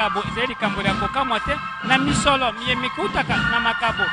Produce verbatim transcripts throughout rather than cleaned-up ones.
makabo ezali likambo lya kokamwa te, na misolo miye mikutaka na makabo,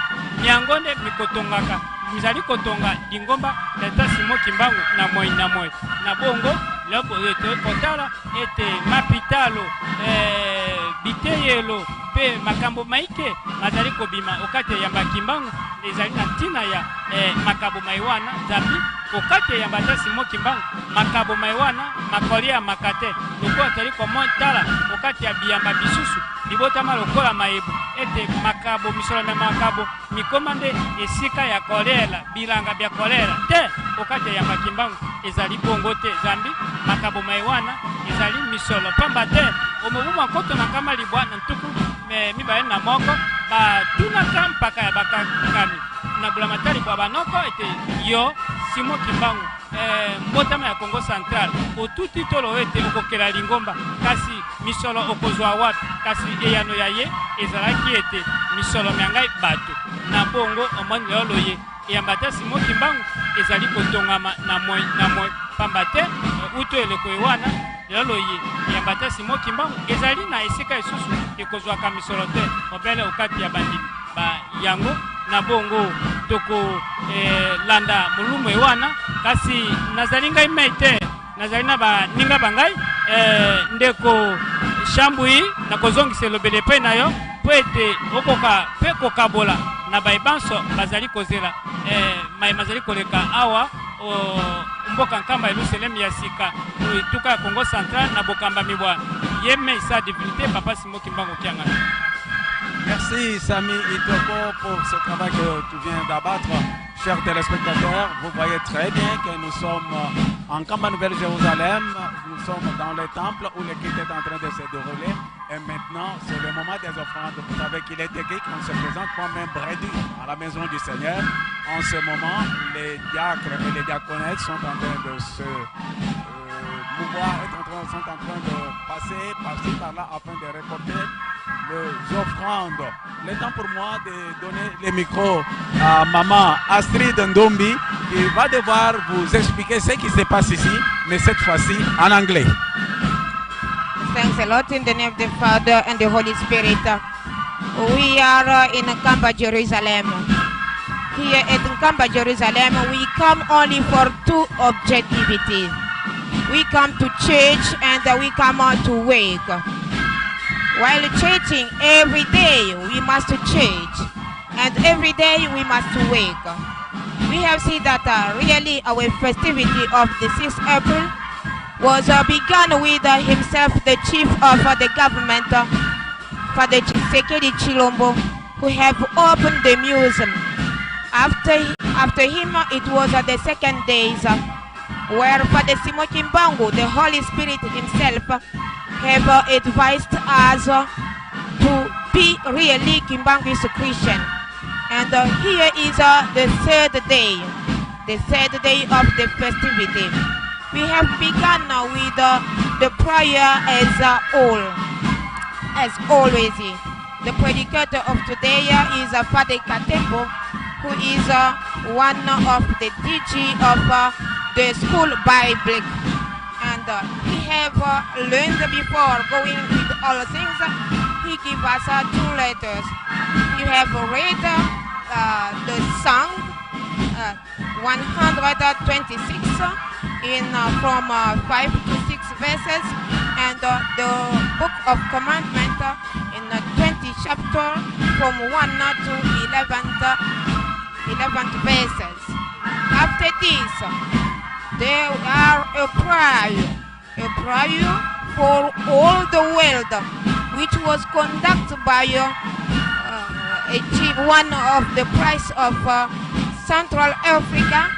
myango nde mikotongaka, mizali kotonga lingomba ya Tata Simon Kimbangu na moi na moi. Na bongo, loko, eh, tokotala ete mapitalo, eh, biteyelo, mpe makambo maike mazali kobima o kati ya yamba Kimbangu, ezali na ntina ya, eh, makabo mai wana, zambi o kati ya yamba Tata Simon Kimbangu, makabo mai wana makoleyamaka te. Lokola tozali komona tala o kati ya biyamba bisusu bibotama lokola mayebo, ete makabo, misolo mya makabo mikoma nde esika ya kolela, bilanga bya kolela te. O kati ya yamba Kimbangu ezali bongo te, zambi makabo mai wana ezali misolo. Pamba te, o mobu mwa nkoto na nkama libwa na ntuku, eh, mibale na moko, batunaka mpaka ya bakangami na bula matari bwa banoko ete yo, Simon Kimbangu, eh, mbotama ya Kongo Central, otuti tolo ete okokela lingomba, kasi misolo okozwa wapi? Kasi eyano ya ye ezalaki ete misolo mya ngai bato. Na bongo, omoni lelo loye, eyamba Tata Simon Kimbangu ezali kotongama na moi na moi. Pamba te, eh, uto eleko e wana, lelo loye, eyamba Tata Simon Kimbangu ezali na esika esusu ekozwaka misolo te, obele o kati ya bandimi ba yango. Na bongo, toko, eh, landa molumbu e wana, kasi nazali ngai mei te, nazali na baninga ba ngai, eh, ndeko Shambui, nakozongisa elobeli epai na yo, mpo ete okoka mpe kokabola na baye banso bazali kozela, eh, maye mazali koleka awa o mboka nkamba Yelusalem ya sika, o etuka ya Kongo Central, na bokambami bwa ye mei sa divinité, Papa Simon Kimbangu Kiangani. Merci, Samy Itoko, pour ce travail que tu viens d'abattre. Chers téléspectateurs, vous voyez très bien que nous sommes en Nkamba Nouvelle-Jérusalem. Nous sommes dans le temple où le culte est en train de se dérouler. Et maintenant, c'est le moment des offrandes. Vous savez qu'il est écrit qu'on se présente comme un brebis à la maison du Seigneur. En ce moment, les diacres et les diaconesses sont en train de se, euh, mouvoir, est en train, sont en train de passer par-ci, par-là, afin de récolter les offrandes. Le temps pour moi de donner le micro à Maman Astrid Ndombi, qui va devoir vous expliquer ce qui se passe ici, mais cette fois-ci en anglais. Thanks a lot. In the name of the Father and the Holy Spirit. We are, uh, in Nkamba Jerusalem. Here at Nkamba Jerusalem, we come only for two objectivity. We come to church and, uh, we come out to work. While churching, every day we must church, and every day we must work. We have seen that, uh, really our festivity of the sixth April was, uh, begun with, uh, himself, the chief of, uh, the government, uh, Father Tshisekedi Tshilombo, who have opened the museum. After, after him, uh, it was, uh, the second days, uh, where Father Simon Kimbangu, the Holy Spirit himself, uh, have, uh, advised us, uh, to be really Kimbanguist Christian. And, uh, here is, uh, the third day, the third day of the festivity. We have begun, uh, with, uh, the prayer as, uh, all, as always. The predicator of today, uh, is, uh, Father Katembo, who is, uh, one of the D G of, uh, the school Bible. And, uh, he have, uh, learned before going with all things, uh, he give us, uh, two letters. You have read, uh, uh, the Psalm, uh, one hundred twenty-six, uh, in, uh, from, uh, five to six verses, and, uh, the Book of Commandment, uh, in, uh, twenty chapter, from one, uh, to eleven, uh, eleven verses. After this, there are a prayer, a prayer for all the world, which was conducted by, uh, uh, a chief, one of the priest of, uh, Central Africa,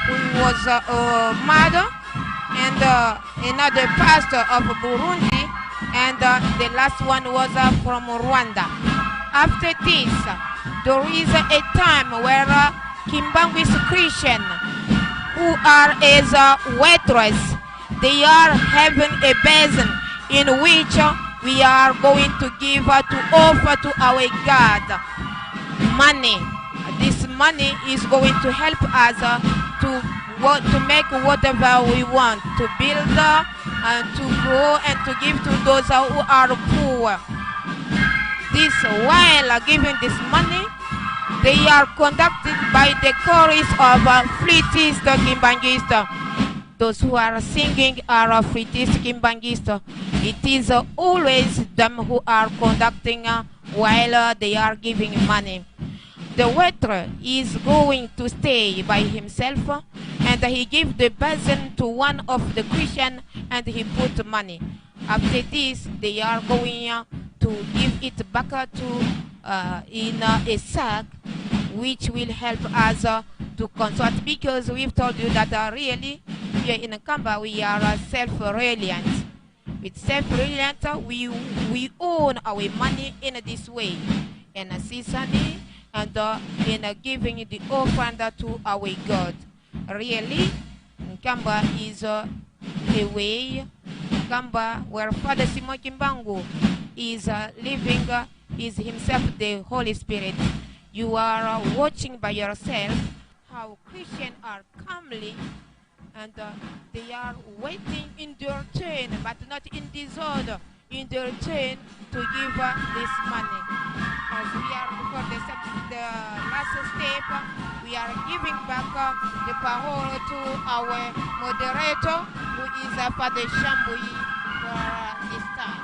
who was, uh, uh, mother, and, uh, another pastor of Burundi, and, uh, the last one was, uh, from Rwanda. After this, there is a time where, uh, Kimbanguist Christian, who are as, uh, waitress, they are having a basin in which, uh, we are going to give, uh, to offer to our God money. This money is going to help us, uh, to wo-, to make whatever we want, to build, uh, and to grow and to give to those, uh, who are poor. This, while giving this money, they are conducted by the chorus of, uh, flûtistes kimbanguistes. Those who are singing are, uh, flûtistes kimbanguistes. It is, uh, always them who are conducting, uh, while, uh, they are giving money. The waiter is going to stay by himself, uh, and he give the basin to one of the Christian, and he put money. After this, they are going, uh, to give it back, uh, to, uh, in, uh, a sack, which will help us, uh, to consult, because we've told you that, uh, really, here in Nkamba, we are, uh, self-reliant. With self-reliant, uh, we, we own our money in this way, in, uh, seasoning, and, uh, in, uh, giving the offering, uh, to our God. Really, Nkamba is, uh, a way. Nkamba, where Father Simon Kimbangu is, uh, living, uh, is himself the Holy Spirit. You are, uh, watching by yourself how Christians are calmly, and, uh, they are waiting in their turn, but not in disorder, in their turn to give, uh, this money. As we are before the sub-, the last step, uh, we are giving back, uh, the parole to our moderator, who is, uh, Father Shambuyi, for, uh, this time.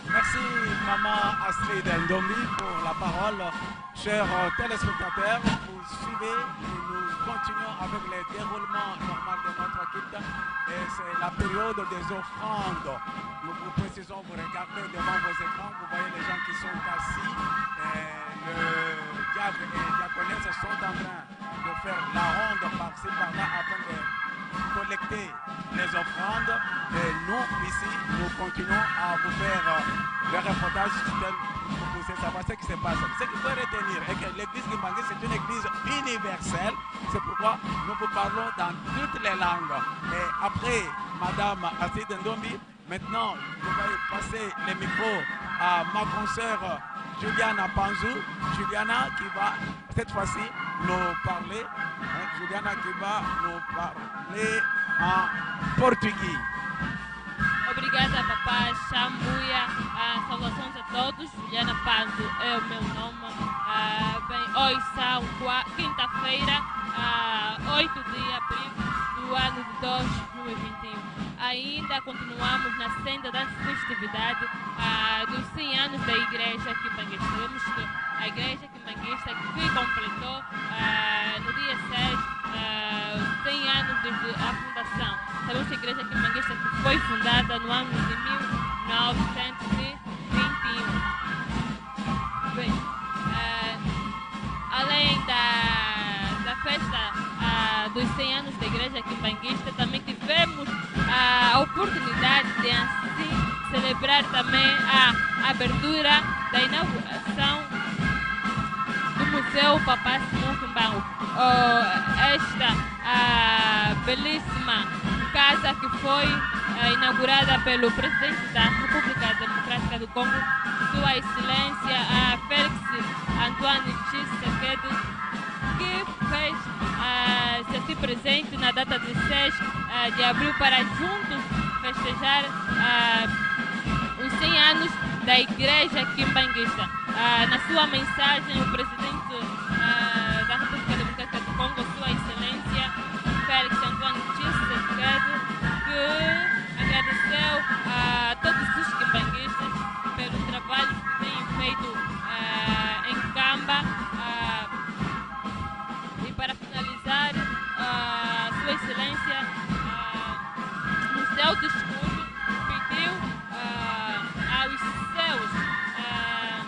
Merci, Maman Astrid Ndombi, pour la parole. Chers, euh, téléspectateurs, vous suivez et nous continuons avec le déroulement normal de notre culte. Et c'est la période des offrandes. Nous vous précisons, vous regardez devant vos écrans, vous voyez les gens qui sont assis. Et le diacre et la diaconesse sont en train de faire la ronde par-ci par-là afin de collecter les offrandes. Et nous, ici, nous continuons à vous faire, euh, le reportage tel que vous pouvez savoir ce qui se passe. Ce qu'il faut retenir est que l'église kimbanguiste, c'est une église universelle. C'est pourquoi nous vous parlons dans toutes les langues. Et après Madame Astrid Ndombi, maintenant, je vais passer le micro à ma consoeur Juliana Panzu. Juliana qui va, cette fois-ci, nous parler, hein, Juliana qui va nous parler en portugais. Obrigada, Papá Shambuyi. Ah, saudações a todos. Juliana Panzu é o meu nome. Ah, bem, hoje são qua-, quinta-feira, ah, oito de abril do ano de dois mil e vinte e um. Ainda continuamos na senda da festividade, ah, dos cem anos da Igreja Kimbanguista. Sabemos que a Igreja Kimbanguista que completou, ah, no dia seis, ah, cem anos desde a fundação. Sabemos que a Igreja Kimbanguista foi fundada no ano de mil novecentos e vinte e um. Bem, ah, além da, da festa, ah, dos cem anos da Igreja Kimbanguista, também tivemos, ah, a oportunidade de, assim, celebrar também a abertura da inauguração do Museu Papá Simão Kimbangu. Oh, esta, ah, belíssima casa que foi, ah, inaugurada pelo Presidente da República Democrática do Congo, Sua Excelência, ah, Félix Antoine Tshisekedi, que fez, ah, se assim presente na data de seis, ah, de abril para juntos festejar, ah, os cem anos da Igreja Kimbanguista. Ah, na sua mensagem, o Presidente, ah, da República Democrática do Congo, Sua Excelência Félix Antoine Tshisekedi, que agradeceu a todos os kimbanguistas pelo trabalho que têm feito, ah, em Nkamba, ah, e para finalizar, ah, Sua Excelência, ah, no seu discurso, pediu, ah, aos seus, ah,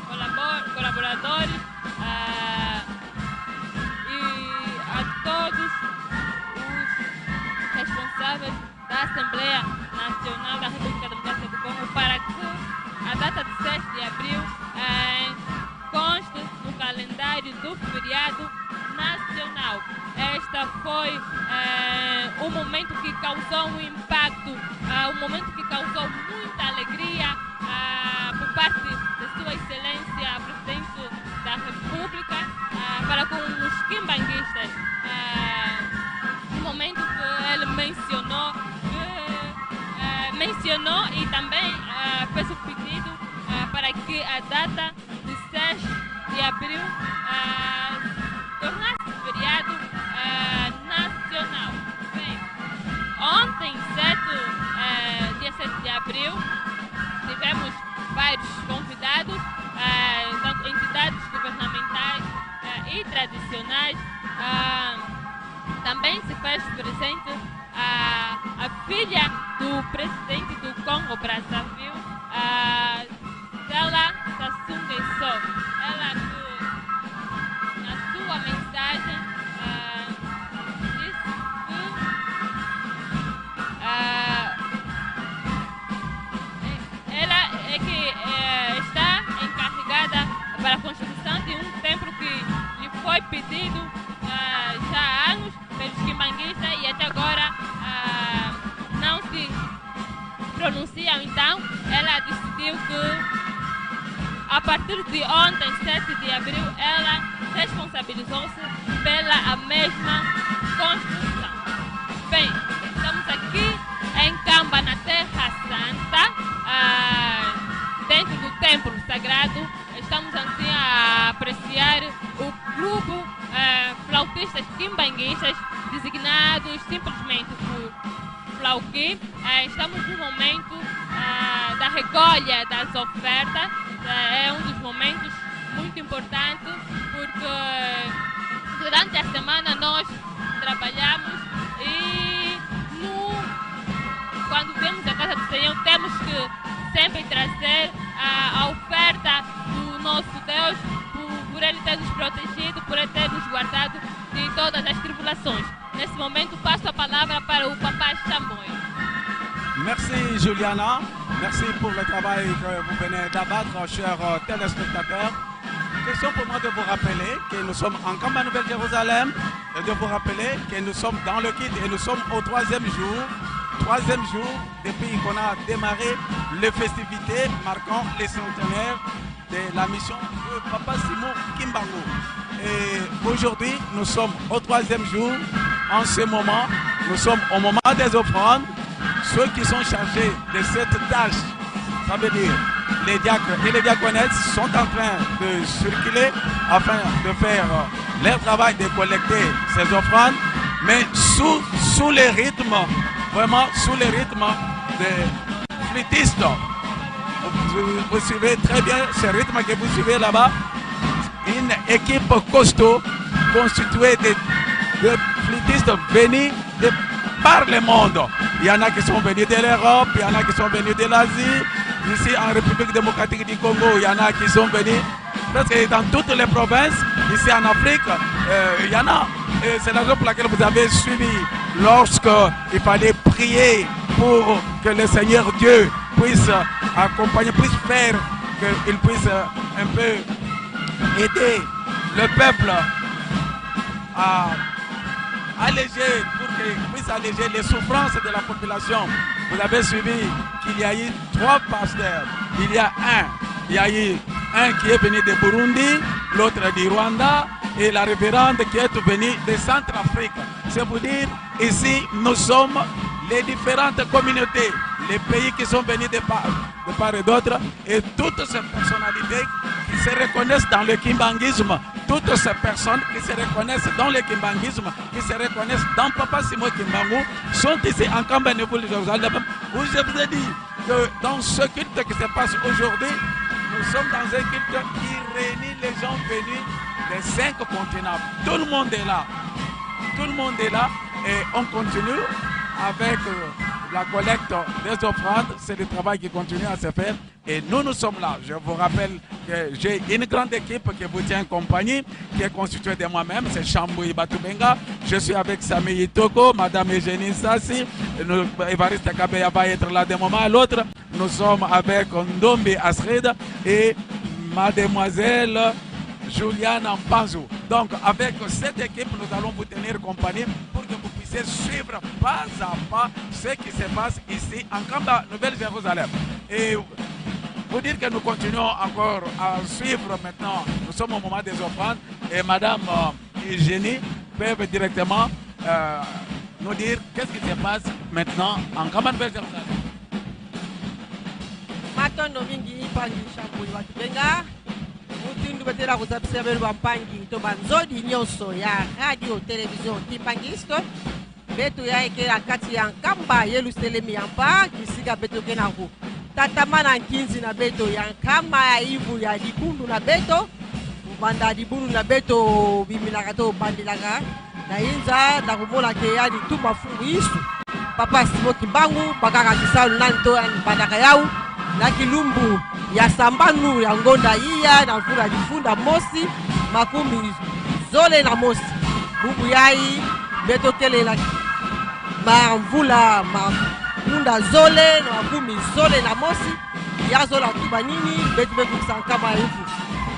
colabor-, colaboradores, ah, e a todos os responsáveis da Assembleia Nacional da República Democrática do Congo para que a data de seis de abril, eh, conste no calendário do feriado nacional. Esta foi, eh, um momento que causou um impacto, ah, um momento que causou muita alegria, ah, por parte de Sua Excelência Presidente da República, ah, para com os kimbanguistas. Ah, no momento que ele mencionou, que, ah, mencionou e também, ah, fez o pedido, que a data de seis de abril, ah, tornasse feriado, ah, nacional. Bem, ontem, sete, eh, dia sete de abril, tivemos vários convidados, eh, tanto entidades governamentais, eh, e tradicionais. Ah, também se fez presente a, a filha do presidente do Congo Brazzaville, ah, Stella Sassou Nguesso. Ela que, na sua mensagem, ah, disse que, ah, ela é que, eh, está encarregada para a construção de um templo que lhe foi pedido, ah, já há anos pelos quimbanguistas e até agora, ah, não se pronunciam. Então, ela decidiu que, a partir de ontem, sete de abril, ela responsabilizou-se pela a mesma construção. Bem, estamos aqui em Kamba, na Terra Santa, ah, dentro do templo sagrado. Estamos assim a apreciar o grupo, eh, flautistas quimbanguistas, designados simplesmente por Flauki. Eh, estamos no momento, ah, da recolha das ofertas. Eh, é um dos momentos muito importantes, porque durante a semana nós trabalhamos e no, quando vemos a casa do Senhor, temos que sempre trazer a, a oferta do nosso Deus, por, por Ele ter nos protegido, por Ele ter nos guardado de todas as tribulações. Nesse momento, passo a palavra para o Papa Chamboi. Merci Juliana, merci pour le travail que vous venez d'abattre, chers, euh, téléspectateurs. Question pour moi de vous rappeler que nous sommes en Kamba Nouvelle-Jérusalem et de vous rappeler que nous sommes dans le culte et nous sommes au troisième jour, troisième jour depuis qu'on a démarré les festivités marquant les centenaires de la mission de Papa Simon Kimbangu. Et aujourd'hui, nous sommes au troisième jour. En ce moment, nous sommes au moment des offrandes. Ceux qui sont chargés de cette tâche, ça veut dire les diacres et les diaconesses, sont en train de circuler afin de faire, euh, leur travail de collecter ces offrandes, mais sous, sous le rythme, vraiment sous le rythme des flûtistes. Vous, vous suivez très bien ce rythme que vous suivez là-bas. Une équipe costaud constituée de, de flûtistes venus de par le monde. Il y en a qui sont venus de l'Europe, il y en a qui sont venus de l'Asie. Ici, en République démocratique du Congo, il y en a qui sont venus presque dans toutes les provinces. Ici, en Afrique, euh, il y en a. Et c'est la raison pour laquelle vous avez suivi, lorsque il fallait prier pour que le Seigneur Dieu puisse accompagner, puisse faire qu'il puisse un peu aider le peuple à alléger, pour qu'il puisse alléger les souffrances de la population. Vous avez suivi qu'il y a eu trois pasteurs. Il y a un, il y a eu un qui est venu de Burundi, l'autre du Rwanda, et la révérende qui est venue de Centrafrique. C'est pour dire, ici, nous sommes les différentes communautés, les pays qui sont venus de part, de part et d'autre, et toutes ces personnalités qui se reconnaissent dans le kimbanguisme, toutes ces personnes qui se reconnaissent dans le kimbanguisme, qui se reconnaissent dans Papa Simon Kimbangu, sont ici en Kamba Nouvelle-Jérusalem, où je vous ai dit que dans ce culte qui se passe aujourd'hui, nous sommes dans un culte qui réunit les gens venus des cinq continents. Tout le monde est là. Tout le monde est là et on continue avec, euh, la collecte des offrandes. C'est le travail qui continue à se faire. Et nous, nous sommes là. Je vous rappelle que j'ai une grande équipe qui vous tient compagnie, qui est constituée de moi-même, c'est Chambouyi Batubenga. Je suis avec Samy Yitoko, Madame Eugénie Sassi, et nous, Évariste Kabeya va être là d'un moment à l'autre. Nous sommes avec Ndombi Astrid et Mademoiselle Juliana Mpanzu. Donc, avec cette équipe, nous allons vous tenir compagnie pour que vous puissiez suivre pas à pas ce qui se passe ici en Kamba Nouvelle-Jérusalem. Et vous dire que nous continuons encore à suivre maintenant. Nous sommes au moment des offrandes. Et Madame, euh, Eugénie peuvent directement, euh, nous dire qu'est-ce qui se passe maintenant en Kamba Nouvelle-Jérusalem. Matondo mingi, Mpangi, shambwiri batubenga. Mutindu beto kele kusambisa beno bampangi to banzodi nyonso ya Radio Télévision Kimbanguiste. Beto yai ke na kati ya nkamba Yelusalemi ya Mpa, kisika beto ke na kutatamana nkinzi na beto ya nkama ya mvu ya dibundu na beto. Banda dibundu na beto biminaka to bandilaka na inza, na kumona ke yandi Tumba Mpungu Yesu, Papa Simon Kimbangu, bakaka kisalu nani to yandi bandaka yau, na kilumbu ya sambanu ya ngonda iya na mvula difunda mosi makumi zole na mosi. Bubu yai, beto kele na ma mvula mafunda zole na makumi zole na mosi, ya zola tuba nini, beto me kumisa nkama ya mvu.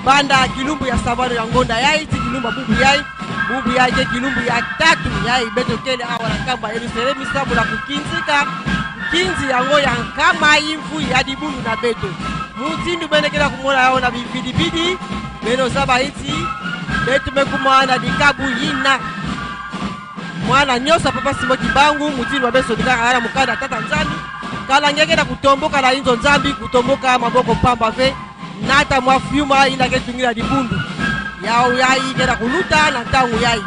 Banda kilumbu ya sambanu ya ngonda yai, tii kilumbu ya bubu yai, bubu yai ke kilumbu ya tatu yai beto kele awa na nkamba Yelusalemi, samu na kukinzika nkinzi yango ya nkama ya mvu ya dibundu na beto. Mutindu beno kele kumona yau na bividibidi, beno zaba ti beto me kuma na dikabu yina. Mwana nyonso ya Papa Simon Kimbangu, mutindu babesonikaka na mukanda ya Tata Nzambi, kana nge ke na kutomboka na inzo Nzambi, kutomboka maboko mpamba ve, nata mwa fiuma yina ke tungila dibundu. Yau yai ke na kuluta na ntangu yai.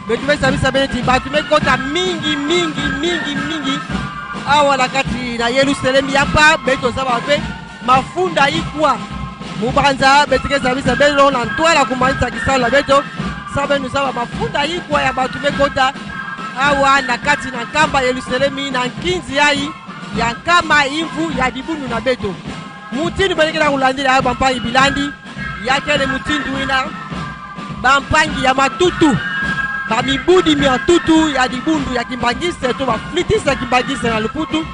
Beto me sambisa beno ti bato me kota mingi, mingi, mingi, mingi awa na kati na Yelusalemi ya Mpa, beto zaba ve mafunda ikwa. Mubanza beto ke sambisa beno na ntwala kumanisa kisalu na beto, samu beno zaba mafunda ikwa ya bato me kota awa na kati na nkamba Yelusalemi na nkinzi yai ya nkama ya mvu ya dibundu na beto. Mutindu beno kele kulandila yau, bampangi bilandi, ya kele mutindu yina bampangi ya matutu, bamibudi mia ntutu ya dibundu ya Kimbanguiste to ba flûtiste ya Kimbanguiste na Luputu,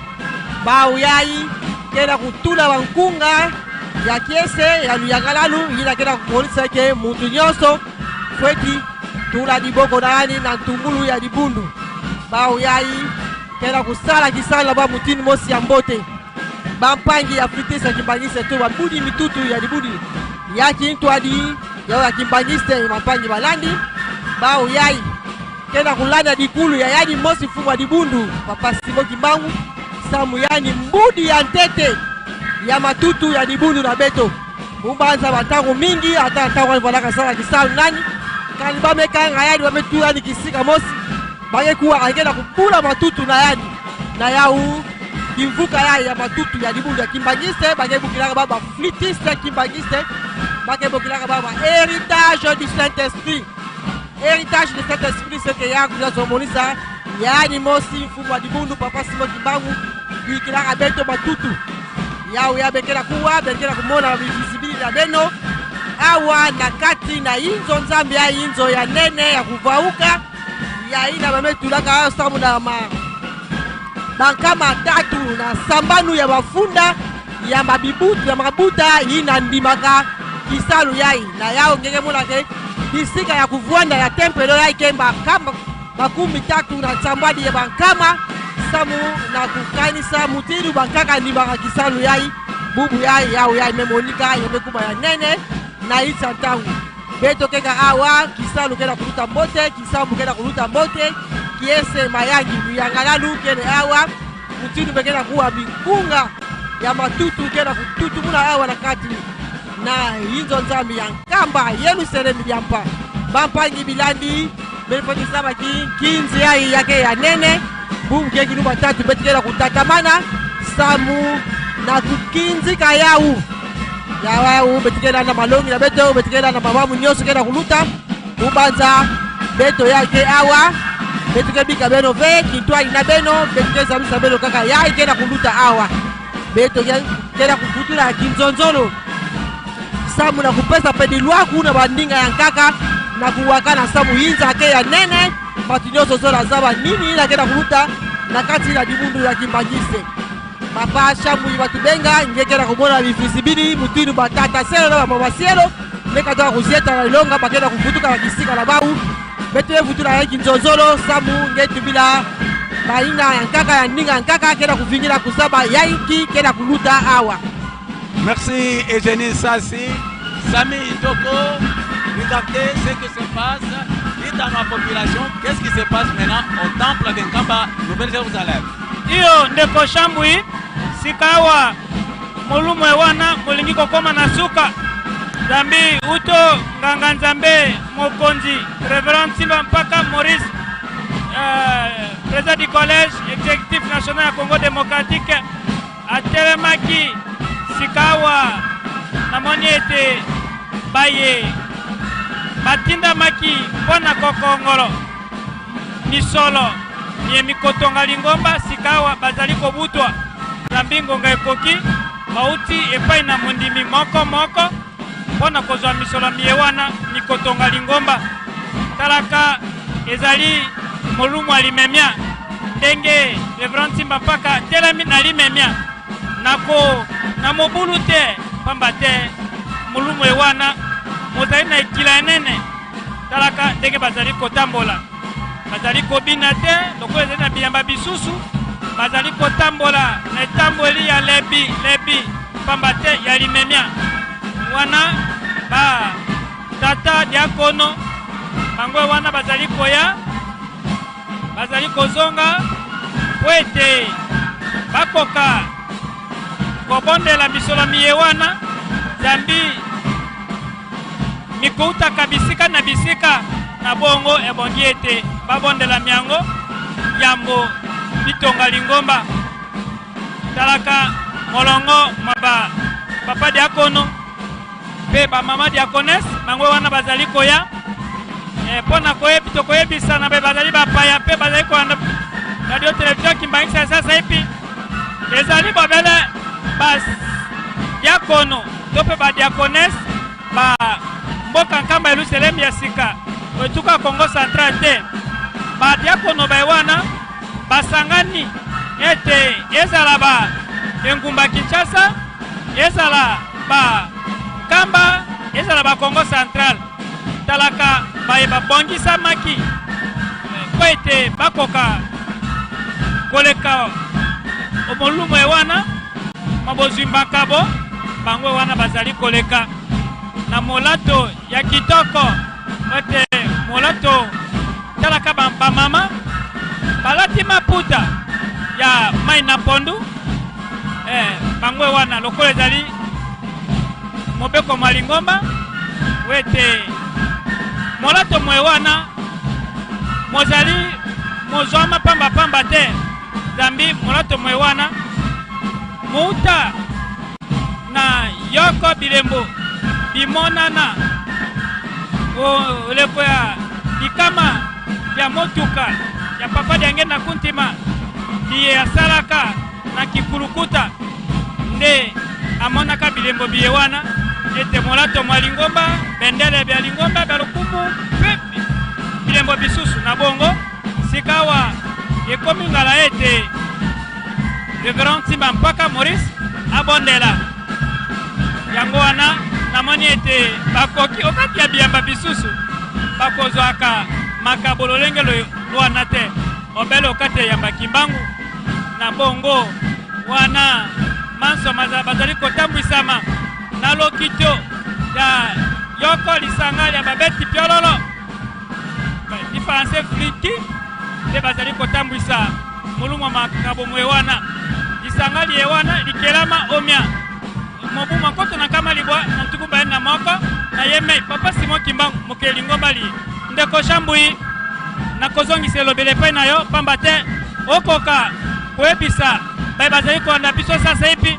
bau yai ke na kutula bankunga ya kiese ya luyangalalu, yina ke na kumonisa ke muntu nyonso fweti tula diboko na yandi na ntungulu ya dibundu. Bau yai ke na kusala kisalu na bau mutindu mosi ya mbote. Bampangi ya flûtiste ya Kimbanguiste to bamibudi mia ntutu ya dibundu ya kintwadi yau ya Kimbanguiste, bampangi balandi, bau yai ke na kulanda dikulu ya yandi mosi mfumu ya dibundu, Papa Simon Kimbangu, samu yandi mbudi ya ntete ya matutu ya dibundu na beto. Mubanza bantangu mingi, ata ntangu yandi vandaka sala kisalu nani, kani ba me kanga yandi, ba me tula yandi kisika mosi, ba nge kuwa, nge ke na kubula matutu na yandi. Na yau, kimvuka yai ya matutu ya dibundu ya Kimbanguiste, ba nge bokilaka bau ba flûtiste ya Kimbanguiste, ba nge bokilaka bau ba héritage du Saint-Esprit. Héritage du Saint-Esprit, c'est que ya kuzazo monisa yandi mosi mfumu ya dibundu, Papa Simon Kimbangu, bikilaka beto matutu. Yau ya beno kele kuwa, beno kele kumona na bivizibilité ya beno. Awa na kati na inzo Nzambi, ya inzo ya nene ya kuvauka, ya yina ba me tulaka samu na ma bankama tatu na sambanu ya mafunda ya mabibuta, ya mabuta yina ndimaka kisalu yai. Na yau nge ke mona ke bisika ya kuvwanda ya tempelo yai ke bankama makumi tatu na nsambwadi ya bankama, samu na kukanisa mutindu bankaka ndimaka kisalu yai. Bubu yai, yau yai me monika, ya me kuma ya nene na nsi ya ntangu. Beto ke kaka awa, kisalu ke na kuluta mbote, kisambu ke na kuluta mbote, kiese, mayangi, luyangalalu kele awa, mutindu me ke na kuwa binkunga ya matutu ke na kututumuna awa na kati na inzo Nzambi ya nkamba Yelusalemi ya Mpa. Bampangi bilandi, beno fweti zaba ti nkinzi yai ya ke ya nene, bubu ke kilumbu ya tatu beto ke na kutatamana samu na kukinzika yau. Yau, yau, beto ke landa malongi na beto, beto ke landa mambu nyonso ke na kuluta. Mubanza, beto yai ke awa, beto ke bika beno ve, kintwadi na beno, beto ke sambisa beno kaka yai ke na kuluta awa. Beto ke, ke na kuvutula kinzonzolo samu na kupesa pedilwaku na bandinga ya nkaka, na kuwakana samu inza ke ya nene, bato nyonso zola zaba nini yina ke na kuluta na kati na dibundu ya Kimbanguiste. Papa, shambwiri batubenga, nge ke na kumona bivizibilité, mutindu batata cielo na bamama cielo me katuka kuzieta na longa, ba ke na kuvutuka na kisika na bau. Beto me vutula yai kinzonzolo, samu nge tubila bayina ya nkaka, ya ndinga ya nkaka ke na kuvingila kuzaba yai nki ke na kuluta awa. Merci Eugénie Sassi. Samy Itoko, regardez ce qui se passe, dites à ma population, qu'est-ce qui se passe maintenant au temple de Nkamba, Nouvelle-Jérusalem ? Iyo, ndeko, shambwiri, sikawa Molumu wana molingi kokoma na suka. Nzambi wuto nganga-Nzambe mokonzi, Révérend Nsimba Mpaka Maurice, eh, président du collège exécutif national ya Congo Démocratique, atelemaki sikawa, namoni ete baye batindamaki mpo na kokongolo misolo mie mikotonga lingomba, sikawa bazali kobutwa. Nzambi ngonga ekoki, bawuti epai na mondimi moko moko mpo na kozwa misolo mie wana mikotonga lingomba. Talaka ezali molumu ya limemia, ndenge Révérend Nsimba Mpaka atelemi na limemia. Nako na mobulu te, pamba te molumu wana mozali na ekila enene. Talaka ndenge bazali kotambola. Bazali kobina te lokola ezali na biyamba bisusu. Bazali kotambola na etambweli ya lebi, lebi, pamba te ya limemia. Wana batata diakono, bango wana bazali koya, bazali kozonga mpo ete bakoka kobondela misolo mie wana, zambi mikowutaka bisika na bisika, na bongo ebongi ete babondela miango yambo mitonga lingomba. Talaka molongo mwa bapapa diakono mpe bamama diaconesse, bango wana bazali koya, eh, mpo na koyebi, tokoyebisa na baye bazali bapaya mpe bazali kolanda radio télévision Kimbanguista ya sasa hivi. Ezali bobele badiakono to mpe badiaconesse ba mboka Nkamba Yelusalemi ya sika, oyo etuka Kongo Central te. Badiakono baye wana basangani ete ezala ba engumba Kinshasa, ezala ba Nkamba, ezala ba Kongo Central. Talaka baye babongisamaki, eh, mpo ete bakoka koleka o molumu wana, mwa bozwi makabo, bango wana bazali koleka na molato ya kitoko, ete molato, talaka ba, bamama balati maputa ya mai na pondu, eh, bango wana lokola ezali mobeko mwa lingomba, ete molato mwe wana mozali mozwama pamba pamba te, zambi molato mwe wana mouta na yoko bilembo bimonana o leko ya bikama bia motuka ya papa Diangienda Kuntima, biye asalaka na kikulukuta, nde amonaka bilembo biye wana, ete molato mwa lingomba, bendele bia lingomba bia lukumu, mpe bilembo bisusu. Na bongo, sikawa ekomi ngala ete Révérend Nsimba Mpaka Maurice abondela. Yango wana namoni ete bakoki o kati ya biyamba bisusu bakozwaka makabo lolenge lo, lwana te, obele o kati ya yamba Kimbangu. Na bongo, wana manso maza-, bazali kotambwisama na lokito ya yoko lisanga lya babeti piololo, ba, Lifalanse Flinki, nde bazali kotambwisa molumu mwa makabo mwe wana. Lisanga liye wana likelama o mia mobu mwa nkoto na nkama libwa na ntuku mbayani na moko, na yemei papa Simon Kimbangu, mokeli lingomba liye. Ndeko Shambui, nakozongisa elobeli epai na yo, pamba te okoka koyebisa baye bazali kolanda biso sasa hivi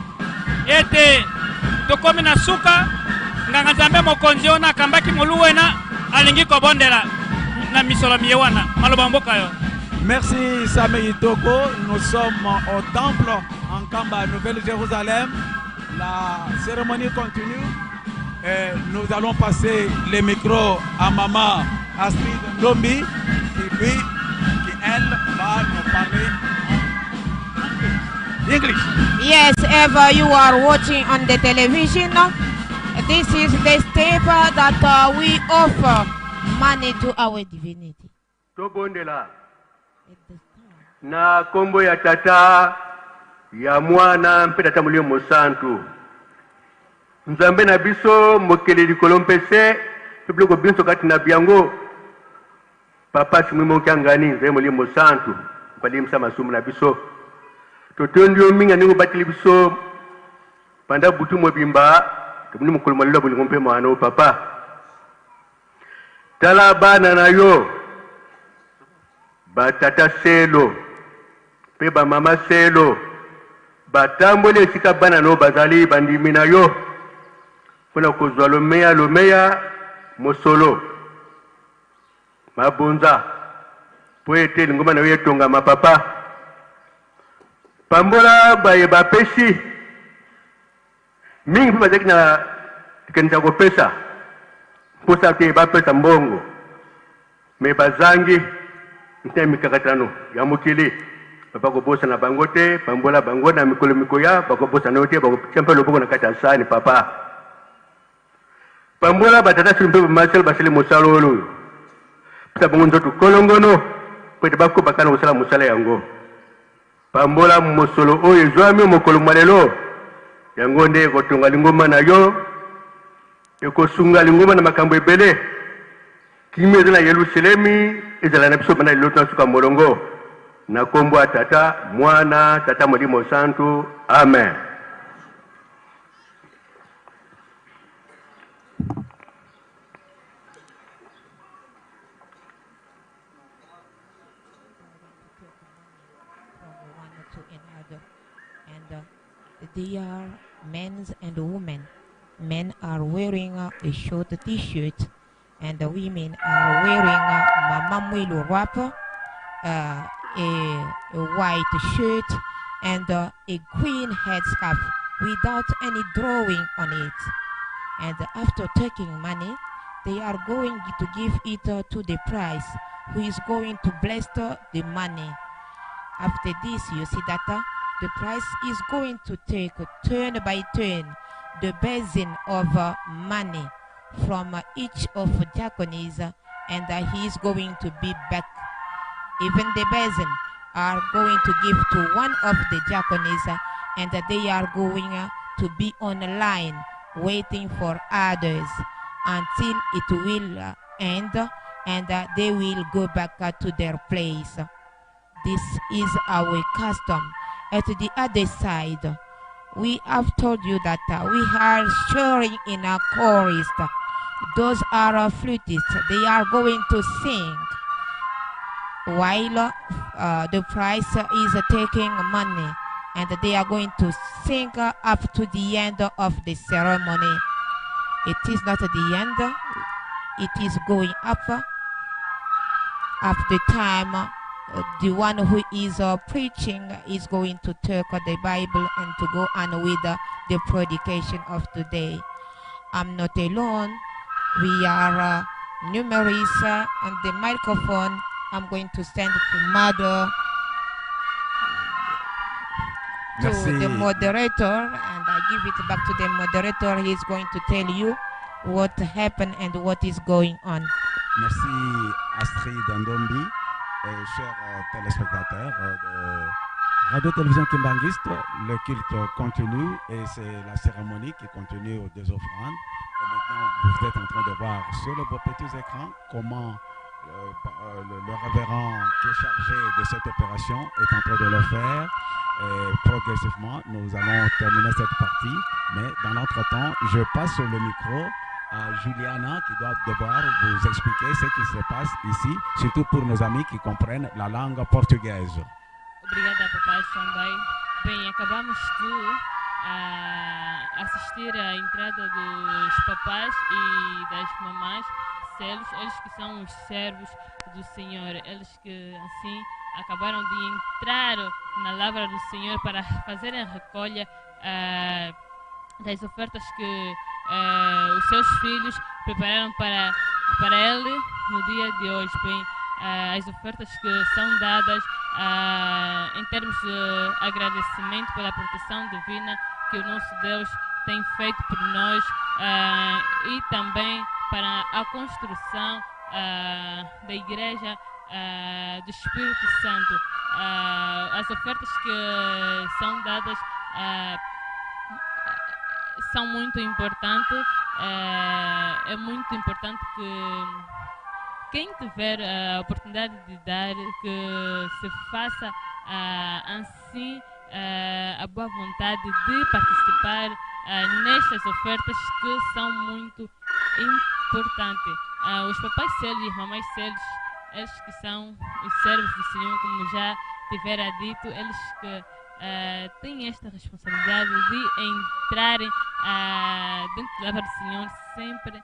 ete tokomi na suka, nganga-Nzambe mokonzi ona akambaki molu wena alingi kobondela na misolo miye wana. Maloba mboka yo. Merci Samy Kitoko. Nous sommes au temple en Nkamba, Nouvelle-Jérusalem. La cérémonie continue. Et nous allons passer le micro à Maman Astrid Ndombi, qui lui, qui elle va nous parler en English. Yes, ever you are watching on the television, this is the step that, uh, we offer money to our divinity. Tobondela. Na nkombo ya Tata, ya Mwana, mpe Tata Molimo Mosantu. Nzambe na biso, mokeli likolo mpe se, mpe biloko binso kati na biango. Papa Simon Kiangani, Nzambe Molimo Mosantu, mpe limbisa masumu na biso. Totondi yo mingi na ndenge obateli biso Panda butu mobimba, tumuni mokolo malilo, bolingo mpe mwano, Papa. Tala bana na yo, batata selo, mpe bamama selo, batamboli esika bana na yo bazali, bandimi na yo, mpo na kozwa lomeya, lomeya, mosolo, mabonza, mpo ete lingomba na yo etongama, Papa. Pambola baye bapesi, mingi mpe bazalaki na likanisa ya kopesa, mposa te bapesa mbongo, mais bazangi ntina ya mikakatano ya mokili. Papa, kobosana bango te, pambola bango na mikolo mikoya, bakobosana yo te, bakotia mpe loboko na kati ya sani, Papa. Pambola batata selo mpe bamama selo basali mosala oyo. Pesa bango nzoto kolongono, mpo ete bakoba kaka na kosala mosala yango. Pambola mosolo oyo ezwami o mokolo mwa lelo, yango nde ekotonga lingomba na yo, ekosunga lingomba na makambo ebele. Kimia ezala na Yelusalemi, ezala na biso bana lelo tii na suka molongo. Na nkombo ya Tata, Mwana, Tata Molimo Santu. Amen. From one to another. And, uh, they are men's and women. Men are wearing, uh, a short T-shirt, and the women are wearing, uh, Mama Mwilu wrap, uh, a, a white shirt, and, uh, a green headscarf without any drawing on it. And after taking money, they are going to give it, uh, to the priest, who is going to bless the, the money. After this, you see that, uh, the priest is going to take turn by turn the basin of, uh, money from, uh, each of diaconis, uh, and, uh, he is going to be back. Even the basin are going to give to one of the diaconis, uh, and, uh, they are going, uh, to be on a line waiting for others until it will, uh, end, uh, and, uh, they will go back, uh, to their place. This is our custom. At the other side, we have told you that, uh, we are sharing in a chorus. Those are, uh, flutists. They are going to sing while, uh, the priest is taking money, and they are going to sing, uh, up to the end of the ceremony. It is not the end. It is going up. At the time, uh, the one who is, uh, preaching is going to take, uh, the Bible and to go on with, uh, the predication of today. I'm not alone. We are, uh, numerous, uh, on the microphone. I'm going to send to mother, to the moderator, and I give it back to the moderator. He is going to tell you what happened and what is going on. Merci Astrid Ndombi. Euh, chers, euh, téléspectateurs, euh, de Radio Télévision Kimbanguiste, le culte continue et c'est la cérémonie qui continue des offrandes. Et maintenant, vous êtes en train de voir sur le, vos petits écrans comment, euh, pa-, euh, le, le révérend qui est chargé de cette opération est en train de le faire. Et progressivement, nous allons terminer cette partie. Mais dans l'entretemps, je passe le micro à Juliana qui doit devoir vous expliquer ce qui se passe ici, surtout pour nos amis qui comprennent la langue portugaise. Obrigada, Papá Xanbai. Bem, acabamos de, ah, assistir à entrada dos papás e das mamás, selos, eles que são os servos do Senhor, eles que assim acabaram de entrar na lavra do Senhor para fazerem a recolha, ah, das ofertas que, eh, os seus filhos prepararam para, para ele no dia de hoje. Bem, eh, as ofertas que são dadas, ah, em termos de agradecimento pela proteção divina que o nosso Deus tem feito por nós, ah, e também para a construção, ah, da igreja, ah, do Espírito Santo. Ah, as ofertas que são dadas, ah, são muito importantes. Ah, é muito importante que quem tiver a oportunidade de dar, que se faça, ah, assim, ah, a boa vontade de participar, ah, nestas ofertas que são muito importantes. Ah, os papais sérios e mamães sérios, eles que são os servos do Senhor, como já tivera dito, eles que, ah, têm esta responsabilidade de entrarem, ah, dentro da palavra do Senhor sempre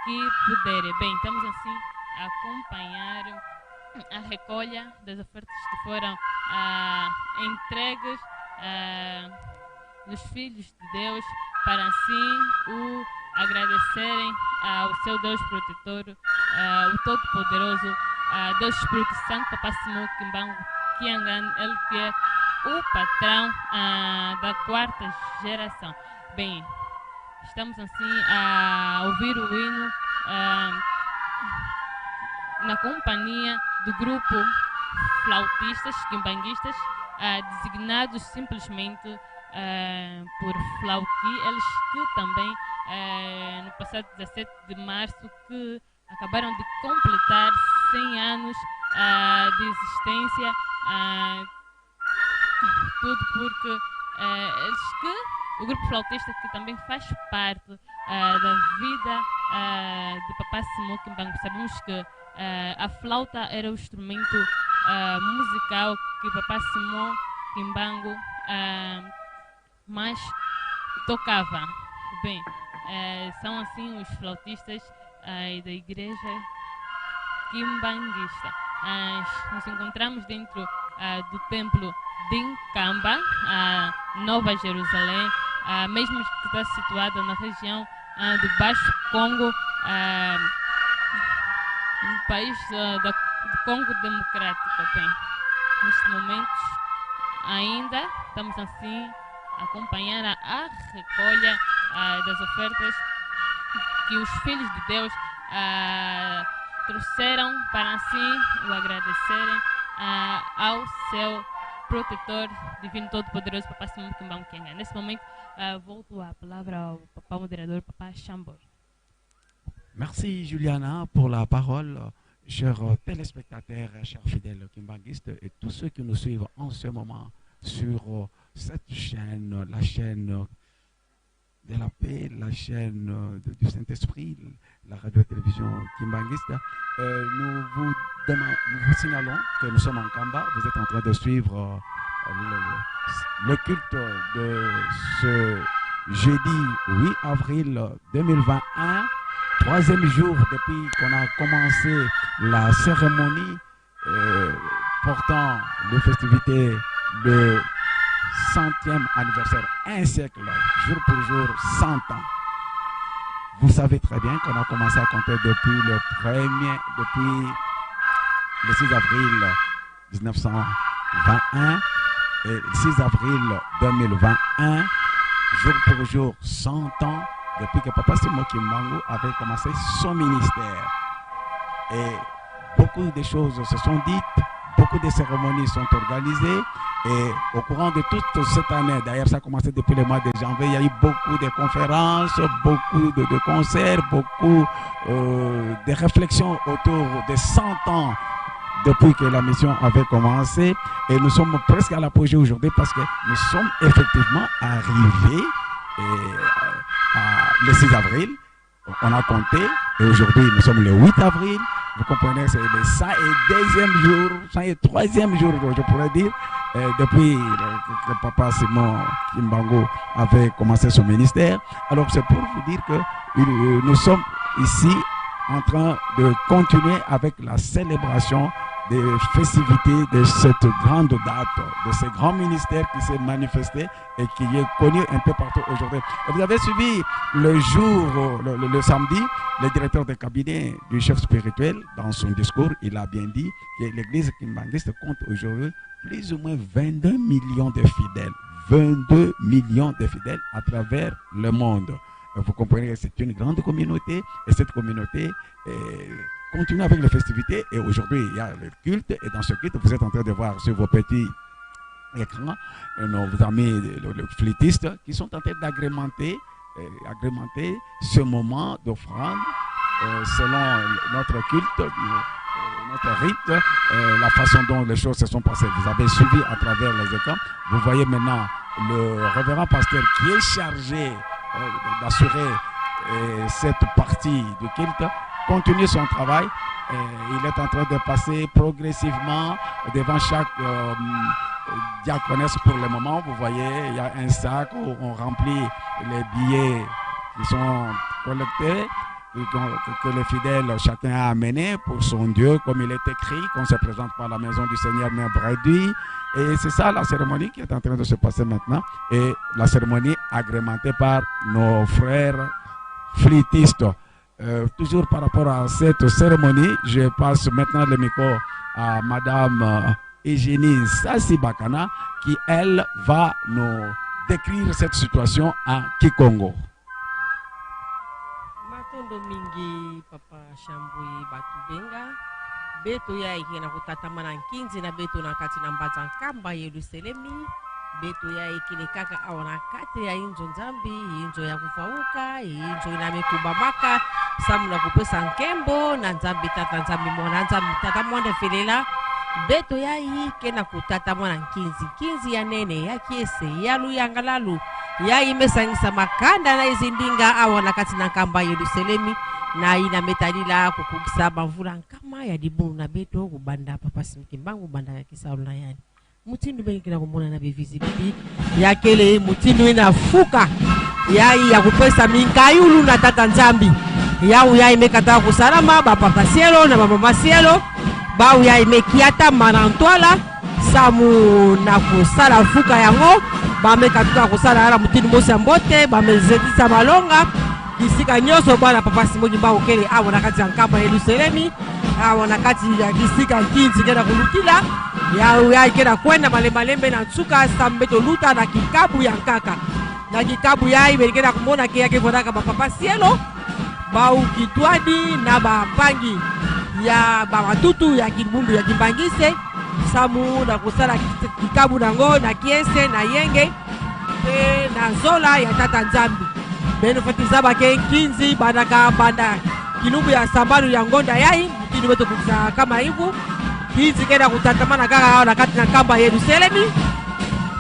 que puderem. Bem, estamos assim a acompanhar a recolha das ofertas que foram, ah, entregues, ah, nos filhos de Deus, para assim o agradecerem ao seu Deus protetor, ah, o Todo-Poderoso, ah, Deus Espírito Santo, Papá Simão Kimbangu Kiangan, ele que é o patrão, ah, da quarta geração. Bem, estamos assim a ouvir o hino, ah, na companhia do grupo flautistas quimbanguistas, ah, designados simplesmente, ah, por Flauti, eles que também, ah, no passado dezassete de março, que acabaram de completar cem anos, ah, de existência, ah, tudo porque, eh, eles que, o grupo flautista que também faz parte, ah, da vida, ah, de Papá Simão Kimbangu. Sabemos que, ah, a flauta era o instrumento, ah, musical que Papá Simão Kimbangu, ah, mais tocava. Bem, eh, são assim os flautistas, ah, da igreja quimbanguista. Ah, nos encontramos dentro, ah, do templo de Nkamba, ah, Nova Jerusalém, ah, mesmo que está situada na região, ah, do Baixo Congo, ah, no país, ah, da, do Congo Democrático. Bem, neste momento ainda estamos assim acompanhar a, a recolha, ah, das ofertas que os filhos de Deus, ah, trouxeram para assim o agradecerem, ah, ao seu protetor divino todo-poderoso, Papá Simão Kimbangu Kiangan. Nesse momento, ah, volto a palavra ao papá moderador, Papá Chambor. Merci Juliana pour la parole. Chers téléspectateurs, chers fidèles kimbanguistes et tous ceux qui nous suivent en ce moment sur cette chaîne, la chaîne de la paix, la chaîne de, du Saint-Esprit, la radio-télévision kimbanguiste, euh, nous vous dema-, nous vous signalons que nous sommes à Nkamba. Vous êtes en train de suivre, euh, le, le, le culte de ce jeudi huit avril deux mille vingt et un, troisième jour depuis qu'on a commencé la cérémonie, euh, portant les festivités de centième anniversaire, un siècle, jour pour jour, cent ans. Vous savez très bien qu'on a commencé à compter depuis le premier, depuis le six avril dix-neuf cent vingt et un et le six avril deux mille vingt et un, jour pour jour, cent ans depuis que Papa Simon Kimbangu avait commencé son ministère. Et beaucoup de choses se sont dites, beaucoup de cérémonies sont organisées, et au courant de toute cette année, d'ailleurs ça a commencé depuis le mois de janvier, il y a eu beaucoup de conférences, beaucoup de, de concerts, beaucoup, euh, de réflexions autour des cent ans depuis que la mission avait commencé, et nous sommes presque à l'apogée aujourd'hui parce que nous sommes effectivement arrivés, euh, à, le six avril. On a compté, et aujourd'hui nous sommes le huit avril. Vous comprenez, c'est le cent et deuxième jour, cent et troisième jour, je pourrais dire, euh, depuis, euh, que, que Papa Simon Kimbangu avait commencé son ministère. Alors c'est pour vous dire que, euh, nous sommes ici en train de continuer avec la célébration des festivités de cette grande date, de ce grand ministère qui s'est manifesté et qui est connu un peu partout aujourd'hui. Et vous avez suivi le jour, le, le, le samedi, le directeur de cabinet du chef spirituel, dans son discours, il a bien dit que l'église kimbanguiste compte aujourd'hui plus ou moins vingt-deux millions de fidèles. Vingt-deux millions de fidèles à travers le monde. Vous comprenez que c'est une grande communauté, et cette communauté, euh, continue avec les festivités, et aujourd'hui, il y a le culte, et dans ce culte, vous êtes en train de voir sur vos petits écrans, euh, nos amis, le, le flûtiste, qui sont en train d'agrémenter, euh, agrémenter ce moment d'offrande, euh, selon notre culte, euh, notre rite, euh, la façon dont les choses se sont passées. Vous avez suivi à travers les écrans. Vous voyez maintenant le révérend pasteur qui est chargé, euh, d'assurer, euh, cette partie du culte, continue son travail. Et il est en train de passer progressivement devant chaque, euh, diaconesse pour le moment. Vous voyez, il y a un sac où on remplit les billets qui sont collectés, que, que, que les fidèles, chacun a amené pour son Dieu, comme il est écrit, qu'on se présente par la maison du Seigneur, main bras d'huile. Et c'est ça la cérémonie qui est en train de se passer maintenant. Et la cérémonie agrémentée par nos frères flûtistes. Euh, toujours par rapport à cette cérémonie, je passe maintenant le micro à Madame, euh, Eugénie Sasibakana, qui, elle, va nous décrire cette situation en kikongo. Matondo mingi, Papa Shambwe Batubenga. Beto yai ke na kutatamana nkinzi na beto na kati na mbanza nkamba Yelusalemi. Beto yai kele kaka awa na kati ya inzo Nzambi, inzo ya kuvauka, inzo ina me kubamaka, samu na kupesa nkembo na Nzambi Tata, Nzambi Mwana, Nzambi Tata Mwanda Felela. Beto yai ke na kutatamana nkinzi, nkinzi ya nene, ya kiese, ya luyangalalu, yai me sangisa makanda na ezindinga awa na kati na nkamba Yelusalemi, na ina me tadila kukukisa bamvula nkama ya dibundu na beto, kubanda Papa Simi Kimbangu, kubanda kisalu na yandi. Mutindu beno ke na kumona na bivizibili, ya kele mutindu ina fuka yai ya kupesa minkayulu na Tata Nzambi. Yau yai me katuka kusalama, ba papa cielo na ba mama cielo, bau yai me kiatama na ntwala, samu na kusala fuka yango. Ba me katuka kusala yala mutindu mosi ya mbote, ba me zedisa malonga. Bisika nyonso bwana Papa Simi Kimbangu kele awa na kati ya nkamba Yelusalemi, awa na kati ya bisika nkinzi ke na kulutila. Yau yai ke na kwenda malembe malembe na nsuka, samu beto luta na kikabu ya nkaka. Na kikabu yai beno ke na kumona ke ya ke vwandaka ba papa cielo, bau kitwadi na bampangi ya ba matutu ya kibundu ya kimbangise, samu na kusala ki-, kikabu na yango na kiese, na yenge, mpe na zola ya Tata Nzambi. Beno fweti zaba ke nkinzi bandaka banda kilumbu ya sambanu ya ngonda yai, mutindu beto kukisaka kama ivu. Nkinzi ke na kutatamana kaka awa na kati na nkamba Yelusalemi.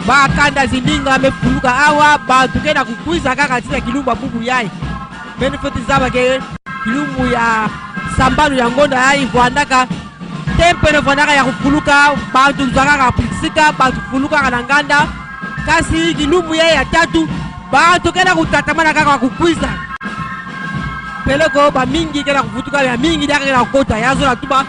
Ba kanda zindinga me fuluka awa, bantu ke na kukwiza kaka tii na kilumbu ya bubu yai. Beno fweti zaba ke kilumbu ya sambanu ya ngonda yai vwandaka, tempelo vwandaka ya kufuluka, bantu zwaka kaka plikisika, bantu fuluka kaka na nganda. Kasi kilumbu yai ya tatu, bantu ke na kutatamana kaka kukwiza. Peleko bamingi ke na kuvutuka, ya mingi diaka ke na kukota, ya zola tuba.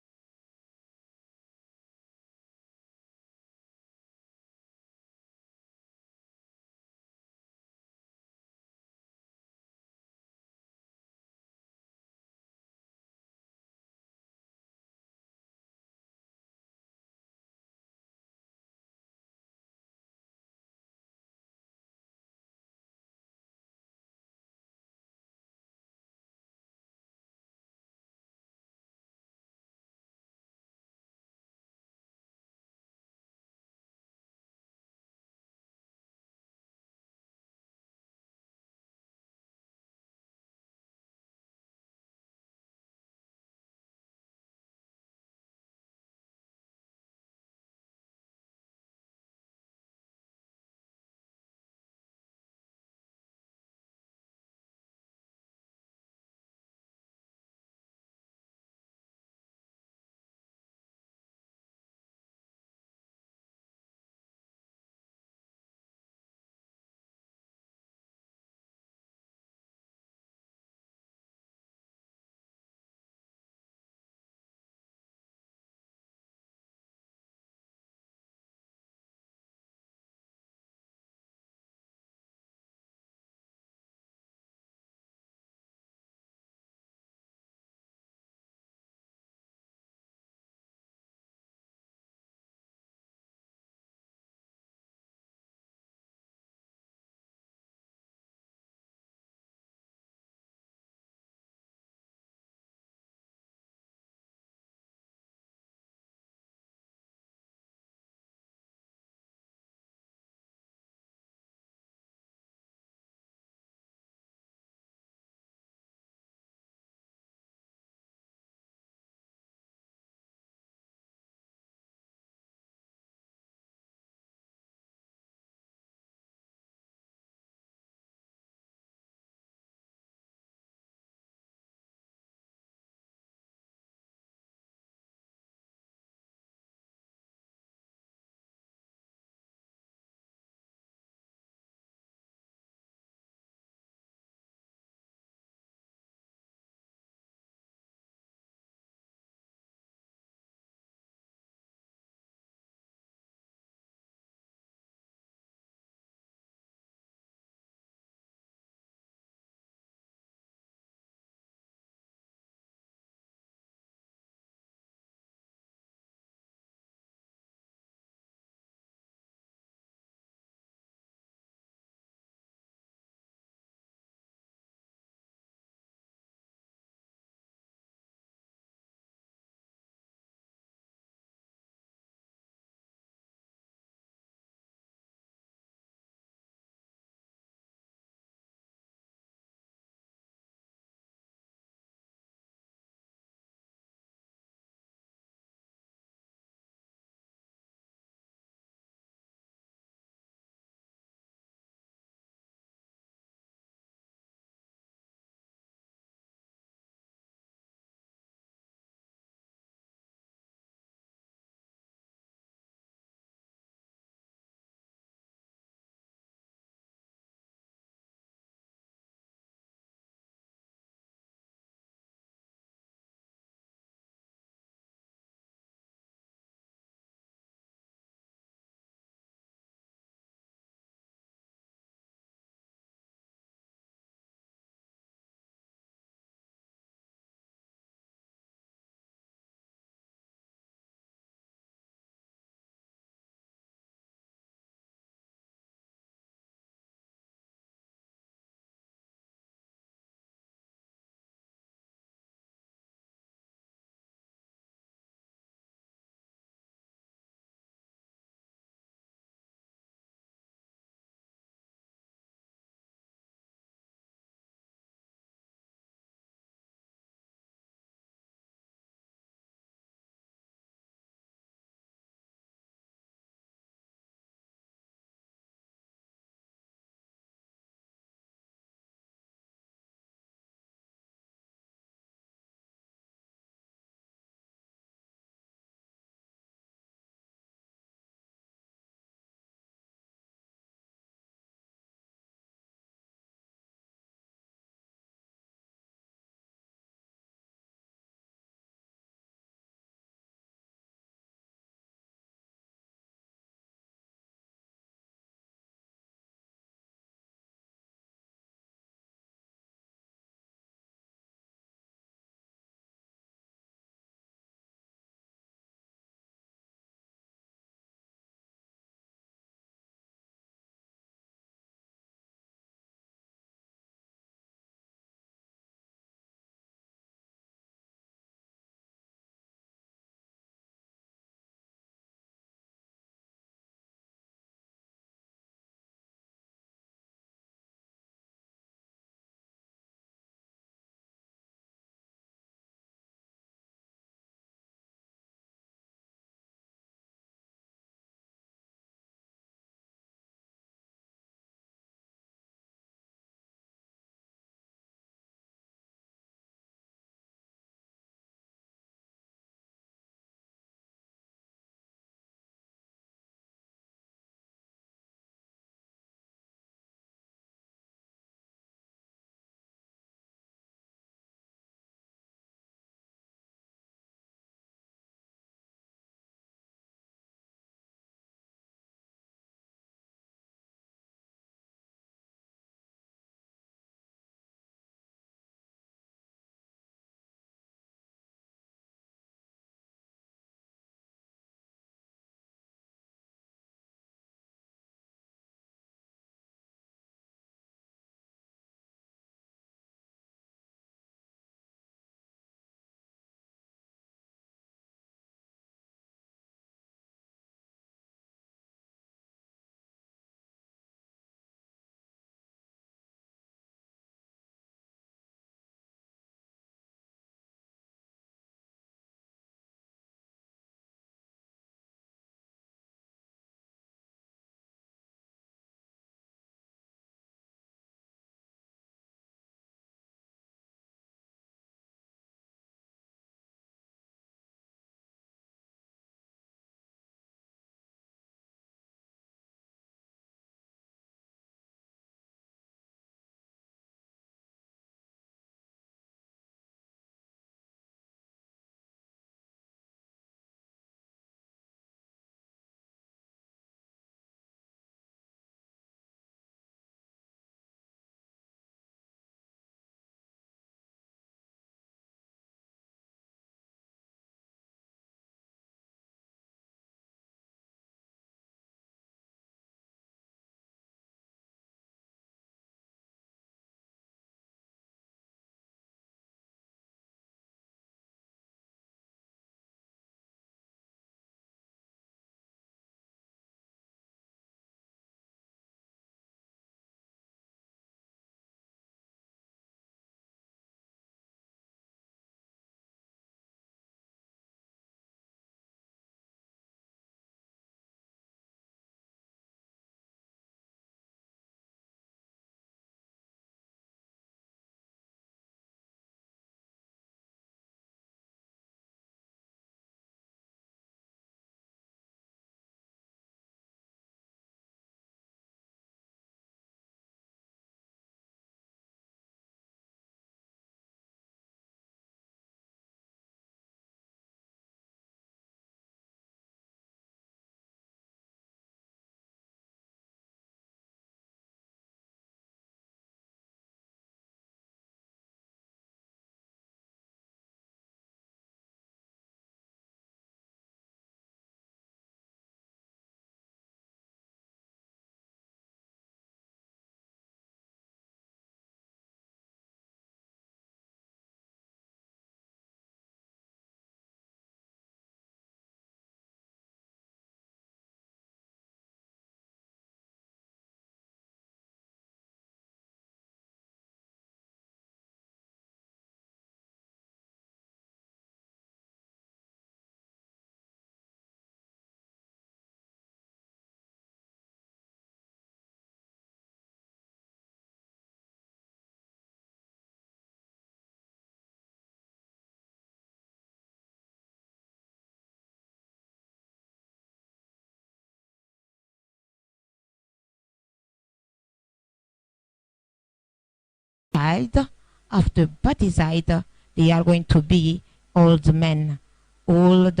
baptized, after baptized, they are going to be old men, old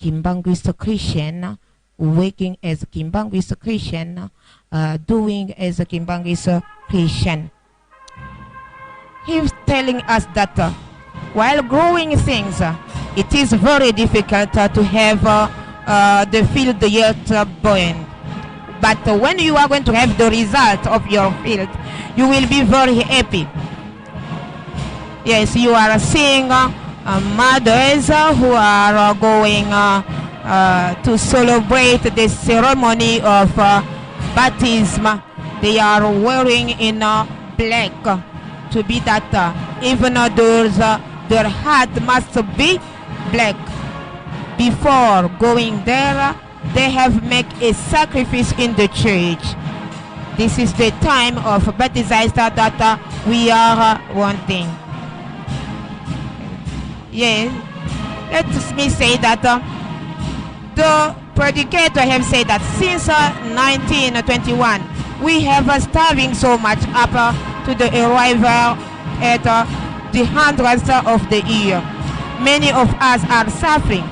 Kimbanguist Christian, working as Kimbanguist Christian, uh, doing as a Kimbanguist Christian. He's telling us that, uh, while growing things, uh, it is very difficult, uh, to have, uh, uh, the field yet, uh, born. But, uh, when you are going to have the result of your field, you will be very happy. Yes, you are seeing, uh, uh, mothers, uh, who are, uh, going, uh, uh, to celebrate the ceremony of, uh, baptism. They are wearing in, uh, black, uh, to be that, uh, even, uh, those, uh, their heart must be black. Before going there, uh, they have make a sacrifice in the church. This is the time of baptized that, uh, we are, uh, wanting. Yes. Let me say that, uh, the predicator have said that since, uh, nineteen twenty-one, we have, uh, starving so much up, uh, to the arrival at, uh, the hundredth of the year. Many of us are suffering.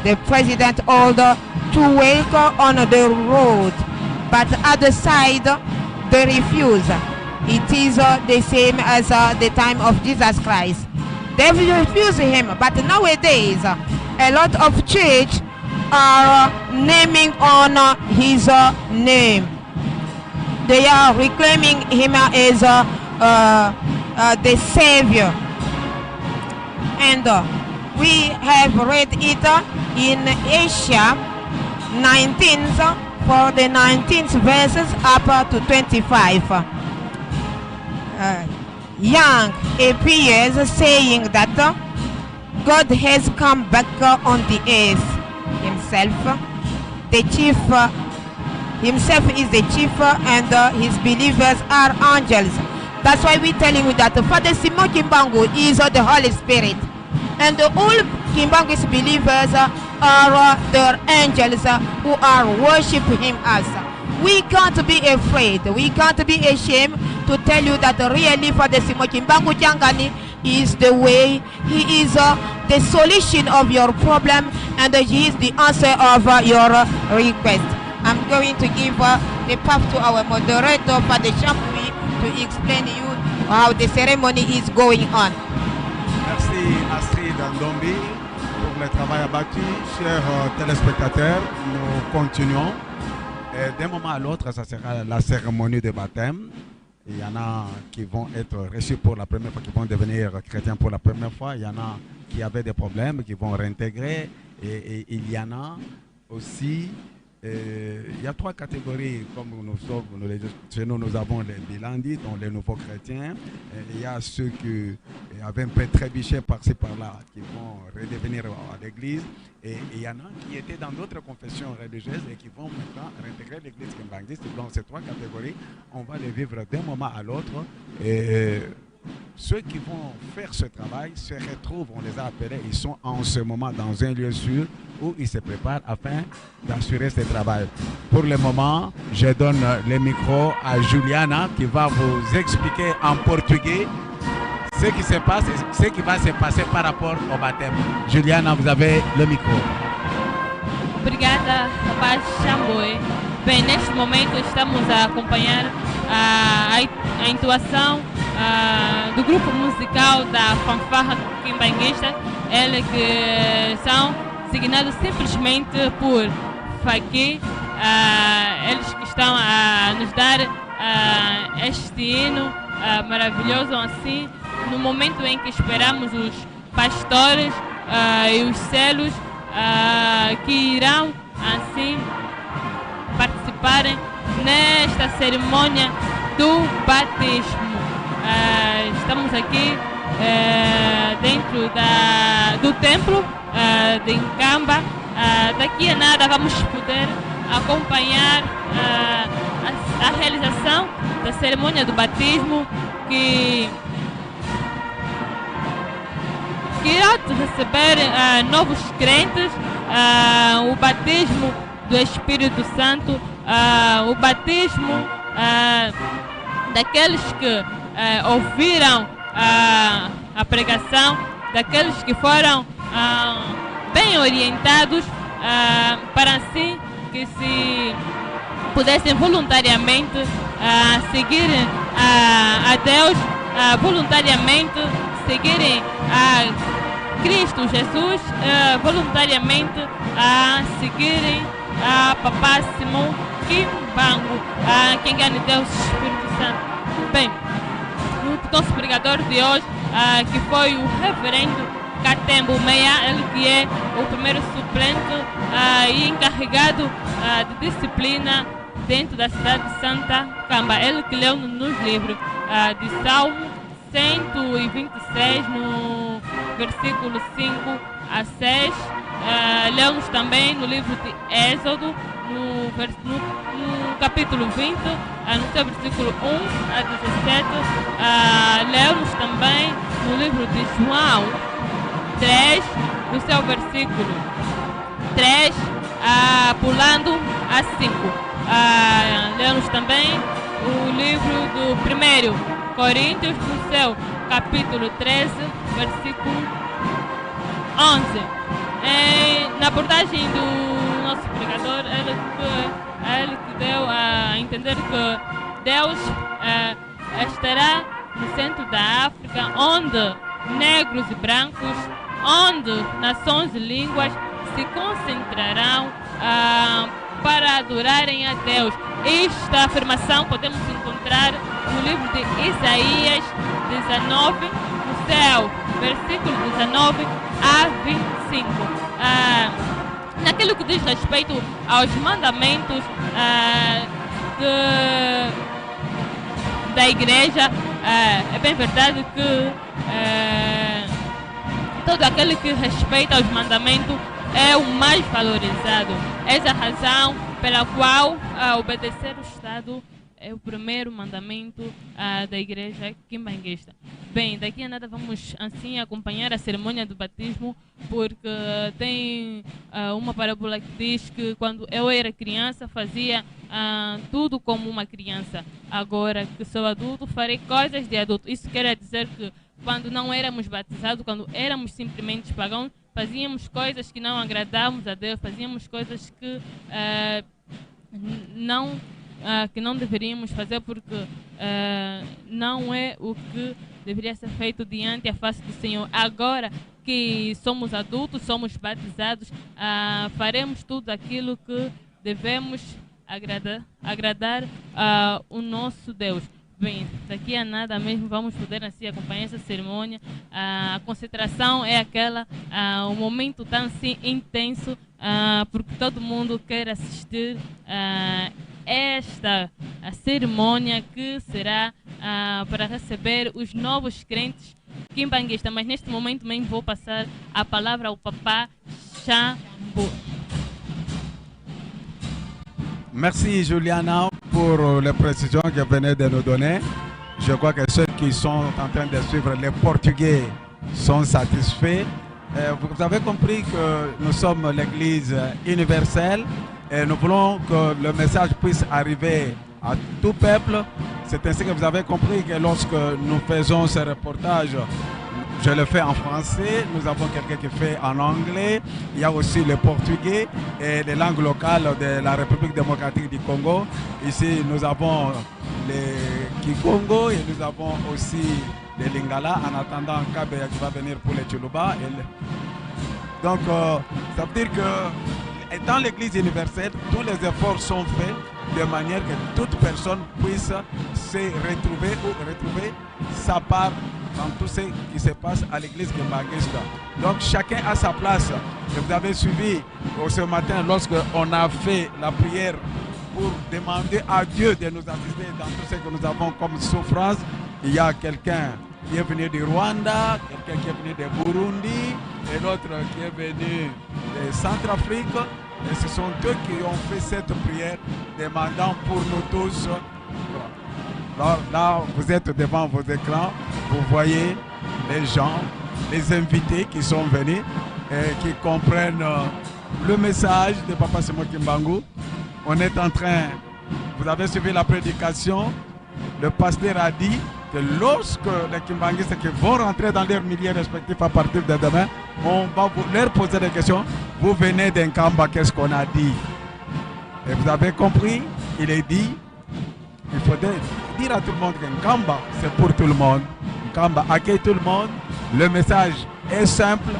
The president order to work on the road, but other side, they refuse. It is, uh, the same as, uh, the time of Jesus Christ. They refuse him, but nowadays, uh, a lot of church are, uh, naming on, uh, his, uh, name. They are reclaiming him as, uh, uh, uh, the savior. And, uh, we have read it, uh, in Asia nineteen, uh, for the nineteenth verses up, uh, to twenty-five. Uh, Young appears saying that, uh, God has come back, uh, on the earth himself. The chief, uh, himself is the chief, uh, and, uh, his believers are angels. That's why we telling you that Father Simon Kimbangu is, uh, the Holy Spirit. And all Kimbanguist believers, uh, are, uh, their angels, uh, who are worshiping us. We can't be afraid, we can't be ashamed to tell you that really Father Simon Kimbangu Kiangani is the way, he is, uh, the solution of your problem, and, uh, he is the answer of, uh, your, uh, request. I'm going to give, uh, the path to our moderator, Father Shambwe, to explain you how the ceremony is going on. Merci Astrid Ndombi pour le travail abattu. Chers, euh, téléspectateurs, nous continuons. Euh, d'un moment à l'autre, ça sera la cérémonie de baptême. Il y en a qui vont être reçus pour la première fois, qui vont devenir chrétiens pour la première fois. Il y en a qui avaient des problèmes, qui vont réintégrer. Et, et il y en a aussi, euh, il y a trois catégories, comme nous sommes, nous les, chez nous, nous avons les bilandi, donc les nouveaux chrétiens. Et il y a ceux qui, euh, avaient un peu trébuché par-ci, par-là, qui vont redevenir à l'église. Et il y en a qui étaient dans d'autres confessions religieuses et qui vont maintenant réintégrer l'église kimbanguiste. Donc ces trois catégories, on va les vivre d'un moment à l'autre. Et ceux qui vont faire ce travail se retrouvent, on les a appelés, ils sont en ce moment dans un lieu sûr où ils se préparent afin d'assurer ce travail. Pour le moment, je donne le micro à Juliana qui va vous expliquer en portugais ce qui se passe, ce qui va se passer par rapport au baptême. Juliana, vous avez le micro. Obrigada, rapaz Shambwe. Bem, neste momento estamos a acompanhar a, a, a entoação, ah, do grupo musical da Fanfarra Kimbanguista, eles que são designados simplesmente por Faki. Ah, eles que estão a nos dar, ah, este hino, ah, maravilhoso assim, no momento em que esperamos os pastores, ah, e os selos, ah, que irão assim participarem nesta cerimónia do batismo. Ah, estamos aqui, eh, dentro da, do templo, ah, de Nkamba. Ah, daqui a nada vamos poder acompanhar, ah, a, a realização da cerimónia do batismo que que irá receber, ah, novos crentes, ah, o batismo do Espírito Santo, ah, o batismo, ah, daqueles que eh, ouviram, ah, a pregação, daqueles que foram, ah, bem orientados, ah, para assim que se pudessem voluntariamente, ah, seguirem, ah, a Deus, ah, voluntariamente seguirem a Cristo Jesus, ah, voluntariamente a seguirem a Papá Simão Kimbangu, ah, quem ganha Deus Espírito Santo. Bem, o nosso pregador de hoje, ah, que foi o reverendo Katembo Meya, ele que é o primeiro suplente, ah, e encarregado, ah, de disciplina dentro da cidade de Santa Kamba. Ele que leu no, nos livros, ah, de Salmo cento e vinte e seis, no versículo cinco a seis. Ah, leu-nos também no livro de Êxodo, no vers-, no, no capítulo vinte, ah, no seu versículo um a dezassete. Ah, leu-nos também no livro de João três, no seu versículo três, ah, pulando a cinco. Ah, leu-nos também o livro do primeiro Coríntios, no seu capítulo treze, versículo onze. Eh, na abordagem do nosso pregador, ele que, ele que deu a entender que Deus, eh, estará no centro da África, onde negros e brancos, onde nações e línguas se concentrarão, ah, para adorarem a Deus. Esta afirmação podemos encontrar no livro de Isaías dezanove, no seu versículo dezanove a vinte e cinco. Ah, naquilo que diz respeito aos mandamentos, ah, de, da igreja, ah, é bem verdade que, ah, todo aquele que respeita os mandamentos é o mais valorizado. Essa é a razão pela qual, ah, obedecer o Estado é o primeiro mandamento, ah, da igreja quimbanguista. Bem, daqui a nada vamos, assim, acompanhar a cerimônia do batismo, porque tem, ah, uma parábola que diz que quando eu era criança, fazia, ah, tudo como uma criança. Agora que sou adulto, farei coisas de adulto. Isso quer dizer que quando não éramos batizados, quando éramos simplesmente pagãos, fazíamos coisas que não agradávamos a Deus, fazíamos coisas que, eh, n-, não, ah, que não deveríamos fazer, porque, eh, não é o que deveria ser feito diante a face do Senhor. Agora que somos adultos, somos batizados, ah, faremos tudo aquilo que devemos agrada-, agradar, ah, o nosso Deus. Bem, daqui a nada mesmo vamos poder, assim, acompanhar essa cerimônia. Ah, a concentração é aquela, ah, um momento tão, assim, intenso, ah, porque todo mundo quer assistir, ah, esta, a cerimônia que será, ah, para receber os novos crentes quimbanguista, mas neste momento mesmo vou passar a palavra ao Papá Xambu. Merci Juliana pour les précisions que vous venez de nous donner. Je crois que ceux qui sont en train de suivre les Portugais sont satisfaits. Euh, vous avez compris que nous sommes l'église universelle et nous voulons que le message puisse arriver à tout peuple. C'est ainsi que vous avez compris que lorsque nous faisons ce reportage, je le fais en français, nous avons quelqu'un qui fait en anglais, il y a aussi le portugais et les langues locales de la République démocratique du Congo. Ici, nous avons le kikongo et nous avons aussi le lingala, en attendant Kabeya qui va venir pour le tshiluba. Et le... Donc, euh, ça veut dire que, étant l'église universelle, tous les efforts sont faits de manière que toute personne puisse se retrouver ou retrouver sa part dans tout ce qui se passe à l'église kimbanguiste. Donc, chacun a sa place. Et vous avez suivi, euh, ce matin, lorsque on a fait la prière pour demander à Dieu de nous assister dans tout ce que nous avons comme souffrance, il y a quelqu'un qui est venu du Rwanda, quelqu'un qui est venu de Burundi, et l'autre qui est venu de Centrafrique. Et ce sont eux qui ont fait cette prière, demandant pour nous tous. Là, là, vous êtes devant vos écrans, vous voyez les gens, les invités qui sont venus et qui comprennent, euh, le message de Papa Simon Kimbangu. On est en train, vous avez suivi la prédication, le pasteur a dit, que lorsque les Kimbanguistes qui vont rentrer dans leur milieu respectif à partir de demain, on va vous, leur poser des questions. Vous venez de Nkamba, qu'est-ce qu'on a dit ? Et vous avez compris, il est dit, il faudrait dire à tout le monde que Nkamba, c'est pour tout le monde. Nkamba accueille tout le monde. Le message est simple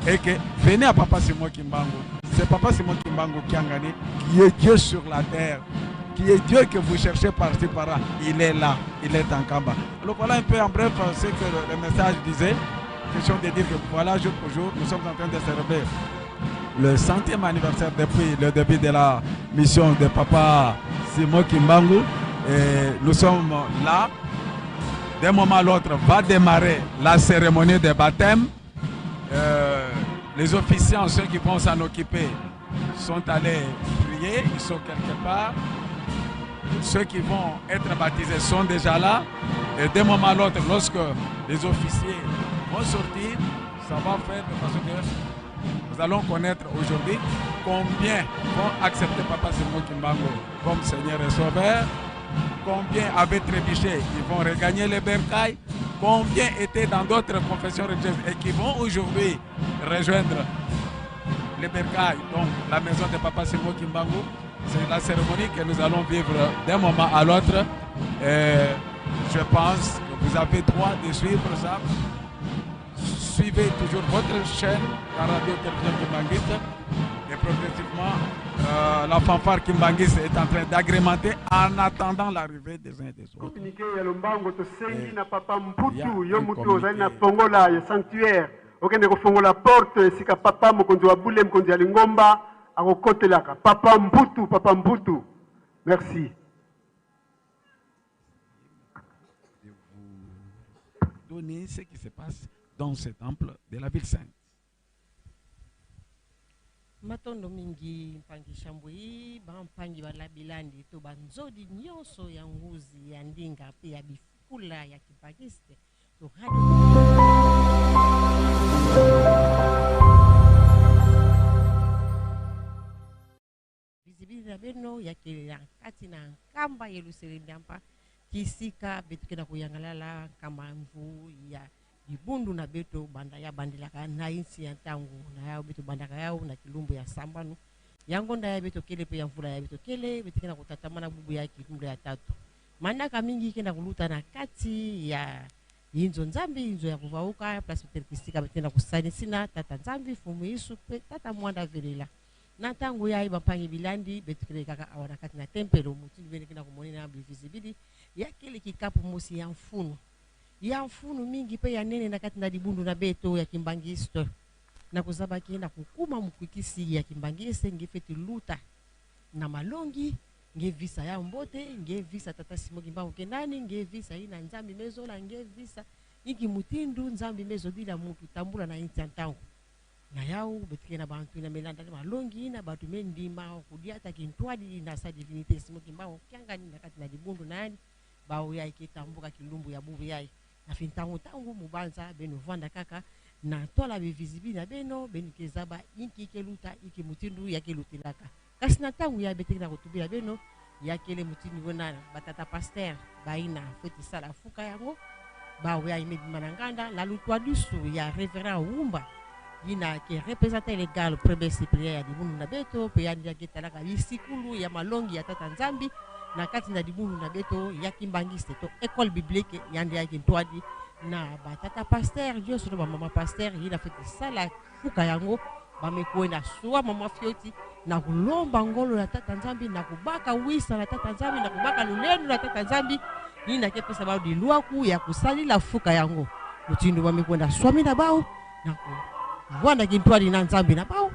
et que venez à Papa Simon Kimbangu. C'est Papa Simon Kimbangu Kiangani qui est Dieu sur la terre, qui est Dieu que vous cherchez par-ci par-là. Il est là, il est à Nkamba. Alors voilà un peu en bref, euh, ce que le, le message disait. Question de dire que voilà, jour pour jour, nous sommes en train de célébrer le centième anniversaire depuis le début de la mission de Papa Simon Kimbangu. Et nous sommes là. D'un moment à l'autre, va démarrer la cérémonie de baptême. Euh, les officiants, ceux qui vont s'en occuper, sont allés prier, ils sont quelque part. Ceux qui vont être baptisés sont déjà là. Et d'un moment à l'autre, lorsque les officiers vont sortir, ça va faire de façon que nous allons connaître aujourd'hui combien vont accepter Papa Simon Kimbangu comme Seigneur et Sauveur, combien avaient trébuché, ils vont regagner les bercailles, combien étaient dans d'autres confessions religieuses et qui vont aujourd'hui rejoindre les bercailles, donc la maison de Papa Simon Kimbangu. C'est la cérémonie que nous allons vivre d'un moment à l'autre. Et je pense que vous avez droit de suivre ça. Suivez toujours votre chaîne, la radio télévision kimbanguiste. Et progressivement, euh, la fanfare kimbanguiste est en train d'agrémenter en attendant l'arrivée des uns et des autres. Communiqué ya lombango, tosengi na Papa Mputu, yo mutu ozali na fongola ya sanctuaire, okende kofongola porte esika Papa, mokonzi wa bule, mokonzi ya lingomba, akokotelaka. Papa Mputu, Papa Mputu. Merci. De vous donner ce qui se passe dans ce temple de la ville sainte. Matondo mingi, mpangi Shambwe, bampangi bala bilandi, to banzodi nyonso ya nguzi, ya ndinga, pe ya bifukula ya kimbanguiste, to radio. Visibilité na beno ya kele na kati na Nkamba, Yelusalemi ya mpa, kisika beto ke na kuyangalala nkama mvu ya dibundu na beto banda ya bandilaka na insi ya ntangu, na yau beto bandaka yau na kilumbu ya sambanu. Ya ngonda ya beto kele pe ya mvula ya beto kele, beto ke na kutatamana bubu ya kilumbu ya tatu. Manaka mingi ke na kuluta na kati ya inzo Nzambi, inzo ya kuvauka, place beto ke kisika beto ke na kusanisina Tata Nzambi, Mfumu Yesu, pe Tata Mwanda Velela. Na ntangu yayi, bampangi bilandi, beto kele kaka awa na kati na tempelo, mutindu beno ke na kumonina bivisibilité, ya kele kikapu mosi ya mfunu. Ya mfunu mingi pe ya nene na kati na dibundu na beto ya kimbanguiste. Na kuzaba ke na kukuma mukwikisi ya kimbanguiste nge fweti luta na malongi, nge visa ya mbote, nge visa Tata Simon Kimbangu ke nani, nge visa yina Nzambi me zola, nge visa inki mutindu Nzambi me zodila mutu tambula na insi ya ntangu. Na yau, beto ke na bantu yina me landa na malongi, na bantu me ndima kudiata kintwadi na sa divinité Simon Kimbangu Kiangani na kati na dibundu na yandi, bawu yayi ke tambuka kilumbu ya bubu yayi. Na fini ntangu ntangu, mubanza beno vanda kaka na tola bivisibilité na beno, beno ke zaba inki ke luta, inki mutindu ya ke lutilaka. Kasi na ntangu yayi beto ke na kutubila beno, ya kele mutindu wena batata pasteur bayina fweti sala fuka yango, bawu yayi me bima na nganda, na lutwadusu ya Révérend Wumba, yina ke représentant légal premier supérieur ya dibundu na beto, pe yandi ya ke talaka bisikulu ya malongi ya Tata Nzambi na kati na dibundu na beto ya kimbanguiste, to école biblique, yandi ya ke ntwadi na batata pasteur, nyonso na bamama pasteur, yina fweti sala fuka yango, ba me kwenda swa mama fioti, na kulomba ngolo ya Tata Nzambi, na kubaka wisa na Tata Nzambi, na kubaka lulendo na Tata Nzambi, yina ke pesa bawu dilwaku ya kusalila fuka yango. Mutindu ba me kwenda swamina bawu, na kuvanda kintwadi na Nzambi na bawu.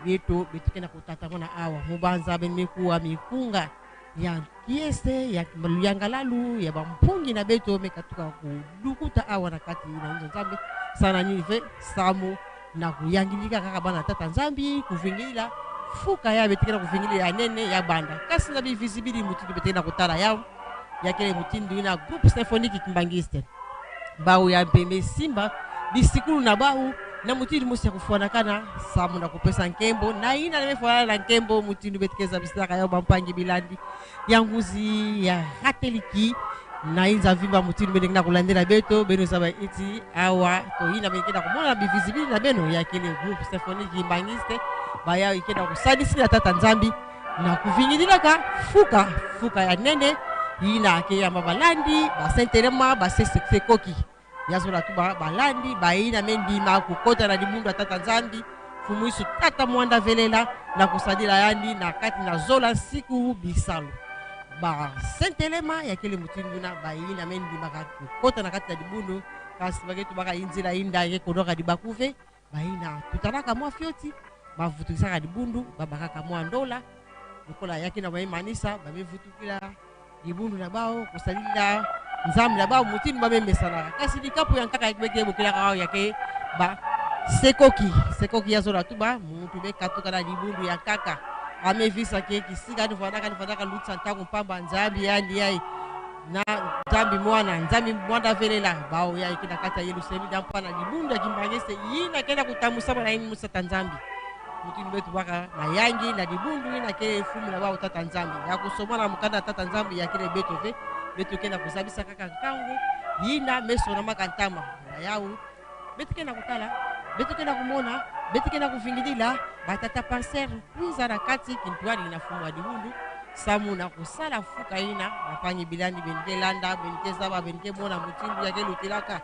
Beto, beto ke na kutatamana awa, mubanza beno me kuwa mikunga ya kiese, ya luyangalalu, ya bampungi na beto me katuka kudukuta awa na kati na inzo Nzambi, sa na nini ve? Samu na kuyangilika kaka bana Tata Nzambi, kuvingilila fuka ya beto ke na kuvingilila ya nene, ya banda. Kasi na bivisibilité mutindu beto ke na kutala yau, ya kele mutindu yina groupe symphonique kimbanguiste. Bawu ya mpe me simba bisikulu na bawu na mutindu mosi ya kufwanakana, samu na kupesa nkembo na yina me fwanana na nkembo, mutindu beto ke zabisaka yau, bampangi bilandi ya nguzi, ya kateliki, na inza mvimba mutindu beno ke na kulandela beto, beno zaba ti awa, to ina beno ke na kumona na bivizibili na beno, ya kele groupe symphonique kimbanguiste, ba yau ke na kusadisi na tata Nzambi, na kuvingidilaka fuka, fuka ya nene, ina ke yamba balandi, ba sentelema, ba se-, se-, sekoki. Ya zola tuba balandi, ba ina me ndima kukota na dibundu ya tata Nzambi, Mfumu Yesu tata Mwanda Velela, na kusadila yandi na kati na zola nsiku bisalu. Ba sentelema, ya kele mutindu na, ba ina me ndimaka kukota na kati na dibundu, kasi ba ke tubaka inzila inda ke kodoka dibakuve, ba ina tutanaka mwa fioti, ba vutukisaka dibundu, ba bakaka mwa ndola, lokola ya ke na ba me manisa, ba me vutukila dibundu na bau, kusadila Nzambi na bau, mutindu ba me mesanaka. Kasi dikapu ya nkaka ya ke bokilaka bau ya ke ba sekoki. Sekoki ya zola tuba, muntu me katuka na dibundu ya nkaka. A me visa ke kisika ni fwanaka, ni fwanaka lutisa ntangu mpamba Nzambi yandi yai. Na Nzambi Mwana, Nzambi Mwanda Velela, bau yai ke na kati ya Yelusalemi ya mpa na dibundu ya kimbanguiste, ina ke na kutambusama na ini mosi tata Nzambi. Mutindu beto baka na yangi na dibundu ina ke mfumu na bau tata Nzambi. Ya kusomana mukanda tata Nzambi ya kele beto ve, beto ke na kuzabisa kaka nkangu, ina me sonamaka ntama. Na yau, beto ke na kutala, beto ke na kumona, beto ke na kuvingidila, ba tata Parcer, kwiza na kati kintwadi na mfumu wa dibundu, samu na kusala fuka ina, bampangi bilandi beno ke landa, beno ke zaba, beno ke mona mutindu ya ke lutilaka,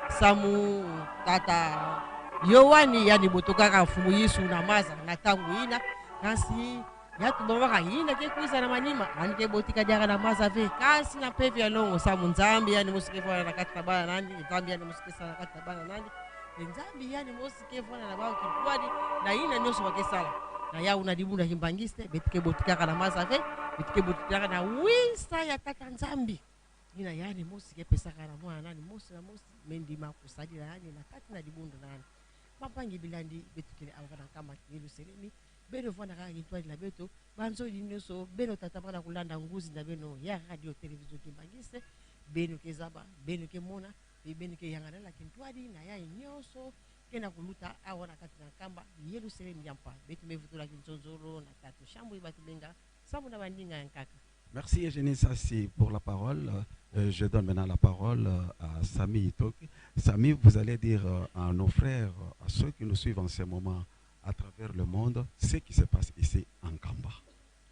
samu tata Yoane yandi botokaka Mfumu Yesu na maza, na ntangu ina, kasi ya tubamaka ina ke kwiza na manima, yandi ke botika diaka na maza ve, kasi na mpeve ya longo, samu Nzambi yandi mosi ke fwana na kati na bana nandi, Nzambi yandi mosi ke sala na kati na bana nandi, Nzambi yandi mosi ke fwana na bau kintwadi, na ina nionso ba ke sala. Na yau na dibundu ya kimbanguiste, beto ke botikaka na maza ve, beto ke botikaka na wisa ya tata Nzambi. Ina yandi mosi ke pesaka na mwana nandi mosi na mosi, me ndima kusadila yandi na kati na dibundu na yandi. Bampangi bilandi, beto kele awa kaka na nkamba Yelusalemi, beno fwanaka kintwadi na beto, banzodi nionso, beno tata bana kulanda nguzi na beno ya Radio Télévision Kimbanguiste, beno ke zaba, beno ke mona, pe beno ke yangalala kintwadi na yai nionso ke na kuluta awa na kati na nkamba Yelusalemi ya mpa. Beto me vutula kinzonzolo na tata Shambwe Batubenga, samu na baninga ya nkaka. Merci Eugénie Sassi pour la parole. Euh, je donne maintenant la parole, euh, à Samy Itoke. Samy, vous allez dire, euh, à nos frères, à ceux qui nous suivent en ce moment à travers le monde, ce qui se passe ici en Nkamba.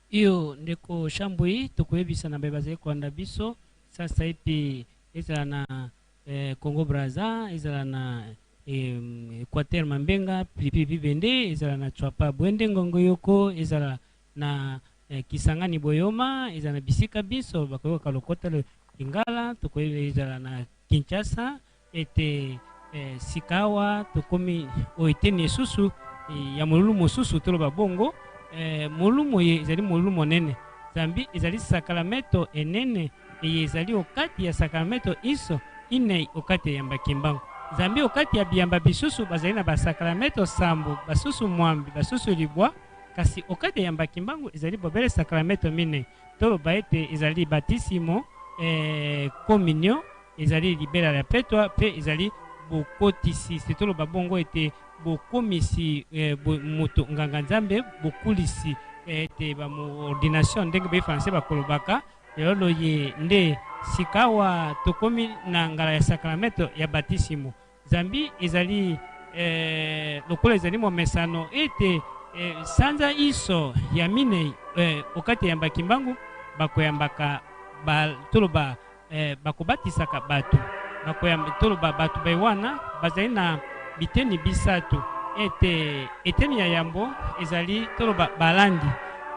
Iyo, ndeko Shambwe, tokoyebisa na baye bazali kolanda biso, sasa ete ezala na, eh, Congo Brazza, ezala na, eh, Equateur Mambenga, Pilipi Bibende, ezala na Tshuapa Bwende Ngongo Yoko, ezala na, eh, Kisangani Boyoma, ezala na bisika binso bakoyokaka lokota lo-, Lingala, tokoyeba ezala na Kinshasa, ete, eh, sikawa tokomi o eteni esusu, eh, ya molulu mosusu, toloba bongo, eh, molulu moye ezali molulu monene. Zambi ezali sakramento enene, eye ezali o kati ya sakramento inso inei o kati ya Yamba Kimbangu. Zambi o kati ya biyamba bisusu bazali na basakramento sambo, basusu mwambi, basusu libwa, kasi o kati ya Yamba Kimbangu ezali bobele sakramento minei. Toloba ete ezali batisimo, eh, communion, ezali libela ya petwa, pe ezali bokotisi, se toloba bongo ete bokomisi, eh, bo-, moto nganga-Nzambe, bokulisi, eh, ete ba mo-, ordination, ndenge ba Français bakolobaka, lelo loye nde sikawa tokomi na ngala ya sakramento ya batisimo. Zambi ezali, eh, lokola ezali momesano ete, eh, sanza inso ya minei, eh, o kati ya Yamba Kimbangu, bakoyambaka ba-, toloba, eh, bakobatisaka bato. Bakoyam-, toloba bato baye wana bazali na biteni bisato. Ete, eteni ya yambo ezali toloba balandi.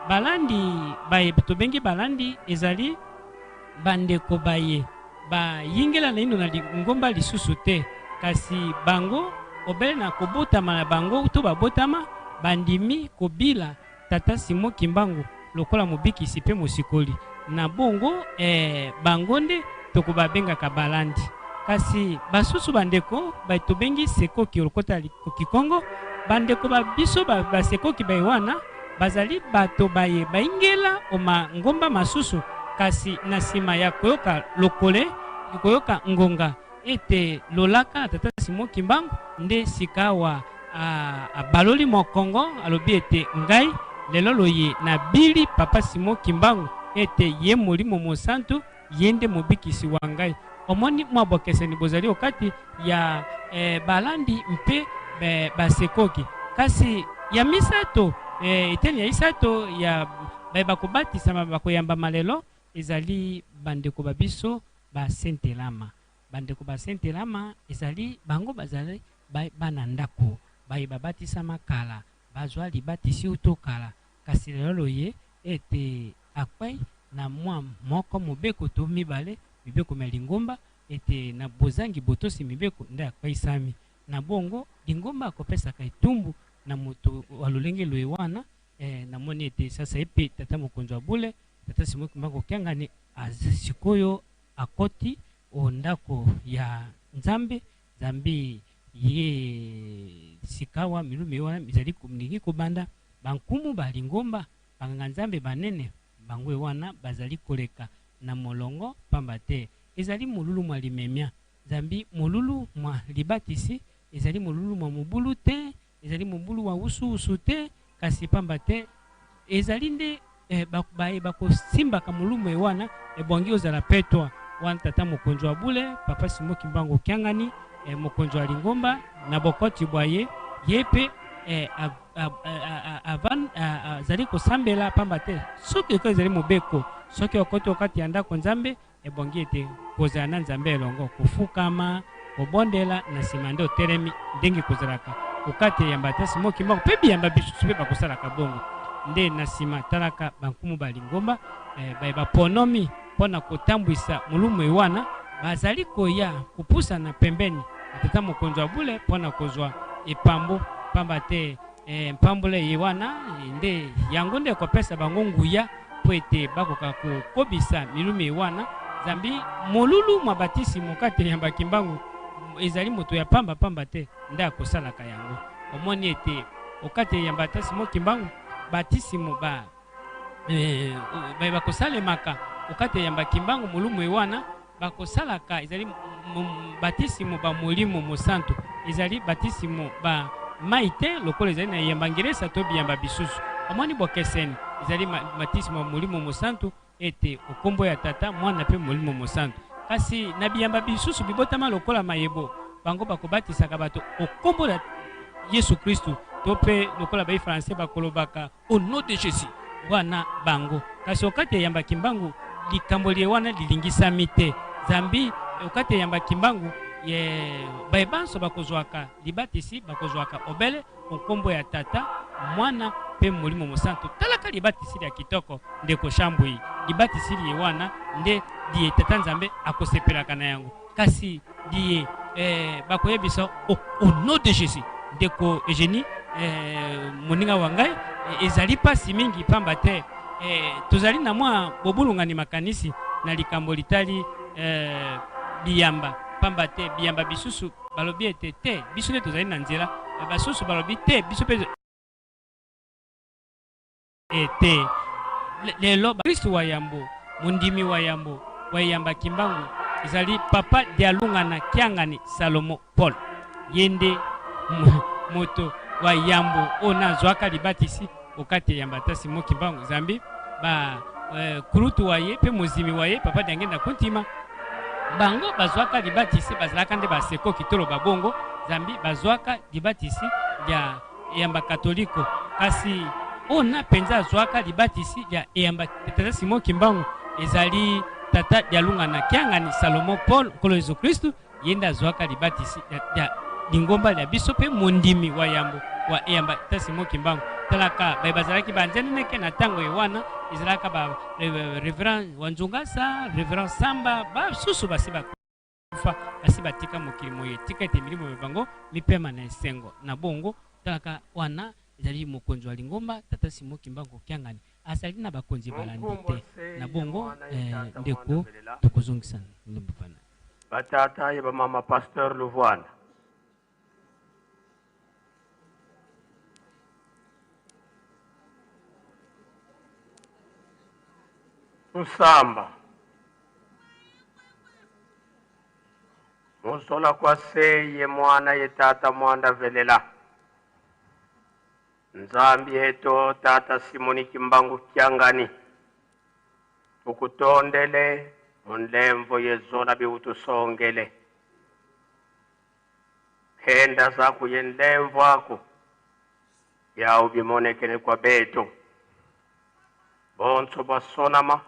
Balandi baye tobengi balandi ezali bandeko baye bayingela naino na lingomba lisusu te, kasi bango, obele na kobotama na bango to babotama, bandimi kobila Tata Simon Kimbangu lokola mobikisi pe mosikoli. Na bongo, eh, bango nde tokobabengaka balandi. Kasi basusu bandeko baye tobengi sekoki o lokota li-, ko Kikongo, bandeko ba biso ba, basekoki baye wana, bazali bato baye bayingela o mangomba masusu, kasi na nsima ya koyoka lokole, koyoka ngonga ete lolaka na Tata Simon Kimbangu nde sikawa a-, abaloli mokongo, alobi ete ngai lelo loye nabili Papa Simon Kimbangu ete ye Molimo Mosantu ye nde mobikisi wa ngai. Omoni mwa bokeseni bozali o kati ya, eh, balandi mpe be-, basekoki. Kasi ya misato, eh, eteni ya isato ya baye bakobatisama, bakoyambama lelo, ezali bandeko ba biso ba Sainte Lama. Bandeko ba Sainte Lama ezali bango bazali ba-, bana ndako, baye babatisama kala, bazwa libatisi uto kala. Kasi lelo loye ete akwei na mwa moko mobeko to mibale, mibeko mia lingomba, ete na bozangi botosi mibeko nde akweisami. Na bongo, lingomba akopesaka etumbu na moto wa lolenge loye wana, eh, namoni ete sasa epe tata mokonzi wa bule, tata Simon Kimbangu Kiangani, az-, sikoyo akoti o ndako ya Nzambe, zambi ye sikawa milu miye wana mizali ko-, milingi kobanda, bankumu ba lingomba, banganga-Nzambe banene, bango ye wana bazali koleka na molongo, pamba te ezali molulu mwa limemia. Zambi molulu mwa libatisi ezali molulu mwa mobulu te, ezali mobulu mwa wusu-wusu te, kasi pamba te ezali nde, eh, ba-, baye bakosimbaka molulu moye wana, ebongi ozala petwa. Wana tata mokonzi wa bule, papa Simon Kimbangu Kiangani, eh, mokonzi wa lingomba, na bokoti bwaye, ye mpe, eh, a-, a-, a-, a-, a-, avan-, a-, a-, azali kosambela, pamba te soki eko ezali mobeko, soki okoti o kati ya ndako-Nzambe, ebongi ete kozala na Nzambe elongo, kofukama, kobondela, na sima nde otelemi, ndenge kozalaka o kati ya yamba tata Simon Kimbangu, mpe biyamba bisusu mpe bakosalaka bongo. Nde na sima talaka bankumu ba lingomba, eh, baye baponomi mpo na kotambwisa molulu moye wana, bazali koya kopusana pembeni na tata mokonzi wa bule mpo na kozwa epambu, pamba te eh, mpambula ye wana, eh, nde yango nde ekopesa bango nguya mpo ete bakoka kokobisa milulu miye wana. Zambi molulu mwa batisimo o kati ya yamba Kimbangu, ezali moto ya pamba pamba te nde akosalaka yango. Omoni ete o kati ya yamba tata Simon Kimbangu, batisimo ba, eh, baye bakosalemaka o kati ya yamba Kimbangu molulu moye wana, bakosalaka, ezali m-, m-, batisimo ba Molimo Mosantu. Ezali batisimo ba mayi te, lokola ezali na yamba Ngelesa to biyamba bisusu. Omoni bokeseni, ezali ma-, batisimo ba Molimo Mosantu, ete o nkombo ya Tata, Mwana mpe Molimo Mosantu. Kasi na biyamba bisusu bibotama lokola mayebo, bango bakobatisaka bato o nkombo ya Yesu Kristu, to mpe lokola bayi Français bakolobaka, au nom de Jésus, wana bango. Kasi o kati ya yamba Kimbangu, likambo liye wana lilingisami te. Zambi o kati ya yamba Kimbangu, ye, baye banso bakozwaka libatisi, bakozwaka obele o nkombo ya Tata, Mwana, mpe Molimo Mosantu. Talaka libatisi lya kitoko, ndeko Shambui. Libatisi liye wana nde liye Tata Nzambe akosepelaka na yango. Kasi liye, eh, bakoyebisa au, au nom de Jésus. Ndeko Eugénie, eh, moninga wa ngai, eh, ezali mpasi mingi pamba te, eh, tozali na mwa bobulungani makanisi na likambo litali, eh, biyamba. Pamba te biyamba bisusu balobi ete te, biso nde tozali na nzela. Eh, basusu balobi te, biso mpe e te. Le-, lelo bakristu wa yambo, mondimi wa yambo, wa yamba Kimbangu, ezali Papa Dialungana Kiangani Salomo Paul. Ye nde mo-, moto wa yambo oyo nde azwaka libatisi o kati ya yamba tata Simon Kimbangu. Zambi ba, eh, kulutu wa ye, mpe mozimi wa ye, Papa Diangienda Kuntima, bango bazwaka libatisi, bazalaka nde basekoki, toloba bongo, zambi bazwaka libatisi lya eyamba Katoliko. Kasi oyo nde mpenza azwaka libatisi lya eyamba tata Simon Kimbangu, ezali Tata Dialungana Kiangani Salomo Paul, Nkolo Yezu Kristu, ye nde azwaka libatisi lya, lya lingomba lya biso mpe mondimi wa yambo wa eyamba tata Simon Kimbangu. Talaka baye bazalaki banzeneneke na ntango ye wana, ezalaka ba, eh, Révérend Wanzungasa, Révérend Samba, basusu basi ba kufa, basi batika mokili moye. Tika ete milimo mya bango mipema na esengo. Na bongo, talaka wana ezali mokonzi wa lingomba, tata Simon Kimbangu Kiangani. Azali na bakonzi balandi te. Na bongo, eh, ndeko, tokozongisana. Batata ye bamama, Pasteur Luvwanda. Tusamba. Mu zola kwa Se ye Mwana ye Tata Mwanda Velela. Nzambi eto, Tata Simoni Kimbangu Kiangani, tukutondele mu nlemvo ye zona biutusongele. Henda zaku ye nlemvo aku, yau bimonekene kwa beto. Bonso bwasonama.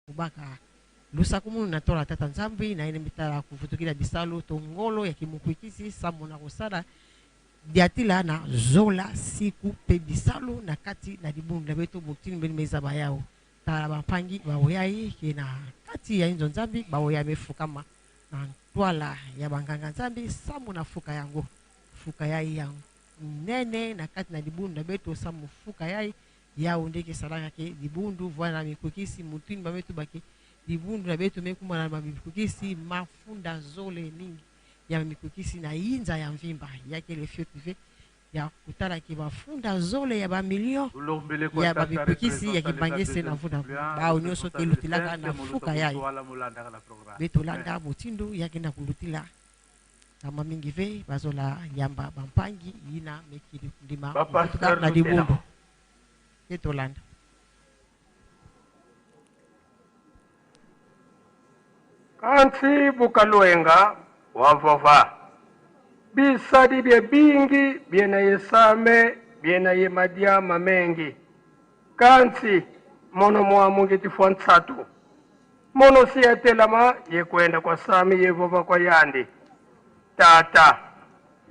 Kubaka lusakumunu na ntola tata Nzambi, na ina mitala kuvutukila bisalu to ngolo ya kimukwikisi, samu na kusala diatila na zola siku mpe bisalu na kati na dibundu na beto, mutindu beno me zaba yau. Tala bampangi baoyai ke na kati ya inzo Nzambi, baoyai me fukama na ntwala ya banganga Nzambi, samu na fuka yango. Fuka yai ya nene na kati na dibundu na beto, samu fuka yai, yau nde ke salaka ke dibundu vwanda na mikwikisi, mutindu ba me tuba ke dibundu na beto me kumana na mikwikisi, mafunda zole mingi ya mikwikisi na inza ya mvimba, ya kele fioti ve, ya kutala ke mafunda zole ya bamilio ya bamikwikisi ya kibangise na vuna. Bawu nyonso ke lutilaka na fuka yai. Beto landa mutindu ya ke na kulutila. Kama mingi ve, bazola yamba bampangi ina me kiri ndima kuvutuka na dibundu. Beto landa. Kansi bu Kalwenga wavova, bisadi bia bingi biena ye same, biena ye madia mamengi. Kansi mono mwa mungiti fwa nsatu. Mono si yatelama ye kwenda kwa same ye vova kwa yandi: Tata,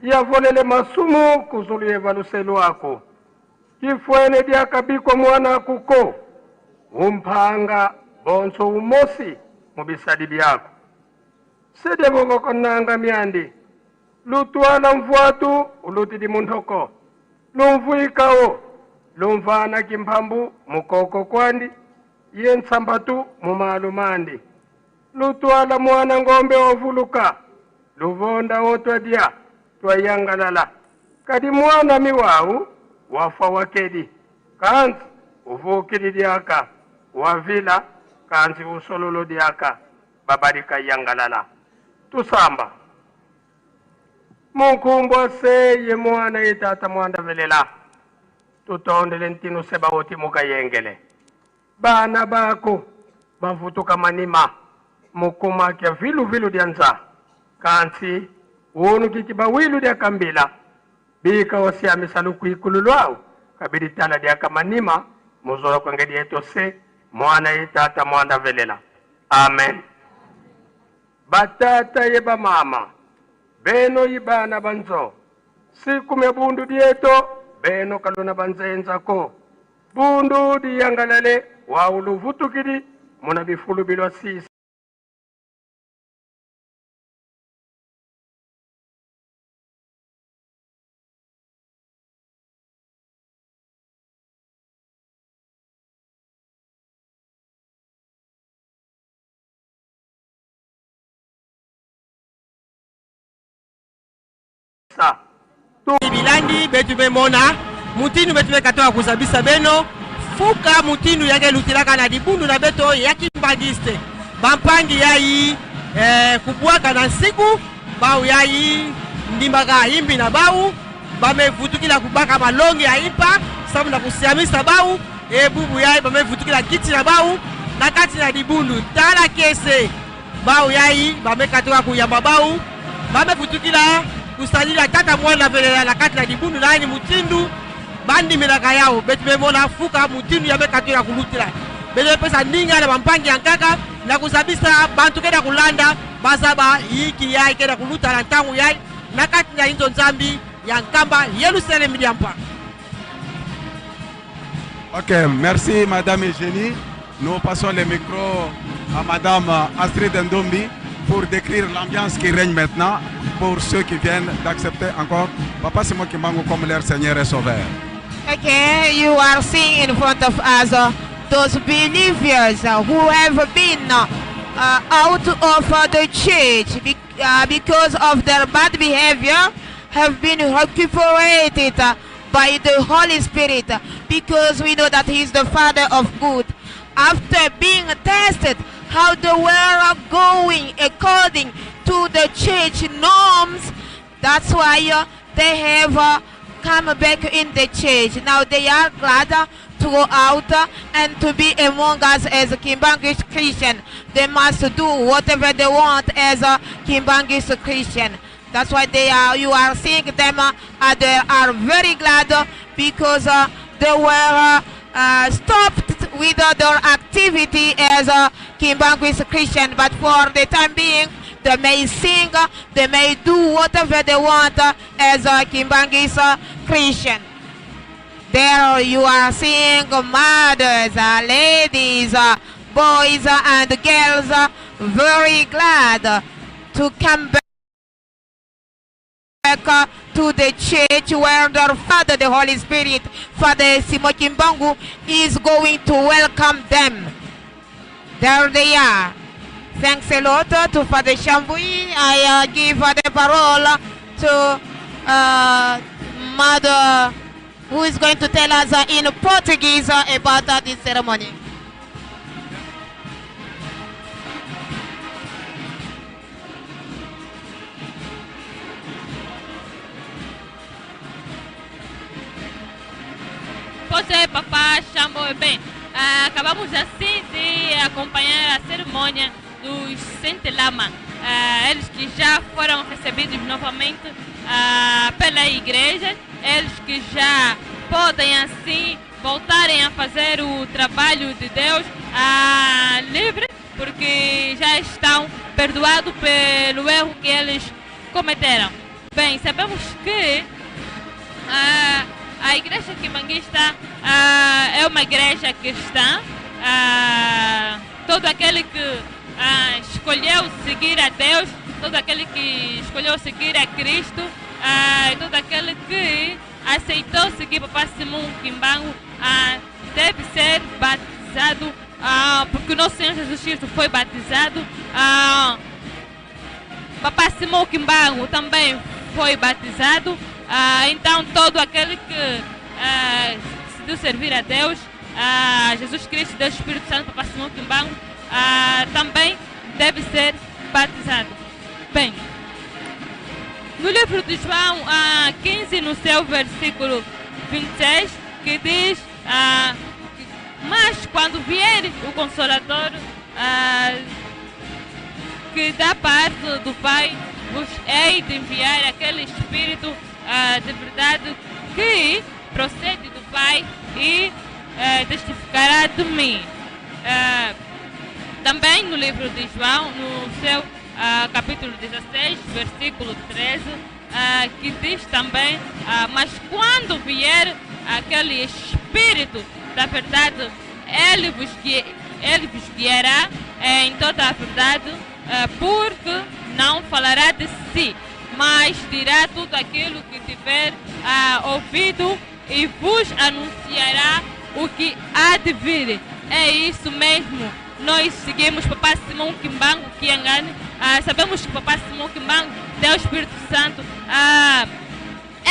yavolele masumu ku zulu ye valuselo aku. Kifwene diaka bikwa mwana'aku ko, umpanga bonso umosi mu bisadi biaku. Sede vova kwa nanga miandi: Lutwala mvwatu ulutidi mu ntoko, lumvwika wo, lumvana kimpambu mu koko kwandi, ye nsambatu mu malu mandi. Lutwala mwana ngombe wavuluka, luvonda wo twadia, twayangalala. Kadi mwanami wau wafwa wakedi, kansi uvukidi diaka, wavila, kansi usololo diaka, babadika yangalala. Tusamba. Mu nkumbu a Se ye Mwana ye Tata Mwanda Velela, tutondele ntinu Se Baoti mu kayengele. Bana baku bavutuka manima mu kuma kia viluvilu dia nza. Kansi wunu kiki bawilu dia kambila, bika wasiamisa lukwikululu au, kabidi tala diaka manima, mu zola kwa ngedi eto Se, Mwana ye Tata Mwanda Velela. Amen. Batata ye bamama, beno i bana ba nzo, siku mia bundu dieto, beno ka luna ba nzenza ko. Bundu diyangalale, wau luvutukidi muna bifulu bilwa sisa. Sa. Tu- Bilangi beto me mona, mutindu beto me katoka kuzabisa beno, fuka mutindu ya ke lutilaka na dibundu na beto ya kimbanguiste. Bampangi yayi, eh, kubwaka na nsiku, bau yayi, ndimaka imbi na bau, ba me vutukila kubaka malongi ya impa, samu na kusiamisa bau, e bubu yayi, ba me vutukila kiti na bau, na kati na dibundu, tala kiese. Bau yayi, ba me katoka kuyamba bau, ba me vutukila kusadila Tata Mwana Velela na kati na dibundu na ni mutindu, ba ndimilaka yau, beto me mona fuka mutindu ya me katoka kulutila. Beto me pesa ndinga na bampangi ya nkaka, na kuzabisa bantu keda kulanda, ba zaba inki yayi keda kuluta na ntangu yayi, na kati na inzo Nzambi ya nkamba, Yelusalemi dia mpa. Ok, merci Madame Eugénie. Nous passons le micro à Madame Astrid Ndombi pour décrire l'ambiance qui règne maintenant pour ceux qui viennent d'accepter encore Papa Simon Kimbangu comme leur Seigneur et Sauveur. Okay, you are seeing in front of us, uh, those believers, uh, who have been, uh, uh, out of, uh, the church be-, uh, because of their bad behavior, have been recuperated, uh, by the Holy Spirit, because we know that He is the Father of good. After being tested, how they were going according to the church norms, that's why, uh, they have, uh, come back in the church. Now they are glad, uh, to go out, uh, and to be among us as Kimbanguist Christian. They must do whatever they want as a Kimbanguist Christian. That's why they are, you are seeing them, uh, uh, they are very glad, uh, because, uh, they were, uh, uh, stopped with, uh, their activity as a Kimbanguist Christian. But for the time being, they may sing, uh, they may do whatever they want, uh, as a Kimbanguist, uh, Christian. There you are seeing mothers, uh, ladies, uh, boys, uh, and girls, uh, very glad, uh, to come back, uh, to the church where their Father, the Holy Spirit, Father Simon Kimbangu, is going to welcome them. There they are. Thanks a lot, uh, to Father Shambui. I, uh, give, uh, the parole to, uh, Mother, who is going to tell us, uh, in Portuguese, uh, about, uh, this ceremony. Pois é, Papá Shambui, bem, ah, acabamos assim de acompanhar a cerimónia dos Sente Lama. Ah, eles que já foram recebidos novamente, ah, pela igreja, eles que já podem assim voltarem a fazer o trabalho de Deus, ah, livre, porque já estão perdoados pelo erro que eles cometeram. Bem, sabemos que, ah, a igreja kimbanguista, ah, é uma igreja cristã. Ah, todo aquele que, ah, escolheu seguir a Deus, todo aquele que escolheu seguir a Cristo, ah, e todo aquele que aceitou seguir Papá Simão Kimbangu, ah, deve ser batizado, ah, porque o nosso Senhor Jesus Cristo foi batizado, ah, Papá Simão Kimbangu também foi batizado, ah, então todo aquele que, ah, decidiu servir a Deus, ah, Jesus Cristo, Deus Espírito Santo, Papá Simão Kimbangu, ah, também deve ser batizado. Bem, no livro de João, ah, quinze, no seu versículo vinte e seis, que diz, ah, mas quando vier o Consolador, ah, que da parte do Pai, vos hei de enviar aquele Espírito, ah, de verdade que procede do Pai e, eh, testificará de mim. Eh, também no livro de João, no seu, ah, capítulo dezasseis, versículo treze, ah, que diz também, ah, mas quando vier aquele Espírito da verdade, ele vos gui-, ele vos guiará, eh, em toda a verdade, eh, porque não falará de si, mas dirá tudo aquilo que tiver, ah, ouvido e vos anunciará o que há de vir. É isso mesmo. Nós seguimos Papá Simão Kimbangu Kiangani. Ah, sabemos que Papá Simão Kimbangu tem o Espírito Santo. Ah,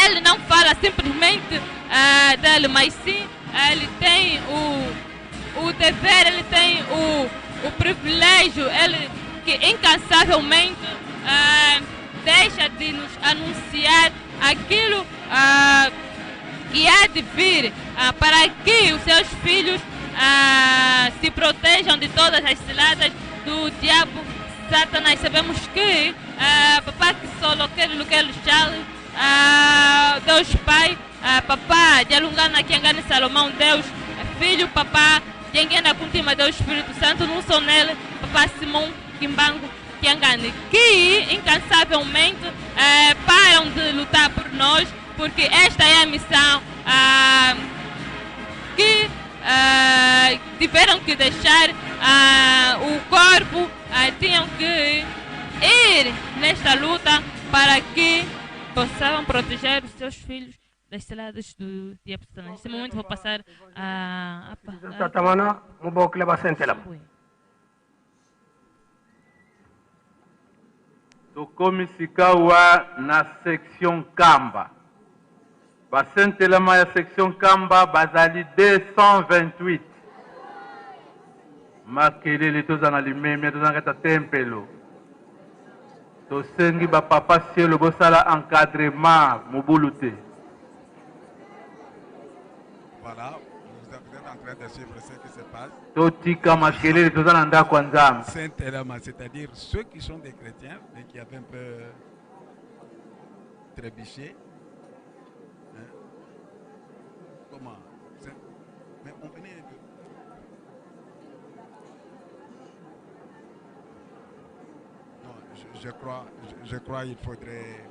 ele não fala simplesmente, ah, dele, mas sim, ah, ele tem o, o dever, ele tem o, o privilégio, ele que incansavelmente, ah, deixa de nos anunciar aquilo, ah, que há de vir, ah, para que os seus filhos, ah, se protejam de todas as ciladas do diabo Satanás. Sabemos que, ah, Papá Kisolo, Keri Lukeri Charles, ah, Deus Pai, ah, Papá Dialungana Kiangani Salomão, Deus Filho, Papá Diengena Kuntima, Deus Espírito Santo, num só nele, Papá Simão Kimbangu Kiangani, que incansavelmente, eh, param de lutar por nós, porque esta é a missão, ah, que, ah, tiveram que deixar, ah, o corpo, ah, tinham que ir nesta luta para que possam proteger os seus filhos das ciladas do diabo Satanás. Nesse momento vou passar a, a, a... Tatamana, mubokila ba sente lama. Tokomi sikawa na section Nkamba. Ba sente lama ya section Nkamba bazali deux cent vingt-huit. Makelele, tozanga limemia, tozanga kati ya tempelo. Tosengi ba papa cielo bosala encadrement, mubulu te. Voilà, vous êtes, vous êtes en train de suivre ce qui se passe. Totika makelele, toza na ndako ya Nzambi. Sente lama, c'est-à-dire ceux qui sont des chrétiens, mais qui avaient un peu trébuché. Hein? Comment? C'est, mais on venait de... Non, je, je crois, je, je crois il faudrait,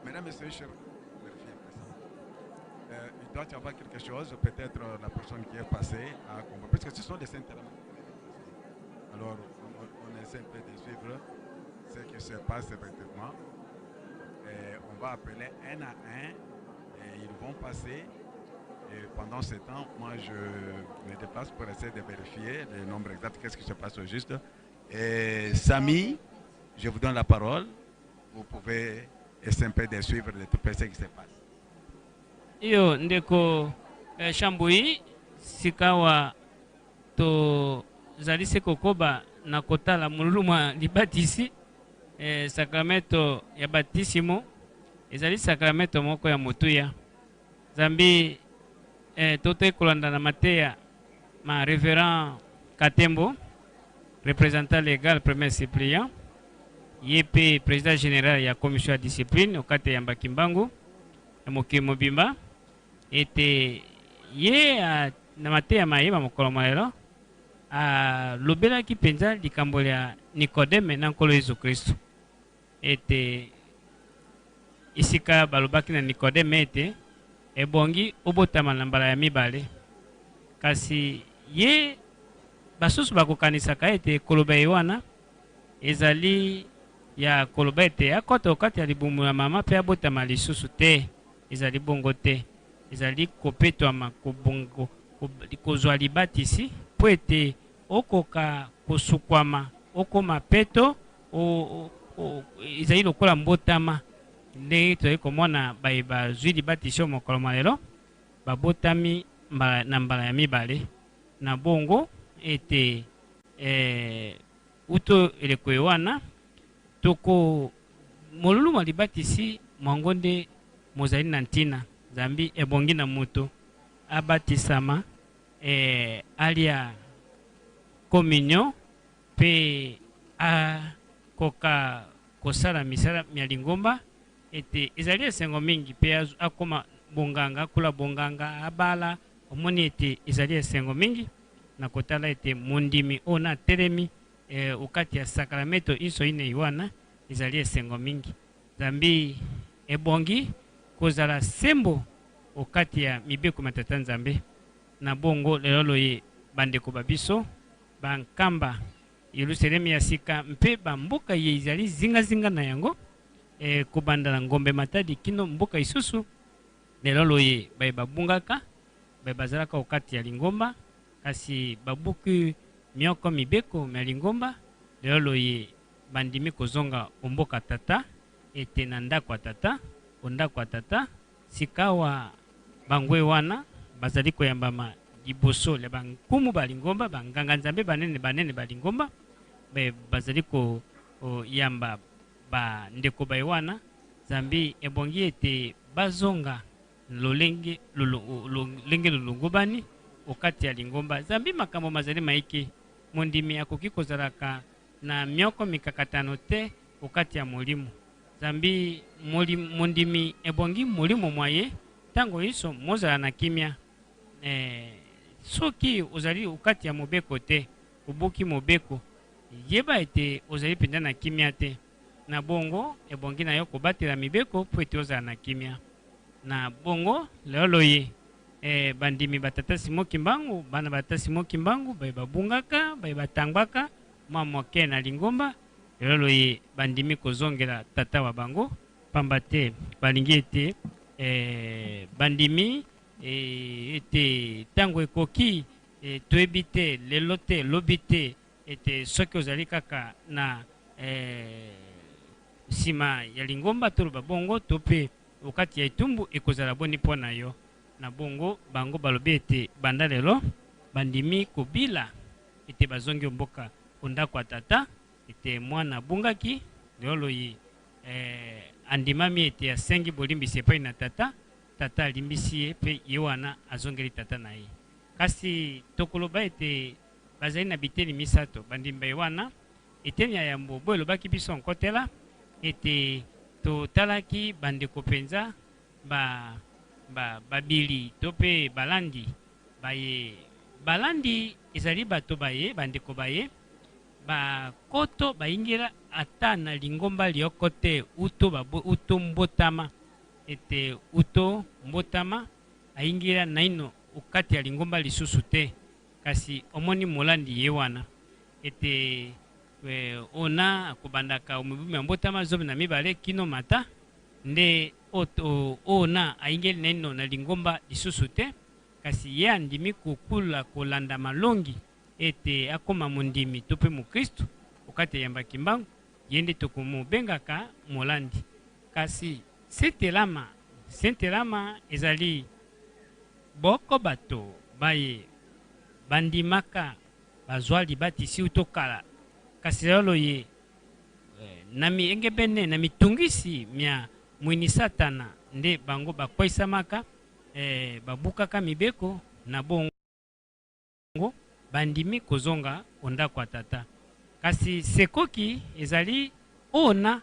mesdames, messieurs, je vérifie après ça. Euh, il doit y avoir quelque chose, peut-être, euh, la personne qui est passée a compris, parce que ce sont des sente lama. Alors, on, on, on essaie un peu de suivre ce qui se passe effectivement. Et on va appeler un à un, et ils vont passer. Et pendant ce temps, moi, je me déplace pour essayer de vérifier le nombre exact, qu'est-ce qui se passe au juste. Et Samy, je vous donne la parole. Vous pouvez essayer un peu de suivre de tout près ce qui se passe. Iyo, ndeko, eh, Shambui, sikawa tozali se kokoba na kotala molulu mwa libatisi, eh, sakramento ya batisimo, ezali sakramento moko ya motuya. Zambi, eh, tote kolanda na mateya ma Révérend Katembo, représentant légal, premier suppléant, ye mpe président général ya commission ya discipline, o kati ya Yamba Kimbangu, ya mokili mobimba, ete ye, ah, na mateya ma ye ma mokolo mwa lelo, alobelaki mpenza likambo lya Nikodeme na Nkolo Yezu Kristu. Ete esika balobaki na Nikodeme ete, ebongi obotama na mbala ya mibale. Kasi ye, basusu bakokanisaka ete koloba ye wana ezali ya koloba ete akota o kati ya libumu ya mama mpe abotama lisusu. Te, ezali bongo te. Ezali kopetwama, kobongo, ko-, kozwa libatisi, mpo ete okoka kosukwama, okoma peto, o, o, o, ezali lokola mbotama. Ndenge tozali komona baye bazwi libatisi o mokolo mwa lelo, babotami mbala, na mbala ya mibale. Na bongo ete, eh, uto eleko ye wana, Toko molulu mwa libatisi mwango nde mozali na ntina. Nzambi ebongi na moto abatisama, e, alia communion, mpe akoka kosala misala mia lingomba, ete ezali esengo mingi, mpe azu-, akoma bonganga, akula bonganga, abala, omoni ete ezali esengo mingi, na kotala ete mondimi ona atelemi, e, o kati ya sakramentu inso inei wana, ezali esengo mingi. Nzambi ebongi kozala sembo o kati ya mibeko mia Tata Nzambe. Na bongo lel'oyo ye bandeko ba biso, bankamba Yelusalemi ya sika mpe bamboka ye ezali zingazinga na yango, e, kobanda na Ngombe Matadi kino mboka isusu, lel'oyo ye baye babungaka, baye bazalaka o kati ya lingomba, kasi babuki mioko mibeko mia lingomba, lel'oyo ye bandimi kozonga o mboka Tata, ete na ndako ya Tata, o ndako ya Tata. Sikawa bangwei wana bazali koyambama liboso lya bankumu ba lingomba, banganga-Nzambe banene banene ba lingomba, be bazali ko-, o, yamba bandeko baye wana. Nzambi ebongi ete bazonga lolenge lolo-, lolenge lolongobani o kati ya lingomba. Nzambi makambo mazali maike. Mondimi akoki kozalaka na mioko mikakatano te o kati ya molimo. Nzambi moli-, mondimi ebongi molimo mwa ye ntango inso mozala na kimia. E, soki ozali o kati ya mobeko te, obuki mobeko, yeba ete ozali mpenza na kimia te. Na bongo, ebongi na yo kobatela mibeko mpo ete ozala na kimia. Na bongo, lel'oyo ye, e, bandimi ba Tata Simon Kimbangu, bana ba Tata Simon Kimbangu, baye babungaka, baye batangwaka mwa moke na lingomba, lel'oyo ye bandimi kozongela tata wa bango, pamba te balingi ete, e, bandimi, e, ete ntango ekoki, e, toyebi te, lelo te, lobi te, ete soki ozali kaka na, e, nsima ya lingomba, toloba bongo, to mpe o kati ya etumbu, ekozala boni mpo na yo. Na bongo, bango balobi ete banda lelo, bandimi kobila ete bazongi o mboka, o ndako ya tata, ete mwana abungaki, lel'oyo ye, e, andimami ete asengi bolimbisi epai na tata, tata alimbisi ye, mpe ye wana azongeli tata na ye. Kasi tokoloba ete bazali na biteni misato, bandimi baye wana. Eteni ya yambo, bo elobaki biso nkotela, ete totalaki bandeko mpenza, ba, ba, babili to mpe balandi baye. Balandi ezali bato baye, bandeko baye, bankoto bayingela ata na lingomba lyoko te, uto babo-, uto mbotama, ete uto mbotama, ayingela naino o kati ya lingomba lisusu te. Kasi omoni molandi ye wana. Ete, e, ona akobandaka o mibu mia mbotama zomi na mibale kino mata, nde o-, o-, ona ayingeli naino na lingomba lisusu te, kasi ye andimi kokula kolanda malongi, ete akoma mondimi to mpe mokristu o kati ya yamba Kimbangu, ye nde tokomobengaka molandi. Kasi Saint Telama, Saint Telama ezali boko bato baye bandimaka bazwa libatisi uto kala. Kasi lel'oyo ye, e, na miengebene, na mitungisi mia mwini Satana, nde bango bakweisamaka, e, babukaka mibeko, na bongo bandimi kozonga o ndako ya tata. Kasi sekoki ezali ona,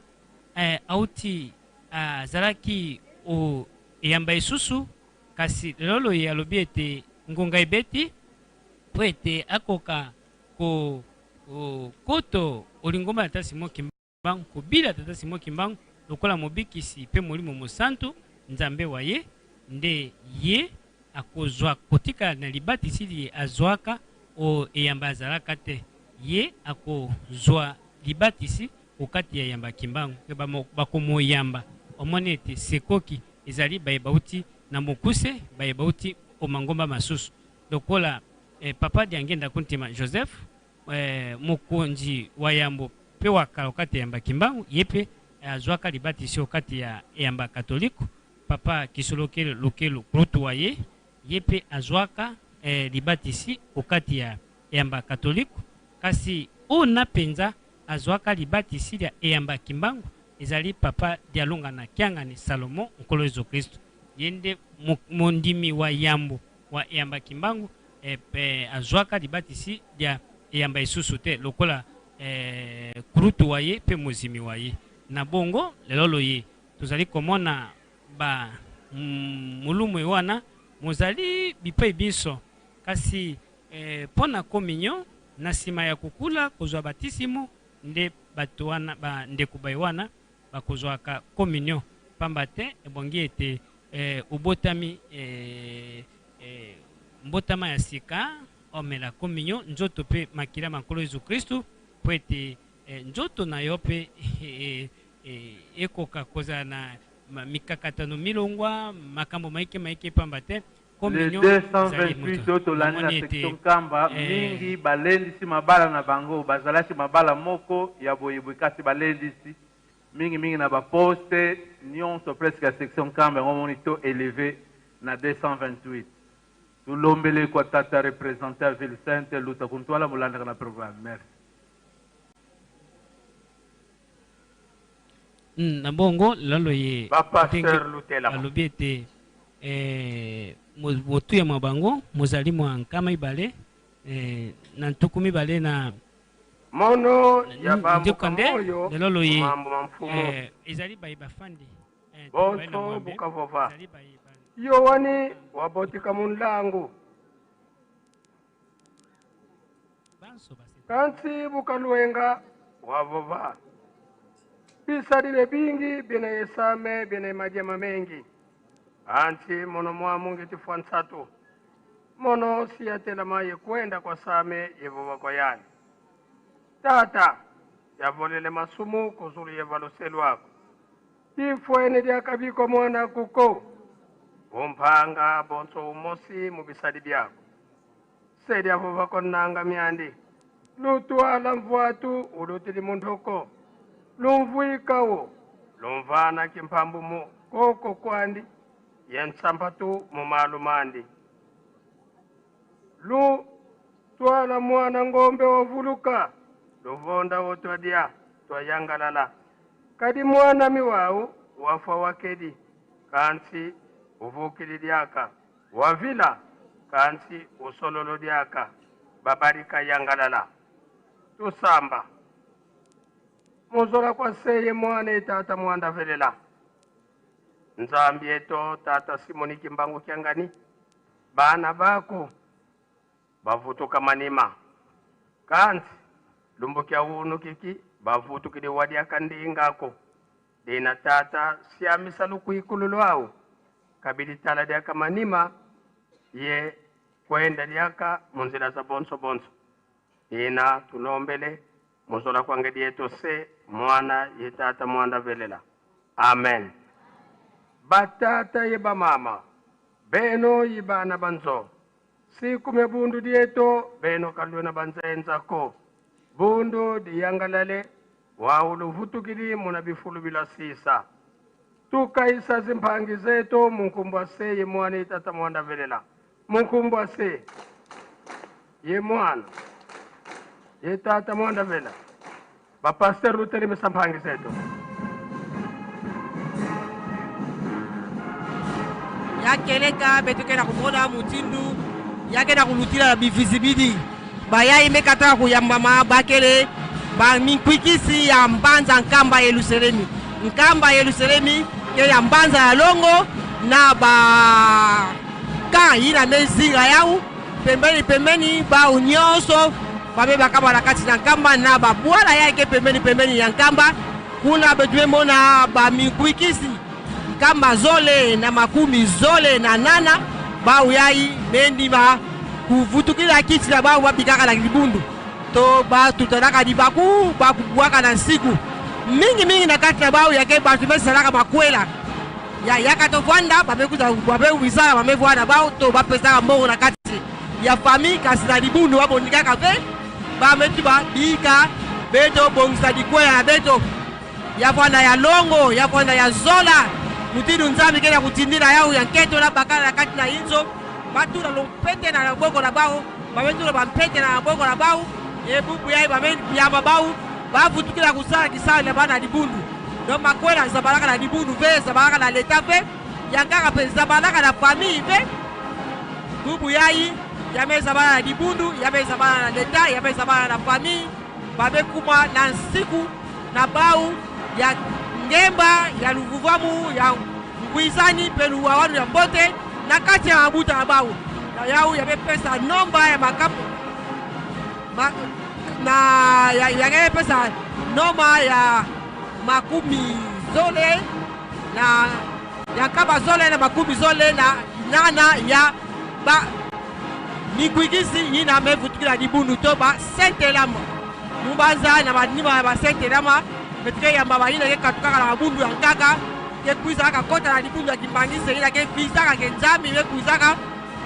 e, auti, a, azalaki o eyamba esusu, kasi lel'oyo ye alobi ete ngonga ebeti, mpo ete akoka ko-, o-, koto o lingomba na Tata Simon Kimbangu, kobila Tata Simon Kimbangu lokola Mobikisi mpe Molimo Mosantu, Nzambe wa ye, nde ye akozwa kotika na libatisi liye azwaka o eyamba azalaka te. Ye akozwa libatisi o kati ya yamba Kimbangu. Ke bamo-, bakomoyamba, omoni ete sekoki ezali baye bauti na mokuse, baye bauti o mangomba masusu. Lokola, e, Papa Diangienda Kuntima Joseph, e, mokonzi wa yambo mpe wa kala o kati ya yamba Kimbangu, ye mpe, e, azwaka libatisi o kati ya yamba Katoliko. Papa Kisolokele Lokelo, nkulutu wa ye, ye mpe azwaka, e, libatisi o kati ya yamba Katoliko. Kasi ona mpenza azwaka libatisi lia Eyamba Kimbangu, ezali papa Dialungana Kiangani Salomon, nkolo Yezu Kristu. Ye nde mo-, mondimi wa yambo wa Eyamba Kimbangu, eh, pe azwaka libatisi lia Eyamba esusu te, lokola, eh, kulutu wa ye, pe mozimi wa ye. Na bongo, lel'oyo ye, tozali komona ba, mm, mulumu wana, mozali bipai binso. Kasi, eh, mpo na communion, na sima ya kukula, kozwa batisimo, nde bato wana, bandeko bai wana, bakozwaka communion. Pamba te, ebongi ete, eh, obotami, eh, eh, mbotama ya sika, omela communion, nzoto pe makila ma nkolo Yezu Kristu, mpo ete, eh, nzoto na yo pe, eh, eh, eh, ekoka kozala na ma-, mikakatano milongwa, makambo maike maike, pamba te, communion ezali moto. Les deux cent vingt-huit oyo tolandi na section Nkamba, eh, mingi balendisi mabala na bango, bazalaki mabala moko ya boye boye, kasi balendisi mingi mingi na ba poste nyonso presque ya section Nkamba, yango omoni to élevé na deux cent vingt-huit. Tulombele kwa tata représentant ya Ville Sainte, luta ku ntwala, molandaka na programme. Merci. Mm, na bongo, lalo ye, ba pasteur, ndenge lutela mo. Alobi ete, eh, mo-, motuya mwa bango mozali mwa nkama ibale, eh, na ntuku mibale na, mono ya bambuka moyo, lelo loye, mambu ma mfumu, eh, ezali baye bafandi, eh, bonso bukavova. Ezali baye ba- Yoani wabotika mu nlangu. Kansi bu kalwenga, wavova: Bisadile bingi biena ye same, biena ye madia mamengi. Kansi mono mwamu ngieti fwa nsatu. Mono si yatelama ye kwenda kwa same, ye vova kwa yandi: Tata, yavolele masumu ku zulu ye valuselu aku. Tifwene diaka biko mwana'aku ko. Umpanga bonso umosi mu bisadi biaku. Se diavova kwa nanga miandi: Lutwala mvwatu ulutidi mu ntoko. Lumvwika wo, lumvana kimpambu mu koko kwandi, ye nsambatu mu malu mandi. Lutwala mwana ngombe wavuluka, luvonda wo twadia, twayangalala. Kadi mwana'ami wau wafwa wakedi, kansi uvukidi diaka. Wavila, kansi usololo diaka. Babadika yangalala. Tusamba. Mu zola kwa Se ye Mwana ye Tata Mwanda Velela. Nzambi eto, Tata Simoni Kimbangu Kiangani, bana baku bavutuka manima. Kansi lumbu kia unu kiki bavutukidi wa diaka ndinga ko. Dina Tata, siamisa lukwikululu lwau, kabidi tala diaka manima, ye kwenda diaka mu nzila za bonso bonso. Dina tulombele mu zola kwa ngedi eto Se, Mwana ye Tata Mwanda Velela. Amen. Batata ye bamama, beno i bana ba nzo, siku mia bundu dieto, beno kalwena banzenza ko. Bundu diyangalale, wau luvutukidi muna bifulu bilwa sisa. Tukaisa zimpangi zeto mu nkumbu a Se ye Mwana ye Tata Mwanda Velela. Mu nkumbu a Se, ye Mwana, ye Tata Mwanda Velela. Ba pasteur, lutelemisa mpangi zeto. Ya kieleka beto ke na kumona mutindu ya ke na kulutila bivizibili. Bayayi me kataka kuyambama bakele ba minkwikisi ya mbanza Nkamba Yelusalemi. Nkamba Yelusalemi ke ya mbanza ya longo na ba camp yina me zinga yau, pembeni pembeni, bau nyonso ba me bakabwa na kati na Nkamba na babwala yayi ke pembeni pembeni ya Nkamba. Kuna beto me mona ba minkwikisi Nkamba zole na makumi zole na nana, bau yayi me ndima kuvutukila kiti na bau babikaka na dibundu. To batutanaka dibaku, ba kubwaka na nsiku. Mingi mingi na kati na bau ya ke bantu me salaka makwela. Ya, ya ka to vwanda, ba me kwiza, ba me kwiza, ba me vwanda bau, to ba pesaka mbongo na kati ya famille, kasi na dibundu ba monikaka ve. Ba me tuba bika beto bongisa dikwela na beto. Ya vwanda ya longo, ya vwanda ya zola. Mutindu Nzambi ke na kutindila yau ya nkento na bakala na kati na inzo. Ba tula lo mpete na maboko na bau, ba me tula ba mpete na maboko na bau. E bubu yayi ba me yamba bau. Ba vutukila kusala kisalu na bana dibundu. Donc makwela zabalaka na dibundu ve, zabalaka na leta ve. Ya nkaka mpe zabalaka na famille ve. Bubu yayi, ya me zabala na dibundu, ya me zabala na leta, ya me zabala na famille. Ba me kuma na nsiku na bau ya ngemba, ya luvuvamu, ya ngwizani, mpe luwawanu ya mbote, na kati ya mabuta ya bau. Na yau ya me pesa nomba ya makapu. Ma-, na ya, ya nge pesa nomba ya makumi zole na, ya nkaba zole na makumi zole na nana ya ba mikwikizi yina me vutukila dibundu to ba Sainte Lama. Mu banza na manima ya ba Sainte Lama, me tuke yamba ba yina ke katukaka na mabundu ya nkaka, ke kwizaka kota na dibundu ya kimbanguiste, yina ke vizaka ke Nzambi me kwizaka,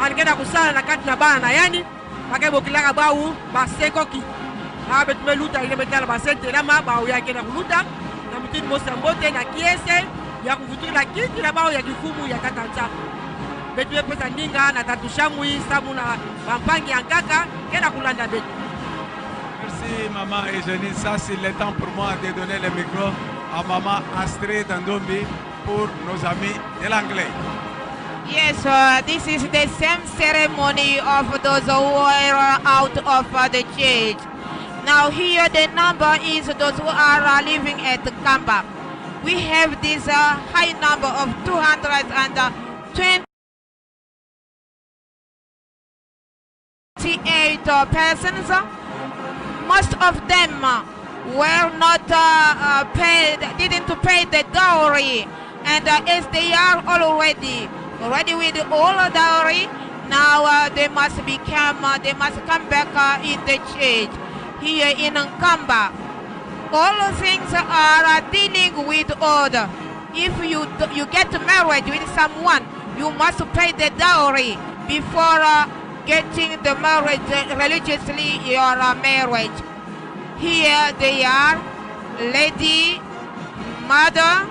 and ke na kusala na kati na bana na yandi. Ba ke bokilaka bau ba sekoki. Ah, beto me luta, yina me tala ba Sainte Lama, bau ya ke na kuluta na mutindu mosi ya mbote, na kiese, ya kuvutukila kintila bau ya kimfumu ya tata Nzambi. Beto me pesa ndinga na tatu Shambui, samu na bampangi ya nkaka ke na kulanda beto. Merci, Maman Eugénie. Ça, c'est le temps pour moi de donner le micro à Maman Astrid Ndombi pour nos amis de l'anglais. Yes, uh, this is the same ceremony of those who were out of, uh, the church. Now here the number is those who are, uh, living at Nkamba. We have this, uh, high number of two hundred and twenty eight, uh, persons. Most of them, uh, were not, uh, uh, paid, didn't pay the dowry. And, uh, as they are already ready with all the dowry, now, uh, they must become, uh, they must come back, uh, in the church here in Nkamba. All things are, uh, dealing with order. If you d-, you get married with someone, you must pay the dowry before, uh, getting the marriage, uh, religiously your, uh, marriage. Here they are, lady, mother,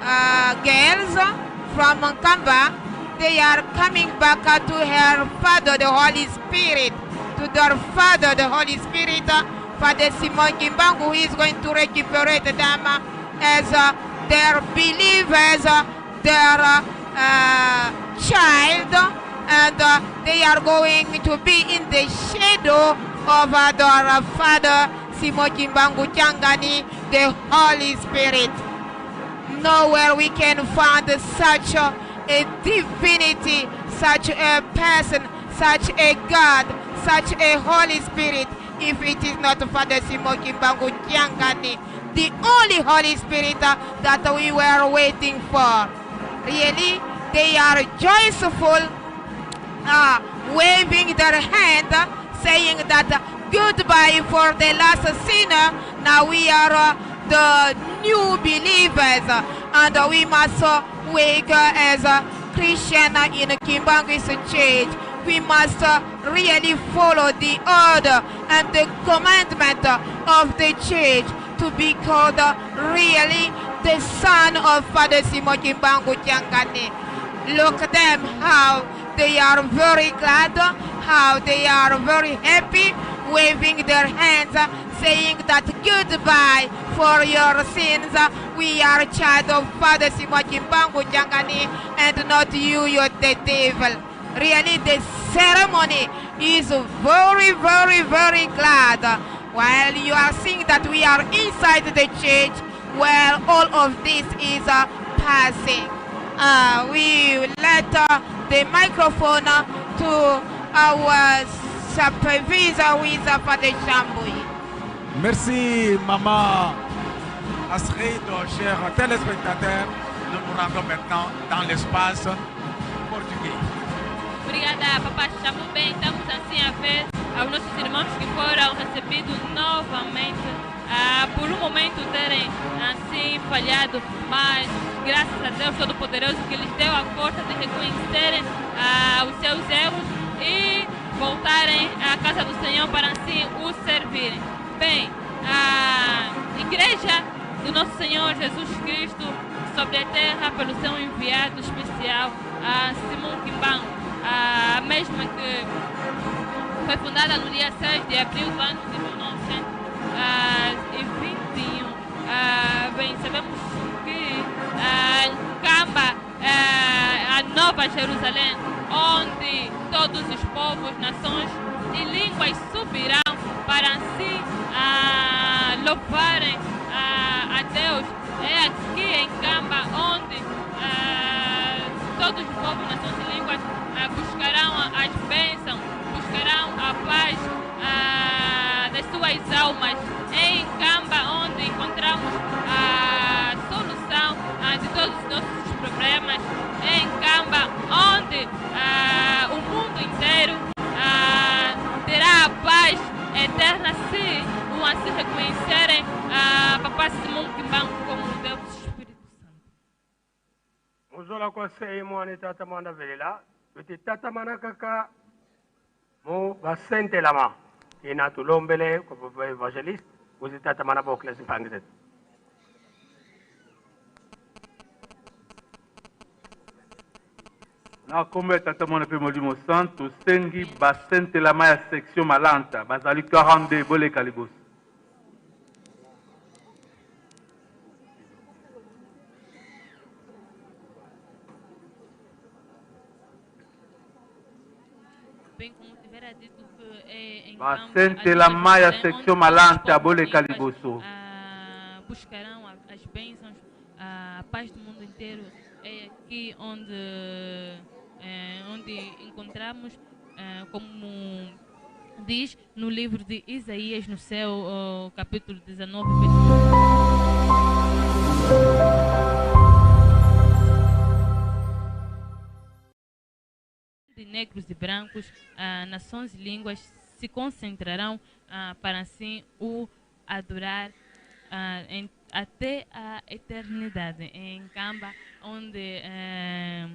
uh, girls from Nkamba. They are coming back, uh, to her father, the Holy Spirit, to their father, the Holy Spirit, uh, Father Simon Kimbangu, who is going to recuperate them, uh, as, uh, their believers, uh, their, uh, child, and, uh, they are going to be in the shadow of, uh, their, uh, Father Simon Kimbangu Kiangani, the Holy Spirit. Nowhere we can find such a, a divinity, such a person, such a God, such a Holy Spirit, if it is not Father Simon Kimbangu Kiangani, the only Holy Spirit, uh, that we were waiting for. Really, they are joyful, uh, waving their hand, uh, saying that, uh, goodbye for the last sinner. Now we are, uh, the new believers, uh, and, uh, we must, uh, wake, uh, as a Christian, uh, in Kimbanguist church. We must, uh, really follow the order and the commandment of the church to be called really the son of Father Simon Kimbangu Kiangani. Look at them, how they are very glad, how they are very happy, waving their hands, saying that, "Goodbye for your sins. We are child of Father Simon Kimbangu Kiangani and not you, you're the devil." Really, the ceremony is very, very, very glad. While you are seeing that we are inside the church, well, all of this is, uh, passing. Uh, we let, uh, the microphone, uh, to our supervisor, who is, uh, Father Shambui. Merci, Maman Astrid. Chers téléspectateurs, nous nous rendons maintenant dans l'espace portugais. Obrigada, Papa Shambui. Bem, estamos assim a ver aos nossos irmãos que foram recebidos novamente, ah, por um momento terem, ah, assim falhado, mas graças a Deus Todo-Poderoso que lhes deu a força de reconhecerem, ah, os seus erros e voltarem à casa do Senhor para assim o servirem. Bem, a Igreja do Nosso Senhor Jesus Cristo sobre a terra pelo seu enviado especial, a Simão Kimbangu, a mesma que foi fundada no dia seis de abril do ano de mil novecentos e vinte, Ah, bem, sabemos que, ah, em Kamba, ah, a Nova Jerusalém, onde todos os povos, nações e línguas subirão para assim, ah, louvarem, ah, a Deus. É aqui em Kamba onde, ah, todos os povos, nações e línguas, ah, buscarão as bênçãos, buscarão a paz, ah, das suas almas. É em Kamba onde encontramos a solução, ah, de todos os nossos problemas. É em Kamba onde, ah, o mundo inteiro, ah, terá a paz eterna se o assim reconhecerem, ah, Papa Simão Kimbangu como Deus Espírito Santo. Mo zola kwa se i mwane tatamana velela, tuti tatamana kaka mo basente lama. Kina tulombele kwa papa evangeliste, kuzi tatamana bokila zimpangi zeto. Na kombe tatamana pe Molimo Santu, sengi basente lama ya section Malanta, bazali quarante-deux, boleka liboso. Bem, como tivera dito que, eh, em Kamba, basente lama ya section Malanta, boleka liboso. Ah, buscarão a, as bênçãos, a paz do mundo inteiro. É aqui onde, eh, onde encontramos, eh, como diz no livro de Isaías, no seu, oh, capítulo dezanove, versículo de negros e brancos, ah, nações e línguas se concentrarão, ah, para assim o adorar, ah, em, até a eternidade. Em Kamba, onde, eh,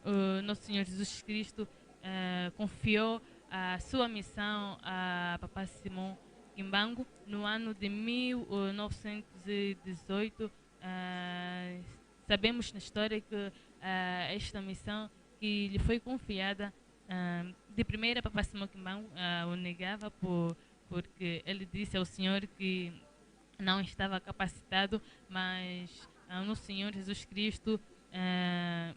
o Nosso Senhor Jesus Cristo, eh, confiou a sua missão a Papa Simão Kimbangu no ano de mil novecentos e dezoito. Ah, sabemos na história que, ah, esta missão que lhe foi confiada, ah, de primeira Papa Simão Kimbangu, ah, o negava por, porque ele disse ao Senhor que não estava capacitado, mas, ah, o Nosso Senhor Jesus Cristo, ah,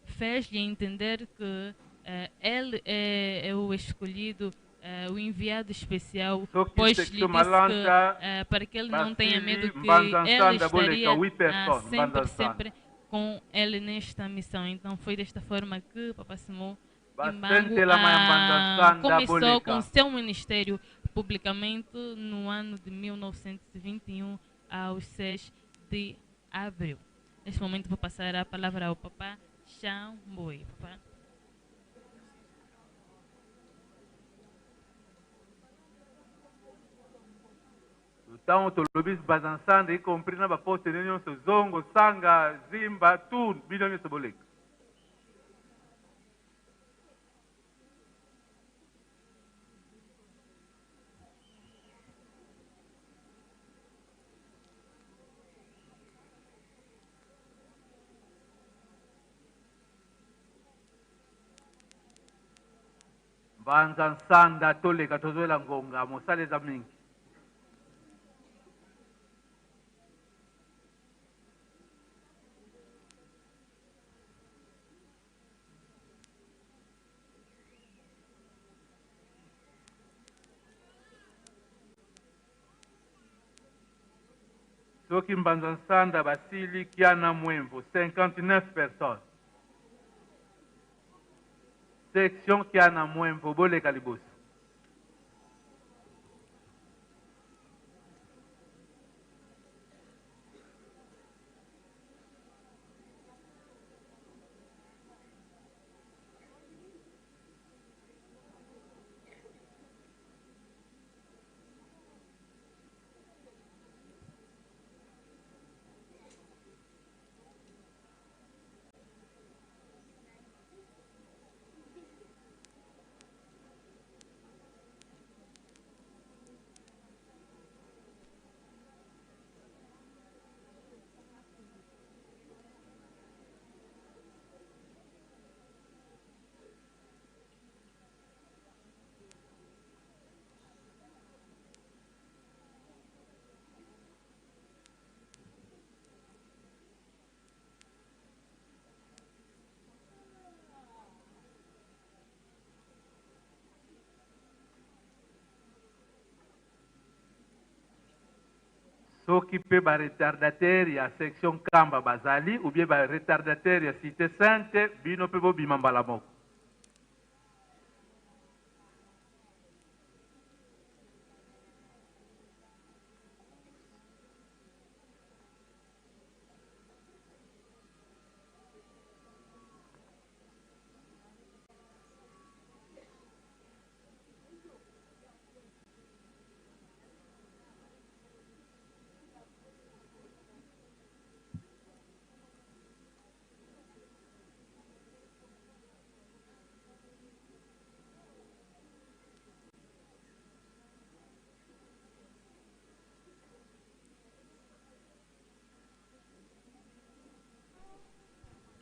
fez-lhe entender que, eh, ele é, é o escolhido, eh, o enviado especial, pois lhe disse que, eh, para que ele não tenha medo, que ele estaria, ah, sempre, sempre com ele nesta missão. Então foi desta forma que Papa Simão Kimbangu, ah, começou com seu ministério publicamente no ano de mil novecentos e vinte e um, aos seis de abril. Neste momento vou passar a palavra ao Papa Xamboi. Papa. Então, tolobi Mbanza Nsanda, y compris na ba poste nyonso, Zongo, Sanga, Zimba, tout, bino nyonso boleka. Mbanza Nsanda, toleka, tozolele ngonga, mosala eza mingi. Soki Mbanza Nsanda basili, Kiana Mwemvo, cinquante-neuf personnes. Section Kiana Mwemvo, boleka liboso. Soki pe ba retardataire ya section Nkamba bazali, ou bien ba retardataire ya Cité Sainte, bino pe bobima mbala moko.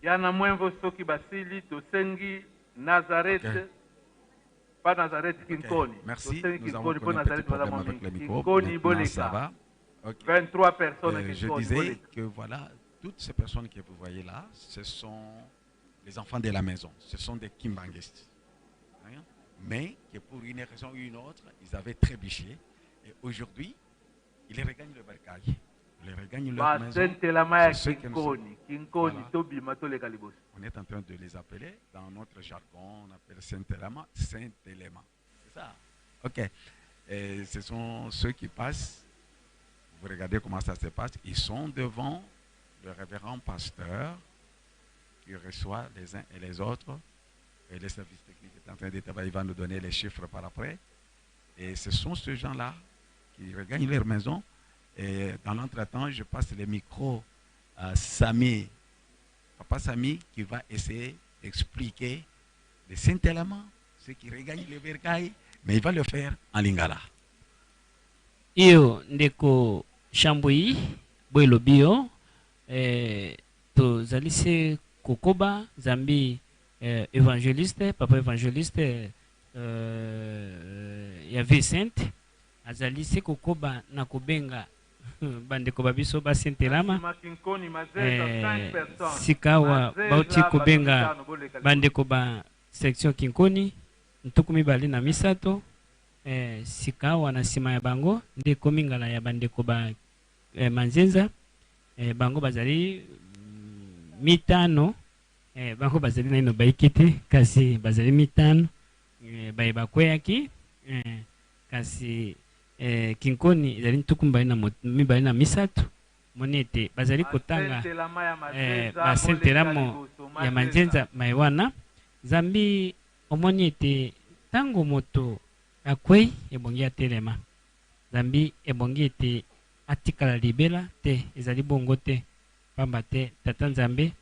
Kiana mwemvo soki basili, tosengi Nazareth, ok, pas Nazareth, ok, Kinkoni. Merci. Tosengi Kinkoni, po Nazareth, madame, Kinkoni, boleka. Ok. Vingt-trois personnes, euh, Kinkoni, boleka. Je disais que voilà, toutes ces personnes que vous voyez là, ce sont les enfants de la maison, ce sont des Kimbanguistes. Hein ? Mais que pour une raison ou une autre, ils avaient trébuché. Et aujourd'hui, ils regagnent le bercail. Ils regagnent leur maison. Ba Saint Elama ya Kinkoni, Kinkoni, voilà, tobima toleka liboso. On est en train de les appeler, dans notre jargon, on appelle Saint Elama, Saint Elama. C'est ça. Ok. Et ce sont ceux qui passent. Vous regardez comment ça se passe. Ils sont devant le révérend pasteur qui reçoit les uns et les autres. Et le service technique est en train de travailler, il va nous donner les chiffres par après. Et ce sont ces gens-là qui regagnent leur maison. Et dans l'entretemps, je passe le micro à Samy. Papa Samy qui va essayer d'expliquer le Saint Elama, ceux qui regagnent le bercail, mais il va le faire en lingala. Iyo, ndeko Shambui, bwe lobi yo, eh, tozali se kokoba, zambi, eh, évangéliste, papa évangéliste, eh, ya Vicente, azali se kokoba na kobenga bandeko ba biso ba Saint Elama. Eh, sika awa bauti kobenga bandeko ba section Kinkoni, ntuku mibale na misato, eh, sika awa na sima ya bango, nde ekomi ngala ya bandeko ba, eh, Manzenza, eh, bango bazali, mm, mitano, eh, bango bazali naino baike te, kasi bazali mitano, eh, baye bakweyaki, eh, kasi, eh, Kinkoni ezali ntuku mibale na mot-, mibale na misato, omoni ete bazali kotanga, eh, ba Saint Elama ya Manzenza, maye wana, zambi omoni ete ntango moto akwei, ebongi atelema. Zambi ebongi ete atikala libela te, ezali bongo te. Pamba te Tata Nzambe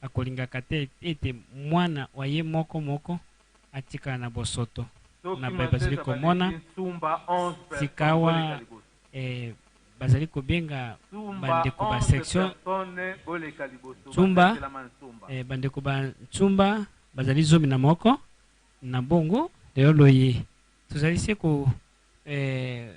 akolingaka te ete mwana wa ye moko moko atikala na bosoto. Na baye bazali komona, sika awa, eh, bazali kobenga bandeko ba section Nsumba, eh, bandeko ba Nsumba bazali zomi na moko, na bongo, lelo loye tozali se ko-, eh,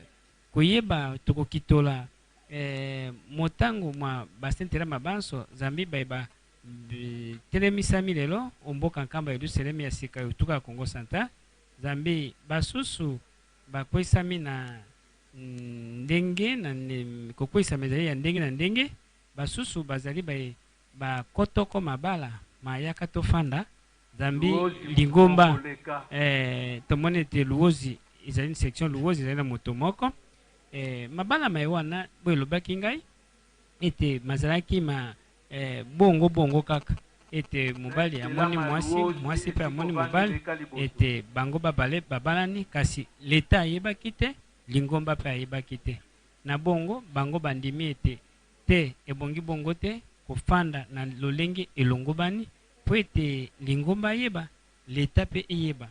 koyeba, tokokitola, eh, motango mwa ba Saint Elama banso, zambi baye ba, bi-, telemisami lelo o mboka Nkamba, Yelusalemi ya sika, etuka Kongo Central, zambi basusu bakweisami na, mm, ndenge na ne-, kokweisama ezali ya ndenge na ndenge, basusu bazali baye bakotoko mabala ma yaka tofanda, zambi Luozi lingomba, eh, tomoni ete Luozi, ezali na section Luozi, ezali na moto moko. Eh, mabala maye wana, bwe lobaki ngai, ete mazalaki ma, eh, bongo bongo kaka. Ete mobali amoni mwasi, mwasi pe amoni mobali, ete bango babale babalani, kasi Leta ayebaki te, lingomba pe ayebaki te. Na bongo, bango bandimi ete, te, ebongi bongo te, kofanda na lolenge elongobani, pwete lingomba ayeba, Leta pe eyeba.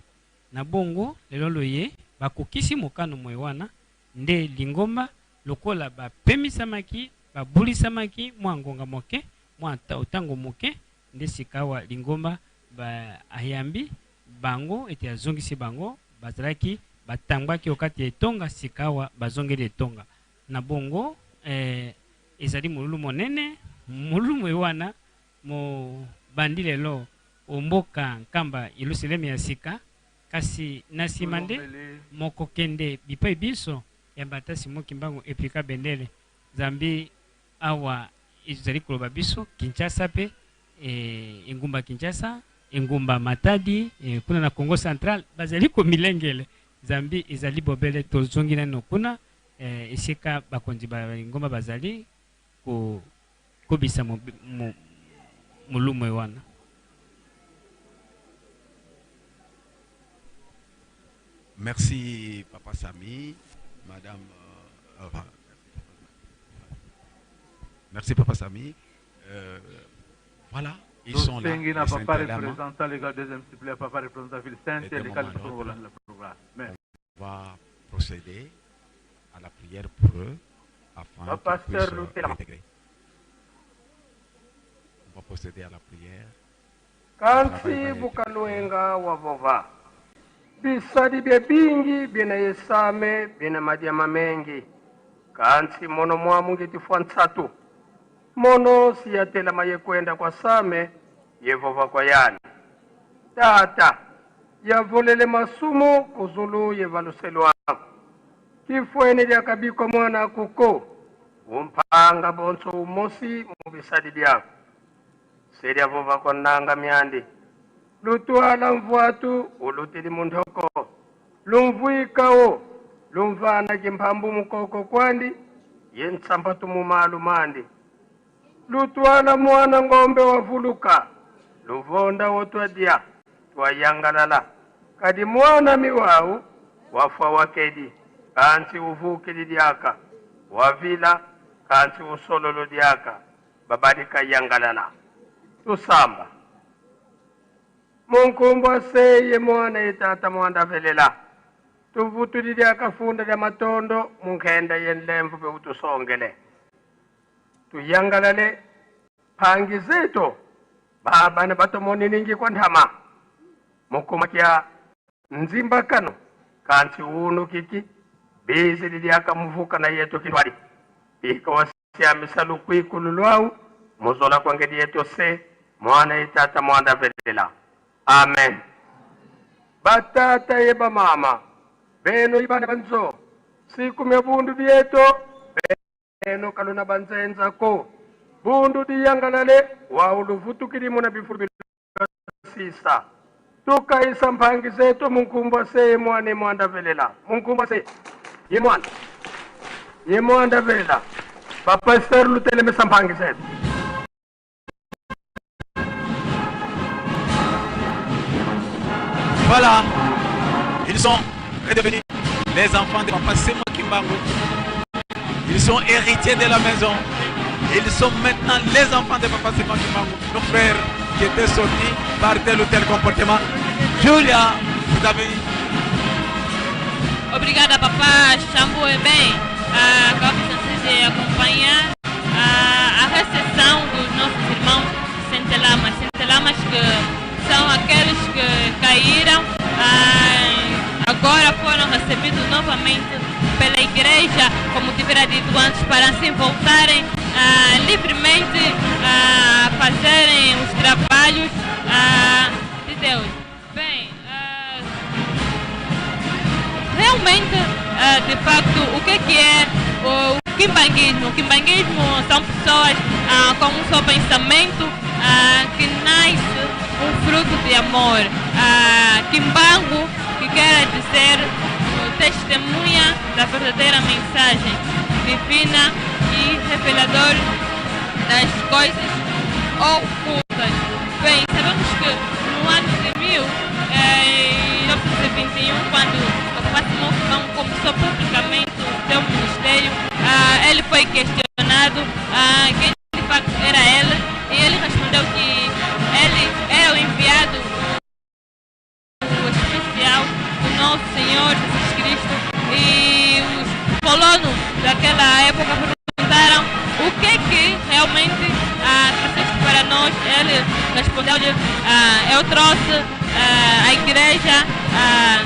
Na bongo, lelo loye, bakokisi mokano moye wana, nde lingomba, lokola bapemisamaki, babulisamaki, mwa ngonga moke, mwa nta-, ntango moke, nde sikawa lingomba ba-, ayambi bango, ete azongisi bango, bazalaki, batambwaki o kati ya etonga, sikawa bazongeli etonga. Na bongo, eh, ezali molulu monene, molulu moye wana, mobandi lelo o mboka Nkamba, Yelusalemi ya sika, kasi na sima nde mokokende bipai binso, ya mbata Simon Kimbangu epika bendele. Nzambi awa ezali koloba biso, Kinshasa pe, eh, engumba Kinshasa, engumba Matadi, eh, kuna na Kongo Central, bazali komilengele. Nzambi ezali bobele, tozongi naino kuna, eh, esika bakonzi ba lingomba bazali ko-, kobisa mo-, mo-, molume wana. Merci, Papa Samy. Madame, euh, enfin, merci, Papa Samy. Euh, voilà, ils sont là, Tosengi na les Papa Saint-Elama. Représentant légal, deuxième suppléant, Papa représentant Ville Sainte, et le Kalifon Roland, le programme. Merci. On va procéder à la prière pour eux afin qu'ils puissent, euh, réintégrer. On va procéder à la prière. Kansi bu Kalunga wavova, bisadi bia bingi biena ye same, biena madia mamengi. Kansi mono mwamu ngitifwa nsatu. Mono si yatelama ye kwenda kwa same, ye vova kwa yandi: Tata, yavolele masumu ku zulu ye valuselo aku. Kifwene diaka biko mwana'aku ko, umpanga bonso umosi mu bisadi biaku. Se diavova kwa nanga miandi: Lutwala mvwatu ulutidi mu ndoko, lumvwika o, lumvana kimpambu mukoko kwandi, ye nsampatu mu malu mandi. Lutwala mwana ngombe wavuluka, luvonda o: Twadia, twayangalala. Kadi mwan'ami wau, wafwa wakedi, kansi uvukidi diaka, wavila, kansi usololo diaka. Babadika yangalala. Tusamba. Mu nkumbu a Se ye Mwana ye Tata Mwanda Velela, tuvutudi diaka funda dia matondo mu nkenda ye nlemvo be utusongele. Tuyangalale mpangi zeto, baba na batomoni ningi kwa ntama, mu kuma kia nzimbakano, kansi unu kiki, bizidi diaka mu vukana yeto kintwadi. Bika wasiamisa lukwikulu lwau, mu zola kwa ngedi yeto Se, Mwana ye Tata Mwanda Velela. Amen. Batata ye bamama, beno i bana ba nzo, sikumia bundudi yeto, beno ka luna banzenza ko. Bundudi yangalale, wau luvutukidi muna bifulu bilosisa. Tukaisa mpangi zeto mu nkumbu a Se ye Mwana ye Mwanda Velela. Mu nkumbu a Se ye Mwana ye Mwanda Velela. Ba pasteur lutelemesa mpangi zeto. Voilà, ils sont redevenus les enfants de Papa Sema Kimbangu. Ils sont héritiers de la maison. Ils sont maintenant les enfants de Papa Sema Kimbangu. Nos frères qui étaient sortis par tel ou tel comportement. Julia, vous avez... Obrigada, Papa Xambu. E bem, ah, acabamos de acompanhar a, a recepção dos nossos irmãos Sente Lamas. Sente Lamas que são aqueles que caíram, ah, agora foram recebidos novamente pela igreja, como tivera dito antes, para assim voltarem, ah, livremente, ah, a fazerem os trabalhos, ah, de Deus. Bem, ah, realmente, ah, de facto, o que é que é o, o kimbanguismo? O kimbanguismo são pessoas, ah, com um só pensamento, ah, que nasce um fruto de amor. Ah, kimbangu, que quer dizer, ah, testemunha da verdadeira mensagem divina e revelador das coisas ocultas. Bem, sabemos que no ano de mil, eh, novecentos e vinte e um, quando o Papa Simão Kimbangu começou publicamente o seu ministério, ah, ele foi questionado, ah, quem de facto era ele, e ele respondeu que ele é o enviado especial do nosso Senhor Jesus Cristo. E os colonos daquela época perguntaram o que que realmente, ah, trouxeste para nós. Ele respondeu-lhe, ah, eu trouxe, ah, a igreja, ah,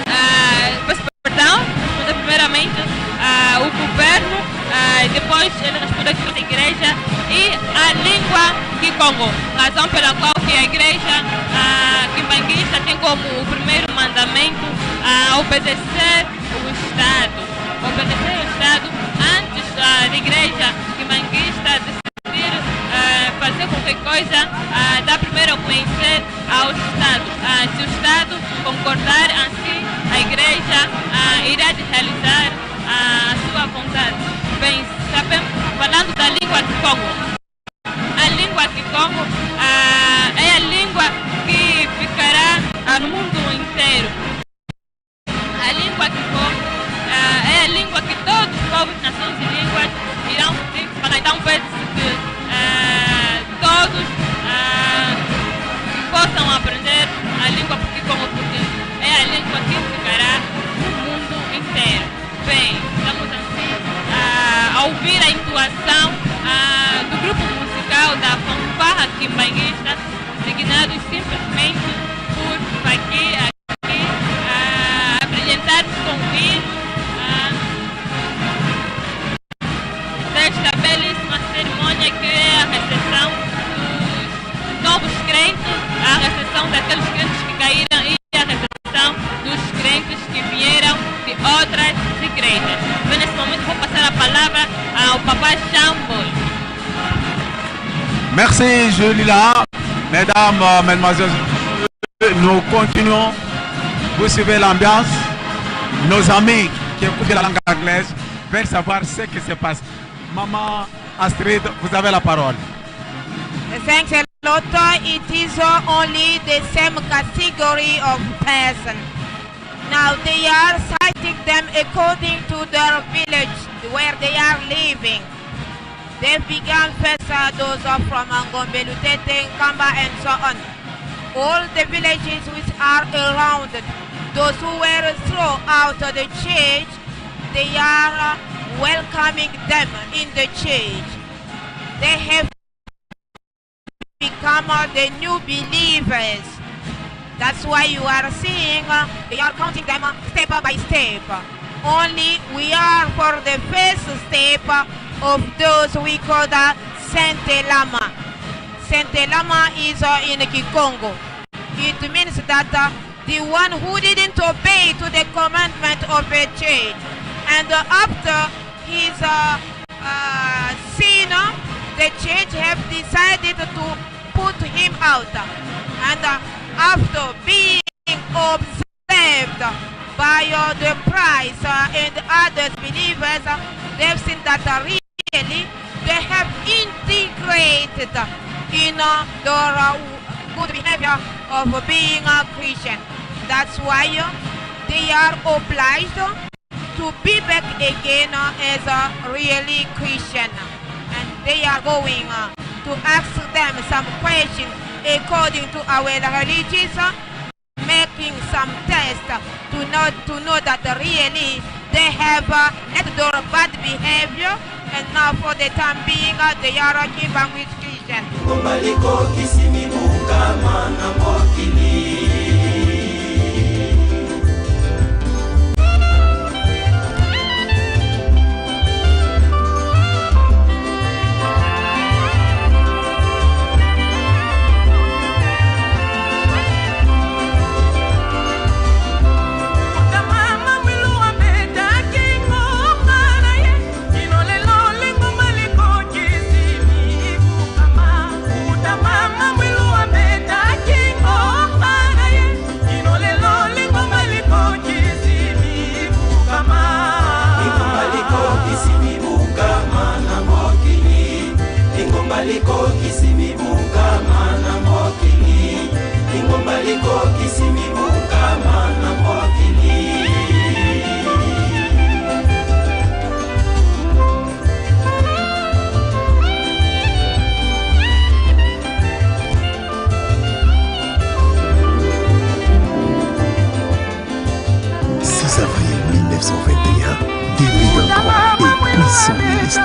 ah, peço perdão, respondeu primeiramente, ah, o governo, ah, depois ele respondeu que a igreja e a língua Kikongo, razão pela qual que a igreja, ah, kimbanguista tem como o primeiro mandamento, ah, obedecer o Estado. Obedecer o Estado antes, ah, língua kikongo. A língua kikongo, ah, é a língua que ficará, ah, no mundo inteiro. A língua kikongo, ah, é a língua que todos os povos, nações e línguas irão, sim, então pede-se que, ah, todos, ah, possam aprender a língua kikongo, porque é a língua que ficará no mundo inteiro. Bem, estamos assim, ah, a ouvir a entoação, ah, do grupo musical da Fanfarra Kimbanguista, designados simplesmente por Faki, aqui, ah, a brilhantar-nos com o hino, ah, desta belíssima cerimónia que é a recepção dos novos crentes, a recepção daqueles crentes que caíram e a recepção dos crentes que vieram de outras igrejas. Bem, nesse momento vou passar a palavra ao Papa Jean-Paul. Merci, Julie. Mesdames, euh, mesdemoiselles, nous continuons. Vous suivez l'ambiance. Nos amis qui écoutent la langue anglaise veulent savoir ce qui se passe. Maman Astrid, vous avez la parole. Thanks a lot. It is, uh, only the same category of person. Now they are citing them according to their village where they are living. They began first, uh, those are from Angombe, Lutete, Nkamba, and so on. All the villages which are around, those who were thrown out of the church, they are, uh, welcoming them in the church. They have become, uh, the new believers. That's why you are seeing, uh, they are counting them, uh, step by step. Only we are for the first step, uh, of those we call the Saint Lama. Saint Lama is, uh, in Kikongo. It means that, uh, the one who didn't obey to the commandment of the church. And, uh, after his, uh, uh, sin, uh, the church have decided to put him out. And, uh, after being observed by, uh, the priest, uh, and other believers, uh, they've seen that, uh, really they have integrated in, uh, their, uh, good behavior of being a Christian. That's why, uh, they are obliged to be back again, uh, as a really Christian. And they are going, uh, to ask them some questions according to our religious, uh, making some tests to know, to know that really they have, uh, let their bad behavior, and now for the time being, uh, they are, uh, Kimbanguist Christian. Ngomba likokisi mibukama na mokili. Lingomba likokisi mibukama na mokili. Lingomba likokisi mibukama na mokili. Six avril mille neuf cent vingt et un, deux mille vingt-trois, et puissant ministère.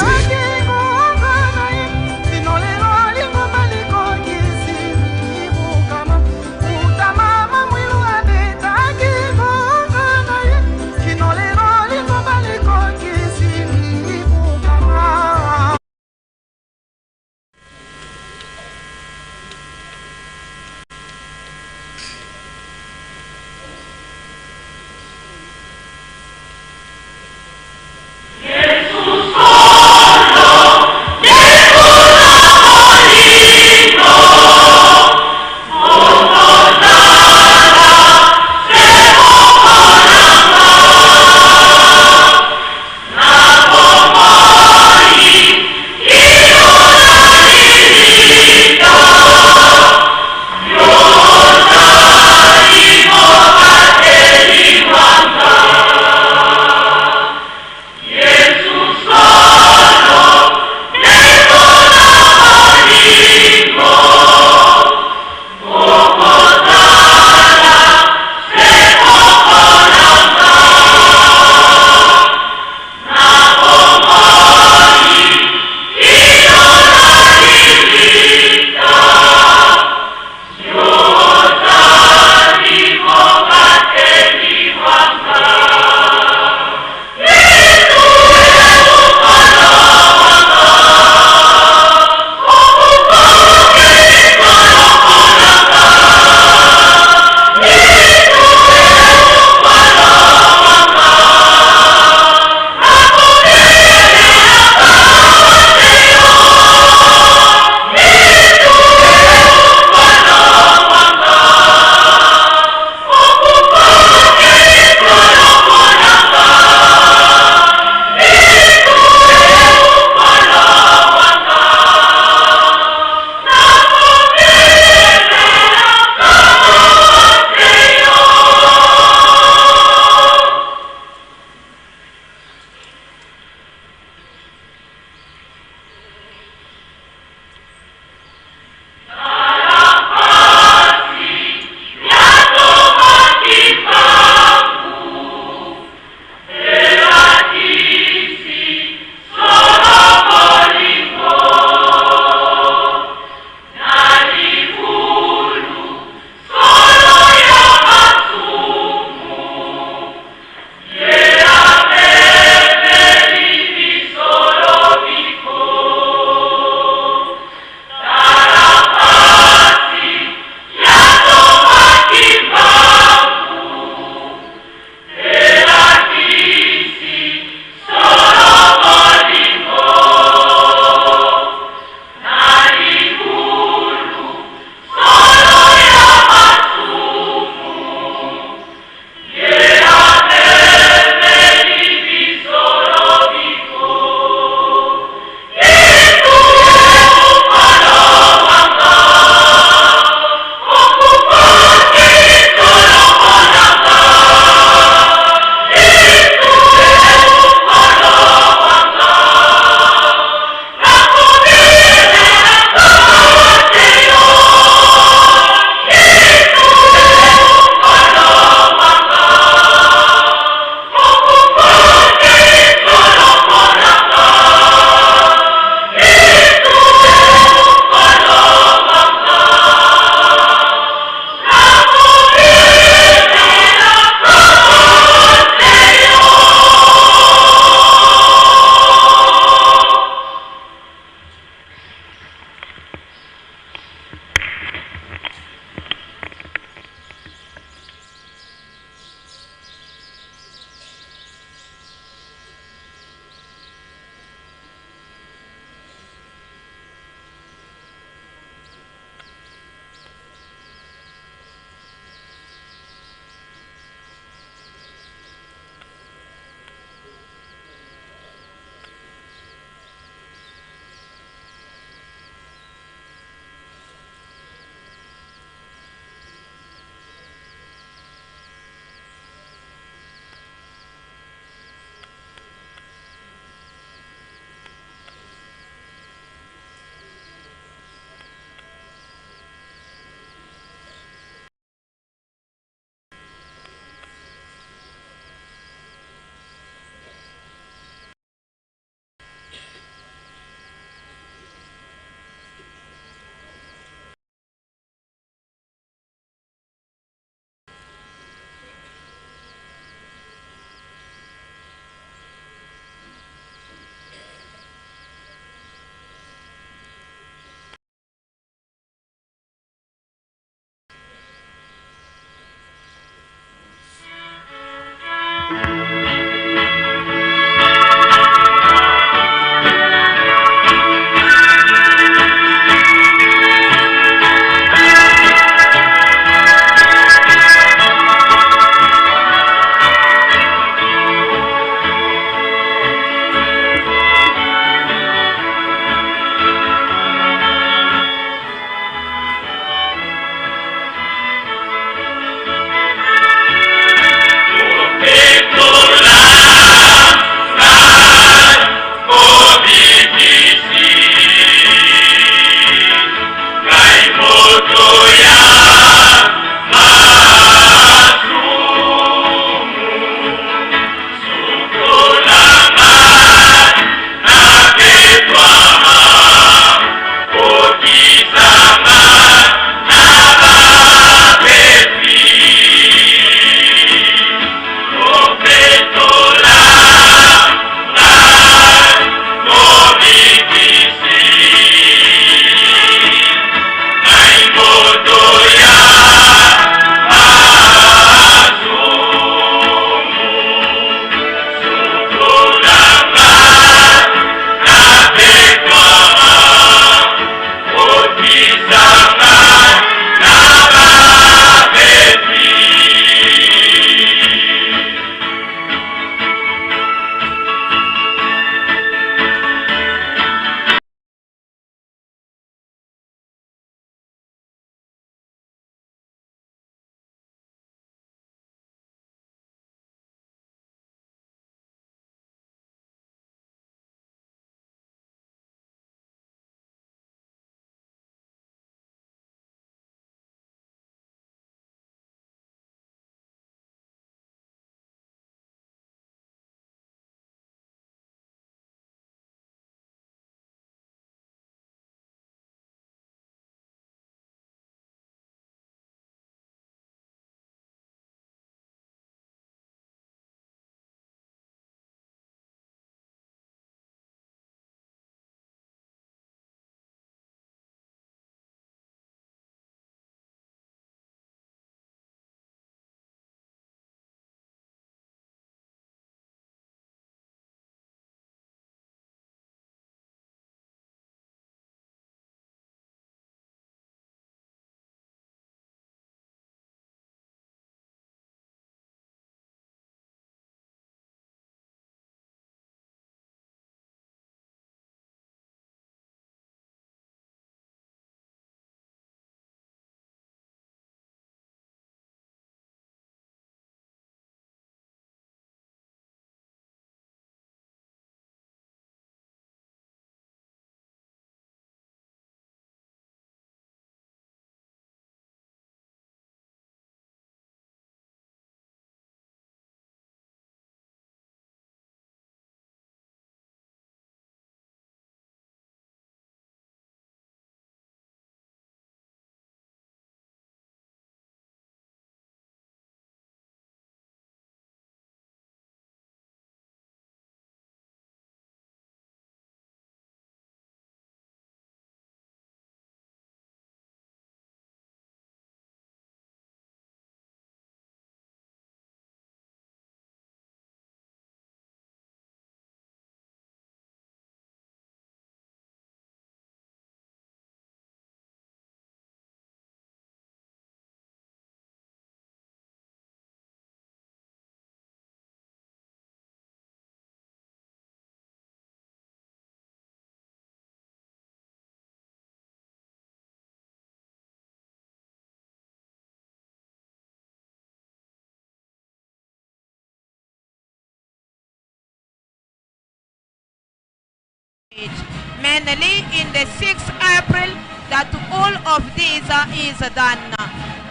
Mainly in the sixth April that all of this, uh, is done.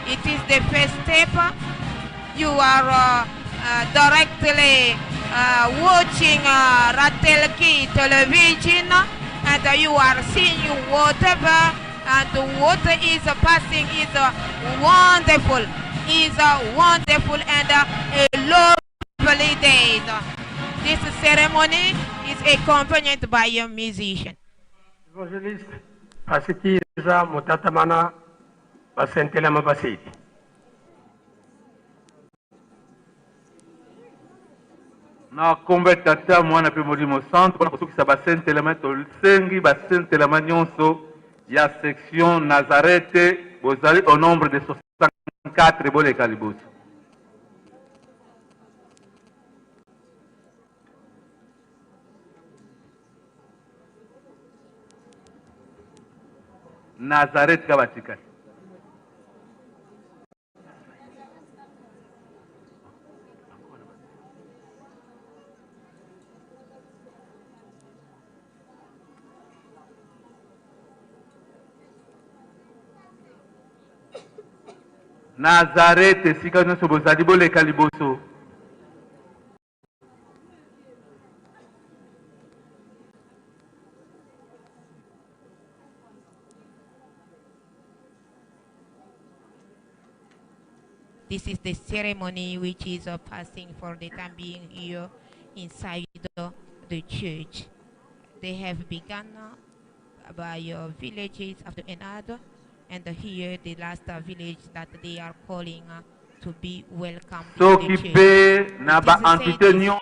It is the first step. You are, uh, uh, directly, uh, watching, uh, Ratelki television, and you are seeing whatever and what is passing is, uh, wonderful, is, uh, wonderful and, uh, a lovely day. This ceremony is accompanied by a musician. Evangelista, pasikiza mo tata mana ba sente lama ba sidi. Na kombo ya Tata, Mwana pe Molimo Santu, pona kosukisa ba sente lama, tosengi ba sente lama nyonso ya section Nazareth, bozali au nombre de soixante-quatre, boleka liboso. Nazareth ka batika. Nazareth, esika nyonso bozali, boleka liboso. This is the ceremony which is, uh, passing for the time being here inside the, the church. They have begun, uh, by, uh, villages after another, and here the last, uh, village that they are calling, uh, to be welcome in the church. S'occuper na ba entité nyo-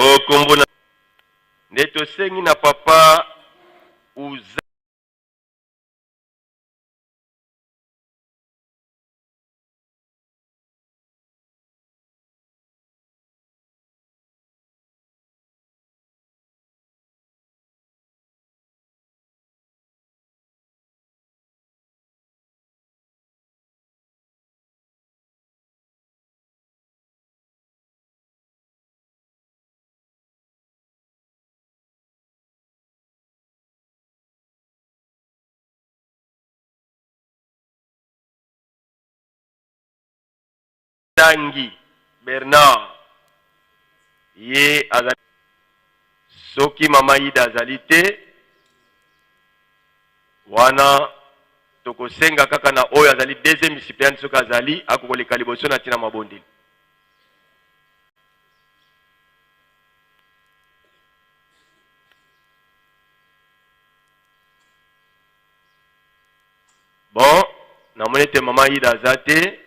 O nkumbu na, nde tosengi na Papa Uza. Tangi Bernard, ye azali, soki mama Ida azali te, wana tokosenga kaka na oyo azali deuxième suppléant, soki azali, akoki koleka liboso na tina mabondeli. Bon, namoni ete mama Ida aza te,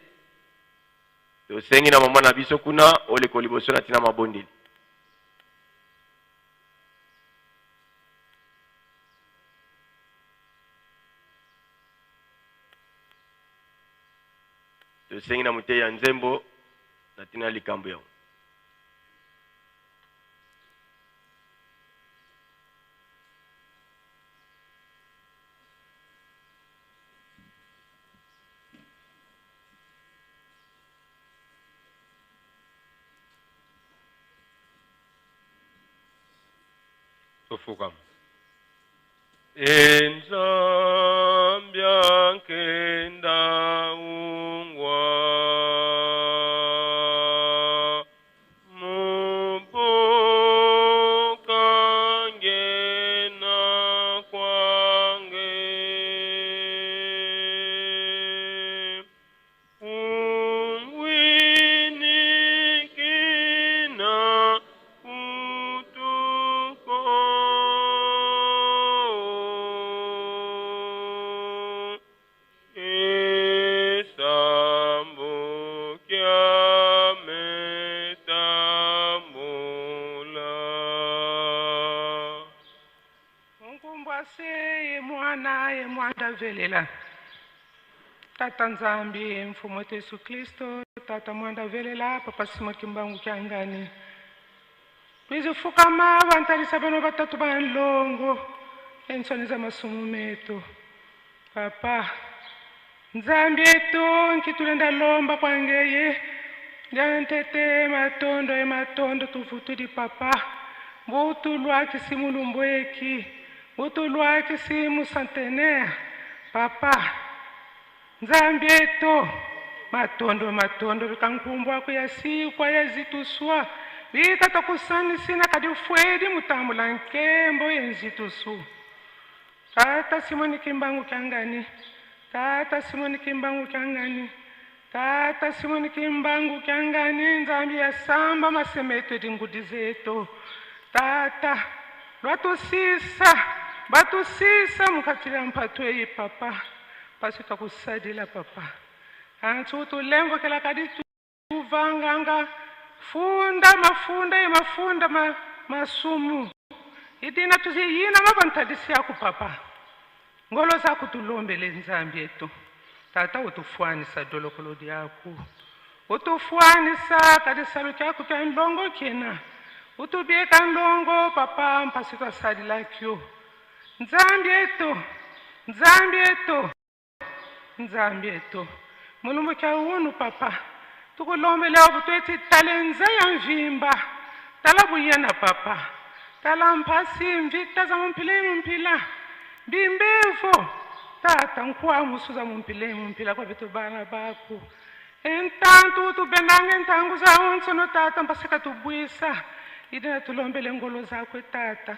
tosengi na mama na biso kuna, oleka liboso na tina mabondeli. Tosengi na moteyi ya nzembo na tina likambo yango. Tofukama. E Nzambi a nkenda ungwa, mu mbuka nge na kwa nge. Umwini kina kutuko. Kisambu kiame tambula. Mu nkumbu a Se, ye Mwana, ye Mwanda Velela. Tata Nzambi, Mfumu eto Yesu Kristo, Tata Mwanda Velela, Papa Simon Kimbangu Kiangani. Twizi fukama, ba ntadisi beno batatu ba nlongo, e nsoni za masumu meto. Papa, Nzambi eto, nki tulenda lomba kwa ngeye, ya ntete matondo, e matondo tuvutudi, Papa, mbo tulwakisi mu lumbu eki, mbo tulwakisi mu centenaire, Papa. Nzambi eto, matondo, matondo, bika nkumbu aku ya sikwa, ya zituswa, bika twakusanisina kadi fwedi mu tambula nkembo ye nzitusu. Tata Simon Kimbangu Kiangani, Tata Simon Kimbangu Kiangani, Tata Simon Kimbangu Kiangani, Nzambi ya samba mase meto, dingudi zeto. Tata, lwatusisa, batusisa mu kati dia mpatu eyi, Papa, mpasi twakusadila, Papa. Kansi tulemvokela kadi tu- tuvanganga funda mafunda ye mafunda ma, masumu. Idina tuziyina ma ba ntadisi aku, Papa. Ngolo zaku tulombele, Nzambi eto. Tata, utufwanisa dolokolo diaku. Utufwanisa kadi salu kiaku kia nlongo kiena. Utubieka nlongo, Papa, mpasi twasadila kio. Nzambi eto, Nzambi eto. Nzambi eto, mu lumbu kia unu, Papa, tukulombele o bu tweti tala e nza ya mvimba, tala buyana, Papa, tala mpasi, mvita za mu mpila ye mu mpila, bimbevo, Tata, nkwamusu za mu mpila ye mu mpila kwa beto bana baku. E ntantu tubenanga e ntangu zawonsono, Tata, mpasi katubwisa, idina tulombele ngolo zaku, e Tata.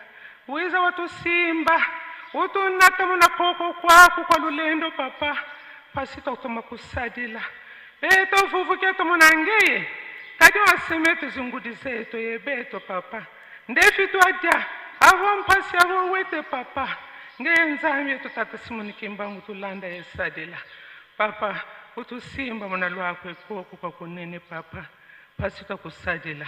Wiza watusimba, utunata muna koko kwaku kwa lulendo, Papa, mpasi twatoma kusadila. Beto vuvu kieto muna ngeye, kadi mase meto, zingudi zeto ye beto, Papa. Ndefi twadia, avo mpasi, avo wete, Papa. Ngeye Nzambi eto, Tata Simon Kimbangu tulanda ye sadila. Papa, utusimba muna lwaku e koko kwa kunene, Papa, mpasi twakusadila.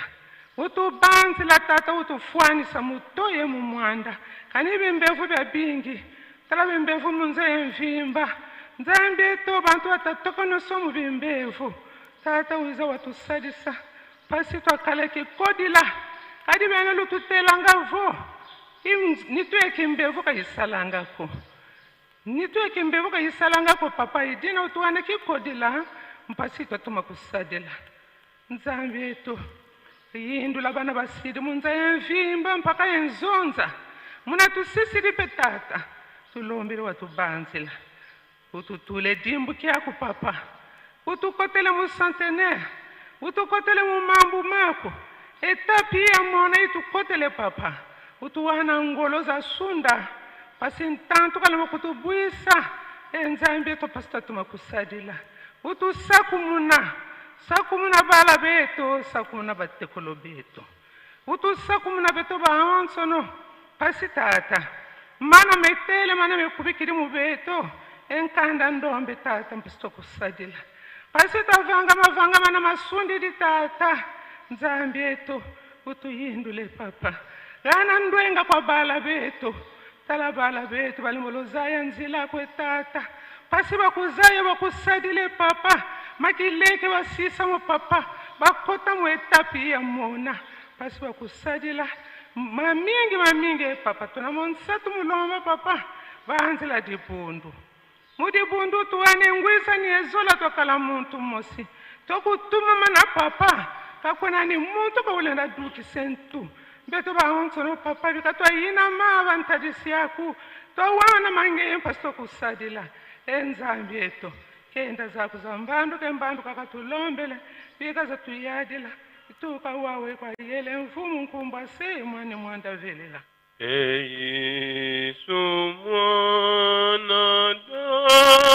Utubanzila tata, utufwanisa mu toyo ye mu mwanda. Kani bimbevo biabingi. Tala bimbevo mu nza ya mvimba. Nzambi eto, bantu batatokonoso mu bimbevo. Tata, wiza watusadisa. Mpasi twakala kikodila. Kadi bene lututelanga vo, im-, nitu ya kimbevo ka isalanga ko. Nitu ya kimbevo ka isalanga ko, Papa, i dina utuhana kikodila, mpasi twatoma kusadila. Nzambi eto, yindula bana basidi mu nza ya mvimba mpaka ya nzonza. Muna tusisidi mpe, Tata, tulombele watubanzila. Ututule dimbu kiaku, Papa. Utukotele mu centenaire. Utukotele mu mambu maku. Étape ya mona itukotele, Papa. Utuhana ngolo za sunda. Mpasi ntantu ka lenda kutubwisa. E Nzambi eto, mpasi tatoma kusadila. Utusakumuna. Sakumuna bala beto. Sakumuna batekolo beto. Utusakumuna beto baonsono. Mpasi, Tata, mana metele, mana mekubikidi mu beto, e nkanda ndombe, Tata, mpasi twakusadila. Mpasi tavanga mavanga mana masundidi, Tata. Nzambi eto, utuyindule, Papa. Hana ndwenga kwa bala beto. Tala bala beto, balembolo zaya nzila kwe, Tata. Mpasi bakuzaya, bakusadile, Papa. Makileke basisa mo, Papa. Bakota mu étape ya mona. Mpasi bakusadila. Mamingi, mamingi, e Papa, tuna mo nsatu mu lomba, Papa. Banzila dibundu. Mu dibundu tuhane ngwisani ye zola twakala muntu mosi. Twakutumamana, Papa. Ka kwena ni muntu ka ulenda dukisa e ntu. Beto baonsono, Papa, bika twayinama ha bantadisi aku. Twawana mangeye mpasi twakusadila. E Nzambi eto. Kenda zaku za mbandu ke mbandu kaka tulombele. Bika za tuyadila. Ituka wawe kwa yele, Mfumu nkumbu'ase, mwane mwanda velela. E Yesu mwana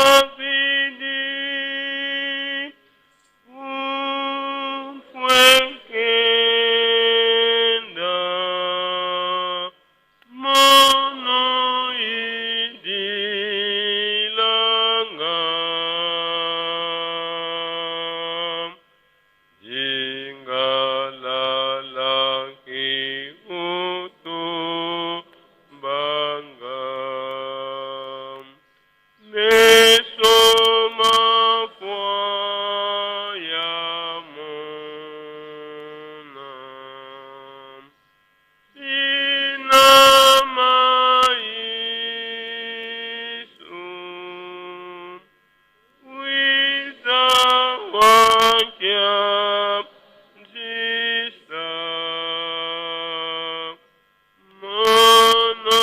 Davidi, umfwe kenda, mono idilanga. Dingalala ki utumbanga. Meso mafwa ya mona. Ina ma Yesu, wiza wa kia nzisa, mono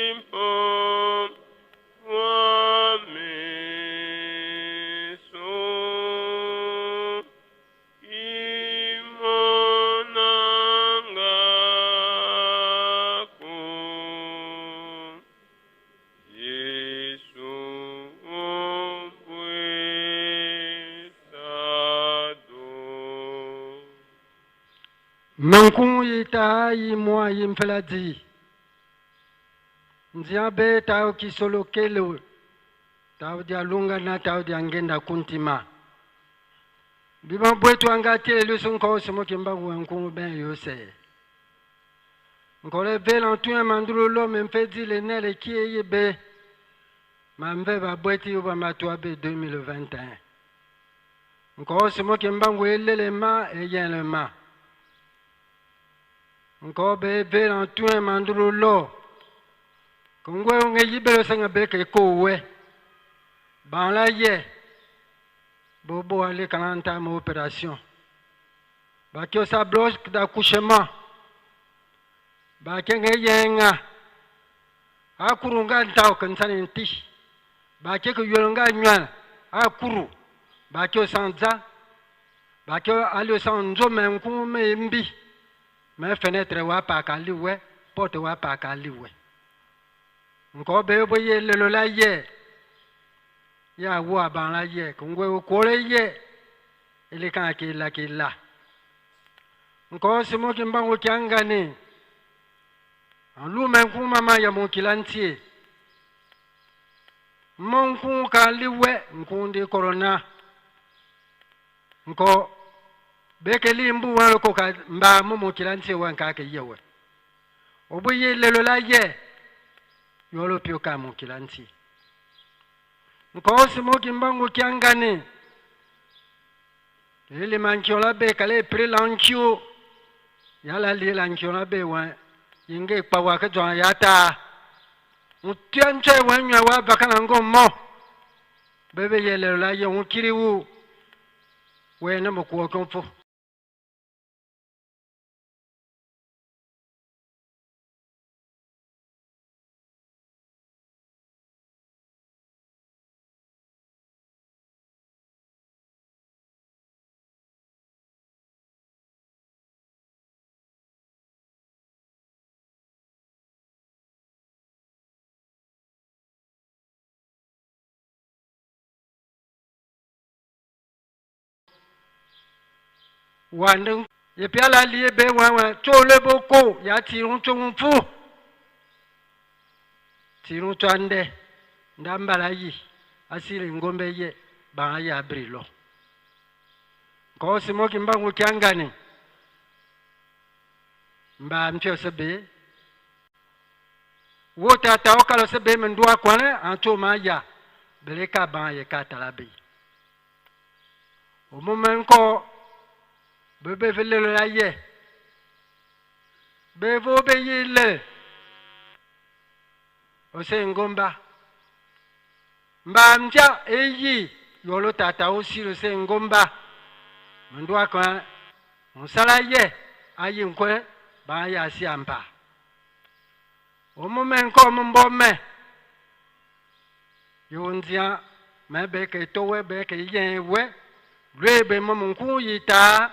impo wa meso. Imonanga ko Yesu obwe tado. Manku ita yi mwa yi mfela di. Nzia be tao kisolokelo, tao dia lungana, tao dia ngenda kuntima. Biba bwetu anga tie lusu nko simo kimba gu nku be yose. Nko le vela ntu ya mandulu lo me mfe di le ne le kie ye be. Ma mve ba bweti uba matua be deux mille vingt et un. Nko simo kimba ngu elele ma, eyele ma. Nko be vela ntu ya mandulu lo. Ko ngwe unge yibelo sanga be ke ko we. Bala ye. Bobo ale kananta mo opération. Ba kio sa bloc d'accouchement. Ba kenge yenga. Akuru nga ntao ke nsani nti. Ba keke yolo nga nywal. Akuru. Ba kio sanza. Ba kio alio sanzo me nku me mbi. Me fenêtre wa pa ka liwe. Porte wa pa ka liwe. Nko be bo ye lelo la ye. Ya wa ban la ye. Ko ngwe ko le ye. Ele kan ke la ke la. Nko simo kimba ngo kiangani. Alu me nku mama ya mo kilantie. Mo nku ka liwe, nku ndi corona. Nko Bekeli mbu wa loko ka mba mo mokila nti wa nka ke ye we. Obui ye lelo la ye. Yolo pio ka mokila nti. Nkosi mo Kimbangu Kiangani. Lili mankion la be kale pili la nkio. Yala lili la nkion la be wa. Yenge kpa wa ke jwa yata. Utia nche wa nywa wa bakana ngo mo. Bebe ye lelo la ye unkiri u. We na mo kuo konfo. Wande, ye pia la li ye be wa wa, cho le boko, ya ti ru cho mfu. Ti ru cho ande, nda mbala yi, asili ngombe ye, ba ya bri lo. Nkosi mo Kimbangu Kiangani. Mba mpio se be, Wo tata wo kalo se be me ndua kwane, anto ma ya, bele ka ba ye ka tala be. Omo me nko, be be fe lelo la ye. Be vo be yi le. Ose ngomba. Mba mtia eyi, yolo tata wo silo se ngomba. Me ndua kwane, nsala ye, ayi nkwe, ba ya si ampa. Omo me nko mo mbo me. Yo ndia, me be ke to we, be ke ye we. Lwe be mo mo nku yi ta,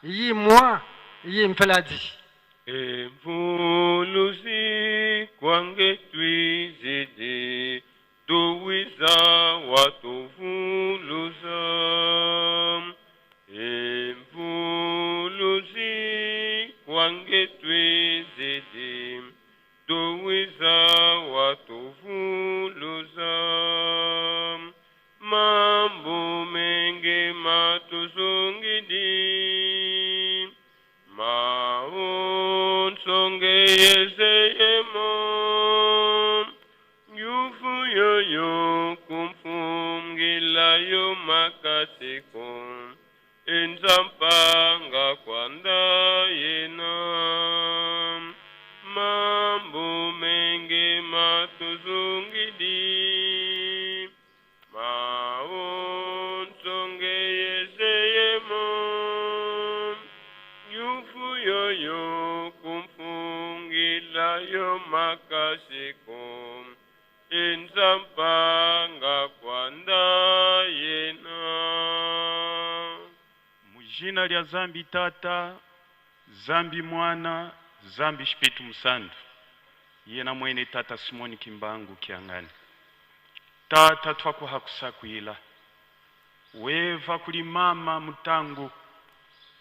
yi mwa, yi mfeladi. Emvuluzi kwa nge twizidi, duwiza watuvuluza. Emvuluzi kwa nge twizidi, duwiza watuvuluza. Mambu menge matuzungidi, mawonso nge yezeyemo. Nguvu yoyo ku mfungila yo makasiko, e Nzampa nga kwanda yena. Mambu menge matuzungidi, mawonso nge yezeyemo. Nguvu yoyo ku mfungila yo makasiko, e Nzampa nga kwanda yena. Mu zina lya Nzambi Tata, Nzambi Mwana, Nzambi Spiritu Musantu. Yena mwene Tata Simoni Kimbangu Kiangani. Tata, twakuhakusakwila. Weva kuli mama Mutangu,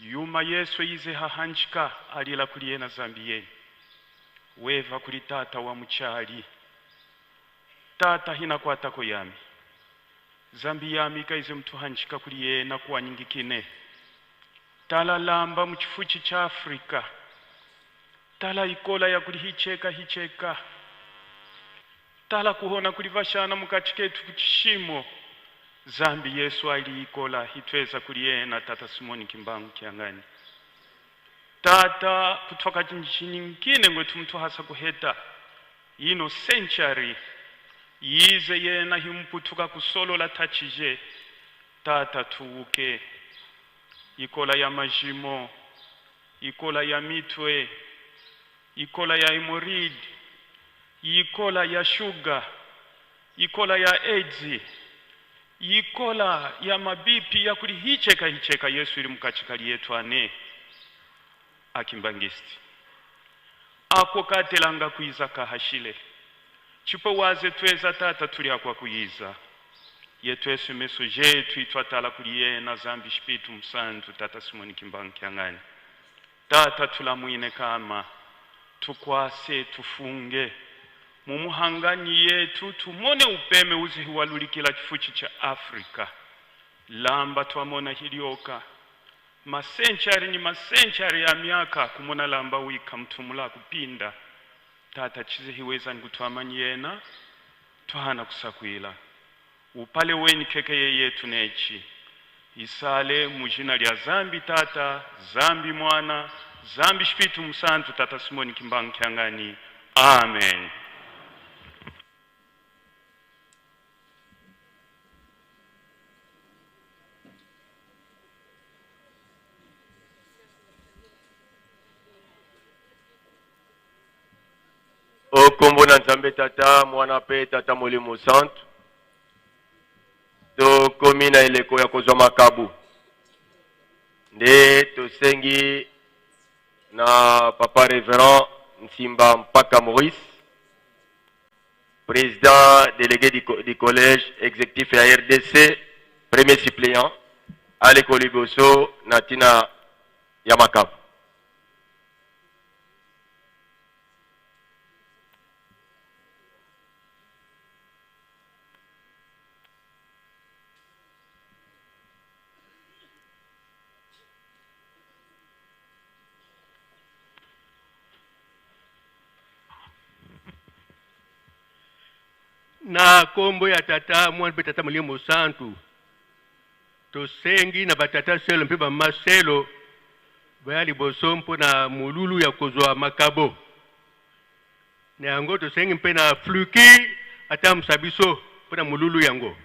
yuma Yesu yize hahanjika, alila kuli yena Nzambi yeni. Weva kuli tata wa mu chali. Tata, hina kwata ko yami. Nzambi yami, kaize mutuhanjika kuli yena kuwanyingikine. Tala lamba mu chifuchi cha Afrika. Tala ikola ya kuli hicheka hicheka. Tala kuhona kuli vashana mu kati ketu ku chishimo. Nzambi Yesu ali ikola, hitweza kuli yena Tata Simoni Kimbangu Kiangani. Tata, kutwaka chinji chinyingine ngwetu mutuhasa kuheta. Ino century, yize yena himuputuka kusolola tachije. Tata tuwuke. Ikola ya majimo, ikola ya mitwe, ikola ya hemorrhoid, ikola ya sugar, ikola ya AIDS, ikola ya mabipi ya kuli hicheka hicheka Yesu ili mu kati kali yetu ane. Akimbangisti. Ako katelanga kwiza kahashile. Chipwe waze tweza Tata tuli akwa kuyiza. Yetwese meso jetu itwatala kuli yena Nzambi Spiritu Musantu Tata Simoni Kimbangu Kiangani. Tata tulamwine kama. Tukwase tufunge. Mu muhanganyi yetu tumone upeme uze hiwalulikila chifuchi cha Afrika. Lamba twamona hilioka. masenchari ni masenchari ya miaka, kumona lamba wika mutumula kupinda. Tata, chize hiweza ni kutwamani yena, twahana kusakwila. Upale weni keke yeye tunechi. Isale mu zina lya Zambi Tata, Zambi Mwana, Zambi Spiritu Musantu, Tata Simoni Kimbangu Kiangani. Amen. O nkombo na Nzambe Tata, Mwana mpe Tata Molimo Santu, tokomi na eleko ya kozwa makabo. Nde tosengi na Papa Révérend Nsimba Mpaka Maurice, Président délégué du co-, du collège exécutif ya R D C, premier suppléant, ale ko liboso na tina ya makabo. Na nkombo ya Tata, Mwana mpe Tata Molimo Santu, tosengi na batata selo mpe bamama selo baya liboso mpo na molulu ya kozwa makabo. Na yango tosengi mpe na flûte atambwisa biso mpo na molulu yango.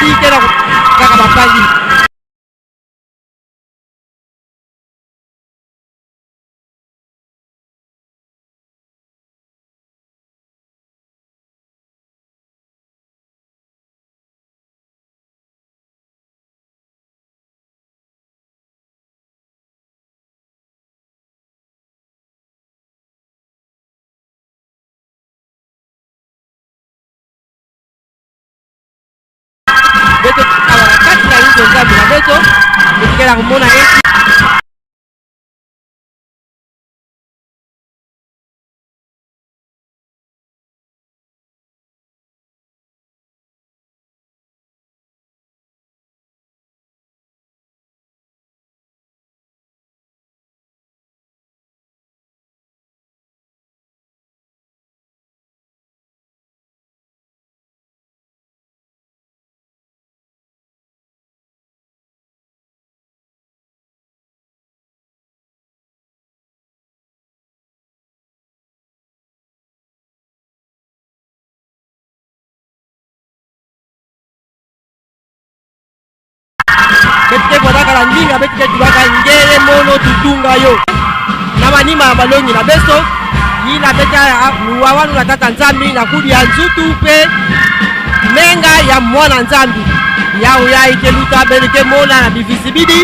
Kena kaka bampangi. Beto awa na kati na inzo Nzambi na beto, beto kena kumona eti. Beto ke bwataka la ndinga, beto ke tubaka ngele mono tutunga yo. Na manima balongi na beso, yina beto ya luwawanu na tata Nzambi na kudia nzutu pe menga ya mwana Nzambi. Yawu ya ike luta, beno ke mona na bivizibili,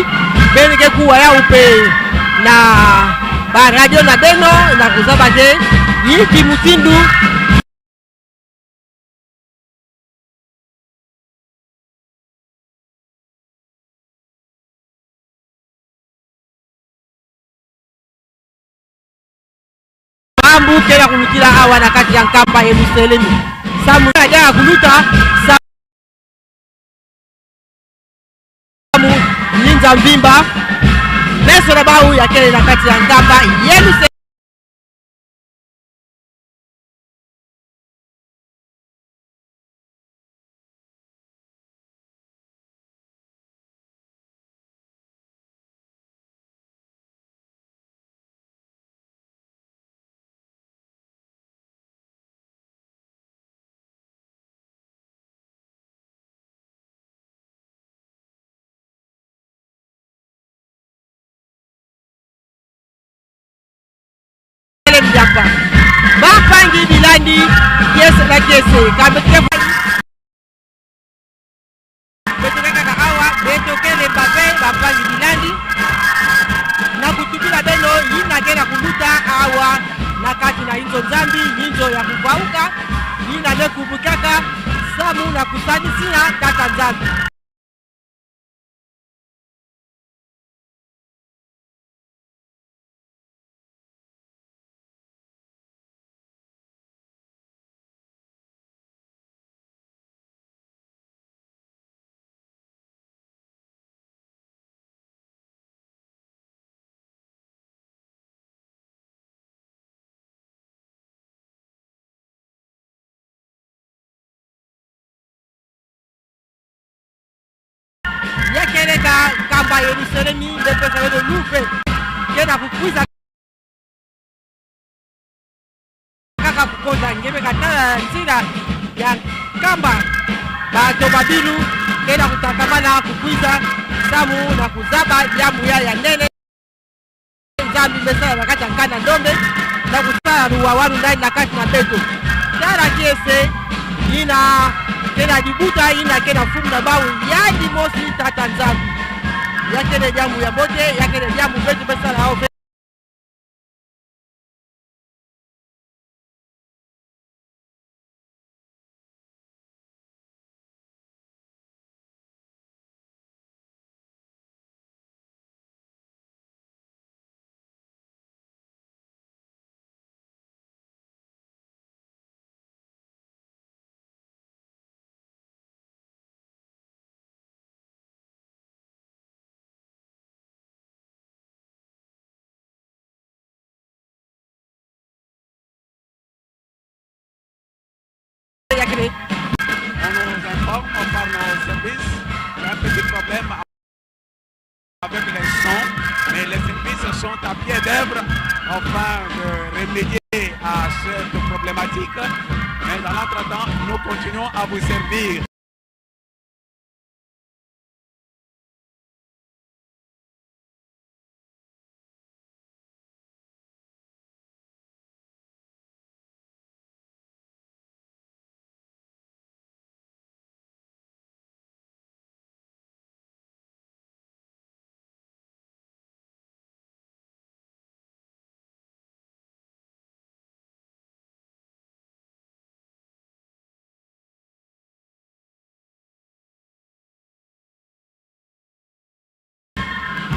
beno ke kuwa yawu pe na ba radio na beno, na kuzaba ke, yinki mutindu. Mambu kena kulutila awa na kati ya nkamba Yelusalemi. Samu ya kuluta, sa- Samu, ninza mvimba, meso na bawu yakele na kati ya nkamba Yelusalemi. Ele mjapa. Bampangi bilandi, kiese na kiese, ka beto ke- Beto kaka awa, beto kele mbape, bampangi bilandi. Na kutubila beno, yina kena kuluta awa na kati na inzo Nzambi, inzo ya kuvauka, yina le kubukaka, samu na kusanisina tata Nzambi. Yakele ka nkamba Yelusalemi, nde pesa le Louvre. Kena kukwiza kaka kukoza nge beka tala nzila ya nkamba. Bato ba bilu kena kutakamana kukwiza samu na kuzaba diambu ya ya nene. Nzambi me sala na kati ya nkanda ndombe, na kusala luwawanu na, na kati na beto. Tala kiese, yina kena dibuta, yina kena mfumu na bawu, yandi mosi tata Nzambi. Yakele diambu ya mbote, yakele diambu beto me sala awu. On nous informe par nos services qu'il y a un petit problème avec les sons, mais les services sont à pied d'œuvre afin de remédier à cette problématique. Mais en entre-temps, nous continuons à vous servir.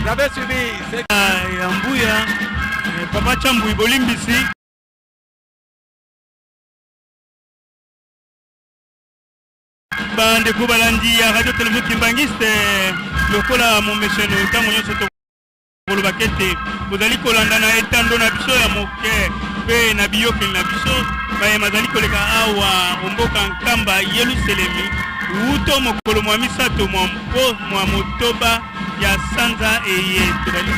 Vous avez suivi ce... Ah, ya mbuya, eh, Papa Chambou, bolimbisi. Bandeko balandi ya Radio Télévision Kimbanguiste, lokola momeseno, ntango nyonso tokolobaka ete bozali kolanda na etando na biso ya moke mpe na biyokeli na biso, maye mazali koleka awa o mboka Nkamba, Yelusalemi, wuta mokolo mwa misato mwa mpo-, mwa motoba ya sanza eye tozali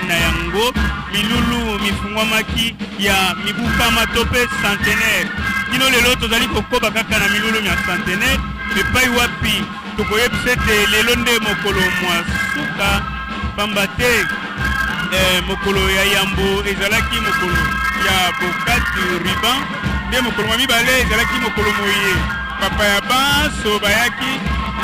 na yango, milulu mifungwamaki ya mibu nkama to mpe centenaire. Kino lelo tozali kokoba kaka na milulu mia centenaire, epai wapi tokoyebisa ete lelo nde mokolo mwa suka, pamba te, eh, mokolo ya yambo ezalaki mokolo ya bokati ruban, nde mokolo mwa mibale ezalaki mokolo moye bapaya banso bayaki,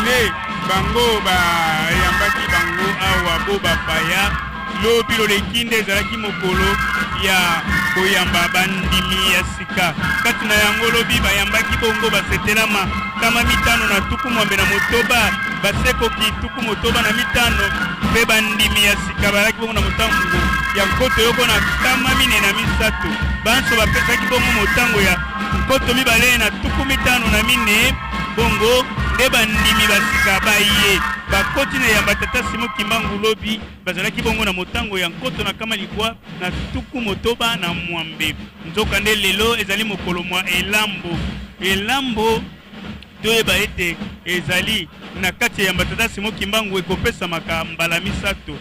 nde bango bayambaki bango awa bo bapaya. Lobi loleki nde ezalaki mokolo ya koyamba bandimi ya sika. Kati na yango lobi bayambaki bongo basetelama nkama mitano na tuku mwambe na motoba, basekoki tuku motoba na mitano, mpe bandimi ya sika bazalaki bongo na motango ya nkoto yoko na nkama mine na misato. Banso bapesaki bongo motango ya nkoto mibale na tuku mitano na mine. Bongo nde bandimi ba sika baye bakoti na eyamba tata Simon Kimbangu lobi, bazalaki bongo na motango ya nkoto na nkama libwa na tuku motoba na mwambe. Nzokande lelo ezali mokolo mwa elambo. Elambo toyeba ete ezali na kati ya eyamba tata Simon Kimbangu ekopesamaka mbala misato.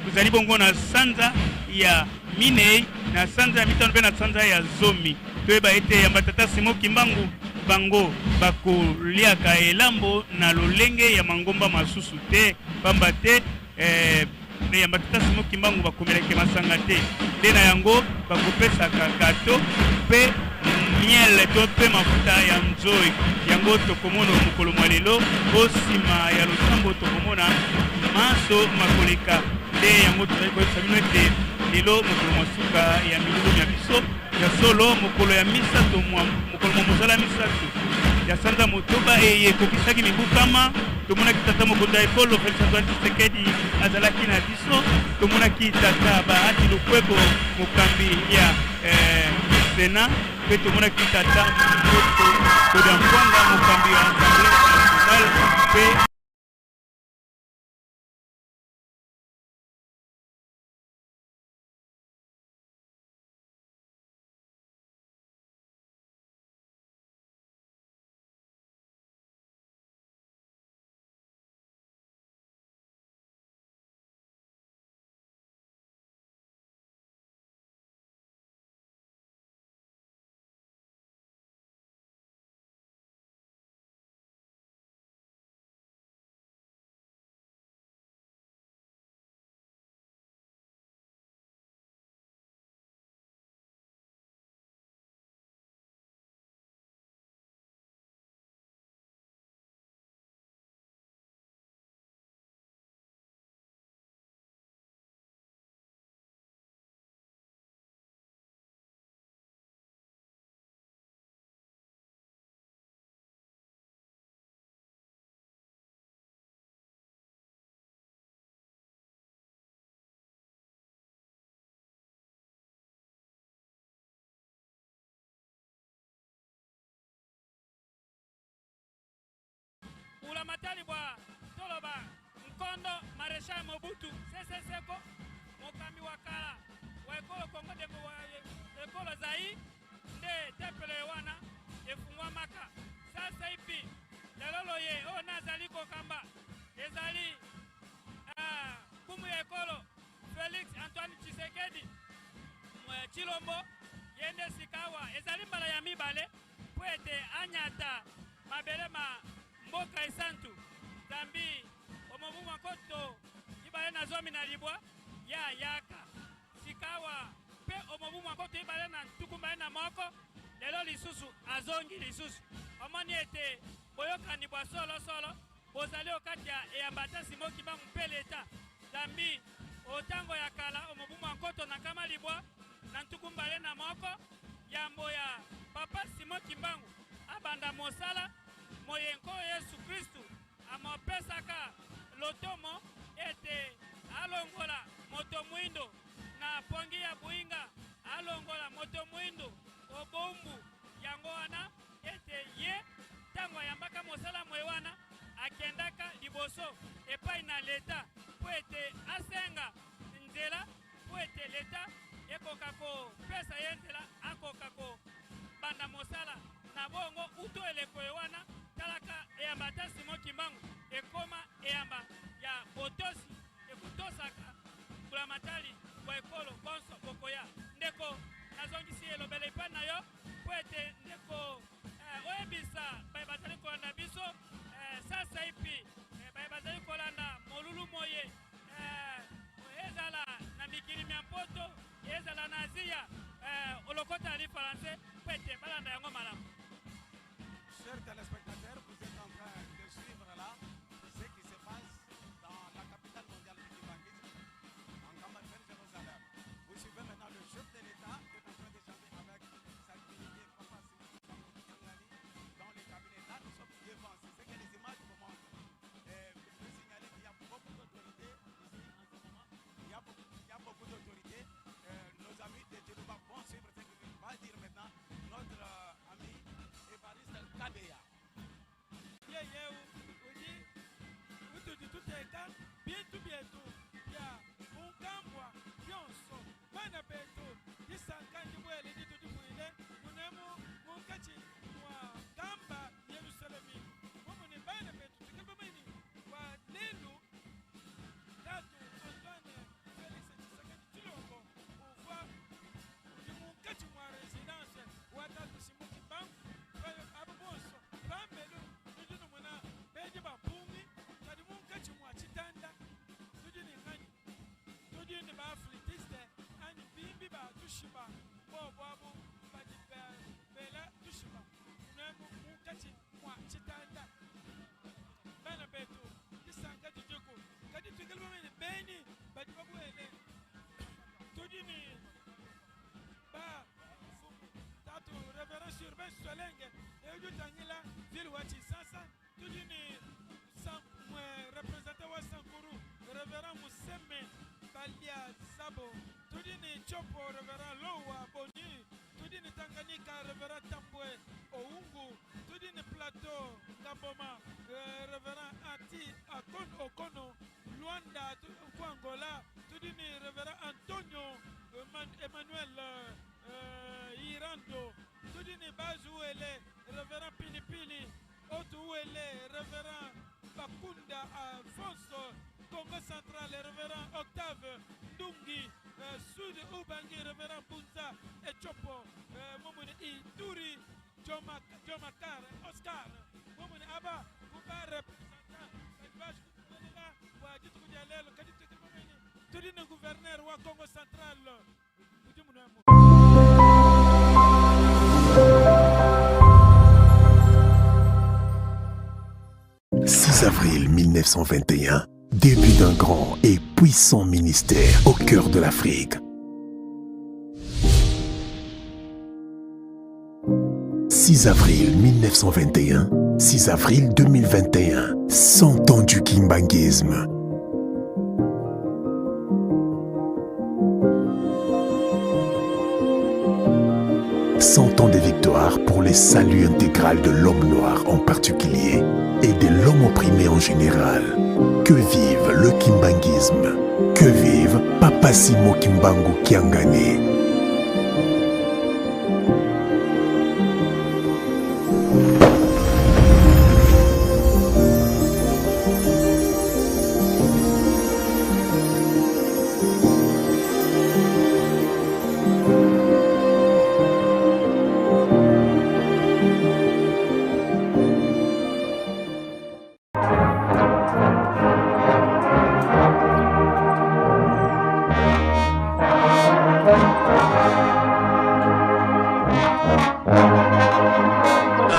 Ezali bongo na sanza ya minei, na sanza ya mitano mpe na sanza ya zomi. Toyeba ete eyamba tata Simon Kimbangu, bango bakoliaka elambo na lolenge ya mangomba masusu te, pamba te, eh, na eyamba tata Simon Kimbangu bakomelaka masanga te. Nde na yango bakopesaka gato mpe miel to mpe mafuta ya nzoi. Yango tokomona mokolo mwa lelo, o sima ya losambo tokomona manso makoleka. Nde yango tozali koyebisa bino ete lelo mokolo mwa suka ya milulu mia biso. Ya solo, mokolo ya misato mwa, mokolo mwa mosala misato ya sanza motoba eye ekokisaki mibu nkama, tomonaki tata mokonzi ya ekolo Félix Antoine Tshisekedi azalaki na biso, tomonaki tata Bahati Lukwebo, mokambi ya, eh, Sénat, mpe tomonaki tata Mboso Kodia Mpuanga, mokambi ya Assemblée nationale, mpe Mbulamatari bwa toloba nkondo Maréchal Mobutu Sese Seko, mokambi wa kala wa ekolo Kongo Demo-, wa ekolo Zaïre, nde tempelo wana efungwamaka. Sasa hivi, lelo loye, oyo nazali kokamba, ezali, ah, nkumu ya ekolo Félix Antoine Tshisekedi, mwe Tshilombo, ye nde sikawa ezali mbala ya mibale mpo ete anyata mabele ma Mboka Esantu. Zambi, o mobu mwa nkoto ibale na zomi na libwa, ya yaka. Sikawa, mpe o mobu mwa nkoto ibale na ntuku mbale na moko, lelo lisusu azongi lisusu. Omoni ete boyokani bwa solo solo bozali o kati ya eyamba tata Simon Kimbangu mpe leta. Zambi, o ntango ya kala, o mobu mwa nkoto na nkama libwa na ntuku mbale na moko, yambo ya papa Simon Kimbangu abanda mosala, moye Nkolo Yesu Kristu amopesaka lotomo ete liboso epai na l'État, mpo ete asenga nzela, mpo ete l'État ekoka kopesa ye nzela, akoka kobanda mosala. Na bongo, uto eleko ye wana, talaka eyamba ya tata Simon Kimbangu ekoma eyamba ya botosi, ekotosaka mbulamatari bwa ekolo bonso bokoya. Ndeko, nazongisi elobela epai na yo, mpo ete ndeko, eh, oyebisa baye bazali kolanda biso, eh, sasa ipi, eh, baye bazali kolanda molulu moye, eh, ezala na mikili mia Mpoto, ezala na Asie, eh, olokota lifalanse, mpo ete balanda yango malamu. Chers téléspectateurs, vous êtes en train de suivre là ce qui se passe dans la capitale mondiale du kimbanguisme, en Kamatmen, Jérusalem. Vous suivez maintenant le chef de l'État qui est en train d'échanger avec sa dignité, Papa Simon Kimbangu Kiangani, dans le cabinet. Là, nous sommes devant, c'est ce que les images vous montrent. Euh, je peux signaler qu'il y a beaucoup d'autorités ici en ce moment. Il y a beaucoup, il y a beaucoup d'autorités. Euh, nos amis de Djoloba vont suivre ce que va dire maintenant notre, euh, ami Évariste Kabeya. Yeye u-, udi, utudi tuteka bintu bieto bia mu nkambwa bionso. Bana beto, disanka ndibwele ditudibwile, muna mu, mu nkati mwa nkamba Yerusalemi. Momo ni bana beto, tukebemeni wa lelu, Tata Antoine Félix Tshisekedi Tshilombo, uvwa udi mu nkati mwa résidence wa tata Simon Kimbangu, bayo abo bonso, bambelu, tudi ni muna bedi ba bungi, kadi mu nkati mwa titanda, tudi ni ngani, tudi ni ba flûtiste, ani bimbi ba tushiba, bobo abo badi be-, bela tushiba, muna mu, mu nkati mwa titanda. Bana beto, disanka didi ko, kadi tukebemeni beni, badi babwele. Tudi ni ba, tata Révérend Urbain Solenge, eyo udi tangila ville wa Kinshasa, tudi ni San-, mwe représentant wa Sankuru, Révérend Museme Balia Zabo, tudi ni Tshopo, Révérend Lowa Boni, tudi ni Tanganyika, Révérend Tambwe Oungu, tudi ni Plateau, Ngamboma, eh, Révérend Ati Akon-, Okono, Luanda, tu-, ku Angola, tudi ni Révérend Antonio, eh, Man-, Emmanuel, eh, eh, Irando, tudi ni base uwele, Révérend Pilipili, Haut-Uele, Révérend Bakunda Alphonse, Kongo Central, Révérend Octave Ndungi, eh, Sud Ubangi, Révérend Bunza Etshopo, eh, momo ni Ituri, Joma, Jomakar Oscar, momo ni aba, ku ba représentant, kadi bazi kutuwelela, wa dituku dia lelo, kadi tukebemeni, tudi ni gouverneur wa Kongo Central, Six avril mille neuf cent vingt et un, début d'un grand et puissant ministère au cœur de l'Afrique. Six avril mille neuf cent vingt et un, six avril deux mille vingt et un, cent ans du kimbanguisme. Cent ans de victoire pour le salut intégral de l'homme noir en particulier et de l'homme opprimé en général. Que vive le kimbanguisme. Que vive Papa Simon Kimbangu Kiangani.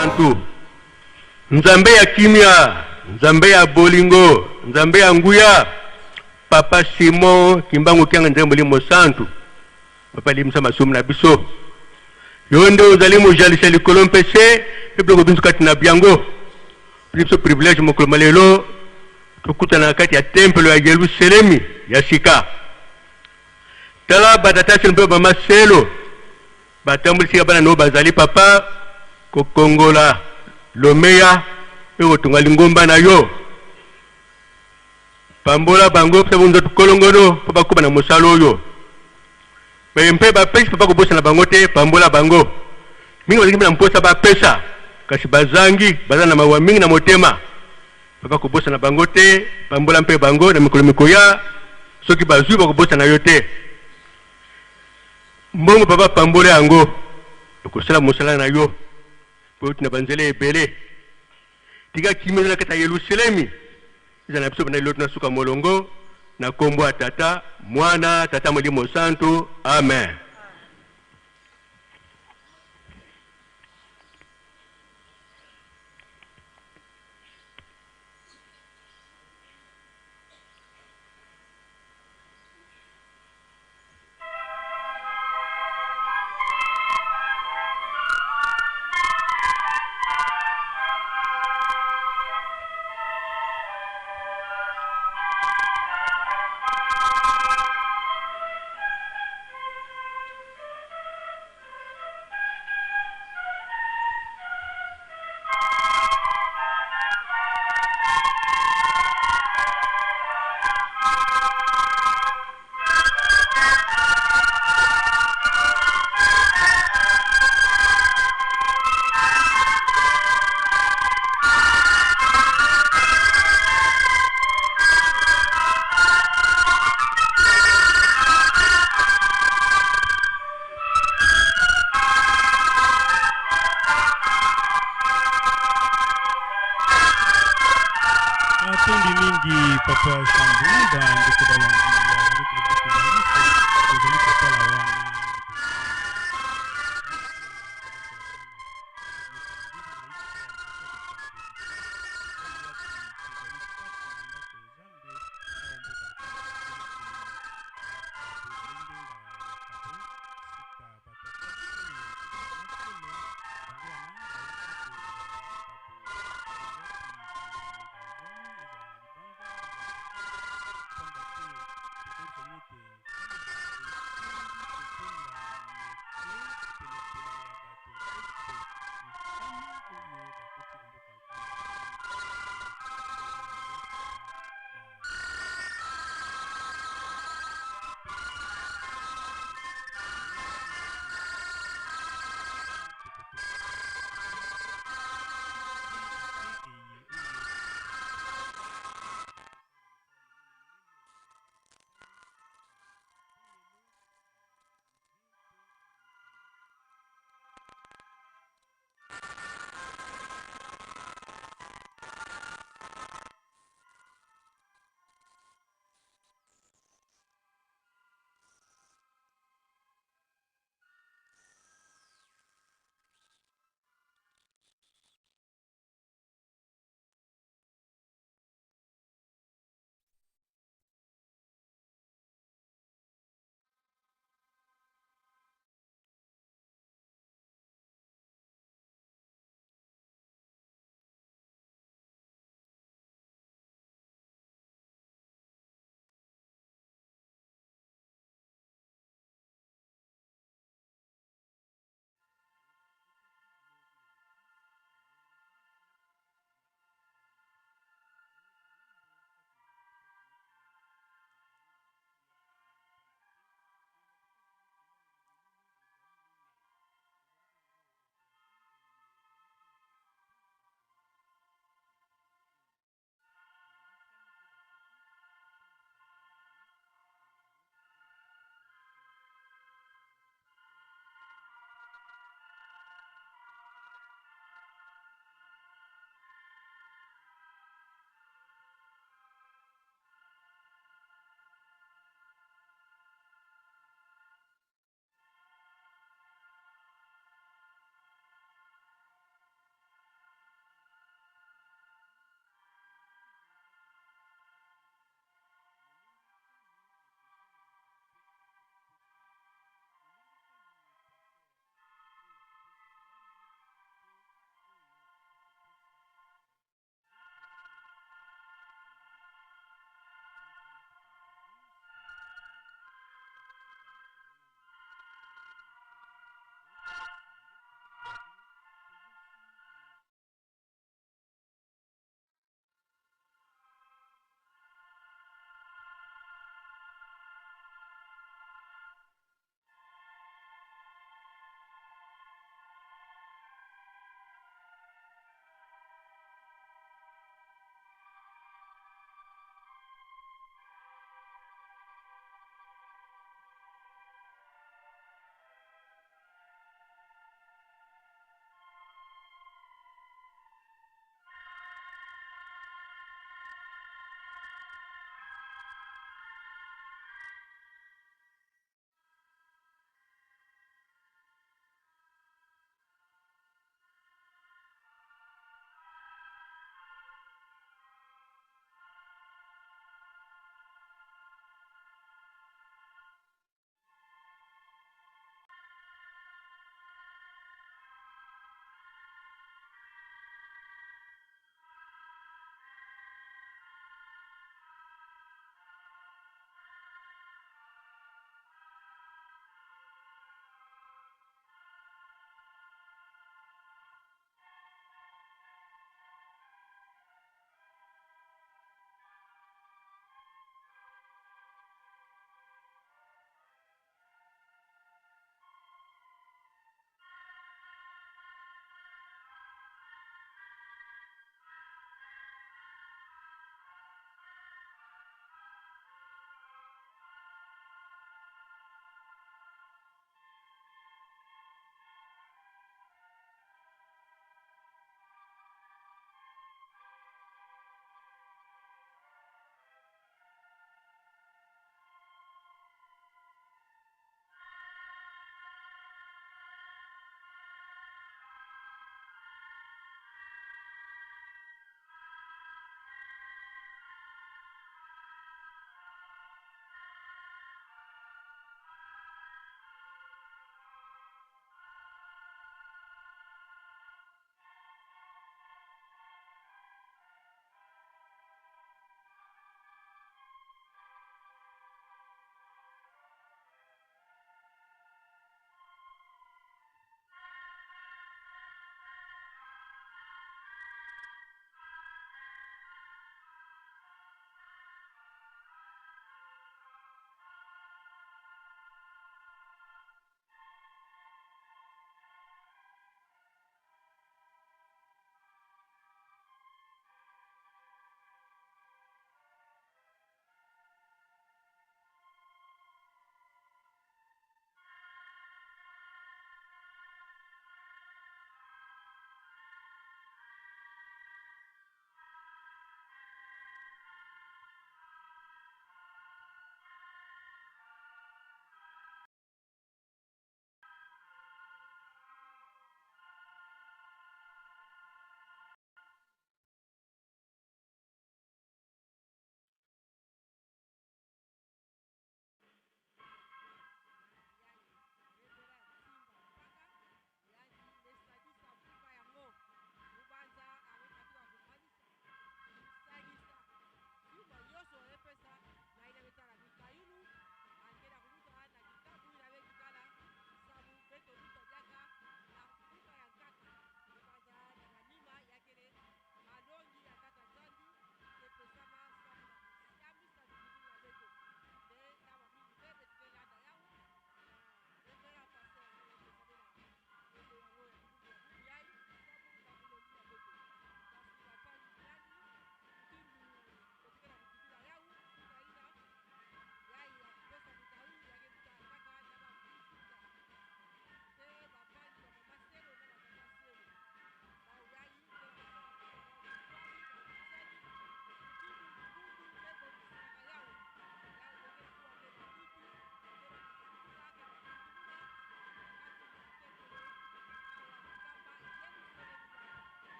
Santu. Nzambe ya kimia, Nzambe ya bolingo, Nzambe ya nguya, Papa Simon Kimbangu Kiangani, Nzambe Molimo Santu. Papa, limbisa masumu na biso. Yo nde ozali mozalisi ya likolo mpe se, mpe biloko binso kati na byango. Pesi biso privilège mokolo ma lelo, tokutana na kati ya tempelo ya Yelusalemi ya sika. Tala batata selo mpe bamama selo, batambuli sika bana na yo bazali, Papa, kokongola lomeya, mpe kotonga lingomba na yo. Pambola bango, pesa bango nzoto kolongono, mpo bakuba na mosala oyo. Baye mpe bapesi, Papa, kobosana bango te, pambola bango. Mingi bazali mpe na mposa bapesa, kasi bazangi, bazali na mawa mingi na motema. Papa, kobosana bango te, pambola mpe bango na mikolo mikoya, soki bazwi bakobosana yo te. Mbongo, Papa, pambola yango, ekosala mosala na yo, mpo euti na banzela ebele. Tika kimia ezala na kati ya Yelusalemi, ezala na biso banda liloto na suka molongo, na nkombo ya Tata, Mwana, Tata Molimo Santu. Amen. Matondi mingi, Papa Sambou, ba ndeko bayangi ya Radio Télévision Kimbanguiste, tozali kotala wana.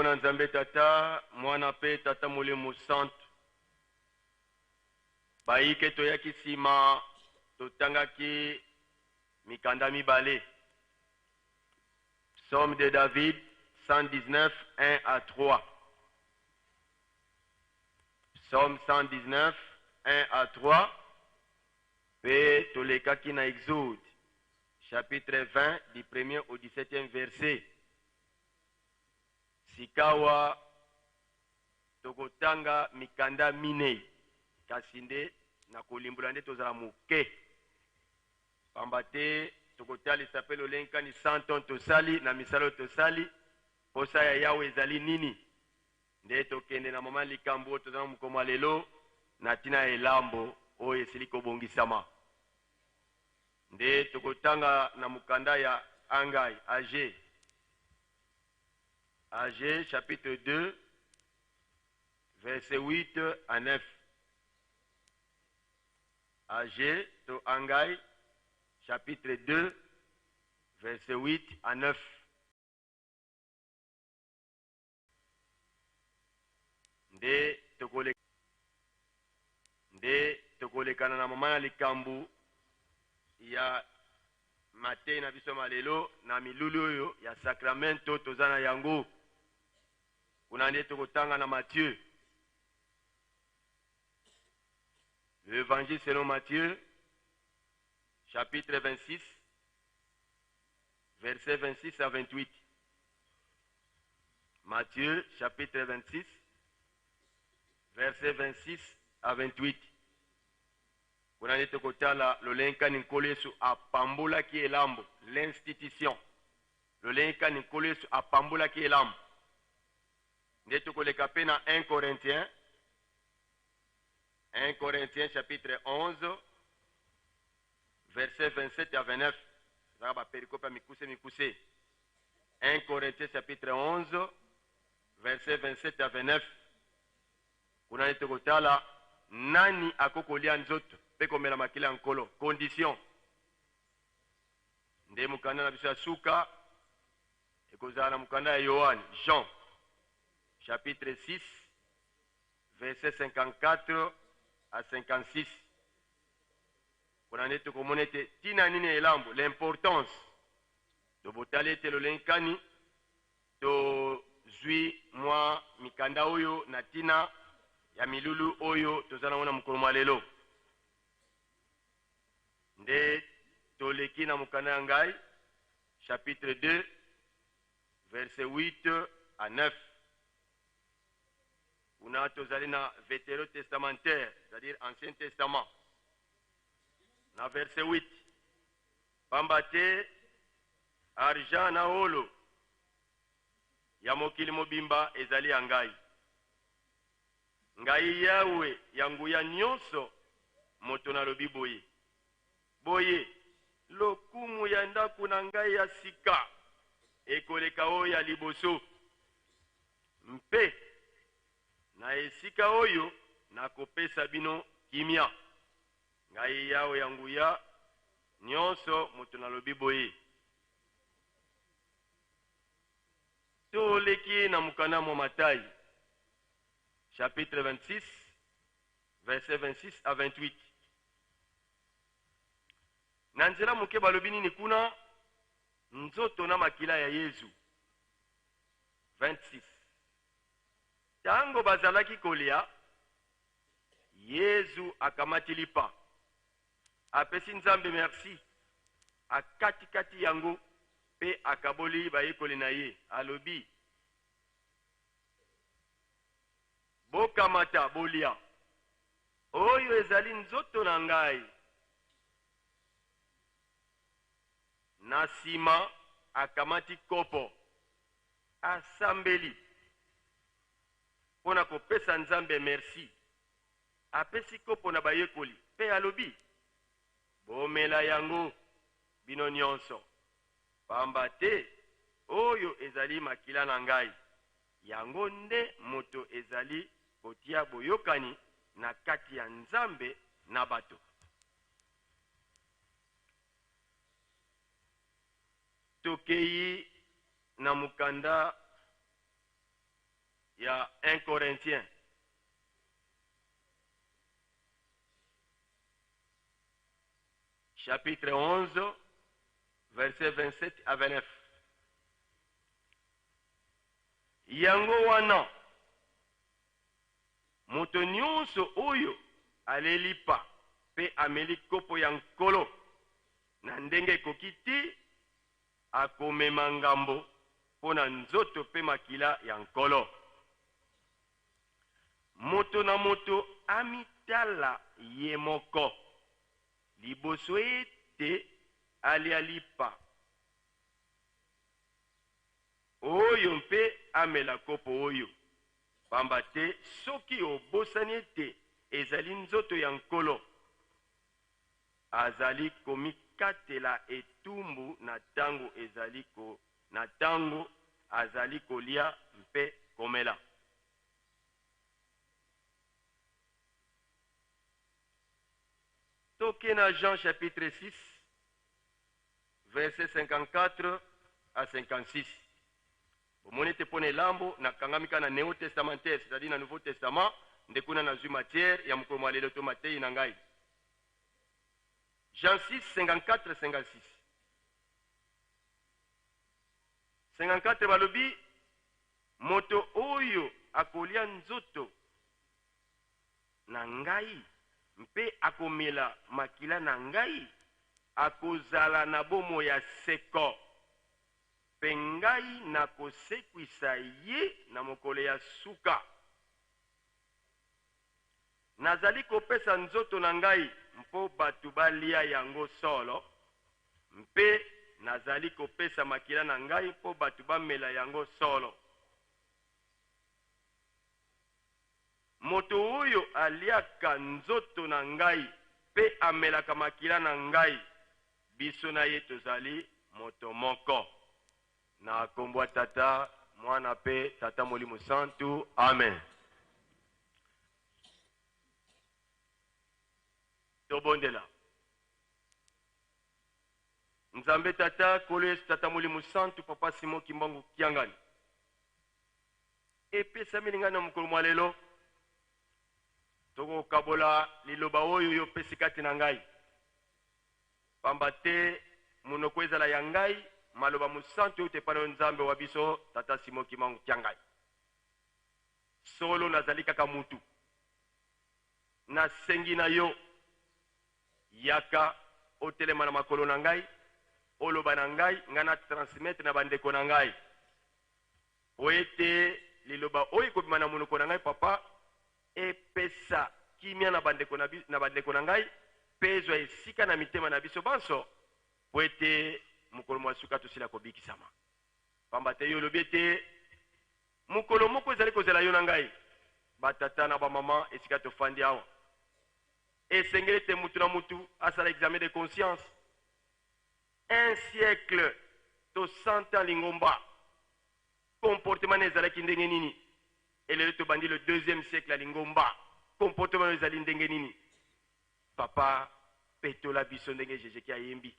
Na Nzambe Tata, Mwana pe Tata Molimo Santu. Bayike toyaki sima, totangaki mikanda mibale. Psaume de David, cent dix-neuf, un à trois. Psaume cent dix-neuf, un à trois. Pe tolekaki na Exode, chapitre vingt, du premier au dix-septième verset. Sikawa tokotanga mikanda minei, kasi nde na kolimbola nde tozala moke. Pamba te tokotalisa pe lolenge kani santu tosali na misamu tosali, posa ya Yawe ezali nini. Nde tokende na mama likambu oyo tozali na mokolo mwa lelo, na tina ya elambo oyo esili kobongisama. Nde tokotanga na mokanda ya Angai, Age. Age, chapitre deux, verset huit à neuf. Age to Angai, chapitre deux, verset huit à neuf. Nde tokole-, nde tokolekana na mama na likambu ya mateyi na biso ma lelo na milulu oyo ya sacramento tozali na yango. Kuna nde tokotanga na Matthieu. L'Évangile selon Matthieu, chapitre vingt-six, versets vingt-six à vingt-huit. Matthieu, chapitre vingt-six, versets vingt-six à vingt-huit. Kuna nde tokotala lolenge kani Nkolo Yesu apambolaki elambo, l'institution. Lolenge kani Nkolo Yesu apambolaki elambo. Nde tokoleka pe na un Corinthiens, un Corinthiens chapitre onze, versets vingt-sept à vingt-neuf. Ezalaka ba péricopes ya mikuse mikuse. Un Corinthiens chapitre onze, versets vingt-sept à vingt-neuf. Kuna nde tokotala nani akoki kolia nzoto pe komela makila ya Nkolo. Condition. Nde mokanda na biso ya suka ekozala na mokanda ya Yoane, Jean, chapitre six, versets cinquante-quatre à cinquante-six. Kuna nde tokomona ete tina nini ya elambo, l'importance. Tobotali ete lolenge kani tozwi mwa mikanda oyo na tina ya milulu oyo tozali na yango na mokolo mwa lelo. Nde toleki na mokanda ya Angai, chapitre deux, versets huit à neuf. Kuna tozali na vétérotestamentaire, c'est-à-dire Ancien Testament. Na verset huit. Pamba te argent na wolo ya mokili mobimba ezali ya ngai. Ngai Yawe ya nguya nyonso, moto nalobi boye. Boye, lokumu ya ndako na ngai ya sika ekoleka oyo ya liboso. Mpe na esika oyo nakopesa bino kimia. Ngai Yawe ya nguya nyonso, moto nalobi boye. Toleki na mokanda mwa Matai, chapitre vingt-six, versets vingt-six à vingt-huit. Na nzela moke balobi nini kuna? Nzoto na makila ya Yezu. Vingt-six. Tango bazalaki kolia, Yezu akamati lipa, apesi Nzambe merci, akati-kati yango, mpe akaboli bayekoli na ye, alobi: Bokamata, bolia. Oyo ezali nzoto na ngai. Na nsima, akamati kopo, asambeli mpo na kopesa Nzambe merci. Apesi kopo na bayekoli, mpe alobi: Bomela yango, bino nyonso. Pamba te oyo ezali makila na ngai. Yango nde moto ezali kotia boyokani na kati ya Nzambe na bato. Tokei na mokanda Ya un Corinthiens, chapitre onze, verset vingt-sept à vingt-neuf. Yango wana, moto nyonso oyo alia lipa mpe ameli kopo ya Nkolo na ndenge ekoki ti, akomema ngambo mpo na nzoto mpe makila ya Nkolo. Moto na moto amitala ye moko liboso ete alia lipa oyo mpe amela kopo oyo. Pamba te soki obosani ete ezali nzoto ya Nkolo, azali komikatela etumbu na ntango ezali ko-, na ntango azali kolia mpe komela. Toke na Jean chapitre six, verset cinquante-quatre à cinquante-six. Bomoni ete mpo na elambo, nakangami kaka na Néo Testamentaire, c'est-à-dire na Nouveau Testament, nde kuna nazwi matière ya mokolo mwa lelo to mateyi na ngai. Jean six, cinquante-quatre, cinquante-six. Cinquante-quatre balobi, moto oyo akolia nzoto na ngai, mpe akomela makila na ngai, akozala na bomoi ya seko. Mpe ngai nakosekwisa ye na mokolo ya suka. Nazali kopesa nzoto na ngai mpo bato balia yango solo, mpe nazali kopesa makila na ngai mpo bato bamela yango solo. Moto oyo aliaka nzoto na ngai mpe amelaka makila na ngai, biso na ye tozali moto moko. Na kombo ya Tata, Mwana mpe Tata Molimo Santu. Amen. Tobondela. Nzambe Tata, Nkolo Yesu, Tata Molimo Santu, Papa Simon Kimbangu Kiangani, epesami na ngai na mokolo mwa lelo, tokokabola liloba oyo yo opesi kati na ngai. Pamba te monoko ezala ya ngai, maloba mosantu euta epai na yo, Nzambe wa biso, Tata Simon Kimbangu Kiangani. Solo nazali kaka moto. Nasengi na yo, yaka, otelema na makolo na ngai, oloba na ngai, ngai na transmettre na bandeko na ngai. Po ete liloba oyo ekobima na monoko na ngai, Papa, epesa kimia na bandeko na bi-, na bandeko na ngai, mpe ezwa esika na mitema na biso banso, po ete mokolo mwa suka tosila kobikisama. Pamba te yo olobi ete mokolo moko ezali kozela yo na ngai, batata na bamama, esika tofandi awa. Esengeli ete moto na moto asala examen de conscience. Un siècle to cent ans lingomba, comportement na yo ezalaki ndenge nini? E lelo tobandi le deuxième siècle ya lingomba, comportement na yo ezali ndenge nini? Papa, petola biso ndenge Jésus ayembi.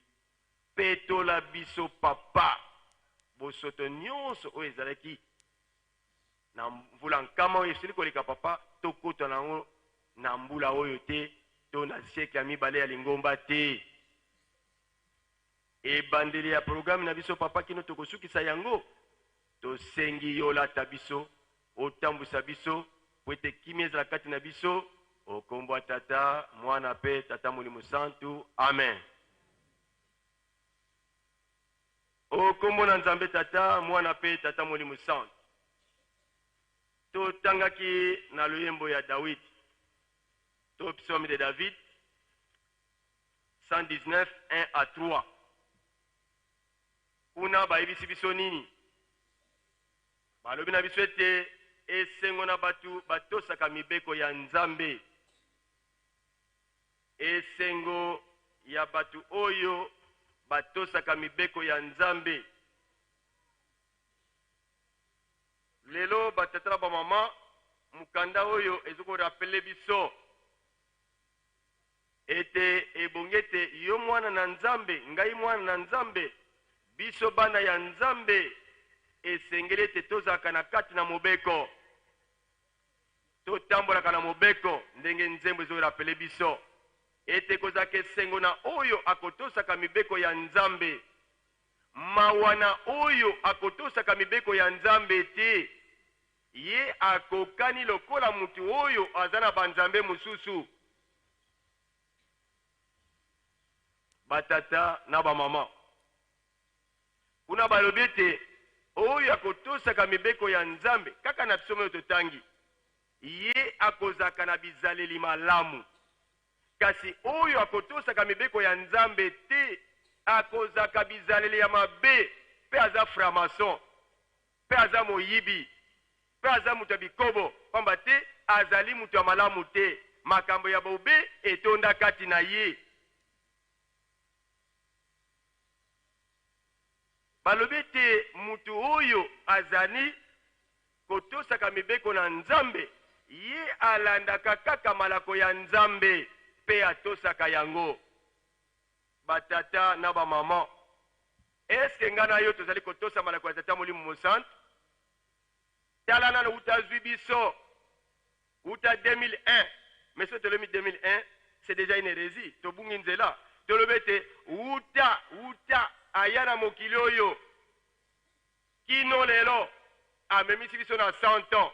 Petola biso, Papa, bosoto nyonso oyo ezalaki na mvula nkama oyo esili koleka, Papa, tokota na yango na mbula oyo te, to na siècle ya mibale ya lingomba te. Ebandeli ya programme na biso, Papa, kino tokosukisa yango, tosengi yo olata biso, otambwisa biso, po ete kimia ezala kati na biso, o kombo ya Tata, Mwana mpe Tata Molimo Santu. Amen. O kombo na Nzambe Tata, Mwana mpe Tata Molimo Santu. Totangaki na loyembo ya David, to Psaume de David, cent dix-neuf, un à trois. Kuna bayebisi biso nini? Balobi na biso ete esengo na bato batosaka mibeko ya Nzambe. Esengo ya bato oyo batosaka mibeko ya Nzambe. Lelo, batata na bamama, mokanda oyo ezo ko rappeler biso ete ebongi ete yo mwana na Nzambe, ngai mwana na Nzambe, biso bana ya Nzambe, esengeli ete tozalaka na kati na mobeko. Totambolaka na mobeko, ndenge nzembo ezo rappeler biso. Ete ekozalaka esengo na oyo akotosaka mibeko ya Nzambe. Mawa na oyo akotosaka mibeko ya Nzambe te. Ye akokani lokola mutu oyo aza na banzambe mosusu. Batata na bamama. Kuna balobi ete, oyo akotosaka mibeko ya Nzambe, kaka na psaume oyo totangi, ye akozalaka na bizaleli malamu. Kasi oyo akotosaka mibeko ya Nzambe te, akozalaka bizaleli ya mabe, pe aza franc-maçon, pe aza moyibi, pe aza moto ya bikobo, pamba te azali moto ya malamu te. Makambo ya bobe etonda kati na ye. Balobi ete moto oyo azali kotosaka mibeko na Nzambe, ye alandaka kaka malako ya Nzambe, pe atosaka yango. Batata na bamama, est-ce que ngai na yo tozali kotosa malako ya Tata Molimo Mosantu? Tala nanu uta azwi biso, uta deux mille un. Mais soki tolemi deux mille un, c'est déjà une hérésie. Tobungi nzela. Tolobi ete, uta, uta aya na mokili oyo, kino lelo, amemisi biso na cent ans.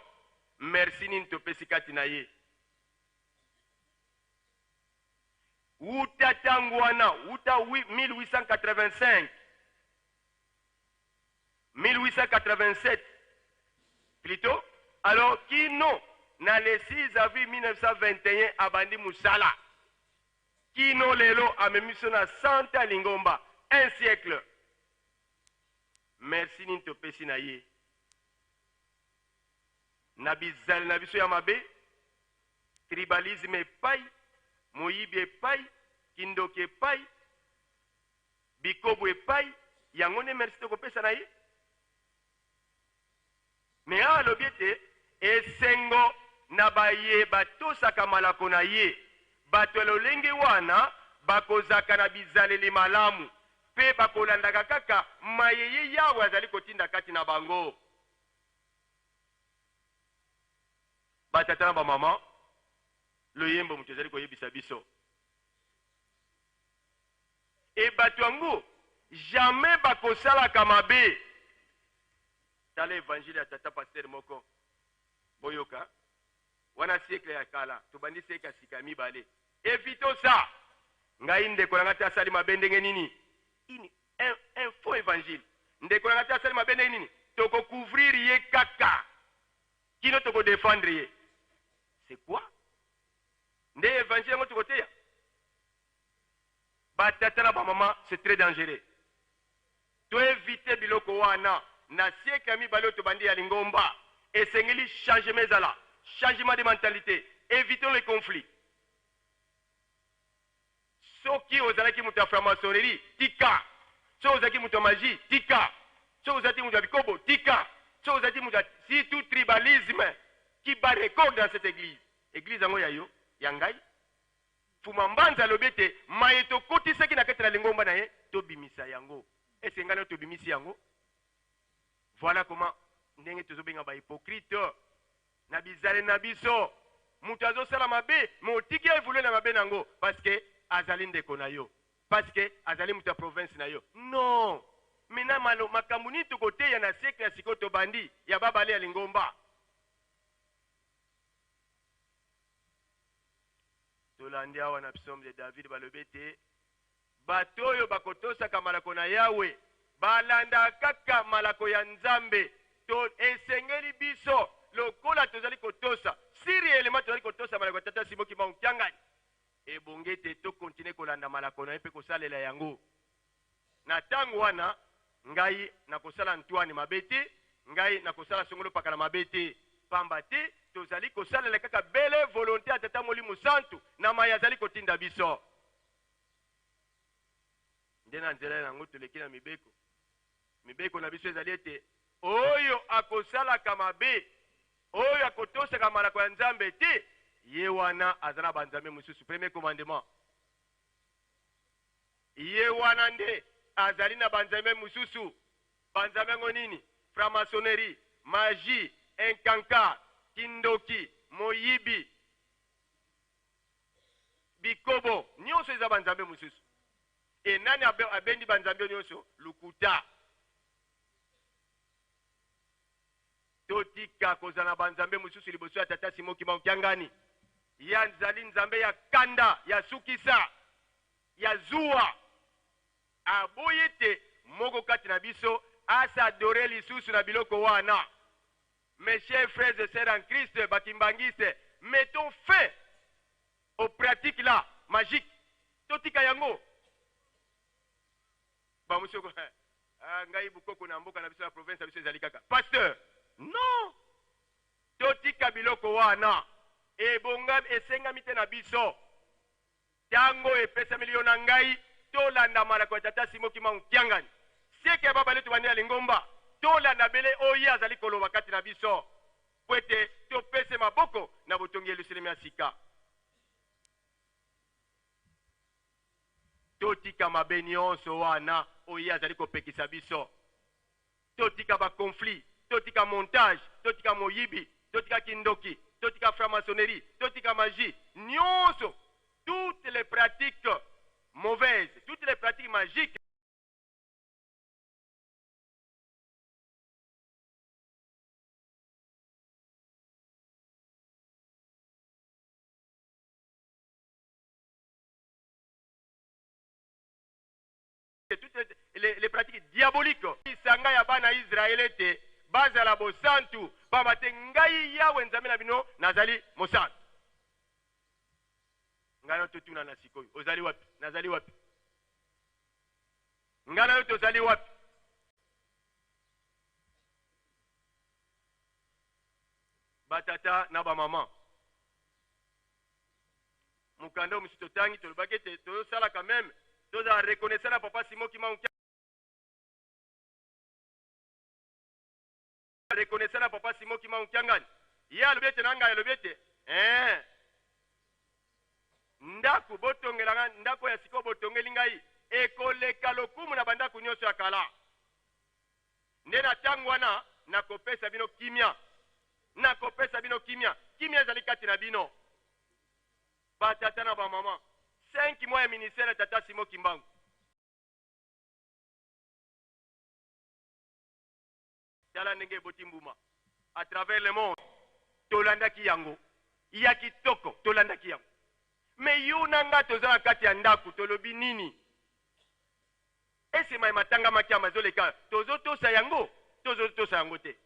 Merci nini topesi kati na ye? Uta ntango wana, uta mille huit cent quatre-vingt-cinq, mille huit cent quatre-vingt-sept, plutôt. Alors, kino na le six avril mille neuf cent vingt et un, abandi mosala. Kino lelo, amemi biso na cent ans ya lingomba, un siècle. Merci nini topesi na ye? Na bizaleli na biso ya mabe, tribalisme epai, moyibi epai, kindoki epai, bikobo epai, yango nde merci tokopesa na ye? Mais awa alobi ete, esengo na baye batosaka malako na ye. Bato ya lolenge wana bakozalaka na bizaleli malamu, pe bakolandaka kaka maye ye Yawe azali kotinda kati na bango. Batata na bamama, loyembo moto ezali koyebisa biso. E bato yango, jamais bakosalaka mabe. Tala évangile ya tata pasteur moko. Boyoka. Wana siècle ya kala, tobandi siècle ya sika ya mibale. Évitons ça. Ngai ndeko na ngai te asali mabe ndenge nini? Ini, un, un faux évangile. Ndeko na ngai te asali mabe ndenge nini? Toko couvrir ye kaka. Kino toko défendre ye. C'est quoi? Nde évangile yango tokoteya? Batata na bamama, c'est très dangereux. To éviter biloko wana. Na siècle ya mibale oyo tobandi ya lingomba, esengeli changement ezala. Changement de mentalité. Évitons les conflits. Soki ozalaki moto ya franc-maçonnerie, tika. Soki ozalaki moto ya magie, tika. Soki ozalaki moto ya bikobo, tika. Soki ozalaki moto ya, surtout tribalisme qui bat record dans cette église. Église yango ya yo, ya ngai? Mfumu ya mbanza alobi ete maye tokotisaki na kati na lingomba na ye, tobimisa yango. Est-ce que ngai na yo tobimisi yango? Voilà comment ndenge tozobenga ba hypocrite na bizaleli na biso. Moto azosala mabe, mais otiki ye évoluer na mabe na yango, parce que azali ndeko na yo, parce que azali moto ya province na yo. Non. Maintenant, malo-, makambo nini tokoteya na siècle ya sikoyo tobandi, ya babale ya lingomba? Tolandi awa na Psaume de David, balobi ete, bato oyo bakotosaka malako na Yawe, balandaka kaka malako ya Nzambe. To, esengeli biso, lokola tozali kotosa, si réellement tozali kotosa malako ya Tata Simon Kimbangu Kiangani, ebongi ete to continuer kolanda malako na ye mpe kosalela yango. Na ntango wana, ngai nakosala Antoine mabe te, ngai nakosala Songolo Pakala mabe te. Pamba te, tozali kosalela kaka bele volonté ya Tata Molimo Santu, na maye azali kotinda biso. Nde na nzela na yango toleki na mibeko. Mibeko na biso ezali ete, oyo akosalaka mabe, oyo akotosaka malako ya Nzambe te, ye wana aza na banzambe mosusu. Premier commandement. Ye wana nde azali na banzambe mosusu. Banzambe yango nini? Franc-maçonnerie, magie, incancar. kindoki, moyibi, bikobo, nyonso eza banzambe mosusu. E nani abe-, abendi banzambe nyonso? Lokuta. Totika kozala na banzambe mosusu liboso ya Tata Simon Kimbangu Kiangani. Ye azali Nzambe ya kanda, ya sukisa, ya zuwa. Aboyi ete moko kati na biso a s'adorer lisusu na biloko wana. Mes chers frères et sœurs en Christ, bakimbanguistes, mettons fin aux pratiques là, magiques. Totika yango. Bamosusu, ah, ngai bukoko na mboka na biso, na province na biso ezali kaka. Pasteur, non. Totika biloko wana. Ebonga, esengami te na biso. Ntango epesameli yo na ngai, tolanda malako ya Tata Simon Kimbangu Kiangani. Seke babale tobandi na lingomba, tolanda bele oyo ye azali koloba kati na biso. Po ete topese maboko na botongi Yelusalemi ya sika. Totika mabe nyonso wana oyo ye azali kopekisa biso. Totika ba conflits, totika montage, totika moyibi, totika kindoki, totika franc-maçonnerie, totika magie, nyonso, toutes les pratiques mauvaises, toutes les pratiques magiques. Toutes les, les, les pratiques diaboliques. Lisanga ya bana Israël ete bazala bosantu, pamba te ngai Yahweh Nzambe na bino nazali mosantu. Ngai na yo totunana sikoyo, ozali wapi? Nazali wapi? Ngai na yo tozali wapi? Batata na bamama, mokanda oyo mosi totangi, tolobaki ete tozosala quand même, tozala reconnaissant na Papa Simon Kimbangu Kiangani. Reconnaissant na Papa Simon Kimbangu Kiangani. Ye alobi ete na ngai, alobi ete, eh, ndako botongela ngai, ndako ya sika botongeli ngai, ekoleka lokumu na bandako nyonso ya kala. Nde na ntango wana, nakopesa bino kimia. Nakopesa bino kimia. Kimia ezali kati na bino. Batata na bamama, cinq mois ya ministère ya Tata Simon Kimbangu. Tala ndenge eboti mbuma à travers le monde. Tolandaki yango. Ya kitoko, tolandaki yango. Mais yo na nga toza na kati ya ndako, tolobi nini? Est-ce que maye matangamaki awa mazoleka, tozotosa yango? Tozotosa yango te.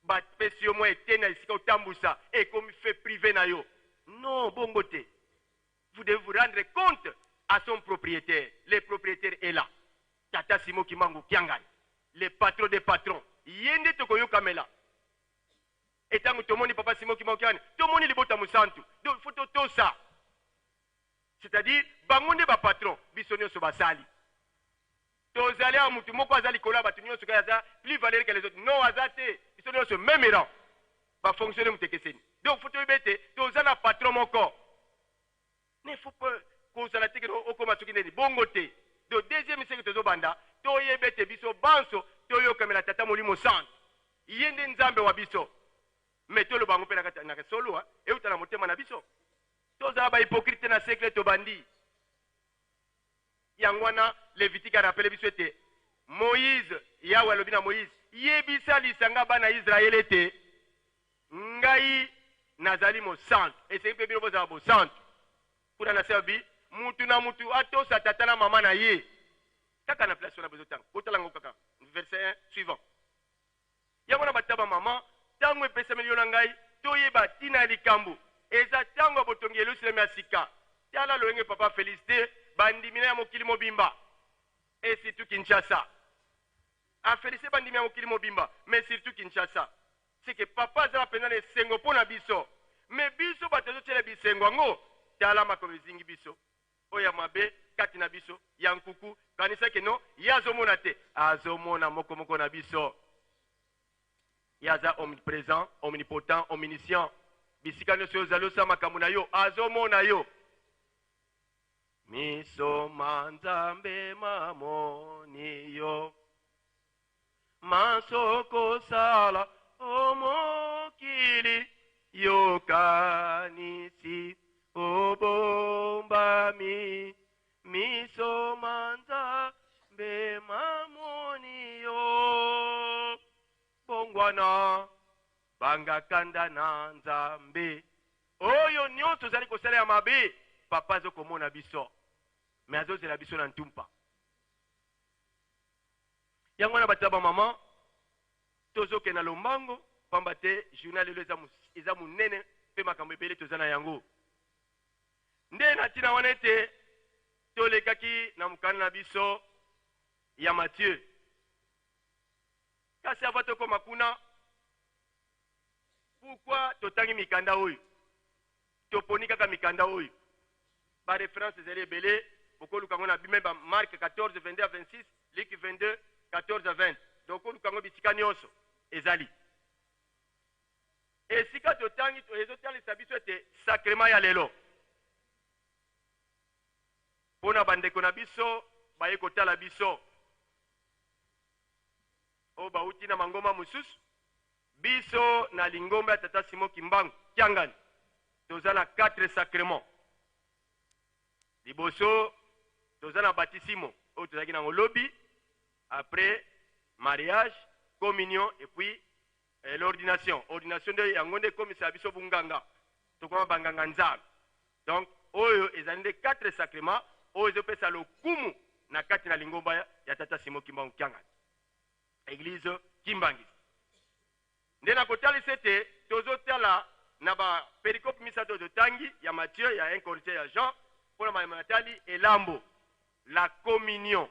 Bapesi yo mwa eteni na esika otambusa, ekomi fait privé na yo. Non, bongo te. Vous devez vous rendre compte à son propriétaire. Le propriétaire est là. Tata Simon Kimbangu Kiangani, le patron des patrons. Ye nde tokoyokamela. E ntango tomoni Papa Simon Kimbangu Kiangani, tomoni libota mosantu. Donc, faut totosa. C'est-à-dire, bango nde ba patron, biso nyonso basali. Tozali awa, moto moko aza likolo ya bato nyonso, kaka aza plus valeur que les autres. Non, aza te. Biso nyonso même rang. Ba fonctionnaire moto ekeseni. Donc, faut toyeba ete toza na patron moko. Ne faut pas kozala te ke okoma soki nini. Bongo te. Donc, deuxième, c'est que tozobanda, toyeba ete biso banso toyokamela Tata Molimo Santu. Ye nde Nzambe wa biso. Mais toloba yango mpe na kati, na solo, hein, euta na motema na biso. Tozala ba hypocrite te, na siècle tobandi. Yango wana, Levitique a rappelé biso ete Moïse, Yahweh alobi na Moïse, yebisa lisanga bana Israël ete ngai nazali mosantu. Esengeli mpe bino bozala bosantu. Kuna na se alobi, moto na moto atosa tata na mama na ye. Kaka na place wana bozotanga. Botala yango kaka. Verset un suivant. Yango wana batata, bamama, ntango epesameli yo na ngai, toyeba ntina ya likambo. Eza ntango ya botongi Yelusalemi ya sika. Tala lolenge Papa a féliciter bandimi na ye ya mokili mobimba. Et surtout Kinshasa. A féliciter bandimi ya mokili mobimba, mais surtout Kinshasa. C'est que Papa azala mpenza na esengo mpo na biso. Mais biso bato tozotiela bisengo yango, tala makambo ezingi biso. Oyo ya mabe kati na biso, ya nkuku, kanisa que non, ye azomona te. Azomona moko moko na biso. Ye aza omniprésent, omnipotent, omniscient. Bisika nyonso yo ozali osala makambo na yo, azomona yo. Miso ma Nzambe mamoni yo. Maso okosala, omo- Ili, yokanisi, obombami, miso ma Nzambe mamoni yo. Bongwana, banga kanda na Nzambe. Oyo nyonso ozali kosala ya mabe, Papa azo komona biso. Mais azozela biso na ntumpa. Yango wana batata, bamama, tozokende na lombango, pamba te journal lelo eza mos-, eza monene, mpe makambo ebele toza na yango. Nde na ntina wana ete tolekaki na mokanda na biso ya Matthieu. Kasi avant tokoma kuna, pourquoi totangi mikanda oyo? Toponi kaka mikanda oyo? Ba référence ezali ebele, bokoluka yango na Bible, ba Marc quatorze, vingt-deux à vingt-six, Luc vingt-deux, quatorze à vingt. Donc, okoluka yango bisika nyonso ezali. Esika totangi, to-, ezotalisa biso ete sacrement ya lelo, mpo na bandeko na biso, baye kotala biso, oyo bauti na mangomba mosusu, biso na lingomba ya Tata Simon Kimbangu Kiangani, toza na quatre sacrements. Liboso, toza na batisimo, oyo tozalaki na yango lobi, après, mariage, communion, et puis, eh, l'ordination. Ordination nde yango nde ekomisa biso bunganga, tokoma banganga-Nzambe. Donc, oyo ezali nde quatre sacrements oyo ezopesa lokumu na kati na lingomba ya, ya Tata Simon Kimbangu Kiangani, Église Kimbanguiste. Nde nakotalisa ete tozotala na ba péricope misato oyo totangi, ya Matthieu, ya un Corinthiens, ya Jean, mpo na makambo matali elambo, la communion,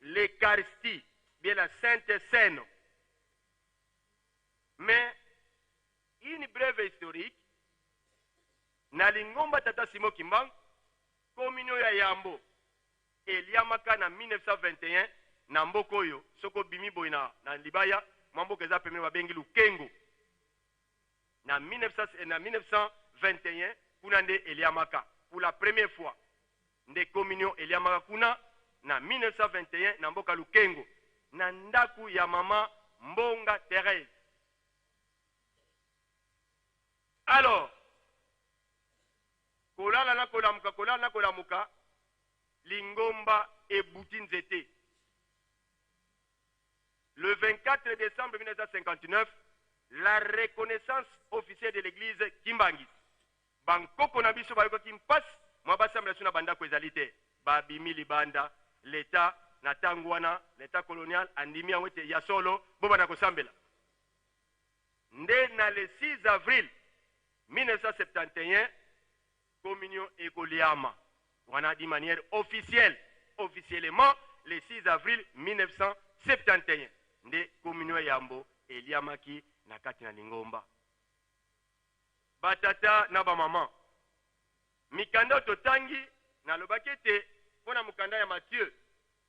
l'Eucharistie, bien la Sainte Cène. Mais, une brève historique, na lingomba Tata Simon Kimbangu, communion ya yambo eliamaka na mille neuf cent vingt et un, na mboka oyo, soki obimi boye na, na Libaya, mwa mboka eza pembeni babengi Lukengo. Na mille neuf cents, eh, na mille neuf cent vingt et un, kuna nde eliamaka, pour la première fois. Nde communion eliamaka kuna, na mille neuf cent vingt et un, na mboka Lukengo, na ndako ya mama Mbonga Thérèse. Alors, kolala na kolamuka, kolala na kolamuka, lingomba ebuti nzete. Le vingt-quatre décembre mille neuf cent cinquante-neuf, la reconnaissance officielle de l'église Kimbanguiste. Bankoko na biso bayokaki mpasi, mwa basambela biso na bandako ezali te. Babimi libanda, l'État, na ntango wana, l'État colonial, andimi yango ete ya solo, bobanda kosambela. Nde na le six avril mille neuf cent septante et un, communion ekoliama. Wana d'une manière officielle, officiellement, le six avril mille neuf cent septante et un. Nde communion ya yambo eliamaki na kati na lingomba. Batata na bamama, mikanda oyo totangi, nalobaki ete mpo na mokanda ya Matthieu,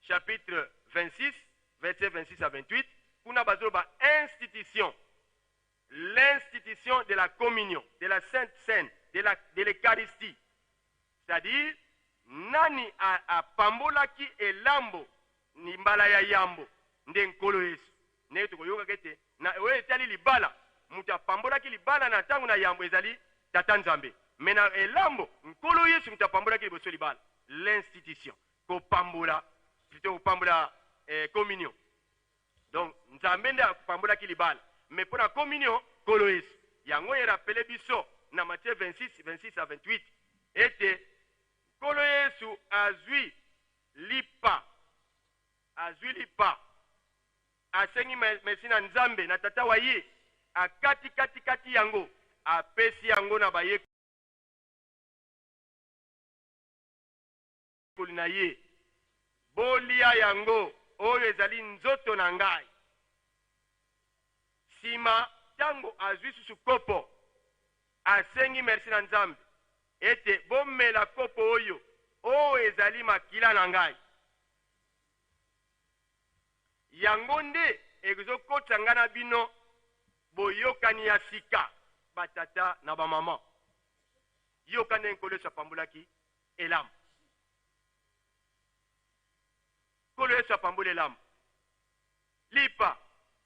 chapitre vingt-six, versets vingt-six à vingt-huit, kuna bazoloba institution, l'institution de la communion, de la Sainte Cène, de la, de l'Eucharistie. C'est-à-dire, nani a-, apambolaki elambo, ni mbala ya yambo? Nde Nkolo Yesu. Nde tokoyokaka ete, na oyo etali libala, moto apambolaki libala na ntango na yambo ezali Tata Nzambe. Mais na elambo, Nkolo Yesu moto apambolaki liboso libala. L'institution. Kopambola, plutôt kopambola, eh, communion. Donc, Nzambe nde apambolaki libala. Mais mpo na communion, Nkolo Yesu. Yango e rappeler biso na Matthieu vingt-six, vingt-six à vingt-huit, ete Nkolo Yesu azwi lipa, azwi lipa, asengi me-, merci na Nzambe, na Tata wa ye, akati, kati, kati yango, apesi yango na baye- koli na ye: Bolia yango, oyo ezali nzoto na ngai. Sima, ntango azwi lisusu kopo, asengi merci na Nzambe, ete: Bomela kopo oyo, oyo ezali makila na ngai. Yango nde ekozokotisa ngai na bino boyokani ya sika, batata na bamama. Yoka ndenge Nkolo Yesu apambolaki elambo. Nkolo Yesu apamboli elambo. Lipa,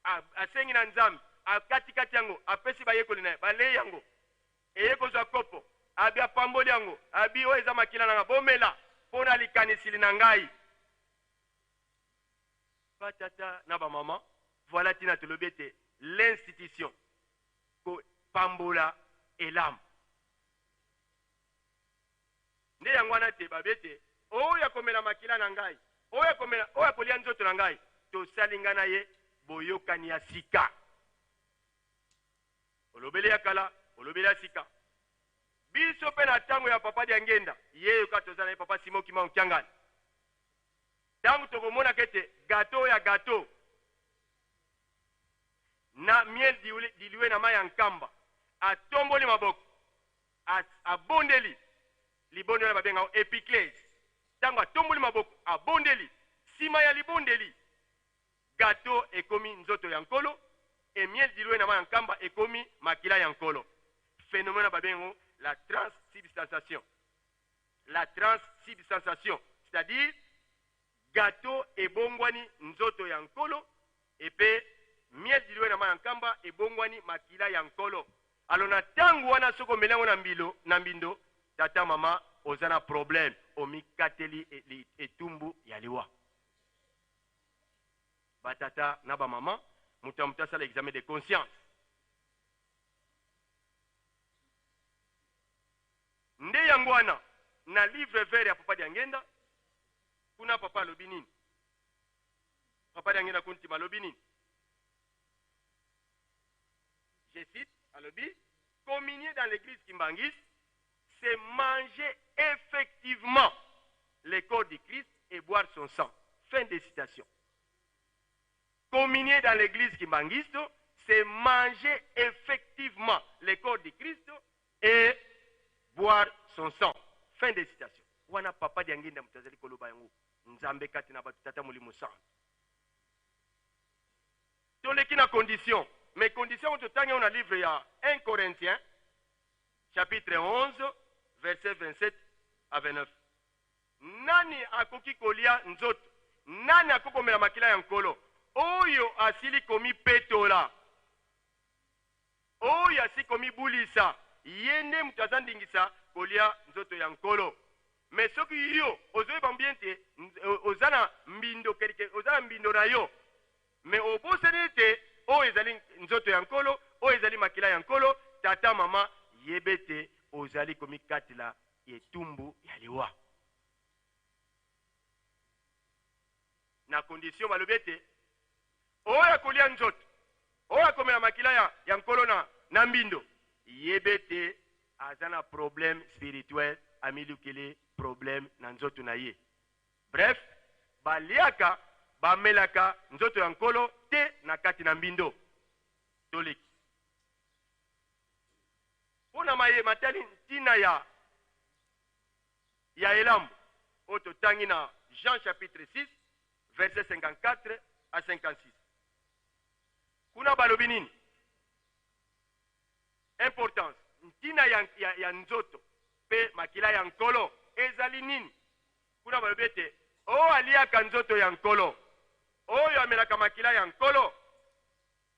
a-, asengi na Nzambe, Akati-kati yango, apesi bayekoli na ye, balei yango. Eye kozwa kopo, abi apamboli yango, abi oyo eza makila na ngai, bomela, mpo na likanisili na ngai. Batata na bamama, voilà ntina tolobi ete l'institution, kopambola elamu. Nde yango wana te, balobi ete, oyo akomela makila na ngai, oyo akomela, oyo akolia nzoto na ngai, tosali ngai na ye boyokani ya sika. Olobeli ya kala, olobeli ya sika. Biso mpe na ntango ya Papa Diangienda, ye yo kaka toza na ye, Papa Simon Kimbangu Kiangani. Ntango tokomonaka ete gâteau ya gâteau na miel dilué, dilué na mai ya nkamba, atomboli maboko, a-, abondeli, libondeli wana babenga yango épiclèse. Ntango atomboli maboko, abondeli, nsima ya libondeli, gâteau ekomi nzoto ya nkolo, et miel dilué na mai ya nkamba ekomi makila ya nkolo. Phénomène babenga yango la transsubstantiation. La transsubstantiation, c'est-à-dire gâteau ebongwani nzoto ya nkolo, et pe miel dilué na mai ya nkamba ebongwani makila ya nkolo. Alors na ntango wana soki omeli yango na mbilo, na mbindo, tata, mama, oza na problème, omikateli e-, li-, etumbu ya liwa. Batata na bamama, moto na moto asala examen de conscience. Nde yango wana, na livre vert ya Papa Diangienda, kuna Papa alobi nini? Papa Diangienda Kuntima alobi nini? Je cite, alobi, communier dans l'église kimbanguiste, c'est manger effectivement le corps du Christ et boire son sang. Fin de citation. Communier dans l'église kimbanguiste, c'est manger effectivement le corps du Christ et boire son sang. Fin de citation. Wana Papa Diangienda moto azali koloba yango. Nzambe kati na bato, Tata, Molimo Santu. Toleki na condition. Mais condition oyo totangi yango na livre ya un Corinthiens, chapitre onze, verset vingt-sept à vingt-neuf. Nani akoki kolia nzoto? Nani akoki komela makila ya Nkolo? Oyo asili komipetola. Oyo asili komibulisa, ye nde moto aza ndingisa kolia nzoto ya Nkolo. Mais soki yo, ozoyeba bien te, o-, oza na mbindo quelque, oza na mbindo na yo. Mais obosani te, oyo ezali nzoto ya Nkolo, oyo ezali makila ya Nkolo, tata, mama, yeba te ozali komikatela etumbu ya liwa. Na condition balobi ete, oyo akolia nzoto, oyo akomela makila ya, ya Nkolo na, na mbindo, yeba ete aza na problème spirituel, amilukeli problème na nzoto na ye. Bref, baliaka, bamelaka nzoto ya Nkolo te na kati na mbindo. Toleki. Mpo na maye matali ntina ya, ya elambo, oyo totangi na Jean chapitre six, verset cinquante-quatre à cinquante-six. Kuna balobi nini? Importance, ntina ya, ya, ya nzoto mpe makila ya Nkolo ezali nini? Kuna balobi ete, oyo aliaka nzoto ya Nkolo, oyo amelaka makila ya Nkolo,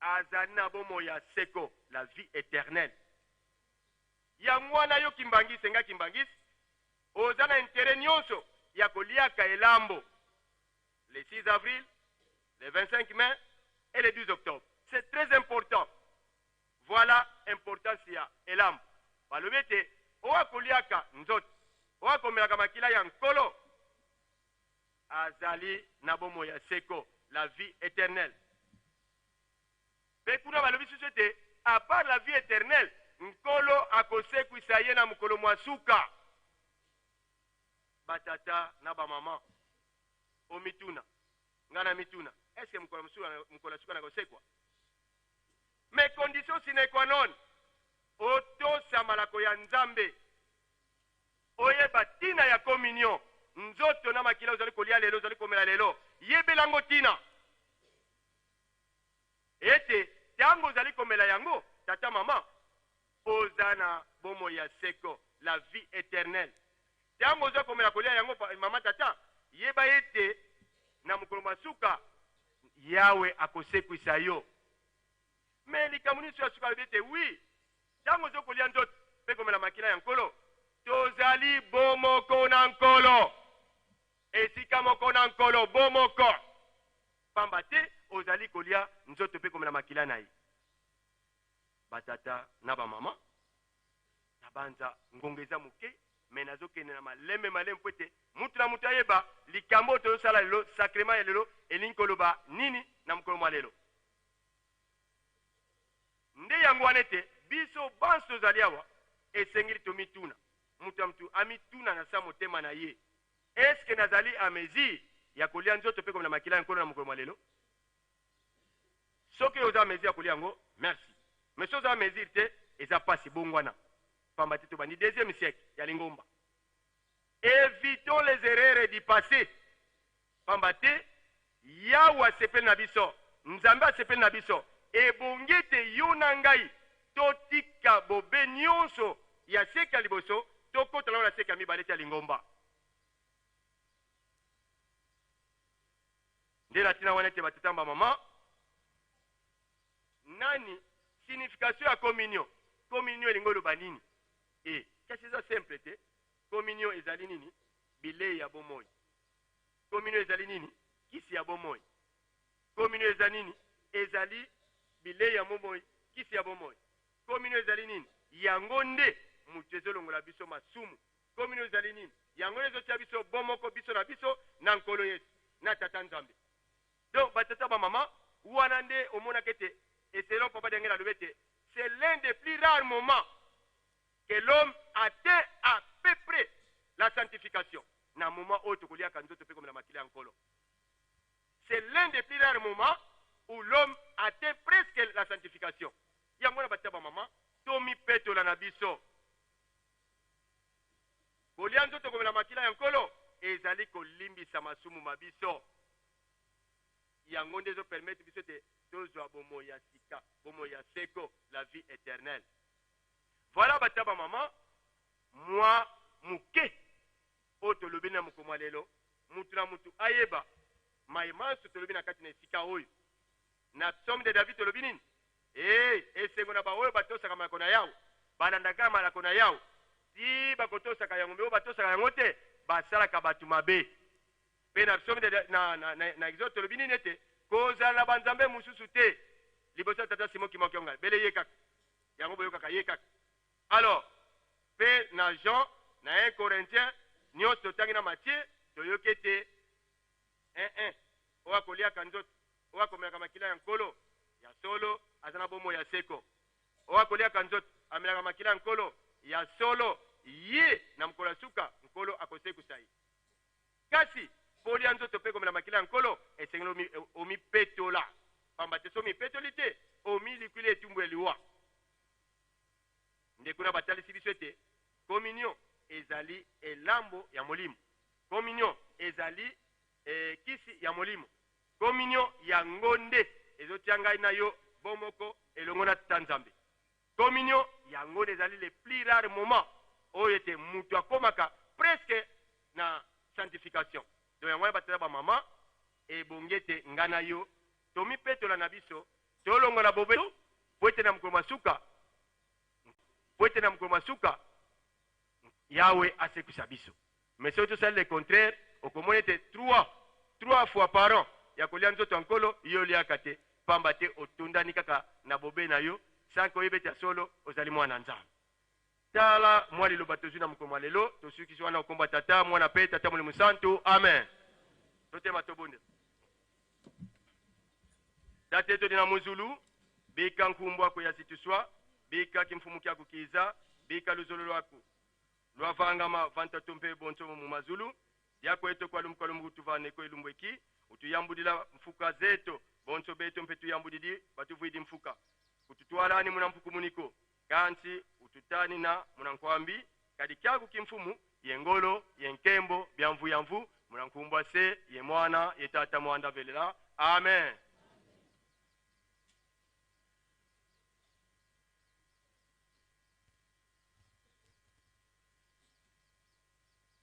azali na bomoi ya seko, la vie éternelle. Yango wana yo kimbanguiste, nga kimbanguiste, oza na intérêt nyonso ya koliaka elambo le six avril, le vingt-cinq mai et le douze octobre. C'est très important. Voilà importance ya elambo. Balobi ete, oyo akoliaka nzoto, oyo akomelaka makila ya Nkolo, azali na bomoi ya seko, la vie éternelle. Mpe kuna balobi lisusu ete, à part la vie éternelle, Nkolo akosekwisa ye na mokolo mwa suka. Batata na bamama, omituna, nga namituna, est-ce que mokolo ya suka, mokolo ya suka nakosekwa? Mais condition sine qua non, otosa malako ya Nzambe. Oyeba ntina ya communion, nzoto na makila ozali kolia lelo, ozali komela lelo, yebela yango ntina. Ete, ntango ozali komela yango, tata, mama, oza na bomoi ya seko, la vie éternelle. Ntango oza komela kolia yango, pa-, mama, tata, yeba ete na mokolo mwa suka, Yawe akosekwisa yo. Mais likambo nyonso ya suka alobi ete oui, ntango ozo kolia nzoto pe komela makila ya Nkolo, tozali bo moko na Nkolo. Esika moko na Nkolo, bo moko. Pamba te ozali kolia nzoto pe komela makila na ye. Batata na bamama, nabanza ngonga eza moke, mais nazokende na malembe malembe mpo ete moto na moto ayeba likambo oyo tozosala lelo, sacrement ya lelo elingi koloba nini na mokolo mwa lelo. Nde yango wana ete biso banso tozali awa, esengeli tomituna. Moto na moto amituna na se ya motema na ye: est-ce que nazali à mesure ya kolia nzoto pe komela makila ya Nkolo na mokolo mwa lelo? Soki oza à mesure ya kolia yango, merci. Mais soki oza à mesure te, eza mpasi, bongwana. Pamba te tobandi deuxième siècle ya lingomba. Évitons les erreurs du passé. Pamba te Yawe asepeli na biso, Nzambe asepeli na biso. Ebongi ete yo na ngai totika bobe nyonso ya siècle ya liboso, tokota na yango na siècle ya mibale ti ya lingomba. Nde na tina wana ete batata, bamama, nani signification ya communion? Communion elingi koloba nini? E, kasi eza simple te. Communion ezali nini? Bilei ya bomoi. Communion ezali nini? Kisi ya bomoi. Communion eza nini? Ezali bilei ya bomoi, kisi ya bomoi. Communion ezali nini? Yango nde moto ezolongola biso masumu. Communion ezali nini? Yango nde ezotia biso bomoko, biso na biso, na Nkolo Yesu, na Tata Nzambe. Donc, batata, bamama, wana nde omonaka ete, et selon Papa Dianguel alobi ete, c'est l'un des plus rares moments que l'homme atteint à peu près la sanctification. Na moment oyo tokoliaka nzoto pe komela makila ya Nkolo. C'est l'un des plus rares moments où l'homme atteint presque la sanctification. Yango wana, batata, bamama, tomipetola na biso. Kolia nzoto, komela makila ya Nkolo ezali kolimbisa masumu ma biso. Yango nde ezo permettre biso ete tozwa bomoi ya sika, bomoi ya seko, la vie éternelle. Voilà, batata, bamama, mwa moke oyo tolobi na mokolo mwa lelo, moto na moto ayeba maye manso tolobi na kati na esika oyo. Na Psaume de David tolobi nini? Ee, esengo na baoyo batosaka malako na Yawe, balandaka malako na Yawe, ti bakotosaka yango, mais oyo batosaka yango te, basalaka bato mabe. Pe na Psaume de, na, na, na, na Exode tolobi nini? Ete kozala na banzambe mosusu te liboso ya Tata Simon Kimbangu Kiokanga, bele ye kaka. Yango boyokaka ye kaka. Alors, pe na Jean, na un Corinthiens, nyonso totangi na Matthieu, toyoki ete, eh, eh, oyo akoliaka nzoto, oyo akomelaka makila ya Nkolo, ya solo aza na bomoi ya seko. Oyo akoliaka nzoto, amelaka makila ya Nkolo, ya solo, ye na mokolo ya suka, Nkolo akosekusa ye. Kasi, mpo olia nzoto pe komela makila ya Nkolo, esengeli omi-, omipetola. Pamba te soki omipetoli te, omilikwili etumbu ya liwa. Nde kuna batalisi biso ete communion ezali elambo ya Molimo. Communion ezali, eh, kisi ya Molimo. Communion yango nde ezotia ngai na yo bomoko elongo na Tata Nzambe. Communion yango nde ezali le plus rare moment oyo ete moto akomaka presque na sanctification. Donc yango wana, batata, bamama, ebongi ete ngai na yo tomipetola na biso, tolongwa na bobe, mpo ete na mokolo mwa suka, mpo ete na mokolo mwa suka, Yawe asekwisa biso. Mais soki tosali le contraire, okomona ete trois, trois fois par an ya kolia nzoto ya Nkolo, yo oliaka te, pamba te otondani kaka na bobe na yo, sans que oyebi ete ya solo ozali mwana Nzambe. Tala mwa liloba tozwi na mokolo mwa lelo, tosukisi wana na nkombo ya Tata, Mwana pe Tata Molimo Santu. Amen. Totelema tobondela. Tata eto odi na mu zulu, bika nkumbu aku yazituswa, bika kimfumu kiaku kiza, bika luzolo lwaku lwavangama va ntatu mpe bonso mu mazulu. Dia kweto kwa lumbu kwa lumbu kutuvane ko e lumbu eki, utuyambudila mfuka zeto, bonso beto mpe tuyambudidi batuvwidi mfuka. Kututwalani muna mpukumuniko, kansi ututanina muna nkwambi, kadi kiaku kimfumu, ye ngolo, ye nkembo, bia mvu ya mvu, muna nkumbu a Se, ye Mwana, ye Tata Mwanda Velela. Amen.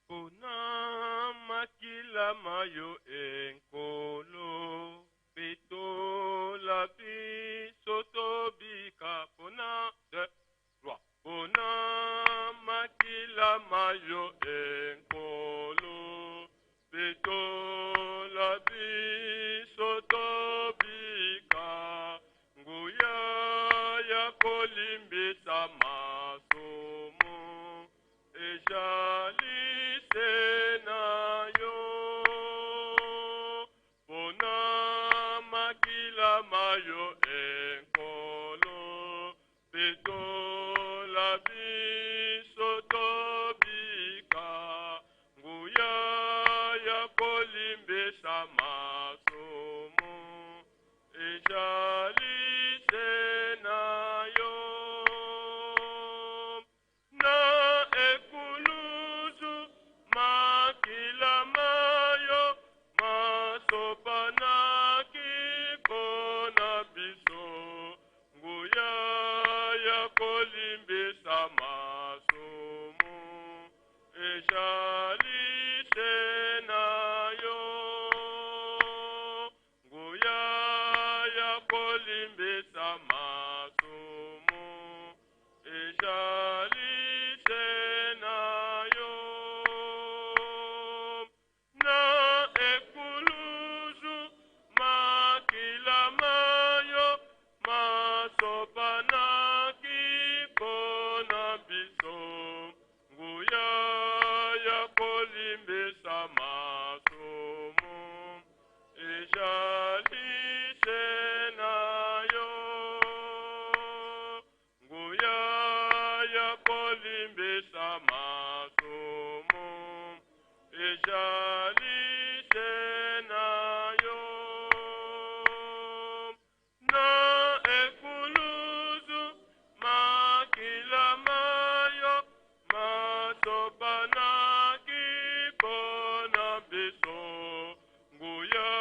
Pona makila mayo e Nkolo, petola biso. Soto bika pona, deux, trois. Pona makila mayo e nkolo. Petola biso tobika, nguya ya kolimbisa masumu, eshali se na yo. Pona makila mayo e nkolo, petola biso tobika, nguya ya kolimbisa masumu, eshali se na yo. Na ekuluzu makila mayo, masopanaki kona biso, nguya ya kolimbisa masumu, eshali se na yo. Nguya ya kolimbisa masumu, eshali se na yo. Na ekuluzu makila mayo, masopanaki kona biso, nguya ya kolimbisa masumu, eshali se na yo. Nguya ya kolimbisa masumu, eshali se na yo. Na ekuluzu makila mayo, masopanaki kona biso, nguya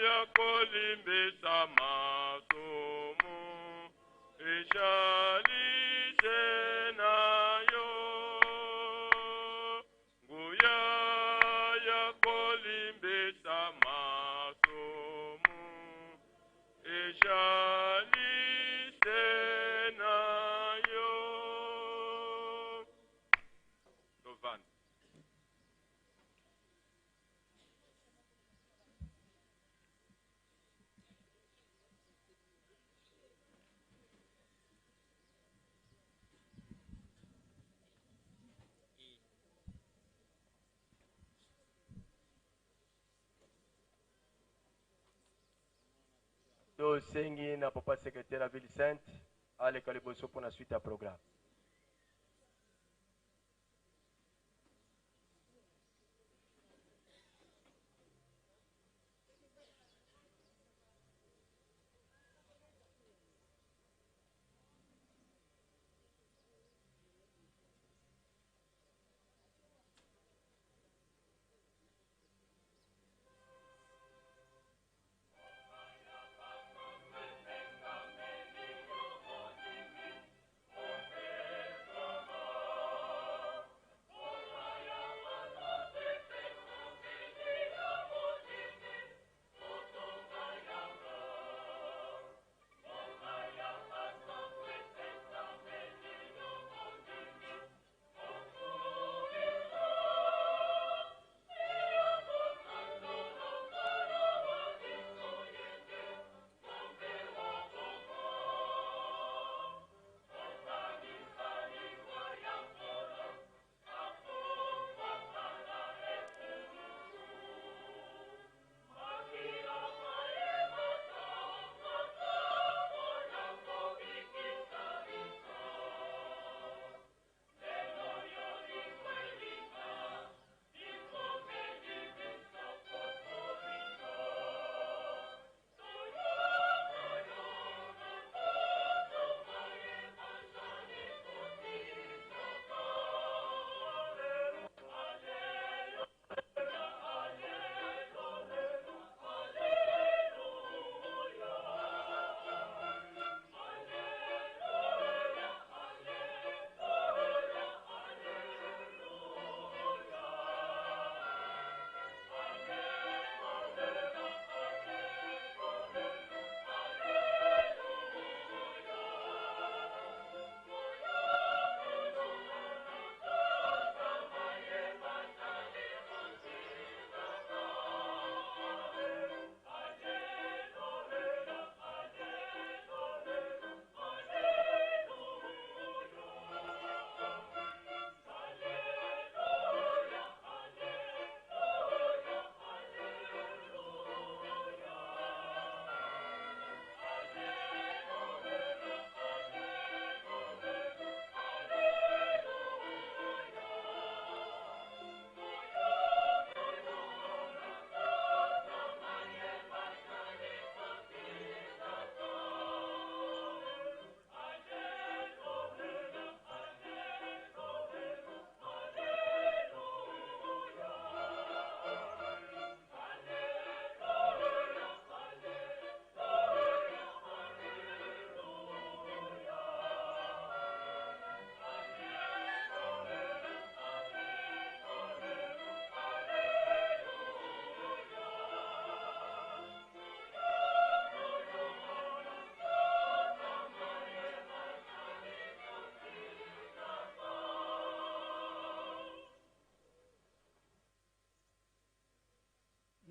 ya kolimbisa masumu, eshali se na yo. Nguya ya kolimbisa masumu, eshali se na yo. Tovandi. Tosengi na papa secrétaire ya Ville Sainte, aleka liboso mpo na suite ya programme.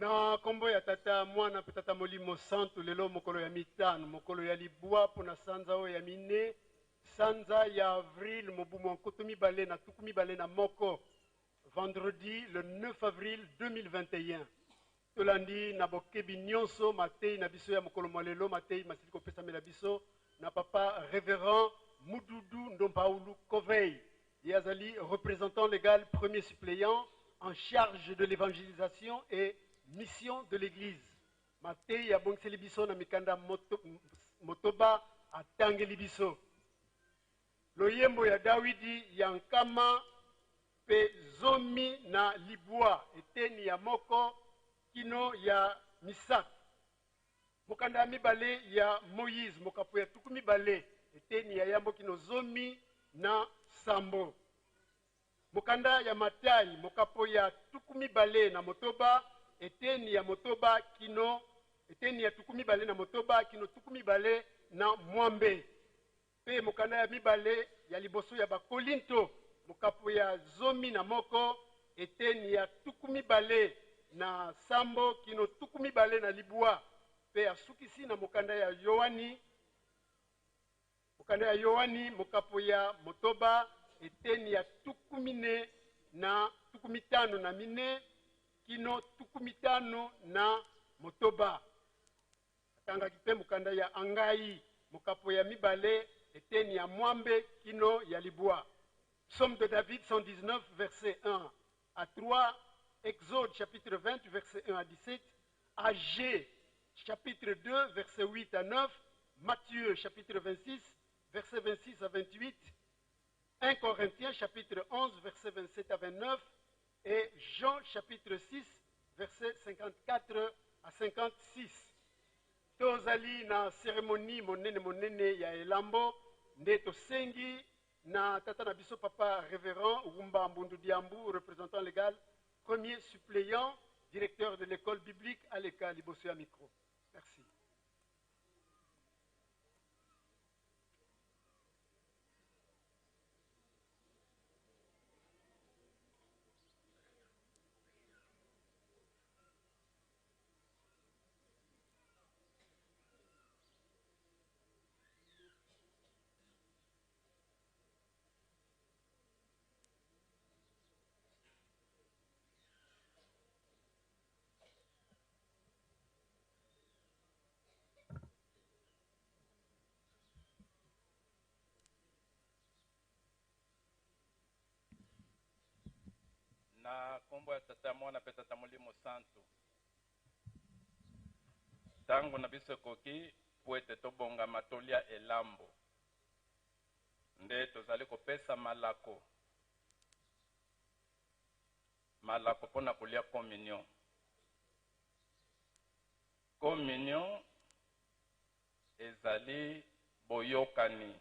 Na nkombo ya Tata, Mwana, mpe Tata Molimo Santu, lelo mokolo ya mitanu, mokolo ya libwa, mpo na sanza oyo ya minei, sanza ya avril, mobu mwa nkoto mibale na tuku mibale na moko, vendredi le neuf avril deux mille vingt et un. Tolandi na bokebi nyonso mateyi na biso ya mokolo mwa lelo, mateyi masili kopesamela biso na Papa Révérend Mududu Ndompaulu Kovei. Ye azali représentant légal, premier suppléant en charge de l'évangélisation et mission de l'Église. Mateyi abongiseli biso na mikanda moto-, motoba, atangeli biso. Loyembo ya Dawidi ya nkama mpe zomi na libwa, eteni ya moko kino ya misato. Mokanda ya mibale ya Moïse, mokapo ya tuku mibale, eteni ya yambo kino zomi na sambo. Mokanda ya Matai, mokapo ya tuku mibale na motoba, eteni ya motoba kino, eteni ya tuku mibale na motoba kino tuku mibale na mwambe. Mpe mokanda ya mibale ya liboso ya Bakolinto, mokapo ya zomi na moko, eteni ya tuku mibale na sambo kino tuku mibale na libwa. Mpe asukisi na mokanda ya Yoani, mokanda ya Yoani, mokapo ya motoba, eteni ya tuku mine na tuku mitano na mine kino tuku mitano na motoba. Atangaki mpe mokanda ya Agai, mokapo ya mibale, eteni ya mwambe kino ya libwa. Psaume de David cent dix-neuf, versets un à trois, Exode chapitre vingt, versets un à dix-sept, Agé chapitre deux, versets huit à neuf, Matthieu chapitre vingt-six, versets vingt-six à vingt-huit, un Corinthiens chapitre onze, versets vingt-sept à vingt-neuf, et Jean chapitre six, versets cinquante-quatre à cinquante-six. Tozali na cérémonie monene monene ya elambo, nde tosengi na tata na biso Papa Révérend Wumba Mbundu Diambu, représentant légal, premier suppléant, directeur de l'école biblique, aleka liboso ya micro. Merci. Na nkombo ya Tata, Mwana mpe Tata Molimo Santu. Ntango na biso ekoki, mpo ete tobongama tolia elambo. Nde tozali kopesa malako. Malako mpo na kolia communion. Communion ezali boyokani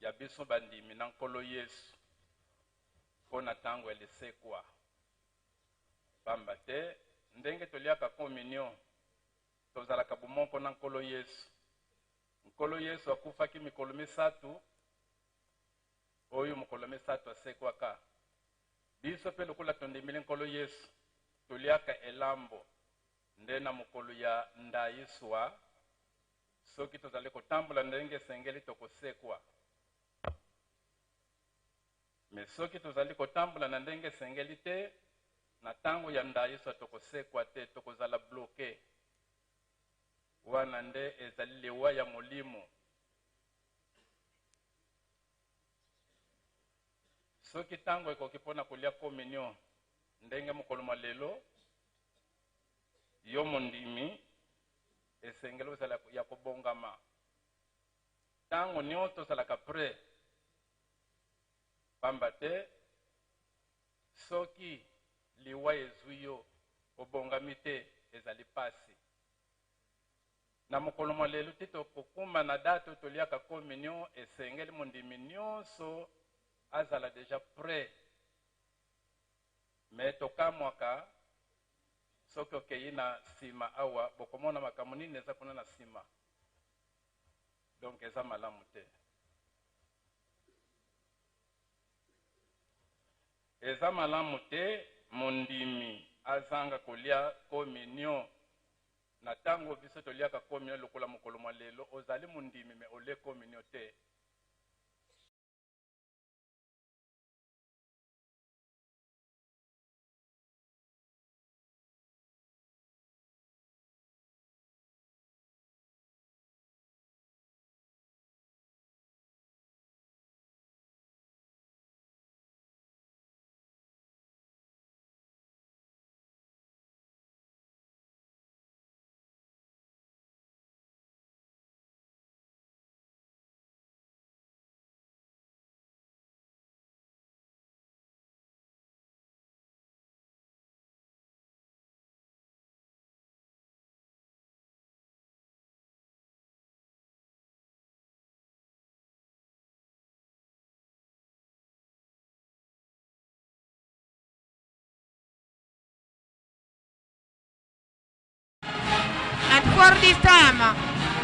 ya biso bandimi na Nkolo Yesu mpo na ntango ya lisekwa. Pamba te, ndenge toliaka communion, tozalaka bomoko na Nkolo Yesu. Nkolo Yesu akufaki mikolo misato, oyo mokolo ya misato asekwaka. Biso mpe lokola tondimili Nkolo Yesu, toliaka elambo nde na mokolo ya ndayiswa. Soki tozali kotambola ndenge esengeli, tokosekwa. Mais soki tozali kotambola na ndenge esengeli te, na ntango ya ndayiswa tokosekwa te, tokozala bloqué. Wana nde ezali liwa ya molimo. Soki ntango ekoki mpo na kolia communion, ndenge mokolo mwa lelo, yo mondimi, esengeli ozala ya kobongama. Ntango nyonso ozalaka prêt. Pamba te, soki liwa ezwi yo, obongami te, ezali mpasi. Na mokolo mwa lelo, ti tokokuma na date oyo toliaka communion, esengeli mondimi nyonso azala déjà prêt. Mais tokamwaka, soki okei na nsima awa, bokomona makambo nini eza kuna na nsima. Donc, eza malamu te. Eza malamu te mondimi azanga kolia communion. Na ntangu biso toliaka communion lokola mokolo mwa lelo, ozali mondimi mais olie communion te. And for this time,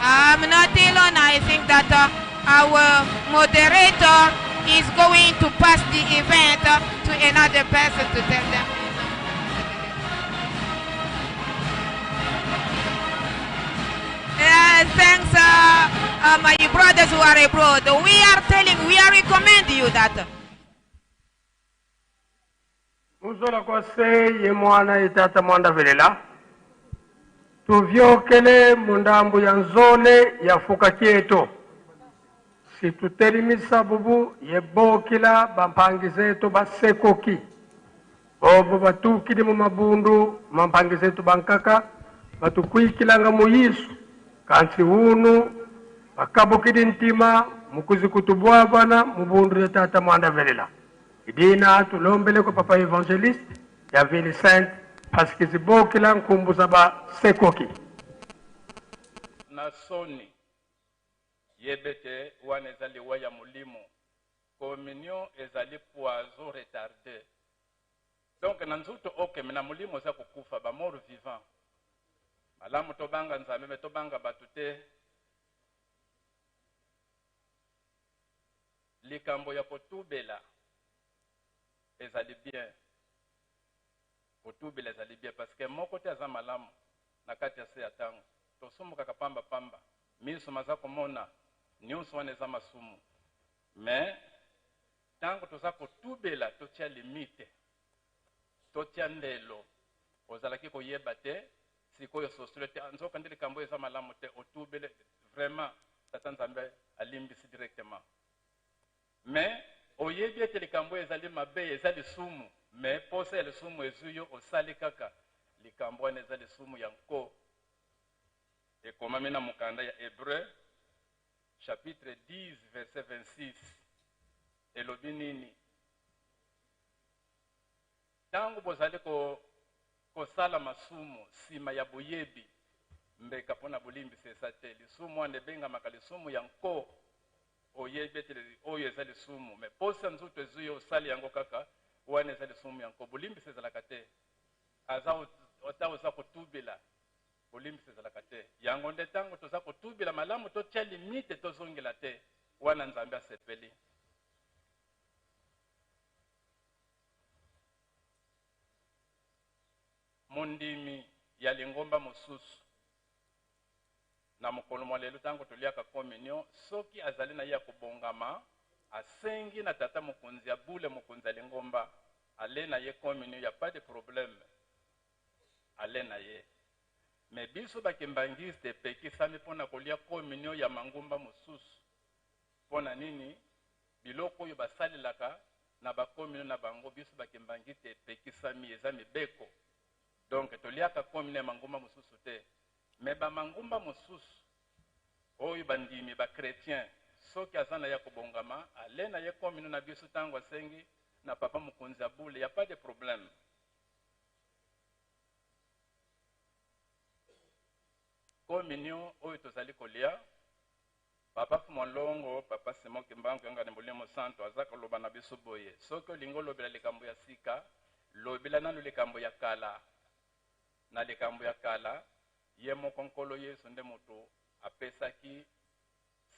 I'm not alone. I think that, uh, our moderator is going to pass the event, uh, to another person to tell them. Yeah, thanks, uh, uh, my brothers who are abroad. We are telling, we are recommend you that. Muzola kwa se ye mwana ye tata Mwanda Velela. Tuvyokele mu ndambu ya nzole ya fuka kieto. Si tutelimisa bubu ye bokila bampangi zeto ba Sekoki. Bobo batukidi mu mabundu ma mpangi zeto bankaka, batukwikilanga mu Yesu. Kansi unu, bakabukidi ntima, mu kwizi kutubwabana mu bundu ya tata Mwanda Velela. I dina tulombele kwa papa évangéliste ya Vincent, parce que zi bokila nkumbu za ba Sekoki. Na soni, yebete wana eza liwa ya molimo. Communion ezali poison retardé. Donc, na nzutu, ok, mais na molimo oza kokufa, ba mort vivant. Malamu tobanga Nzambe, mais tobanga bato te. Likambo ya kotubela ezali bien. Kotubela ezali bien, parce que moko te aza malamu na kati ya se ya ntango. Tosumukaka pamba pamba. Miso maza komona, nyonso wana eza masumu. Mais, ntango toza kotubela, totia limite. Totia ndelo. Ozalaki koyeba te, sikoyo ososoli te. Ah, nzoka nde likambo eza malamu te, otubele, vraiment, Tata Nzambe alimbisi directement. Mais, oyebi ete likambo ezali mabe, eza lisumu. Mais, posa ya lisumu ezui yo, osali kaka. Likambo wana eza lisumu ya nko. Ekomami na mokanda ya Hébreu, chapitre dix, verset vingt-six. Elobi nini? Ntango bozali ko-, kosala masumu nsima ya boyebi, mbeka mpo na bolimbisi eza te. Lisumu wana ebengamaka lisumu ya nko. Oyebi ete oyo eza lisumu, mais posa nzutu ezui yo, osali yango kaka, wana eza lisumu ya nko. Bolimbisi ezalaka te. Aza o-, ata oza kotubela, bolimbisi ezalaka te. Yango nde ntango toza kotubela, malamu totia limite, tozongela te. Wana Nzambe asepeli. Mondimi ya lingomba mosusu, na mokolo mwa lelo, ntango toliaka communion, soki azali na ye ya kobongama, asengi na tata mokonzi ya bule, mokonzi ya lingomba, alie na ye communion, y a pas de problème. Alie na ye. Mais biso ba kimbanguiste, epekisami mpo na kolia communion ya mangomba mosusu. Mpo na nini? Biloko oyo basalelaka na ba communion na bango, biso ba kimbanguiste, epekisami, eza mibeko. Donc, toliaka communion ya mangomba mosusu te. Mais ba mangomba mosusu, oyo bandimi, ba chrétiens, soki aza na ye ya kobongama, alie na ye communion na biso ntango asengi na papa mokonzi ya bule, y a pas de problème. Communion oyo tozali kolia, Papa Mfumu ya Longo, Papa Simon Kimbangu, yanga ni Molimo Santu, aza koloba na biso boye: soki olingi olobela likambo ya sika, lobela nanu likambo ya kala. Na likambo ya kala, ye moko Nkolo Yesu nde moto apesaki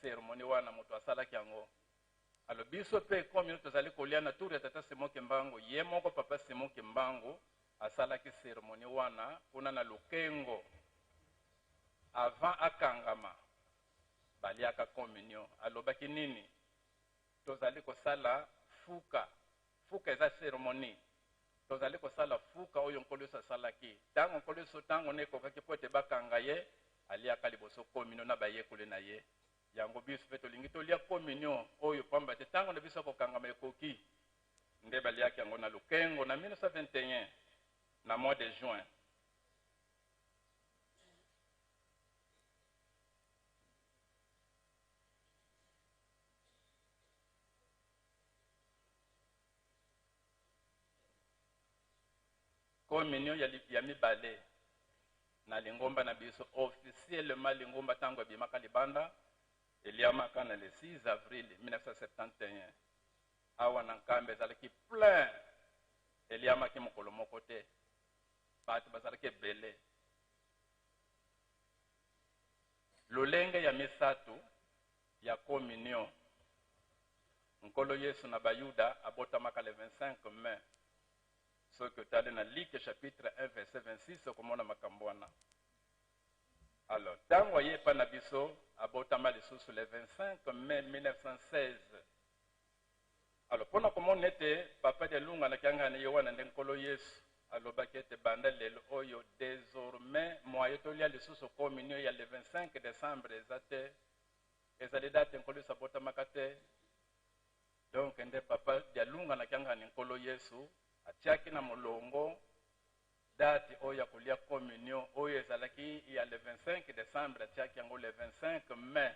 cérémonie wana, moto asalaki yango. Alors, biso mpe communion tozali kolia na tour ya tata Simon Kimbangu, ye moko papa Simon Kimbangu asalaki cérémonie wana kuna na Lukengo. Avant akangama, baliaka communion. Alobaki nini? Tozali kosala fuka. Fuka eza cérémonie. Tozali kosala fuka oyo Nkolo Yesu asalaki. Ntango Nkolo Yesu, ntango ne ekokaki mpo ete bakanga ye, aliaka liboso communion na bayekoli na ye. Yango biso mpe tolingi tolia communion oyo, pamba te ntango na biso ya kokangama ekoki. Nde baliaki yango na Lukengo na mille neuf cent vingt et un, na mois de juin. Communion ya li-, ya mibale na lingomba na biso, officiellement lingomba ntango ebimaka libanda, eliamaka na le six avril mille neuf cent septante et un. Awa na Nkamba ezalaki plein, eliamaki mokolo moko te. Bato bazalaki ebele. Lolenge ya misato ya communion. Nkolo Yesu na Bayuda abotamaka le vingt-cinq mai. Soki otali na Luc chapitre un verset vingt-six, okomona makambo wana. Alors, ntango aye epai na biso, abotama lisusu le vingt-cinq mai mille neuf cent seize. Alors, mpo na komona ete Papa Dialungana Kiangani ye wana nde Nkolo Yesu, alobaki ete banda lelo oyo, désormais, mwaye tolia lisusu communion ya le vingt-cinq décembre eza te, ezali date Nkolo Yesu abotamaka te. Donc, nde Papa Dialungana Kiangani Nkolo Yesu atiaki na molongo date oyo ya kolia communion, oyo ezalaki ya le vingt-cinq décembre, atiaki yango le vingt-cinq mai.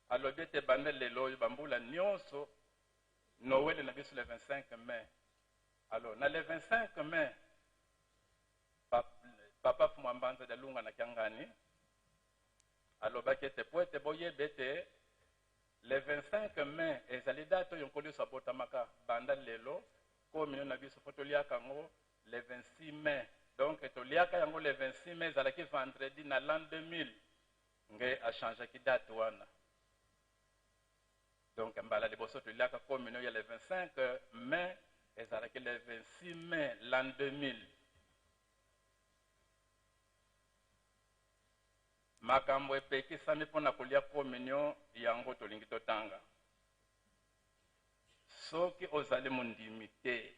Alobi ete banda lelo oyo, bambula nyonso, Noël na biso le vingt-cinq mai. Alors, na le vingt-cinq mai, Pap-, Papa Mfumu a Mbanza Dialungana Kiangani alobaki ete, mpo ete boyeba ete le vingt-cinq mai ezali date oyo Nkolo Yesu abotamaka, banda lelo, communion na biso fo toliaka yango le vingt-six mai. Donc, toliaka yango le vingt-six mai, ezalaki vendredi na l'an deux mille. Nge achangeaki date wana. Donc, mbala liboso toliaka communion ya le vingt-cinq mai, ezalaki le vingt-six mai l'an deux mille. Makambo epekisami mpo na kolia communion, yango tolingi totanga. Soki ozali mondimi te,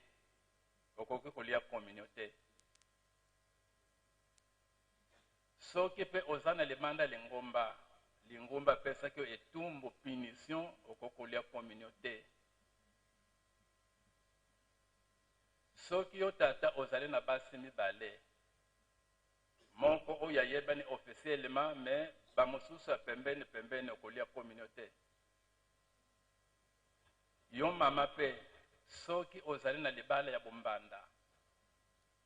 okoki kolia communion te. Soki mpe oza na libanda lingomba, lingomba apesaki yo etumbu, punition, okoki kolia communion te. Soki yo tata ozali na basi mibale, moko oyo ayebani officiellement, mais bamosusu ya pembeni pembeni, okolia communion te. Yo mama mpe, soki ozali na libala ya bombanda,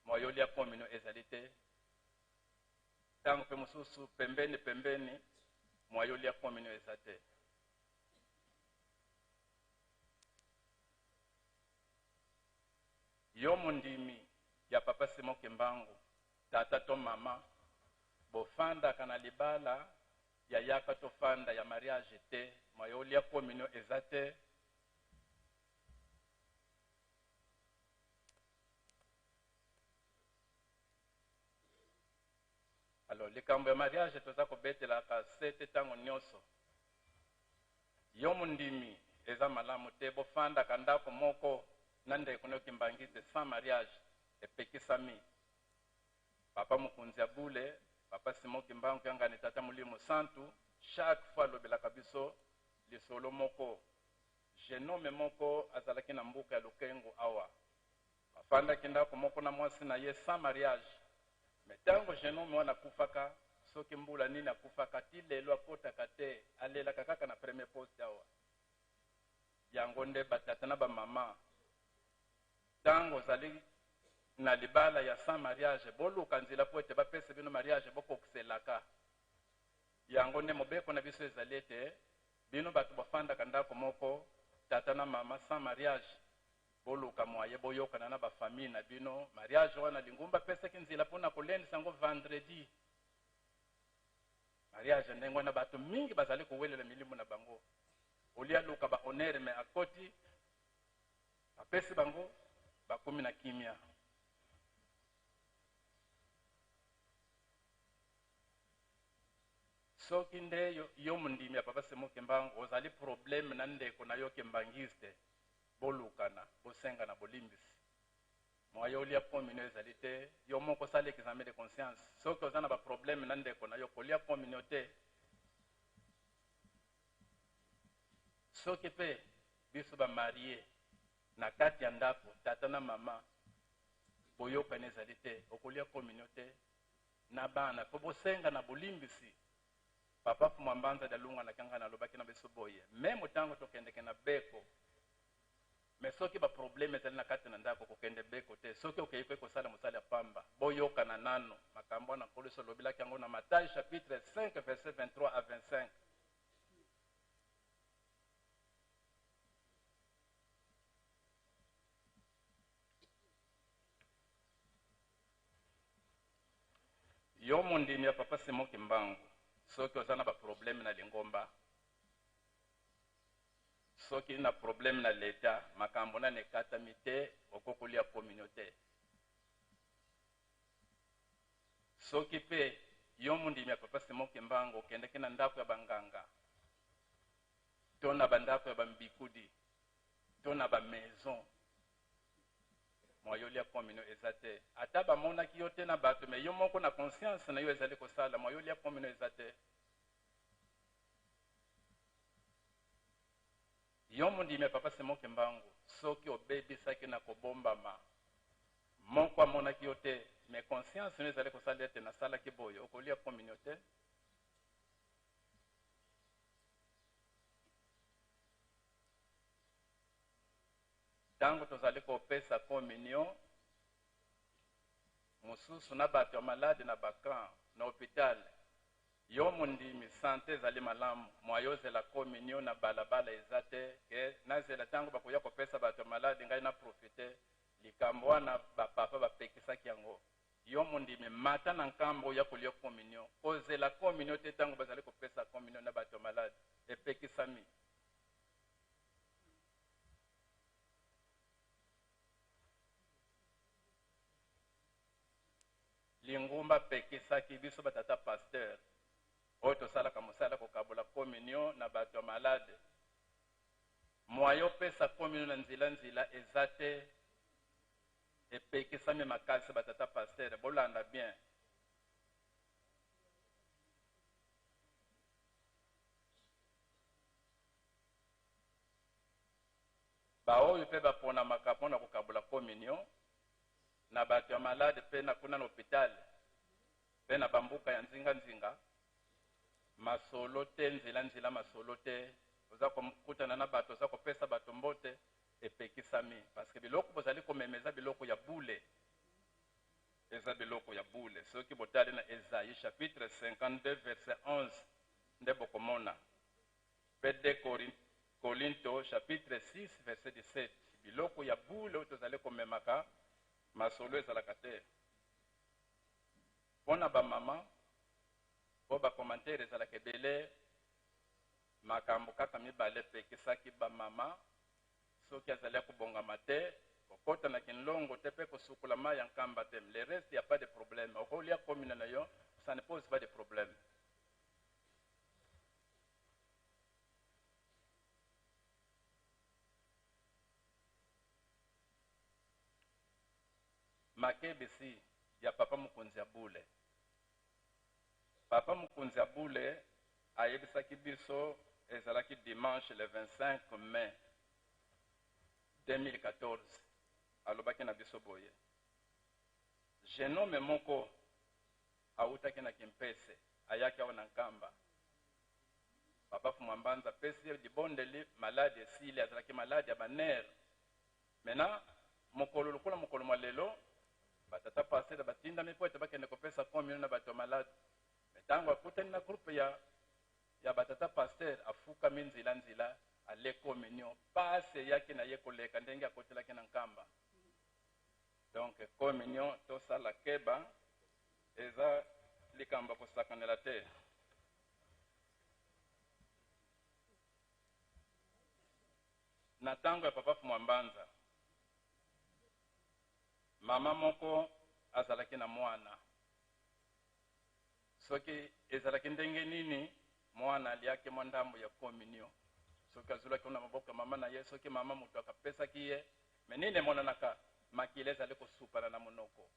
mwa yo lia communion ezali te. Ntango mpe mosusu pembeni pembeni, mwa yo lia communion eza te. Yo mondimi ya Papa Simon Kimbangu, tata to mama, bofandaka na libala ya yaka tofanda ya mariage te, mwa yo lia communion eza te. Alors, likambo ya mariage toza kobetelaka sete ntango nyonso. Yo mondimi, eza malamu te bofandaka ndako moko na ndeko na yo kimbanguiste sans mariage, epekisami. Papa mokonzi ya bule, Papa Simon Kimbangu Kiangani, Tata Molimo Santu, chaque fois alobelaka biso lisolo moko. Jeune homme moko azalaki na mboka ya Lukengo awa. Afandaki ndako moko na mwasi na ye sans mariage. Mais ntango jeune homme wana akufaka, soki mbula nini akufaka, ti lelo akotaka te, alelaka kaka na premier poste awa. Yango nde batata na bamama, ntango ozali na libala ya sans mariage, boluka nzila mpo ete bapesa bino mariage, bokokisa elaka. Yango nde mobeko na biso ezali ete bino bato bofandaka ndako moko, tata na mama, sans mariage, boluka moyen boyokana na bafamille na bino. Mariage wana lingomba apesaki nzila mpo na kolendisa yango vendredi. Mariage ndenge wana, bato mingi bazali kowelela milimo na bango. Au lieu aluka ba honneur, mais akoti, apesi bango, bakomi na kimia. Soki nde yo, yo mondimi ya Papa Simon Kimbangu, ozali problème na ndeko na yo Kimbanguiste, bolukana, bosenga na bolimbisi. Moyo ya communion ezali te, yo moko sala examen de conscience. Soki oza na ba problème na ndeko na yo, kolia communion te. Soki pe biso ba mariés, na kati ya ndako, tata na mama, boyokani ezali te, okolia communion te. Na bana, po bosenga na bolimbisi. Papa Mfumu Mbanza Dialungana Kiangani alobaki na biso boye, même ntango tokendeke na beko, mais soki ba problème ezali na kati na ndako, kokende beko te. Soki okeyi kwe kosala mosala ya pamba, boyokana nanu. Makambo wana Nkolo Yesu alobelaki yango na Matthieu chapitre cinq, verset vingt-trois à vingt-cinq. Yo mondimi ya Papa Simon Kimbangu, soki oza na ba problème na lingomba, soki na problème na leta, makambo nani ekatami te, okoki kolia communion te. Soki pe yo mondimi ya Papa Simon Kimbangu okendeke na ndako ya banganga, to na bandako ya bambikudi, to na ba maison, moyo ya lia communion eza te. Ata bamonaki yo te na bato, mais yo moko na conscience na yo ezali kosala, moyo ya lia communion eza te. Yo mondimi ya Papa Simon Kimbangu, soki obebisaki na kobombama, moko amonaki yo te, mais conscience na yo ezali kosala ete nasalaki boye, okolia communion te. Ntango tozali kopesa communion, mosusu na bato ya malade na ba camp, na hôpital, yo mondimi, santé ezali malamu, moyo ozela communion na balabala eza te, ke nazela ntango bakoya kopesa bato ya malade, ngai na profiter. Likambo wana ba papa bapekisaki yango. Yo mondimi, mata na nkamba oya kolia communion. Kozela communion te ntango bazali kopesa communion na bato ya malade, epekisami. Lingomba epekisaki biso batata pasteur oyo tosalaka mosala kokabola communion na bato ya malade. Moyo opesa communion na nzila nzila eza te, epekisami makasi batata pasteur, bolanda bien. Baoyo pe baponamaka mpo na kokabola communion na bato ya malade pe na kuna na hôpital, pe na bamboka ya nzinga nzinga, masolo te, nzila nzila masolo te. Oza kokutana na bato, oza kopesa bato mbote, epekisami. Parce que biloko bozali komema eza biloko ya bule. Eza biloko ya bule. Soki botali na Esaïe chapitre cinquante-deux, verset onze, nde bokomona. Pe deux Corin-, Korinto chapitre six, verset dix-sept. Biloko ya bule oyo tozali komemaka, masolo ezalaka te. Mpo na bamama, mpo ba commentaire ezalaka ebele, makambo kaka mibale epekisaki bamama, soki azali ya kobongama te, kokota na kinlongo te, pe kosukola mayi ya nkamba te. Le reste, y a pas de problème. Okolia communion na yo, ça ne pose pas de problème. Makebisi ya papa mokonzi ya bule. Papa mokonzi ya bule ayebisaki biso, ezalaki dimanche le vingt-cinq mai deux mille quatorze, alobaki na biso boye: jeune homme moko awutaki na Kimpese, ayaki awa na Nkamba. Papa Mfumu Mbanza apesi ye libondeli, malade esili, azalaki malade ya ba nerfs. Maintenant, mokolo lokola mokolo mwa lelo, batata pasteur batindami mpo ete bakende kopesa communion na bato ya malade. Mais ntango akutani na groupe ya, ya batata pasteur, afukami nzila nzila, alie communion. Mpasi eyaki na ye koleka ndenge akotelaki na Nkamba. Donc, communion, tosala keba, eza likambo ya kosakanela te. Na ntango ya Papa Mfumu Mbanza, mama moko azalaki na mwana. Soki Ezalaki ndenge nini mwana aliaki mwa ndambu ya communion? Soki azulaki kuna maboko ya mama na ye, soki mama moto akapesaki ye, mais nini emonanaka? Makila ezali kosupana na monoko.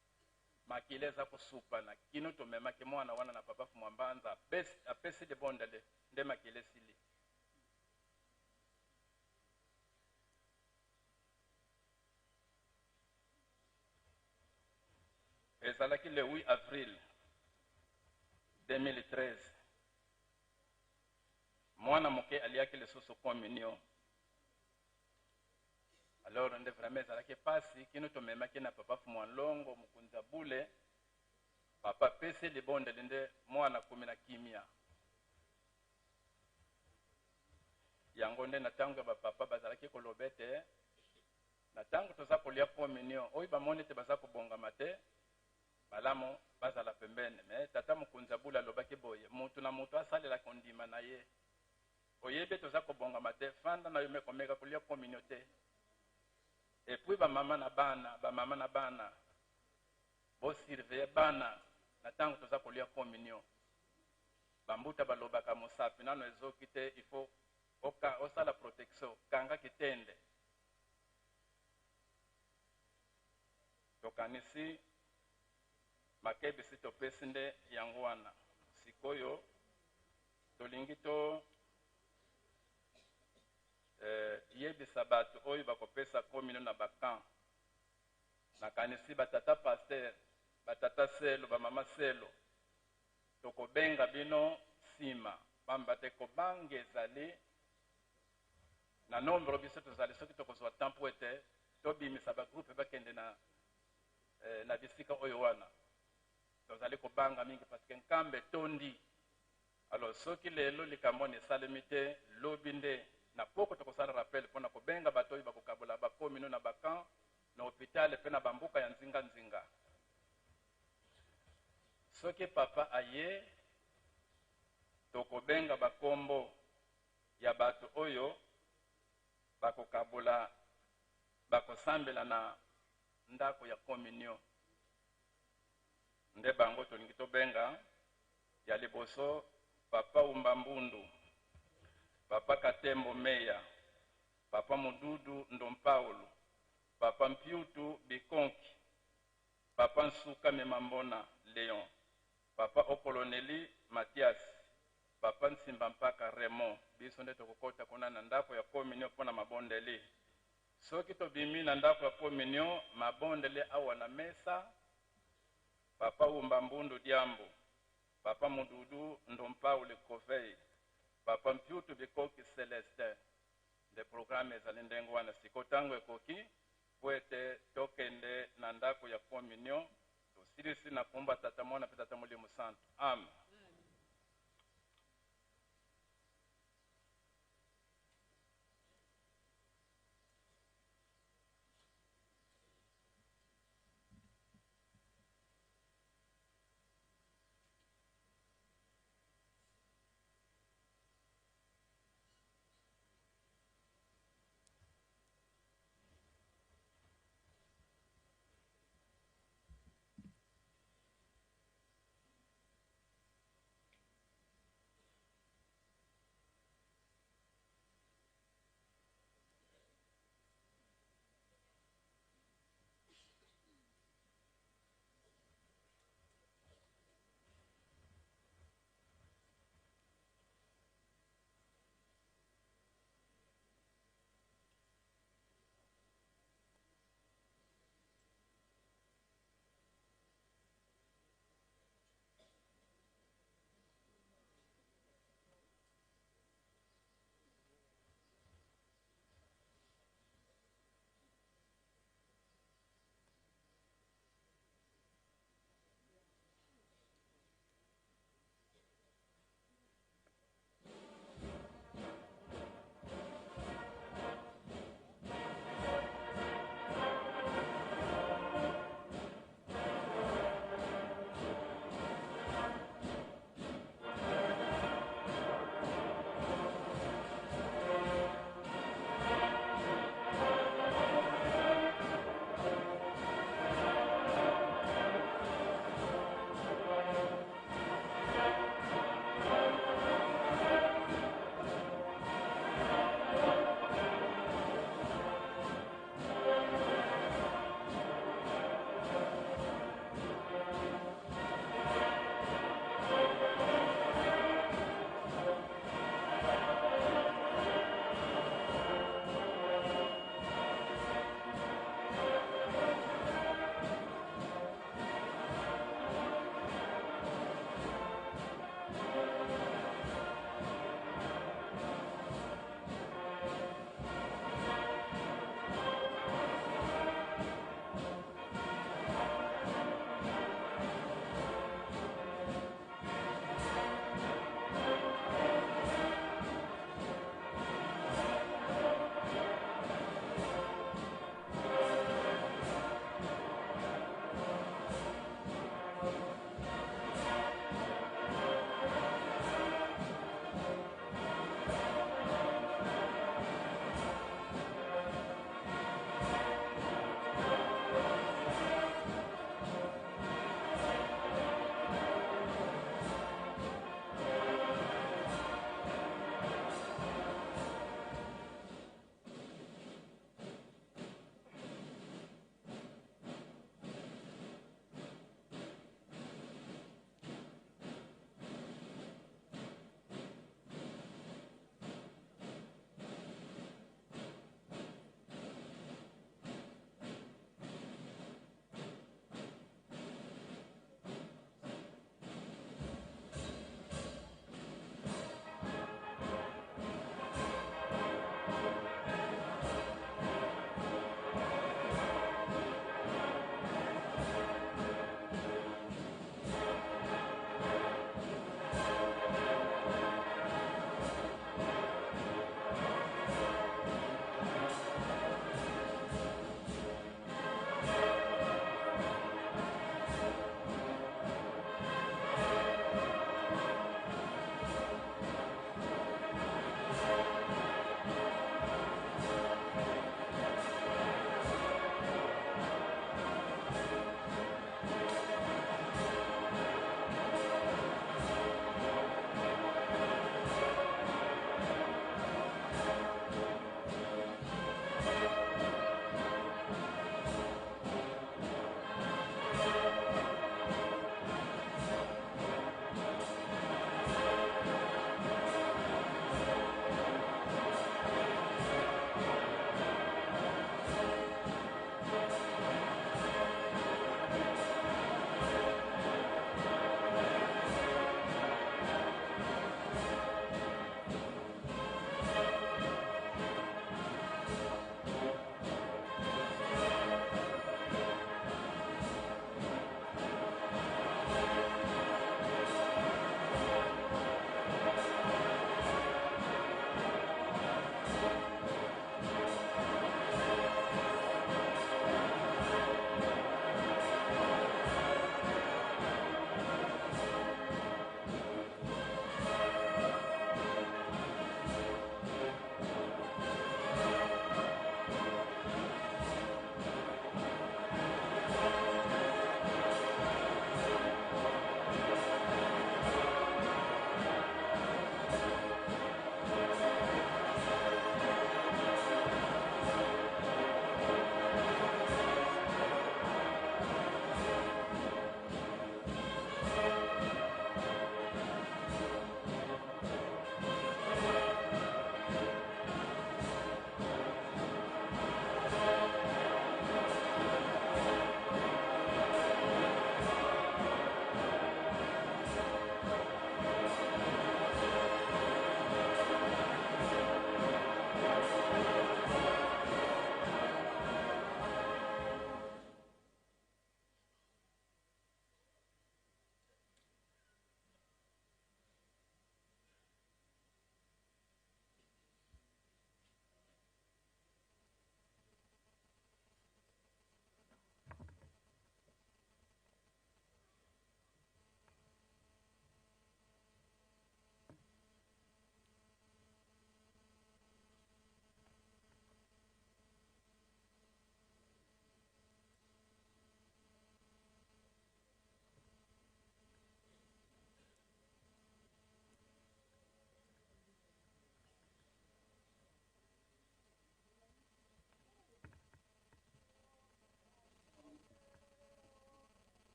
Makila eza kosupana kino tomemaki mwana wana na papa Mfumu a Mbanza, apesi, apesi libondele, nde makila esili. Ezalaki le huit avril deux mille treize. Mwana moke aliaki lisusu communion. Alors, nde vraiment ezalaki mpasi, kino tomemaki na papa Mfumu a Nlongo, mokonzi ya bule, papa apesi libondele nde mwana akomi na kimia. Yango nde na ntango ya bapapa bazalaki koloba ete, na ntango toza kolia communion, oyo bamoni ete baza kobongama te, malamu bazala pembeni. Mais tata mokonzi ya bule alobaki boye, moto na moto asalela kondima na ye. Oyebi ete oza kobongama te, fanda na yo, me komeka kolia communion te. Et puis bamama na bana, bamama na bana, bo surveiller bana na ntango toza kolia communion. Bambuta balobaka mosapi nanu ezoki te, il faut oka-, osala protection, kanga kitende. Tokanisi makebisi topesi nde yango wana. Sikoyo, tolingi to, eh, yebisa bato oyo bakopesa communion na ba camp. Nakanisi batata pasteur, batata selo, bamama selo, tokobenga bino nsima, pamba te kobanga ezali na nombre biso tozali, soki tokozwa temps mpo ete tobimisa ba groupe bakende na, eh, na bisika oyo wana. Tozali kobanga mingi parce que nkamba etondi. Alors, soki lelo likambo wana esalemi te, lobi nde na pokwa tokosala rappel mpo na kobenga bato oyo bakokabola ba communion na ba camp, na hôpital mpe na bamboka ya nzinga-nzinga. Soki papa aye, tokobenga bakombo ya bato oyo bakokabola, bakosambela na ndako ya communion. Nde bango tolingi tobenga. Ya liboso, papa Umba Mbundu, papa Katembo Meya, papa Mududu Ndompaulu, papa Mpiutu Bikonki, papa Nsuka Mimambona Léon, papa Okoloneli Mathias, papa Nsimba Mpaka Raymond. Biso nde tokokota kuna na ndako ya communion mpo na mabondeli. Soki tobimi na ndako ya communion, mabondeli awa na mesa: papa Umba Mbundu Diambu, papa Mududu Ndompaulu Kovei, papa Mpiutu Bikonki Célestin. Nde programme ezali ndenge wana. Sikoyo ntango ekoki mpo ete tokende na ndako ya communion. Tosilisi na nkombo ya Tata, Mwana mpe Tata Molimo Santu. Amen.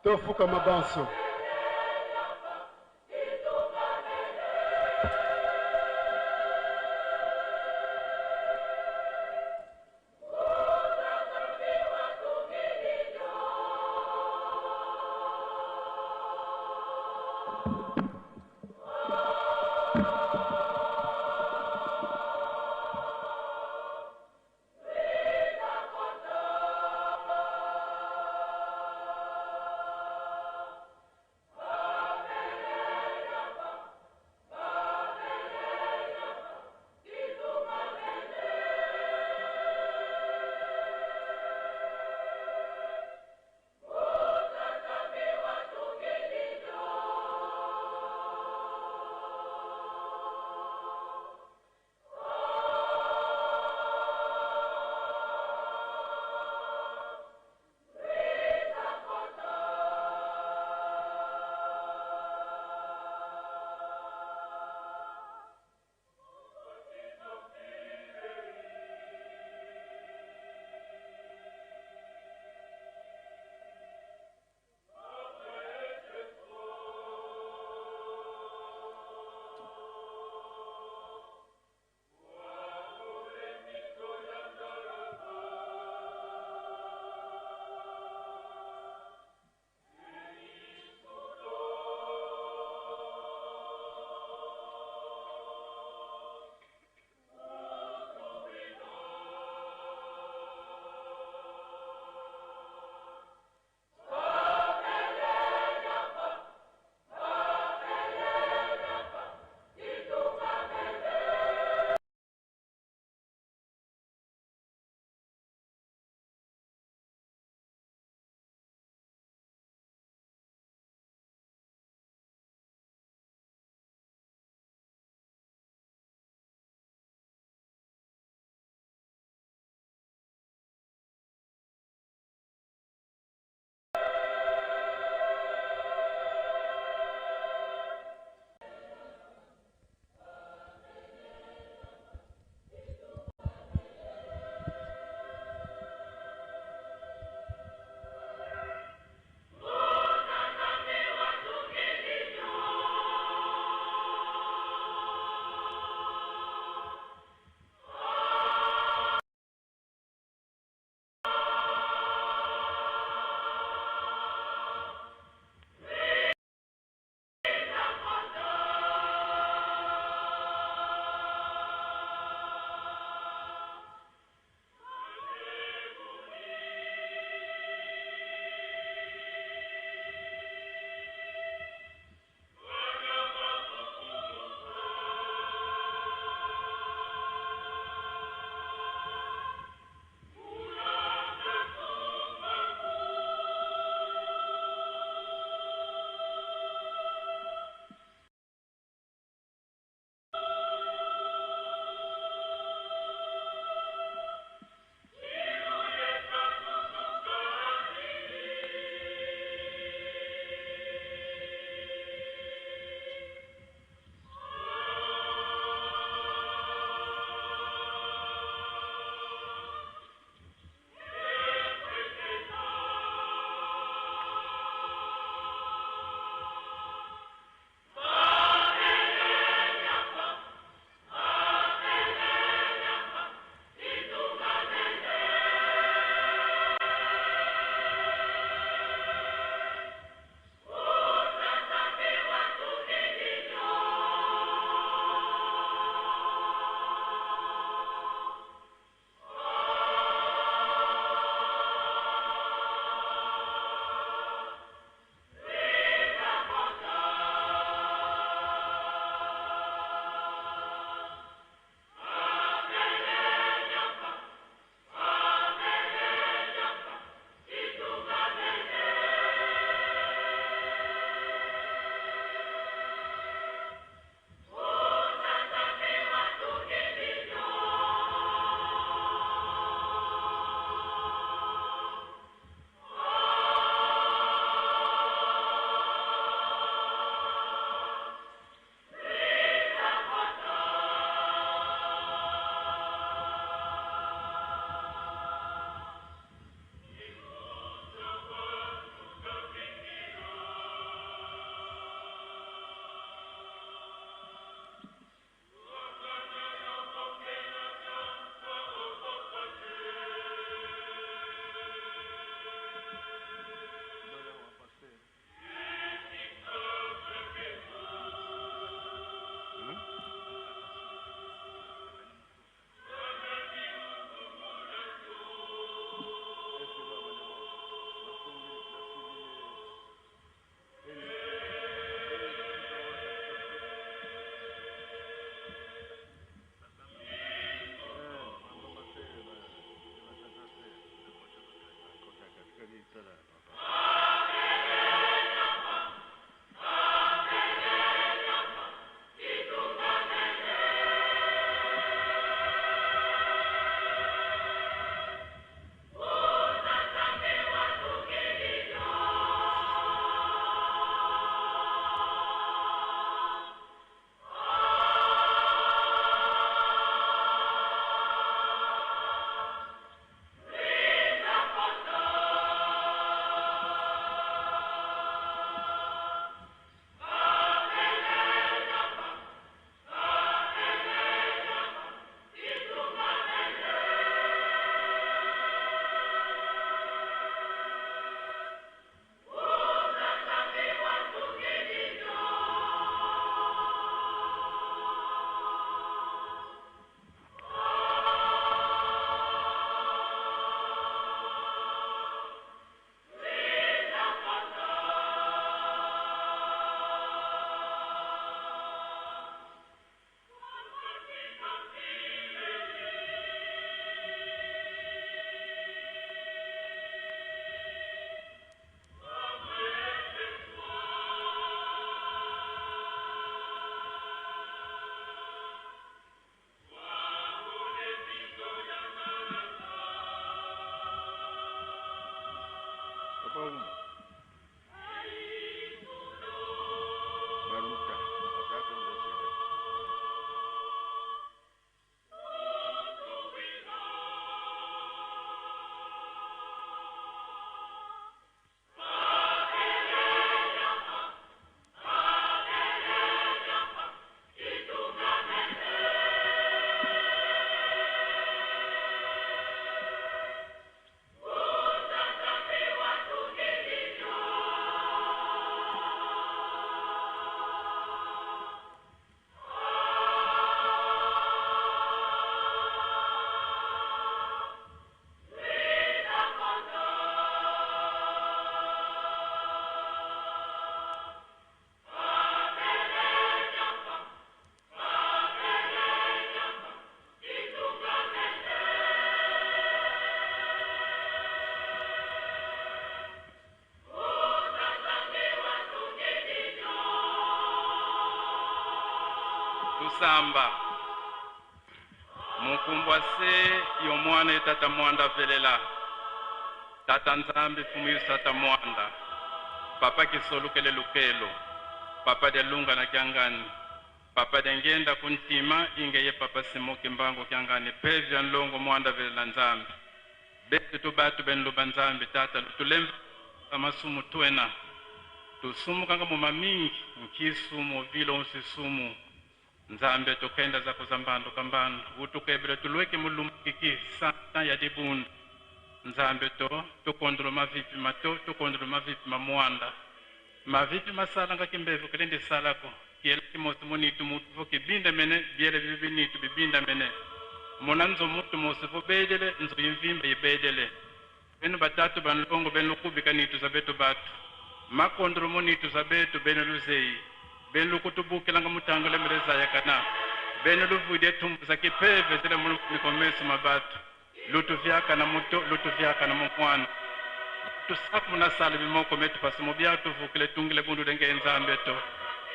Tofu kamabanso. Tusamba. Mu nkumbu a Se, yo Mwana, ye Tata Mwanda Velela. Tata Nzambi, Mfumu Yesu, Tata Mwanda. Papa kisolukele lukelo. Papa dia lungana kiangani. Papa dia ngenda ku ntima, ingeye Papa Simon Kimbangu kiangani. Mpeve ya nlongo, Mwanda Velela Nzambi. Beto tuba tu beno luba Nzambi Tata, lutulemba masumu twena. Tusumukanga mu mamingi, nkisumu, ovila wonso sumu. Nzambi eto, kenda zako za mbandu ka mbandu, utukebele tulweke mu lumbu kiki, Satana ya dibundu. Nzambi eto, tukondolo mavipi mato, tukondolo mavipi ma Mwanda. Mavipi masalanga kimbevo, kelendi sala ko. Kiele kimosi mu nitu mutu vo kibindamene, biele bibi nitu bibindamene. Muna nzo muntu mosi vo bedele, nzo ya mvimba yibedele. Beno batatu ba nlongo, beno lukubika nitu za beto batu. Makondolo mu nitu za beto, beno luzeyi. Beno lukutubukilanga mu tandu lemele zayakana. Beno luvwidi etumbu za kimpeve zele mu mikomeso ma batu. Lutuviakana muto, lutuviakana mu mwana. Tusakumuna sala bimoko meto mpasi mu bia tuvukile, tungile bundu denge Nzambi eto.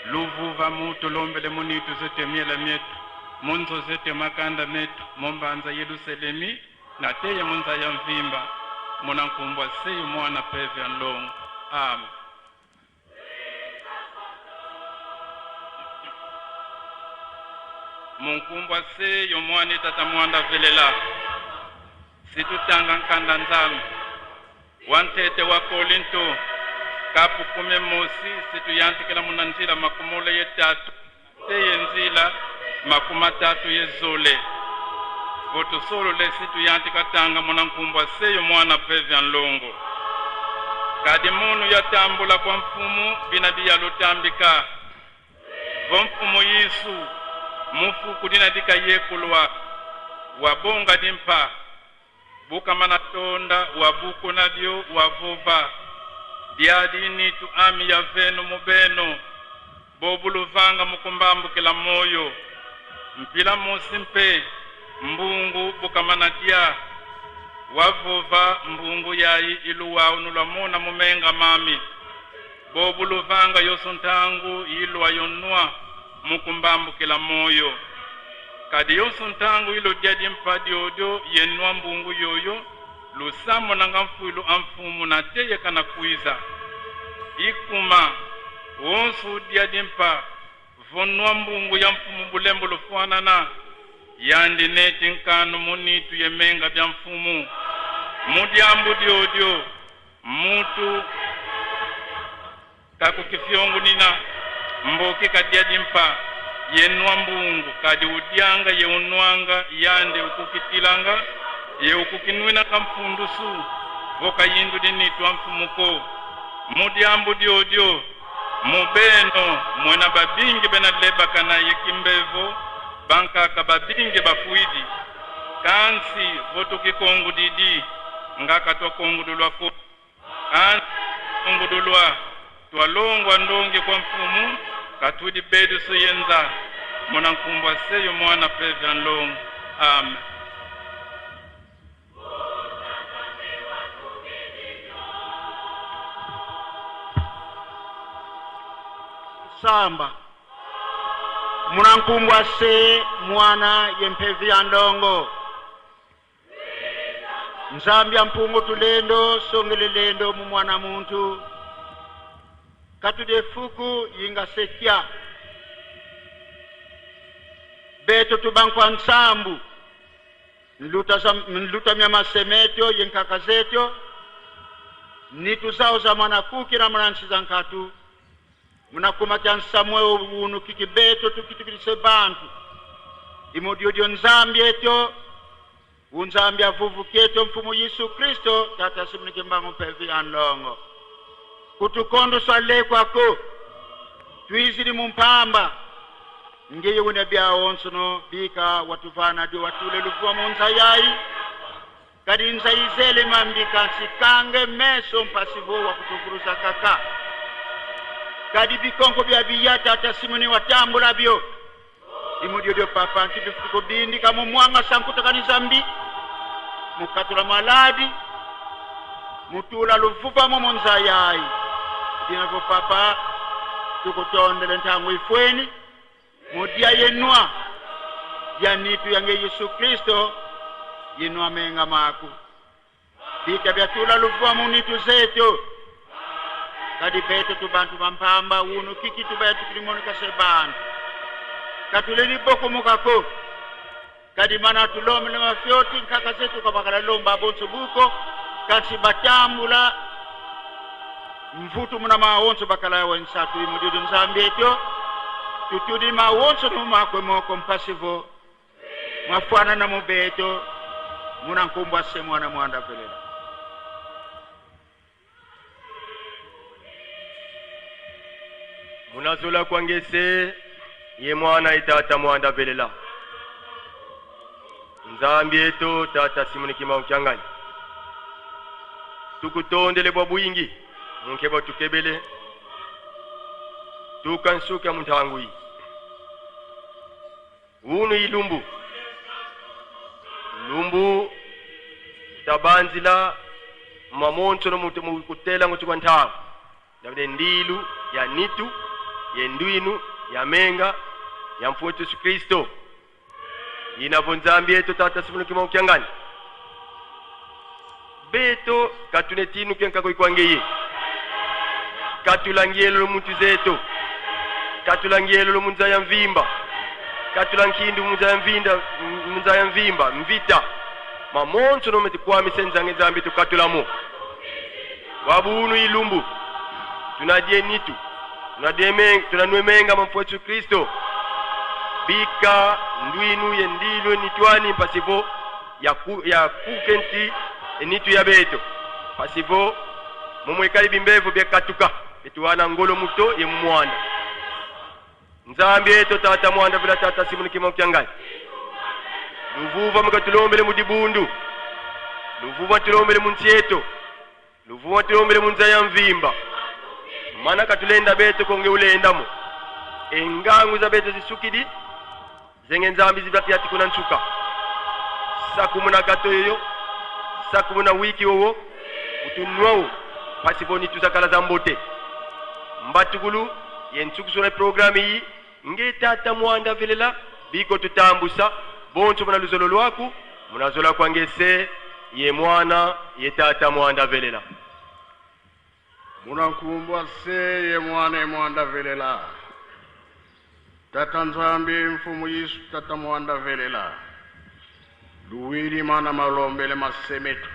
Luvuvamu, tulombele mu nitu zeto, miela mieto, mu nzo zeto, makanda meto, mu mbanza Yelusalemi, nate ye mu nza ya mvimba, muna nkumbu a Se, yo Mwana, mpeve ya nlongo. Amen. Mu nkumbu a Se, yo Mwana, ye Tata Mwanda Velela. Si tutanga nkanda Nzambi. Wa ntete wa Kolinto, kapu kumi mosi, si tuyantikila muna nzila makumole ye tatu, nate ye nzila makumatatu ye zole. Vo tusolole, si tuyantika tanga muna nkumbu a Se, yo Mwana, mpeve ya nlongo. Kadi munu yatambula kwa Mfumu bina biyalutambika. Vo Mfumu Yesu, mu fuku dina dikayekulwa, wabonga dimpa. Bu kamana tonda, wabukuna bio, wavova: Diadi nitu ami yaveno mu beno, bobu luvanga mu kumbambukila moyo. Mpila mosi mpe, mbungu bu kamana dia, wavova: Mbungu yayi iluwao nulwamona mu menga mami. Bobu luvanga yonso ntangu iluwa yonwa mu kumbambukila moyo. Kadi yonso ntangu ilo dia dimpa diodio yenwa mbungu yoyo, lusamonanga mfwilu a Mfumu nate yekana kwiza. Ikuma, wonso udia dimpa, vo nwa mbungu ya Mfumu bulembo lufwanana, yandi neti nkanu mu nitu ye menga bia Mfumu. Mu diambu diodio, mutu kakukifiongunina, mboki kadia dimpa, yenwa mbungu, kadi udianga ye unwanga, yandi ukukitilanga, ye ukukinwinanga mfundusu, vo kayindudi nitu a Mfumu ko. Mu diambu diodio, mu beno, mwena babingi bena lebakana ye kimbevo, bankaka babingi bafwidi. Kansi, vo tukikongudidi, nga katwakongudulwa ko. Kansi, kongudulwa, twalongwa ndongi kwa Mfumu, katudi bedusu ye nza, muna nkumbu a Se, yo Mwana, mpeve ya nlongo. Amen. Samba. Muna nkumbu a Se, Mwana, ye Mpeve ya Nlongo. Nzambi a Mpungu Tulendo, songelele ndo mu mwana muntu. Katudi fuku yinga sekia. Beto tubankwa nsambu. Nluta za, nluta mia mase meto, ye nkaka zeto, nitu zao za mwana kuki na mwana nsi za nkatu, muna kuma kia nsamu unu kiki beto tukitukidise bantu. Imu diodio Nzambi eto, u Nzambi a vuvu kieto Mfumu Yesu Kristo, Tata Simoni Kimbangu Mpeve ya Nlongo. Kutukondwa swalekwa ko, twizidi mu mpamba, ngeye wina biawonsono, bika watuvana dio watule luvuma mu nza yayi. Kadi nza yizele mambi kansi kange meso mpasi vo wakutuvuruza kaka. Kadi bikonko bia biya Tata Simoni watambula bio. Imu diodio Papa, nki bifutiko bindika mu mwangasa nkutakani za mbi. Mu katula maladi. Mu tula luvuvamo mu nza yayi. Dina vo Papa, tukutondele ntangu ifweni. Mo dia ye nua, dia nitu ya nge Yesu Kristo, ye nua menga maku. Bika bia tula luvua mu nitu zetu. Kadi beto tu bantu ba mpamba, unu kiki tubaya tukiri moni kase bantu. Katuleni boko mu kako. Kadi mana tulombele mafioti nkaka zetu kabakala lomba bonso buko. Kasi batambula mvutu muna mawonso bakala wensatu i mudidi Nzambi eto. Tutudi mawonso no makwe moko mpasi vo mwafwana na mo beto, muna nkumbu a se Mwana Mwanda Velela. Muna zola kwa nge se, ye Mwana, ye Tata Mwanda Velela. Nzambi eto, Tata Simoni Kimbangu Kiangani. Tukutondele bwa bwingi, mu nkeba tukebele. Tukansuka mu ntangu yi. Unu i lumbu. Lumbu tabanzila mamonsono mu, mu kutela ngutu kwa ntangu. Davide ndilu ya nitu, ye ndwinu, ya menga, ya Mfumu eto Yesu Kristo. Ina vo Nzambi eto Tata Simoni Kimbangu Kiangani. Beto, katuneti inu ke nkaka kwa ngeye. Katula ngielolo mu ntu zeto. Katula ngielolo mu nza ya mvimba. Katula nkindu mu nza ya mvinda, mu nza ya mvimba, mvita. Mamonsono meti kwamisa nza nge Nzambi eto katula mo. Bwabu unu i lumbu. Tunadie nitu. Tunadie me-, tunanue menga ma Mfumu eto Yesu Kristo. Bika ndwinu ye ndilu ye nitu ani mpasi vo ya ku-, ya kuke nti, e nitu ya beto. Mpasi vo, momo ekali bimbevo bia katuka, beto wana ngolo muto ye mu mwanda. Nzambi eto Tata Mwanda Velela, Tata Simoni Kimbangu Kiangani. Luvuva mu katulombele mu dibundu. Luvuva tulombele mu nti eto. Luvuva tulombele mu nza ya mvimba. Mana katulenda beto ko nge ulenda mo. E ngangu za beto zisukidi. Ze nge Nzambi zibaki ati kuna nsuka. Sakumunu na gâteau yoyo. Sakumunu na wiki wowo. Utunwa wo. Mpasi vo nitu zakala za mbote. Mbatukulu, ye nsukusunu e programme yi. Nge Tata Mwanda Velela, bika otutambusa, bonso muna luzolo lwaku, muna zola kwa nge se, ye Mwana, ye Tata Mwanda Velela. Muna nkumbu a se, ye Mwana, ye Mwanda Velela. Tata Nzambi, Mfumu Yesu, Tata Mwanda Velela. Luwiri mana malombele ma se meto.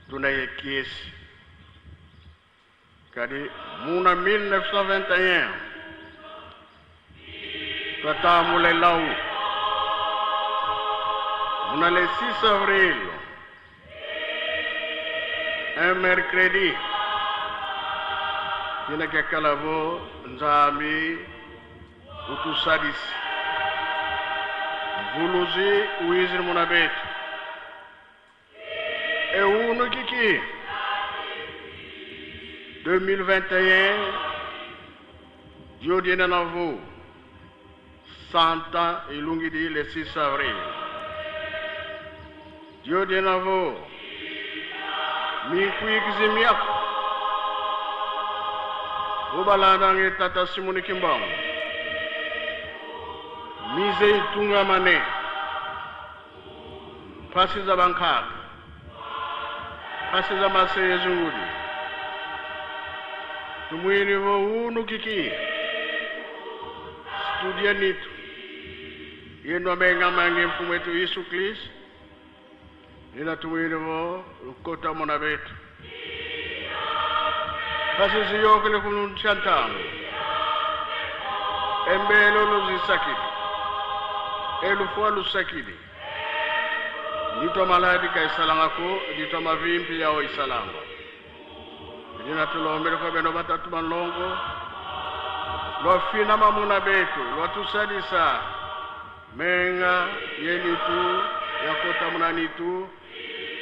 Tuna ye kiese. Kadi muna mille neuf cent vingt et un, tata Mulelau, muna le six avril, un mercredi, kina kiakala vo Nzambi utusadisi. Mvuluzi wizidi muna beto. E unu kiki, deux mille vingt et un, diodiena na vo, cent ans ilungidi le six avril. Diodiena na vo, mikwikwizi miako, vo balandange Tata Simoni Kimbangu, mize itungamane. Mpasi za bankaka. Mpasi za mase ye zungudi. Tumwini vo unu kiki. Studia nitu. Ye nwa menga ma nge Mfumu eto Yesu Kristo. Nina tumwini vo lukota muna beto. Mpasi ziyôkele ku ntia ntangu. E mbelo luzisakidi. E lufwa lusakidi. Nitu a maladi ka isalanga ko, nitu a mavimpi yawo isalanga. Nina tulombele kwa beno batatu ba nlongo. Lwafinama muna beto, lwatusadisa. Menga ye nitu, yakota muna nitu,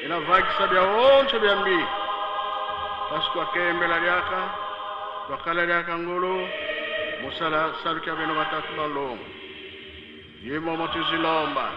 ina vakisa biawonso biambi. Mpasi twakembela diaka, twakala diaka ngolo, mu sala salu kia beno batatu ba nlongo. Ye momo tuzilomba.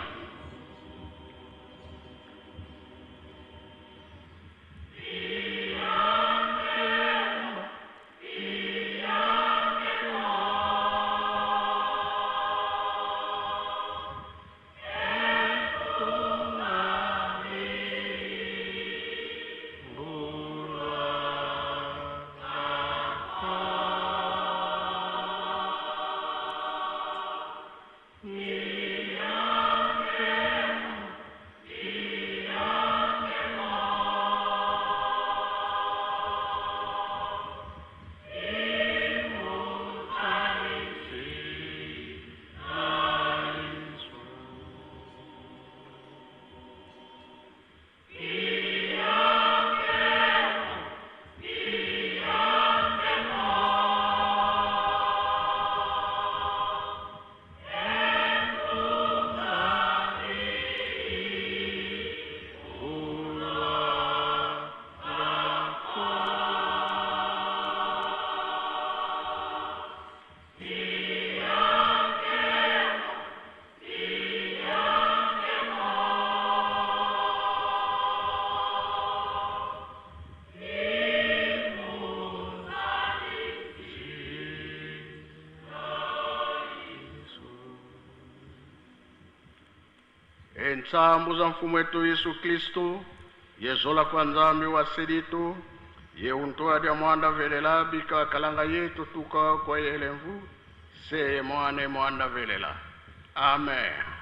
E nsambu za Mfumu eto Yesu Kristo, ye zola kwa Nzambi wa sidi tu, ye untoa dia mwanda velela, bika kalanga yeto tuka kwa elenvu, se ye mwane mwanda velela. Amen.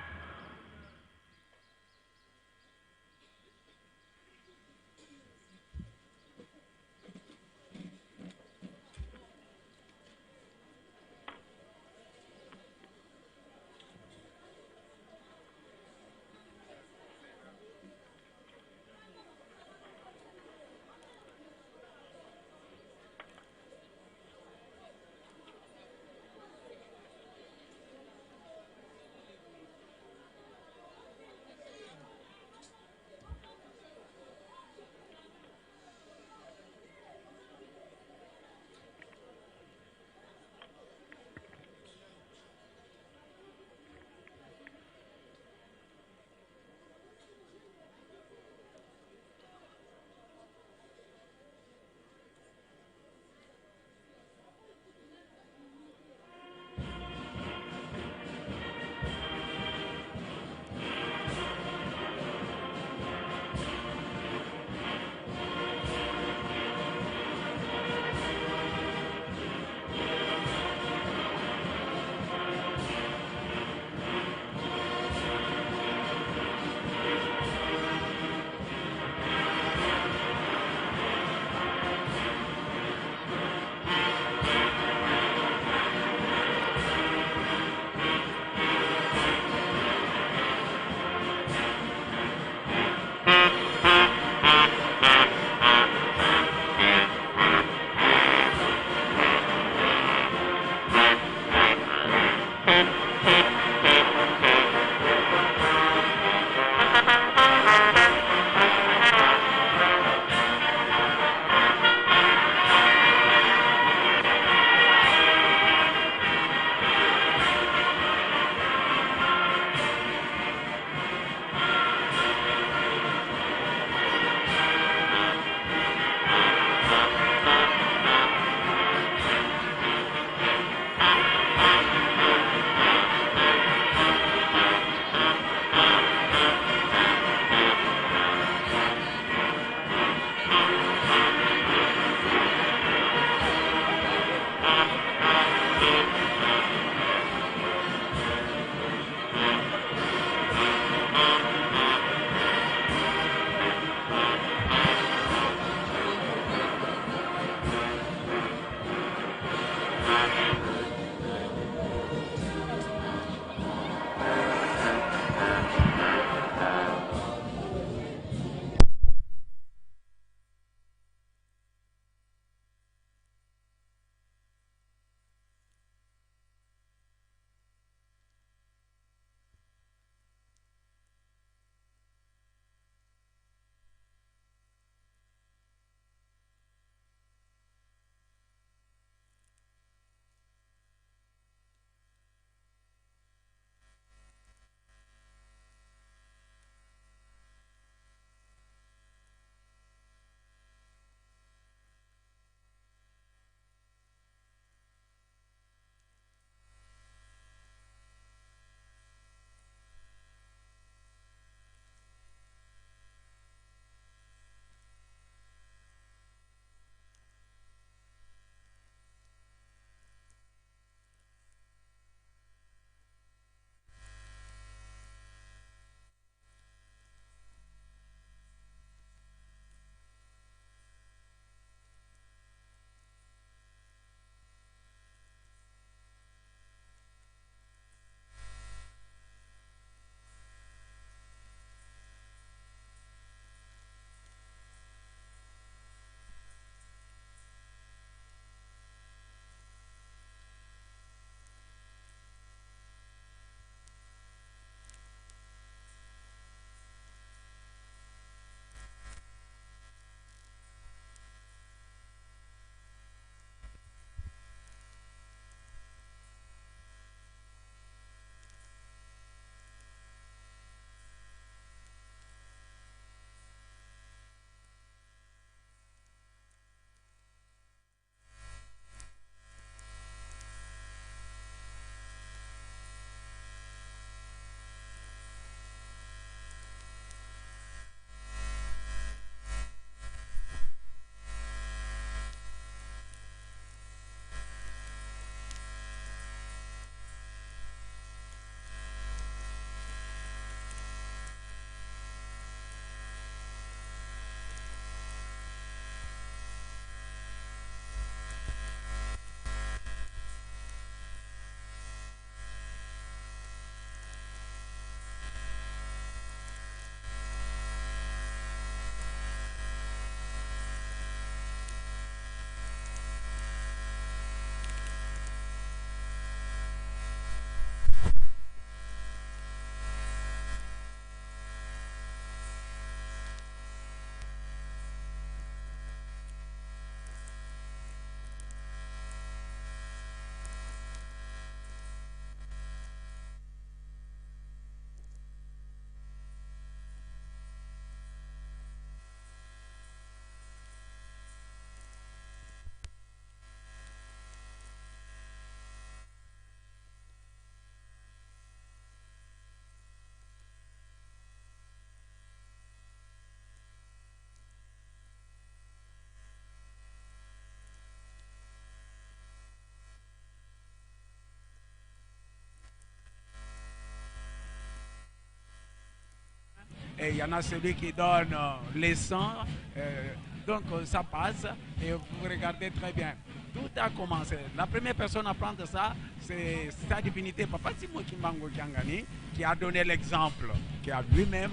Il y en a celui qui donne, euh, le sang, euh, donc, euh, ça passe, et vous regardez très bien. Tout a commencé. La première personne à prendre ça, c'est sa divinité, Papa Simon Kimbangu Kiangani, qui a donné l'exemple, qui a lui-même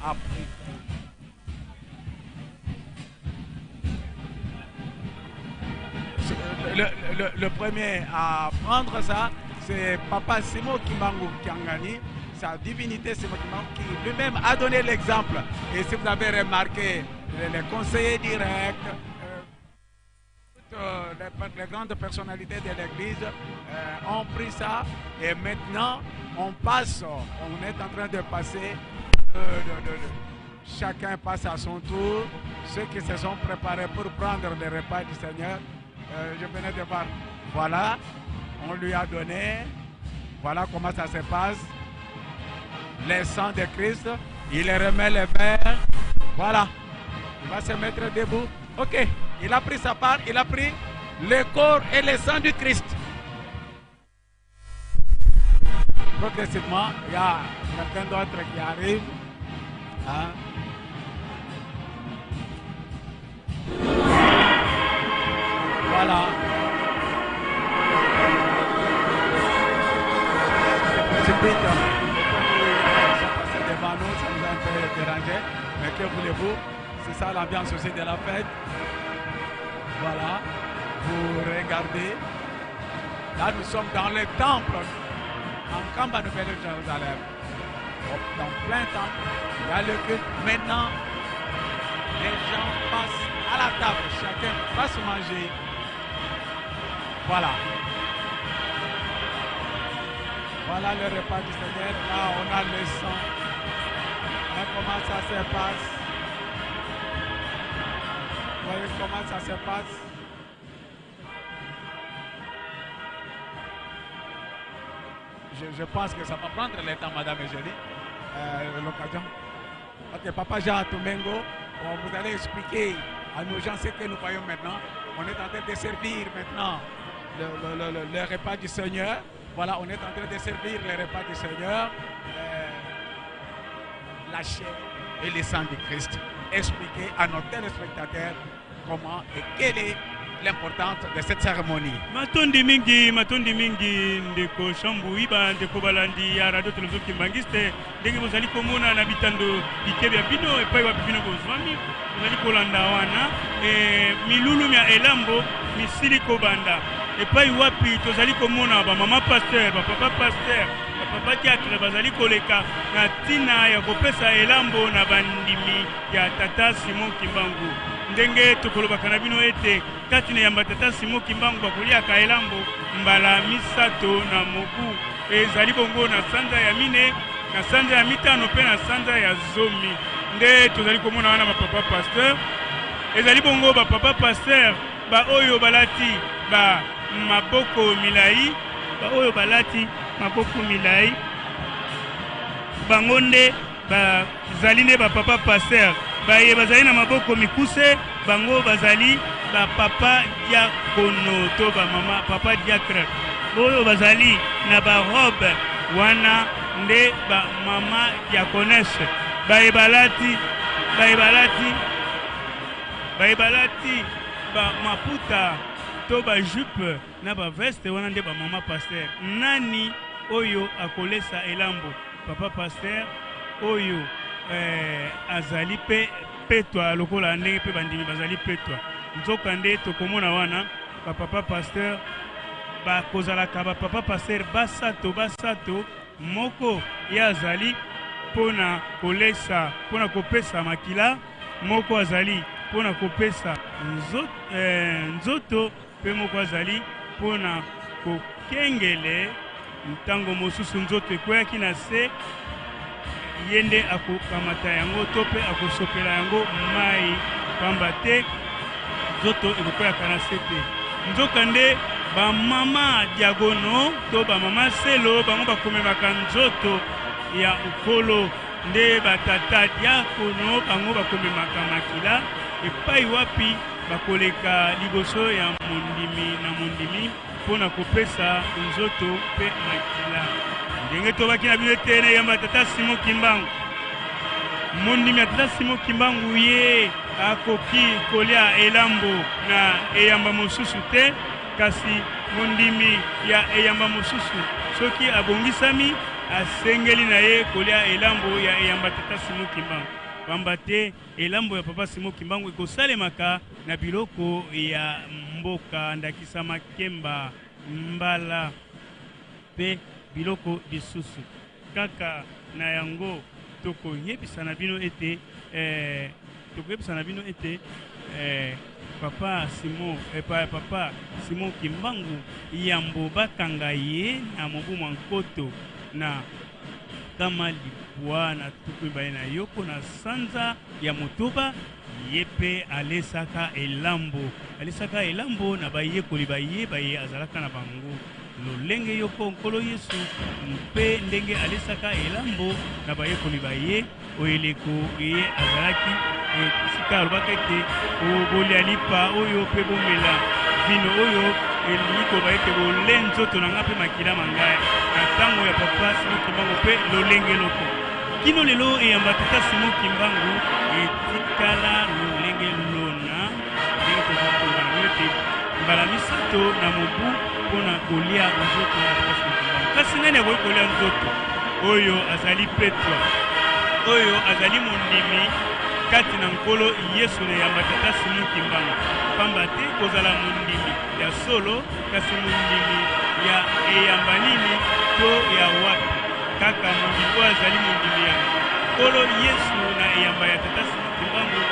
appris. Le, le, le, le premier à prendre ça, c'est Papa Simon Kimbangu Kiangani, sa divinité Simon Kimbangu, qui lui-même a donné l'exemple. Et si vous avez remarqué, les, les conseillers directs, euh, toutes, euh, les, les grandes personnalités de l'Église, euh, ont pris ça et maintenant on passe, on est en train de passer, euh, de, de, de, chacun passe à son tour. Ceux qui se sont préparés pour prendre le repas du Seigneur, euh, je venais de voir. Voilà, on lui a donné. Voilà comment ça se passe. Le sang de Christ, il remet les verres. Voilà. Il va se mettre debout. Ok, il a pris sa part, il a pris le corps et le sang du Christ. Progressivement, il y a quelqu'un d'autre qui arrive. Hein? Voilà. C'est précipite. Ils sont passés devant nous, ça nous a un peu dérangé. Mais que voulez-vous? C'est ça l'ambiance aussi de la fête. Voilà. Vous regardez. Là, nous sommes dans le temple, en Nkamba, Nouvelle-Jérusalem. Dans plein temple, il y a le culte. Maintenant, les gens passent à la table. Chacun va se manger. Voilà. Voilà le repas du Seigneur. Là, on a le sang. Là, comment ça se passe? Vous voyez comment ça se passe? Je, je pense que ça va prendre le temps, Madame Eugénie, euh, l'occasion. Ok, Papa Jean Tumengo, bon, vous allez expliquer à nos gens ce que nous voyons maintenant. On est en train de servir maintenant le, le, le, le, le repas du Seigneur. Voilà, on est en train de servir le repas du Seigneur. Euh, la chair et le sang du Christ. Expliquez à nos téléspectateurs comment et quelle est l'importance de cette cérémonie. Matondi mingi, matondi mingi, ndeko Shambu Iba, ndeko balandi ya Radio Télévision Kimbanguiste, ndenge bozali komona na bitando bike bia bino, epai wapi bino bozwami, bozali kolanda wana, e, milulu mia elambo misili kobanda, epai wapi tozali komona ba mama pasteur, ba papa pasteur, ba papa diacre bazali koleka na ntina ya kopesa elambo na bandimi ya tata Simon Kimbangu. Ndenge tokolobaka na bino ete, kati na yamba tata Simon Kimbangu bakoliaka elambo mbala misato na mobu. Ezali bongo na sanza ya mine, na sanza ya mitano mpe na sanza ya zomi. Nde tozali komona wana ba papa pasteur. Ezali bongo ba papa pasteur, ba oyo balati ba maboko milai, ba oyo balati maboko milai, bango nde bazali nde ba papa pasteur. Baye bazali na maboko mikuse, bango bazali ba papa diakono to ba mama papa diacre. Oyo bazali na ba robe, wana nde ba mama diaconesse. Baye balati, baye balati, baye balati ba maputa to ba jupe na ba veste, wana nde ba mama pasteur. Nani oyo akolesa elambo? Papa pasteur oyo, eh, azali mpe petwa lokola ndenge mpe bandimi bazali petwa. Nzokande tokomona wana ba papa pasteur, bakozalaka ba papa pasteur basato, basato, moko ye azali mpo na kolesa, mpo na kopesa makila, moko azali mpo na kopesa nzo-, eh, nzoto, mpe moko azali mpo na kokengele. Ntango mosusu nzoto ekweaki na se, ye nde akokamata yango to mpe akosopela yango mai, pamba te nzoto ekokweaka na se te. Nzokande, ba mama diakono to ba mama selo, bango bakomemaka nzoto ya nkolo. Nde ba tata diakono, bango bakomemaka makila epai wapi bakoleka liboso ya mondimi na mondimi mpo na kopesa nzoto mpe makila. Ndenge tolobaki na bino ete na yamba tata Simon Kimbangu, Mondimi ya tata Simon Kimbangu ye akoki kolia elambo na eyamba mosusu te, kasi mondimi ya eyamba mosusu, soki abongisami, asengeli na ye kolia elambo ya eyamba tata Simon Kimbangu. Pamba te elambo ya papa Simon Kimbangu ekosalemaka na biloko ya mboka, ndakisa makemba, mbala, mpe biloko bisusu. Kaka na yango, tokoyebisa na bino ete, eh, tokoyebisa na bino ete, eh, papa Simon, eh, pa-, papa Simon Kimbangu, yambo bakanga ye na mobu mwa nkoto na nkama libwa na tuku mibale na yoko na sanza ya motoba, ye mpe alesaka elambo. Alesaka elambo na bayekoli ba ye, baye azalaka na bango. Lolenge yoko Nkolo Yesu mpe ndenge alesaka elambo na bayekoli ba ye, oyo eleko ye azalaki, eh, esika alobaka ete, "O-, bolia lipa oyo mpe bomela vino oyo, elingi koloba ete bole nzoto na ngai mpe makila ma ngai." Na ntango ya papa Simon Kimbangu mpe lolenge loko. Kino lelo eyamba tata Simon Kimbangu etikala lolenge lona, ndenge tokoki koloba na yango ete mbala misato na mobu mpo na kolia nzoto ya tata Simon Kimbangu. Kasi nani akoki kolia nzoto? Oyo azali petwa, oyo azali mondimi kati na Nkolo Yesu na eyamba tata Simon Kimbangu. Pamba te kozala mondimi ya solo, kasi mondimi ya eyamba nini to ya wapi? Kaka mondimi oyo azali mondimi ya Nkolo Yesu na eyamba ya tata Simon Kimbangu,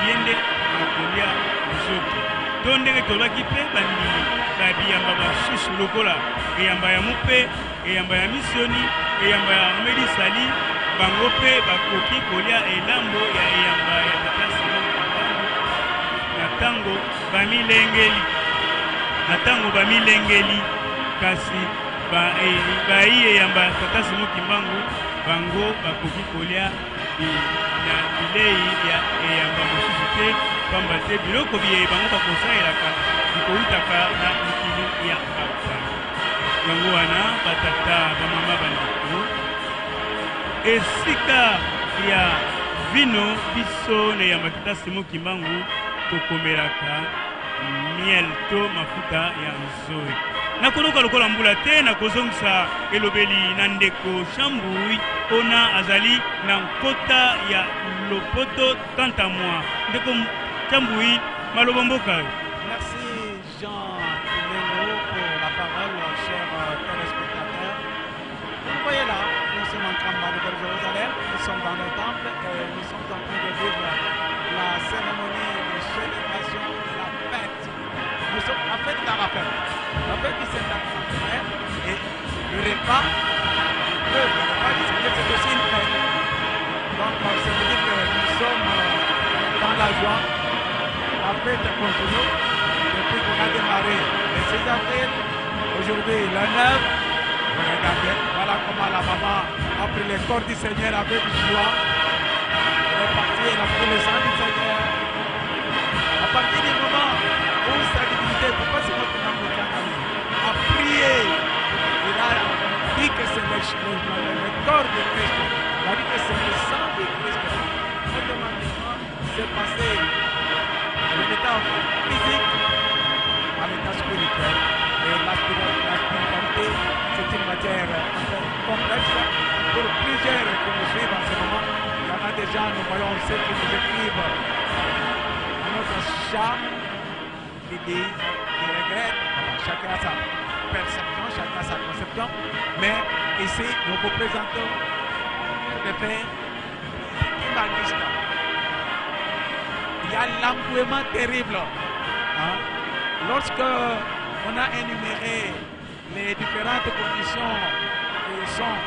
ye nde akolia nzoto. To ndenge tolobaki mpe bandimi ba biyamba basusu lokola eyamba ya mupe, eyamba ya misioni, eyamba ya Homme du Salut, bango mpe bakoki kolia elambo ya eyamba ya tata Simon Kimbangu na ntango bamilengeli. Na ntango bamilengeli, kasi ba-, eh, bayi eyamba ya tata Simon Kimbangu, bango bakoki kolia bi-, na bilei ya eyamba mosusu te, pamba te biloko biye bango bakosalelaka bikoutaka na mikili ya Afrika. Yango wana, batata, bamama, bandeko, esika ya vino, biso na eyamba tata Simon Kimbangu tokomelaka miel to mafuta ya nzoyi. Nakonoka lokola mbula te, nakozongisa elobeli na ndeko Shambui, ona azali na nkota ya lopoto, kanta mwa. Ndeko Shambui, maloba mboka. Merci Jean Kimengo pour la parole, chers, euh, téléspectateurs. Vous voyez là, nous sommes en train de Jérusalem, nous sommes dans le temple et nous sommes en train de vivre la cérémonie de célébration de la fête. Nous sommes en fête dans la fête. La fête qui s'est en train de faire et le repas, le, le repas du Seigneur, c'est aussi une fête. Donc, euh, ça veut dire que nous sommes, euh, dans la joie. La fête continue depuis qu'on a démarré le six avril. Aujourd'hui, le neuf, vous regardez, voilà comment la maman a pris le corps du Seigneur avec joie. Elle est partie, elle a pris le sang du Seigneur. À partir du moment où sa divinité, pourquoi c'est notre nom de Dieu, a prié, il a dit que c'est le, le, le, le corps de Christ. Il a dit que c'est le sang de Christ. Automatiquement, c'est passé de l'état physique à l'état spirituel. Et la spiri-, la spiritualité, c'est une matière un peu complexe pour plusieurs qui nous suivent en ce moment. Il y en a des gens, nous voyons ceux qui nous écrivent à notre chat, qui disent, qui regrettent. Bon, chacun a sa perception, chacun a sa conception. Mais ici, nous vous présentons des faits qui marquent l'histoire. Il y a l'engouement terrible, hein. Lorsque on a énuméré les différentes conditions qui sont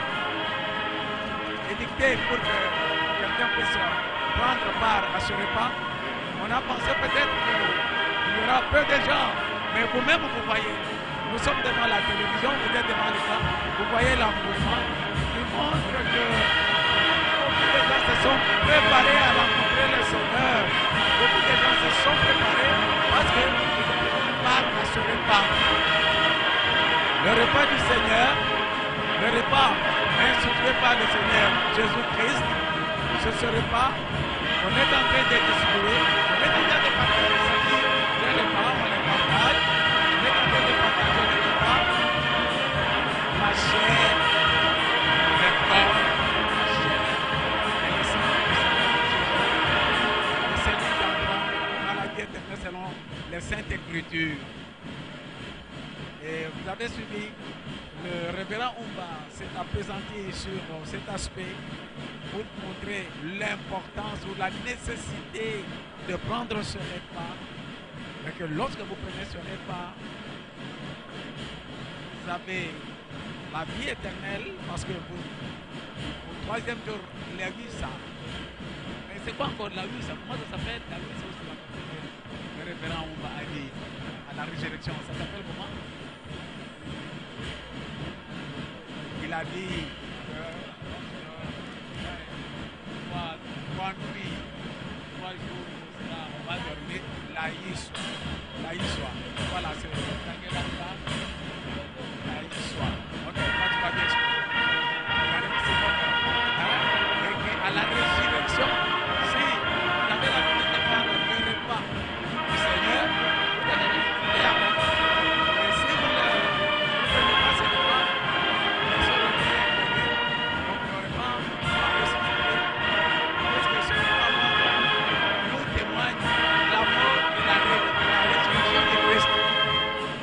édictées pour que quelqu'un puisse prendre part à ce repas, on a pensé peut-être qu'il y aura peu de gens, mais vous-même, vous voyez, nous sommes devant la télévision, vous êtes devant l'écran, vous voyez l'engouement qui montre que beaucoup de gens se sont préparés à rencontrer le Seigneur. Beaucoup de gens se sont préparés parce que ils prennent part à ce repas. Le repas du Seigneur, le repas institué par le Seigneur Jésus-Christ, Sur ce repas, on est en train de distribuer, on est en train de partager, c'est-à-dire, il y a les parents, on les partage, on est en train de partager le repas, la chair, le corps, la chair, et le sang du Seigneur Jésus. Le Seigneur qui apprend à la vie éternelle selon les saintes écritures. Et vous avez suivi, le révérend Umba s'est appesanti sur, euh, cet aspect pour montrer l'importance ou la nécessité de prendre ce repas. Et que lorsque vous prenez ce repas, vous avez la vie éternelle, parce que vous, au troisième jour, la vie, ça. Mais c'est quoi encore la vie, ça ? Comment ça s'appelle, la vie, ça, c'est la vie éternelle ? Le révérend Umba a dit à la résurrection, ça s'appelle comment ? Il a dit, euh, euh, trois, trois nuits, trois jours, on sera, on va dormir, la Yeshua. La Yeshua. Voilà, c'est dans quelle langue ça ? La Yeshua. Ok, quand tu vas bien, hein ? Et puis à la résurrection, si vous avez l'habitude de prendre le repas du Seigneur, vous allez résurrecter avec. Et si vous ne, vous ne prenez pas ce repas, les autres vont venir, donc le repas va ressusciter. Parce que ce repas montre, nous témoigne la mort et la ré-, la résurrection de Christ.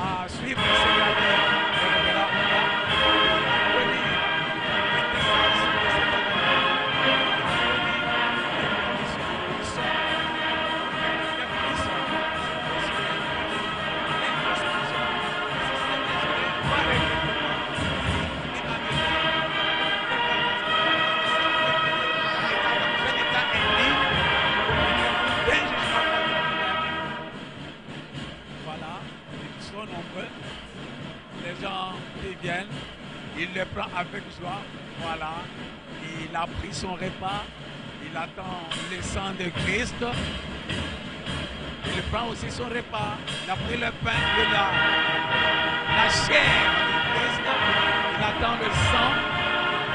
À suivre ce qu'avait le révérend Umba, pour donner une quintessence de cet événement, pour donner une définition, une Voilà, ils sont nombreux. Les gens qui viennent, il le prend avec joie. Voilà. Il a pris son repas. Il attend le sang de Christ. Il prend aussi son repas. Il a pris le pain, de la, la chair de Christ. Il attend le sang.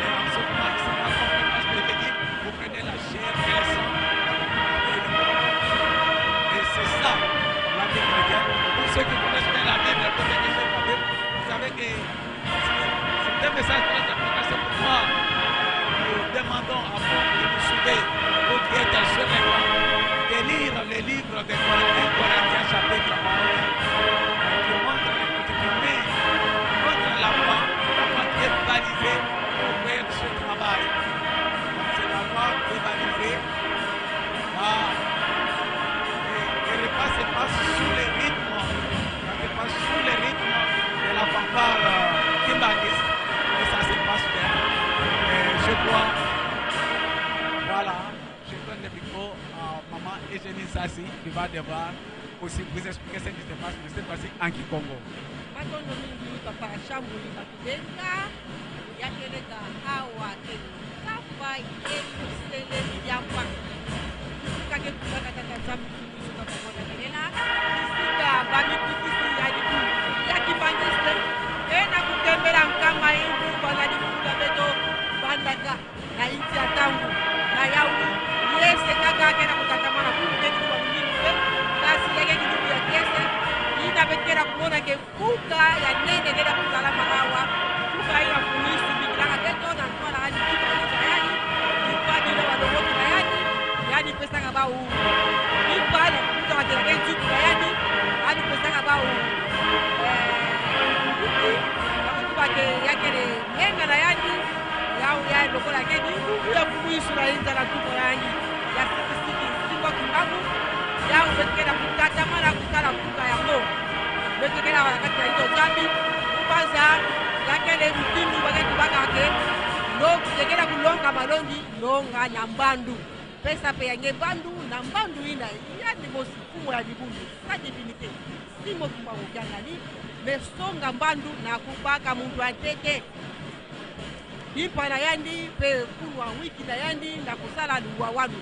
Et en ce moment, c'est la conférence de l'équipe. Vous prenez la chair et le sang. Et c'est ça, la vie chrétienne. Pour ceux qui connaissent bien la Bible, peut-être que c'est la Bible, vous savez que c'est un message très important, c'est pourquoi nous demandons à vous de nous suivre, vous qui êtes sur l'écran, de lire le livre de Cor-, un Corinthiens chapitre onze, qui montre, qui met, montre la voie, la voie qui est balisée pour faire ce travail. C'est la voie qui est balisée. Ah. Et, et le repas se passe sous le rythme, ça se passe sous le rythme de la fanfare, euh, Kimbanguiste. Et ça se passe bien. Et je crois, voilà, je donne le micro à maman Eugénie Nsasi qui va devoir aussi vous expliquer ce qui se passe, mais cette fois-ci en kikongo. Matondo mingi, papa Shambuli Matubenga, ya keleka awa ke kapa ye kusele ya pa. Kake kukaka tata Nzambi kukusuka kwa kwa kalela. Bisika ba mikutisi ya dibu ya Kimbanguiste. Ena kukembela nkama indu bana dibu ka beto bandaka. Na insi ya ntangu, na yawu, ye se kaka ke na kutatamana ku mpe ni kwa mimi mpe, kasi ya ke kiduku ya kiese, yina beto ke na kumona ke kuka ya nene ke na kusalama awa, kuka yina Mpungu Yesu bikilaka beto na ntwala ani, kima ya yandi, mpadi na balongoki na yandi, yandi pesaka bawu, mpadi na kuta wa kela ke nzutu na yandi, yandi pesaka bawu, eh, nzutu, na kutuba ke ya kele ngenga na yandi, yawu ya lokola ke ni nguvu ya Mpungu Yesu na inza na ntumwa na yandi ya sikisiki, Simon Kimbangu, yawu beto ke na kutatamana kusala kuka yango. Beto ke na bala kati na inzo Nzambi, kubanza, ya kele mutindu ba ke tubaka ke, no, ya ke na kulonga malongi, longa na mbandu. Pesa mpe ya nge mbandu, na mbandu yina, yandi mosi, Mfumu ya dibundu, sa divinité. Simon Kimbangu Kiangani, me songa mbandu na kubaka muntu ya ntete. Limpa na yandi, mpe kunwa wiki na yandi, na kusala luwawanu.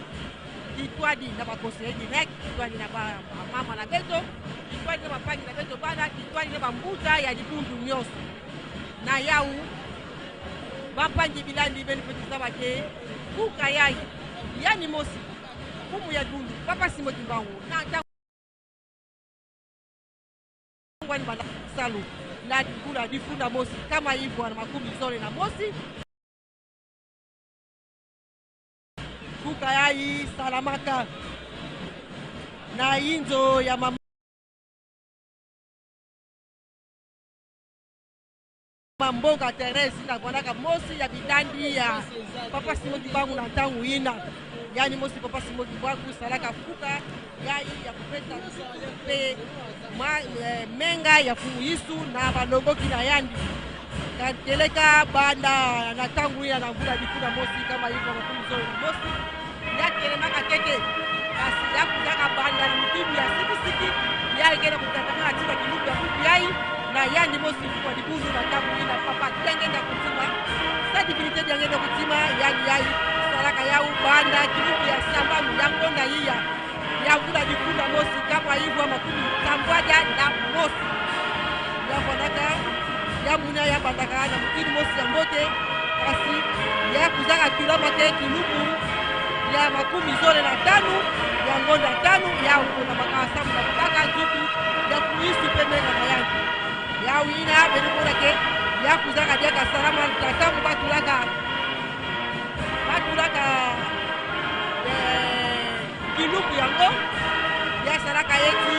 Kitwadi na ba conseillers directs, kitwadi na ba, ba mama na beto, kitwadi na bampangi na beto bana, kitwadi na bambuta ya dibundu nyonso. Na yawu, bampangi bilandi beno fweti zaba ke, kuka yayi, Yandi mosi, mfumu ya dibundu, Papa Simon Kimbangu, na ntangu wani bala salu, na ngula difunda mosi, kama ivwa na makumi zole na mosi. Mfuka yayi salamaka na inzo ya mama Mboka Thérèse, na vwanaka mosi ya bidandi ya Papa Simon Kimbangu na ntangu yina. Yandi mosi Papa Simon Kimbangu salaka mfuka yayi ya kupesa pe mwa, eh, menga ya Mfumu Yesu na balongoki na yandi. Katelaka banda na ntangu yina na ngula difunda mosi kama ivwa makumi zole na mosi. Ya telemaka ntete. Kasi ya kuzaka banda na mutindu ya sikisiki. Ya kena kutatamana tina kilumbu ya kuku yayi. Na yandi mosi mfumu ya dibundu na ntangu yina, Papa Diangienda Coutuima. Sa divinité Diangienda Coutuima, yandi yayi salaka yawu banda kilumbu ya sambanu ya ngonda iya ya ngula difunda mosi, kama ivwa makumi sambwadi na mosi. Ya vwanaka, ya muna ya bandaka na mutindu mosi ya mbote, kasi ya kuzaka tulama te kilumbu ya makumi zole na tanu ya ngonda tanu, ya kuna makasamu na kubaka nzutu ya Mfumu Yesu pe menga na yandi. Yawu yina beno mona ke, ya kuzaka diaka salama na tata mu batulaka, batulaka, eh, kilumbu yango, ya salaka ye ti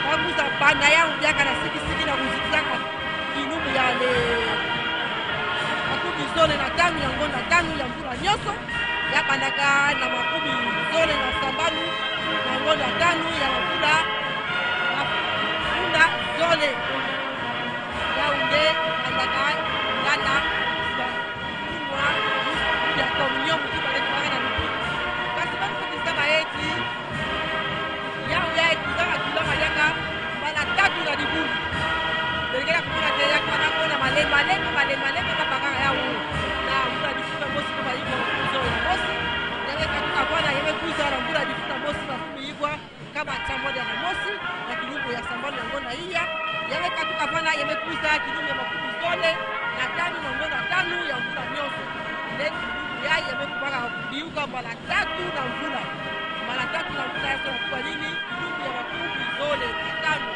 ba kuza banda yawu diaka na sikisiki na kuzitizaka kilumbu ya le makumi zole na tanu ya ngonda tanu ya mvula nyonso. Ya bandaka na makumi zole na sambanu ya ngonda tanu ya mvula, mvula zole. Yawu nde bandaka nganda ya communion, mutindu bale tubaka na mutindu. Kasi bano kotisa ba ye ti yawu ya kuzaka tulama diaka mbala tatu na dibundu. Beno kele kumona te ya kwana kona malembe, malembe, malembe, malembe, babaka yawu na ngula difunda mosi, kama ivwa makumi zole na mosi. Ya me katuka bwana, ya me kuza na ngula difunda mosi makumi ivwa kama sambwadi na mosi, na kilumbu ya sambanu ya ngonda iya. Ya me katuka bwana, ya me kuza kilumbu ya makumi zole na tanu na ngonda tanu ya mvula nyonso. Nde kilumbu yayi ya me kubaka biyuka mbala tatu na mvula. Mbala tatu na mvula ya sola kubaka nini? Kilumbu ya makumi zole na tanu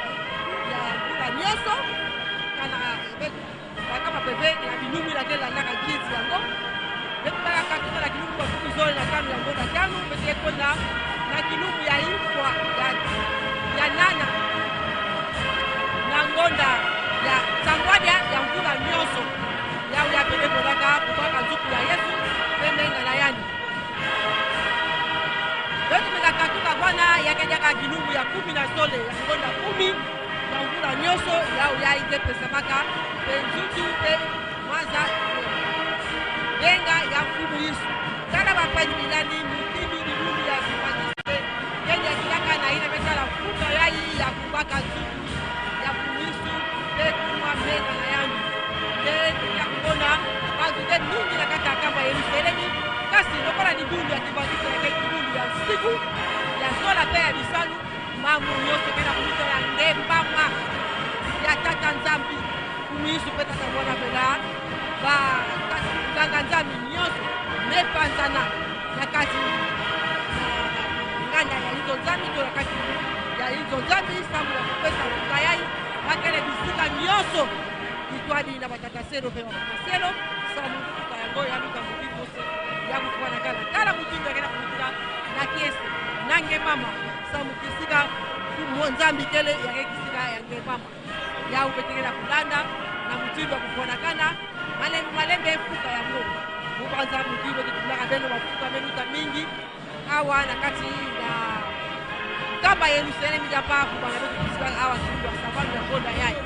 ya mvula nyonso. Kana ya me bakama mpeve na bilumbu ya kela na ka kizi yango. Beto bala katuka na kilumbu ya makumi zole na tanu ya ngonda tanu, beto ke kona na kilumbu ya ikwa ya, ya nana na ngonda ya sambwadi ya mvula nyonso. Yawu ya pele bolaka kubaka nzutu ya Yesu pe menga na yandi. Beto me katuka bwana, ya ke diaka kilumbu ya kumi na zole ya ngonda kumi ya mvula nyonso, yawu yayi nde pesamaka mpe nzutu mpe maza, menga ya Mfumu Yesu. Tala bapani bilani mutindu dibundu ya Kimbanguiste ke diatilaka na yina me tala mfuka yayi ya kubaka nzutu ya Mfumu Yesu mpe kumwa menga na yandi. Nde ya kumona bato nde mingi na kati ya kamba Yelusalemi, kasi lokola dibundu ya Kimbanguiste ya ke dibundu ya nsiku, ya zola mpe ya bisalu, mamu nyonso ke na kumita ya ngembama ya Tata Nzambi. Mfumu Yesu mpe Tata, Mwana mpe na ba, Tata, nganga Nzambi nyonso me panzana na kati na nganda ya inzo Nzambi, to na kati ya inzo Nzambi, samu ya kupesa mfuka yayi, bakele bisika nyonso. Itwadi na batata selo mpe bamama selo, samu mfuka yango ya luka mubi mose, ya kufwanakana. Tala mutindu ya ke na kumita na kiese, na ngembama, samu kisika ku mo Nzambi kele, ya ke kisika ya ngembama. Yawu beto ke na kulanda na mutindu ya kufwanakana, malembe, malembe mfuka yango. Mu banza mutindu beto ke tulaka beno mafuta me luta mingi awa na kati ya kamba Yelusalemi, ya pa kubana beto ke sika awa kilumbu ya sambanu ya ngonda yayi.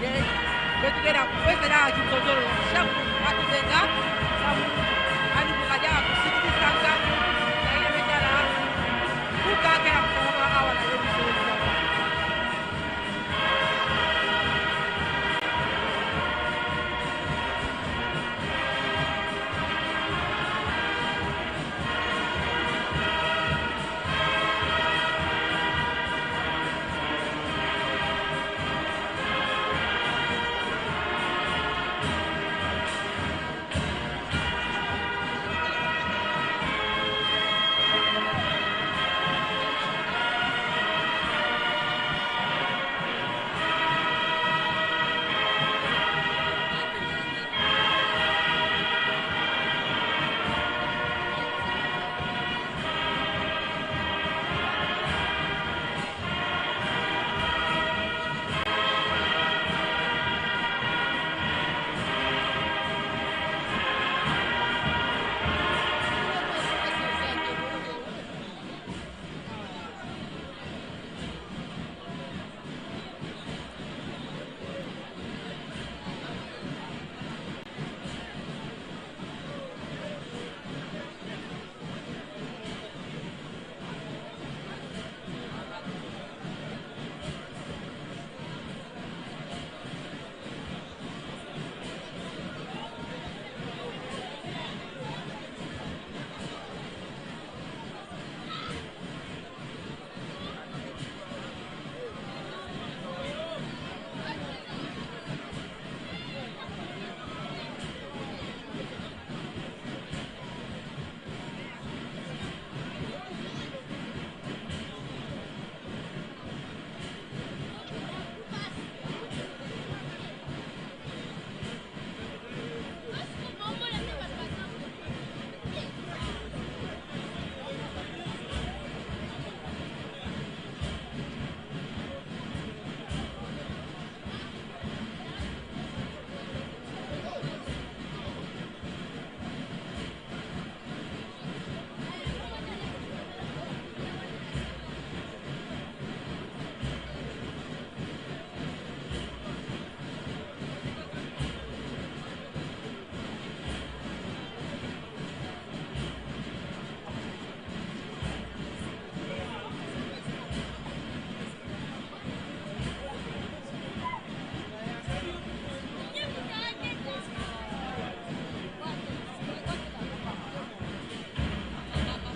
Nde beto ke na kupesela kinzonzolo ya shaku, atu tenga, samu ani kukadia kusikisanga na yina me tala mfuka ke na kusalama awa na Yelusalemi.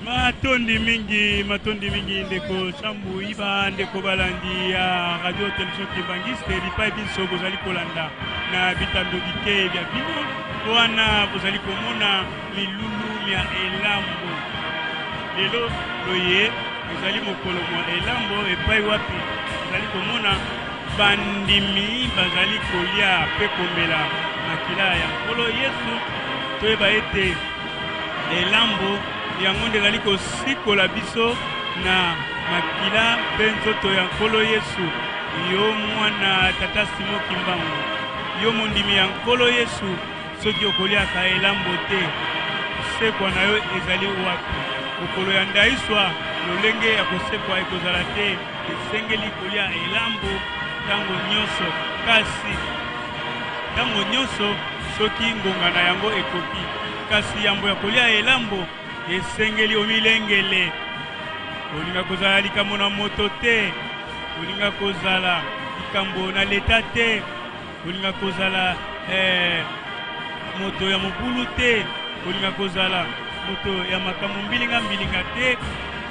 Matondi mingi, matondi mingi ndeko Shambu, ba ndeko balandi ya Radio Télévision Kimbanguiste, bipai binso bozali kolanda na bitando bike bia bino, wana bozali komona milulu mia elambo. Lelo loye ezali mokolo mwa elambo, epai wapi tozali komona bandimi bazali kolia pe komela makila ya Nkolo Yesu. Toyeba ete elambo yango nde ezali kosikola biso na makila pe nzoto ya Nkolo Yesu. Yo mwana tata Simon Kimbangu, yo mondimi ya Nkolo Yesu, soki okoliaka elambo te, kosekwa na yo ezali wapi? Mokolo ya ndaiswa, lolenge ya kosekwa ekozala te. Esengeli kolia elambo ntango nyonso, kasi ntango nyonso soki ngonga na yango ekoki. Kasi yambo ya kolia elambo, esengeli omilengele. Olinga kozala likambo na moto te, olinga kozala likambo na leta te, olinga kozala, eh, moto ya mobulu te, olinga kozala moto ya makambo mbilinga-mbilinga te,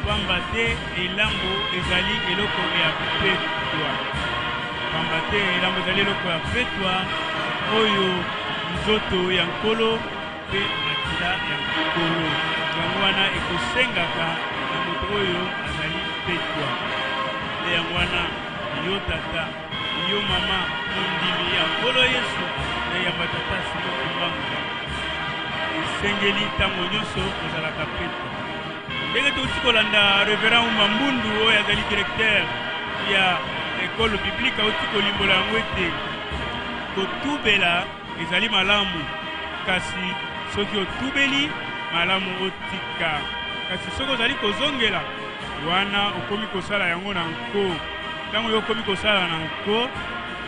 pamba te elambo ezali eloko ya petwa. Pamba te elambo ezali eloko ya petwa oyo nzoto ya Nkolo pe makila ya Nkolo. Yango wana ekosengaka na moto oyo azali petwa. Nde yango wana, yo tata, yo mama, mondimi ya Nkolo Yesu, na yamba tata Simon Kimbangu, esengeli ntango nyonso kozalaka petwa. Ndenge touti kolanda Révérend Umba Mbundu, oyo azali directeur ya école biblique, auti kolimbola yango ete kotubela ezali malamu, kasi soki otubeli, malamu otika. Kasi soki ozali kozongela, wana okomi kosala yango na nko. Ntango yo okomi kosala na nko,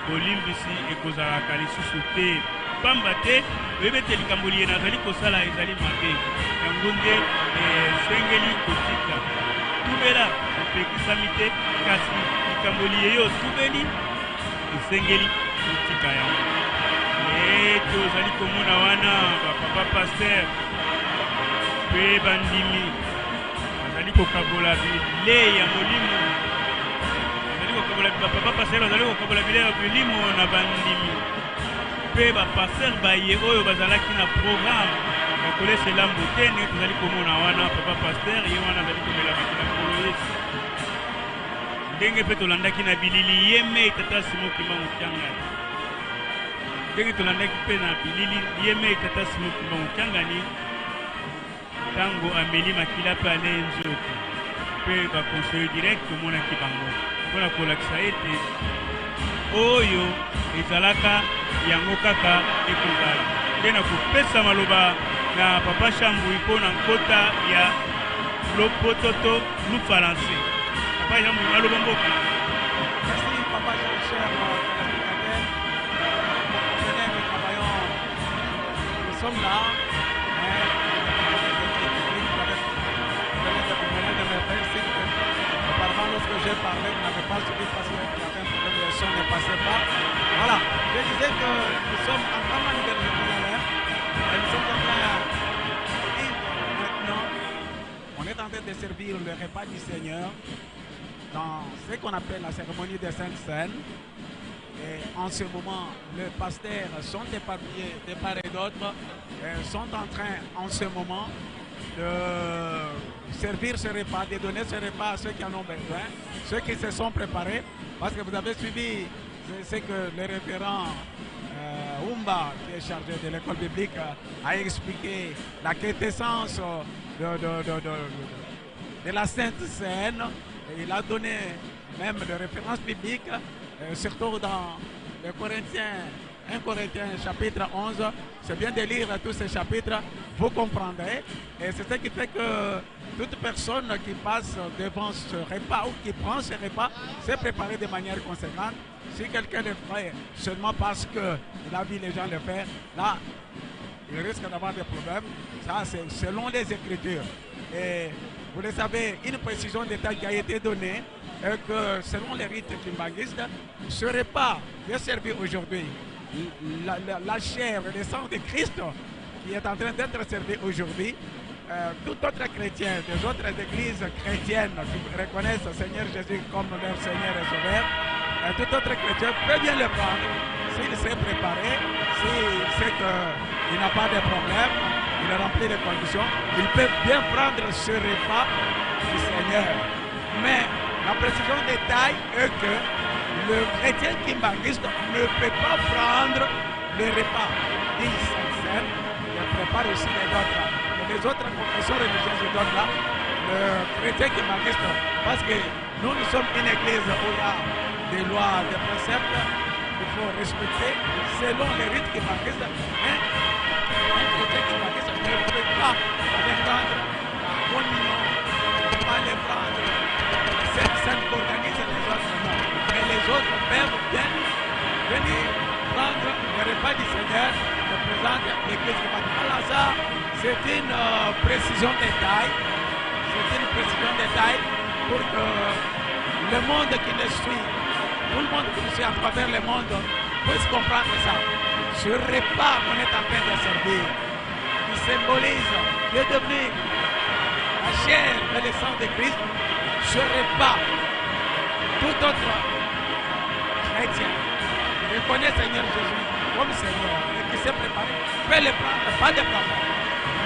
bolimbisi ekozalaka lisusu te. Pamba te oyebi ete likambo liye nazali kosala ezali mabe. Yango nde, eh, esengeli kotika. Tubela epekisami te, kasi likambo liye yo otubeli, esengeli kotika yango. Eh, tozali komona wana ba papa pasteur pe bandimi bazali kokabola bilei ya molimo. Bazali kokabola, ba papa pasteur bazali kokabola bilei ya molimo na bandimi. Pe ba pasteur baye oyo bazalaki na programme ya kolesa elambo te, ndenge tozali komona wana papa pasteur, ye wana azali komela makila Nkolo Yesu. Ndenge pe tolandaki na bilili, ye mei tata Simon Kimbangu Kiangani. Ndenge tolandaki pe na bilili, ye mei tata Simon Kimbangu Kiangani, ntango ameli makila pe ale nzoto, pe ba conseillers directs tomonaki bango, mpo na kolakisa ete oyo ezalaka, yango kaka ekozala. Nde nakopesa maloba na papa Shambui mpo na nkota ya Lopoto to Lufalanse. Papa Shambui, maloba mboka. Merci, papa Jean-Cher, euh, téléspectateurs. Nous sommes là, hein, auparavant, lorsque j'ai parlé, vous n'avez pas suivi parce que il y avait un problème, le son ne passait pas. Voilà, je disais que nous sommes en Amman de Jérusalem, et nous sommes en train, et maintenant, on est en train de servir le repas du Seigneur dans ce qu'on appelle la cérémonie de Sainte Cène. Et en ce moment, les pasteurs sont éparpillés de part et d'autre, euh, sont en train en ce moment de servir ce repas, de donner ce repas à ceux qui en ont besoin, ceux qui se sont préparés, parce que vous avez suivi ce, ce que le révérend, euh, Umba, qui est chargé de l'école biblique, euh, a expliqué la quintessence de, de, de, de, de, de la Sainte Cène. Et il a donné même des références bibliques, euh, surtout dans les Corinthiens, un Corinthiens chapitre onze. C'est bien de lire tous ces chapitres, vous comprendrez. Et c'est ce qui fait que toute personne qui passe devant ce repas ou qui prend ce repas s'est préparée de manière conséquente. Si quelqu'un le fait seulement parce que il a vu les gens le faire, là, il risque d'avoir des problèmes. Ça, c'est selon les Écritures. Et vous le savez, une précision d'état qui a été donnée est que selon les rites kimbanguistes, ce repas qui est servi aujourd'hui, la, la, la chair et le sang de Christ qui est en train d'être servi aujourd'hui, Euh, tout autre chrétien des autres églises chrétiennes qui reconnaissent le Seigneur Jésus comme leur Seigneur et Sauveur, euh, tout autre chrétien peut bien le prendre s'il s'est préparé, s'il sait qu'il n'a pas de problème, il remplit les conditions, il peut bien prendre ce repas du Seigneur. Mais la précision de taille est que le chrétien kimbanguiste ne peut pas prendre le repas dit Sainte Seine, il prépare aussi les autres. Et les autres confessions religieuses et d'autres là, le chrétien kimbanguiste, parce que nous, nous sommes une église où il y a des lois, des préceptes qu'il faut respecter selon les rites kimbanguistes. Mais un chrétien kimbanguiste ne peut pas aller prendre la communion, ne peut pas aller prendre cette sainte organisation des autres, non. Mais les autres peuvent bien venir prendre le repas du Seigneur, représente l'église kimbanguiste. Voilà ça, c'est une, euh, précision de taille. C'est une précision de taille pour que le monde qui nous suit, tout le monde qui nous suit à travers le monde, puisse comprendre ça. Ce repas qu'on est en train de servir, qui symbolise, qui est devenu la chair et le sang de Christ, ce repas, tout autre chrétien qui reconnaît Seigneur Jésus comme Seigneur et qui s'est préparé, peut le prendre, pas de problème.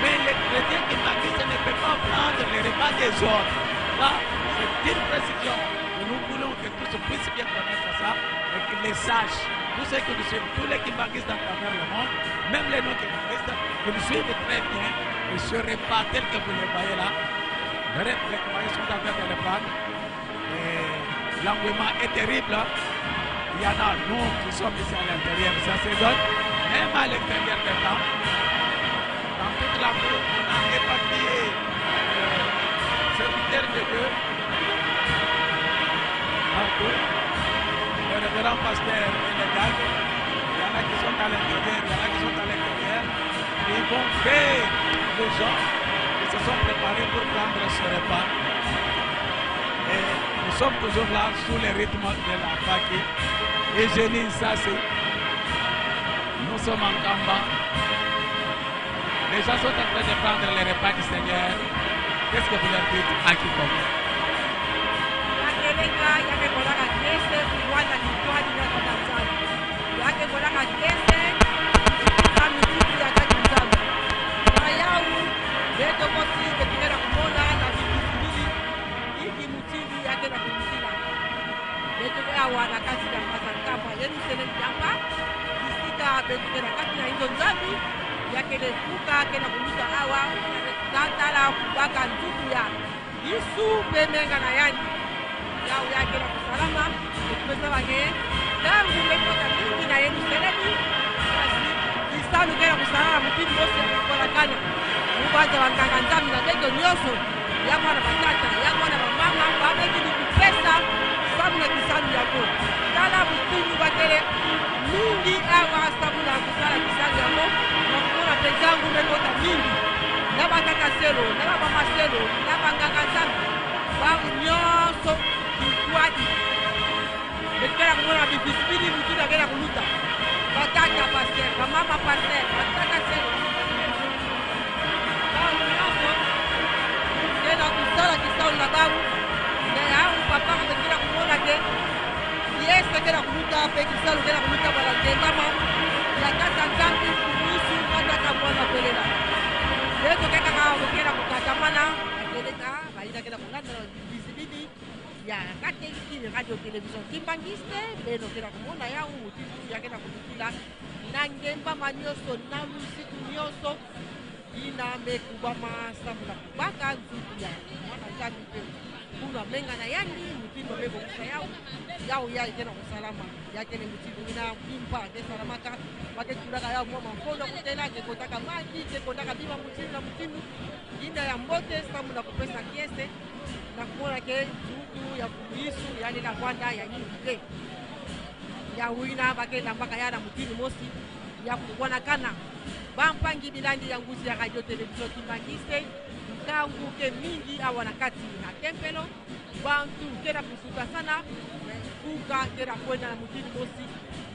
Mais le chrétien kimbanguiste ne peut pas prendre le repas des autres. Là, c'est une précision. Et nous voulons que tous puissent bien connaître ça et qu'ils le sachent. Tous ceux qui nous suivent, tous les kimbanguistes à travers le monde, même les non-kimbanguistes, ils nous suivent très bien. Et ce repas tel que vous le voyez là, les, les kimbanguistes sont en train de le prendre. Et l'engouement est terrible. Il y en a, nous qui sommes ici à l'intérieur, ça se donne, même à l'extérieur des temps. Dans toute la cour, on a éparpillé, euh, serviteurs de Dieu partout. Le révérend pasteur et les gars, il y en a qui sont à l'intérieur, il y en a qui sont à l'extérieur. Ils vont faire les gens qui se sont préparés pour prendre ce repas. Et nous sommes toujours là sous le rythme de la Pâque. Eugénie Nsasi, nous sommes en Nkamba. Les gens sont en train de prendre le repas du Seigneur. Qu'est-ce que vous leur dites à quiconque ? Ya keleka, ya ke kolaka kiese, kuwana ni kuhani na katanzani. Ya ke kolaka kiese, kami tiki ya kani nzani. Na yau, beto mosi, beto kena kumona, na bibisibili, iki mutiki, ya kena kumutila. Beto ke awa na kati ya mpasi ya Nkamba, Yelusalemi ya mpa, bisika beto ke na kati na inzo Nzambi, ya kele kuka, kena kuluta awa, tatala kubaka nzutu ya Yesu mpe menga na yandi. Yau ya kena kusalama, beto ke saba nge, ntangu me kota mingi na Yelusalemi, kasi kisalu kena kusalama, mutindu mosi ya kukolakana. Mu banza banganga Nzambi na beto nyonso, ya mwana batata, ya mwana bamama, ba beki ni kupesa samu na kisalu yango. Tala mutindu bakele mingi awa samu na kusala kisalu yango, na kumona mpe ntangu me kota mingi. Na batata selo, na bamama selo, na banganga Nzambi, bau nyonso kikwadi. Beto kena kumona bibisibili mutindu ya kena kuluta. Batata pasteur, bamama pasteur, batata selo. Bau nyonso kena kusala kisalu na bau. Nde yau papa beto kena kumona te. Kiese kena kuluta mpe kisalu kena kuluta bala nge mama. Ya kasa Nzambi kumuisu kata kamwana pelela. Beto kena kama kena kukatamana. Keleka, bayina kena kulanda bibisibili ya kati kini Radio Télévision Kimbanguiste, beno kena kumona yau mutindu ya kena kulutila. Na nge mama nyonso, na lusitu nyonso, yina me kubama samu na kubaka nzutu ya mwana Nzambi mpe. Kuna menga na yandi, mutindu me kobongisa yau, yau ya kena kusalama. Ya kele mutindu mina mimpa ke salamaka, ba ke tulaka yau mwa mafo na kutela, ke kotaka maki, ke kotaka bima mutindu na mutindu. Yina ya mbote samu na kupesa kiese, na kumona ke nzutu ya Mfumu Yesu, ya lela kwanda ya yingi te. Yau yina ba ke nambaka ya na mutindu mosi, ya kuwanakana. Bampangi bilandi ya nguzi ya Radio Télévision Kimbanguiste, ntangu ke mingi awa na kati na tempelo, bantu kena kusutasana, kuka kena kwenda na mutindu mosi,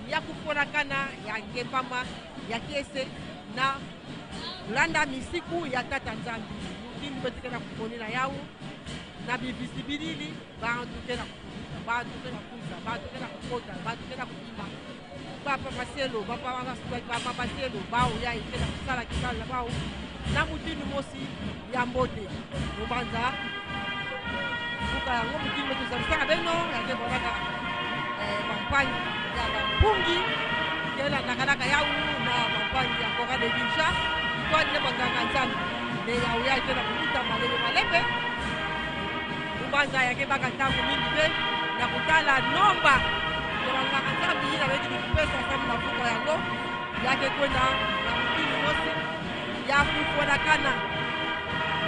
ya kuwanakana, ya nge mama, ya kiese, na Landa misiku ya Tata Nzambi. Mutindu beto ke na kumonina yau, na bibisi bididi, bantu ke na kukuta, bantu ke na kuza, bantu ke na kukota, bantu ke na kukima. Papa Marcelo, papa, papa, papa Marcelo, bau yayi ke na kusala kisalu na bau na mutindu mosi ya mbote. Mu mbanza mvuka yango, mutindu beto zabisaka beno, ya ke bwanaka, eh, bampangi ya bampungi ke na nakanaka yau na bampangi ya Kora de Ginja. Itwadi na banganga Nzambi, me yau yayi ke na kukuta malembe malembe. Mu mbanza ya ke baka ntangu mingi bê na kutala nomba ya banganga Nzambi yina beti kupesa samu na mvuka yango. Ya ke kwenda na mutindu mosi ya kufwanakana.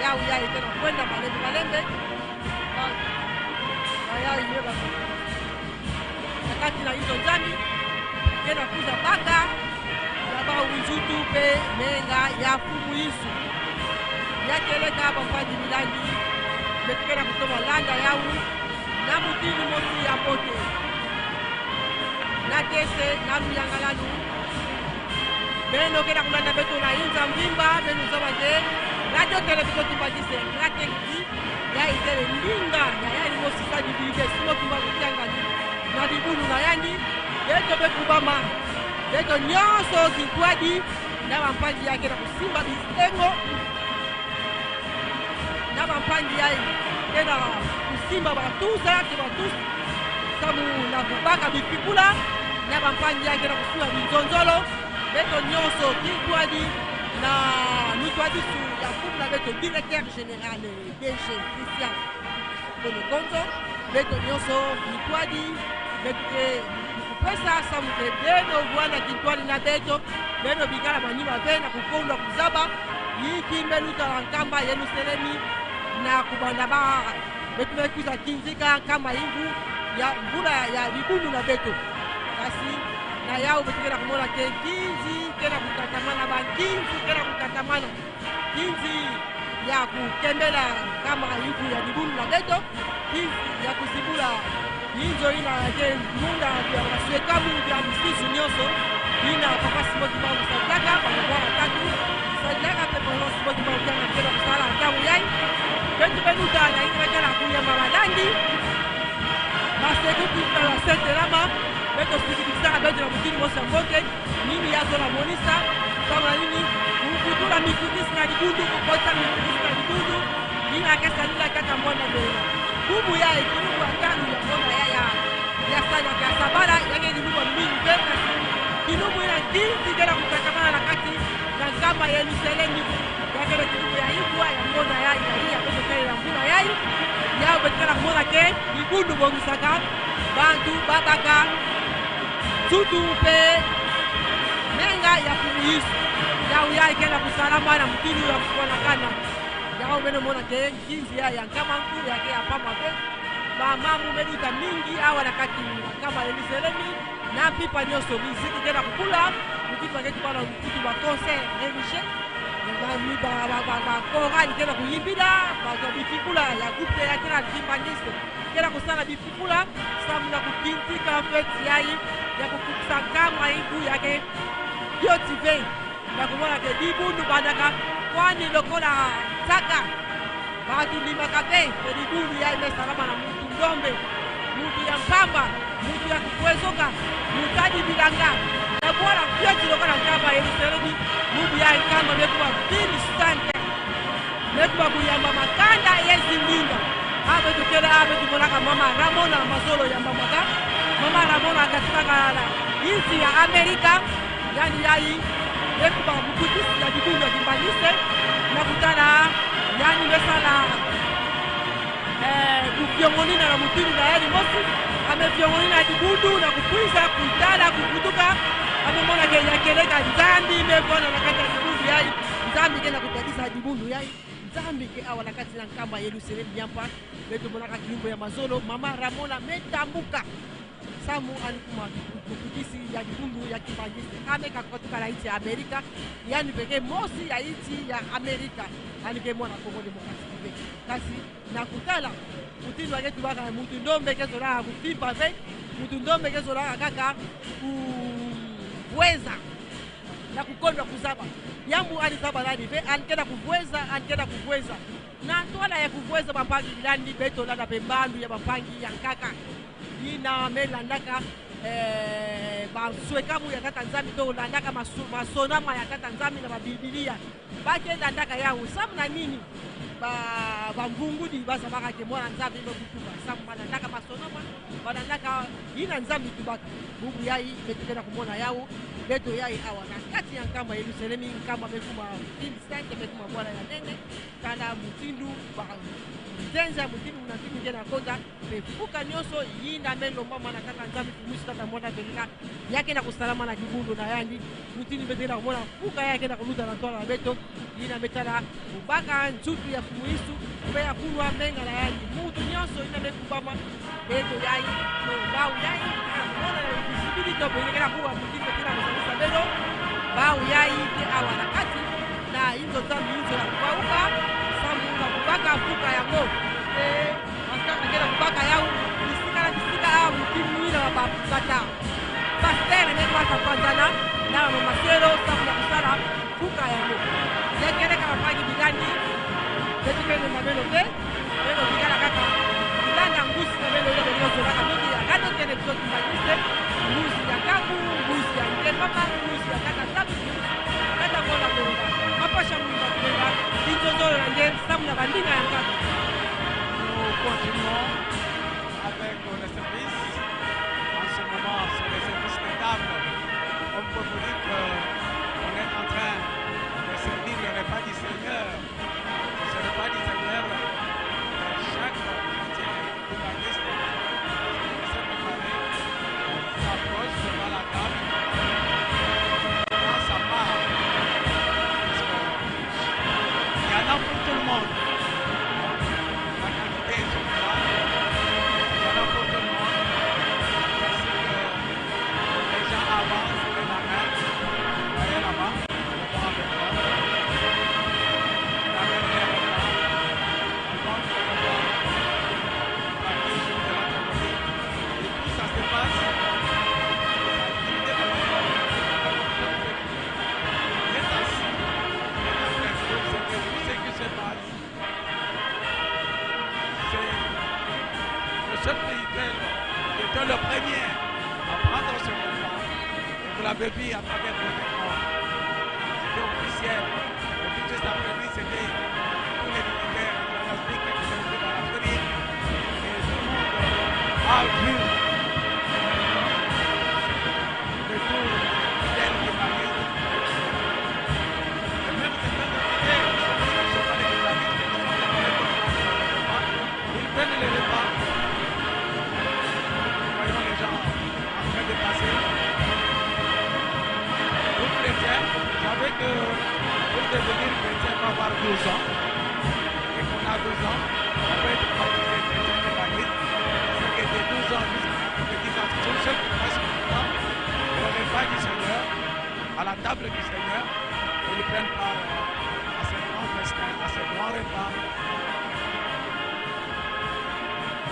Yau yayi ke na kwenda malembe malembe. Ba, ba yayi ye ba. Na kati na inzo Nzambi, ke na kuza baka ya bau nzutu mpe menga ya Mfumu Yesu. Ya ke leka, bampangi, milandi, beto ke na kutomo landa yau na mutindu mosi ya mbote. Na kiese, na luyangalanu. Beno ke na kulanda beto na inza mvimba, beno zaba nde Radio Télévision Kimbanguiste, na ke ngi ya itele ndinga ya yandi mosi Sadi Bibe Simon Kimbangu Kiangani na dibundu na yandi. Beto be kubama, beto nyonso kintwadi, na bampangi ya ke na kusimba bisengo, na bampangi yayi ke na kusimba batuza, ke batuza samu na kubaka bipikula, na bampangi yayi ke na kusimba binzonzolo. Beto nyonso kintwadi na lutwadisu ya mfumu na beto, directeur général, D G Christian Kono Konzo, beto nyonso kintwadi, beto ke kupesa samu ke beno vwanda kintwadi na beto, beno bikala manima ve na kukondwa kuzaba inki me luta la nkamba Yelusalemi na kubanda ba beto me kwiza kinzika nkama yingu ya mvula ya dibundu na beto. Kasi na yau beto ke na kumona ke nkinzi ke na kutatamana, bankinzi ke na kutatamana. Nkinzi ya kukembela nkama yingu ya dibundu na beto. Nkinzi ya kuzibula inzo yina ya ke munda ya maswekamu ya misusu nyonso. Yina papa Simon Kimbangu asadilaka, bana bwa batatu, asadilaka mpe papa Simon Kimbangu Kiangani ke na kusala ntangu yayi. Beto be luta na yina ke na kuyamba balandi. Masekuku na la Saint-Elama, beto sikidikisaka beto na mutindu mosi ya mbote. Nini ya zola monisa, samu na nini? Kukutula mikutisi na dibundu, kukotisa mikutisi na dibundu. Yina ke sadila kaka mwana bela. Kilubu yayi, kilubu ya tanu ya mona ya, ya, ya sana ya sabala, ya ke kilubu ya mingi bela. Kilubu yina nkinzi ke na kutatamana na kati na nkamba Yelusalemi. Ya kele kilubu ya ikwa ya mona ya, ya, ya, beto kele ya mvula yayi. Ya beto ke na kumona ke dibundu bongisaka, bantu babaka nzutu mpe menga ya Mfumu Yesu. Yau yayi ke na kusalama na mutindu ya kufwanakana. Yau beno mona ke nkinzi ya, ya nkama nku ya ke ya mpamba bê. Bamamu me luta mingi awa na kati na nkamba Yelusalemi. Na mpimpa nyonso miziki ke na kukula. Mutindu ba ke tubana mutindu ba concert religieux. Ba, ba, ba, ba, ba chorale ke na kuyimbila, ba, ba, bipikula ya groupe théâtral Kimbanguiste ke na kusala bipikula samu na kukinzika fête yayi ya kukukisa nkama yingu ya ke Bio Tivei. Na kumona ke dibundu bandaka kwani lokola nsaka. Bantu ndimaka bê, ke dibundu yayi me salama na muntu ndombe, muntu ya mpamba, muntu ya kukwezoka, muntu adi bilanga. Na bwala fioti lokola nkamba Yelusalemi, bubu yayi nkamba me kuba ville sainte. Me kuba kuyamba makanda ye zindinga. Awa beto kele, awa beto monaka mama Ramona Mazolo yambamaka. Mama Ramona katikaka na insi ya Amerika. Yandi yayi me kuba mukutisi ya dibundu ya Kimbanguiste, na kutala yandi me sala, eh, kufiongonina na mutindu na yandi mosi. Ame fiongonina dibundu na kukwiza kutala, kukutuka. Ame mona ke ya keleka Nzambi me vwanda na kati ya dibundu yayi. Nzambi ke na kutadisa dibundu yayi. Nzambi ke awa na kati na nkamba Yelusalemi ya mpa. Beto monaka kiumbu ya Mazolo, mama Ramona me tambuka. Samu yandi kuma mukutisi ya dibundu ya Kimbanguiste. Ame kakatuka na insi ya Amerika, yandi mpe ke mosi ya insi ya Amerika. Yandi ke mwana Congo Démocratique bê. Kasi na kutala mutindu ba ke tubaka, muntu ndombe ke zolaka kufimpa bê, muntu ndombe ke zolaka kaka kubweza na kukondwa kuzaba. Yambu ani zaba lani bê, ani kena kuvweza, ani kena kuvweza. Na ntwala ya kuvweza bampangi lani, beto landa bê mbandu ya bampangi ya nkaka. Ina me landaka, eh, ba swekamu ya tata Nzambi, to landaka maso-, masonama ya tata Nzambi na ba Biblia. Ba ke landaka yawu, samu na nini? Ba, ba mvungudi ba zabaka ke mwana Nzambi no kutuba, samu ba landaka masonama, ba landaka ina Nzambi tubaka. Bubu yayi, beto kena kumona yawu, beto yayi awa na kati ya nkamba Yelusalemi, nkamba me kuma ville sainte, me kuma bwala ya nene, tala mutindu, ba, nzenza mutindu, na mutindu ngena konda, mpe mfuka nyonso, yina me lombama na tata Nzambi, Mfumu Yesu, tata Mwana, Beleka, ya kena kusalama na kibundu na yandi, mutindu beto kena kumona mfuka ya kena kuluta na ntwala na beto, yina me tala kubaka nsutu ya Mfumu Yesu, mpe ya kunwa menga na yandi, mutu nyonso, yina me kubama, beto yayi, no, bawu yayi, mona na visibilité, bele kena kuwa, mutindu beto kena kusalisa belo, bawu yayi, ke awa na kati, na inzo Nzambi, inzo ya kubauka, samu na kubaka mfuka yango, eh, Pasteur akena kubaka yawu, bisika na bisika, ah, mutindu mina wa bapata. Pasteur ne kwa kapanzana, na mama Selo, samu na kusala mfuka yango. Ya kele ka bampangi bilandi, beto kele na belo bê, belo bikala kaka. Bilanda ngusi na belo, belo bikala kaka mingi, ya kado kele biso kimbanise, ngusi ya nkangu, ngusi ya nge mama, ngusi ya tata Nzambi, tata Mwana Mboka, mapasha mwinda kumenga, inzo zolo na nge, samu na baninga ya nkaka. Nous continuons avec, euh, le service. En ce moment, c'est le service des tables. On peut vous dire que on est en train de servir le repas du Seigneur. Ce repas du Seigneur, euh, chaque chrétien bouddhiste, c'est préparé, s'approche devant la table, prend sa part. Parce que il y en a pour tout le monde. La quantité est suffisante. Il y en a pour tout le monde. Ainsi que les gens avancent et la main, vous voyez là-bas, le banc avec moi. La main est là-bas. Le banc est là-bas. La cuisine de l'autre côté. Et tout ça se passe. Vous êtes assis, vous êtes en train de observer tout ce qui se passe. C'est le chef spirituel qui était le premier à prendre ce repas. Et vous l'avez vu à travers vos écrans. C'était officiel. Et puis juste après lui, c'était tous les militaires, les explique qui sont venus dans la famille. Et tout le monde a vu. De tout tel qu'il arrive. Et même certains députés, ils sont pas des guitaristes, ils sont des guitaristes, ils prennent le repas. Nous voyons les gens en train de passer. Tout chrétien, vous savez que pour devenir chrétien, il faut avoir douze ans. Et qu'on a douze ans, on peut être baptisé chrétien, évangéliste. C'est que de douze ans jusqu'à dix ans, tous ceux qui passent maintenant au repas du Seigneur, à la table du Seigneur, ils prennent part à ce grand festin, à ce grand repas.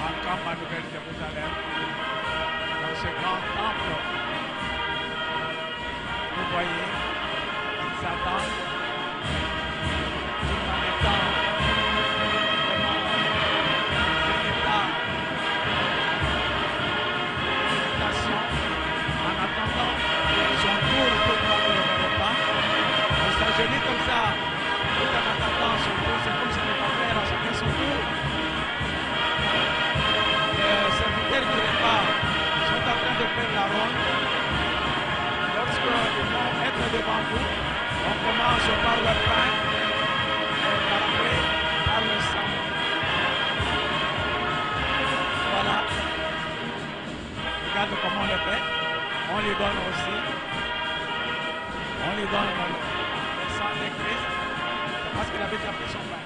En Nkamba, Nouvelle-Jérusalem, dans ce grand temple. Vous voyez, ils attendent. Tout en étant vraiment célébra, célébration, en attendant son tour pour prendre le repas. On s'agenouille comme ça, tout en attendant son tour. C'est comme si le papa a chacun son tour. Les serviteurs du repas sont en train de faire la ronde. Lorsqu'ils vont être devant vous, on commence par le pain, et par après, par le sang. Voilà. Regarde comment on le fait. On lui donne aussi. On lui donne le sang de Christ. C'est parce qu'il avait déjà pris son pain.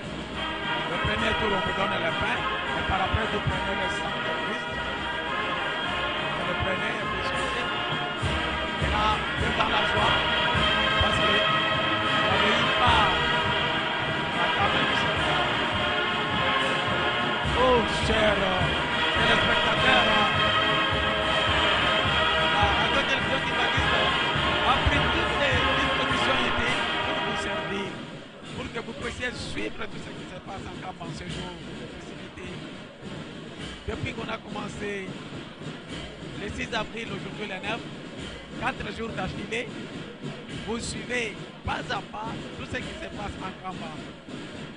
Le premier tour, on vous donne le pain, et par après, vous prenez le sang de Christ. Vous le prenez, et puis sortez. Et là, vous êtes dans la joie, parce que vous avez eu part à la table du Seigneur. Oh, chers, euh, téléspectateurs, euh, la radio télévision kimbanguiste a pris toutes les dispositions utiles pour vous Que vous puissiez suivre tout ce qui se passe en Nkamba en ce jour de festivité. Depuis qu'on a commencé le six avril, aujourd'hui le neuf, quatre jours d'affilée, vous suivez pas à pas tout ce qui se passe en Nkamba.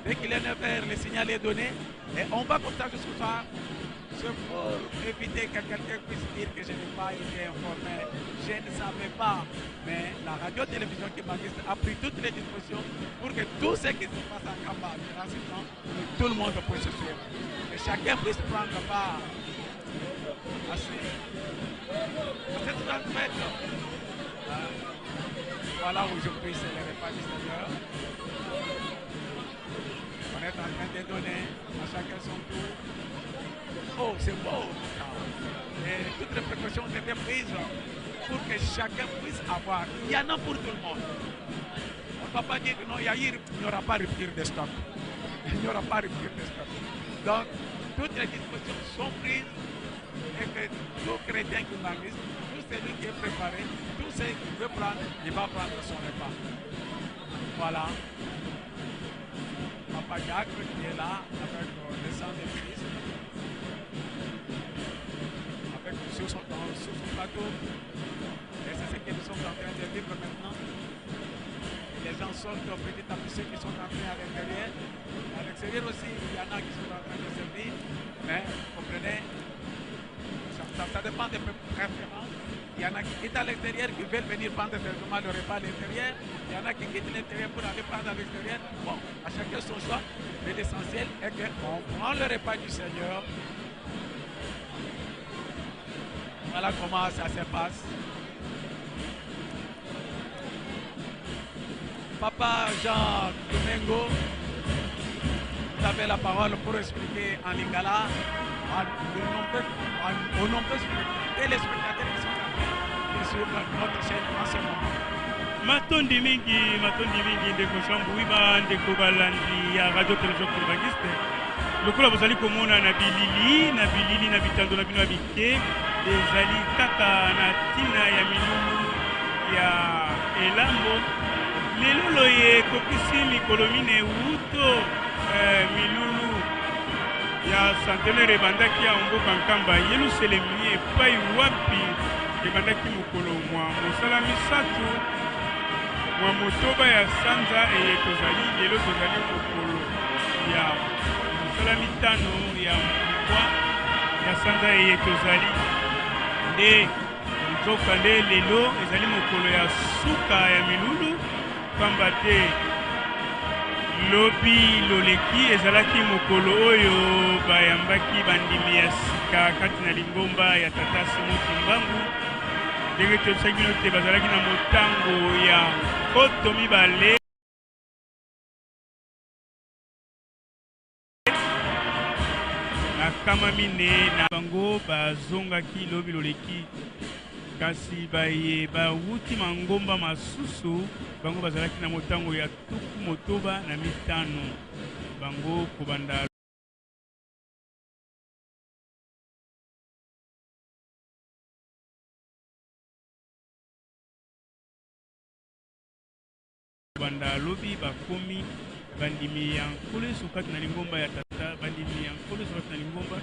Dès qu'il est neuf heures, le signal est donné et on va comme ça jusqu'au soir. C'est pour éviter que quelqu'un puisse dire que je n'ai pas été informé, je ne savais pas. Mais la radio-télévision Kimbanguiste a pris toutes les dispositions pour que tout ce qui se passe en Nkamba, gratuitement, que tout le monde puisse suivre. Que chacun puisse prendre part à ce, à cette grande fête. Euh, voilà, aujourd'hui, c'est le repas du Seigneur. On est en train de donner à chacun son tour. Oh, c'est beau. Et toutes les précautions ont été prises pour que chacun puisse avoir. Il y en a pour tout le monde. On ne va pas dire que non, il y a eu, il n'y aura pas rupture de stock. Il n'y aura pas rupture de stock. Donc, toutes les dispositions sont prises et que tout chrétien kimbanguiste, tout celui qui est préparé, tout celui qui veut prendre, il va prendre son repas. Voilà. Papa Diacre qui est là avec, euh, le sang de Christ, avec, sur son, dans, sur son plateau. Et c'est ce que nous sommes en train de vivre maintenant. Et les gens sortent petit à petit, ceux qui sont entrés à l'intérieur. À l'extérieur aussi, il y en a qui sont en train de servir. Mais, comprenez, ça, ça, ça dépend des pré-, préférences. Il y en a qui quittent à l'extérieur, qui veulent venir prendre directement le repas à l'intérieur. Il y en a qui quittent l'intérieur pour aller prendre à l'extérieur. Bon, à chacun son choix. Mais l'essentiel est qu'on prend le repas du Seigneur. Voilà comment ça se passe. Papa Jean Domingo, vous avez la parole pour expliquer en lingala à de nombreux, à, aux nombreux téléspectateurs qui sont en train de suivre notre chaîne en ce moment. Matondi mingi, matondi mingi, ndeko Jean Bouiba, ndeko balandi ya Radio Télévision Kimbanguiste. Lokola bozali komona na bilili, na bilili, na bitando na bino ya mike, ezali kaka na ntina ya milulu ya elambo. Lelo loye ekokisi mikolo minei wuto, eh, milulu ya centenaire ebandaki ya mboka Nkamba, Yelusalemi, epai wapi ebandaki mokolo mwa mosala misato, mwa motoba ya sanza eye tozali, lelo tozali mokolo ya mosala mitano ya mwa ya sanza eye tozali. Nde, nzokande lelo ezali mokolo ya suka ya milulu, pamba te lobi loleki ezalaki mokolo oyo bayambaki bandimi ya sika kati na lingomba ya Tata Simon Kimbangu. Ndenge toyebisaki bino te bazalaki na motango ya nkoto mibale na nkama minei na bango bazongaki lobi loleki. Kasi baye bawuti mangomba masusu, bango bazalaki na motango ya tuku motoba na mitano. Bango kobanda Banda lobi bakomi bandimi ya Nkolo Yesu kati na lingomba ya Tata, bandimi ya Nkolo Yesu kati na lingomba,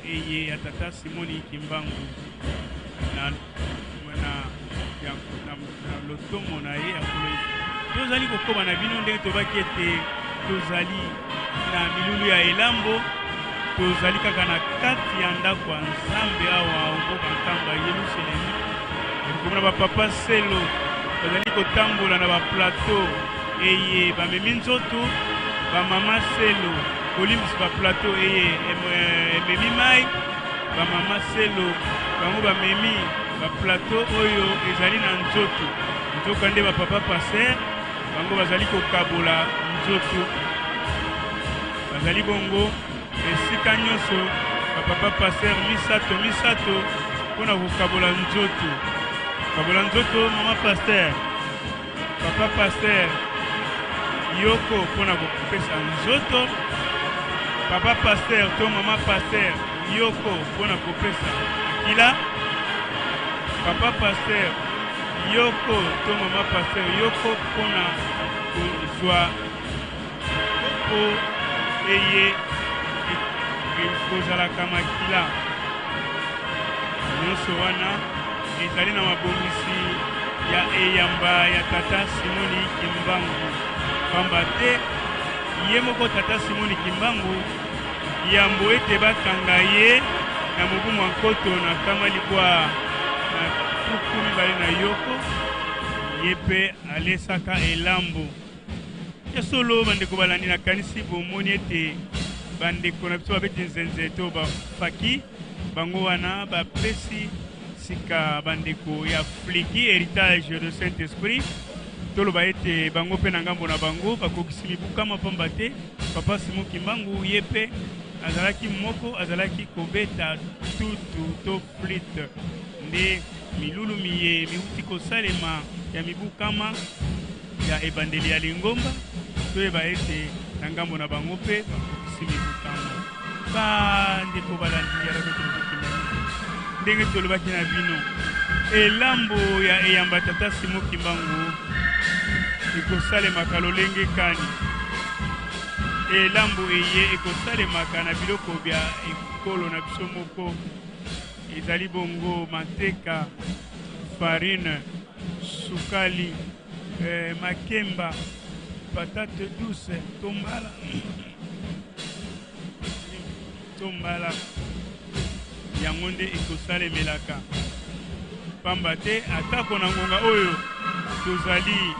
eye ya Tata Simoni Kimbangu na, na, ya, na, na lotomo na ye ya Nkolo Yesu. Tozali kokoba na bino ndenge tobaki ete tozali na milulu ya elambo, tozali kaka na kati ya ndako ya Nzambe awa o mboka Nkamba, Yelusalemi. Komona ba papa selo bazali kotambola na ba plateau eye bamemi nzoto, ba mama selo kolimbisa ba plateau eye em-, eh, ememi mai, ba mama selo bango bamemi ba plateau oyo ezali na nzoto. Nzokande ba papa pasteur bango bazali kokabola nzoto. Bazali bongo esika nyonso, ba papa pasteur misato misato mpo na kokabola nzoto. Kabola nzoto, mama pasteur. Papa pasteur, yoko mpo na kopesa nzoto. Papa pasteur to mama pasteur, yoko mpo na kopesa makila. Papa pasteur, yoko to mama pasteur, yoko mpo na kozwa Moko eye e-, ekozalaka makila. Nyonso wana ezali na mabongisi ya eyamba ya tata Simoni Kimbangu. Pamba te ye moko tata Simoni Kimbangu, yambo ete bakanga ye na mobu mwa nkoto na nkama libwa na tuku mibale na yoko, ye mpe alesaka elambo. Ya solo, bandeko balandi, nakanisi bomoni ete bandeko na biso babeti nzenze to bafaki, bango wana bapesi sika bandeko ya Fliki, Héritage de Saint-Esprit. Toloba ete bango mpe na ngambo na bango bakokisi mibu nkama, pamba te Papa Simon Kimbangu ye mpe azalaki moko, azalaki kobeta tutu to flûte. Nde milulu miye miuti kosalema ya mibu nkama ya ebandeli ya lingomba, toyeba ete na ngambo na bango mpe bakokisi mibu nkama. Bandeko balandi ya Radio Television Kimbangu, ndenge tolobaki na bino, elambo ya eyamba tata Simon Kimbangu ekosalemaka lolenge kani. Elambo eye ekosalemaka na biloko bia ekolo na biso moko. Ezali bongo manteka, farine, sukali, eh, makemba, patate douce, to mbala, to mbala. Yango nde ekosalemelaka. Pamba te atako na ngonga oyo tozali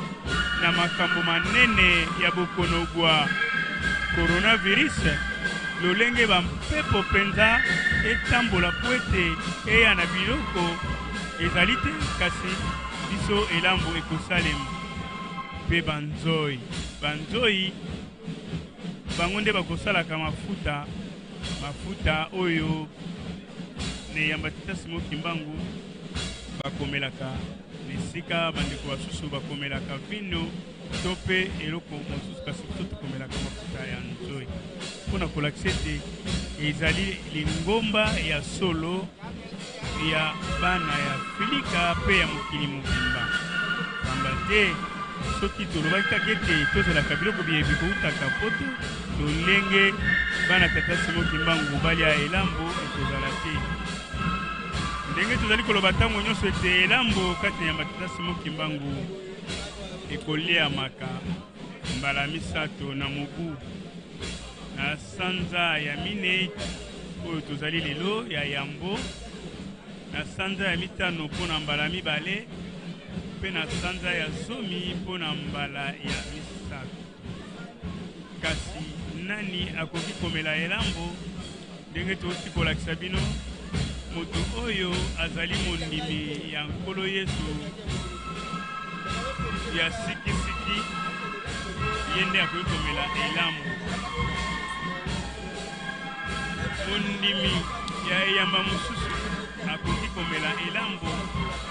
na makambo manene ya bokono bwa coronavirus, lolenge bampepo mpenza etambola mpo ete eya na biloko ezali te, kasi biso elambo ekosalema. Mpe banzoi, banzoi, bango nde bakosalaka mafuta, mafuta oyo na eyamba tata Simon Kimbangu bakomelaka, na esika bandeko basusu bakomelaka vino to mpe eloko mosusu, kasi biso tokomelaka mafuta ya nzoi. Mpo na kolakisa ete ezali lingomba ya solo ya bana ya Afrika mpe ya mokili mobimba. Pamba te soki tolobaki kaka ete tozalaka biloko biye bikoutaka poto, lolenge bana tata Simon Kimbangu balia elambo ekozala te. Ndenge tozali koloba ntango nyonso ete elambo kati na eyamba tata Simon Kimbangu ekoliamaka mbala misato na mobu. Na sanza ya minei oyo tozali lelo, ya yambo, na sanza ya mitano mpo na mbala mibale, mpe na sanza ya zomi mpo na mbala ya misato. Kasi nani akoki komela elambo? Ndenge touti kolakisa bino, moto oyo azali mondimi ya Nkolo Yesu ya sikisiki, ye nde akoki komela elambo. Mondimi ya eyamba mosusu akoki komela elambo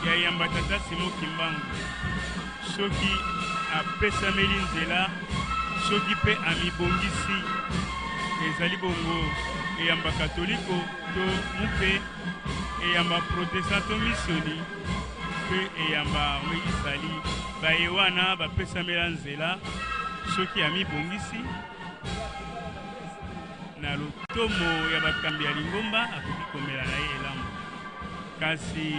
ya eyamba tata Simon Kimbangu soki apesameli nzela, soki mpe amibongisi. Ezali bongo eyamba katoliko to mpe eyamba protestant to misioni, mpe eyamba oyo ezali baye wana bapesamela nzela, soki amibongisi na lotomo ya bakambi ya lingomba, akoki komela na ye elambo. Kasi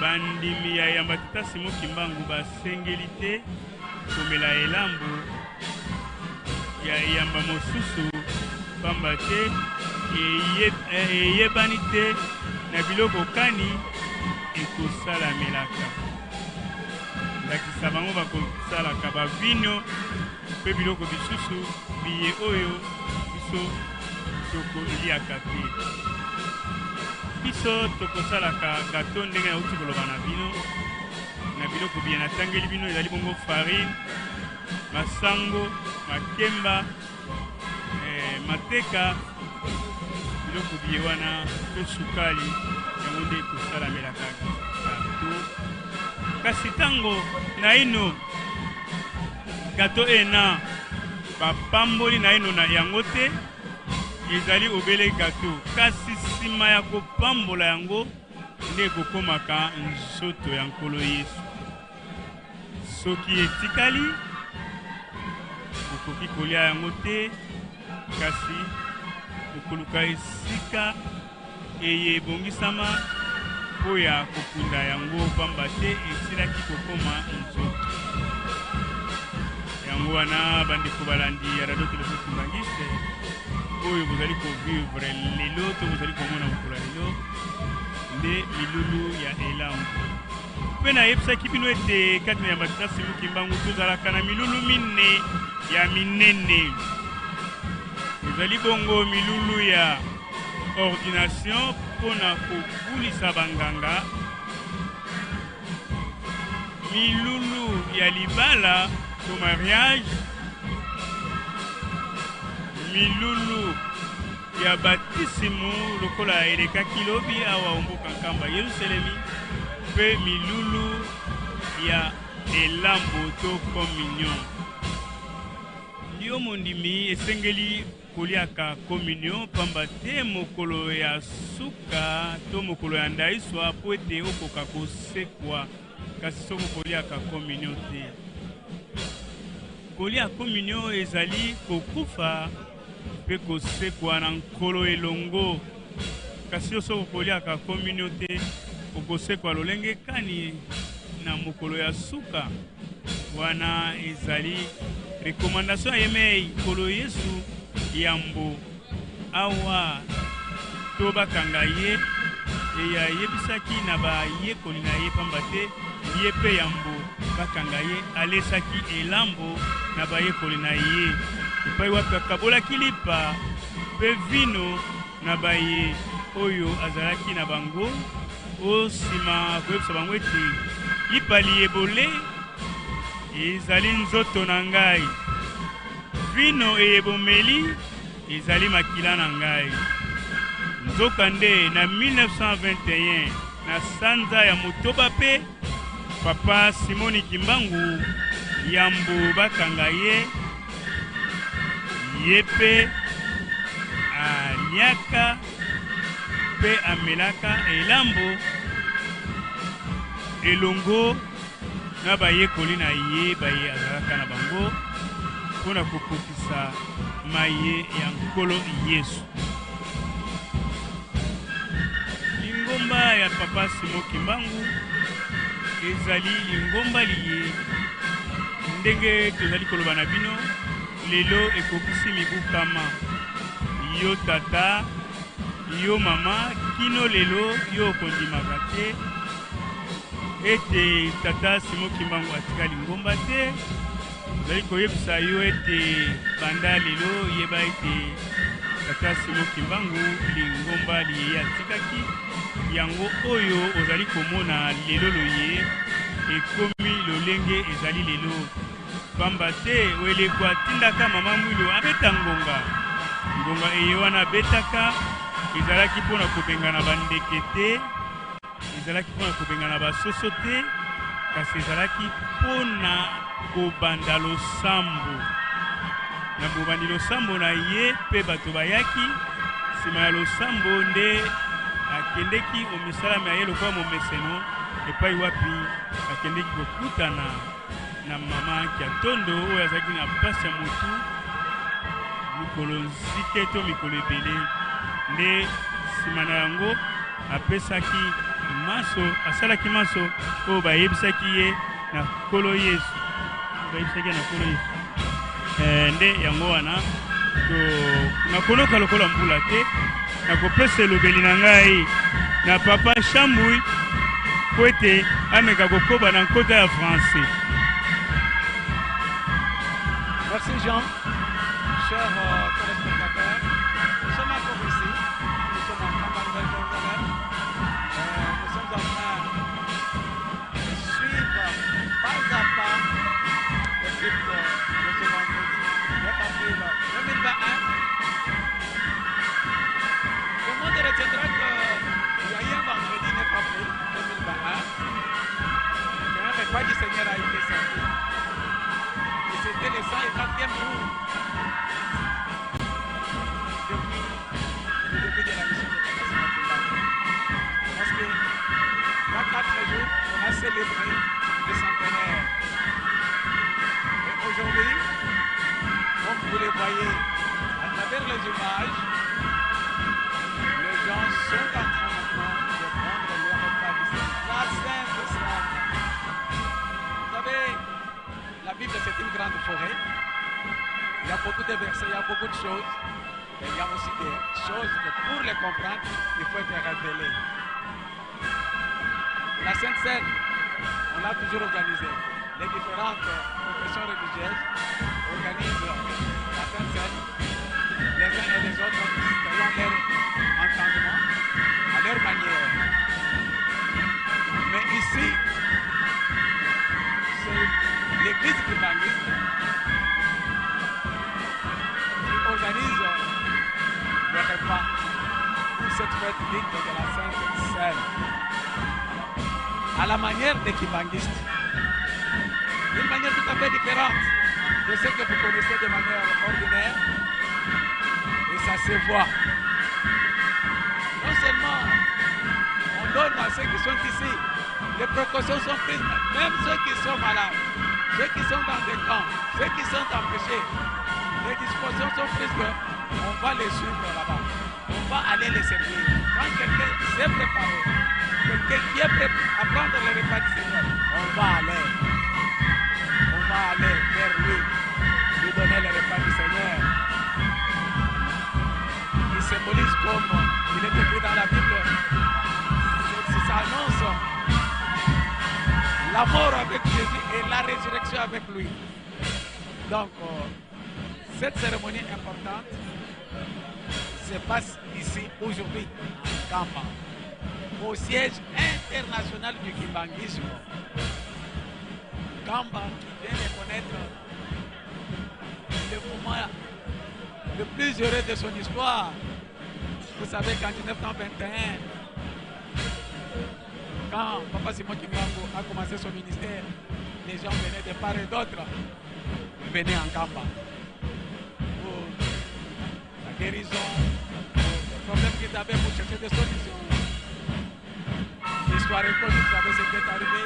bandimi ya eyamba tata Simon Kimbangu basengeli te komela elambo ya eyamba mosusu, pamba te eye-, eh, eyebani te na biloko kani ekosalamelaka. Ndakisa, bango bakosalaka bavino mpe biloko bisusu biye oyo biso tokoliaka te. Biso tokosalaka gato ndenge nauti koloba na bino, na biloko biye natangeli bino, ezali bongo farine, masango, makemba, eh, mateka, biloko biye wana, mpe sukali, yango nde ekosalamelaka gato. Kasi ntango naino gato ena bapamboli naino na yango te, ezali obele gato. Kasi nsima ya kopambola yango, nde ekokomaka nzoto ya Nkolo Yesu. Soki etikali, Tokoki kolia yango te, kasi tokoluka esika eye ebongisama mpo ya kokunda yango, pamba te esilaki kokoma nzoki. Yango wana, bandeko balandi ya Radio Télévision Kimbanguiste, oyo bozali ko-vivre lelo, to bozali komona mokolo ya lelo, nde milulu ya Elambo. Mpe nayebisaki bino ete kati na yambo ya tata Simon Kimbangu, tozalaka na milulu mine ya minene. Ezali bongo milulu ya ordination mpo na kobulisa banganga, milulu ya libala to mariage, milulu ya batisimo lokola elekaki lobi awa o mboka nkamba Yelusalemi, mpe milulu ya Elambo to communion. Yo mondimi, esengeli koliaka communion, pamba te mokolo ya suka to mokolo ya ndaiswa, mpo ete okoka kosekwa. Kasi soko koliaka communion te, kolia communion ezali kokufa mpe kosekwa na nkolo elongo. Kasi yo soko koliaka communion te, okosekwa lolenge kani na mokolo ya suka? Wana ezali recommandation ya yemei nkolo Yesu yambo awa to bakanga ye, eye ayebisaki na bayekoli na ye, pamba te ye mpe yambo bakanga ye, alesaki Elambo na bayekoli na ye, epai wapi akabolaki lipa mpe vino na baye oyo azalaki na bango, o sima koyebisa bango ete, lipa liye bole ezali nzoto na ngai, vino eye bomeli ezali makila na ngai. Nzokande, na mille neuf cent vingt et un, na sanza ya motoba mpe, Papa Simon Kimbangu, yambo bakanga ye, ye mpe aliaka mpe amelaka Elambo elongo na bayekoli na ye baye azalaka na bango, mpo na kokokisa maye ya nkolo Yesu. Lingomba ya Papa Simon Kimbangu ezali lingomba liye, ndenge tozali koloba na bino, lelo ekokisi mibu nkama. Yo tata, yo mama, kino lelo yo okondimaka te ete tata Simon Kimbangu atika lingomba te. Tozali koyebisa yo ete banda lelo, yeba ete tata Simon Kimbangu, lingomba liye atikaki, yango oyo ozali komona lelo loye, ekomi lolenge ezali lelo. Pamba te, o eleko atindaka mama Mwilo abeta ngonga, ngonga eye wana abetaka ezalaki mpo na kobengana bandeke te, ezalaki mpo na kobengana basoso te, kasi ezalaki mpo na kobanda losambo. Na bobandi losambo na ye, mpe bato bayaki, nsima ya losambo nde akendeki o misala mia ye lokola momeseno, epai wapi akendeki kokutana na mama Kiatondo, oyo azalaki na mpasi ya motu mikolo nzike to mikolo ebele. Nde nsima na yango, apesaki manso, asalaki manso oyo bayebisaki ye na Nkolo Yesu. Bayebisaki ye na Nkolo Yesu. Eh, nde yango wana, to-, nakonoka lokola mbula te, nakopesa elobeli na ngai na Papa Shambui, mpo ete ameka kokoba na nkota ya français. Merci Jean. Chers, euh, téléspectateurs, nous sommes encore ici. Nous sommes en train de, euh, nous sommes en train de suivre pas à pas le culte de ce vendredi neuf avril deux mille vingt et un. Le monde retiendra que il y a eu un vendredi neuf avril deux mille vingt et un. Quand le repas du Seigneur a été servi. Et c'était le cent et quatrième jour depuis le début de la mission de Papa Simon Kimbangu. Parce que dans quatre jours, on a célébré le centenaire. Et aujourd'hui, Vous les voyez à travers les images, les gens sont en train maintenant de prendre leur repas du Seigneur. La Sainte Seine. Vous savez, la Bible, c'est une grande forêt. Il y a beaucoup de versets, il y a beaucoup de choses. Mais il y a aussi des choses que pour les comprendre, il faut être révélé. La Sainte Seine, on l'a toujours organisée. Les différentes confessions religieuses organisent la Sainte Seine, les uns et les autres, selon leur entendement, à leur manière. Mais ici, c'est l'église kimbanguiste qui organise le repas pour cette fête dite de la Sainte Seine, à la manière des kimbanguistes, d'une manière tout à fait différente de ce que vous connaissez de manière ordinaire, et ça se voit. Non seulement on donne à ceux qui sont ici, les précautions sont prises, même ceux qui sont malades, ceux qui sont dans des camps, ceux qui sont empêchés, les dispositions sont prises que on va les suivre là-bas. On va aller les servir. Quand quelqu'un s'est préparé, quelqu'un qui est prêt à prendre le repas du Seigneur, on va aller. On va aller vers lui, lui donner le repas du Seigneur. Il symbolise, comme il est écrit dans la Bible, ça annonce la mort avec Jésus et la résurrection avec lui. Donc, euh, cette cérémonie importante se passe ici aujourd'hui, à Nkamba, au siège international du kimbanguisme. Nkamba qui vient de connaître le moment le plus heureux de son histoire. Vous savez qu'en dix-neuf cent vingt et un, quand Papa Simon Kimbangu a commencé son ministère, les gens venaient de part et d'autre, venaient à Nkamba pour la guérison, pour les problèmes qu'ils avaient, pour chercher des solutions. L'histoire est connue, vous savez ce qui est arrivé,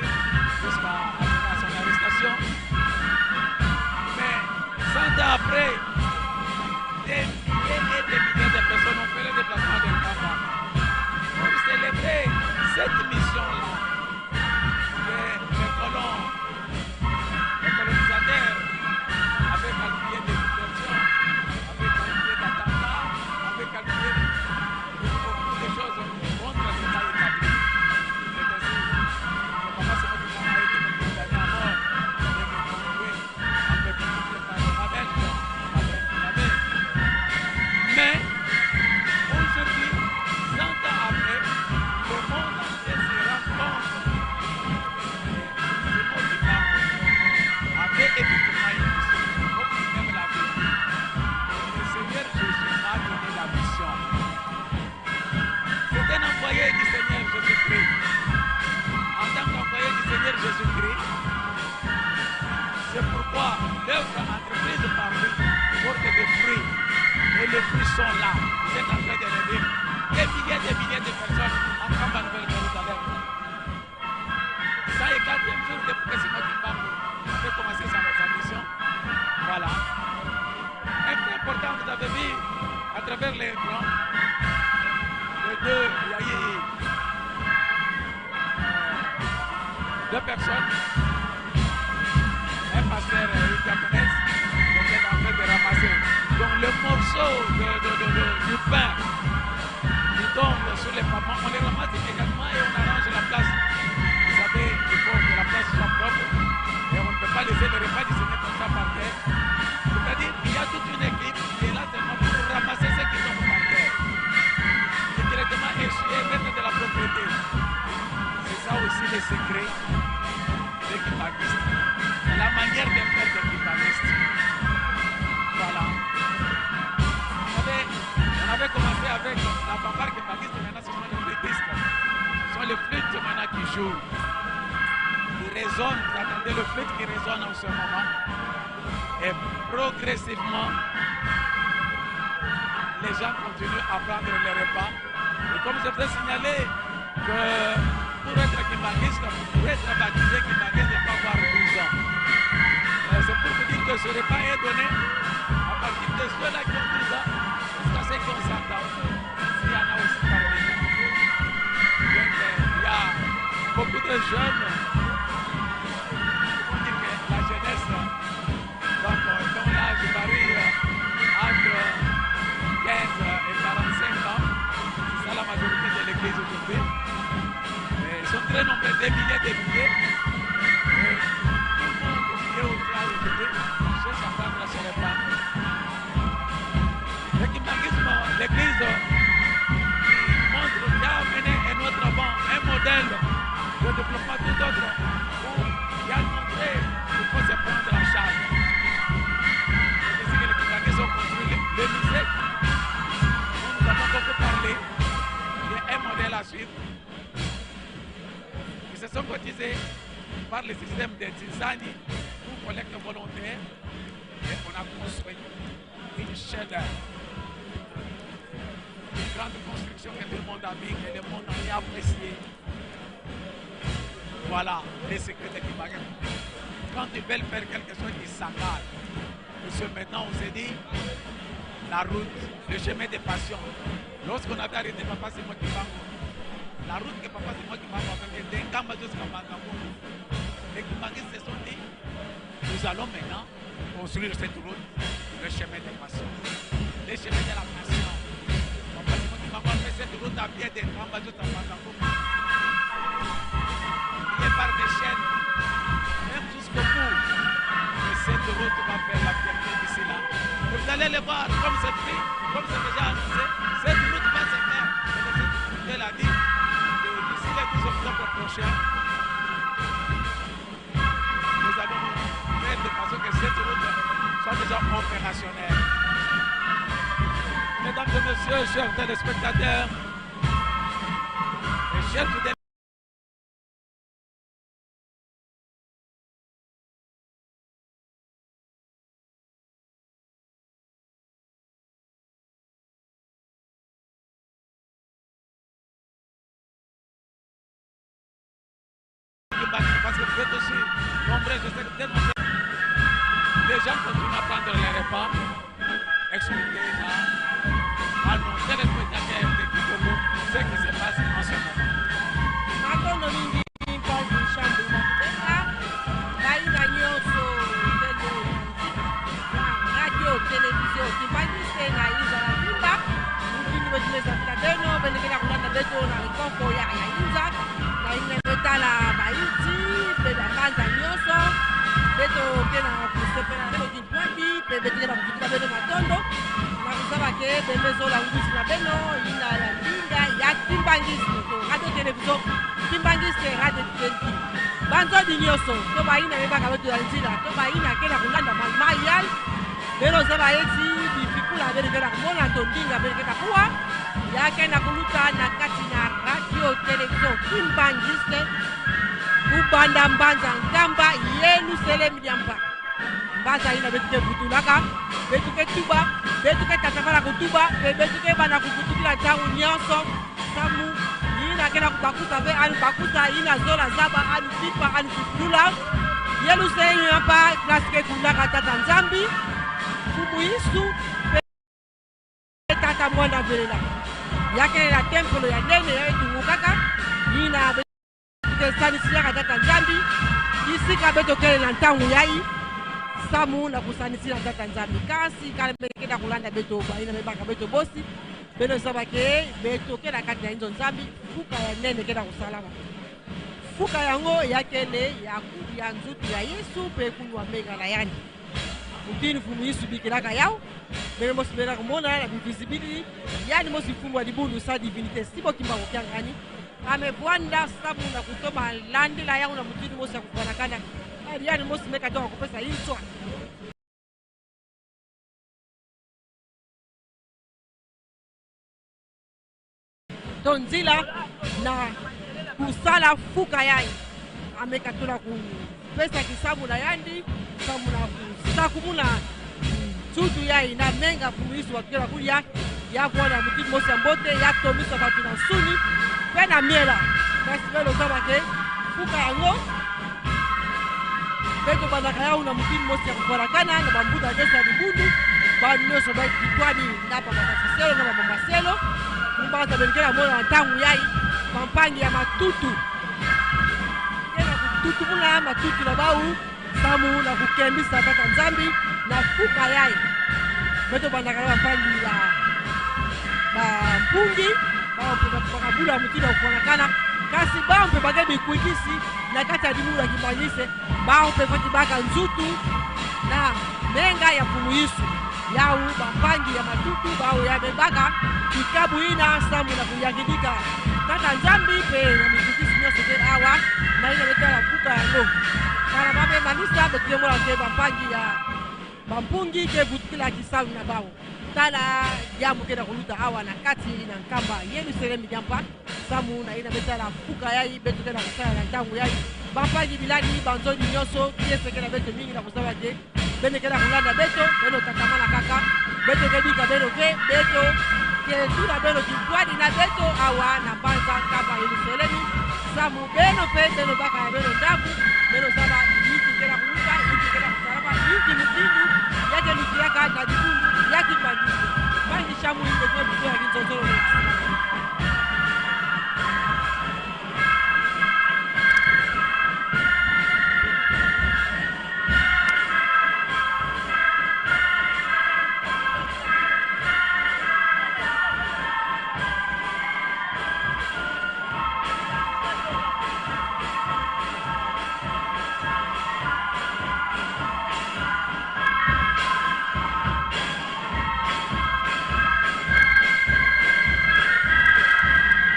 jusqu'à amener à son arrestation. Mais cent ans après, des milliers et des milliers de personnes ont fait le déplacement de Nkamba pour célébrer cette mission-là. Les, les colons, les colonisateurs avaient calculé des diversions, avaient calculé d'attentats, avaient calculé beaucoup de choses contre l'État établi. C'est ainsi que Papa Simon Kimbangu a été condamné à mort et reconduit en République par les rebelles, après qu'il avait. Mais aujourd'hui, cent ans après, le monde entier se rend compte que Simon Kimbangu avait effectivement une mission, comme lui-même l'avait dit. Le Seigneur Jésus m'a donné la mission. C'est un envoyé du Seigneur Jésus-Christ. En tant qu'envoyé du Seigneur Jésus-Christ, c'est pourquoi l'œuvre entreprise par lui porte des fruits. Et les fruits sont là. Vous êtes en train de les vivre. Des milliers, des milliers de personnes à Nkamba, Nouvelle-Jérusalem. Cent et quatrième jour depuis que Simon Kimbangu avait commencé sa, sa mission. Voilà. Un fait important, vous avez vu, à travers l'écran, les deux, il y a eu, euh, deux personnes, un pasteur et une diaconesse, qui étaient en train de ramasser. Donc, le morceau de, de, de, de, du pain qui tombe sur les pavements, on les ramasse également et on arrange la place. Vous savez, il faut que la place soit propre et on ne peut pas laisser le repas du Seigneur comme ça par terre. C'est-à-dire qu'il y a toute une équipe qui est là seulement pour ramasser ce qui tombe par terre et directement essuyer, mettre de la propreté. C'est ça aussi le secret des kimbanguistes. La manière de faire des kimbanguistes. Voilà. Vous savez, on avait commencé avec la fanfare kimbanguiste, maintenant ce sont les flûtistes. Ce sont les flûtes maintenant qui jouent, qui résonnent. Vous entendez le flûte qui résonne en ce moment. Et progressivement, les gens continuent à prendre le repas. Et comme je vous ai signalé que pour être kimbanguiste, pour être baptisé kimbanguiste, il faut avoir douze ans. Euh, c'est pour vous dire que ce repas est donné à partir jeunes, on dit que la jeunesse, donc, euh, dont l'âge varie, euh, entre quinze et quarante-cinq ans, c'est ça la majorité de l'église aujourd'hui. Et ils sont très nombreux, des milliers, des milliers. Et tout le monde, vieux ou vieille aujourd'hui, cherche à prendre ses repas. Le kimbanguisme, l'église, qui montre, qui a amené un autre avant, un modèle de développement tout autre, où il a montré qu'il faut se prendre en charge. C'est ici que les kimbanguistes ont construit le, le musée, dont nous avons beaucoup parlé. Il est un modèle à suivre. Ils se sont cotisés par le système des Tsinzani pour collecte volontaire et on a construit une chef-d'œuvre. Une grande construction que tout le monde a vue, que le monde a appréciée. Voilà les secrets de Kimbanguisme. Quand ils veulent faire quelque chose, ils s'engagent. Parce que maintenant, on se dit, la route, le chemin des passions. Lorsqu'on avait arrêté Papa Simon Kimbangu, la route que Papa Simon Kimbangu avait fait de Nkamba jusqu'à Mbanza-Ngungu, les Kimbanguistes se sont dit, nous allons maintenant construire cette route, le chemin des passions. Le chemin de la passion. Papa Simon Kimbangu a fait cette route à pied de Nkamba jusqu'à Mbanza-Ngungu. Il est par des chaînes, même jusqu'au bout. Et cette route va faire la fierté d'ici là. Et vous allez le voir, comme c'est pris, comme c'est déjà annoncé, cette route va se faire. Et le Seigneur l'a dit, que d'ici le douze octobre prochain, nous allons faire de façon que cette route soit déjà opérationnelle. Mesdames et messieurs, chers téléspectateurs, et chers fidèles, parce que vous êtes aussi nombreux, je sais que vous êtes nombreux. Les gens continuent à prendre les repas. Expliquez à, à nos téléspectateurs de Kikongo ce qui se passe en ce moment. Matondo mingi mpangi Shambu Makubenga, bayina nyonso beno na nzila ya radio télévision Kimbanguiste na inza ya mvimba. Mokili beti meza kita beno, beno ke na kulanda beto na nkoko ya, ya inza, na yina beno tala bayinti, pe bambanza nyonso, beto ke na kusepela beto. Mwabi, pe beto ke na kutuka beno matondo. Na kuzaba ke beno me zola ngwizi na beno, yina ya ndinga ya Kimbanguiste, to radio télévision Kimbanguiste, radio T N T. Banzodi nyonso, to bayina me baka beto ya nzila, to bayina ke na kulanda mayi-mayi yayi. Beno zaba eti bifukula beno ke na kumona, to ndinga beno ke na kuwa, ya ke na kuluta na kati na radio télévision Kimbanguiste, kubanda mbanza Nkamba, Yelusalemi dia Mpa. Mbanza yina beto ke vutulaka, beto ke tuba, beto ke tatamana kutuba, pe beto ke banda kuvutukila ntangu nyonso. Samu yina ke na kubakusa ve, ani bakusa yina zola zaba, ani tipa, ani sifulula. Yelusalemi dia Mpa, place ke kululaka Tata Nzambi, Mfumu Yesu, pe Tata Mwana Velela. Ya kele na tempelo ya nene yayi tungukaka, yina beto ke sanisilaka Tata Nzambi, kisika beto kele na ntangu yayi, samu na kusanisila Tata Nzambi. Kasi, kala beno ke na kulanda beto, bayina me baka beto bosi, beno zaba ke beto ke na kati na inzo Nzambi, fuka ya nene ke na kusalama. Fuka yango ya kele ya kuli ya nzutu ya Yesu, pe kuli wa menga na yandi. Mutindu Mfumu Yesu bikilaka yawu, beno mosi beno ke na kumona na bivisibilité, yandi mosi Mfumu wa dibundu, sa divinité, sibo Kimbangu kiangani, ame vwanda samu na kutoma landila yawu na mutindu mosi ya kuvwanakana. Kadi yandi mosi me katoka kupesa inswa. To nzila na kusala fuka yayi. Ame katula kupesa kisambu na yandi, samu na kusakumuna nsutu yayi na menga Mfumu Yesu wa tukela kulia, ya vwanda mutindu mosi ya mbote, ya tomisa bantu na nsuni, pe na miela. Kasi beno zaba ke fuka yango, beto bandaka yawu na mutindu mosi ya kuvwanakana, na bambuta nyonso ya dibundu, bawu nyonso ba kitwani na bamama Siselo, na bamama Selo, mbanza beno ke na mona na ntangu yayi, bampangi ya matutu. tutumuna matutu na bau, samu na kukembisa tata Nzambi na fuka yayi. Beto banda kala bampangi ya bampungi, bau mpe bakabula mutindu ya kufwanakana, kasi bau mpe ba ke bikwikisi na kati ya dimulu ya kimbangiste, bau mpe fweti baka nzutu na menga ya Mfumu Yesu. Yau bampangi ya matutu, bau ya bebaka kikabu ina samu na kuyangidika tata Nzambi mpe na mikwikisi nyonso ke awa, na ina beto tala fuka yango. Tala bampangi, manisa beto ke ngola ke bampangi ya bampungi ke vutukila kisalu na bau. Tala diambu ke na kuluta awa na kati na nkamba Yelusalemi Diampa. Samu na ina beto tala fuka yayi, beto ke na kusala na ntangu yayi. Bampangi bilani, banzoni nyonso, kiese ke na beto mingi na kuzaba ke beno ke na kulanda beto, beno tatamana kaka. Beto ke bika beno ke, beto ke tula beno kintwadi na beto awa na mbanza nkamba Yelusalemi. Samu beno mpe, beno baka ya beno ndambu, beno zaba inki ke na kuluta, inki ke na kusalama, inki mutindu ya ke lukilaka na dibundu ya kimbangiste. Mpangi Shamu, inde kwe buto ya kinzonzolo.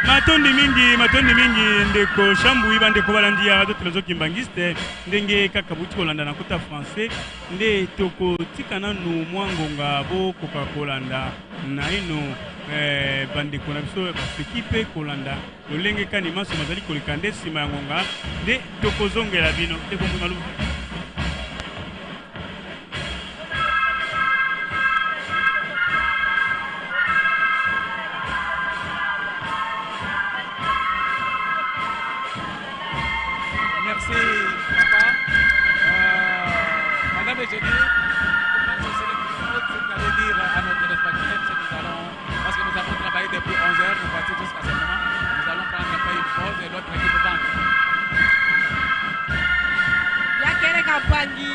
Matondi mingi, matondi mingi, ndeko Shambui, bandeko balandi ya Radio Télévision Kimbanguiste, ndenge kaka bowuti kolanda na nkota français, nde tokotika nanu mwa ngonga bokoka kolanda naino, eh, bandeko na biso baseki mpe kolanda lolenge kani manso mazali koleka nde nsima ya ngonga, nde tokozongela bino. Ndeko Malumalu. Merci, papa. Euh, Madame Eugénie, je sais que vous allez dire à nos téléspectateurs ce que nous allons, parce que nous avons travaillé depuis onze heures, nous partons jusqu'à ce moment. Nous allons prendre un peu une pause et l'autre équipe va. Ya kele ka mpangi,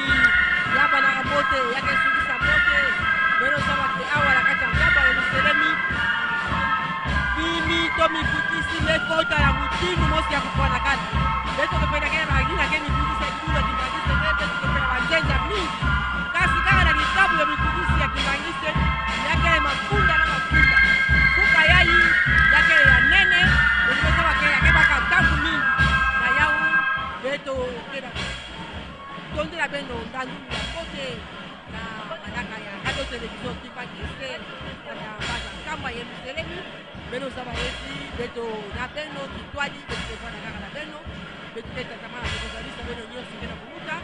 ya bana ka mbote, ya ke sukisa mbote. Beno zaba ke awa na kati ya nkamba Yelusalemi, bimi to mikwikisi mekota na mutindu mosi ya kufwanakana. Beto ke pena kele bangina ke mikwikisi ya kidula kimbangiste, beto ke pena banzenza mingi. Kasi kaka na kikabu ya mikwikisi ya kimbangiste, ya kele mafunda na mafunda. Fuka yayi, ya kele ya nene, beto ke zaba ke ya ke baka ntangu mingi. Na yau, beto ke na tondela beno ndandulu ya mbote na manaka ya Radio Télévision Kimbanguiste, na mbanza nkamba Yelusalemi. Beno zaba esi, beto na beno kintwadi, beto ke fwanakana na beno, beto ke tatamana, beto ke zalisa beno nyonso ke na kuluta,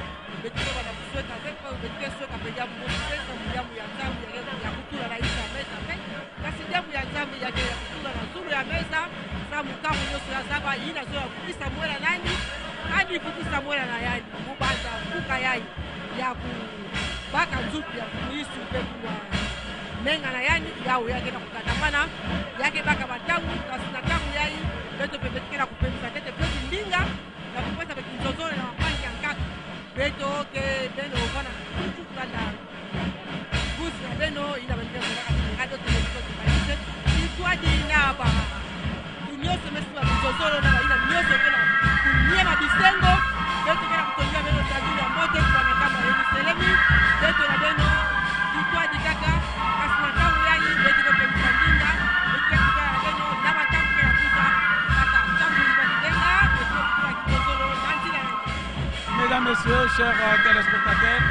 beto ke banda kusweka mpe, beto ke sweka mpe diambu mosi te, samu diambu ya Nzambi ya ke, ya kutula na nsi ya meza mpe. Kasi diambu ya Nzambi ya ke ya kutula na zulu ya meza, samu ntangu nyonso ya zaba ina zo ya kukisa mwela nani, ani kukisa mwela na yandi, mu banza fuka yayi ya kubaka nzutu ya Mfumu Yesu mpe kuwa menga na yandi, yau ya ke na kutatamana, ya ke baka bantangu, kasi na ntangu yayi, beto mpe beto ke na kupemisa ntete mpe kindinga, na kupesa mpe kinzonzolo na bampangi ya nkaka. Beto ke beno vana kutu kanda busi na beno, ina beno ke zonaka ti Radio Télévision Kimbanguiste itwadi na bantu nyonso mesi ba kinzonzolo na bayina nyonso ke na kuniema bisengo. Beto ke na kutondela beno ndandulu ya mbote, kwa na nkamba Yelusalemi. Beto na beno itwadi kaka, kasi na ntangu yayi, beto ke pemisa ndinga, beto ke kutala beno na bantangu ke na kuta, kaka ntangu ni ba kibenga, beto ke kutala kinzonzolo na nzila ya Mesdames, Messieurs, chers, euh, téléspectateurs,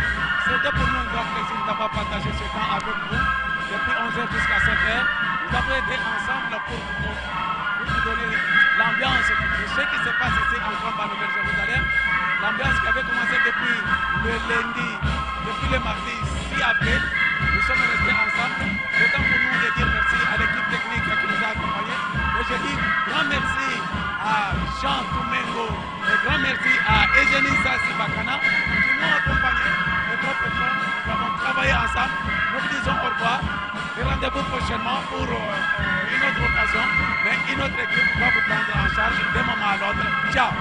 c'était pour nous un grand plaisir d'avoir partagé ce temps avec vous. Depuis onze heures jusqu'à sept heures, nous avons été ensemble pour vous, pour vous donner l'ambiance de ce qui se passe ici en Nkamba, Nouvelle-Jérusalem. L'ambiance qui avait commencé depuis le lundi, depuis le mardi six avril. Nous sommes restés ensemble. C'est temps pour nous de dire merci à l'équipe technique qui nous a accompagnés. Et je dis grand merci à Jean Tumengo. Un grand merci à Eugénie Sassi Bakana qui m'ont accompagné. Et très prochainement, nous allons travailler ensemble. Nous vous disons au revoir et rendez-vous prochainement pour, euh, une autre occasion. Mais une autre équipe va vous prendre en charge d'un moment à l'autre. Ciao.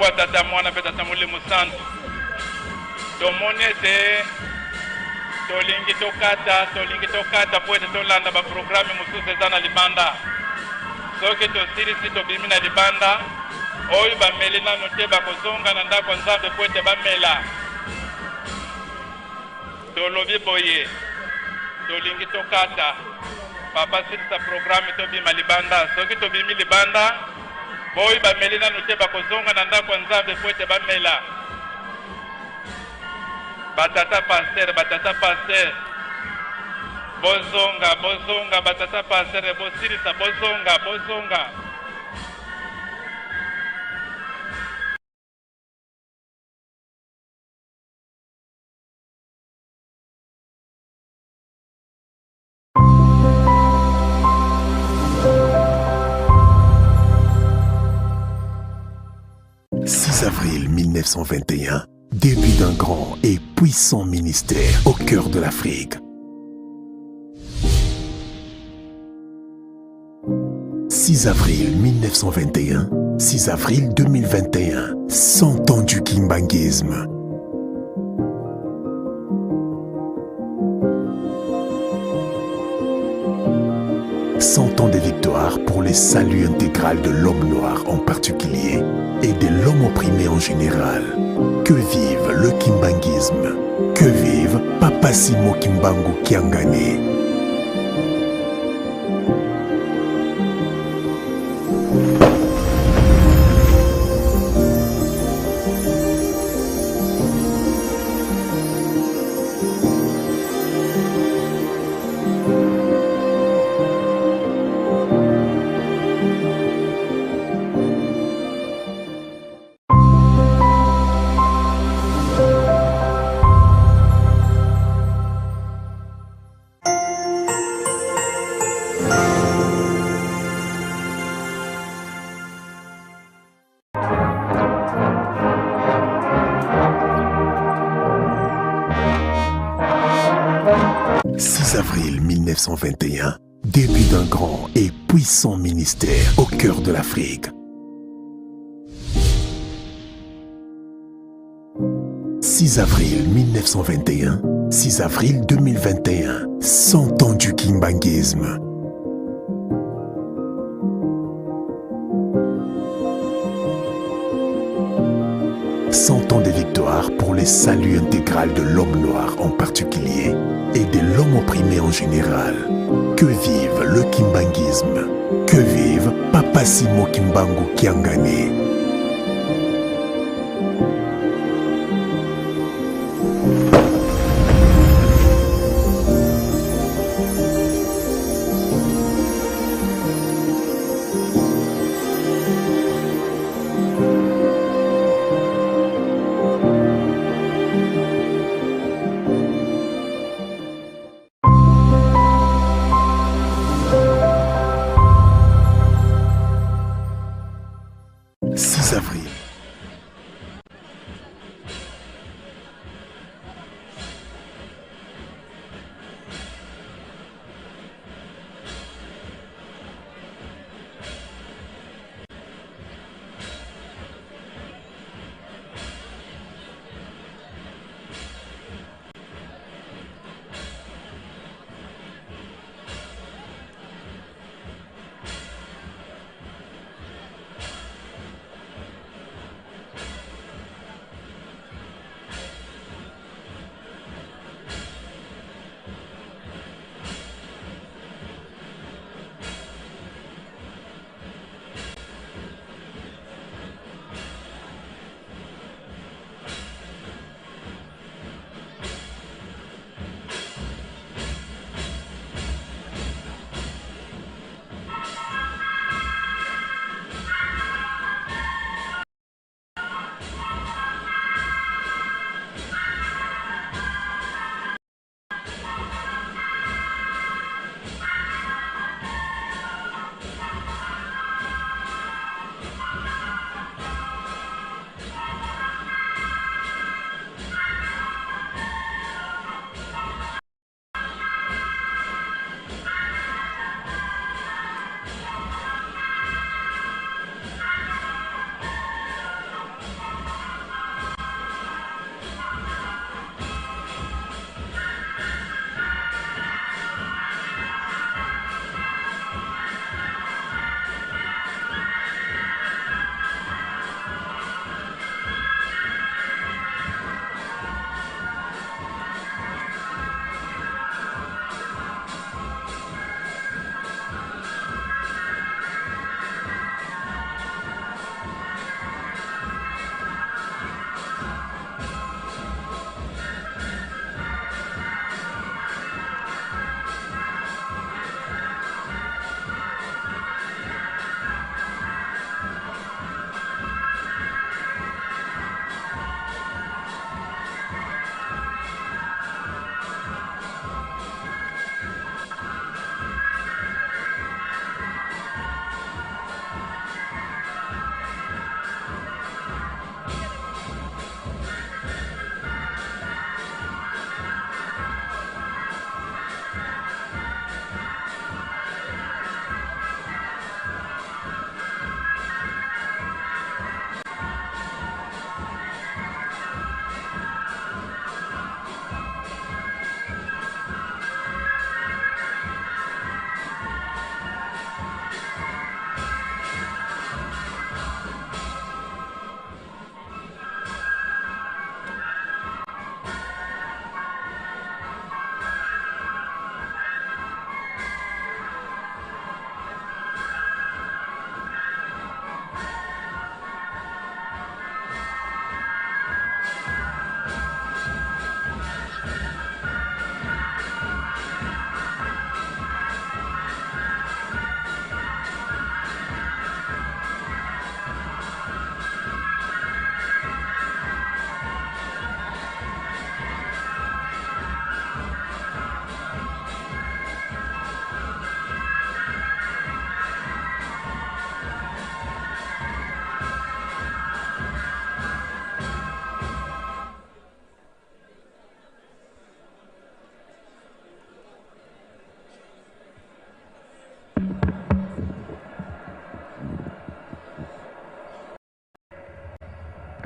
Kwa Tata, Mwana mpe Tata Molimo Santu. Tomoni ete tolingi tokata, tolingi tokata, pwete tolanda baprograme mosusu eza na libanda. Soki tosilisi, tobimi na libanda. Oyo bameli nanu te, bakozonga na ndako ya Nzambe pwete bamela. Tolobi boye, tolingi tokata. Papa, silisa programe, tobima libanda. Soki tobimi libanda, baoyo bameli nanu te bakozonga na ndako ya Nzambe pwete bamela. Batata pasteur, batata pasteur, bozonga, bozonga, batata pasteur, bosilisa, bozonga, bozonga. Six avril mille neuf cent vingt et un, début d'un grand et puissant ministère au cœur de l'Afrique. Six avril mille neuf cent vingt et un, six avril deux mille vingt et un, cent ans du kimbanguisme. Cent ans de victoire pour le salut intégral de l'homme noir en particulier et de l'homme opprimé en général. Que vive le kimbanguisme. Que vive Papa Simon Kimbangu Kiangani. Six avril mille neuf cent vingt et un, début d'un grand et puissant ministère au cœur de l'Afrique. Six avril mille neuf cent vingt et un, six avril deux mille vingt et un, cent ans du kimbanguisme. Cent ans de victoire pour le salut intégral de l'homme noir en particulier et de l'homme opprimé en général. Que vive le kimbanguisme. Que vive Papa Simon Kimbangu Kiangani.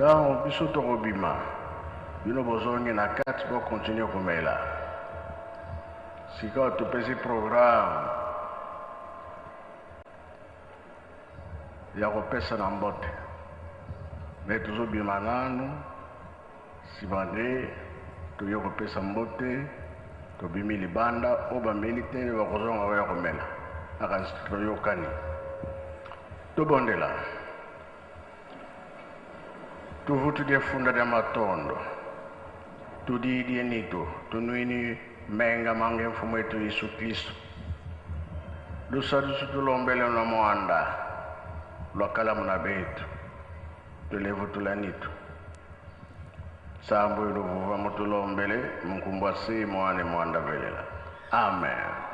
Ntangu biso toko bima, bino bozongi na kati bo continue kumela. Sika tupesi programme ya kupesana mbote. Me tuzobimana nanu, simbani, toyo kupesa mbote, tobimili banda, o bamilitele bakozonga oya kumela. Aka nsi toyokani. Tobondela. Tuvutudie funda dia matondo. Tudidie nito, tunwini menga mange Mfumu eto Yesu Kristo. Lusadusu tulombele na mwanda, lwakala muna beto. Tulevutula nito. Sambu ilu vava mo tulombele, mu nkumbu a Se, Mwana, Mwanda Belela. Amen.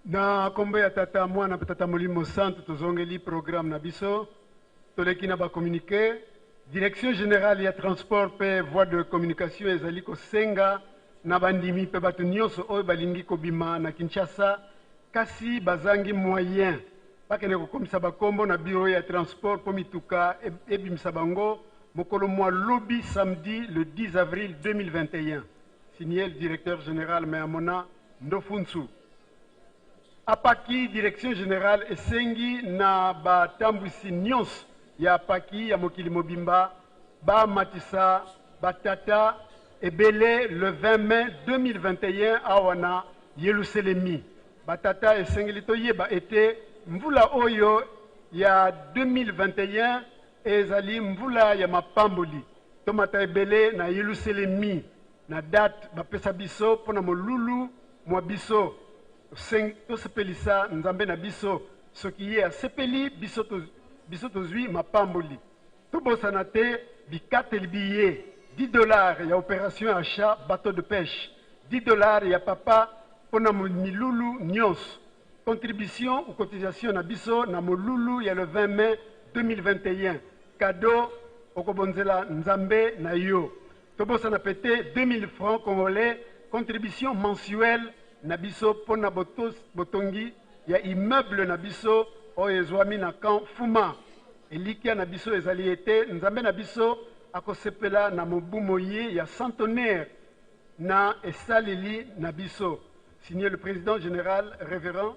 Na kombo ya Tata, Mwana pe Tata Molimo Santu, tozongeli programme na biso. Toleki na ba communiqué. Direction générale ya transport pe voies de communication ezali kosenga na bandimi pe bato nyonso oyo balingi kobima na Kinshasa, kasi bazangi moyen, bakende kokomisa bakombo na bureau ya transport mpo mituka e-, ebimisa bango mokolo mwa lobi, samedi le dix avril deux mille vingt et un. Signé le directeur général Mme Amona Ndofunsu. APAKI, direction générale esengi na batambwisi nyonso ya APAKI ya mokili mobimba bamatisa batata ebele le vingt mai deux mille vingt et un awa na Yelusalemi. Batata, esengeli toyeba ete mvula oyo ya deux mille vingt et un ezali mvula ya mapamboli. Tomata ebele na Yelusalemi, na date bapesa biso mpo na molulu mwa biso. Toseng-, tosepelisa Nzambe na biso. Soki ye asepeli, biso to-, biso tozwi mapamboli. Tobosana te bikateli biye: dix dollars ya opération achat bateau de pêche, dix dollars ya papa mpo na mo-, milulu nyonso. Contribution ou cotisation na biso na molulu ya le vingt mai deux mille vingt et un. Cadeau okobonzela Nzambe na yo. Tobosana pe te deux mille francs congolais, contribution mensuelle na biso mpo na botos-, botongi ya immeuble na biso oyo ezwami na camp Fuma. Elikya na biso ezali ete Nzambe na biso akosepela na mobu moye ya centenaire na esaleli na biso. Signé le président général, révérend.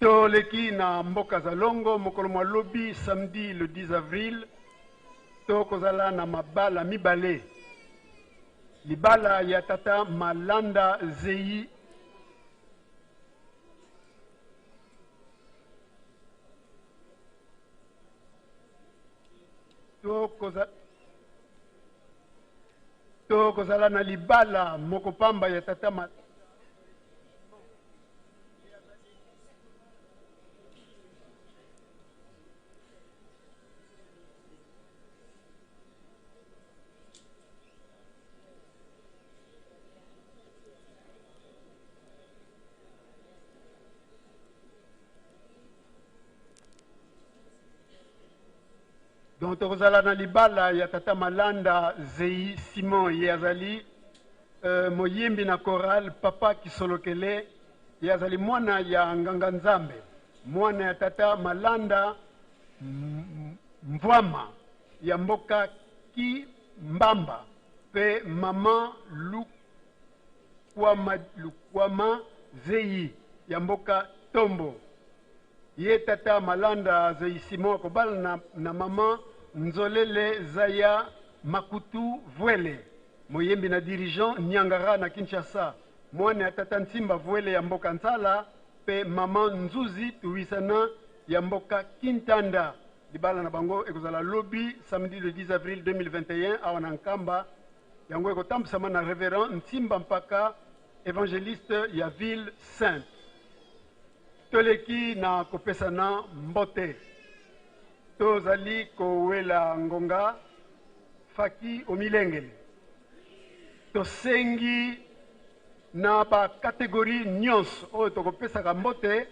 Toleki na mboka Zalongo, mokolo mwa lobi, samedi le dix avril, tokozala na mabala mibale. Libala ya tata Malanda Zeyi. Tokoza-, tokozala na libala moko pamba ya tata Ma-, Donc, tokozala na libala ya tata Malanda Zeyi Simon, ye azali, euh, moyembi na chorale Papa Kisolokele, ye azali mwana ya nganga-Nzambe, mwana ya tata Malanda M-, Mvwama ya mboka Kimbamba, pe mama Lu-, Lukwama, Lukwama Zeyi ya mboka Tombo. Ye tata Malanda Zeyi Simon akobala na, na mama Nzolele Zaya Makutu Vwele, moyembi na dirigeant Niangara na Kinshasa, mwana ya tata Nsimba Vwele ya mboka Nsala, pe mama Nzuzi Tuwisana ya mboka Kintanda. Libala na bango ekozala lobi, samedi le dix avril deux mille vingt et un, awa na Nkamba. Yango ekotambusama na Révérend Nsimba Mpaka, évangéliste ya Ville Sainte. Toleki na kopesana mbote. Tozali kowela ngonga, faki omilengele. Tosengi na ba catégorie nyonso oyo tokopesaka mbote,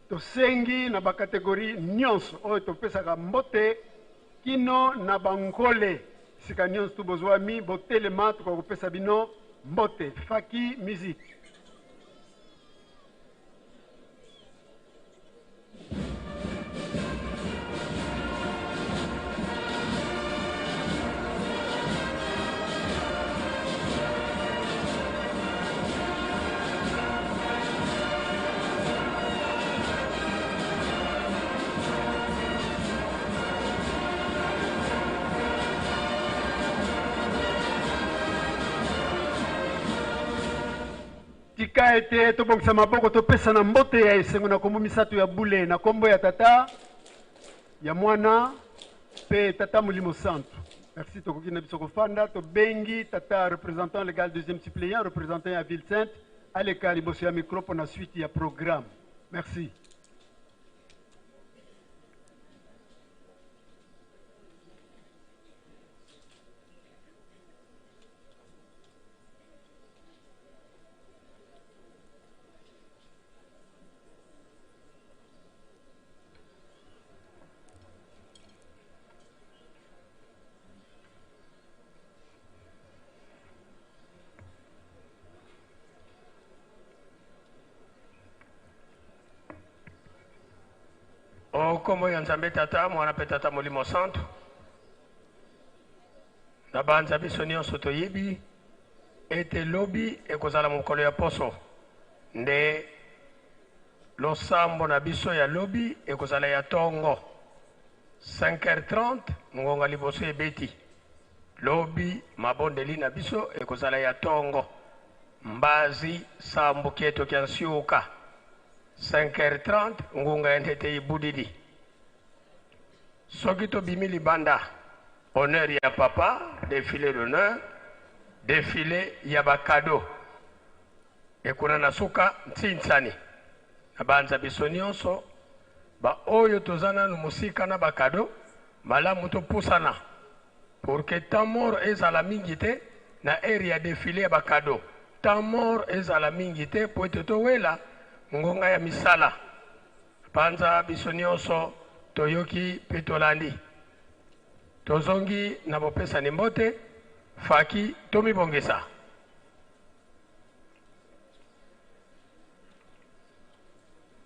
tosengi na ba catégorie nyonso oyo topesaka mbote, kino na bankole, esika nyonso tu bozwami, botelema, tokoka kopesa bino mbote. Faki, musique. Tika ete tobongisa maboko, topesana mbote ya esengo na kombo misato ya bule, na kombo ya Tata, ya Mwana, Mpe tata Molimo Santu. Merci, tokoki na biso kofanda, tobengi tata représentant légal, deuxième suppléant, représentant ya Ville Sainte, aleka liboso ya micro mpo na suite ya programme. Merci. O nkombo ya Nzambe Tata, Mwana mpe Tata Molimo Santu. Nabanza biso nyonso toyebi ete lobi ekozala mokolo ya poso. Nde losambo na biso ya lobi ekozala ya ntongo. Cinq heures trente, ngonga liboso ebeti. Lobi mabondeli na biso ekozala ya ntongo. Mbazi, sambu kieto kia nsiuka. Cinq heures trente, ngunga ya ntete ibudidi. Soki tobimi libanda, honneur ya papa, défilé d'honneur, défilé ya ba cadeaux. E kuna na suka, nsinsani. Nabanza biso nyonso, baoyo toza nanu mosika na ba cadeaux, malamu topusana. Pour que temps mort ezala mingi te na heure ya défilé ya ba cadeaux. Temps mort ezala mingi te, mpo ete towela ngonga ya misala. Nabanza biso nyonso toyoki mpe tolandi. Tozongi na bopesani mbote, faki tomibongisa.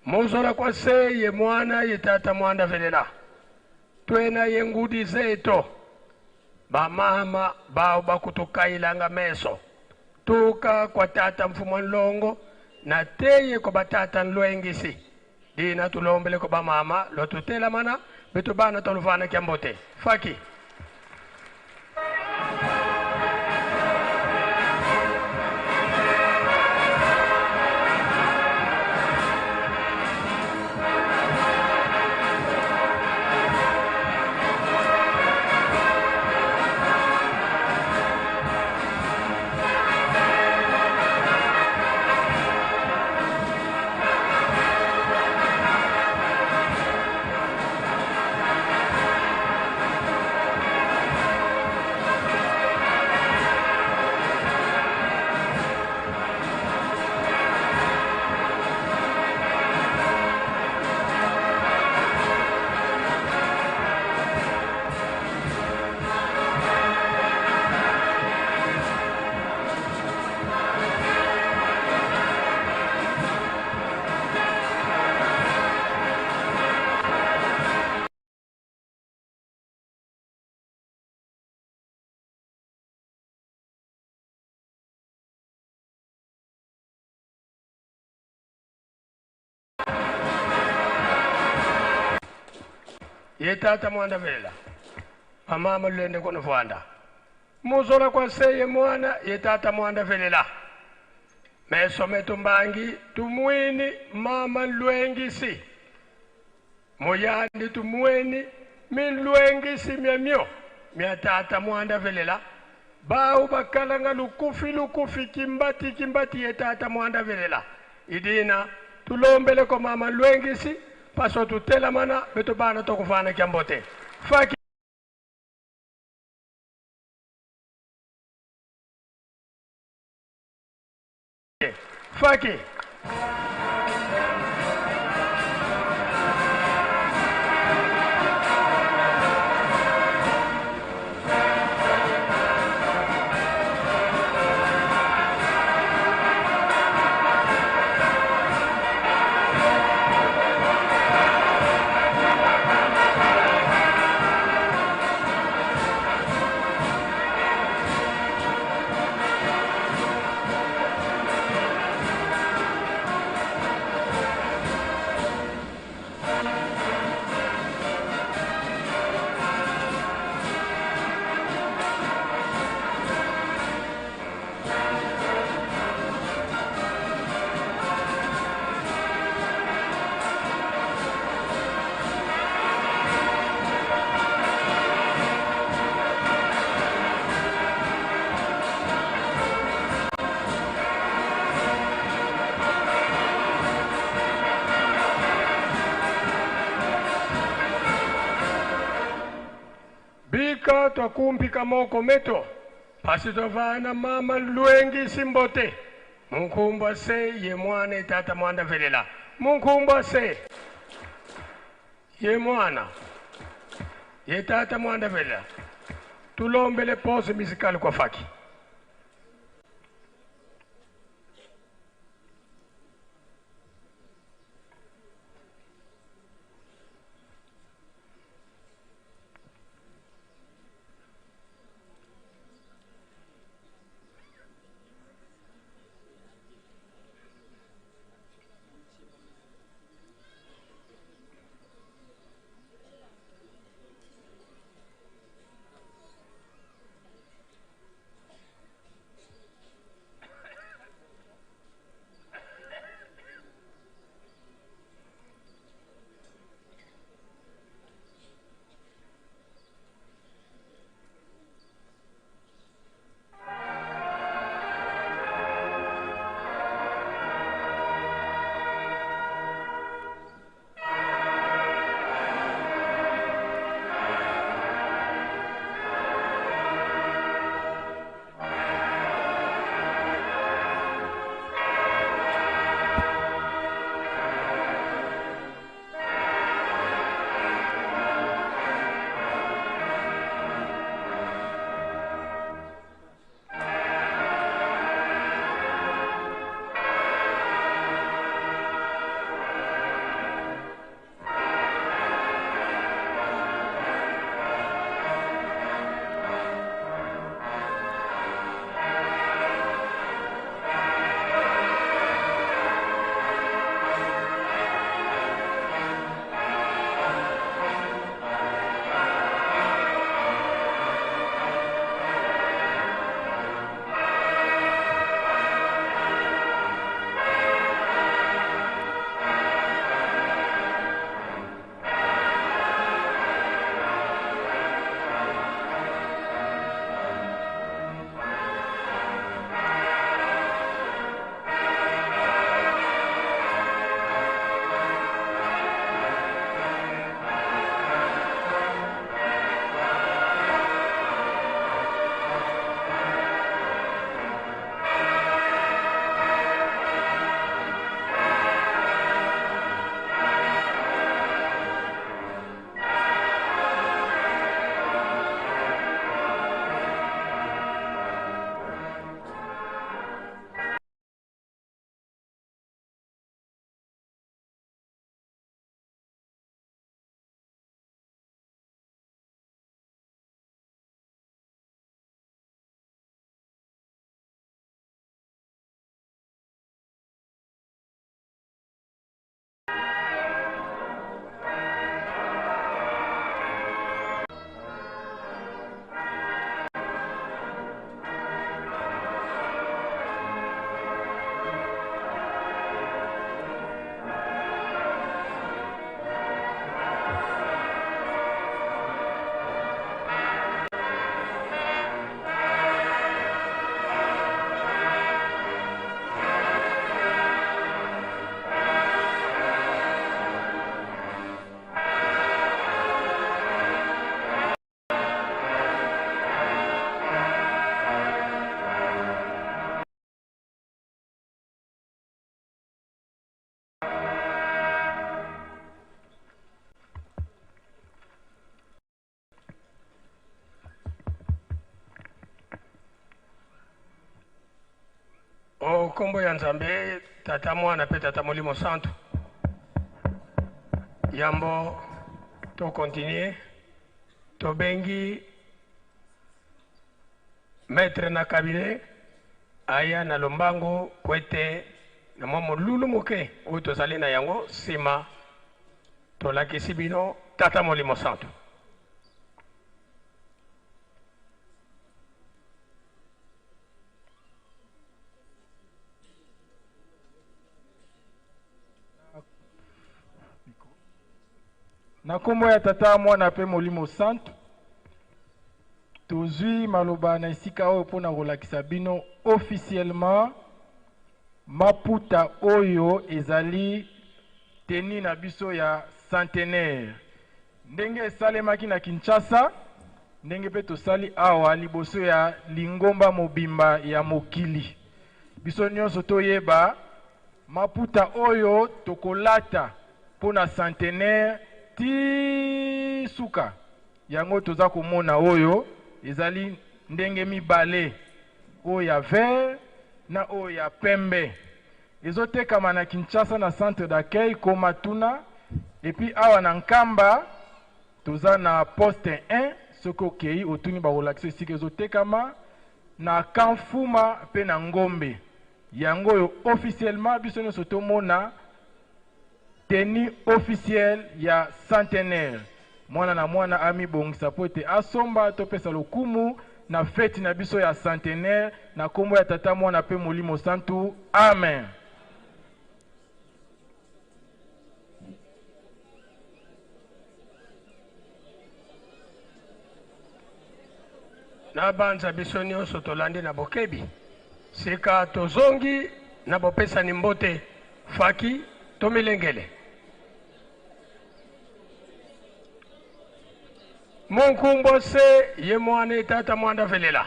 Mozola kwa se ye Mwana ye Tata Mwanda Velela. Twena ye ngudi zeto. Bamama bawu bakutukailanga meso. Tuka kwa tata Mfumu a Nlongo, nate ye kwa batata Nlwengisi. Dina tulombele kwa bamama, lwatutelamana, beto bana toluvana kiambote. Faki. Ye Tata Mwanda Velela. Bamama lulende kono vwanda. Mozola kwa se ye Mwana ye Tata Mwanda Velela. Meso meto mbangi tumwini mama Nlwengisi. Moyandi tumweni minlwengisi miamio mia Tata Mwanda Velela. Bawu bakalanga lukufi lukufi, kimbati kimbati ye Tata Mwanda Velela. I dina tulombele kwa mama Nlwengisi, mpasi tutelamana, beto bana tokuvana kiambote. Faki. Faki. Bika twakumbika moko meto, mpasi twavana mama Lwengi Simbote. Mu nkumbu a se, ye mwana, ye tata Mwanda Velela. Mu nkumbu a se, ye mwana, ye tata Mwanda Velela. Tulombele pause musicale kwa faki. O nkombo ya Nzambe, Tata, Mwana mpe Tata Molimo Santu. Yambo to continuer, tobengi Maître na cabinet, aya na lombangu, kwete na mwa molulu moke oyo tozali na yango, sima tolakisi bino Tata Molimo Santu. Na nkombo ya Tata, Mwana mpe Molimo Santu, tozwi maloba na esika oyo mpo na kolakisa bino officiellement maputa oyo ezali tenue na biso ya centenaire. Ndenge esalemaki na Kinshasa, Ndenge pe tosali awa liboso ya lingomba mobimba ya mokili, biso nyonso toyeba maputa oyo tokolata mpo na centenaire tii suka. Yango toza komona oyo ezali ndenge mibale, oyo ya vert na oyo ya pembe. Ezotekama na Kinshasa na centre d'accueil Komatuna. Et puis awa na Nkamba, toza na poste un, soki okei otuni bakolakisa esika ezotekama, na Kamfuma pe na Ngombe. Yango oyo officiellement biso nyonso tomona tenue officielle ya centenaire. Mwana na mwana amibongisa mpo ete asomba, topesa lokumu na feti na biso ya centenaire, na nkombo ya Tata, Mwana pe Molimo Santu. Amen. Nabanza biso nyonso tolandi na bokebi. Sika tozongi na bopesani mbote, faki, tomilengele. Mu nkumbu a Se, ye Mwana, ye Tata Mwanda Velela.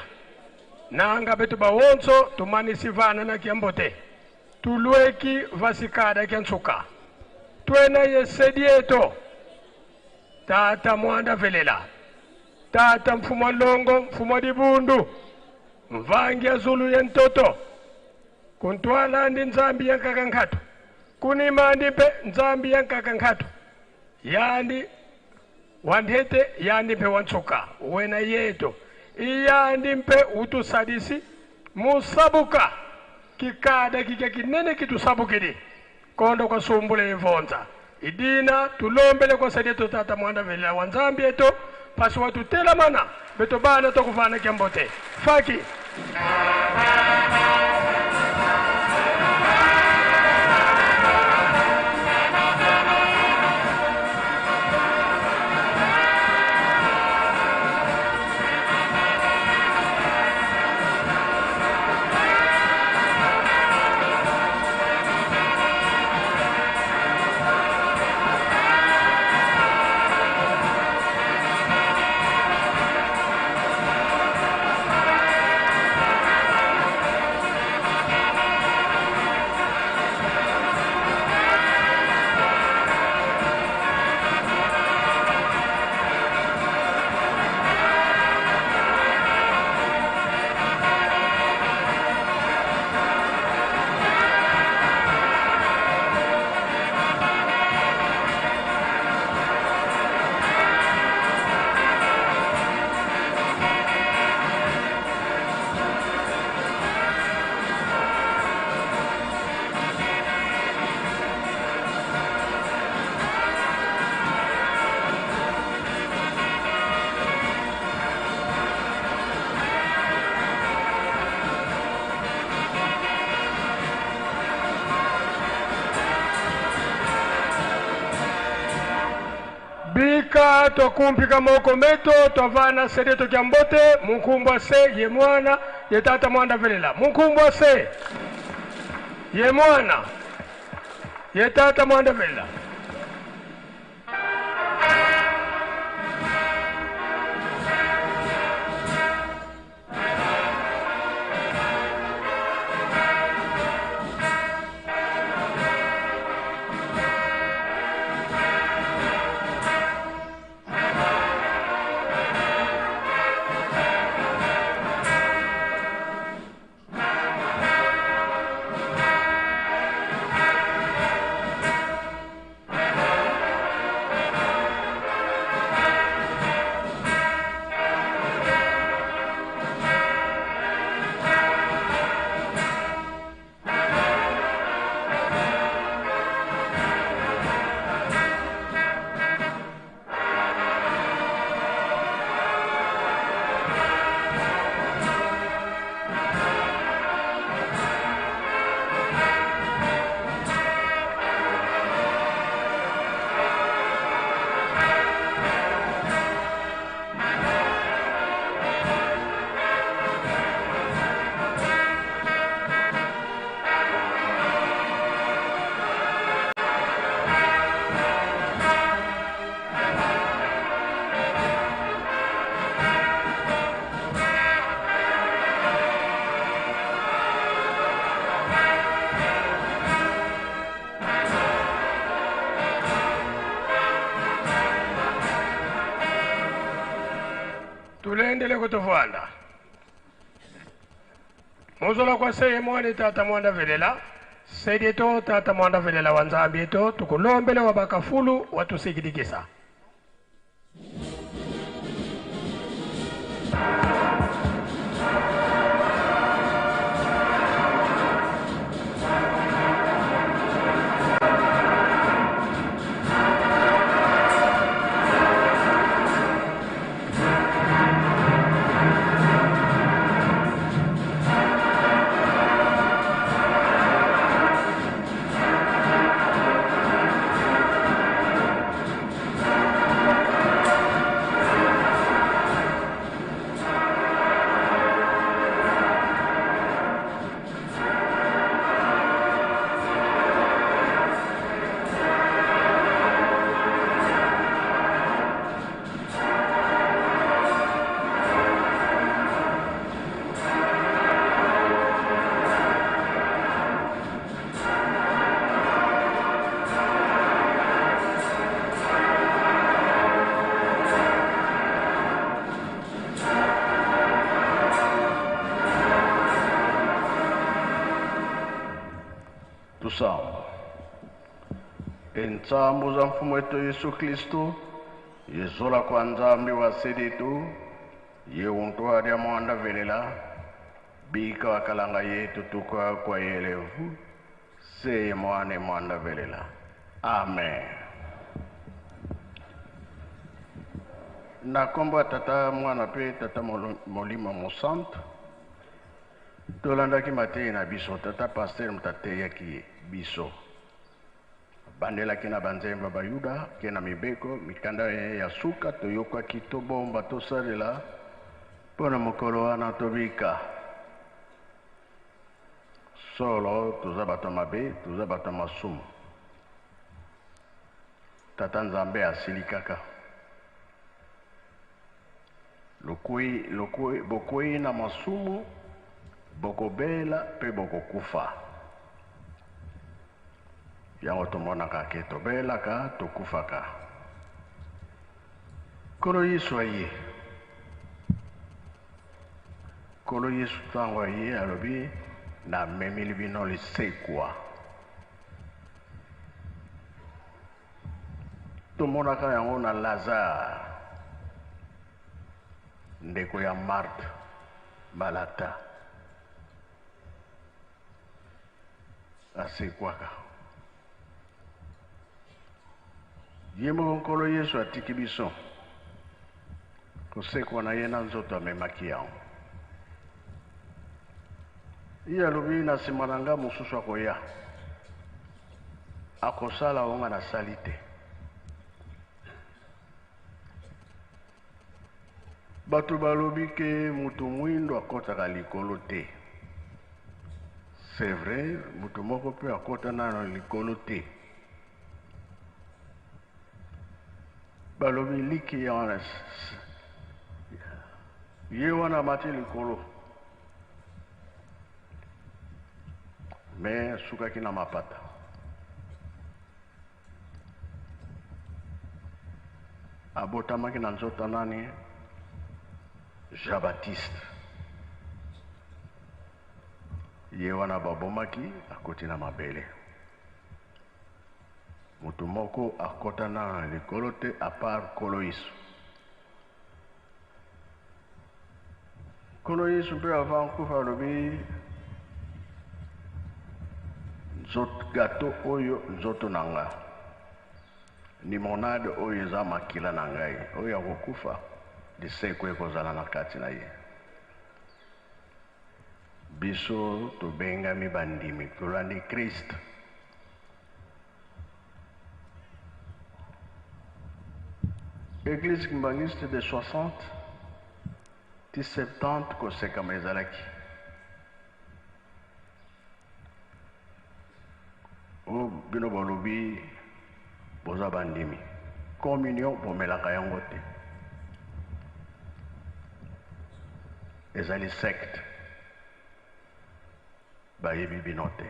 Nanga beto bawonso tumanisi vana na kiambote. Tulweki va sikada kia nsuka. Twena ye Se dieto, Tata Mwanda Velela, Tata Mfumu a Longo, Mfumu a Dibundu, Mvangi a zulu ye ntoto. Ku ntwala andi Nzambi ya nkaka nkatu. Ku nima andi mpe Nzambi ya nkaka nkatu. Yandi wa ntete, yandi mpe wa nsuka, wena yeto. I yandi mpe utusadisi mu sabuka kikada kikia kinene kitusabukidi. Kondo kwa sumbula e vonza. I dina tulombele kwa Se dieto Tata Mwanda Velela wa Nzambi eto, mpasi watutelamana, beto bana tokuvana kiambote. Faki. Bika twakumpika moko meto, twavana Se dieto kiambote, mu nkumbu a Se, ye Mwana, ye Tata Mwanda Velela. Mu nkumbu a Se, ye Mwana, ye Tata Mwanda Velela. Tulendele kutufwanda. Mu zola kwa Se ye Mwane Tata Mwanda Velela, Se dieto Tata Mwanda Velela wa Nzambi eto, tukulombele wabaka fulu watusikidikisa. Tusamba. E nsambu za Mfumu eto Yesu Kristo, ye zola kwa Nzambi wa Se dieto, ye untwadi a Mwanda Velela, bika wakalanga yeto tuka kwa yelevu, Se ye Mwane Mwanda Velela. Amen. Na kombo a Tata, Mwana pe Tata Molo-, Molimo Mosantu. Tolandaki mateyi na biso, tata pasteur mutateaki biso. Bandelaki na banzemba ba Yuda, kena mibeko, mikanda ya suka, toyokwaki, tobomba, tosalela, mpo na mokolo wana tobika. Solo, toza bato ya mabe, toza bato ya masumu. Tata Nzambe asilikaka. Lokwei, lokwei, bokwei na masumu, bokobela, pe bokokufa. Yango tomonaka ke tobelaka, tokufaka. Nkolo Yesu aye. Nkolo Yesu ntango aye alobi, namemili bino lisekwa. Tomonaka yango na Lazare, ndeko ya Marthe, Malatha. Asekwaka. Ye moko Nkolo Yesu atiki biso kosekwa na ye na nzoto, amemaki yango. Ye alobi, na sima na nga mosusu akoya, akosala oyo nga nasali te. Bato balobi ke moto mwindo akotaka likolo te. C'est vrai, moto moko pe akota nanu likolo te. Balobi liki ye wana, ye wana amati likolo, mais asukaki na mapata. Abotamaki na nzoto ya nani? Jean-Baptiste. Ye wana babomaki, akoti na mabele. Moto moko akota nanu likolo te, à part Nkolo Yesu. Nkolo Yesu mpe avant akufa alobi, nzoto, gâteau oyo nzoto na nga, limonade oyo eza makila na ngai, oyo akokufa, lisekwa ekozala na kati na ye. Biso tobengami bandimi, tolandi Christ. Eglise kimbanguiste de soixante ti septante kosekama ezalaki. O, bino bolobi boza bandimi. Communion bomelaka yango te. Ezali secte. Bayebi bino te.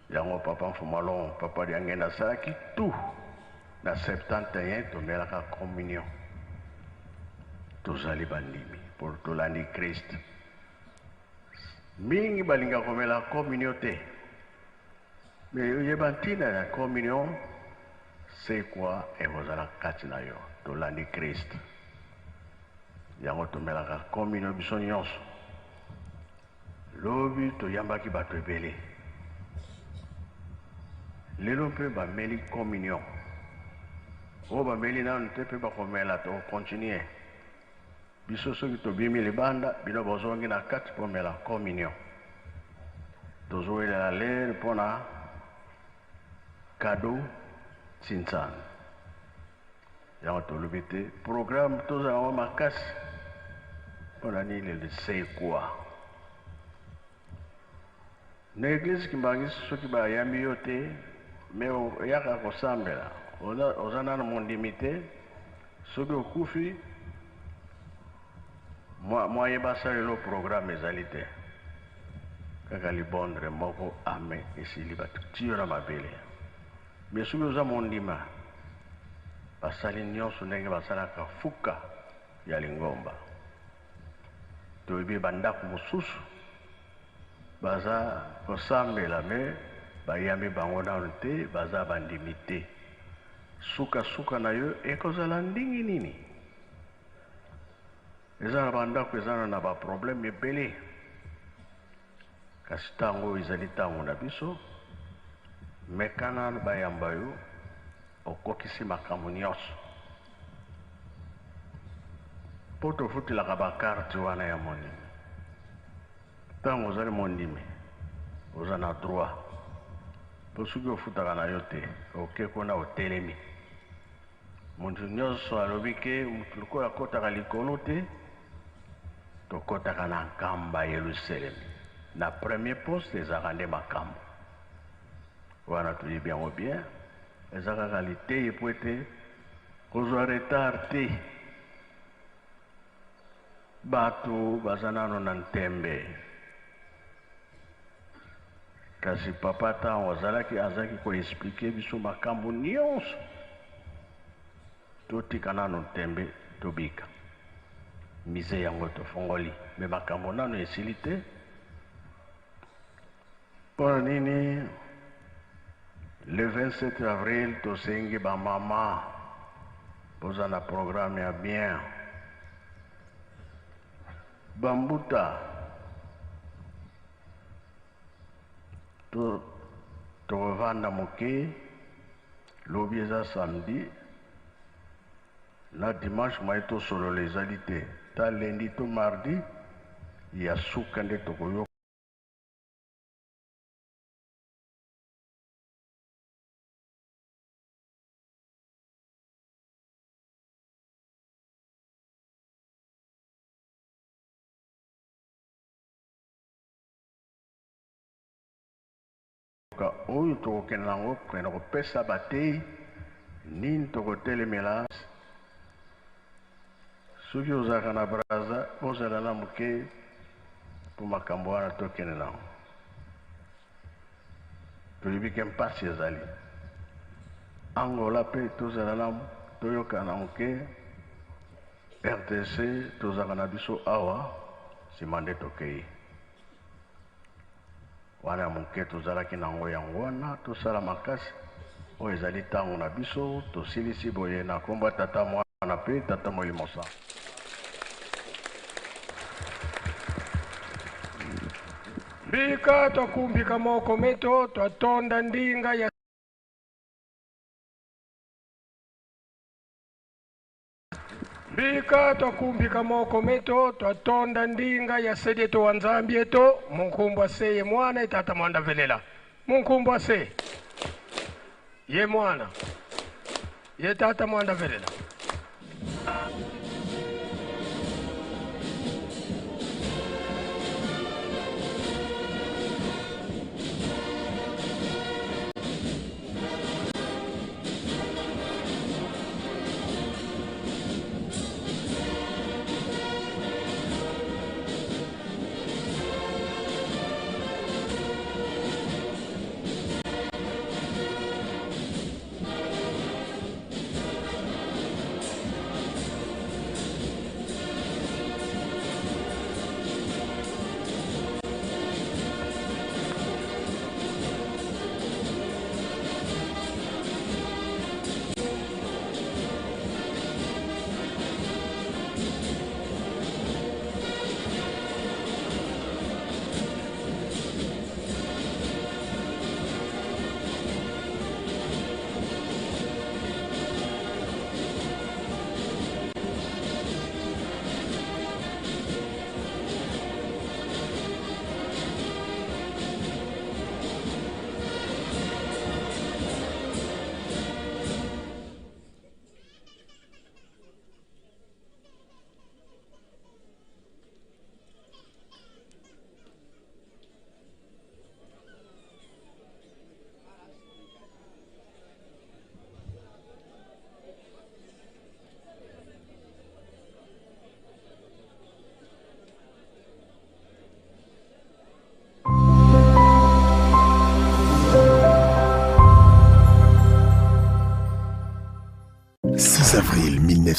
Yango Papa Mfumu Alon, Papa Diangienda asalaki tout na septante et un tomelaka communion. tozali bandimi, po tolandi Christ. Mingi balinga komela communion te. Mais oyebi ntina ya communion, c'est quoi? Ekozala kati na yo, tolandi Christ. Yango tomelaka communion biso nyonso. Lobi toyambaki bato ebele. Lelo mpe bameli communion. Oyo bameli nanu te mpe bakomela, tokocontinuer. Biso soki tobimi libanda, bino bozongi na kati mpo mela communion. Tozowelela ler mpo na cadeau tinsan. Yango tolobi te, programme tozala na yango makasi. Mpo na nini? Le c'est quoi? Na eglise kimbangi, soki bayambi yo te, mais oyaka kosambela, oza, oza nanu mondimi te, soki okufi, mwa, mwa ye basalelo programme ezali te. Kaka libondre moko, amen, esili, bati yo na mabele. Mais soki oza mondima, basali nyonso ndenge basalaka fuka ya lingomba. Toyebi bandako mosusu, baza kosambela, mais bayambi bango nanu te, baza bandimi te. Suka-suka na yo ekozala ndenge nini? Eza na bandako eza na, na baproblème ebele. Kasi ntango oyo ezali ntango na biso, meka nanu bayamba yo, okokisi makambo nyonso. Mpo tofutelaka bakarte wana ya mondimi. Ntango ozali mondimi, oza na droit. Mpo soki ofutaka na yo te, oke kuna otelemi. Moto nyonso alobi ke moto lokola akotaka likolo te, tokotaka na nkamba Yelusalemi. Na premier poste ezalaka nde makambo. Wana toyebi yango bien, eza kaka liteyi mpo ete kozwa retard te. Bato baza nanu na ntembe. Kasi papa ntango azalaki, azalaki ko expliquer biso makambo nyonso. Totika nanu ntembe, tobika. Musée yango tofongoli, mais makambo nanu esili te. Mpo na nini le vingt-sept avril tosengi bamama bozala na programme ya bien? Bambuta, to, tovanda moke, lobi eza samedi, na dimanche mwa ye tosolola ezali te, ta lundi to mardi ya suka nde tokoyoka. Ka oyo tokokende na yango, kende kopesa bateyi nini tokotelemela. Soki ozalaka na Brazza, bozala na moke mpo makambo wana tokende na yango. Toyebi ke mpasi ezali. Angola mpe tozala na, toyokana moke. R D C tozalaka na biso awa, nsima nde tokei. Wana ya moke tozalaki na yango, yango wana tosala makasi. Oyo ezali ntango na biso, tosilisi boye na nkombo ya Tata, Mwana mpe Tata Molimo Santu. Bika twakumbika moko meto, twatonda ndinga ya Bika twakumbika moko meto, twatonda ndinga ya Se dieto wa Nzambi eto, mu nkumbu a Se, ye Mwana, ye Tata Mwanda Velela. Mu nkumbu a Se, ye Mwana, ye Tata Mwanda Velela.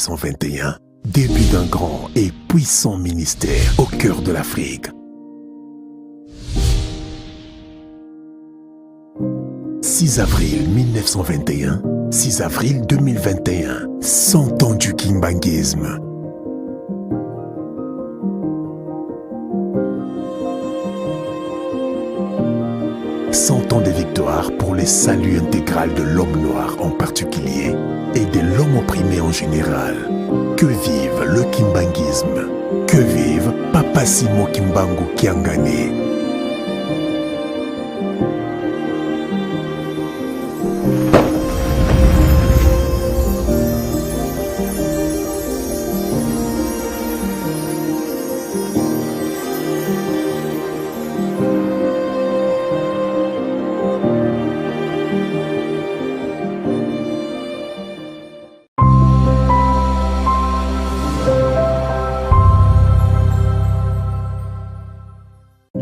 cent vingt et un, début d'un grand et puissant ministère au cœur de l'Afrique. Six avril mille neuf cent vingt et un, six avril deux mille vingt et un, cent ans du kimbanguisme. Cent ans de victoire pour le salut intégral de l'homme noir en particulier et de l'homme opprimé en général. Que vive le kimbanguisme. Que vive Papa Simon Kimbangu Kiangani.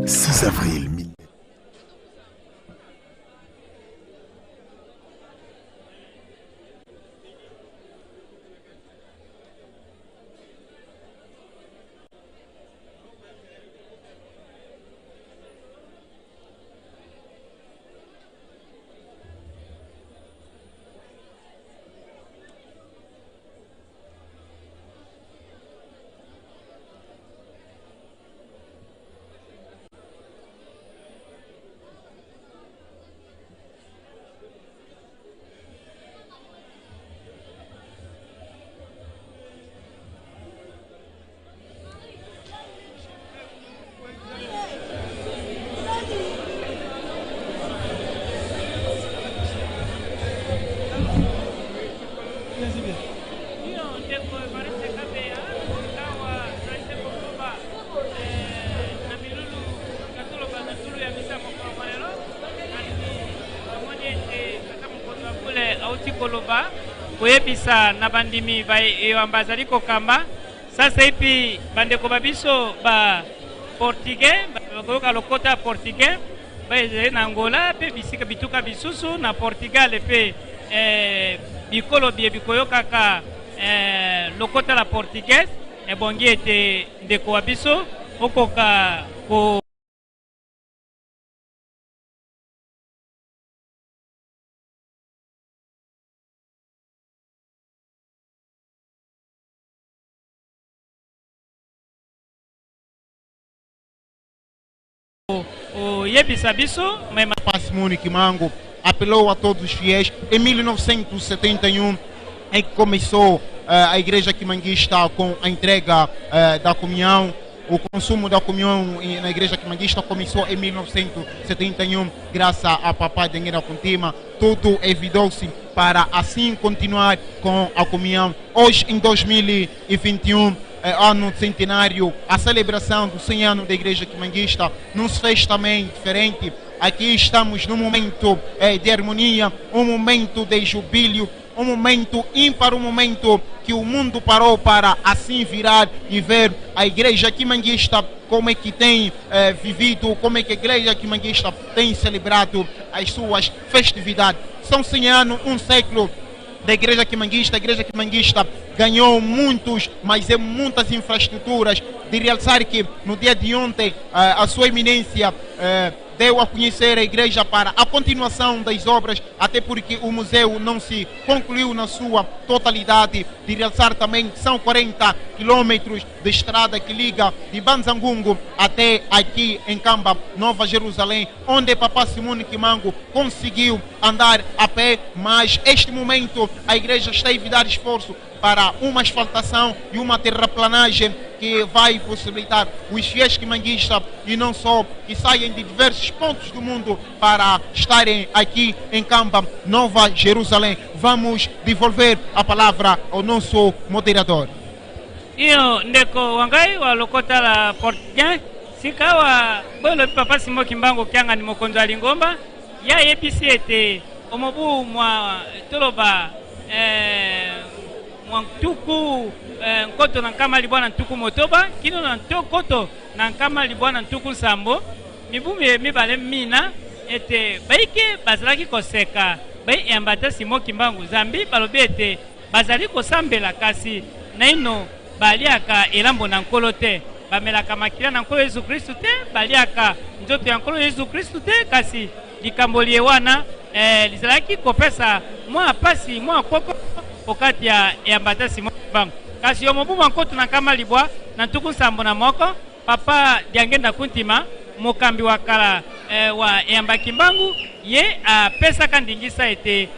Six avril mille. Auti koloba, koyebisa na bandimi baye yambo azali kokamba. Sasa ipi bandeko ba biso ba Portugais, ba, bakoyoka lokota Portugais, baye ezali na Angola, pe bisika, bituka bisusu na Portugal, pe, eh, bikolo biye bikoyokaka, eh, lokota la Português, ebongi ete ndeko wa biso okoka ko O, oyebisa biso, mais ma- Papa Simone Kimbangu apelou a todos os fiéis. Em mil novecentos e setenta e um é que começou, eh, a Igreja Kimbanguista com a entrega, eh, da comunhão. O consumo da comunhão em, na Igreja Kimbanguista começou em mil novecentos e setenta e um, graças a Papa Daniel Kuntima. Tudo envidou-se para assim continuar com a comunhão. Hoje, em dois mil e vinte e um, é ano centenário, a celebração dos cem anos da Igreja Kimbanguista, não se fez também diferente. Aqui estamos num momento, eh, de harmonia, um momento de jubílio, um momento ímpar, um momento que o mundo parou para assim virar e ver a Igreja Kimbanguista, como é que tem, eh, vivido, como é que a Igreja Kimbanguista tem celebrado as suas festividades. São cem anos, um século da Igreja Kimbanguista. A Igreja Kimbanguista ganhou muitos, mas é muitas infraestruturas. De realçar que no dia de ontem, eh, a Sua Eminência, eh, deu a conhecer a igreja para a continuação das obras, até porque o museu não se concluiu na sua totalidade. De realçar também que são quarenta quilômetros de estrada que liga de Banza-Ngungu até aqui em Nkamba, Nova Jerusalém, onde Papa Simone Kimbangu conseguiu andar a pé, mas este momento a igreja está a envidar esforço para uma asfaltação e uma terraplanagem que vai possibilitar os fiéis kimbanguistas e não só, que saem de diversos pontos do mundo para estarem aqui em Nkamba, Nova Jerusalém. Vamos devolver a palavra ao nosso moderador. Iyo, ndeko wa ngai wa lokota la Portugais, sika awa bwe lobi Papa Simon Kimbangu Kiangani, mokonzi wa lingomba, ya yebisi ete, omobu mwa toloba, eh, mwa ntuku, eh, nkoto na nkama libwa na ntuku motoba, kino na nto-, nkoto na nkama libwa na ntuku nsambo, mibu mi-, mibale mina, ete baike bazalaki koseka, baye yamba tata Simon Kimbangu, zambi balobi ete, Bazali kosambela, kasi naino baliaka elambo na Nkolo te. Bamelaka makila na Nkolo Yezu Kristu te, baliaka nzoto ya Nkolo Yezu Kristu te, kasi likambo liye wana, eh, lizalaki kopesa mwa mpasi, mwa koko, o kati ya, ya batasi mwa kimbangu. Kasi o mobu mwa nkoto na nkama libwa na ntuku nsambo na moko, Papa Diangienda Kuntima, mokambi wa kala, eh, wa Eyamba Kimbangu, ye apesaka ndingisa ete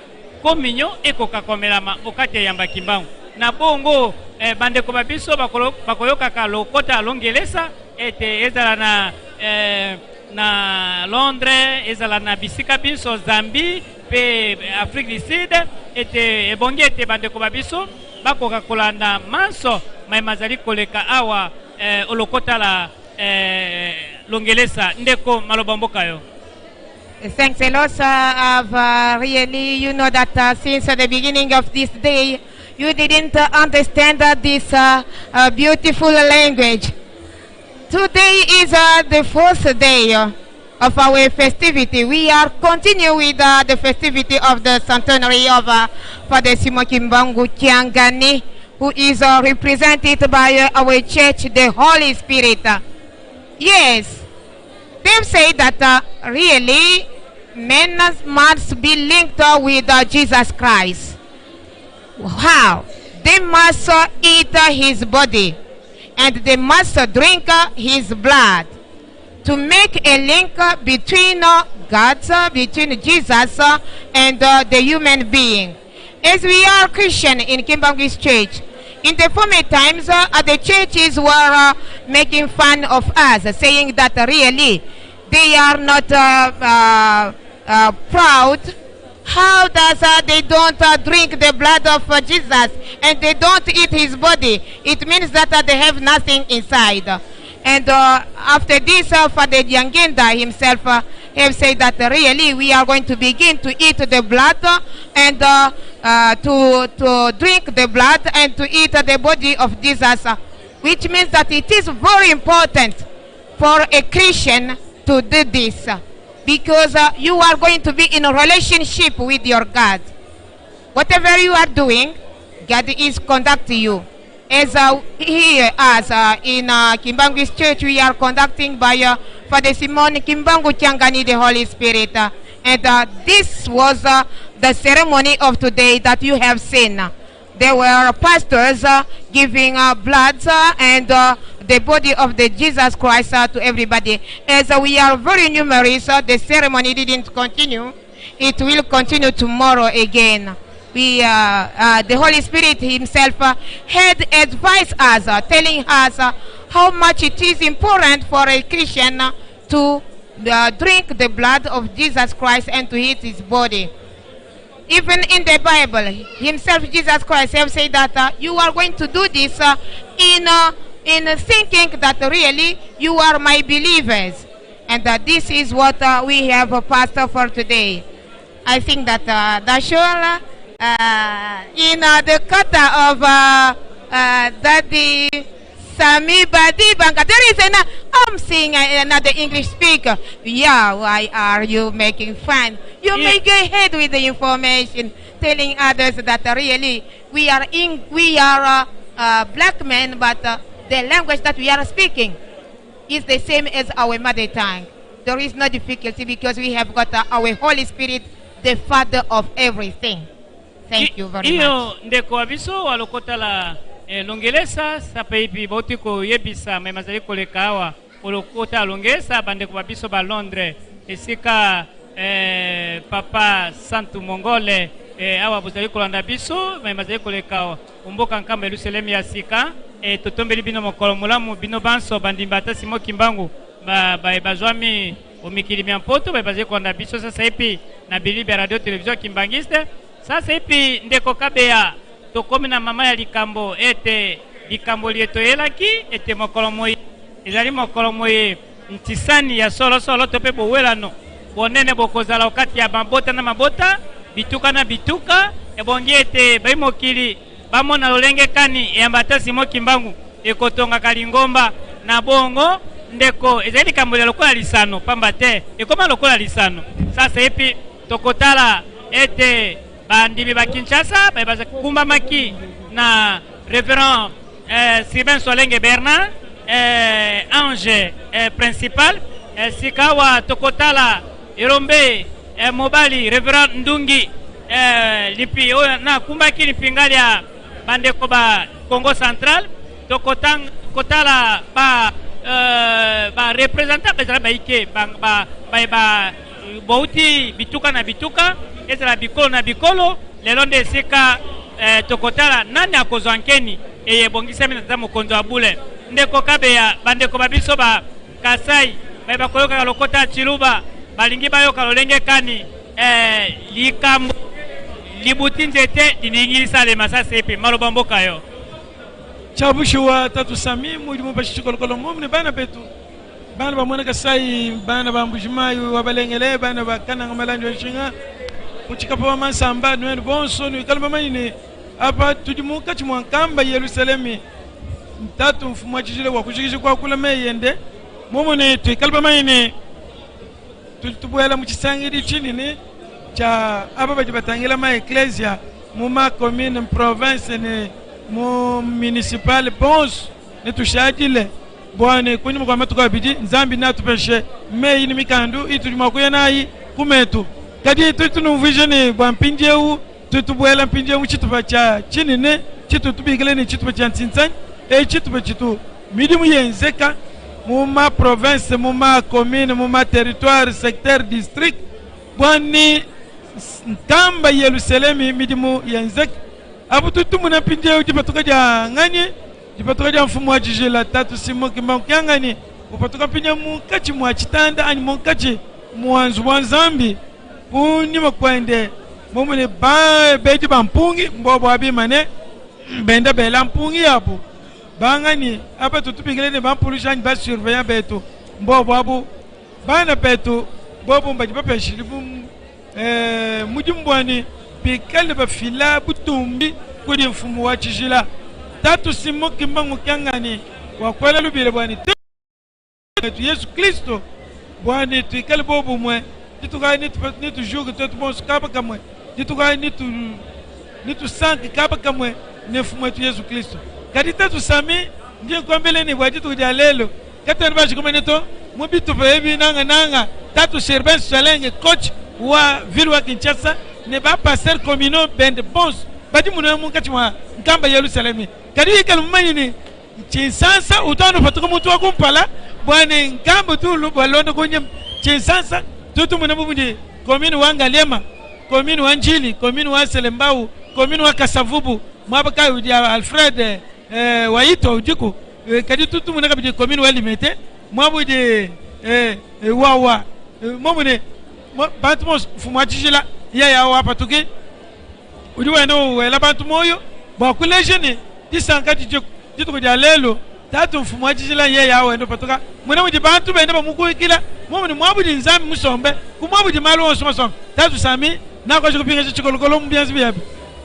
communion ekoka komelama o kati ya Eyamba Kimbangu. Na bongo, eh, bandeko ba biso bakolo-, bakoyokaka lokota lo Ngelesa, ete ezala na, eh, na Londres, ezala na bisika binso, Zambie, mpe Afrique du Sud, ete ebongi ete bandeko ba biso bakoka kolanda manso maye mazali koleka awa, eh, o lokota la, eh, lo Ngelesa. Ndeko, maloba mboka yo. Thanks a lot, sir. I've, uh, really, you know that, uh, since, uh, the beginning of this day, you didn't, uh, understand, uh, this, uh, uh, beautiful language. Today is, uh, the fourth day, uh, of our festivity. We are continue with, uh, the festivity of the centenary of, uh, Father Simon Kimbangu Kiangani, who is, uh, represented by, uh, our church, the Holy Spirit. Uh, yes, they say that, uh, really, men must be linked, uh, with, uh, Jesus Christ. How? They must, uh, eat, uh, his body, and they must, uh, drink, uh, his blood, to make a link, uh, between, uh, God, uh, between Jesus, uh, and, uh, the human being. As we are Christian in Kimbanguist Church, in the former times, uh, uh, the churches were, uh, making fun of us, saying that really they are not, uh, uh, uh, proud. How does, uh, they don't, uh, drink the blood of, uh, Jesus and they don't eat his body? It means that, uh, they have nothing inside. And, uh, after this, uh, Father Diangienda himself, uh, have said that really we are going to begin to eat the blood, uh, and, uh, uh, to, to drink the blood and to eat the body of Jesus, uh, which means that it is very important for a Christian to do this, uh, because, uh, you are going to be in a relationship with your God. Whatever you are doing, God is conduct you. As, uh, here, as, uh, in, uh, Kimbanguist Church, we are conducting by, uh, Father Simon Kimbangu Kiangani, the Holy Spirit, uh, and, uh, this was, uh, the ceremony of today that you have seen. There were pastors, uh, giving, uh, bloods, uh, and, uh, the body of the Jesus Christ, uh, to everybody. As, uh, we are very numerous, uh, the ceremony didn't continue. It will continue tomorrow again. We, uh, uh, the Holy Spirit himself, uh, had advised us, uh, telling us, uh, how much it is important for a Christian, uh, to, uh, drink the blood of Jesus Christ and to eat his body. Even in the Bible, himself, Jesus Christ, have said that, uh, you are going to do this, uh, in, uh, in thinking that really you are my believers. And, uh, this is what, uh, we have, uh, Pastor, for today. I think that, uh, that's all, uh, in, uh, the kata of, uh, uh, Daddy Sami Badibanga. There is an, I'm seeing a-, another English speaker. Yeah, why are you making fun? You may go ahead with the information, telling others that, uh, really we are in, we are, uh, uh, black men, but, uh, the language that we are speaking is the same as our mother tongue. There is no difficulty because we have got, uh, our Holy Spirit, the Father of everything. Thank you very much. Iyo, ndeko wa biso wa lokota la, eh, lo Ngelesa, sa peipi bauti koyebisa maye mazali koleka awa o lokota lo Ngelesa, bandeko ba biso ba Londres, esika, eh, Papa Santu Mongole, eh, awa bozali kolanda biso, maye mazali koleka awa o mboka nkamba Yelusalemi ya sika, eh, totombeli bino mokolo molamu, bino banso bandimba ya Simon Kimbangu, ba, ba, bazwami o mikili mia Mpoto, ba, bazali kolanda biso sasa ipi na bili bia Radio Télévision Kimbanguiste. Sasa ipi ndeko Kabeya, tokomi na mama ya likambo, ete likambo liye toyelaki, ete mokolo moye ezali mokolo moye ntisani ya solo-solo to pe bowelano bonene bokozala o kati ya mabota na mabota, bituka na bituka, ebongi ete bayi mokili bamona lolenge kani eyamba ya Simon Kimbangu ekotongaka lingomba. Na bongo, ndeko, ezali likambo lia lokola lisano, pamba te ekoma lokola lisano. Sasa ipi tokotala ete Bandimi ba Kinshasa, baye bakumbamaki na Révérend, eh, Sylvain Solenge Bernard, eh, ange, eh, principal, eh, sika awa toko tala irombe, eh, mobali Révérend Ndungi, eh, limpi, oyo nakumbaki limpinga lia bandeko ba Kongo Central, toko tang-, kotala ba, eh, ba représentant, ba ezala baike, ba, ba, ba, ba, bawuti bituka na bituka, ezala bikolo na bikolo, lelo nde sika, eh, toko tala nani akozwa nkeni, eye ebongisami na tata mokonzi wa bule. Ndeko Kabeya, bandeko ba biso ba Kasai, baye bakoyoka lokota Tshiluba, balingi bayoka lolenge kani, eh, likambo libuti nzete lilingi lisalema, sasa ipi, maloba mboka yo. Tiabusiwa tata Sami, mudi mupasi tikolokolo, momo ni bana beto. Bana ba mwana Kasai, bana ba Mbuji-Mayi wa Balengele, bana ba Kananga, Malandi wa Nshinga, ku tsikapa wa Mansamba, nwenu bonso, nwikale bamanyini. Apa tudi mu kati mwa nkamba Yelusalemi. Tatu mfumu wa tizila wakuzikiziki kwa kula meyende. Momo ni twikale bamanyini. Tudi tubwela mu tisangidi tinini tia aba badi batangila ma éclasia mu ma commune, mu province ni mu municipal bonso, ni tushadile bwani ku nyuma kwa matuku abidi, Nzambi natupeshe meyi ni mikandu, i tudi mwa kuya nayi ku meto. Kadi tudi tunumvwije ni bwa mpindieu, tudi tubwela mpindieu mu titupa tia tinini, ti tudi tubikila ni titupa tia ntintanyi, e titupa ti tu midimu yenzeka mu ma province, mu ma commune, mu ma territoire, secteur, district, bwani s-, nkamba Yelusalemi midimu yenzeka. Abu tudi tumwina mpindieu dipatuka dia ngani, dipatuka dia mfumu wa tizila, tatu Simon Kimbangu kia ngani, upatuka mpindieu mu kati mwa titanda, ani mu kati mwa nzu wa Nzambi, ku nyuma kwende, momo ni ba-, bedi ba mpungi, mbo bwabu bimane, benda bela mpungi yabu. Ba ngani, aba tudi tubikila ni ba mpulusi ani ba surveillant beto, mbo bwabu. Bana beto, bobo mbadi bapesidi bu-, eh, mudimu bwani, bikale bafila butumbi kudi mfumu wa tizila. Tatu Simon Kimbangu kia ngani, wakwela lubila bwani, te-, eto Yesu Kristo, bwani twikale bobu bumwe, di tuka ni tu-, ni tujuki tweto bonso kaba kamwe, di tuka ni tu-, ni tusanki kaba kamwe ni mfumu eto Yesu Kristo. Kadi tatu Sami, ndi nkombele ni bwa dituku dia lelo, katani basi kumene to, mu bitupa ebi nanga nanga, tatu Sylvain Solenge, coach wa ville wa Kinshasa, ni ba pasteurs communaux bende bonso, badi muna mu kati mwa nkamba Yelusalemi. Kadi ikale mumanyini, Kinshasa, utanu patuka muntu wa kumpala, bwani nkamba tulu, bwa londa kunye, Kinshasa, tutu muna bubu ndi, commune wa Ngaliema, commune wa Ndjili, commune wa Selembao, commune wa Kasa-Vubu, mwaba kayi udi Alfred, eh, Waito udiku, eh, kadi tutu muna kabidi commune wa Limete, mwabu udi, eh, eh, Wawa, eh, momo ni, mo-, bantu bonso, mfumu wa tizila, yaya wapatuki, udi wenda wela bantu moyo, bwa kulejeni, disanka di-, dituku dia lelo, tatu mfumu wa tizila yaya wenda patuka, muna mudi bantu benda bamukuikila, momo ni mwabu udi Nzambi musombe, ku mwabu udi malu onso masombe, tatu Sami, nakosi kupinga tikolokolo mu bianzi biabi.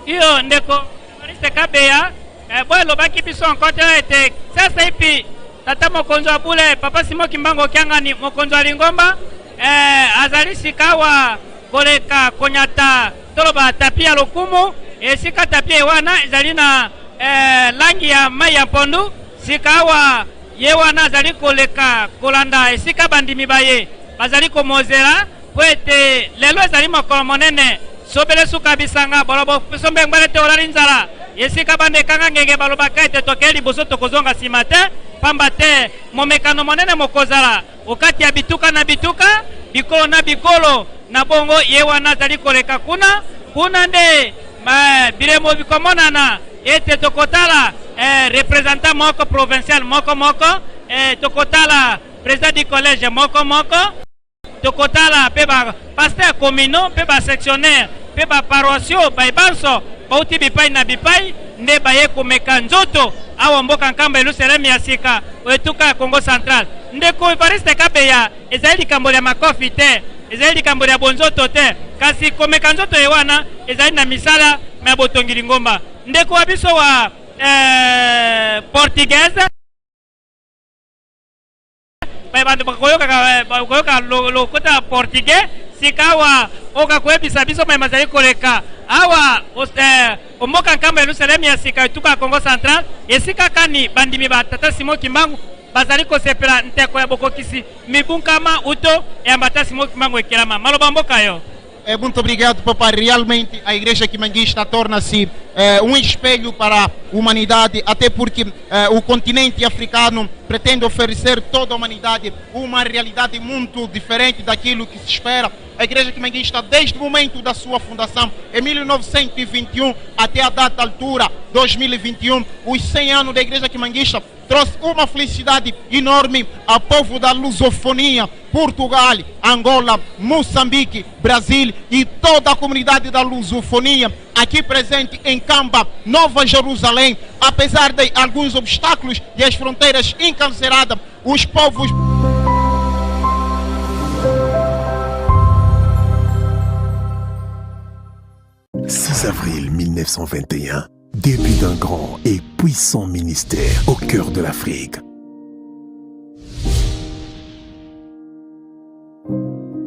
Iyo, ndeko, Evariste Kabeya, eh, bwe lobaki biso nkote ete, sasa ipi, tata mokonzi wa bule, papa Simon Kimbangu kia ngani, mokonzi wa lingomba, eh, azali sikawa koleka konyata, toloba tapis ya lokumu, esika tapis wana, ezali na, eh, langi ya mayi ya mpondu, sikawa, ye wana azali koleka kolanda esika bandimi baye bazali komozela, po ete lelo ezali mokolo monene, sobele suka bisanga, bolo bosombe ngbele te olali nzala, esika banda ekanga ngenge balobaka ete tokei liboso tokozonga sima te, pamba te momekano monene mokozala, o kati ya bituka na bituka, bikolo na bikolo, na bongo ye wana azali koleka kuna, kuna nde, ma, bilembo bikomonana, ete tokotala, eh, représentant moko provincial moko moko, eh, tokotala président du collège moko moko, tokotala pe ba pasteurs communaux, pe ba sectionnaires, pe ba paroissiaux, baye banso, bawuti bipai na bipai, nde baye komeka nzoto, awa mboka nkamba Yelusalemi ya sika, oyo etuka Kongo Central. Ndeko Evariste Kabeya, ezali likambo lya makofi te, ezali likambo lya bonzoto te, kasi komeka nzoto ye wana, ezali na misala mya botongi lingomba. Ndeko wa biso wa, eh, portugaise, ba-, bantu bakoyoka, eh, bakoyoka lo-, lokota portugais, Sikawa, oka kuhebisa biso mai mazali koleka. Awa, os-, eh, omboka nkamba Yerusalemi ya sika etuka Kongo Central, esika kani bandimi ba tata Simon Kimbangu bazali kosepela nteko ya bokokisi mibu nkama uto eyamba tata Simon Kimbangu ekelama. Maloba mboka yo. É, muito obrigado, papá. Realmente, a Igreja Kimbanguista torna-se, é, um espelho para a humanidade, até porque, é, o continente africano pretende oferecer toda a humanidade uma realidade muito diferente daquilo que se espera. A Igreja Kimbanguista, desde o momento da sua fundação, em mil novecentos e vinte e um, até a data altura, dois mil e vinte e um, os cem anos da Igreja Kimbanguista, trouxe uma felicidade enorme ao povo da lusofonia, Portugal, Angola, Moçambique, Brasil e toda a comunidade da lusofonia aqui presente em Kamba, Nova Jerusalém. Apesar de alguns obstáculos e as fronteiras encarceradas, os povos. Six avril mille neuf cent vingt et un, début d'un grand et puissant ministère au cœur de l'Afrique.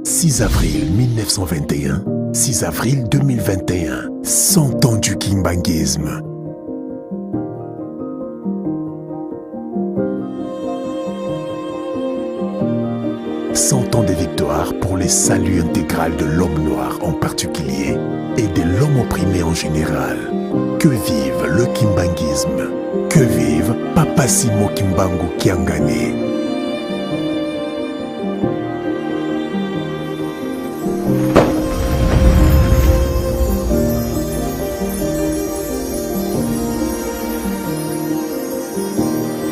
Six avril mille neuf cent vingt et un, six avril deux mille vingt et un, cent ans du kimbanguisme. Cent ans de victoire pour le salut intégral de l'homme noir en particulier et de l'homme opprimé en général. Que vive le kimbanguisme. Que vive Papa Simon Kimbangu Kiangani.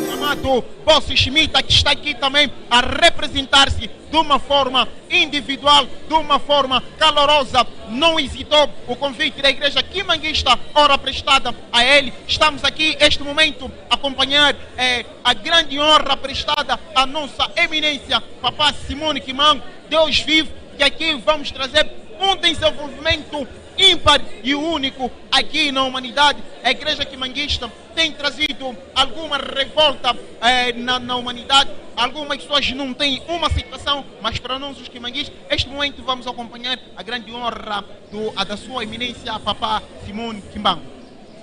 Chamado Bossi Schmidt, que está aqui também a representar-se de uma forma individual, de uma forma calorosa, não hesitou o convite da Igreja Kimbanguista, hora prestada a ele. Estamos aqui, este momento, a acompanhar, eh, a grande honra prestada à nossa eminência, Papá Simon Kimbangu, Deus vivo, que aqui vamos trazer um desenvolvimento ímpar e único aqui na humanidade. A Igreja Kimbanguista tem trazido alguma revolta, eh, na, na humanidade. Algumas pessoas não têm uma aceitação, mas para nós os kimbanguistas, este momento vamos acompanhar a grande honra do, a da sua eminência, Papá Simon Kimbangu.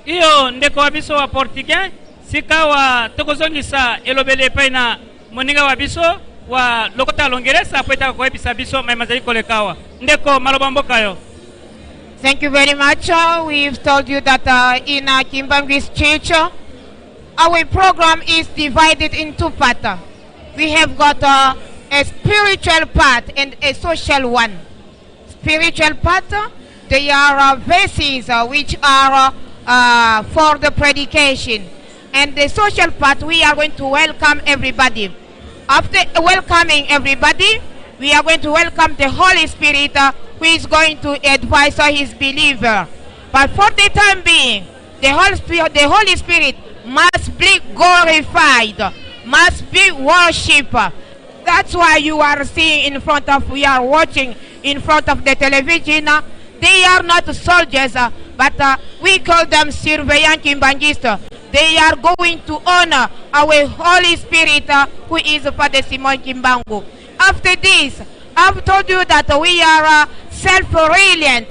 Iyo, ndeko wa biso wa portugais, sikawa tokozongisa elobeli epai na moninga wa biso wa lokota longelesa, po ete akoyebisa biso mai mazali koleka awa. Ndeko, maloba mboka yo. Thank you very much. Uh, we've told you that, uh, in, uh, Kimbanguist Church, uh, our program is divided in two parts. We have got, uh, a spiritual part and a social one. Spiritual part, uh, they are, uh, verses, uh, which are, uh, uh, for the predication. And the social part, we are going to welcome everybody. After welcoming everybody, we are going to welcome the Holy Spirit, uh, who is going to advise, uh, his believer. But for the time being, the Holy Spirit, the Holy Spirit must be glorified, must be worshipped. That's why you are seeing in front of, we are watching in front of the television, uh, they are not soldiers, uh, but, uh, we call them surveillants kimbanguistes. They are going to honor our Holy Spirit, uh, who is Father Simon Kimbangu. After this, I've told you that we are, uh, self-reliant.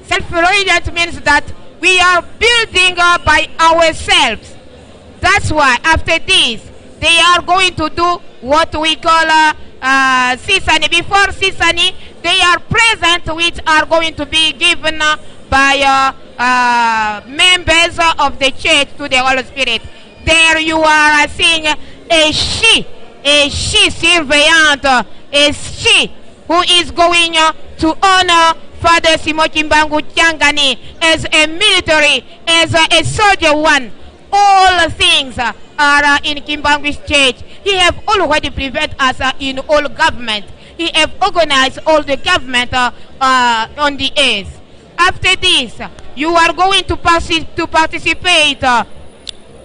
Self-reliant means that we are building, uh, by ourselves. That's why after this, they are going to do what we call, uh, uh, sisani. Before sisani, there are presents which are going to be given, uh, by, uh, uh, members of the church to the Holy Spirit. There you are, uh, seeing a shi, a shi surveillant, a shi who is going, uh, to honor Father Simon Kimbangu Kiangani as a military, as a, a soldier one. All things, uh, are, uh, in Kimbanguist Church. He have already prepared us, uh, in all government. He have organized all the government, uh, uh, on the earth. After this, you are going to partic-, to participate, uh,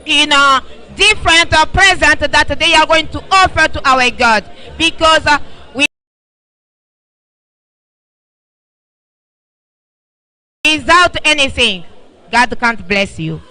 in, uh, different, uh, present that they are going to offer to our God, because, uh, we, without anything, God can't bless you.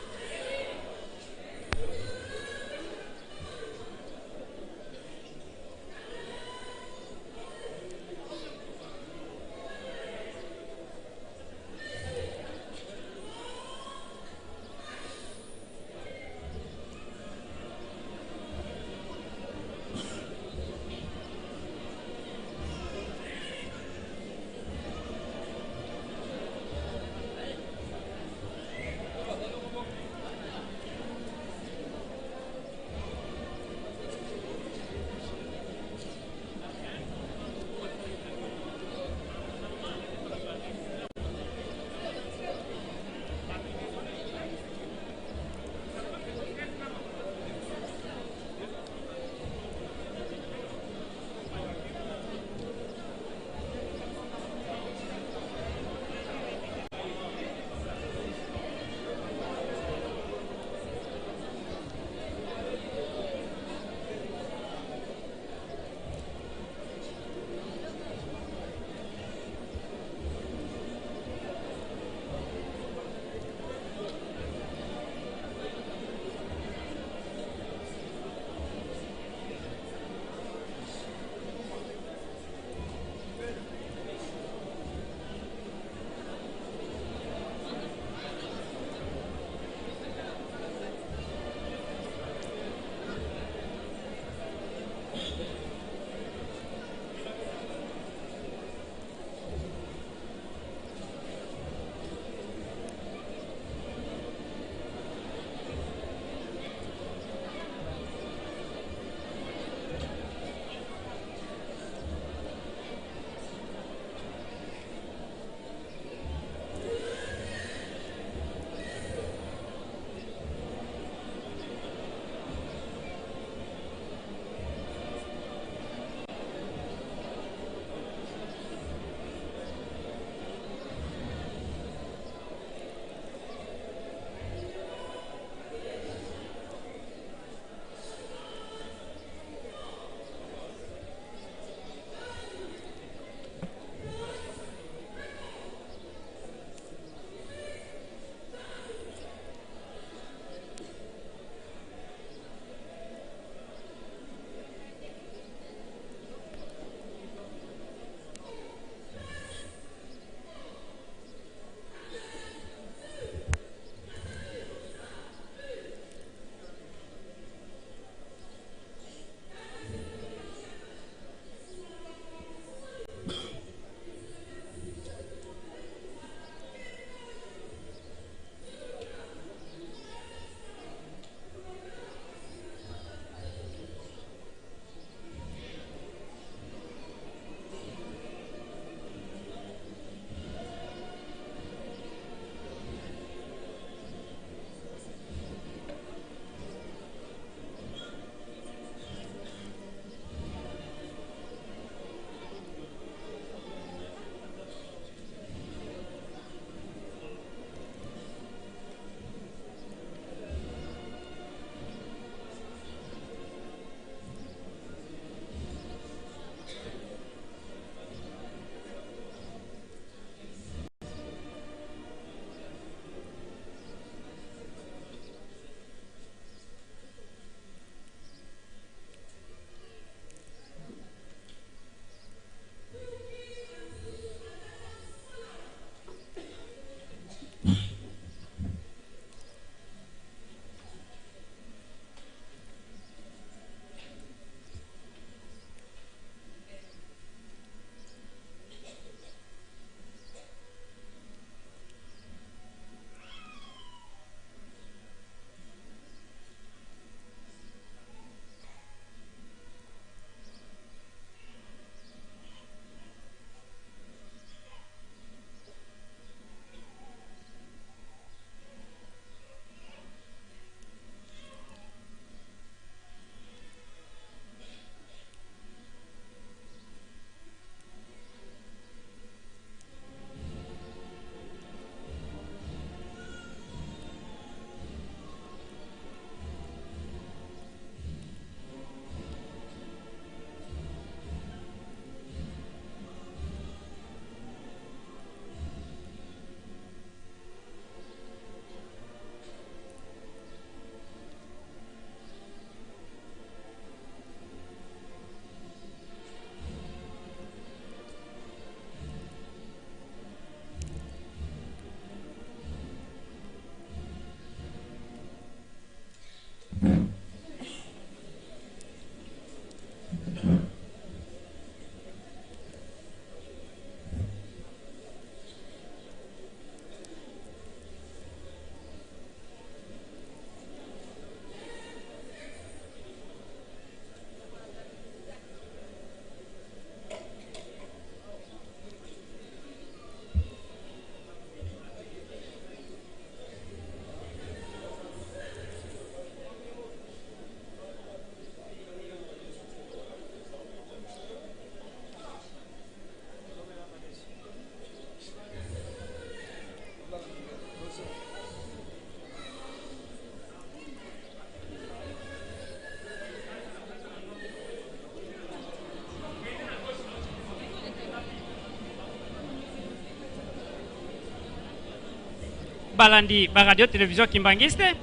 Balandi ba Radio Télévision Kimbanguiste,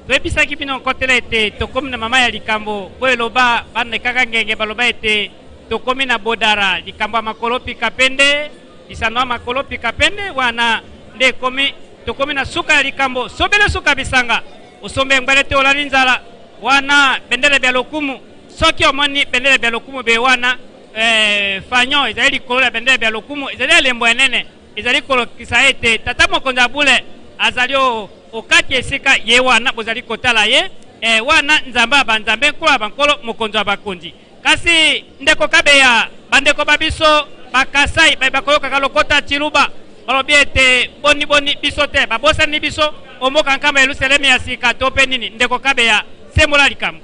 toyebisaki bino kotele ete tokomi na mama ya likambo, bwe loba bana kaka ngenge baloba ete tokomi na bodara, likambo ya makolo pika pende, bisano ya makolo pika pende, wana nde ekomi, tokomi na suka ya likambo, sobele suka bisanga, osombe ngbele te olali nzala, wana bendele bia lokumu, soki omoni bendele bia lokumu be wana, eh, fanyo, ezali likolo ya bendele bia lokumu, ezali elembo ya nene. Ezali kolakisa ete tata mokonzi ya bule azali o, o kati esika ye wana bozali kotala ye, eh, wana Nzambe ya banzambe, Nkolo ya bankolo, Mokonzi ya bakonzi. Kasi ndeko Kabeya, bandeko ba biso ba Kasai, baye bakoyokaka lokota Tshiluba, balobi ete boni boni biso te, babosani biso, o mboka nkamba Yelusalemi ya sika to pe nini, ndeko Kabeya, sembola likambo.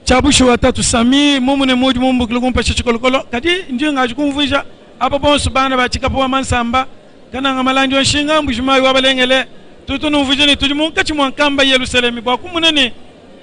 Tiabushi wa tatu Sami, mu muna mudi mumbukila kumpesha tikolokolo, kadi ndinga adi kumvwija aba bonso bana ba tikapu wa mansamba, kananga malandi wa nsinga, mbuji mayi wa balengele, tutu numvwija ni tudi mu kati mwa nkamba Yelusalemi, bwa kumuna ni,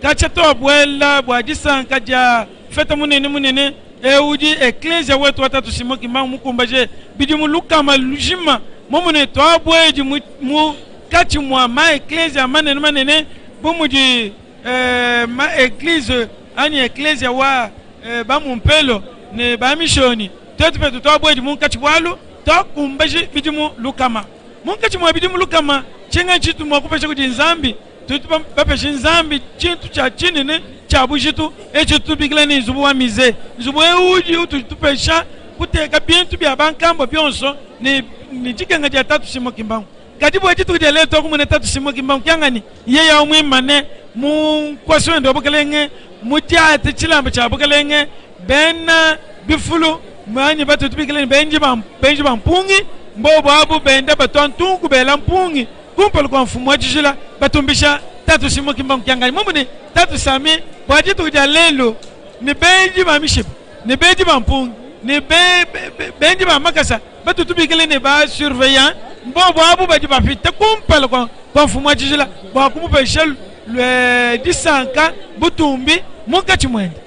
ka tia twabwela, bwa disanka dia fête munene munene, e wudi Eklezia wetu wa Tatu Simon Kimbangu Mukumbaje, bidi mu lukama lujima, mu muna twabwedi mu, mu kati mwa ma eklezia manene manene, bu mudi eh, ma église, ani eklezia wa, eh, ba mumpelo, ni ba misioni, twetu petu twabwedi mu kati bwalu, twakumbaji bidimu lukama. Mu kati mwa bidimu lukama, tinga titu mwa kupesha kudi Nzambi, tutu ba, bapeshi Nzambi, tintu tia tinene, tia bujitu, e titu tubikila ni nzubu wa mize. Nzubu e wudi, utu tupesha, kuteka bintu bia bankamba bionso, ni, ni dikenga dia Tatu Simon Kimbangu. Kadi bwe ditukidi dia lelo twakumuna Tatu Simon Kimbangu Kiangani, ye ya umwimane, mu nkwasu wende wa bukelenge, mu diata tilamba tia bukelenge, bena bifulu, mani batu tubikele ni benji ba, benji ba mpungi, mbo bwabu benda batwa ntungu bela mpungi, kumpala kwa mfumu wa tijila, batumbisha Tatu Simon Kimbangu Kiangani. Mu muna ni, Tatu Sami, bwe ditukidi dia lelo, ni benji ba mishipi, ni benji ba mpungi, ni be, be, be, benji ba makasa, batu tubikele ni ba surveillant, mbo bwabu badi bafite kumpala kwa, kwa mfumu wa tijila, bwa kumupesha lwe disanka, butumbi, mu kati mwende.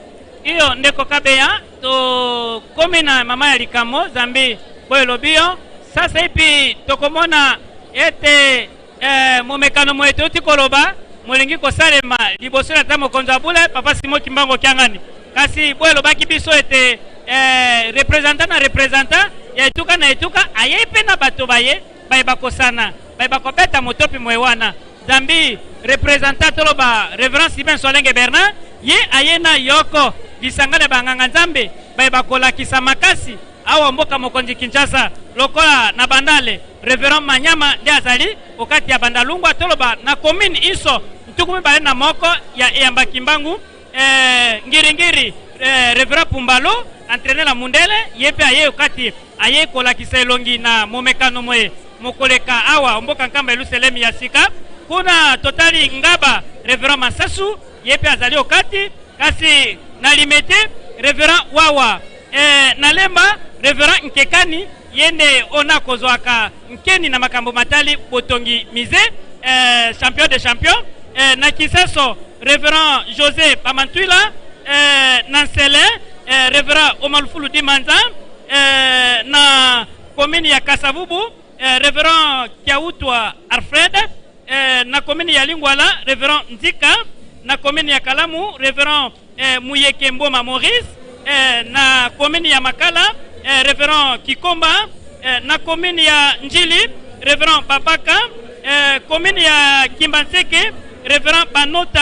Iyo, ndeko Kabeya, tokomi na mama ya likambo, Nzambi, bwe lobi yo, sasa ipi tokomona ete eh, momekano moye toti koloba, molingi kosalema liboso na tata mokonzi ya bule, Papa Simon Kimbangu Kiangani. Kasi bwe lobaki biso ete, eh, représentant na représentant, ya etuka na etuka, ayei pe na bato ba ye, baye bakosana, baye bakobeta motopi moye wana. Nzambi, représentant toloba, Révérend Sylvain Soalenge Bernard, ye ayei na yoko, lisanga na banganga-Nzambe, baye bakolakisa makasi, awa mboka mokonzi Kinshasa, lokola na Bandal, Révérend Manyama nde azali, o kati ya Bandalungwa, toloba na commune inso, ntuku mibale na moko ya eyamba Kimbangu, eh, ngiri-ngiri, eh, Révérend Pumbalo, entraîneur ya mundele, ye pe ayei o kati, ayei kolakisa elongi na momekano moye, mokoleka awa, o mboka nkamba Yelusalemi ya sika, kuna totali ngaba, Révérend Masasu, ye pe azali o kati, kasi na Limete, Révérend Wawa. Eh, na Lemba, Révérend Nkekani, ye nde ona kozwaka nkeni na makambo matali botongi mize, eh, champion des champions. Eh, na Kiseso, Révérend José Bamantwila, eh, na Nsele, eh, Révérend Omalufulu Dimanza, eh, na commune ya Kasa-Vubu, eh, Révérend Kiautwa Alfred, eh, na commune ya Lingwala, Révérend Nzika, na commune ya Kalamu, Révérend, eh, Muyeke Mboma Maurice, eh, na commune ya Makala, eh, Révérend Kikomba, eh, na commune ya Ndjili, Révérend Babaka, eh, commune ya Kimbanseke, Révérend Banota,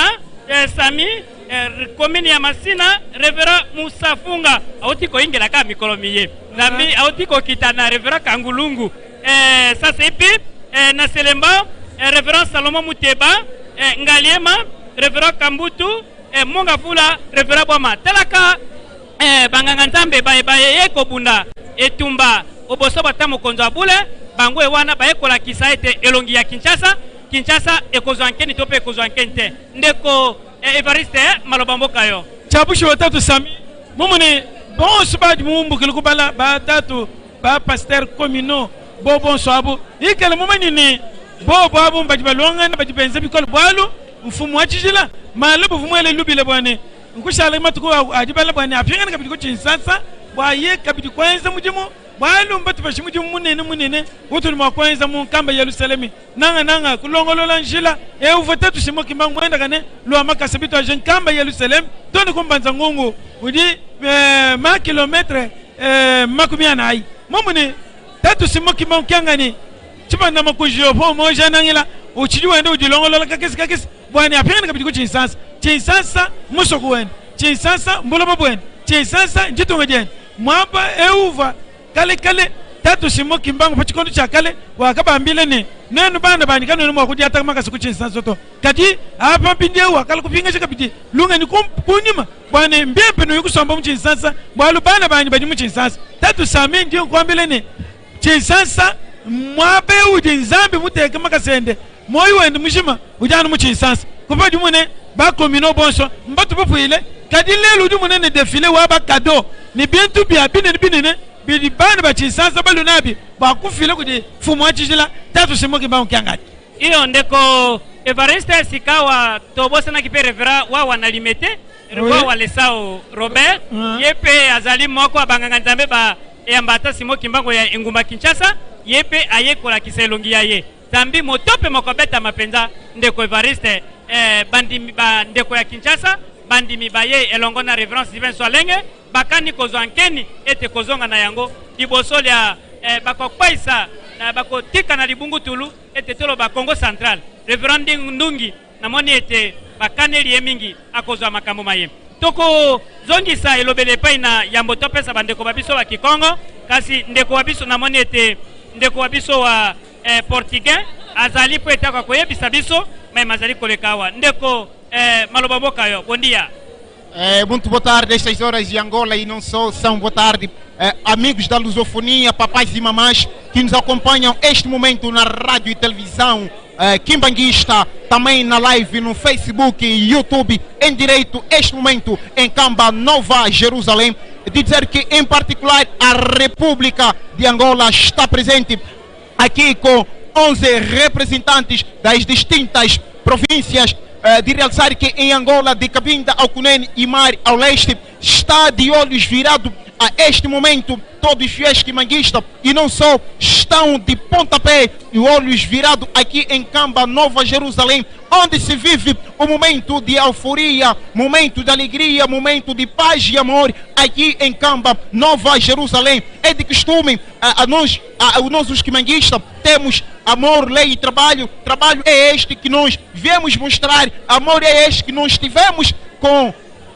eh, Sami, eh, commune ya Masina, Révérend Musafunga, auti koyingila kaka mikolo miye. Nzambi, auti kokita na Révérend Kangulungu. Eh, sasa ipi, eh, na Selemba, eh, Révérend Salomon Muteba, eh, Ngaliema, Révérend Kambutu, eh, Monga Vula, Révérend Bwama. Talaka, eh, banganga-Nzambe baye, baye ye kobunda etumba o boso bwa tata mokonzi wa bule, bango ye wana baye kolakisa ete elongi ya Kinshasa, Kinshasa ekozwa nkeni to pe ekozwa nkeni te. Ndeko, eh, Évariste, eh, maloba mboka yo. Tiabushi wa tatu Sami, mu muna ni, bonso badi mu mbukilu kubala, batatu, ba pasteurs communaux, bo bonso abu. Ikele mu mani ni, bo, bo abu mbadi balongana, badi benza bikolo bwalu, mfumu wa tijila, mala bu mfumu ele lubila bwani. Nkusala matuku a, adi bala bwani, apiangana kabidi ku Kinshasa, bwa ye kabidi kwenza mudimu, Bwalu mbatupasi mudimu munene munene, utu ni mwa kwenza mu nkamba Yerusalemi. Nanga, nanga, kulongolola nzila, e uva Tatu Simon Kimbangu mwendakane, lwa makasa bitwa ze nkamba Yerusalemi, toni ku Mbanza Ngungu, wudi, eh, ma kilomètre, eh, makumi anayi. Momo ni, Tatu Simon Kimbangu Kiangani, tipa na makuzi yo po moja nangila, utidi wende udilongolola kakesi kakesi, bwani apiangani kabidi ku Kinshasa. Kinshasa, musoku wene. Kinshasa, mbuloba bwene. Kinshasa, nditunga diene. Mwaba e uva, kale kale, Tatu Simon Kimbangu pa kikondo kia kale, wakabambile ni, nenu bana bani ka nwena mwa kudiata makasa ku Kinshasa to. Kadi, apa mpindi e wakala kupingaja kabidi, lungeni ku, ku nima, bwani mbie mpe no yukusomba mu Kinshasa, bwalu bana bani badi mu Kinshasa. Tatu Sami ndiye nkwambile ni, Kinshasa, mwaba e wudi Nzambi muteke makasa ende, moyo wende mujima, wudi anu mu Kinshasa. Kuba wudi mone, ba communaux bonso, mbatu bapwile, kadi lelu wudi mone ni défilé wa ba cadeau, ni bintu bia binene binene, bidi bana ba Kinshasa balu nabi, bwa kufila kudi mfumu wa tizila, Tatu Simon Kimbangu Kiangani. Iyo, ndeko Evariste, sikawa tobosana ki mpe Révérend Wawa na Limete, oui. Wawa Lesao Robert, oui. Ye mpe azali moko ya banganga-Nzambe ba Yamba Tata Simon Kimbangu ya engumba Kinshasa, ye mpe aye kolakisa elongi ya ye. Nzambi moto mpe moko abetama mpenza, ndeko Evariste, eh, bandimi ba ndeko ya Kinshasa, bandimi ba ye elongo na Révérend Sylvain Soalenge, bakani kozwa nkeni ete kozonga na yango liboso lya, eh, bakokweisa, na bakotika na libungutulu, ete toloba Kongo Central. Révérend Nding-, Ndungi, namoni ete bakaneli ye mingi, akozwa makambo maye. Tokozongisa elobeli epai na yambo topesa bandeko ba biso ba Kikongo, kasi ndeko wa biso, namoni ete ndeko wa biso wa, eh, Portugais, azali mpo ete akoyebisa biso maye mazali koleka awa. Ndeko, eh, maloba mboka yo, bom dia. Eh, muito boa tarde, estas horas de Angola e não só, são boa tarde, eh, amigos da lusofonia, papais e mamás que nos acompanham este momento na rádio e televisão, eh, Kimbanguista, também na live no Facebook e YouTube, em direto, este momento, em Nkamba, Nova Jerusalém. De dizer que, em particular, a República de Angola está presente aqui com onze representantes das distintas províncias, eh, de realçar que em Angola, de Cabinda ao Cunene e Mari ao leste, está de olhos virado a este momento, todos os fiéis kimbanguista, e não só, estão de pontapé e olhos virado aqui em Nkamba, Nova Jerusalém, onde se vive um momento de euforia, momento de alegria, momento de paz e amor aqui em Nkamba, Nova Jerusalém. É de costume, a, a nós, a, a nós os kimbanguista, temos amor, lei e trabalho. Trabalho é este que nós viemos mostrar, amor é este que nós tivemos com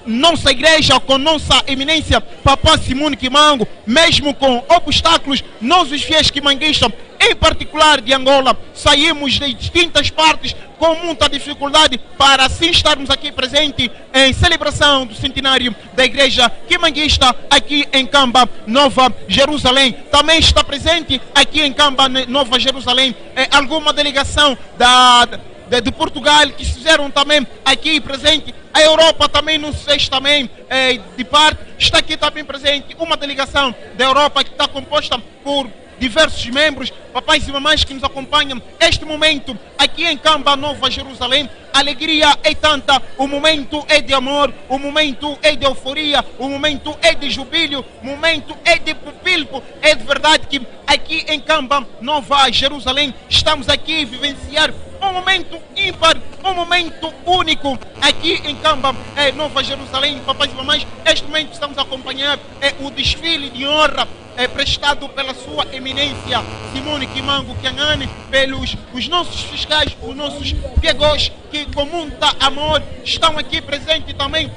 nossa igreja, com nossa eminência, Papá Simone Kimbangu, mesmo com obstáculos, nós os fiéis kimbanguistas, em particular de Angola, saímos de distintas partes com muita dificuldade para assim estarmos aqui presente em celebração do centenário da igreja kimbanguista aqui em Nkamba, Nova Jerusalém. Também está presente aqui em Nkamba, Ne-, Nova Jerusalém, eh, alguma delegação da, de, de Portugal que estiveram também aqui presente. A Europa também nos fez também, eh, de parte. Está aqui também presente uma delegação da Europa que está composta por diversos membros, papais e mamães que nos acompanham este momento aqui em Nkamba, Nova Jerusalém. A alegria é tanta, o momento é de amor, o momento é de euforia, o momento é de jubilo, o momento é de pupilpo. É de verdade que aqui em Nkamba, Nova Jerusalém, estamos aqui a vivenciar um momento ímpar, um momento único aqui em Nkamba, eh, Nova Jerusalém. Papais e mamães, este momento estamos a acompanhar, eh, o desfile de honra, eh, prestado pela sua eminência Simone Kimbangu Kiangani, pelos os nossos fiscais, os nossos pegos, que com muito amor estão aqui presentes também.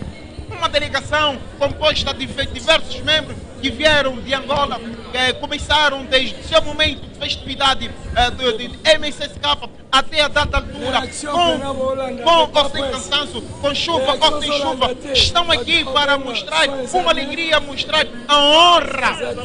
Uma delegação composta de ve-, diversos membros que vieram de Angola, que começaram desde o seu momento de festividade, eh, de, de M S S K, até a dada altura, com, com ou sem cansaço, com chuva ou sem chuva, estão aqui para mostrar uma alegria, mostrar a honra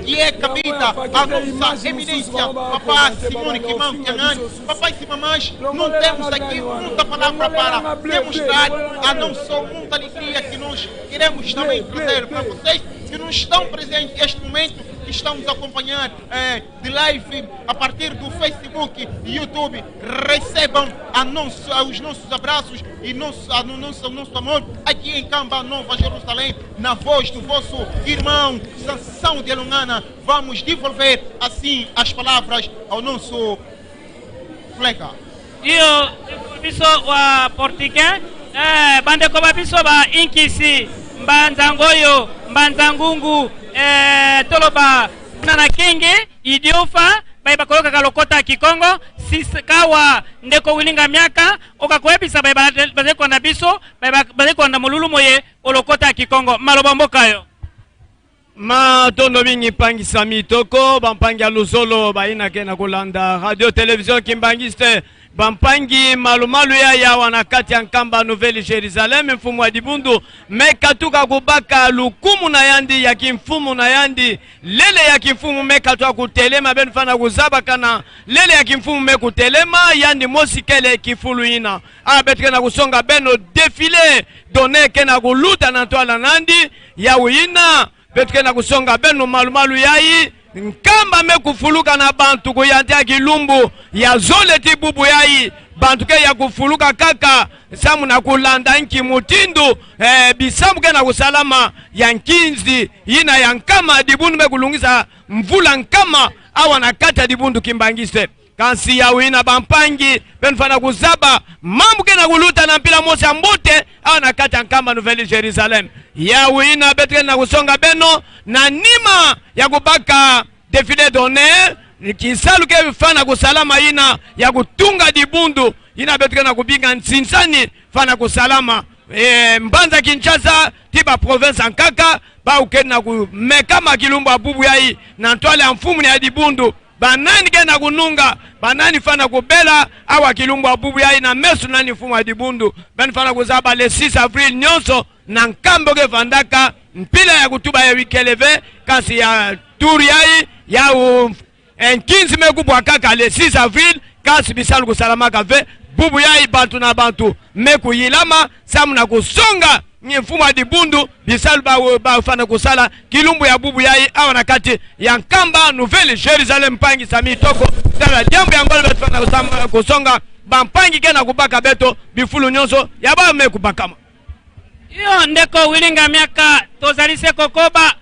que é cabida à nossa eminência, Papá Simone Kimbangu Kiangani. Papais e mamães, não temos aqui muita palavra para demonstrar, a não só muita alegria que nós queremos também trazer para vocês que não estão presentes neste momento, estão nos acompanhar, eh, de live a partir do Facebook, YouTube, recebam a nosso, os nossos abraços e nosso, a, no nosso, o nosso amor aqui em Kamba, Nova Jerusalém, na voz do vosso irmão Sansão de Lungana. Vamos devolver assim as palavras ao nosso colega. Iyo, biso wa portugais, eh, bandeko ba biso ba inkisi, mbanza ngoyo, mbanza ngungu, eh, toloba, na, na kingi, idiofa, baye bakoyoka ka lokota Kikongo, sikawa, ndeko Willy Ngamiaka, oka koyebisa baye ba, bazeko na biso, baye ba, bazeko na molulu moye, o lokota Kikongo, maloba mboka yo. Matondo mingi mpangi Sami Toko, bampangi ya luzolo, bayina ke na kulanda Radio Télévision Kimbanguiste, bampangi malumalu ya, ya awa na kati ya Nkamba Nouvelle Jérusalem, mfumu wa dibundu, me katuka kubaka lukumu na yandi, ya kimfumu na yandi, lele ya kimfumu me katuka kutelema, beno fana kuzaba kana, lele ya kimfumu me kutelema, yandi mosi kele kifulu yina. A, beto ke na kusonga beno défilé d'honneur ke na kuluta na ntwala na yandi, yawu yina, beto ke na kusonga beno malumalu yayi, Nkamba me kufuluka na bantu ku yanti'a kilumbu ya zole ti bubu yayi, bantu ke ya kufuluka kaka, samu na kulanda nki mutindu, eh, bisambu ke na kusalama ya nkinzi, yina ya nkama dibundu me kulungisa mvula nkama, awa na kati ya dibundu Kimbanguiste. Kansi yawu yina bampangi, beno fana kuzaba, mambu ke na kuluta na mpila mosi ya mbote, awa na kati ya Nkamba Nouvelle Jérusalem. Yawu yina beto ke na kusonga beno, na nima ya kubaka défilé d'honneur, kisalu ke fana kusalama yina, ya kutunga dibundu, yina beto ke na kubinga nsinsani, fana kusalama. Eh, mbanza Kinshasa, ti ba province ankaka, bawu ke na kumekama kilumbu ya bubu yayi, na ntwala ya mfumu ni ya dibundu, banani ke na kununga, banani fana kubela, awa kilumbu ya bubu yayi na meso na ni mfumu wa dibundu, beno fana kuzaba le six avril nyonso, na nkambo ke vandaka, mpila ya kutuba yayi kele ve, kansi ya tour yayi, yawu, eh, nkinzi me kubwakaka le six avril, kansi bisalu kusalamaka ve, bubu yayi bantu na bantu, me kuyilama, samu na kusonga, nki mfumu wa dibundu, bisalu bawu, bawu fana kusala, kilumbu ya bubu yayi, awa na kati ya Nkamba Nouvelle Jérusalem, mpangi Sami Toko, tala diambu ya ngolo beto fana kusam-, kusonga, bampangi ke na kubaka beto, bifulu nyonso, ya bawu me kubakama. Iyo, ndeko Willy Ngamiaka, tozali se kokoba,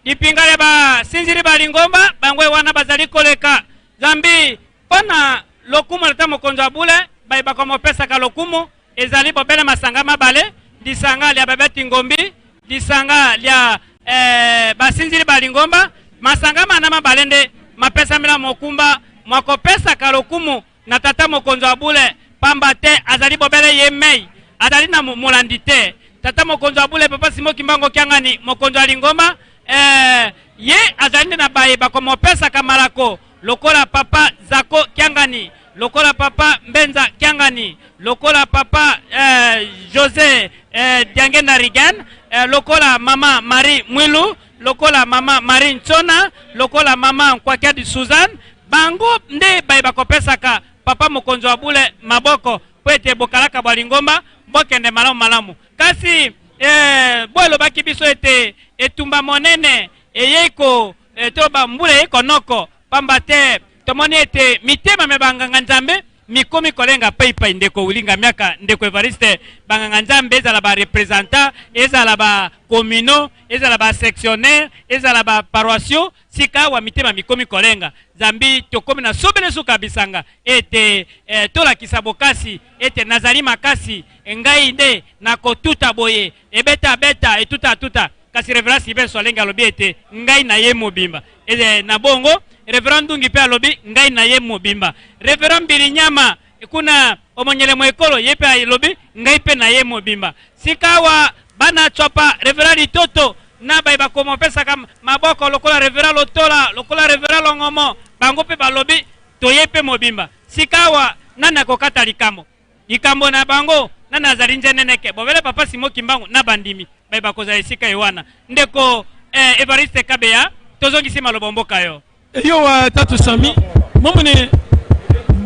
dipinga ya basinzili ba lingomba, bango wana bazali koleka, zambi, mpo na lokumu la tata mokonzi wa bule, baye bakomopesaka lokumu, ezali bobele masanga mabale, lisanga lia babeti ngombi, lisanga lia, eh, basinzili ba lingomba, masanga mana mabale nde mapesamela mokumba mwa kopesaka lokumu na tata mokonzi wa bule, pamba te azali bobele ye mei, azali na mo-, molandi te. Tata mokonzi wa bule, papa Simon Kimbangu Kiangani, mokonzi wa lingomba, eh, ye azali nde na baye bakomopesaka malako, lokola papa Zako Kiangani, lokola papa Mbenza Kiangani, lokola papa, eh, José, eh, Diange Narigan, eh, lokola mama Marie Mwilu, lokola mama Marie Nsona, lokola mama Nkwakiadi Suzanne, bango nde baye bakopesaka papa mokonzi wa bule maboko, mpo ete bokalaka bwa lingomba bokende malamu malamu. Kasi, eh, bwe lobaki biso ete etumba monene, eh, yeko, eh, to bambula yeko noko, pamba te tomoni ete mitema mia banganga-Nzambe mikomi kolenga paipai, ndeko Willy Ngamiaka, ndeko Évariste, banganga-Nzambe ezala ba représentants, ezala ba communaux, ezala ba sectionnaires, ezala ba paroissiaux, sikawa mitema mikomi kolenga. Zambi tokomi na sobele suka bisanga, ete, eh, tolakisa bokasi, ete nazali makasi, ngai nde nakotuta boye, ebeta beta, etuta tuta. Kasi Révérend Sylvain Soalenge alobi ete, ngai na ye mobimba. Eh, na bongo, Révérend Ndungi mpe alobi, ngai na ye mobimba. Révérend Mbilinyama, kuna Omonyele mwa ekolo, ye mpe alobi, ngai mpe na ye mobimba. Sikawa, bana Tswapa, Révérend Litoto, na baye bakomopesaka maboko lokola Révérend Lotola, lokola Révérend Longomo, bango mpe balobi, toye mpe mobimba. Sikawa, nani akokata likambo? Likambo na bango, nani azali nzeneneke? Bobele papa Simon Kimbangu na bandimi baye bakozala esika ye wana. Ndeko, eh, Évariste Kabeya, tozongisi maloba mboka yo. Eyo wa tata Sami, momo ni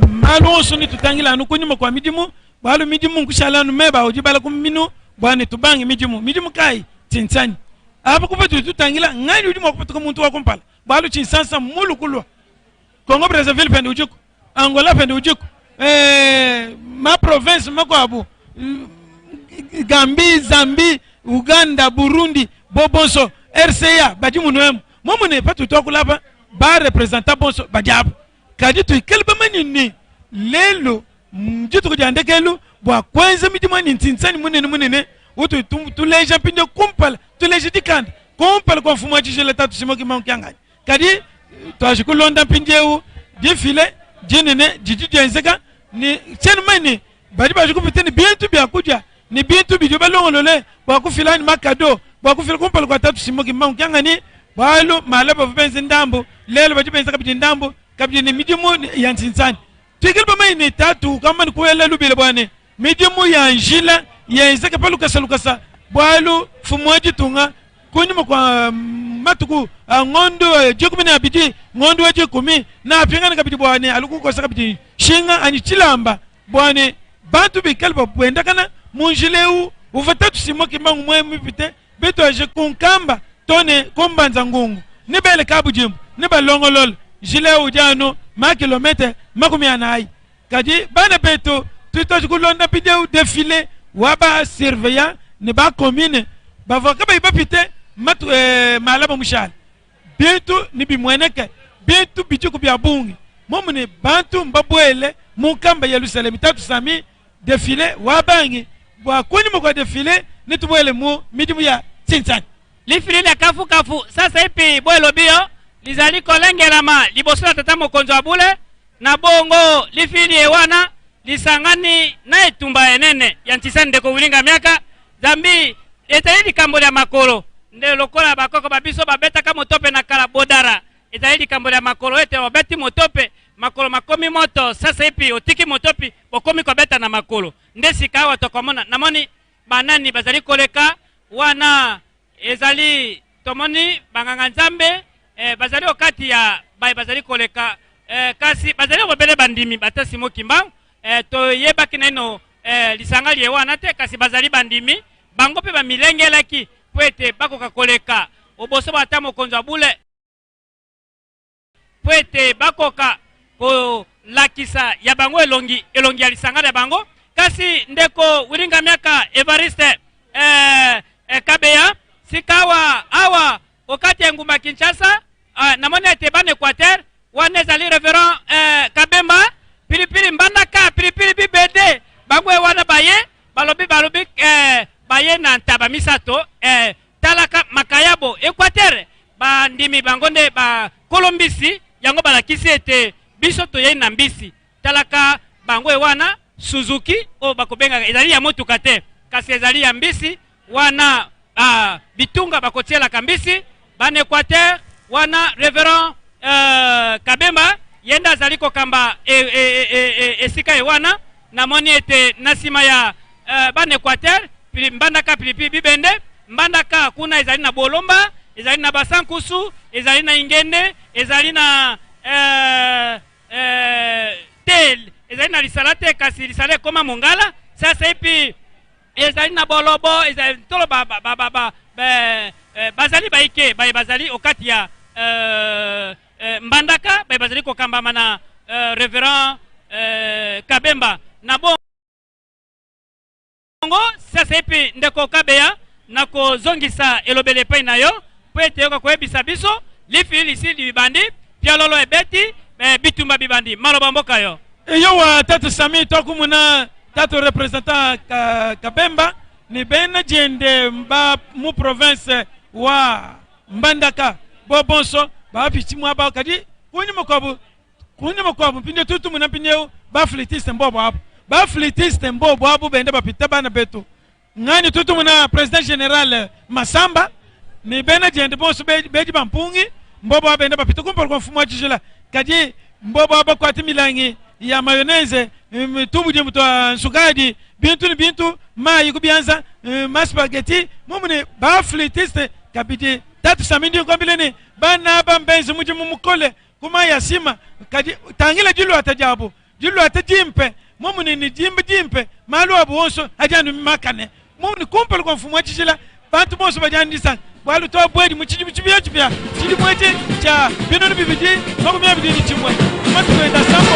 malu onso ni tutangila anu kunyuma kwa midimu, bwalu midimu nkusalanu meba ojibala ku minu, bwani tubangi midimu, midimu kai, tinsani. Abakupe tu, tutangila, ngani udi mwa kupatuka muntu wa kumpala. Bwalu tinsansa mulu kulwa. Congo Brazzaville pende udiku. Angola pende udiku. Eh, ma province makwabu. Mm, Gambie, Zambie, Ouganda, Burundi, bo bonso, R C A, badi munu emu. Momo ne pa tutwa kula pa, ba représentants bonso, badi abu. Kadi tuikele ba manini, lelo, mm, dituku dia ndekelu, bwa kwenza midimu ani ntinsani munene munene, utu tu-, tuleja mpindi kumpala, tuleja dikanda, kumpala kwa mfumu wa tizila Tatu Simon Kimbangu Kiangani. Kadi, twazi kulonda mpindi ewu, difile, dinene, didi dienzeka, ni, tieni mani, badi bazi kupita ni bintu bia kudia, ni bintu bidi balongolole, bwa kufila ni ma cadeaux, bwa kufila kumpala kwa Tatu Simon Kimbangu Kiangani, bwalu, malaba vo benzi ndambu, lelo badi benza kabidi ndambu, kabidi ni midimu ni, ya ntinsani. Tuikele ba manini tatu, kamani kuwela lubila bwani. Midimu ya nzila, ya nzeka pa lukasa lukasa. Bwalu, mfumu wa ditunga, kunyuma kwa, mm, matuku, ah, ngondu, eh, dikumi na abidi, ngondu wa dikumi, na pingana kabidi bwani, aluku kosa kabidi, singa ani tilamba, bwani, bantu bikele ba bwendakana, mu nzila ewu, uva Tatu Simon Kimbangu mwe mipite, beto aje kunkamba, tone, ku Mbanza Ngungu, ni bele ka budimbu, ni balongolole, nzila ewu diano, ma kilomètre, makumi anayi. Kadi bana beto, tuitwa ti kulonda mpindi ewu défilé, wa ba surveillant, ni ba commune, bavwaka bayi bapite, matu, eh, malaba mushala. Bintu ni bimweneke, bintu bidiku bia bungi. Momo ni bantu mbabwele, mu nkamba Yerusalemi, Tatu Sami, défilé, wa bangi, bwa kunyuma kwa défilé, ni tubwele mu midimu ya ntinsani. Lifilili ya kafu-kafu, sasa ipi bwelo bio, lizali kolengelama, liboso na tata mokonzi wa bule, na bongo lifilili ye wana, lisangani na etumba enene, ya ntinsani ndeko Wilinga Miaka, zambi ezali likambo lya makolo, nde lokola bakoko ba biso babetaka moto mpe na kala bodara, ezali likambo lya makolo ete obeti moto mpe, makolo makomi moto, sasa ipi otiki moto mpe, bokomi kobeta na makolo, nde sika awa tokomona, namoni banani bazali koleka, wana, ezali, tomoni banganga-Nzambe, eh, bazali o kati ya baye bazali koleka, eh, kasi bazali obele bandimi ba Tata Simon Kimbangu, eh, toyebaki naino, eh, lisanga liye wana te, kasi bazali bandimi, bango mpe bamilengelaki, mpo ete bakoka koleka, oboso bwa tata mokonzi wa bule. Mpo ete bakoka kolakisa ya bango elongi, elongi ya lisanga lya bango. Kasi ndeko Wilinga Miaka Evariste, eh, eh, Kabeya, sikawa awa, o kati ya engumba Kinshasa, ah, namoni ete bana Equateur, wana ezali Révérend, eh, Kabemba, pilipili Mbandaka, pilipili Bibende, bango ye wana baye, balobi, balobi, eh, baye na ntaba misato, eh, talaka makayabo, Equateur, bandimi bango nde bakolo mbisi, yango balakisi ete biso toyei na mbisi. Talaka bango ye wana, Suzuki, oyo bakobengaka, ezali ya motuka te, kasi ezali ya mbisi, wana, ah, bitunga bakotielaka mbisi, bana Equateur, wana Révérend, eh, Kabemba, ye nde azali kokamba e, e, esika ye wana, namoni ete na nsima ya, eh, bana Equateur, pili-, Mbandaka pilipili Bibende, Mbandaka kuna ezali na Bolomba, ezali na Basa-Nkusu, ezali na Ingende, ezali na, eh, eh, te, ezali na Lisala te, kasi Lisala ekoma Mongala, sasa ipi, ezali na Bolobo, ezali tolo ba, ba, eh, eh, bazali baike, baye bazali o kati ya, eh, eh, Mbandaka, baye bazali kokambama na, eh, Révérend, eh, Kabemba. Na bo- Bongo, sasa ipi ndeko Kabeya, nakozongisa elobeli epai na yo, mpo ete oyoka koyebisa biso, lifilili si libandi, piololo ebeti, eh, bitumba bibandi, maloba mboka yo. Eyo wa tata Sami, tokumuna tata représentant Ka-, Kabemba, ni bena diende mba mu province wa Mbandaka, bo bonso, ba piti mwa ba kadi, kunyuma kwabu, kunyuma kwabu, mpindi tutumuna mpindi ewu, ba flûtiste mbo bwabu. Ba flûtiste mbo bwabu benda bapita bana beto. Ngani tutumuna président général Massamba, ni bena diende bonso be-, bedi bampungi, mbo bwabu benda bapita kumpolo kwa mfumu wa tizila. Kadi mbo bwabu bakwati milangi ya mayonnaise, mm, tubu dimbu twa nsukadi, bintu ni bintu, mayi ku bianza, mm, ma spaghetti, momo ni ba flûtiste, kabidi tata Sami ndi nkombile ni, bana ba mbenzi mudimu mukole, kuma ya sima, kadi tangila dilwata diabu, dilwata dimpe, momo ni, ni dimpe dimpe, malu abu wonso, adi anu makane. Momo ni kumpolo kwa mfumu wa tizila, bantu bonso badiandisa, Bwalu tobwedi mu tidimu tibia tibia, tidimu eti tia binunu bibidi makumi abidi ni timwe. Matuko enda sambo.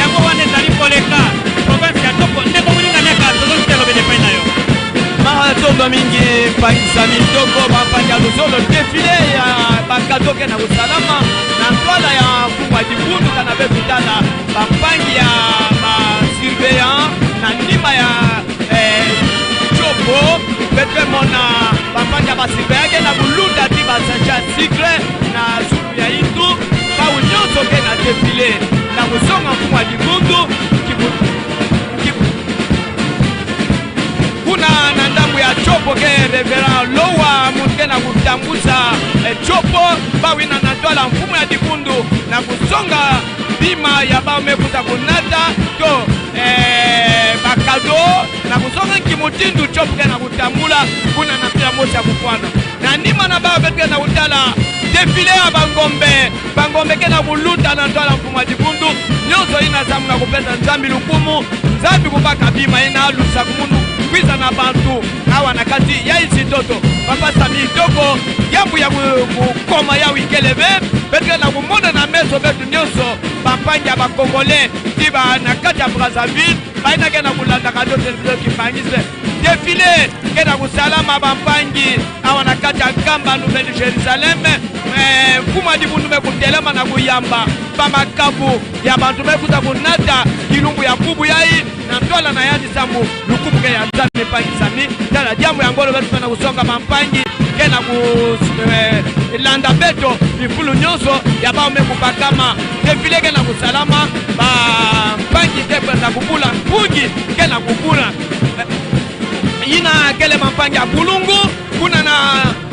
Yango wana ezali koleka, province ya Tshopo. Ndeko moninga miaka, tozongi te lobele epai na yo. Matondo mingi, mpangi Samy Toko, bampangi ya luzolo, défilé ya ba cadeaux ke na kusalama na ntwala ya mfumu ya dibundu, kana beto tala bampangi ya ba surveillant na nima ya, eh, Tshopo, beto mona bampangi ya ba surveillant ke na kuluta ti ba sachets ya sucre na zulu ya indu, bawu nyonso ke na défilé na kusonga mfumu ya dibundu, kibu-, kibu-, Kuna na ndambu ya Tshopo ke Révérend Lowa, muntu ke na kutambusa, eh, Tshopo, bawu yina na ntwala mfumu ya dibundu na kusonga bima ya bawu me kwiza kunata, to, eh, ba cadeaux, na kusonga nki mutindu Tshopo ke na kutambula, kuna na mpila mosi ya kufwana. Na nima na bawu beto ke na kutala défilé ya bangombe. Bangombe ke na kuluta na ntwala mfumu ya dibundu, nyonso yina samu na kupesa Nzambi lukumu, Nzambi kubaka bima yina lusakumunu kwiza na bantu awa na kati ya insi ntoto. Papa Samy Toko, diambu ya ku-, kukoma yawu ikele ve, beto ke na kumona na meso beto nyonso, bampangi ya ba Congolais ti bâ na kati ya Brazzaville, bayina ke na kulanda radio télévision kimbanguiste. Défilé ke na kusalama, bampangi, awa na kati ya nkamba Nouvelle Jérusalem. Eh, mfumu ya dibundu me kutelama na kuyamba ba makabu ya bantu me kwiza kunata kilumbu ya bubu yayi, na ntwala na yandi samu lukumu ke ya Nzambi, mpangi Samy. Tala diambu ya ngolo beto ke na kusonga, bampangi, ke na ku-, eh, landa beto bifulu nyonso ya bawu me kubakama. Défilé ke na kusalama, bampangi, te kwenda kubula, mpungi ke na kubula. Eh, yina kele bampangi ya Bulungu, kuna na,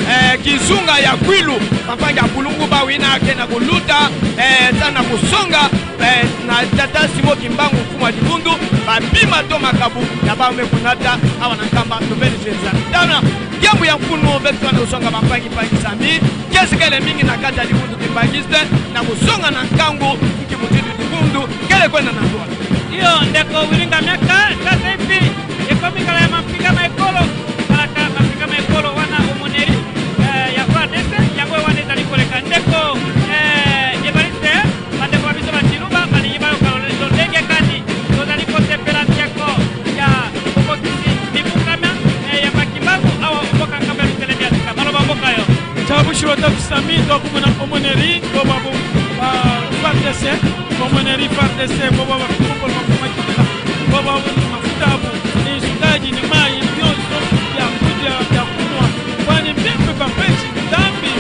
eh, kizunga ya Kwilu, bampangi ya Bulungu, bawu yina ke na kuluta, eh, samu na kusonga, eh, na tata Simon Kimbangu, mfumu ya dibundu, ba bima to makabu ya bawu me kunata awa na nkamba Nouvelle Jérusalem. Tala diambu ya mfunu beto ke na kusonga, bampangi, mpangi Samy, kiese kele mingi na kati ya dibundu kimbanguiste, na kusonga na nkangu nki mutindu dibundu kele kwenda na ntwala. Iyo, ndeko Wiringa Miaka, kasa ipi, ekomi kala ya mampika ma ekolo, kala ka mampika ma ekolo wana aumônerie, eh, ya FARDC, yango wana ezali koleka. Ndeko, eh, Evariste, bandeko ba biso ba Tshiluba, balingi bayoka lolendo ndenge kani, tozali kosepela ndeko ya bokokisi bibukana, eh, ya ba Kimbangu awa mboka nkamba ya Lukelenge ya Sika. Maloba mboka yo. Tia busi wa tata Samy, tokumuna aumônerie, bo ba bu-, ba FARDC, aumônerie FARDC, bo ba ba kumpolo makuma kikila, bo ba bu mafuta bu, ni sukari, ni mayi, ni bionso, bia kudia, bia kunwa. Kwani mpe mpe ba pesi Nzambi,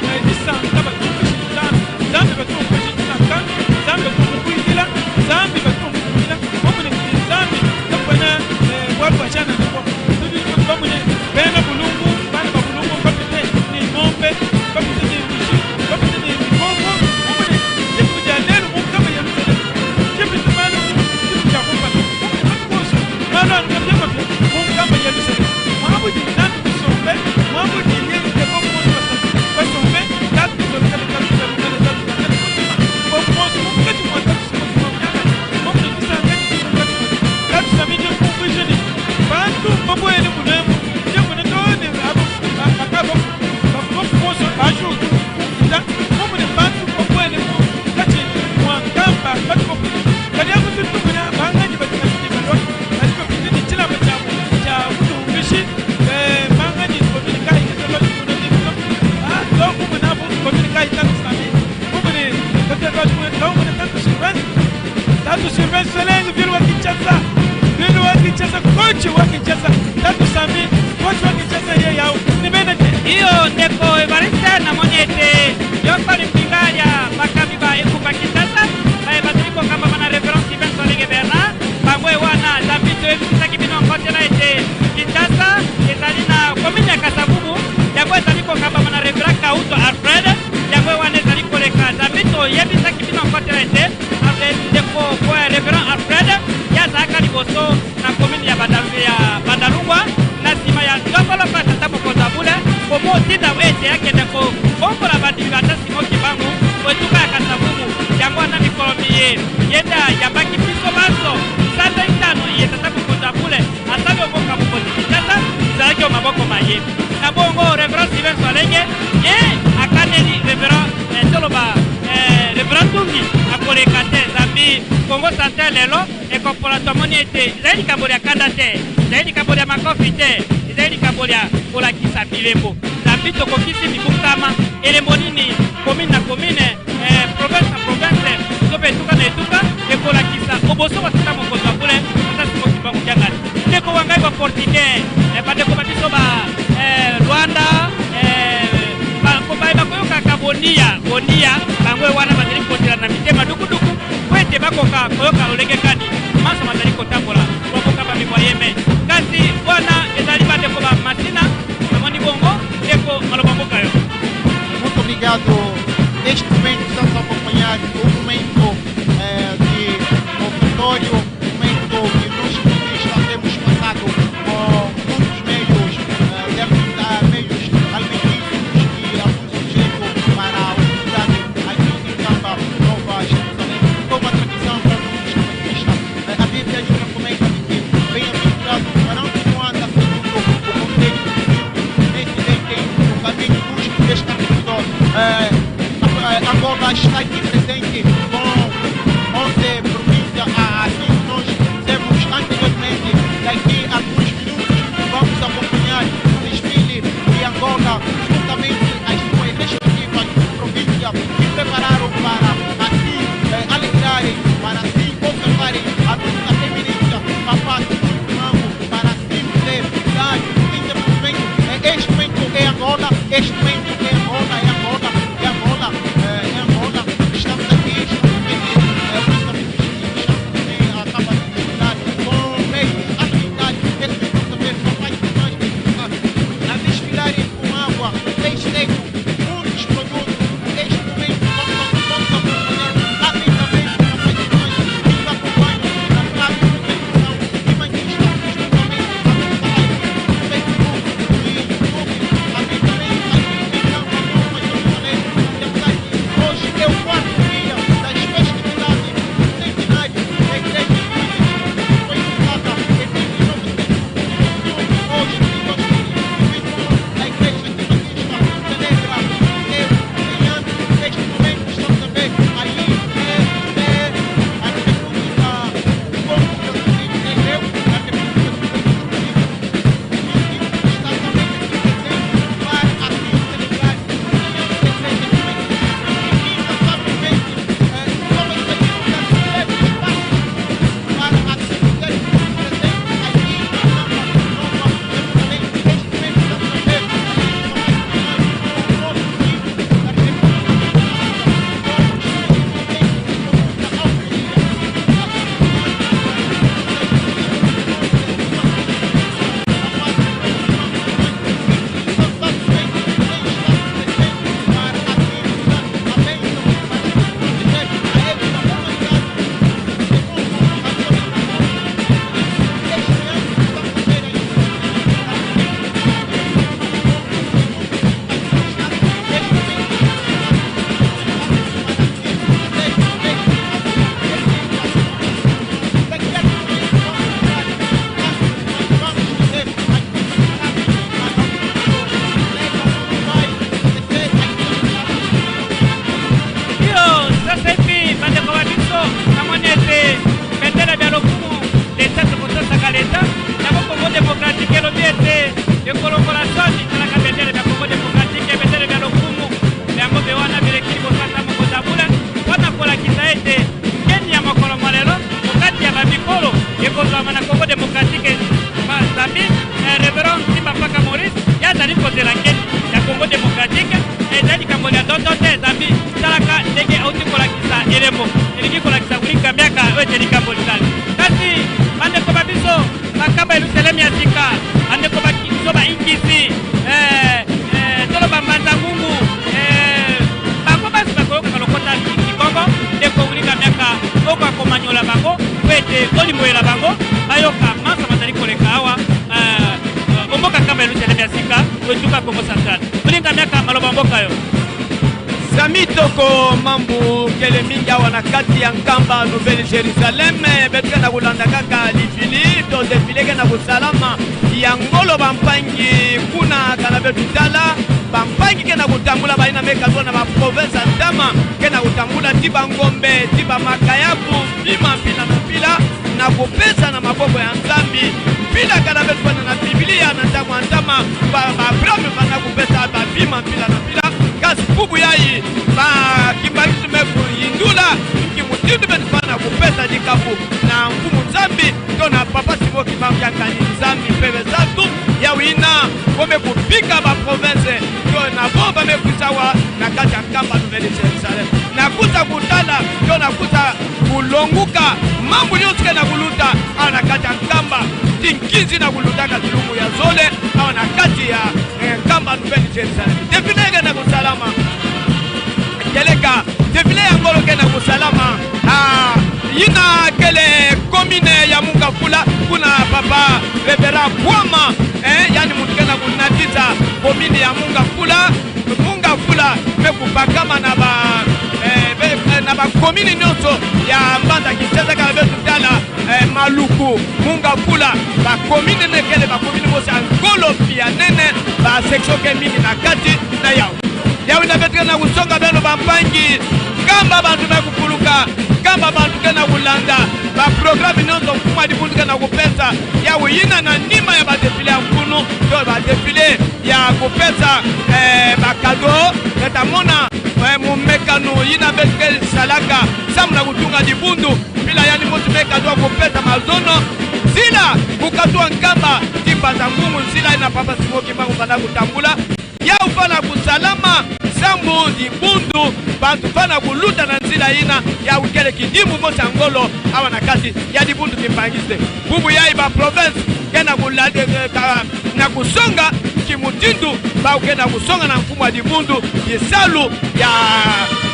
eh, disanga, ba pesi Nzambi, Nzambi ba pesi disanga, Nzambi ba pesi kuikila, Nzambi ba pesi kuikila, bo mune ki Nzambi, kapwana, eh, bwa bwa tiana ni bo. Tudi ni bo mune, bena Bulungu, bana ba Bulungu, bapete ni ngombe, bapete ni mbuzi, bapete ni bikoko, bo mune, tipu tia lelo, mu nkamba ya Yerusalem. Tipu tia malu, tipu tia kumba. Bo mune, makoso, malu anu mapia mapia, mu nkamba Kinshasa, ezali na commune ya Kasa-Vubu, yango ezali kokambama na Révérend Kauto Alfred, yango wana ezali koleka. Nzambi toyebisaki bino encore ete, ave ndeko ko Révérend Alfred, ye azalaka liboso na commune ya Banda-, ya Bandalungwa, na nsima ya ndombolo mpe tata mokonzi ya bule, komotinda ete akende kobongola bandimi ba Simon Kimbangu, ko etuka ya Kasa-Vubu, yango wana mikolo miye, ye nde ayambaki biso banso, sanza itano iye tata mokonzi ya bule, asali oboka mokonzi Kinshasa, ezalaki o maboko ma ye. Na bongo, Révérend Sylvain Soilenge, ye akaneli Révérend, eh, toloba, eh, Révérend Ntungi, akoleka te, Nzambi, Kongo Central lelo, ekopola tomoni ete, ezali likambo lya kanda te, ezali likambo lya makofi te, ezali likambo lya kolakisa bilembo. Nzambi tokokisi mibu nkama, elembo nini, commune na commune, eh, province na province, nzo mpe etuka na etuka, ekolakisa oboso bwa tata mokonzi ya bule, tata Simon Kimbangu Kiangani. Ndeko wa ngai ba Portugais, eh, bandeko ba biso ba, eh, Rwanda, eh, ba, ko ba, bakoyokaka Bom dia, bom dia, bango wana bazali kotela na mitema dukuduku, po ete bakoka koyoka lolenge kani manso mazali kotambola, bakoka bamibwa yeme. Kasi wana ezali bandeko ba Masina, namoni bongo, ndeko, maloba mboka yo. Muito obrigado. Neste momento estamos a acompanhar o momento, eh, de ofertório, momento de luz que está, temos passado com muitos meios, eh, de alimenta-, meios alimentícios e alguns objetos para a comunidade aqui em Kamba Nova Jerusalém. Foi uma tradição para muitos kambitistas. Eh, a Bíblia diz na comenta de que bem-aventurado o varão que não anda segundo o conselho dos ímpios, nem se detém no caminho dos escarnecedores. Eh, eh, Angola está aqui presente com onze províncias, a-, assim nós temos anteriormente, daqui a alguns minutos vamos acompanhar o desfile de Angola, juntamente às suas respectivas províncias que prepararam para assim, eh, alegrarem, para assim conservarem a nossa eminência, Papá Simão Kimbangu, para assim poder dar, simplesmente, eh, este momento é Angola, este momento é Angola, é Angola, é Angola, eh, é Angola, estamos aqui, estamos aqui, eh, justamente, estamos aqui, acaba de com meios, atividades, esse momento também, Papá Simão Kimbangu, a desfilarem com água, festejo, muitos produtos. Neste momento, vamos, vamos acompanhar atentamente o Papá Simão Kimbangu, que nos acompanha na rádio, na televisão, e manifesta justamente a nossa live no Facebook, no YouTube, atentamente aqui em Kamba Nova Jerusalém, que está aqui. Hoje é o quarto dia das festividades do centenário da Igreja Adventista, que foi fundada em mil novecentos e cinquenta e um. Hoje, em dois mil e vinte e um, a Igreja Adventista celebra os seus cem anos. Neste momento, estamos a ver aí, é, é, a República do Congo, que eu não sei dizer eu, a República do Congo, Iyo, sasa hivi, bandeko ba biso, namoni ete bendele bia lokumu, leta tokososaka leta, yango Congo Démocratique elobi ete ekolongola soni, talaka bendele bia Congo Démocratique, bendele bia lokumu, yango mpe wana bileki liboso ya tata mokonzi ya bule, mpona kolakisa ete, nkeni ya mokolo mwa lelo, okati ya bamikolo, ekozwama na Congo Démocratique, ba Zambie, eh, Révérend Nsimba Mpaka Maurice, ye azali kozela nkeni ya Congo Démocratique, eh, ezali likambo lya ndoto te, Zambie, talaka ndenge auti kolakisa elembo, elingi kolakisa Willy Ngambiaka, oyo ete likambo lizali. Kasi, bandeko ba biso, makaba Yerusalemi ya sika, Tolimbola bango, bayoka mansa mazali koleka awa, eh, eh, o mboka Nkamba ya Yelusalemi ya sika, o etuka Kongo Central. Moninga miaka, maloba mboka yo. Sami Toko, mambu kele mingi awa na kati ya Nkamba Nouvelle Jérusalem, eh, beto ke na kolanda kaka défilé, to défilé ke na kosalama, ya ngolo bampangi kuna kana beto tala, bampangi ke na kotambula bayina me katuka na ba province ya ntama, ke na kotambula ti ba Ngombe, ti ba Makayabu, bima mpila na mpila, na kopesa na maboko ya Nzambi. Mpila kana beto fwana na Biblia na ntangu ya ntama, ba, ba Abraham fwana na kopesa ba bima mpila na mpila. Kasi bubu yayi, ba kimbangisti me koyindula nki mutindu beto fwana na kopesa dikabu na Mfumu Nzambi, to na Papa Simon Kimbangu kiakani Nzambi mpeve nsatu, yawu yina, bo me kobika ba province, to na bo ba me kwisa awa na kati ya Nkamba Nouvelle Jérusalem. Na kwiza kotala, to na kwiza kolonguka mambu nyonso ke na koluta awa na kati ya Nkamba, ti nkinzi na kolutaka kilumbu ya zole awa na kati ya, eh, Nkamba Nouvelle Jérusalem. Défilé ke na kosalama. Kieleka, défilé ya ngolo ke na kosalama. Ah, yina kele commune ya Mungafula, kuna Papa Révérend Bwama, eh, yandi muntu ke na konatisa commune ya Mungafula. Mungafula me kobakama na ba, eh, be, eh, na ba commune nyonso ya mbanza Kinshasa, kana beto tala, eh, Maluku, Mungafula, ba commune ne kele ba commune mosi ya ngolo mpe ya nene, ba section ke mingi na kati na yawu. Yawu yina beto ke na kosonga beno bampangi, kamba bantu me kopuluka, kamba bantu ke na kolanda ba programme nyonso mfumu ya dibundu ke na kopesa. Yawu yina na nima ya ba défilé ya mfunu, to ba défilé ya kopesa, eh, ba cadeau, beto ta mona, eh, momekano yina beto ke salaka samu na kotunga dibundu. Mpila yandi mosi me katuka kopesa mazono, nzila, bukatu ya Nkamba ti Mbanza-Ngungu, nzila yina Papa Simon Kimbangu fwana na kotambula. Yawu fwana na kosalama samu dibundu, bantu fwana na koluta na nzila yina, yawu kele kidimbu mosi ya ngolo awa na kati ya dibundu kimbanguiste. Bubu yayi ba province ke na kola-, eh, eh, ka-, na kosonga nki mutindu bawu ke na kosonga na mfumu ya dibundu, bisalu ya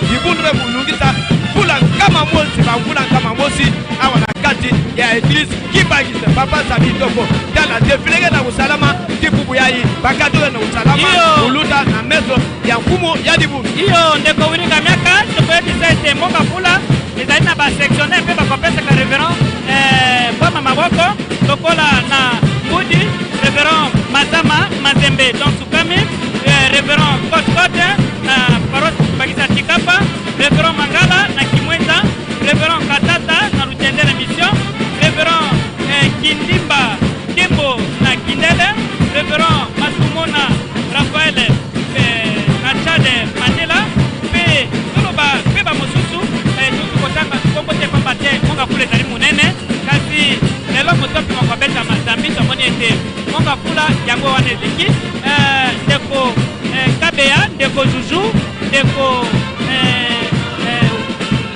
dibundu me kolungisa mvula nkama mosi, ba mvula nkama mosi awa na kati ya église kimbanguiste. Papa Sami Toko, tala défilé ke na kosalama, ti bubu yayi, ba cadeau ke na kosalama, iyo, koluta na meso ya mfumu ya dibundu. Iyo, ndeko Willy Ngamiaka, tokoyebisa ete Mungafula ezali na ba sectionnaire mpe bakopesaka Révérend, eh, Bwama maboko, lokola na Mbudi, Révérend Mazama Mazembe, donc Sukami, eh, Révérend Kote Kote, na paroisse kimbanguiste ya Tshikapa, Révérend Mangala na Kimwenza, Révérend Katata na Rutendele Mission, Révérend, eh, Kindimba Kembo na Kindele, Révérend Masumona Raphaël, eh, na Tchad Mandela, mpe toloba mpe bamosusu, eh, tokoki kotanga nkombo te pamba te Mungafula ezali monene, kasi lelo moto mpe makobeta mazambi, tomoni ete Mungafula yango wana eleki, eh, ndeko, eh, Kabeya, ndeko Juju, ndeko, eh, eh,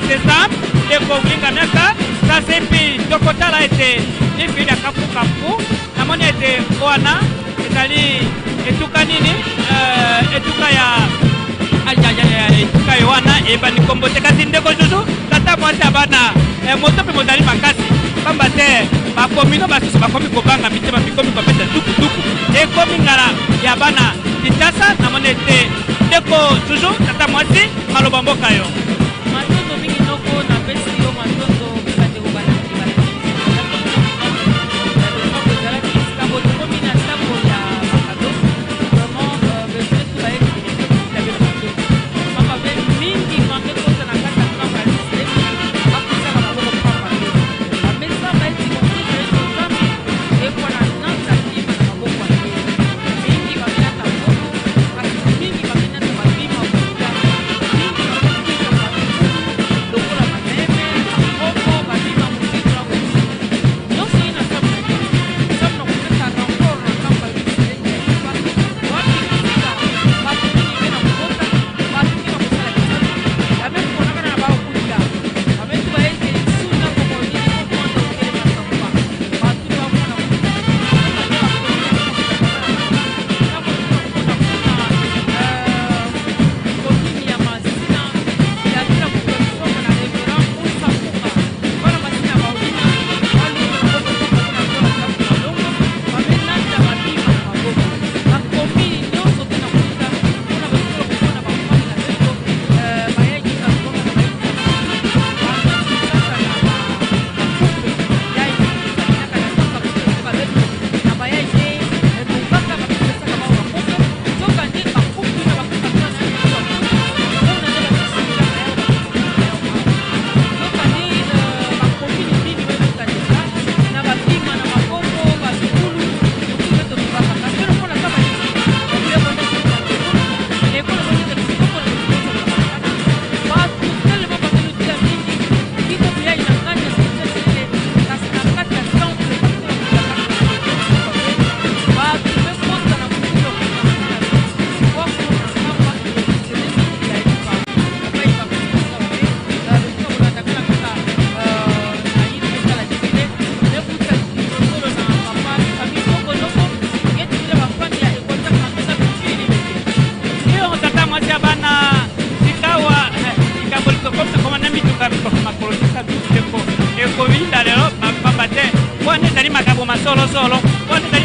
Sesam, ndeko Willy Ngamiaka, kasi mpe tokotala ete ni fida kapu kapu, namoni ete wana ezali etuka nini, eh, etuka ya, aya, aya, aya, etuka yo wana eyebani nkombo te, kasi ndeko Juju, tata mwasi ya bana, eh, moto mpe mozali makasi, pamba te ba communes basusu bakomi kobanga mitema, mikomi kobeta tuku tuku, ekomi ngala ya bana Kinshasa, namoni ete ndeko Juju, tata mwasi, maloba mboka yo. Matondo mingi noko, napesi yo matondo, bika ndeko balandi, balandi, na losambo ezalaki esika bo tokomi na ntango ya ba cadeau. Vraiment, euh, besoin tout baye kobimisa bino matondo. Pamba mpe mingi mama ekota na kati ya Nkamba Lycée, bakwisaka maboko pamba te. Bamesana baye ti kokuza yeto Nzambi, ekwana na nzaki na maboko ya Nzambi. Mingi bamilata maboko, kasi mingi bamilata babima, mingi bamilata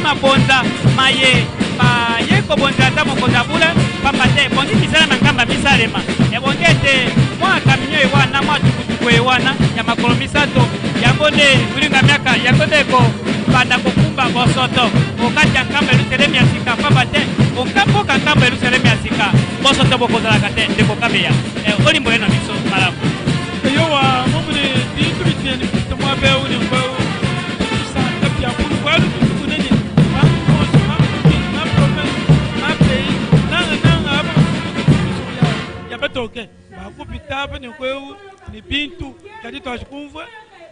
Mabonza maye, ba ye kobonzela tata mokonzi ya bule, pamba te, bongi misala mia Nkamba misalema. Ebongi ete, mwa camion ye wana, mwa tukutuku ye wana, ya makolo misato, yango nde, Wilinga Miaka, yango nde ko, banda kokumba bosoto, o kati ya Nkamba Yelusalemi ya sika, pamba te, o kati ya Nkamba Yelusalemi ya sika, bosoto bokozalaka te, ndeko Kabeya. Eh, olimboleno biso malamu. Eyo wa, mwa mune, bintu bitini, mwa be uni, mwa u-, tusa, kapia, mwa u-, kwa lu, tutu, kunene, ma, ma, ma, ma, province, ma, pays, nanga, nanga, aba, ya, ya, batoke, bakupita, ba, ni kwe u-, ni bintu, kadi twazi kumvwa,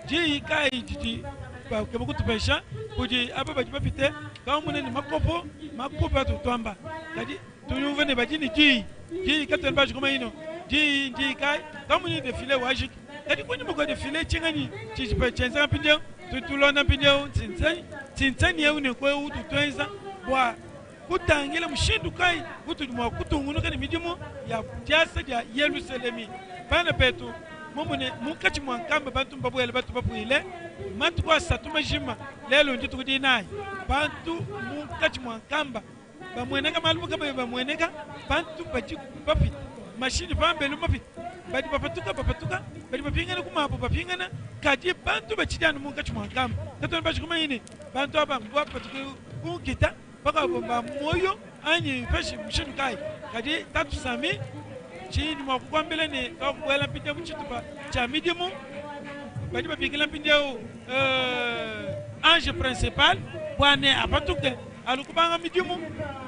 diyi kai, diyi, bakeba kutupesha, kudi, aba, badi bapite, ka mune ni makopo, makopo, tutwamba, kadi, Tuyumvene badi ni diyi, diyi kateni bazi kuma ino, diyi, diyi kai, ka muni défilé waziki. Kadi kuni moko défilé tingani, tizipe tienza mpindeu, tutulona mpindeu, tinzani, tinzani eu ni kwe u tutwenza, bwa kutangila musindu kai, kutu mwa kutungunuka ni midimu ya diasa dia Yelusalemi. Bana beto, mwa mune, mu kati mwa Nkamba, bantu mbabwele, bantu bapwile, matuku asatu mazima, lelo ndi tukudina ayi. Bantu mu kati mwa Nkamba, bamweneka malumu ka ba-, bamweneka, bantu badi bapita. Mashini pambelu mapita. Badi bapatuka, bapatuka, badi bapingana ku mapu, bapingana, kadi bantu batidi anu mu kati mwa Nkamba. Katoni bazi kuma ine, bantu aba ngwa patuka ku nkita, baka bomba moyo, anyi mpasi musindu kai. Kadi tata Sami, tini mwa kukwambila ni, ka kubwela mpindeu mu titupa tia midimu, badi babikila mpindeu, eh, ange principal, bwa ne apatuke, alukubanga midimu,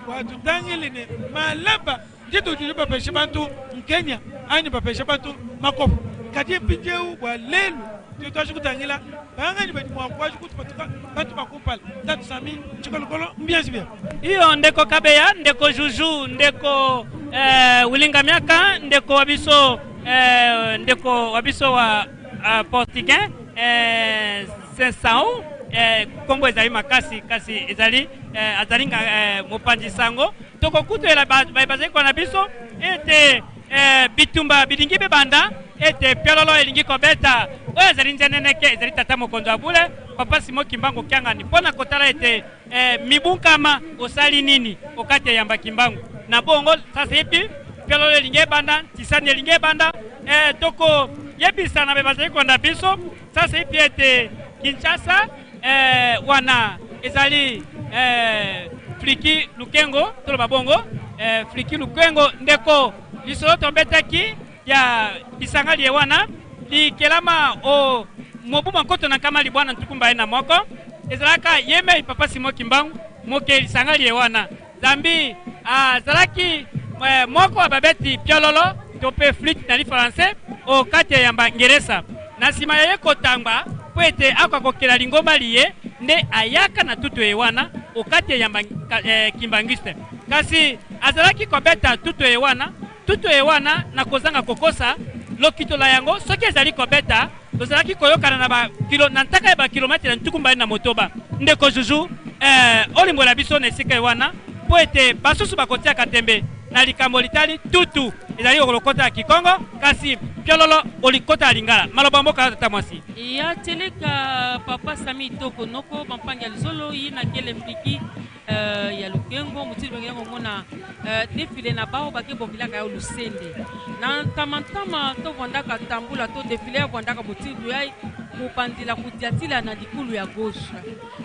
watutangilini malaba, nditu nditu bapesha bantu nkenya, ani bapesha bantu makopo. Kadi mpindeu bwa lelo, tio twazi kutangila, bangani badi mwa kwazi kutupatuka, bantu makumpala, tata Sami, tikolokolo, mbianzi bia. Iyo, ndeko Kabeya, ndeko Juju, ndeko, eh, Wilinga Miaka, ndeko wa biso, eh, ndeko wa biso wa, ah, portugais, eh, Sensao, eh, kombo ezali makasi, kasi ezali, eh, azali nga, eh, mopanzi sango. Tokokutela ba, ba, bazali kolanda biso, ete, eh, bitumba bilingi bibanda, ete piololo elingi kobeta, oyo ezali nzeneneke, ezali tata mokonzi wa bule, Papa Simon Kimbangu Kiangani, mpo na kotala ete, eh, mibu nkama osali nini, o kati ya yamba Kimbangu. Na bongo, sasa hivi, piololo elingi ebanda, ntisani elingi ebanda, eh, tokoyebisa na be bazali kolanda biso, sasa hivi ete Kinshasa, eh, wana ezali, eh, Friki Lukengo, toloba bongo, eh, Friki Lukengo, ndeko, lisolo tobetaki ya lisanga liye wana, likelama o mobu mwa nkoto na nkama libwa na ntuku mbayi na moko, ezalaka yemei Papa Simon Kimbangu, moke lisanga liye wana. Zambi, ah, azalaki, eh, moko wa babeti piololo, to pe flûte na lifalanse, o kati ya yamba Ngereza. Na nsima ya ye kotangwa, mpo ete akoka kokela lingomba liye, nde ayaka na tutu eye wana, o kati ya yamba ka-, eh, kimbanguiste. Kasi azalaki kobeta tutu eye wana, tutu eye wana, na kozanga kokosa, lokito la yango, soki ezali kobeta, tozalaki koyokana na ba kilo-, na ntaka ya ba kilometele ntuku mbayi na motoba. Ndeko Juju, eh, olimbola biso na esika eye wana, mpo ete basusu bakotiaka tembe na likambo litali tutu, ezali kolokota ya Kikongo, kasi piololo olikota ya Lingala. Maloba mboka, tata mwasi. Ya tieleka, Papa Sami, kitoko noko, bampangi ya luzolo, yina kele mbiki, eh, ya Lukengo, motindo bakendaka komona, eh, défilé na bawu, bake bokilaka yawu lusende. Na ntama ntama, tovwandaka tambula, to défilé ya vwandaka motindo yayi, kobandila kodiatila na likulu ya gauche.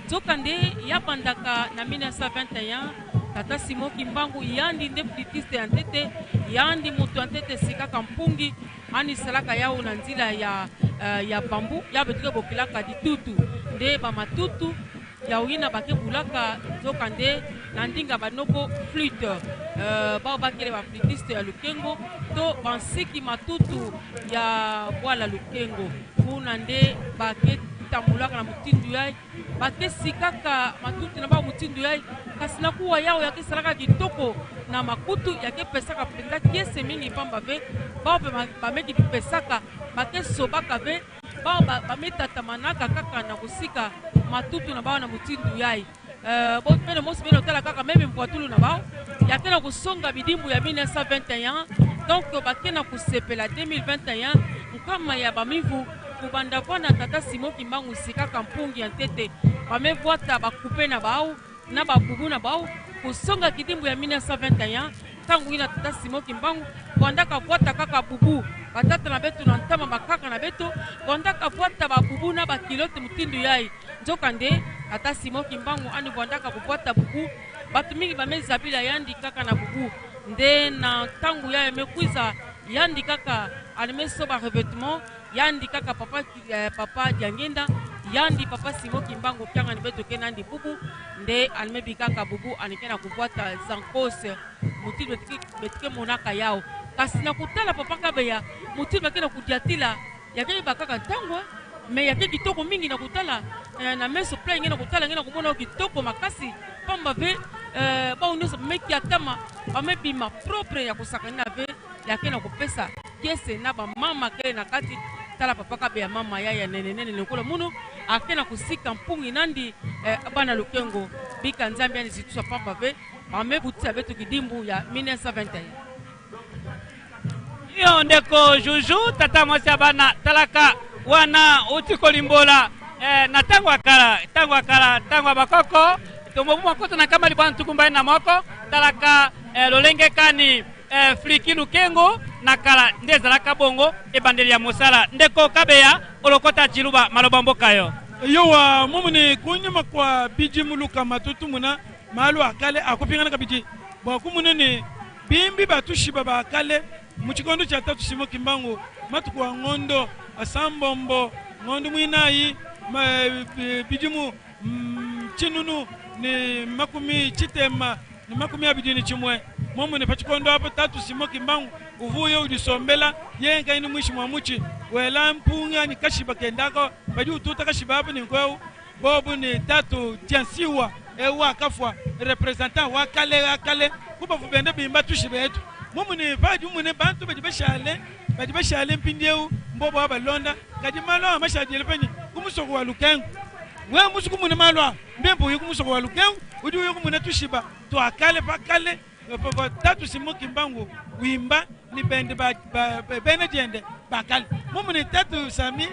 Nzokande, ya bandaka na mille neuf cent vingt et un, tata Simon Kimbangu, yandi nde flûtiste ya ntete, yandi moto ya ntete sikaka mpungi, ani salaka yawu na nzila ya, eh, ya bambou, ya beto ke bokilaka ditutu. Nde bamatutu, yawu yina bake bulaka, nzokande na ndinga banoko flûte. Euh, bawu bakele ba flûtiste ya Lukengo, to bansiki matutu ya bwala Lukengo. Kuna nde bake tambulaka na motindo yayi, bake sikaka matutu na bawu motindo yayi, kasi na kuwa yawu ya ke salaka kitoko na makutu, ya ke pesaka mpenza kiese mingi, pamba ve, bawu mpe ba-, ba me kipesaka, bake sobaka ve, bawu ba, ba me tatamanaka kaka na kosika matutu na bawu na motindo yayi. Euh, bo-, beno mosi beno tala kaka meme mvwatulu na bawu, ya ke na kosonga bidimbu ya mille neuf cent vingt et un, donc ba ke na kosepela deux mille vingt et un, nkama ya bamivu, kobanda vwanda tata Simon Kimbangu sikaka mpungi ya ntete, ba me vwata ba coupé na bawu, na babubu na bau, kusonga kidimbu ya mille neuf cent vingt et un, ntangu yina tata Simon Kimbangu bwandaka bwata kaka bubu, batata na beto na ntama, bakaka na beto, bwandaka bwata babubu na ba culotte mutindu yayi. Nzokande, tata Simon Kimbangu yandi bwandaka kubwata bubu, bato mingi bame zabila yandi kaka na bubu. Nde na ntangu yayi me kwiza, yandi kaka yandi me soba revêtement, yandi kaka papa, eh, papa Diangienda, yandi papa Simon Kimbangu kiangani beto ke na yandi bubu, nde yandi me bikaka bubu, yandi ke na kubwata zankos, mutindu beto ke, beto ke monaka yawu. Kasi na kutala papa Kabeya, mutindu ba ke na kudiatila, ya ke yibaka kaka ntangu, mais ya ke kitoko mingi na kutala, eh, na meso plein nge na kutala, nge na kumona kitoko makasi, pamba ve, eh, bawu nyonso ba me kiatama, ba me bima propre ya kusakanina ve, ya ke na kupesa kiese na bamama ke na kati. Tala papa Kabeya, mama ya, ya nene nene lokola munu, ya ke na kusika mpungi na yandi, eh, bana Lukengo, bika Nzambi yandi zitusa pamba ve, ba me butisa beto kidimbu ya mille neuf cent vingt et un. Iyo, ndeko Juju, tata mosi ya bana, talaka wana wuti kolimbola, eh, na ntangu ya kala, ntangu ya kala, ntangu ya bakoko, to mobu makoto na nkama libwa ntuku mbayi na moko, talaka, eh, lolenge kani, eh, Friki Lukengo, na kala nde zalaka bongo, ebandeli ya mosala. Ndeko Kabeya, olokota tiluba, maloba mboka yo. Eyo wa, momo ni kunyuma kwa bidimu lukama tutumuna, malu akale, akupingana kabidi. Bwa kumuna ni, bimbi batusiba bakale, mu tikondo tia tata Simon Kimbangu, matuku a ngondo, a sambombo, ngondo mwinayi, ma, bi-, bidimu, mm, tinunu, ni makumi, titema, ni makumi abidi ni timwe. Momo ni pa tikondo apo tata Simon Kimbangu, uvuyo udisombela, ye nka ini mwisi mwa muti, wela mpunga ni kasiba kendako, badi ututa kasiba apo ni nkwewu, bobu ni tata Diansiwa, ewa kafwa, représentant wa kale, wa kale, kubavu bende bimba tusiba eto. Momo ni badi umwene bantu badi bashale, badi bashale mpindi ewu, mbobo abalonda, kadi malu amashadile penyi, ku musoko wa Lukengo. We musu kumwene malu a, mbembo uyo ku musoko wa Lukengo, udi uyo kumwene tusiba, twakale bakale, papa tata Simon Kimbangu, wimba, ni bende ba, ba, ba, bene diende, bakale. Momo ni tata Sami,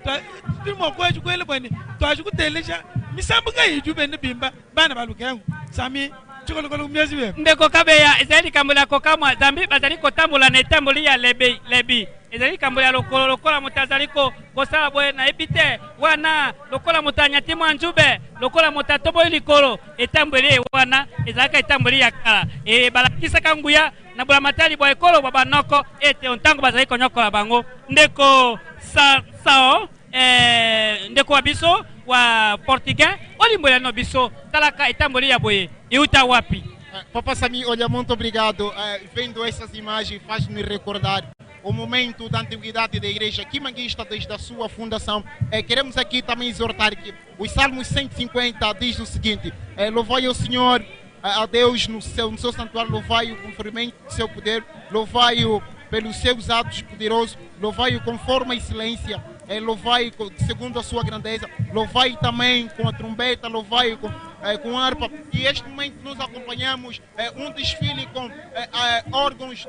twa, tuli mwa kweji kwele bwani, twaji kuteleja, misambu nkayi idi bende bimba, bana ba Lukengo. Sami, tikolokolo ku miezi bie. Ndeko Kabeya, ezali likambo lia kokamwa, Nzambi, bazali kotambula na etamboli ya lebi, lebi. Ezali likambo lia lokolo, lokola moto azali ko, kosala boye nayebi te, wana, lokola moto anyati mwa nzube, lokola moto atomboli likolo, etambweli wana, ezalaka etambweli ya kala. E, balakisaka nguya, na bulamatari bwa ekolo bwa banoko, ete o ntangu bazali konyokola bango. Ndeko Sa-, Sao, eh, ndeko wa biso, wa Portugais, olimbwela nano biso, talaka etambweli ya boye, euta wapi? Eh, Papa Sami, olha, muito obrigado. Eh, vendo essas imagens, faz-me recordar o momento da antiguidade da Igreja Kimbanguista desde a sua fundação. Eh, queremos aqui também exortar que os Salmos cento e cinquenta diz o seguinte, eh, louvai ao Senhor, a, a Deus no seu, no seu santuário, louvai-o com fervimento do seu poder, louvai-o pelos seus atos poderosos, louvai-o conforme a excelência, eh, louvai-o co-, segundo a sua grandeza, louvai também com a trombeta, louvai-o com, eh, com harpa. E este momento nós acompanhamos, eh, um desfile com, eh, eh, órgãos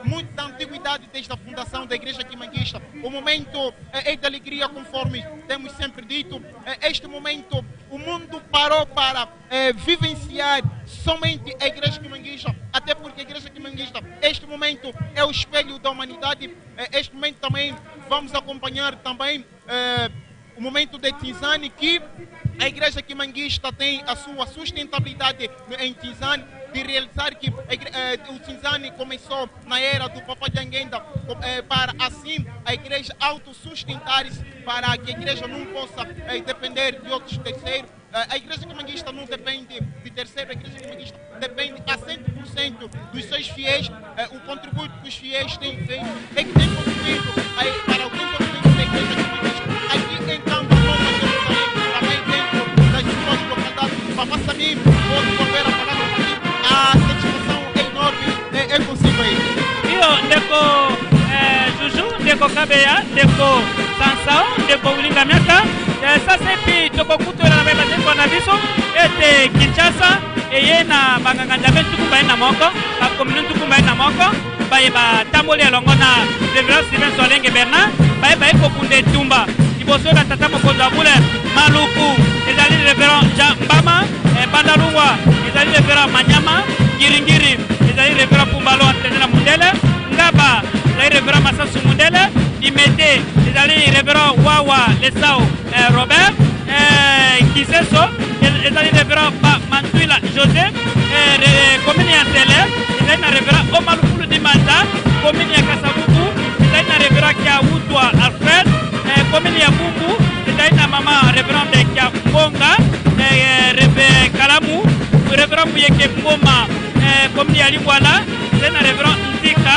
muito da antiguidade desde a fundação da Igreja Kimbanguista. O momento, eh, é de alegria, conforme temos sempre dito. Eh, este momento, o mundo parou para, eh, vivenciar somente a Igreja Kimbanguista, até porque a Igreja Kimbanguista, este momento, é o espelho da humanidade. Eh, este momento também vamos acompanhar também, eh, o momento de Tinzani, que a Igreja Kimbanguista tem a sua sustentabilidade em Tinzani, de realizar que a igre-, eh, o Tinzani começou na era do Papa Dianguenda, com, eh, para assim a igreja autossustentar-se, para que a igreja não possa, eh, depender de outros terceiros. Eh, a Igreja Kimbanguista não depende de terceiro, a Igreja Kimbanguista depende a cem por cento dos seus fiéis, eh, o contributo que os fiéis têm feito, é que tem contribuído aí para o desenvolvimento da Igreja Kimbanguista. Aqui em Campo Novo, Jerusalém, também dentro das suas localidades, Papa Sami, pode volver a falar um pouquinho. A satisfação é enorme, é, é consigo aí. Iyo, ndeko, eh, Juju, ndeko Kabeya, ndeko Sansao, ndeko Wilinga Miata, eh, sasa epi toko kutwela na baye bazali kowa na biso, ete Kinshasa, eye na banganga-Nzambe ntuku mbayi na moko, ba communion ntuku mbayi na moko, baye batamboli elongo na Révérend Sylvain Soalenge Bernard, baye baye kobunda etumba. Liboso na tata mokonzi ya bule, Maluku, ezali révérend Jean Mbama, eh, Bandalungwa, ezali révérend Manyama, Ngiri-ngiri, ezali révérend Pumbalo, entraîneur ya mundele, Ngaba, ezali révérend Masasu Mundele, Limete, ezali révérend Wawa Lesao, eh, Robert, eh, Kiseso, ez-, ezali révérend Ba Mantuila José, eh, ré-, commune ya Nsele, ezali na révérend Omalufulu Dimanda, commune ya Kasavubu, ezali na révérend Kiawutwa Alfred, eh, commune ya Bumbu, ezali na mama révérende Kiabonga, eh, Rebe Kalamu, révérend Muyeke Mboma, eh, commune ya Lingwala, ezali na révérend Ntika,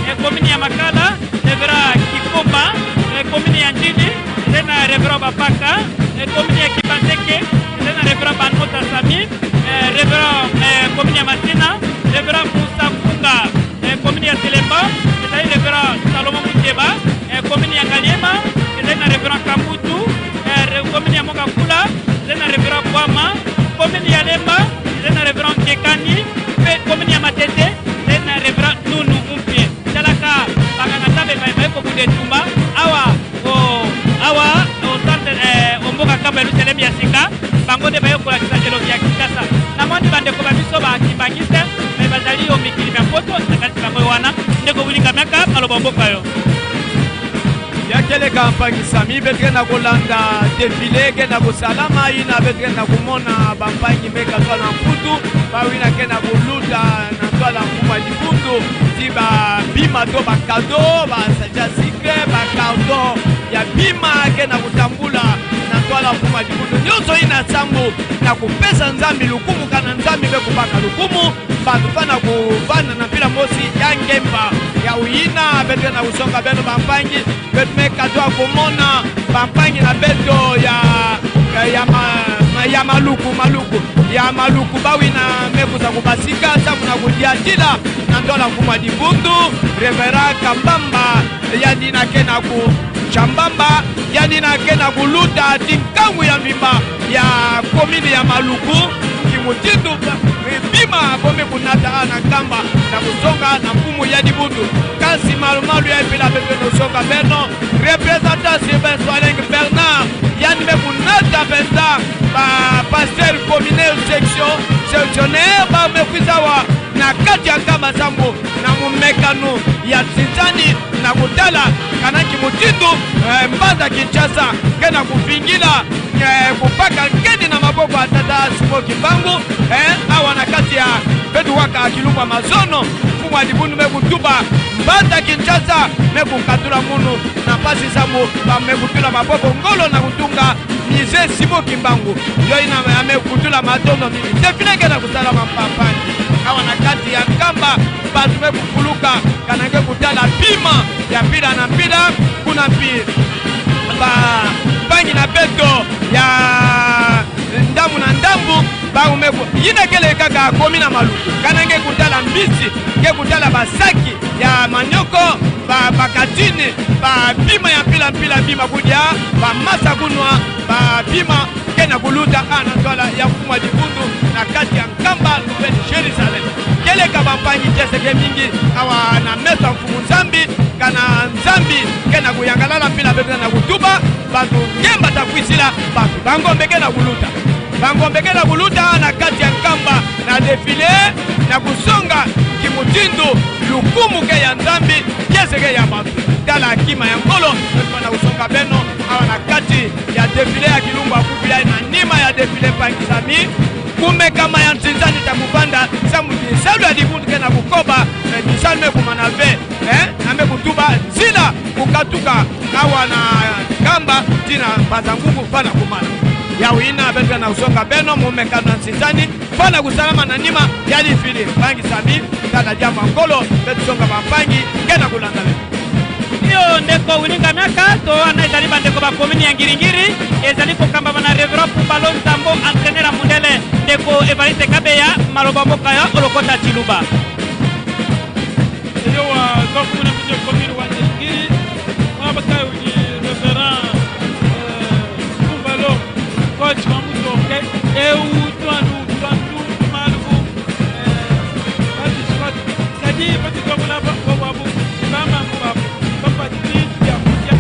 eh, commune ya Makala, révérend Kikomba, eh, commune ya Ndjili, ezali na révérend Bapaka, eh, commune ya Kibateke, ezali na révérend Banota Sami, eh, révérend, eh, commune ya Matina, révérend Musa Mpunga, eh, commune ya Selemba, ezali révérend Salomon Muteba, eh, commune ya Ngaliema, ezali na révérend Kamutu, eh, ré-, commune ya Mongafula, ezali na révérend Bwama, commune ya Lemba, ezali na révérend Kekani, mpe commune ya Matete, ezali na révérend Nunu Umpie. Talaka banganga-Nzambi baye, baye ko kude tumba, awa, o, awa, o centre, eh, o mboka Nkamba Yelusalemi ya sika, bango nde baye kolakisa eloki ya Kinshasa. Na moni bandeko ba biso ba Kimbanguiste, baye bazali o mikili mia Mpoto, na kati na bango wana, ndeko Willy Kamyaka, maloba ya mboka yo. Ya kieleka mpangi Samy, beto ke na kolanda défilé ke na kosalama, yina beto ke na komona bampangi meka twa na Mputu, bawina ke na koluta na ntwala Mfumu a Dibundu, ti babima to ba cadeau, ba sachet ya sucre, ba carton ya bima ke na kotambula na ntwala Mfumu a Dibundu. Nyonso yina sambu na kopesa Nzambi lokumu, kana Nzambi me kobaka lokumu, bato fwana kovanda na mpila mosi ya ngemba. Yawu yina beto ke na kosonga beno bampangi, beto meka twa komona bampangi na beto ya, ya, ya ma-, ma-, ya Maluku, Maluku. Ya Maluku bawina me kwiza kobasika, sambu na kodiatila na ntwala Mfumu a Dibundu, Révérend Kambamba, yandi yina ke na ko-, Kambamba, yandi yina ke na koluta ti nkangu ya mvimba ya commune ya Maluku, kimutindu ba-, bima bo me konata na Nkamba, na kosonga na Mfumu ya Dibundu. Kasi malu-malu ya mpila beto ke na kosonga beno, représentant Sylvain Soileng Bernard, yandi me konata mpenza ba pasteur communaire section, sectionnaire, ba me kwiza awa na kati ya Nkamba sambu na momekano ya nsinsani na kotala kana kimutindu, eh, mbanza Kinshasa ke na kovingila, eh, kobaka nkedi na maboko ya tata Simon Kimbangu, eh, awa na kati ya beto waka kilumbu ya mazono, Mfumu a Dibundu me kotuba, mbanza Kinshasa me kokatula munu na mpasi sambu ba me kotula maboko ngolo na kotunga musée Simon Kimbangu. Yo yina ya me kotula matondo mingi. Défilé ke na kosalama mpamba. Awa na kati ya Nkamba, bato me kofuluka, kana nge kotala bima ya mpila na mpila, kuna mpi bampangi na beto ya ndambu na ndambu, bawu me ko-, yina kele kaka commune ya Maluku. Kana nge kotala mbisi, nge kotala basaki ya manioko, ba, bakatini, babima ya mpila mpila, bima kodia, bamasa kunwa, babima ke na koluta awa na ntwala ya Mfumu a Dibundu na kati ya Nkamba, Nouvelle Jérusalem. Kieleka bampangi, kiese ke mingi awa na meso ya Mfumu Nzambi, kana Nzambi ke na koyangalala mpila beto ke na kotuba, bato ngemba ta kwisila, bato bangombe ke na koluta. Bangombe ke na koluta na kati ya Nkamba na défilé, na kosonga kimutindu lokumu ke ya Nzambi, kiese ke ya bato. Tala kima ya ngolo, beto ke na kosonga beno awa na kati ya défilé ya kilumbu ya kuku ya. Na nima ya défilé, mpangi Samy, komekama ya nsinsani ta kovanda, sambu bisalu ya dibundu ke na kokoba, mais bisalu me komana ve, eh, na me kotuba nzila kokatuka awa na Nkamba tii na Mbanza-Ngungu fwana komana. Yawu yina beto ke na kosonga beno, momekano ya nsinsani fwana kosalama na nima ya défilé. Mpangi Samy, tala diambu ya ngolo, beto songa bampangi ke na kolanda beno. Iyo, ndeko Willy Kamyaka, to wana ezali bandeko ba commune ya Ngiri-ngiri, ezali kokambama na Révérend Pumbalo Ntambo, entraîneur ya mundele, ndeko Évariste Kabeya, maloba ya mboka yo o lokota Tshiluba. Eyo, wa, kwa kuna mwenye commune wa Ngiri-ngiri, mwa baka uni Révérend, eh, Pumbalo, coach wa muto, ke, e u, twandu, twandu, tumalu, eh, pati, pati, kadi, pati, kwa mula, ba, ba, ba, bu, ba, ma, ba, ba, pati, ya, ya.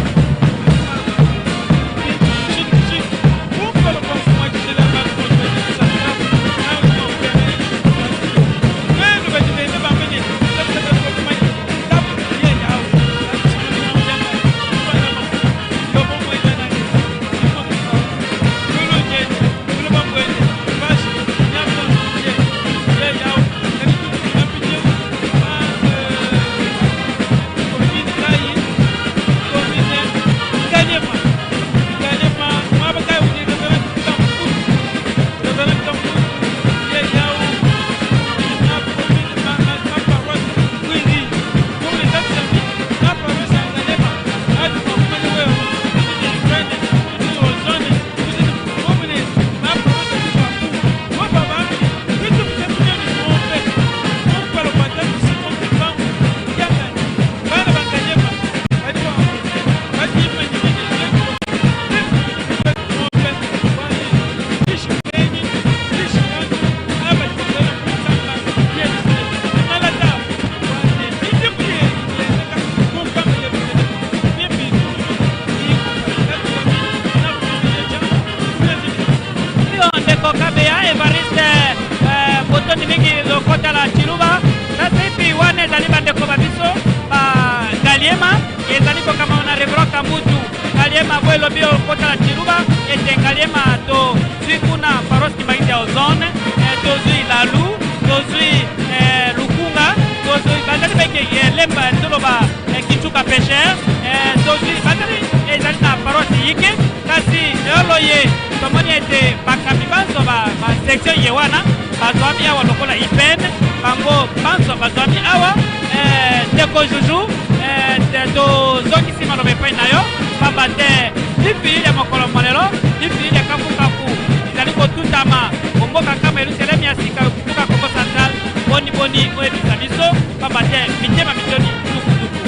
Ngaliema tozui kuna paroisse Kimbanguista ya Ozone, eh, tozui Lalou, tozui, eh, Lukunga, tozui bazali beke, eh, Lemba, eh, toloba, eh, Kituka Pêcheur, eh, tozui bazali, eh, ezali na paroisse yike, kasi eolo ye, tomoni ete bakambi banso ba, ba section ye wana, bazwami awa lokola I P N, bango banso bazwami awa, eh, ndeko Joujou, eh, te-, tozongisi maloba epai na yo, pamba te, bifilili ya mokolo mwa lelo, bifilili ya kaku-kaku, ezali kotutama, bongo kaka ma Yerusalem ya sika, kituka Kongo Central, boni-boni, oyebi biso, pamba te, mitema mitioni, tuku-tuku.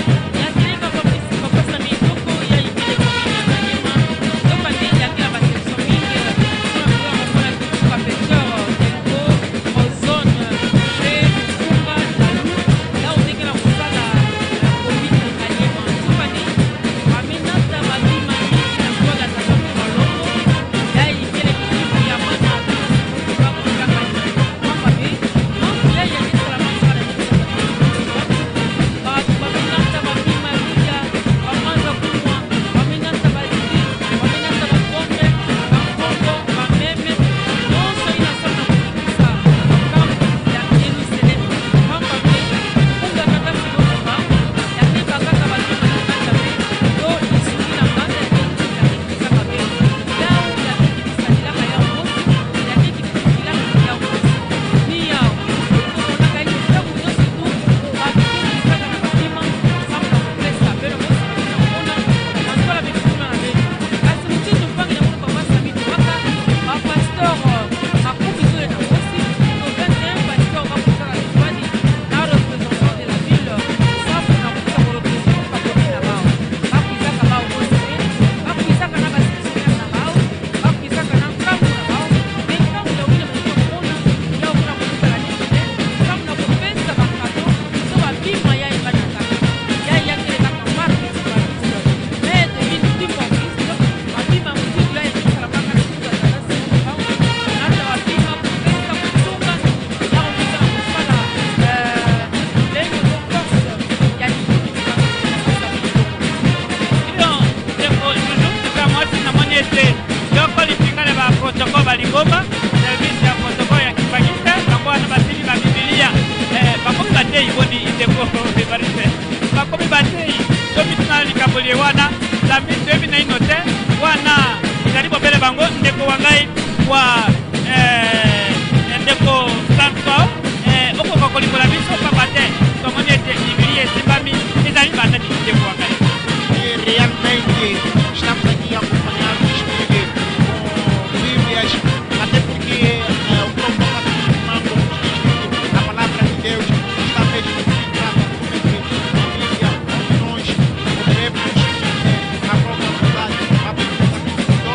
Iyo, ndeko Joujou, tuka mwasi, namoni ete yoko lipingale ba protocole ba lingomba, service ya protocole ya Kimbanguista, bango wana basili ba Biblia, eh, bakomi bateyi boni ndeko Evariste. Bakomi bateyi, tomi tuna likambo liye wana, zambi toyebi naino te, wana, ezali bobele bango, ndeko wa ngai, wa, eh, ndeko Santo, eh, okoka kolimbola biso, pamba te, tomoni ete Biblia esimbami, ezali banda ti ndeko wa ngai. E realmente, estamos aqui acompanhados de, com Bíblias, até porque, eh, o próprio Papa Francisco, a palavra de Deus está mesmo centrada sobre a Bíblia, nós devemos, eh, a própria vontade, a vontade de Deus,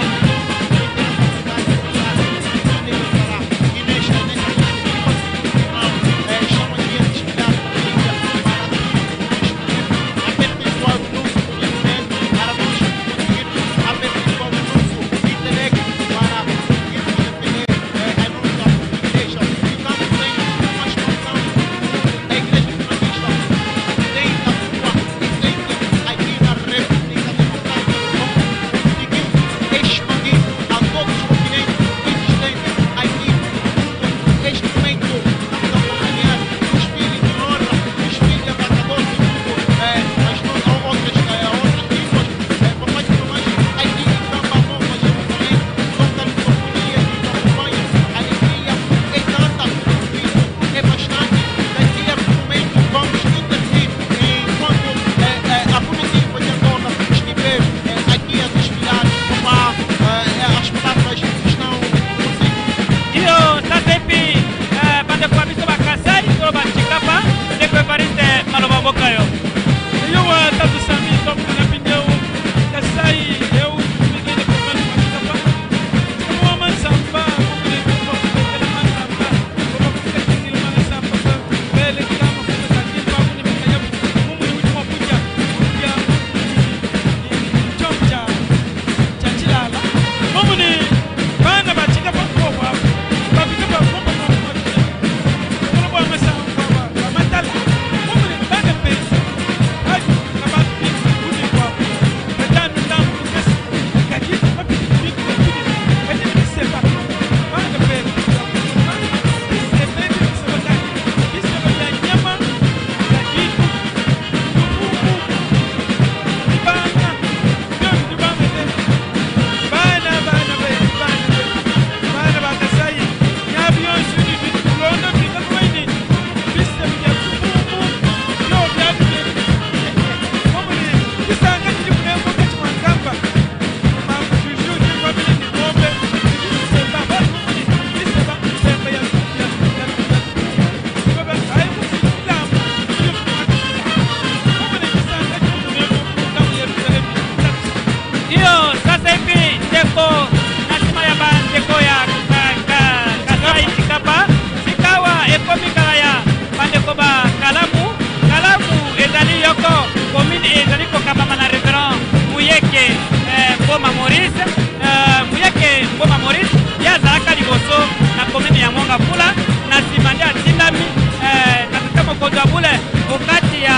Ndeko ba Kalamu, Kalamu ezali yoko commune ezali kokambama na Révérend Muyeke, eh, Mboma Maurice, eh, Muyeke Mboma Maurice, ye azalaka liboso na commune ya Mont Ngafula, na sima nde atindami, eh, na tata mokonzi ya bule, o kati ya,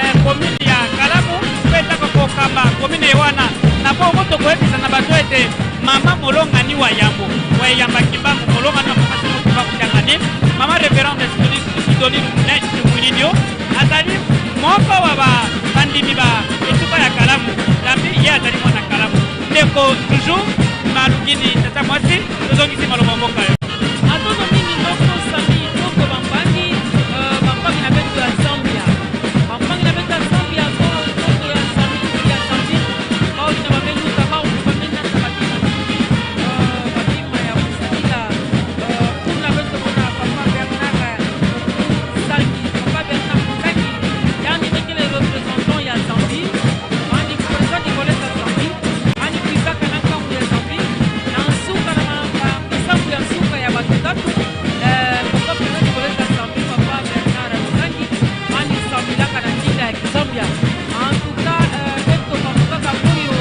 eh, commune ya Kalamu, mpe atako kokamba commune wana, na bongo tokoyebisa na bato ete, Mama molongani wa yambo, wa Eyamba Kimbangu, molongani wa Mama Simon Kimbangu Kiangani, Mama Révérende Sidonie, Sidonie Lumune, Lumulilio, azali moko wa ba, bandimi ba etuka ya Kalamu, zambi ye azali mwana Kalamu. Ndeko, toujours, malugini tata mwasi, tozongisi maloba mboka yo. Matondo mingi ndeko Sami, ndeko bampangi, eh, bampangi na beto ya Zambia. Bampangi na beto ya Zambia, ko, ndeko ya Sami, ya Sami. Bawu yina bameni uta, bawu yina bameni nata babima, eh, babima ya kusakila, eh, kuna beto mona Papa Bernard, eh, Musangi, Papa Bernard Musangi, yandi kele représentant ya Zambie, yandi président du collège ya Zambie, yandi kwizaka na nkangu ya Zambie, na nsuka na ma-, ma-, masambu ya nsuka ya bato tatu, eh, Papa président du collège ya Zambie, Papa Bernard Musangi, yandi sambilaka na ndinga ya Kizambia. En tout cas, eh, beto bafukaka moyo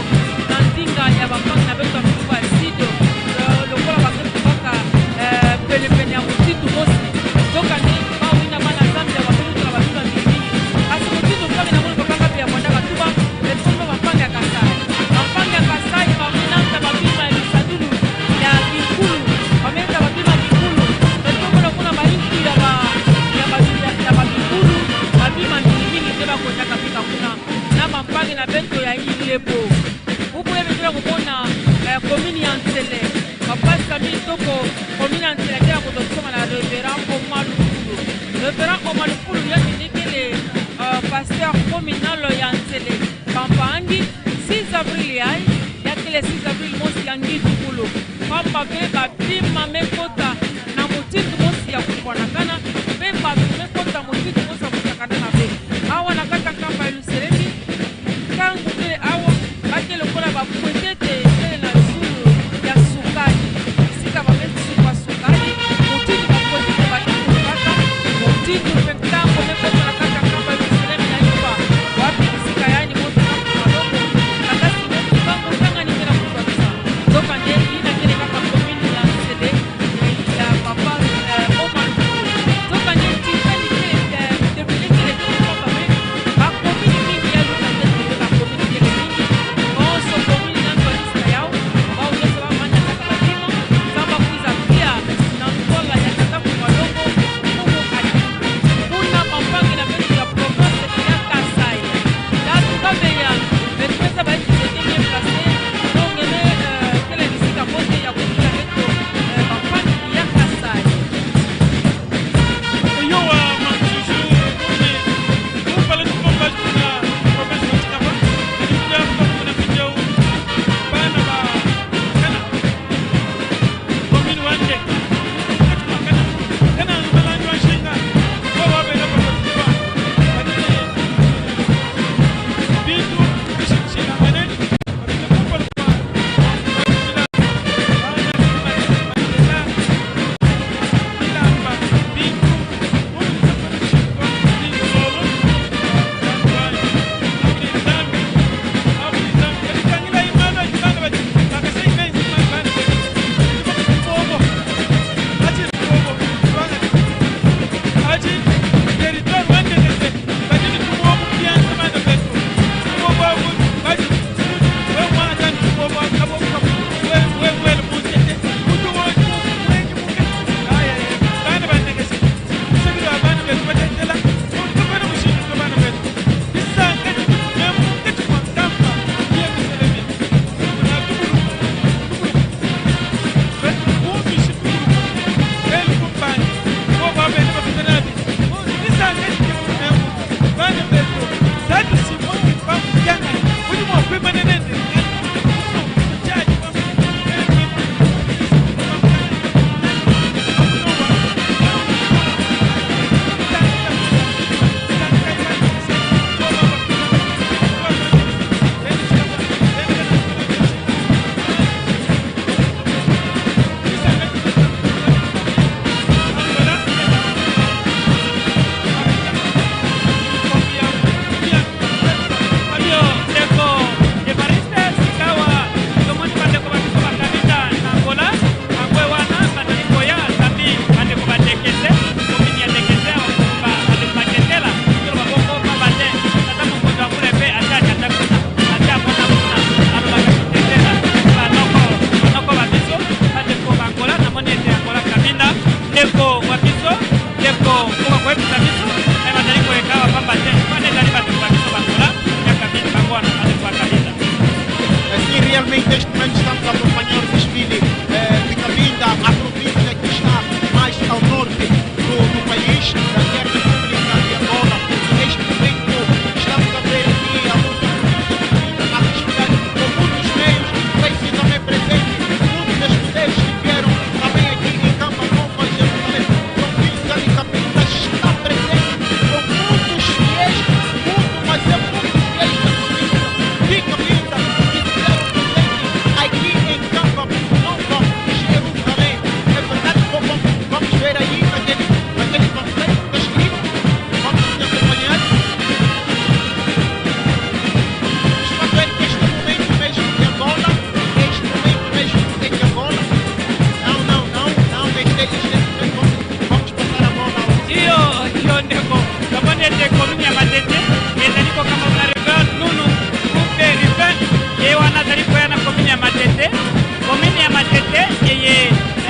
na ndinga ya bampangi na beto ya Mputu ya Sud, eh, lokola bakento baka, eh, penepene ya motindo mosi. Nzokande, bawu yina bana Zambia bameni uta na babima mingi. Kasi motindo mpangi na mono bapanga mpe ya kwandaka tuba, beto mpe bampangi ya Kasai. Bampangi ya Kasai, bameni nata babima ya bisadulu, ya bikulu. Bameni nata babima ya bikulu. Beto mpe kuna ba inki ya ba, ya ba, ya, ya babikulu, babima mingi mingi nde bakwendaka bika kuna. Na bampangi na beto ya Ilebo. Bubu ye beto lenda komona, eh, commune ya Nsele. Papa Sami Toko, commune ya Nsele, kele kotosonga na Révérend Omar Lukulu. Révérend Omar Lukulu, yandi kele, eh, pasteur communal ya Nsele. Bampangi, six avril yayi, ya kele six avril mosi ya ngitu kulu. Pamba mpe babima mekota na motindo mosi ya kukwanakana, mpe bato mekota motindo mosi ya kusakanaka mpe. Awa na kati ya nkamba ya Luselemi, nkangu kele awa, bakele lokola bapwetete kele na zulu ya sukali. Esika bameti suka sukali, motindo bapwetete bakele kaka, motindo mpe ntangu mekota na kati ya nkamba ya Luselemi ya Yuba, wapi bisika yandi moto na malongo, kaka si moto ntangu ntangani kele kutwakisa. Nzokande, yina kele kaka commune ya Nsele. Koyebisa biso, eh, bazali koyeka awa pamba te, wana ezali bato ba biso ba Angola, ya kabisa bango wana, bazali koyeka biso. Eh, si realmente este momento estamos a acompanhar o desfile, eh, de cabinda à província que está mais ao norte do, do país, da República de Angola. Neste momento estamos a ver aqui a luta a desfilar com muitos meios, precisamente presente, muitos escuteiros que vieram também aqui em Kamba Nova Jerusalém. Província de Cabinda está presente com muitos fiéis, muito, mas é muitos fiéis da província de Cabinda que estiveram presentes aqui em Kamba Nova Jerusalém. É verdade, vamos, vamos ver aí naquele, naquele panfleto que está escrito. Vamos acompanhar. Mas é que este momento mesmo de Angola, este momento mesmo de Angola. Não, não, não, não, este, este, este, vamos, vamos passar a bola ao... Iyo, iyo ndeko, tomoni ete commune ya Matete ezali kokamba na Reverend Nunu Kupe Ruffin, ye wana azali koya na commune ya Matete. Commune ya Matete, yeye,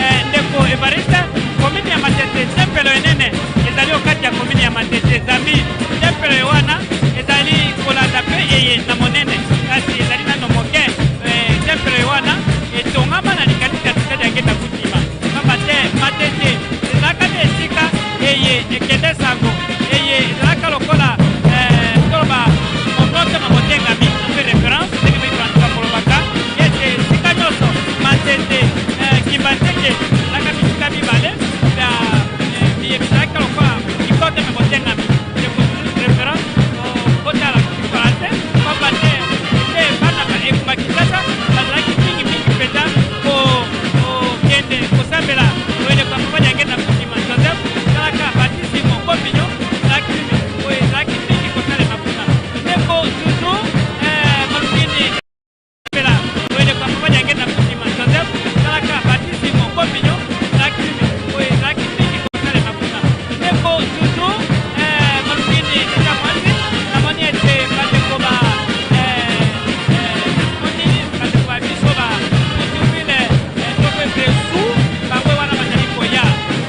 eh, ndeko Evariste, commune ya Matete, tempelo ya nene ezali o kati ya commune ya Matete, zambi tempelo ya wana ezali kolanda mpe yeye na monene, kasi ezali nanu moke, eh, tempelo ya wana etongama na likanisi ya tata Ngienda Kubima. Pamba te Matete ezalaka nde esika eye ekende sango, eye ezalaka lokola, eh, toloba, mongongo ma motengami, mpe référence, ndenge bato bakolobaka, ete esika nyonso Matete, eh, Kimbanzeke, ezalaka bisika mibale, ya, eh, biye bizalaka lokola mongongo ma motengami. Ndeko, référence, o, kotala français, pamba te, te bana ba, eh, ba Kinshasa, bazalaki mingi mingi mpenza ko, kokende kosambela, o eleko ya Papa Ngienda Kubima Joseph, esalaka batisimo, communion, ezalaki, o, ezalaki mingi kosalema kuna. Ndeko Zuzu, eh, malukini. Pela, o eleko ya Papa Ngienda Kubima Joseph, esalaka batisimo, communion, ezalaki, o, ezalaki mingi kosalema kuna. Ndeko Zuzu, eh, malukini tata mwasi, namoni ete bandeko ba, eh, eh, namoni bandeko ba biso ba, eh, toko ete su, bango wana bazali koya,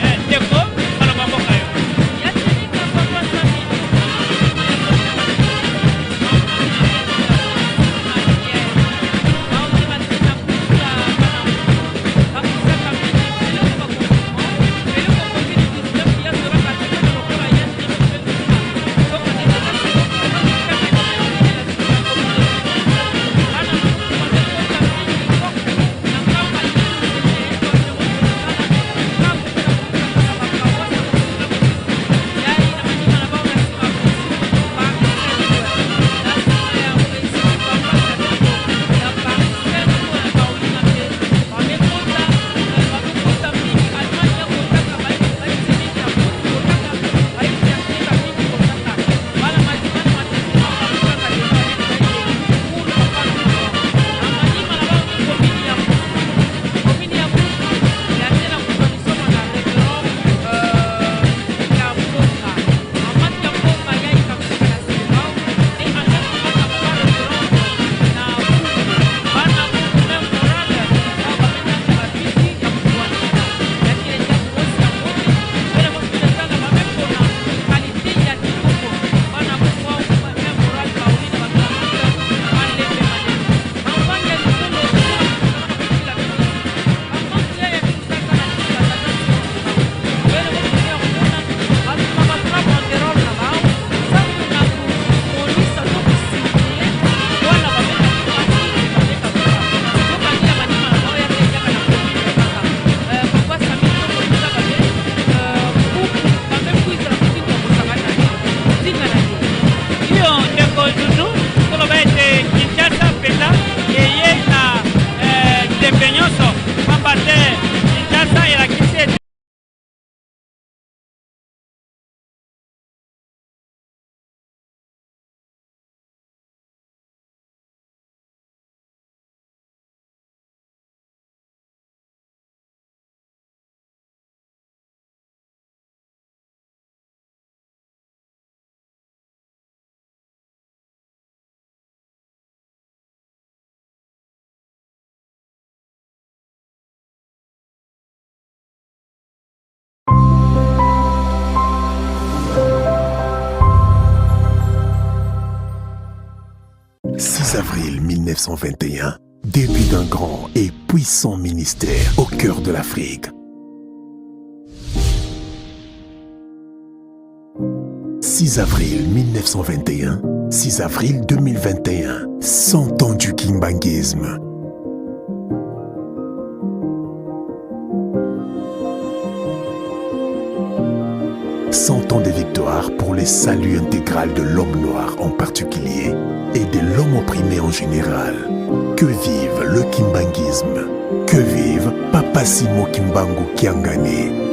eh, ndeko, maloba mboka yo. neuf cent vingt et un, début d'un grand et puissant ministère au cœur de l'Afrique. Six avril mille neuf cent vingt et un, six avril deux mille vingt et un, cent ans du kimbanguisme. Cent ans de victoire pour le salut intégral de l'homme noir en particulier et de l'homme opprimé en général. Que vive le kimbanguisme. Que vive Papa Simon Kimbangu Kiangani.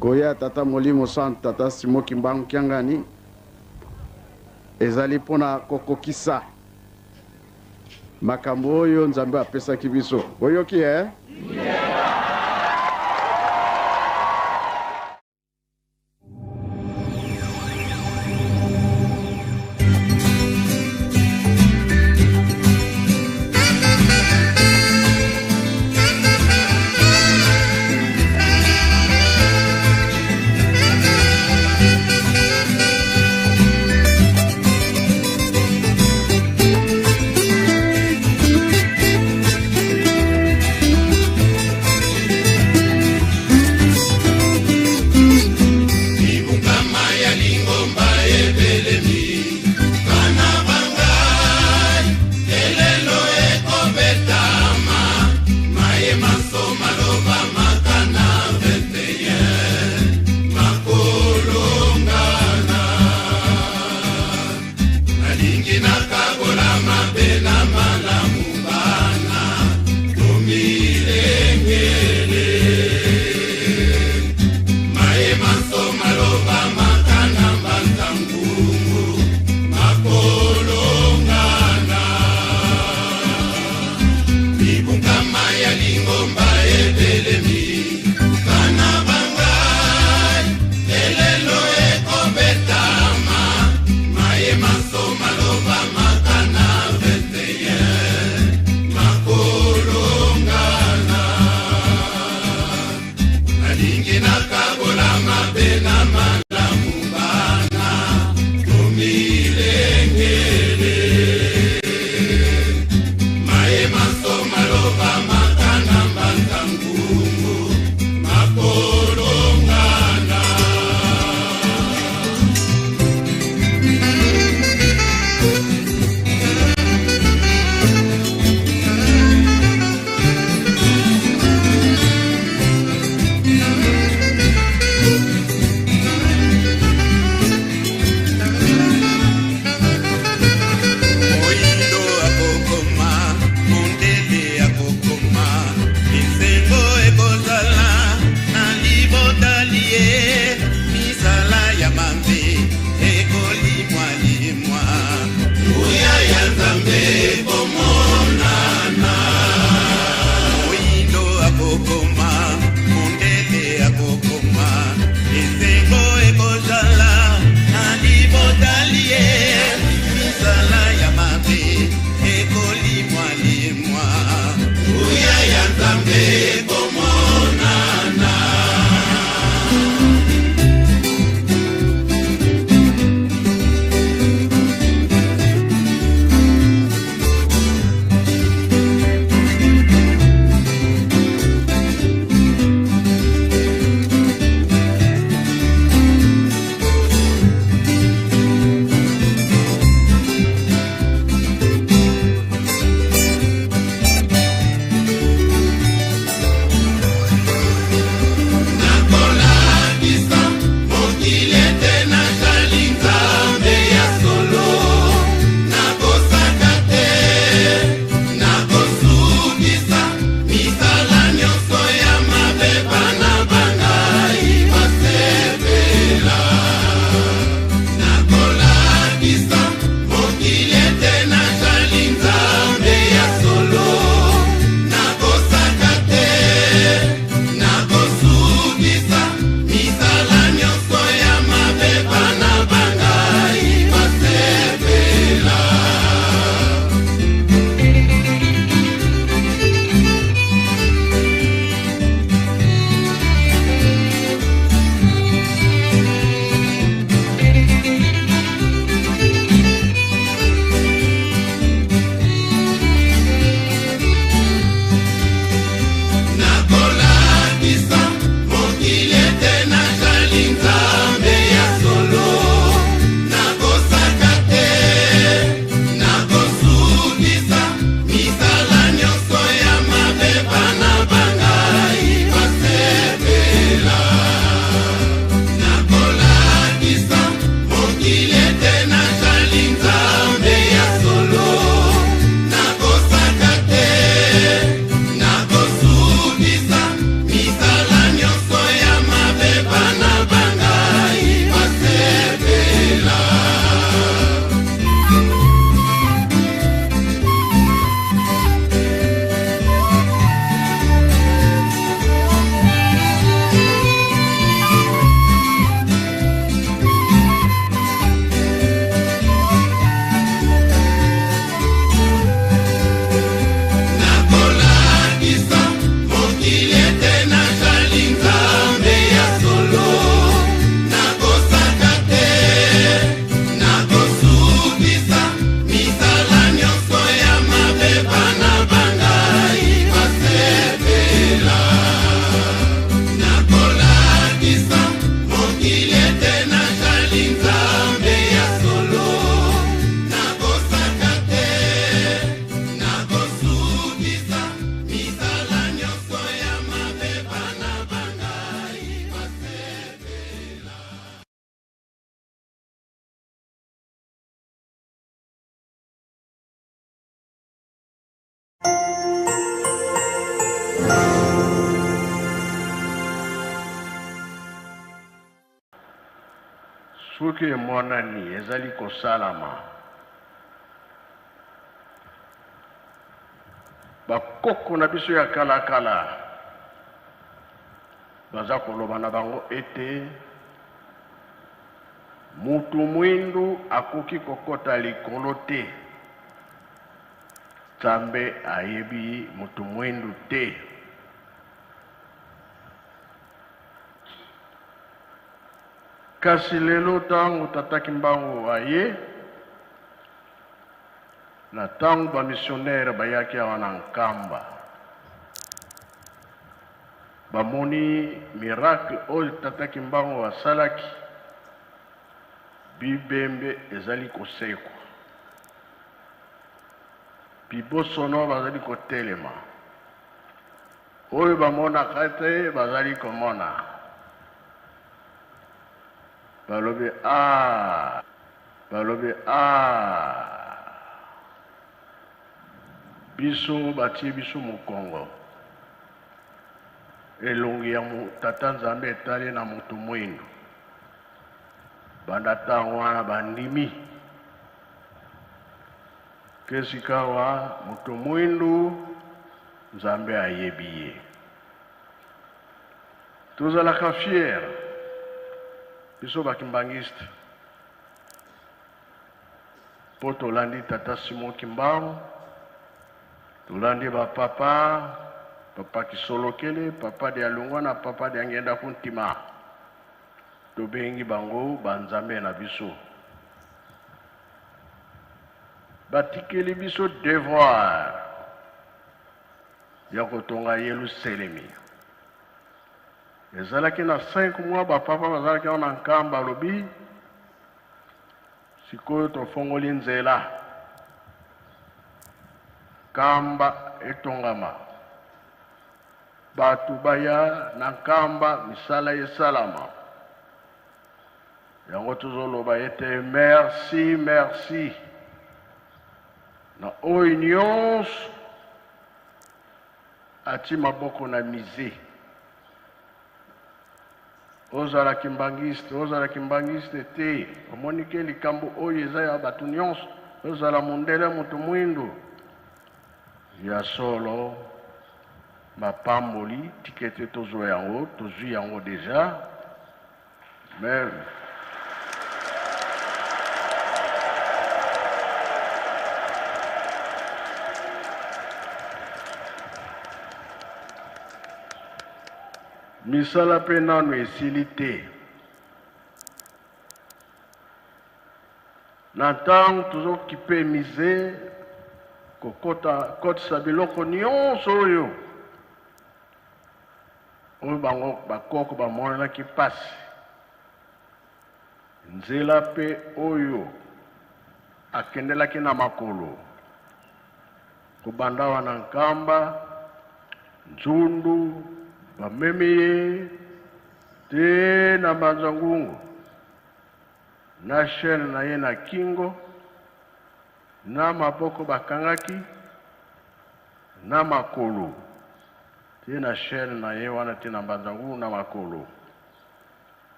Koya tata Molimo Santu, tata Simon Kimbangu Kiangani, ezali mpo na kokokisa makambo oyo Nzambe apesaki biso. Boyoki, eh? Soki emonani ezali kosalama, bakoko na biso ya kalakala baza koloba na bango ete moto mwindu akoki kokota likolo te. Nzambe ayebi moto mwindu te. Kasi lelo, ntango Tata Kimbangu aye, na ntango ba missionnaire bayaki awa na Nkamba, bamoni miracle oyo Tata Kimbangu asalaki, bibembe ezali kosekwa. Bibosono bazali kotelema. Oyo bamonaka te, bazali komona. Balobi, ah, balobi, ah, biso, batie biso mokongo. Elongi ya mo-, Tata Nzambe etali na moto mwindu. Banda ntango wana bandimi ke sikawa moto mwindu Nzambe ayebi ye. Tozalaka fier, biso ba kimbanguiste, mpo tolandi Tata Simon Kimbangu, tolandi ba papa, Papa Kisolokele, Papa Dialungwa na Papa Diangienda Kuntima. Tobengi bango ba Nzambe na biso. Batikeli biso devoir ya kotonga Yelusalemi. Ezalaki na cinq mois, ba papa bazalaki awa na Nkamba, balobi, sikoyo tofongoli nzela. Nkamba etongama. Bato baya na Nkamba, misala esalama. Yango tozoloba ete merci, merci na oyo nyonso atie maboko na musée. Ozala kimbanguiste, ozala kimbanguiste te, omoni ke likambo oyo eza ya bato nyonso, ozala mondele, moto mwindu. Ya solo, mapamboli, tika ete tozwa yango, tozwi yango déjà. Amen. Misala mpe nanu esili te. Na ntango tozokipe musée, kokota, kotisa biloko nyonso oyo, oyo bango bakoko bamonanaki mpasi. Nzela mpe oyo akendelaki na makolo, kobanda awa na Nkamba, Nzundu, bamemi ye tee na Mbanza-Ngungu, na chaîne na ye na kingo, na maboko bakangaki, na makolo, tee na chaîne na ye wana tee na Mbanza-Ngungu na makolo.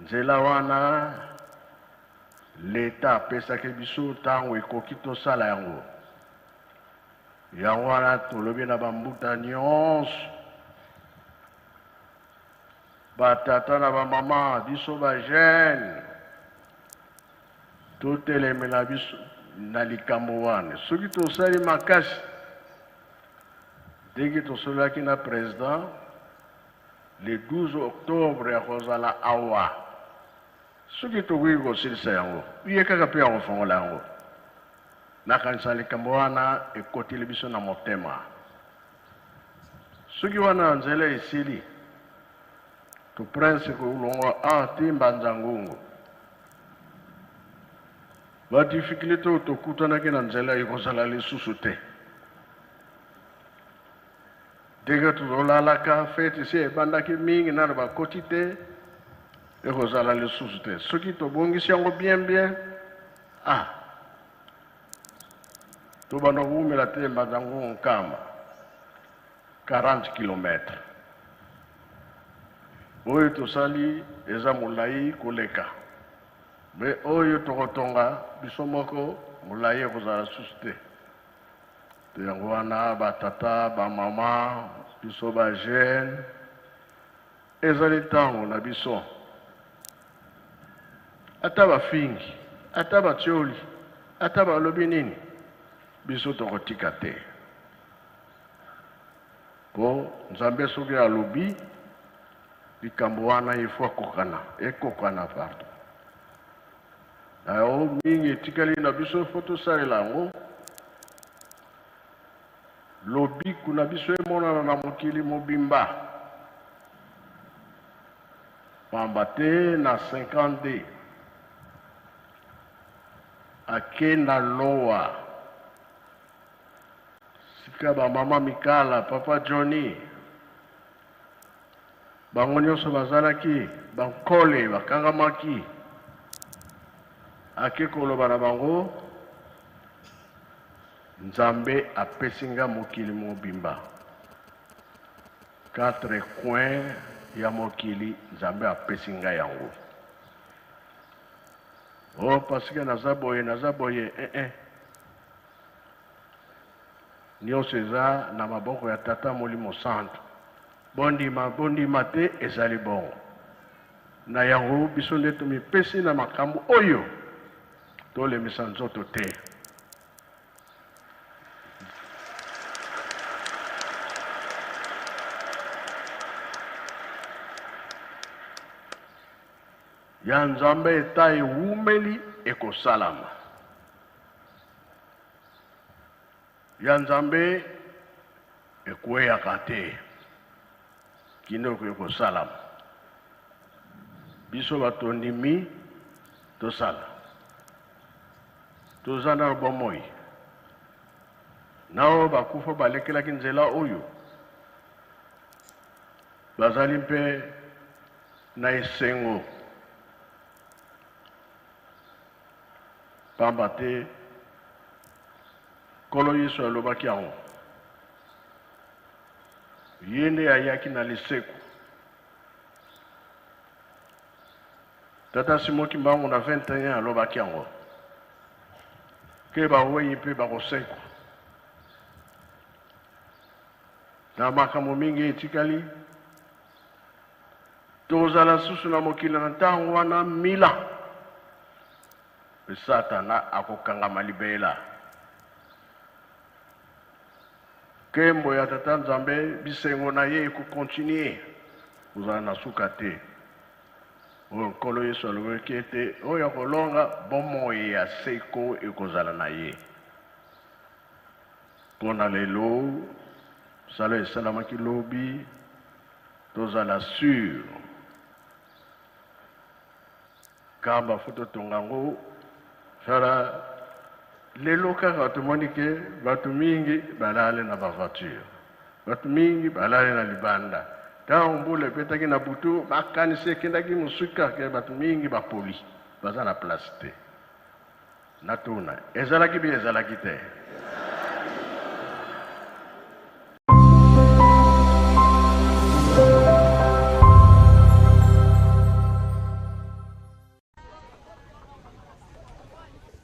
Nzela wana, l'État apesaki biso, ntango ekoki tosala yango. Yango wana tolobi na bambuta nyonso, batata na bamama, biso ba jeunes, totelemela biso na likambo wana. Soki tosali makasi, ndenge tosololaki na président, le douze octobre akozala awa. Soki tokoki kosilisa yango, ye kaka mpe akofongola yango. Nakanisa likambo wana ekoteli biso na motema. Soki wana nzela esili, to prince kolongwa awa tii Mbanza-Ngungu, ba difficultés oyo tokutanaki na nzela ekozala lisusu te. Ndenge tozolalaka, fête esi ebandaki mingi, nanu bakoti te, ekozala lisusu te. Soki tobongisi yango bien bien, ah, tobanda koumela te Mbanza-Ngungu Nkamba, quarante kilomètres. Oyo tosali eza molai koleka. Mais oyo tokotonga, biso moko, molayi ekozala lisusu te. Te yango wana, batata, bamama, biso ba jeunes, ezali ntango na biso. Ata bafingi, ata batioli, ata balobi nini, biso tokotika te. Po Nzambe soki alobi, likambo wana il faut ekokana, ekokana, pardon. Na yo mingi etikali na biso, faut tosalela yango. Lobi kuna biso emonana na mokili mobimba. Pamba te na cinquante-deux, ake na loa. Sika bamama Mikala, papa Johnny, bango nyonso bazalaki bankole, bakangamaki. Ake koloba na bango, Nzambe apesi nga mokili mobimba. Quatre coins ya mokili, Nzambe apesi nga yango. Oh, parce que naza boye, naza boye, eh, eh. Nyonso eza na maboko ya Tata Molimo Santu. Bondima, bondima te, ezali bongo. Na yango, biso nde tomipesi na makambo oyo, tolembisa nzoto te. Ya Nzambe eta ewumeli ekosalama. Ya Nzambe ekweyaka te. Kino ekosalama. Biso bato tondimi tosala. Toza na bomoi. Na oyo bakufa balekelaki nzela oyo, bazali mpe na esengo. Pamba te Nkolo Yesu alobaki yango. Ye nde ayaki na lisekwa. Tata Simon Kimbangu na vingt et un alobaki yango. Ke bawei mpe bakosekwa. Na makambo mingi etikali. Tokozala lisusu na mokili na ntango wana mille ans. Mpe Satana akokangama libela. Nkembo ya Tata Nzambe, bisengo na ye ekocontinuer. Kozala na suka te. Oyo Nkolo Yesu alobaki ete, oyo akolonga, bomoi ya seko ekozala na ye. Mpo na lelo, mosala esalamaki lobi, tozala sûr. Kamba faut totonga yango, sala lelo kaka tomoni ke bato mingi balali na bavoiture. Bato mingi balali na libanda. Ntango mbula ebetaki na butu, makanisi ekendaki mosika ke bato mingi bapoli, baza na place te. Natuna, ezalaki bien, ezalaki te?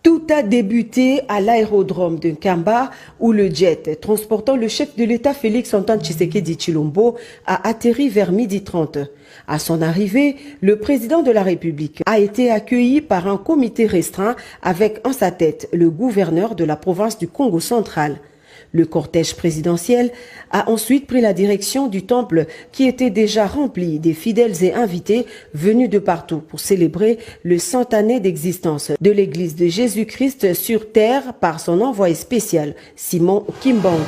Tout a débuté à l'aérodrome de Nkamba, où le jet transportant le chef de l'État Félix Antoine Tshisekedi Tshilombo a atterri vers midi trente. À son arrivée, le président de la République a été accueilli par un comité restreint avec en sa tête le gouverneur de la province du Kongo Central. Le cortège présidentiel a ensuite pris la direction du temple qui était déjà rempli des fidèles et invités venus de partout pour célébrer le cent années d'existence de l'Église de Jésus-Christ sur terre par son envoyé spécial, Simon Kimbangu.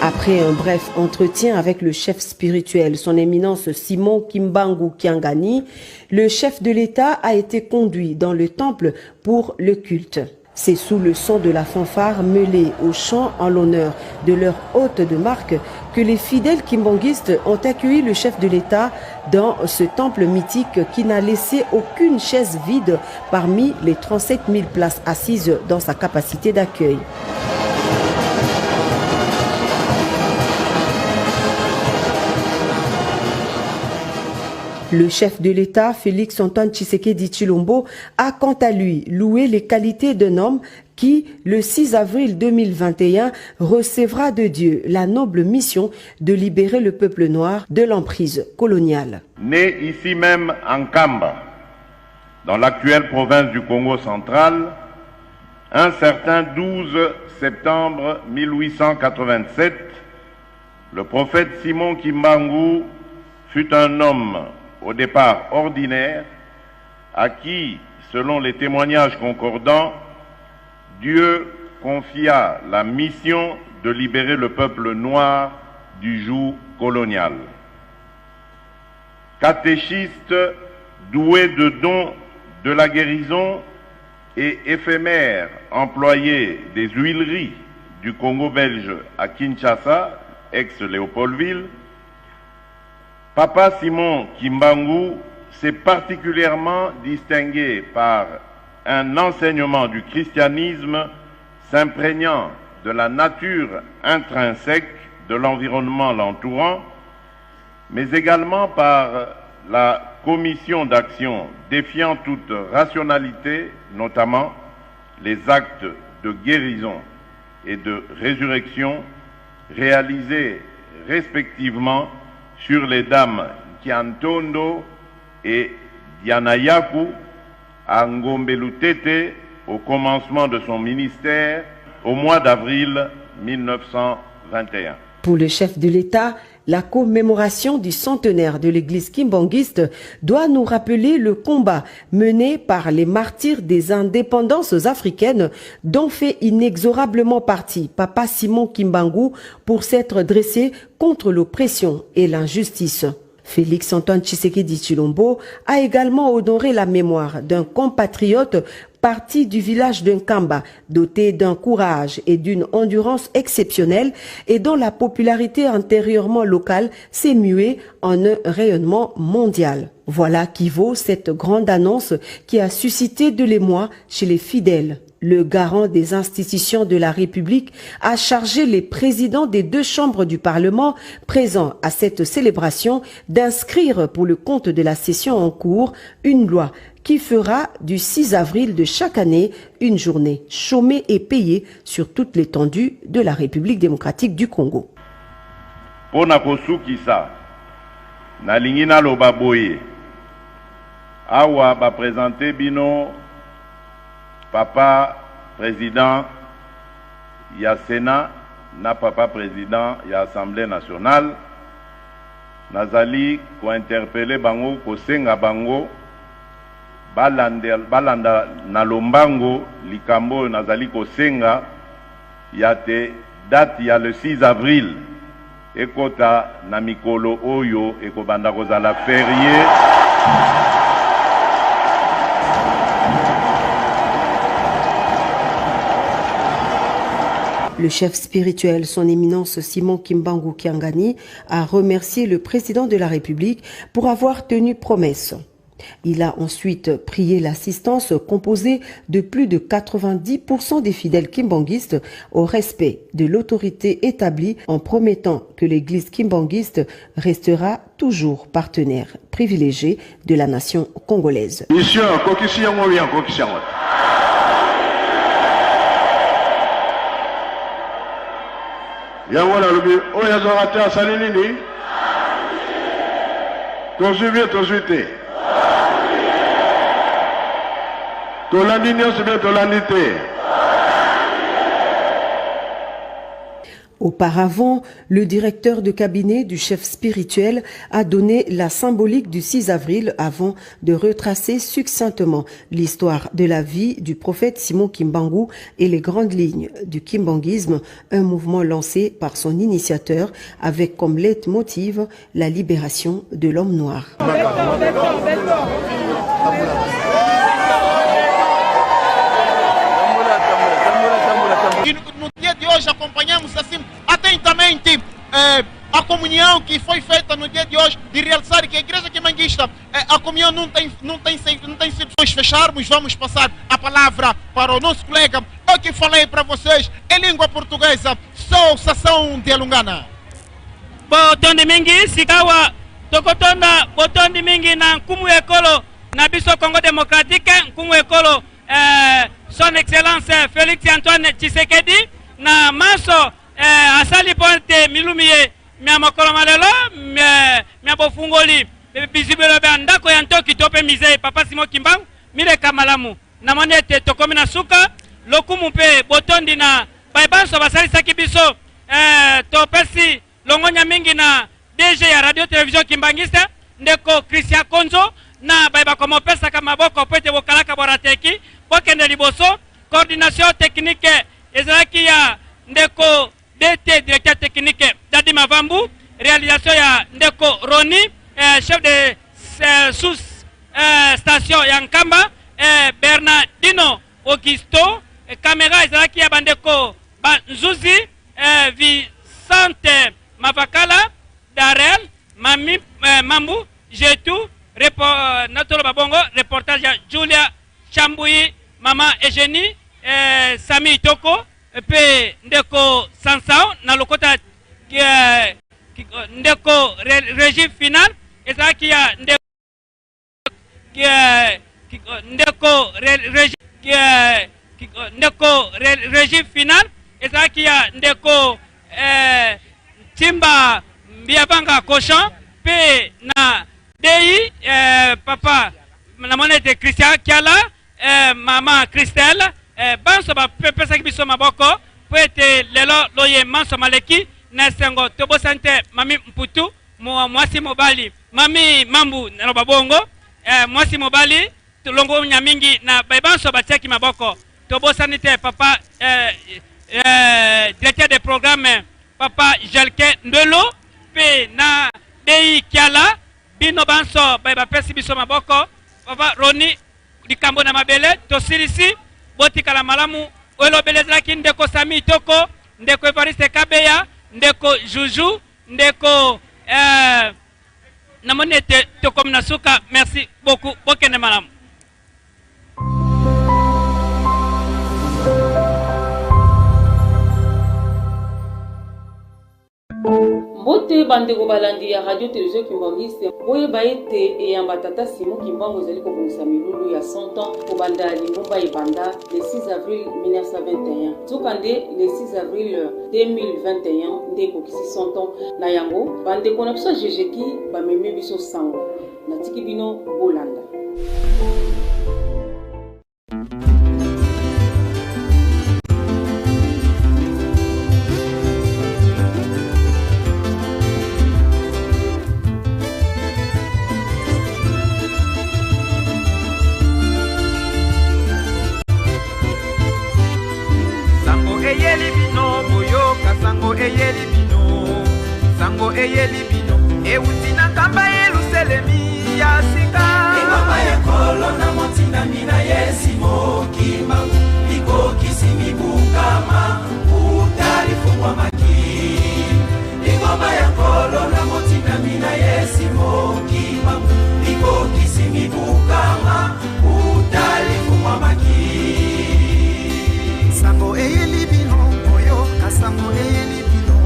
Après un bref entretien avec le chef spirituel, son éminence Simon Kimbangu Kiangani, le chef de l'État a été conduit dans le temple pour le culte. C'est sous le son de la fanfare mêlée au chant en l'honneur de leur hôte de marque que les fidèles kimbanguistes ont accueilli le chef de l'État dans ce temple mythique qui n'a laissé aucune chaise vide parmi les trente-sept mille places assises dans sa capacité d'accueil. Le chef de l'État, Félix Antoine Tshisekedi Tshilombo, a quant à lui loué les qualités d'un homme qui, le six avril deux mille vingt et un, recevra de Dieu la noble mission de libérer le peuple noir de l'emprise coloniale. Né ici même à Nkamba, dans l'actuelle province du Kongo Central, un certain douze septembre mille huit cent quatre-vingt-sept, le prophète Simon Kimbangu fut un homme au départ ordinaire, à qui, selon les témoignages concordants, Dieu confia la mission de libérer le peuple noir du joug colonial. Catéchiste doué de dons de la guérison et éphémère employé des huileries du Congo belge à Kinshasa, ex-Léopoldville, Papa Simon Kimbangu s'est particulièrement distingué par un enseignement du christianisme s'imprégnant de la nature intrinsèque de l'environnement l'entourant, mais également par la commission d'action défiant toute rationalité, notamment les actes de guérison et de résurrection réalisés respectivement sur les dames Kiantondo et Dianayaku à Ngombe-Lutete au commencement de son ministère au mois d'avril mille neuf cent vingt et un. Pour le chef de l'État, la commémoration du centenaire de l'église kimbanguiste doit nous rappeler le combat mené par les martyrs des indépendances africaines dont fait inexorablement partie Papa Simon Kimbangu pour s'être dressé contre l'oppression et l'injustice. Félix Antoine Tshisekedi Tshilombo a également honoré la mémoire d'un compatriote parti du village de Nkamba, doté d'un courage et d'une endurance exceptionnelle et dont la popularité antérieurement locale s'est muée en un rayonnement mondial. Voilà qui vaut cette grande annonce qui a suscité de l'émoi chez les fidèles. Le garant des institutions de la République a chargé les présidents des deux chambres du Parlement présents à cette célébration d'inscrire pour le compte de la session en cours une loi qui fera du six avril de chaque année une journée chômée et payée sur toute l'étendue de la République démocratique du Congo. Mpo na kosukisa, nalingi naloba boye. Awa ba présenter bino Papa Président ya Sénat na Papa Président ya Assemblée nationale, nazali ko interpeller bango, kosenga bango balande-, balanda na lombango likambo oyo nazali kosenga, ya te date ya le six avril ekota na mikolo oyo ekobanda kozala férié. Le chef spirituel, Son Éminence Simon Kimbangu Kiangani, a remercié le président de la République pour avoir tenu promesse. Il a ensuite prié l'assistance composée de plus de quatre-vingt-dix pour cent des fidèles kimbanguistes au respect de l'autorité établie, en promettant que l'église kimbanguiste restera toujours partenaire privilégié de la nation congolaise. Mission, kokisi yango bien, kokisi yango. Yango nalobi, oyo azwaka te asali nini? Tozwi bien, tozwi te? Tolandi nyonso bien, tolandi te? Auparavant, le directeur de cabinet du chef spirituel a donné la symbolique du six avril avant de retracer succinctement l'histoire de la vie du prophète Simon Kimbangu et les grandes lignes du kimbanguisme, un mouvement lancé par son initiateur avec comme leitmotiv la libération de l'homme noir. comunhão que foi feita no dia de hoje, de realçar que a igreja kimbanguista, eh, a comunhão não tem, não tem, se- não tem sido. Depois fecharmos, vamos passar a palavra para o nosso colega, o que falei para vocês em língua portuguesa, São Sassão de Alungana. Botondi mingi, sikawa, tokotonda, botondi mingi na nkumu ya ekolo na biso Congo Démocratique, nkumu ya ekolo, eh, Son Excellence Félix Antoine Tshisekedi, na manso, eh, asali mpo ete milu miye mia mokolo ma lelo, mia, mia bofungoli bizibelo bia ndako ya ntoki to mpe musée Papa Simon Kimbangu, mileka malamu. Na mwanete tokomi na suka, lokumu mpe botondi na baye banso basalisaki biso, eh, topesi longonya mingi na D G ya Radio Télévision Kimbanguiste, ndeko Christian Konzo, na baye bakomopesaka maboko mpo ete bokalaka bwarateki bokende liboso. Coordination technique ezalaki ya ndeko D T, directeur technique, Dadi Mavambu. Réalisation ya ndeko Rony, eh, chef de, eh, sous, eh, station ya Nkamba, eh, Bernardino Augusto. Eh, caméra ezalaki ya bandeko Banzuzi, eh, Vicente Mavakala, Darel, Mami, eh, Mambu, Jetu, repo-, eh, na toloba bongo, reportage ya Julia Chambui, Mama Eugénie, eh, Sami Itoko, eh, mpe ndeko Sansao, na lokota, eh, ki-, eh, ndeko re-, régie finale, ezalaki ya ndeko, eh, ki-, eh, ndeko re-, régie, eh, ki-, eh, ndeko re-, régie finale, ezalaki ya ndeko, eh, Timba Mbiabanga Cochon, mpe na dei, eh, papa, na mwanete Christian Kiala, eh, mama Christelle, eh, banso bape-, pesaki biso maboko, mpo ete lelo loye manso maleki na esengo. Tobosani te Mami Mputu, mo-, mwasi mobali, Mami Mambu, naloba bongo, eh, mwasi mobali, longonya mingi na baye banso batiaki maboko. Tobosani te papa, eh, eh, directeur de programme, papa Jelke Ndwelo, mpe na dei Kiala, bino banso baye bapesi biso maboko, papa Rony, likambo na mabele, tosilisi, botikala malamu, oyo elobeli ezalaki ndeko Sami Itoko, ndeko Evariste Kabeya, ndeko Juju, ndeko, eh, na mwanete tokomi na suka, merci beaucoup, bokende malamu. Mbote bandeko balandi ya Radio Télévision Kimbanguiste, boyeba ete eyamba tata Simon Kimbangu ezali kobongisa milulu ya cent ans, kobanda lingomba ebanda le six avril mille neuf cent vingt et un. Nzokande, le six avril deux mille vingt et un nde ekokisi cent ans. Na yango, bandeko na biso ya G G K bamemi biso sango. Natiki bino bolanda. Sango eyeli bino, boyoka, sango eyeli bino. Sango eyeli bino, euti na nkamba Yelusalemi ya sika. Lingomba ya Nkolo na motindami na ye Simon Kimbangu, likokisi mibu nkama uta lifungwamaki. Lingomba ya Nkolo na motindami na ye Simon Kimbangu, likokisi mibu nkama uta lifungwamaki. Sango eyeli bino, boyoka, sango eyeli bino.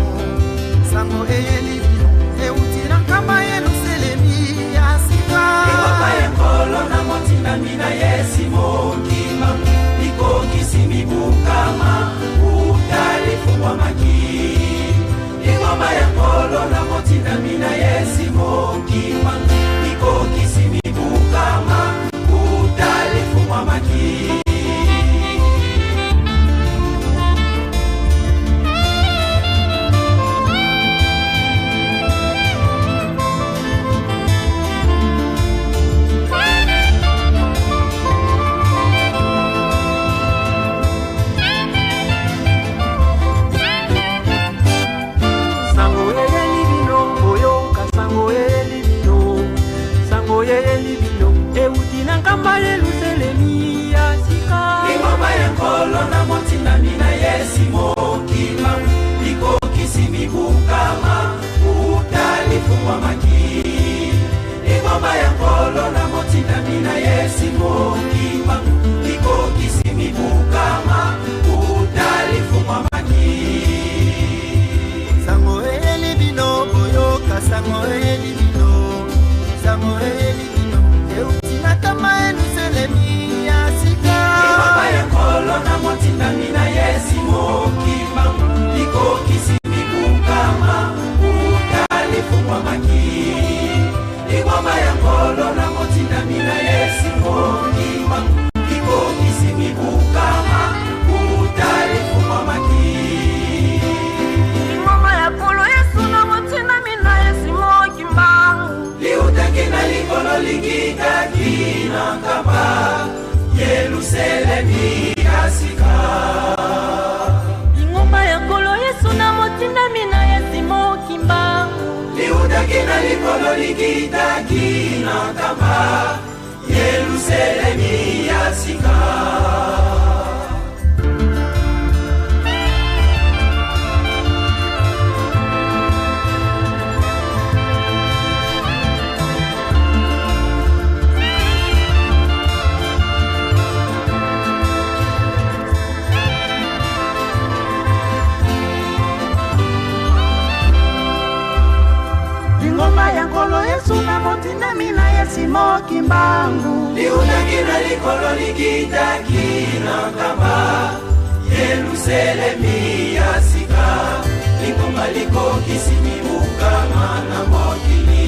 Sango eyeli bino, euti na nkamba Yelusalemi ya sika. Yelusalemi ya sika. Lingomba ya nkolo Yesu na motindami na ye si mo kimbangu. Liutaki na likolo likitaki na nkamba. Yelusalemi ya sika. Lingomba ya nkolo Yesu na motindami na ye si mo kimbangu. Liutaki na likolo likitaki na nkamba. Yelusalemi ya sika. Lingomba likokisi mi bu kama na mokili.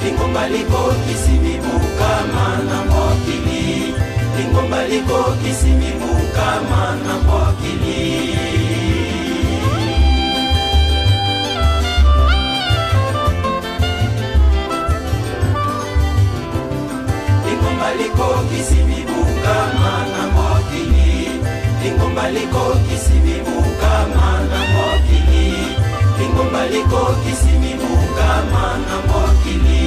Lingomba likokisi mi bu kama na mokili. Lingomba likokisi mi bu kama na mokili. Lingomba likokisi mi bu kama na mokili. Lingomba likokisi mi bu kama na mokili. Lingomba likokisi mi bu kama na mokili.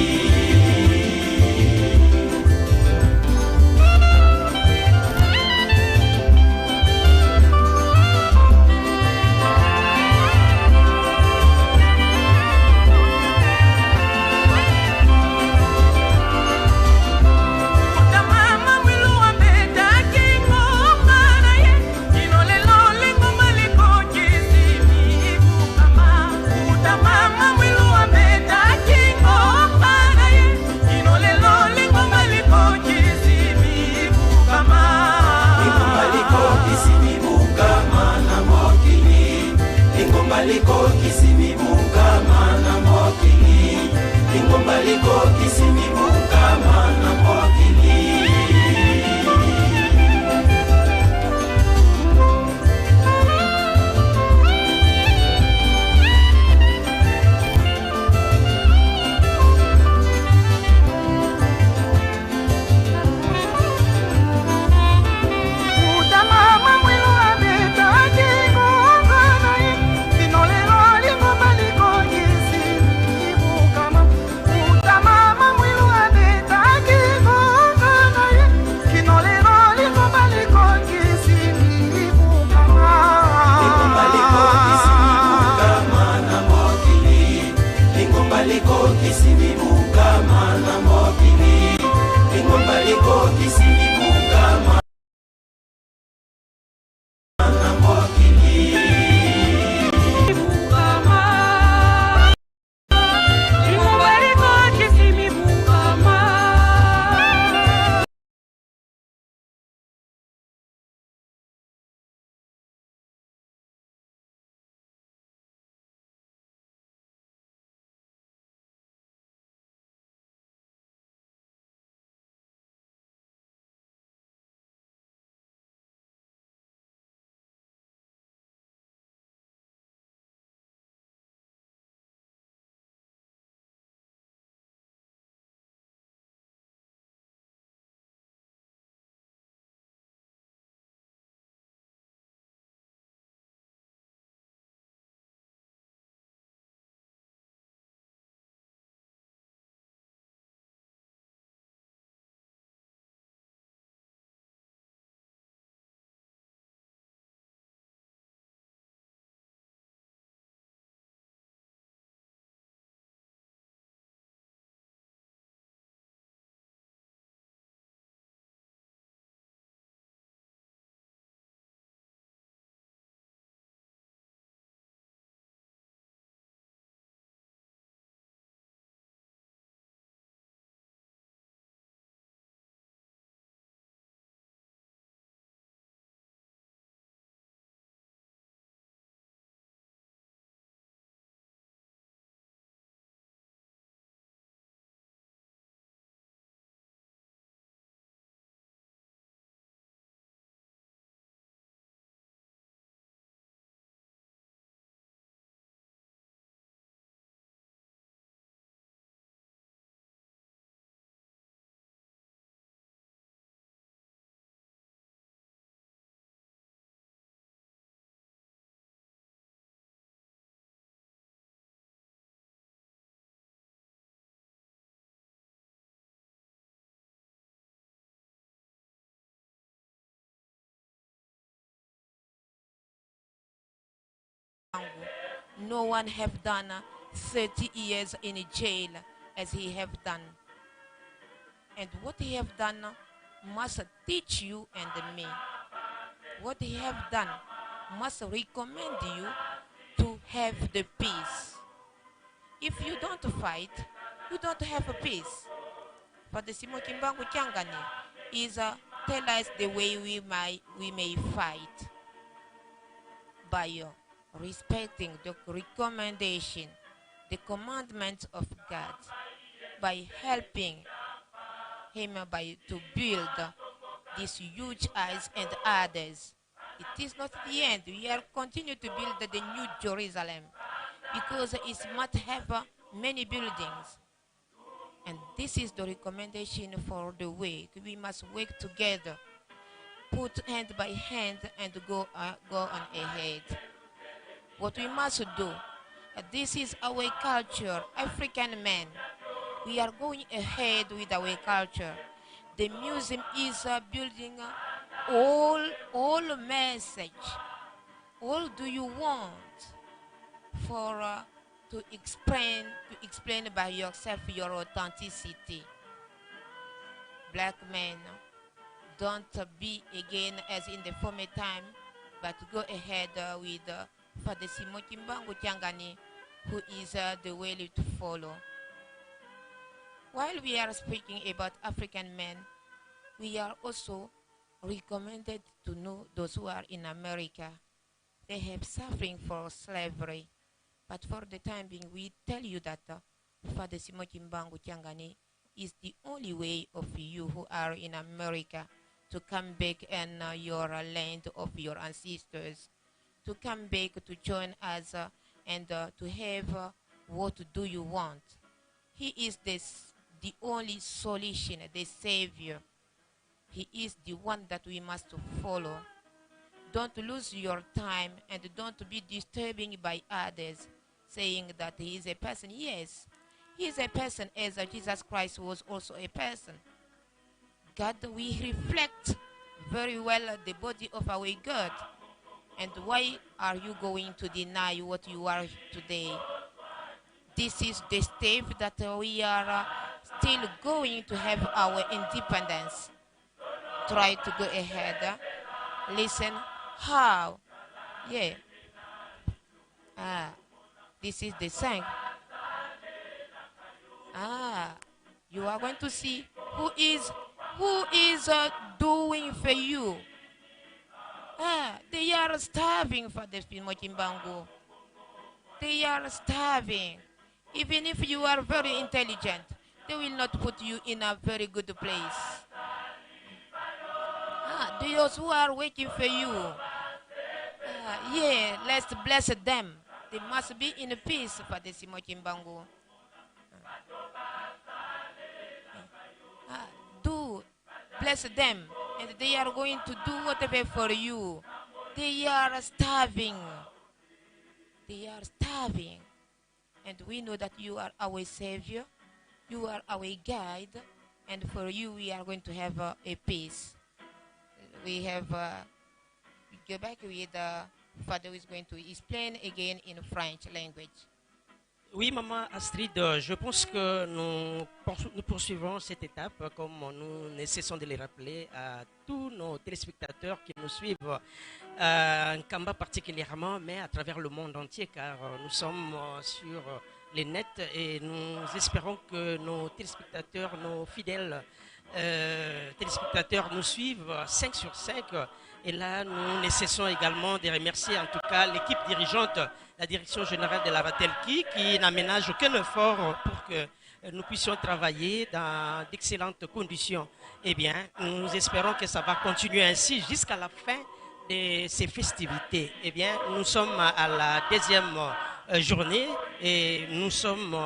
Kimbangu. No one have done thirty years in jail as he have done. And what he have done must teach you and me. What he have done must recommend you to have the peace. If you don't fight, you don't have a peace. Father Simon Kimbangu Kiangani is, uh, tell us the way we may, we may fight. By, uh, respecting the recommendation, the commandments of God, by helping him by to build this huge house and others. It is not the end. We are continue to build the New Jerusalem because it must have, uh, many buildings. And this is the recommendation for the week. We must work together, put hand by hand and go, uh, go on ahead. What we must do, uh, this is our culture, African men. We are going ahead with our culture. The museum is, uh, building, uh, all, all message. All do you want for, uh, to explain, to explain by yourself your authenticity. Black men, don't be again as in the former time, but go ahead, uh, with, uh, Father Simon Kimbangu Kiangani, who is, uh, the way to follow. While we are speaking about African men, we are also recommended to know those who are in America. They have suffering for slavery. But for the time being, we tell you that, uh, Father Simon Kimbangu Kiangani is the only way of you who are in America to come back in, uh, your land of your ancestors, to come back to join us, uh, and, uh, to have, uh, what do you want. He is the s-, the only solution, the savior. He is the one that we must follow. Don't lose your time and don't be disturbing by others, saying that he is a person. Yes, he is a person as, uh, Jesus Christ was also a person. God, we reflect very well the body of our God. And why are you going to deny what you are today? This is the step that we are, uh, still going to have our independence. Try to go ahead, uh, listen how. Yeah. Ah, this is the song. Ah, you are going to see who is, who is, uh, doing for you. Ah, they are starving, Father Simon Kimbangu. They are starving. Even if you are very intelligent, they will not put you in a very good place. Ah, those who are working for you, ah, yeah, let's bless them. They must be in peace, Father Simon Kimbangu. Ah, do bless them, and they are going to do whatever for you. They are starving. They are starving. And we know that you are our savior, you are our guide, and for you we are going to have, uh, a peace. We have, uh, go back with, uh, Father who is going to explain again in French language. Oui, Maman Astrid, euh, je pense que nous, nous poursuivrons cette étape, comme nous ne cessons de le rappeler à tous nos téléspectateurs qui nous suivent, euh, à Nkamba particulièrement, mais à travers le monde entier, car, euh, nous sommes, euh, sur, euh, les nets et nous espérons que nos téléspectateurs, nos fidèles, euh, téléspectateurs nous suivent, euh, cinq sur cinq. Et là, nous ne cessons également de remercier en tout cas l'équipe dirigeante, la direction générale de la Vatelki, qui n'aménage aucun effort pour que euh, nous puissions travailler dans d'excellentes conditions. Eh bien, nous espérons que ça va continuer ainsi jusqu'à la fin de ces festivités. Eh bien, nous sommes à la deuxième, euh, journée et nous sommes,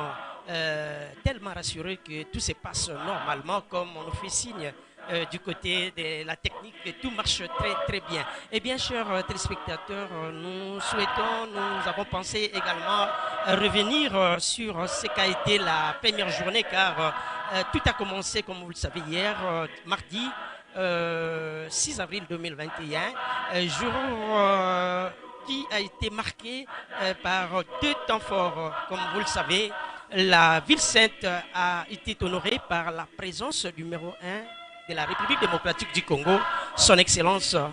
euh, tellement rassurés que tout se passe normalement comme on nous fait signe, euh, du côté de la technique, que tout marche très, très bien. Eh bien, chers, euh, téléspectateurs, euh, nous souhaitons, nous avons pensé également, euh, revenir, euh, sur ce qu'a été la première journée, car, euh, euh, tout a commencé, comme vous le savez, hier, euh, mardi, euh, six avril deux mille vingt et un, euh, jour, euh, qui a été marquée, euh, par deux temps forts. Comme vous le savez, la ville sainte a été honorée par la présence du numéro un de la République démocratique du Congo, son Excellence, euh,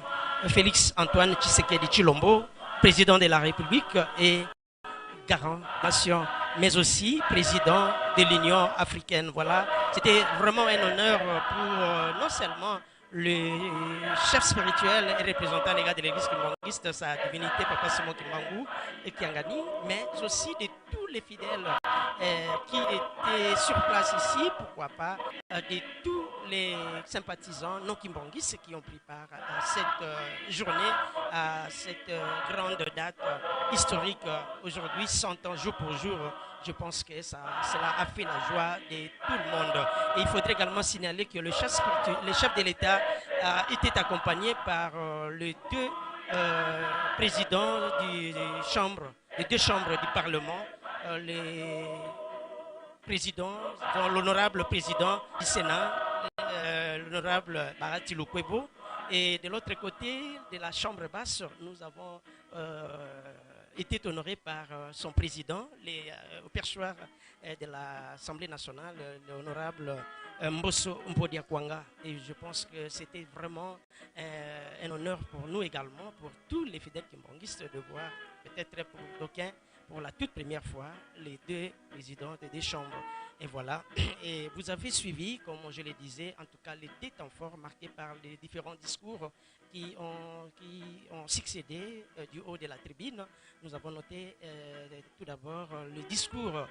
Félix Antoine Tshisekedi Tshilombo, président de la République et garant nation, mais aussi président de l'Union africaine. Voilà, c'était vraiment un honneur pour, euh, non seulement le chef spirituel et représentant légal de l'Église kimbanguiste, sa divinité Papa Simon Kimbangu Kiangani, mais aussi de tous les fidèles, euh, qui étaient sur place ici, pourquoi pas, euh, de tous les sympathisants non kimbanguistes qui ont pris part à cette, euh, journée, à cette, euh, grande date, euh, historique, euh, aujourd'hui, cent ans jour pour jour, euh, je pense que ça, cela a fait la joie de tout le monde. Et il faudrait également signaler que le chef spiritu-, le chef de l'État, euh, était accompagné par, euh, les deux, euh, présidents du, des chambres, les deux chambres du Parlement, euh, les présidents, dont l'honorable président du Sénat, euh, l'honorable Bahati Lukwebo, et de l'autre côté de la chambre basse, nous avons, euh, était honoré par, euh, son président, les, euh, au perchoir, euh, de l'Assemblée nationale, euh, l'honorable, euh, Mboso Mpodia Kwanga. Et je pense que c'était vraiment, euh, un honneur pour nous également, pour tous les fidèles kimbanguistes, de voir, peut-être pour d'aucuns, pour la toute première fois, les deux présidents des deux chambres. Et voilà. Et vous avez suivi, comme je le disais, en tout cas, les deux temps forts marqués par les différents discours qui ont, qui ont succédé, euh, du haut de la tribune. Nous avons noté, euh, tout d'abord, euh, le discours, euh,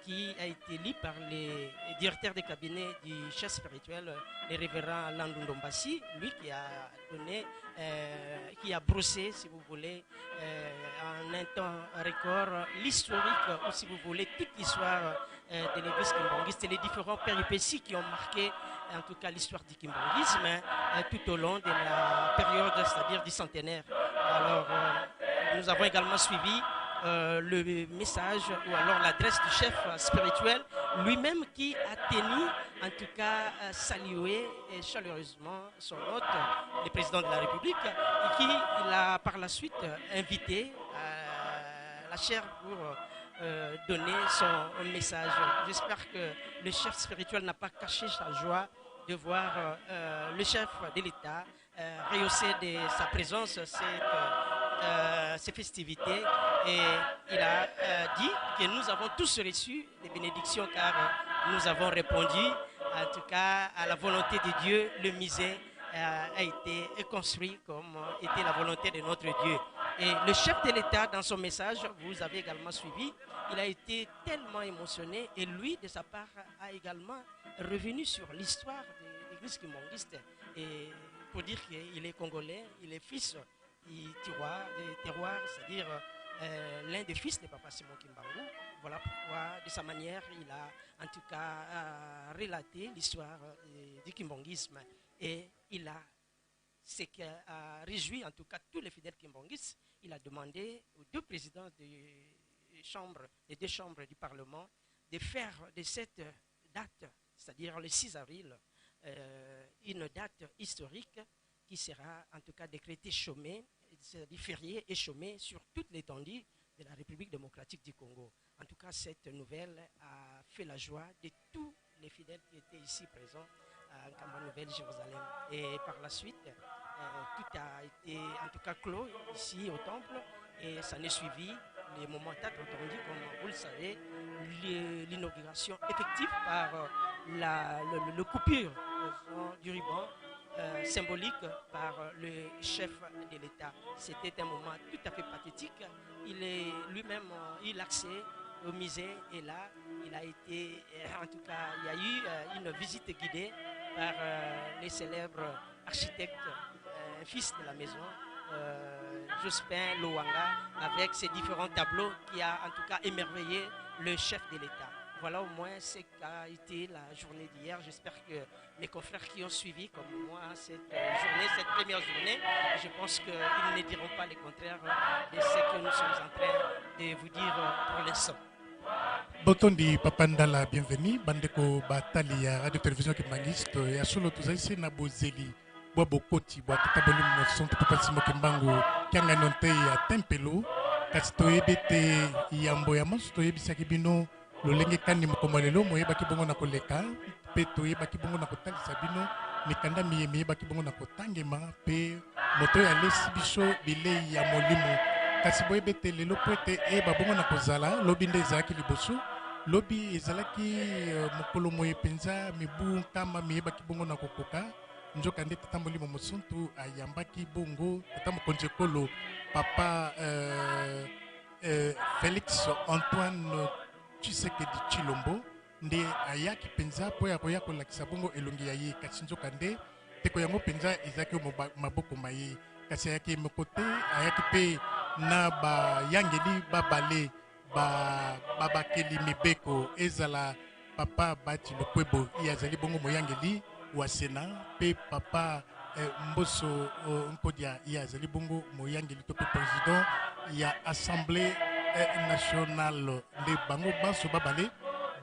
qui a été lu par le directeur de cabinet du chef spirituel, euh, le révérend Landou Ndombasi, lui qui a donné, euh, qui a brossé, si vous voulez, euh, en un temps record, l'historique, ou si vous voulez, toute l'histoire, euh, de l'Église kimbanguiste et les différentes péripéties qui ont marqué, en tout cas, l'histoire du kimbanguisme, euh, tout au long de la période, c'est-à-dire du centenaire. Alors, euh, nous avons également suivi, euh, le message ou alors l'adresse du chef, euh, spirituel, lui-même qui a tenu, en tout cas, à saluer, euh, chaleureusement son hôte, le président de la République, et qui l'a par la suite, euh, invité à la chaire pour, euh, donner son message. J'espère que le chef spirituel n'a pas caché sa joie de voir, euh, euh, le chef de l'État, euh, rehausser de sa présence cette, euh, euh, ces festivités. Et il a, euh, dit que nous avons tous reçu des bénédictions car, euh, nous avons répondu, en tout cas, à la volonté de Dieu. Le musée, euh, a été construit comme, euh, était la volonté de notre Dieu. Et le chef de l'État, dans son message, vous avez également suivi, il a été tellement émotionné et lui, de sa part, a également revenu sur l'histoire de l'Église kimbanguiste et pour dire qu'il est congolais, il est fils du terroir, du terroir, c'est-à-dire, euh, l'un des fils de Papa Simon Kimbangu. Voilà pourquoi, de sa manière, il a en tout cas, euh, relaté l'histoire, euh, du kimbanguisme. Et il a, ce qui a réjoui en tout cas tous les fidèles kimbanguistes, il a demandé aux deux présidents des chambres, des deux chambres du Parlement, de faire de cette date, c'est-à-dire le six avril, euh, une date historique qui sera en tout cas décrétée chômée, c'est-à-dire fériée et chômée sur toute l'étendue de la République démocratique du Congo. En tout cas, cette nouvelle a fait la joie de tous les fidèles qui étaient ici présents à Nkamba Nouvelle Jérusalem. Et par la suite, euh, tout a été en tout cas clos ici au temple et ça en est suivi les moments tant attendus, comme vous le savez, le, l'inauguration effective par, euh, la, le, le, le coupure, euh, du ruban, euh, symbolique par, euh, le chef de l'État. C'était un moment tout à fait pathétique. Il est lui-même, euh, eu l'accès au musée et là, il a été, euh, en tout cas, il y a eu, euh, une visite guidée par, euh, les célèbres architectes, euh, fils de la maison, euh, Jospin Lwanga, avec ses différents tableaux qui a en tout cas émerveillé le chef de l'État. Voilà au moins ce qu'a été la journée d'hier. J'espère que mes confrères qui ont suivi comme moi cette, euh, journée, cette première journée, je pense qu'ils ne diront pas le contraire de ce que nous sommes en train de vous dire, euh, pour l'instant. Botondi Papa Ndala, bienvenue. Bandeko batali ya Radio Télévision Kimbanguiste, ya solo tozali se na bozeli bwa bokoti bwa tata Molimo Mosantu, Papa Simon Kimbangu, kiangani onte ya tempelo. Kasi toyebi ete yambo ya manso toyebisaki bino, lolenge kani mokolo mwa lelo moyebaki bongo na koleka, mpe toyebaki bongo na kotalisa bino mikanda miye miyebaki bongo na kotangema, mpe moto oyo alesi biso bilei ya molimo. Kasi boyebi ete lelo mpo ete eyeba bongo na kozala, lobi nde ezalaki liboso. Lobi ezalaki, eh, mokolo moye mpenza mibu nkama miyebaki bongo na kokoka. Nzokande tata Molimo Mosantu ayambaki bongo tata mokonzi ekolo, Papa, eh, eh, Félix Antoine Tshisekedi Tshilombo, nde ayaki mpenza mpo ya koya kolakisa bongo elongi ya ye. Kasi nzokande, teko yango mpenza ezalaki o moba-, maboko ma ye. Kasi ayaki moko te, ayaki mpe na bayangeli babale ba, babakeli mibeko, ezala Papa Baty Lukwebo, ye azali bongo moyangeli wa Sénat, mpe Papa, eh, Mboso, oh, Nkodia, ye azali bongo moyangeli to mpe président ya Assemblée, eh, nationale. Nde bango banso babale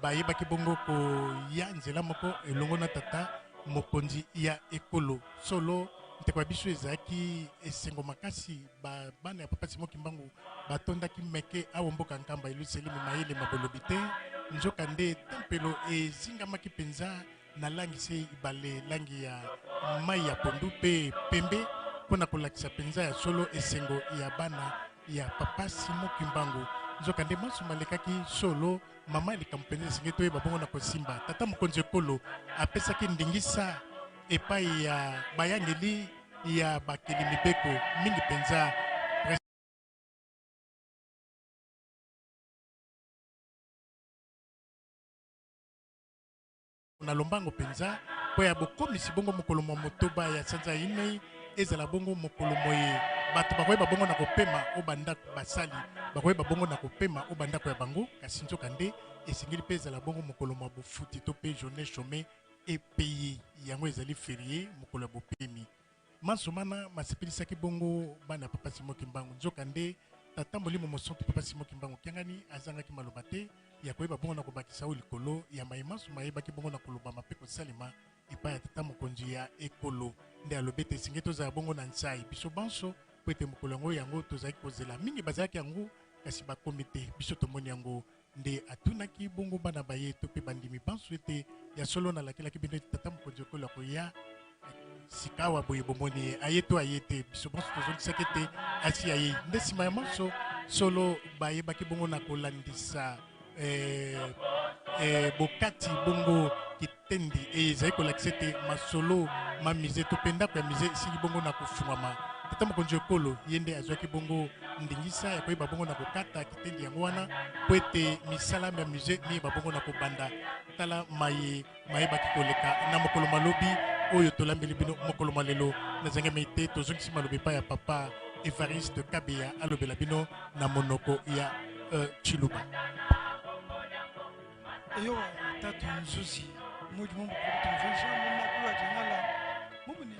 bayebaki bongo koya nzela moko elongo na tata mokonzi ya ekolo. Solo, nteko ya biso, ezalaki esengo makasi ba bana ya Papa Simon Kimbangu batondaki meke awa mboka nkamba Yelusalemi, mayele ma bolobi te. Nzokande tempelo ezingamaki mpenza na langi se ibale, langi ya mai ya pondu mpe pembe, mpo na kolakisa mpenza ya solo esengo ya bana ya Papa Simon Kimbangu. Nzokande manso malekaki solo, mama, likambo mpenza esengeli toyeba bongo na kosimba. Tata mokonzi ekolo apesaki ndingisa epai ya bayangeli ya bakeli mibeko, mingi mpenza na lombango mpenza, mpo ya bokomisi bongo mokolo mwa motoba ya sanza ya inei ezala bongo mokolo moye bato bakoyeba bongo na kopema o bandako, basali bakoyeba bongo na kopema o bandako ya bango. Kasi nzokande, esengeli mpe ezala bongo mokolo mwa bofuti to mpe journée chômée et payée. Yango ezali férié, mokolo ya bopemi. Manso mana masepelisaki bongo bana ya Papa Simon Kimbangu. Nzokande, tata Molimo Mosantu, Papa Simon Kimbangu Kiangani, azangaki maloba te ya koyeba bongo na kobakisa o likolo ya maye manso mayebaki bongo na kolobama mpe kosalema epai ya tata mokonzi ya ekolo. Nde alobi ete esengeli tozala bongo na nsai biso banso, mpo ete mokolo yango, yango tozalaki kozela. Mingi bazalaki yango, kasi bakomi te. Biso tomoni yango. Nde atunaki bongo bana ba ye to mpe bandimi banso ete, ya solo nalakelaki bino ete tata mokonzi ekolo akoya sikawa, boye bomoni ye, aye to aye te? Biso banso tozongisaki ete asi aye. Nde nsima ya manso, solo bayebaki bongo na kolandisa, eh, eh, bokati bongo kitendi, eh, ezali kolakisa ete masolo ma musée to mpe ndako ya musée esili bongo na kofungwama. Tata mokonzi ekolo, ye nde azwaki bongo ndingisa ya koyeba bongo na kokata kitendi yango wana, mpo ete misala mia musée miyeba bongo na kobanda. Tala maye mayebaki koleka na mokolo mwa lobi oyo tolambeli bino mokolo mwa lelo. Nazangami te, tozongisi maloba epai ya Papa Évariste Kabeya, alobela bino na monoko ya, eh, Tshiluba. Eyo, tata Nzuzi, mudi mumbu kutumvesha mu makulu a dingala. Mumuni,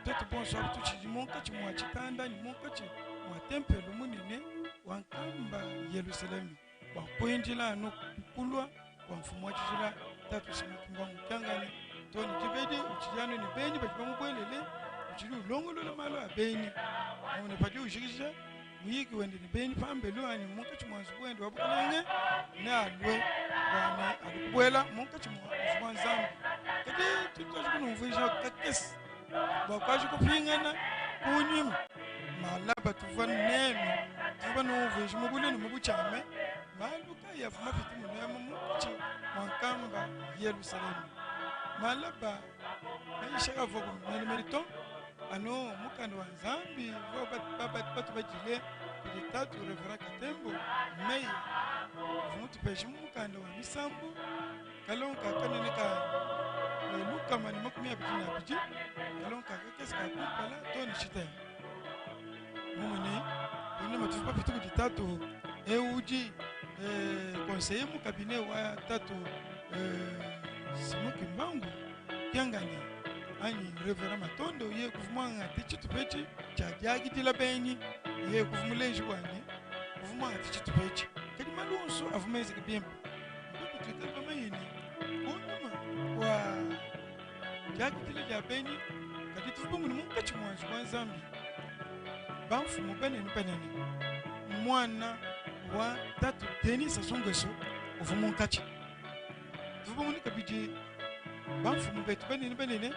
tata, bonso abu tutidi mu nkati mwa tikanda ni mu nkati mwa tempelo munene wa nkamba Yelusalemi, bwa kwendila ano kukulwa kwa mfumu wa tizila, tata Simon Kimbangu Kiangani. Toni kibedi, utidi ano ni beni, badi bamubwelele, utidi ulongolola malu a beni. Mumuni padi ujikija muyiki wende ni beni pambelu ani mu nkati mwa nzubu wende wa bukelenge, nalwe, bwani ali kubwela mu nkati mwa nzubu wa Nzambi. Kadi tutwaji kunumvwija kakesi bwa kwaji kupingana ku nima. Malaba tuvwa neno, tuvwa numvwiji mu bule ni mu buchame, malu kaya vuma fiti munemo mu nkati mwa nkamba Yelusalemi. Malaba, maisha kavwa ku mene meriton, ano mukanda wa Nzambi, vwa bat-, ba-, bat-, batu badile kudi tata Révérend Katembo Meya. Vumutupeji mu mukanda wa Misambu, kalonga ka kanene ka, eh, Luka mane makumi abidi na abidi, kalonga ka kakesi ka kumpala, toni tita. Mumuni, bune matufi papiti kudi tata, eh, udi, eh, conseiller mu cabinet wa tata, eh, Simon Kimbangu Kiangani, ani Révérend Matondo, ye kuvumanga ti titu peti tia diakidila beni, ye kuvumuleji kwani, kuvumanga ti titu peti. Kadi malu onso avumezeke bimpe. Mpe kutwita kwa mayini, ku nima kwa diakidila dia beni, Kadi tuvubu muni mu nkati mwa nzo wa Nzambi, bamfumu banene banene, mwana wa tatu Denis Sassou Nguesso owu mu nkati. Tuvubu muni kabidi bamfumu beto banene banene,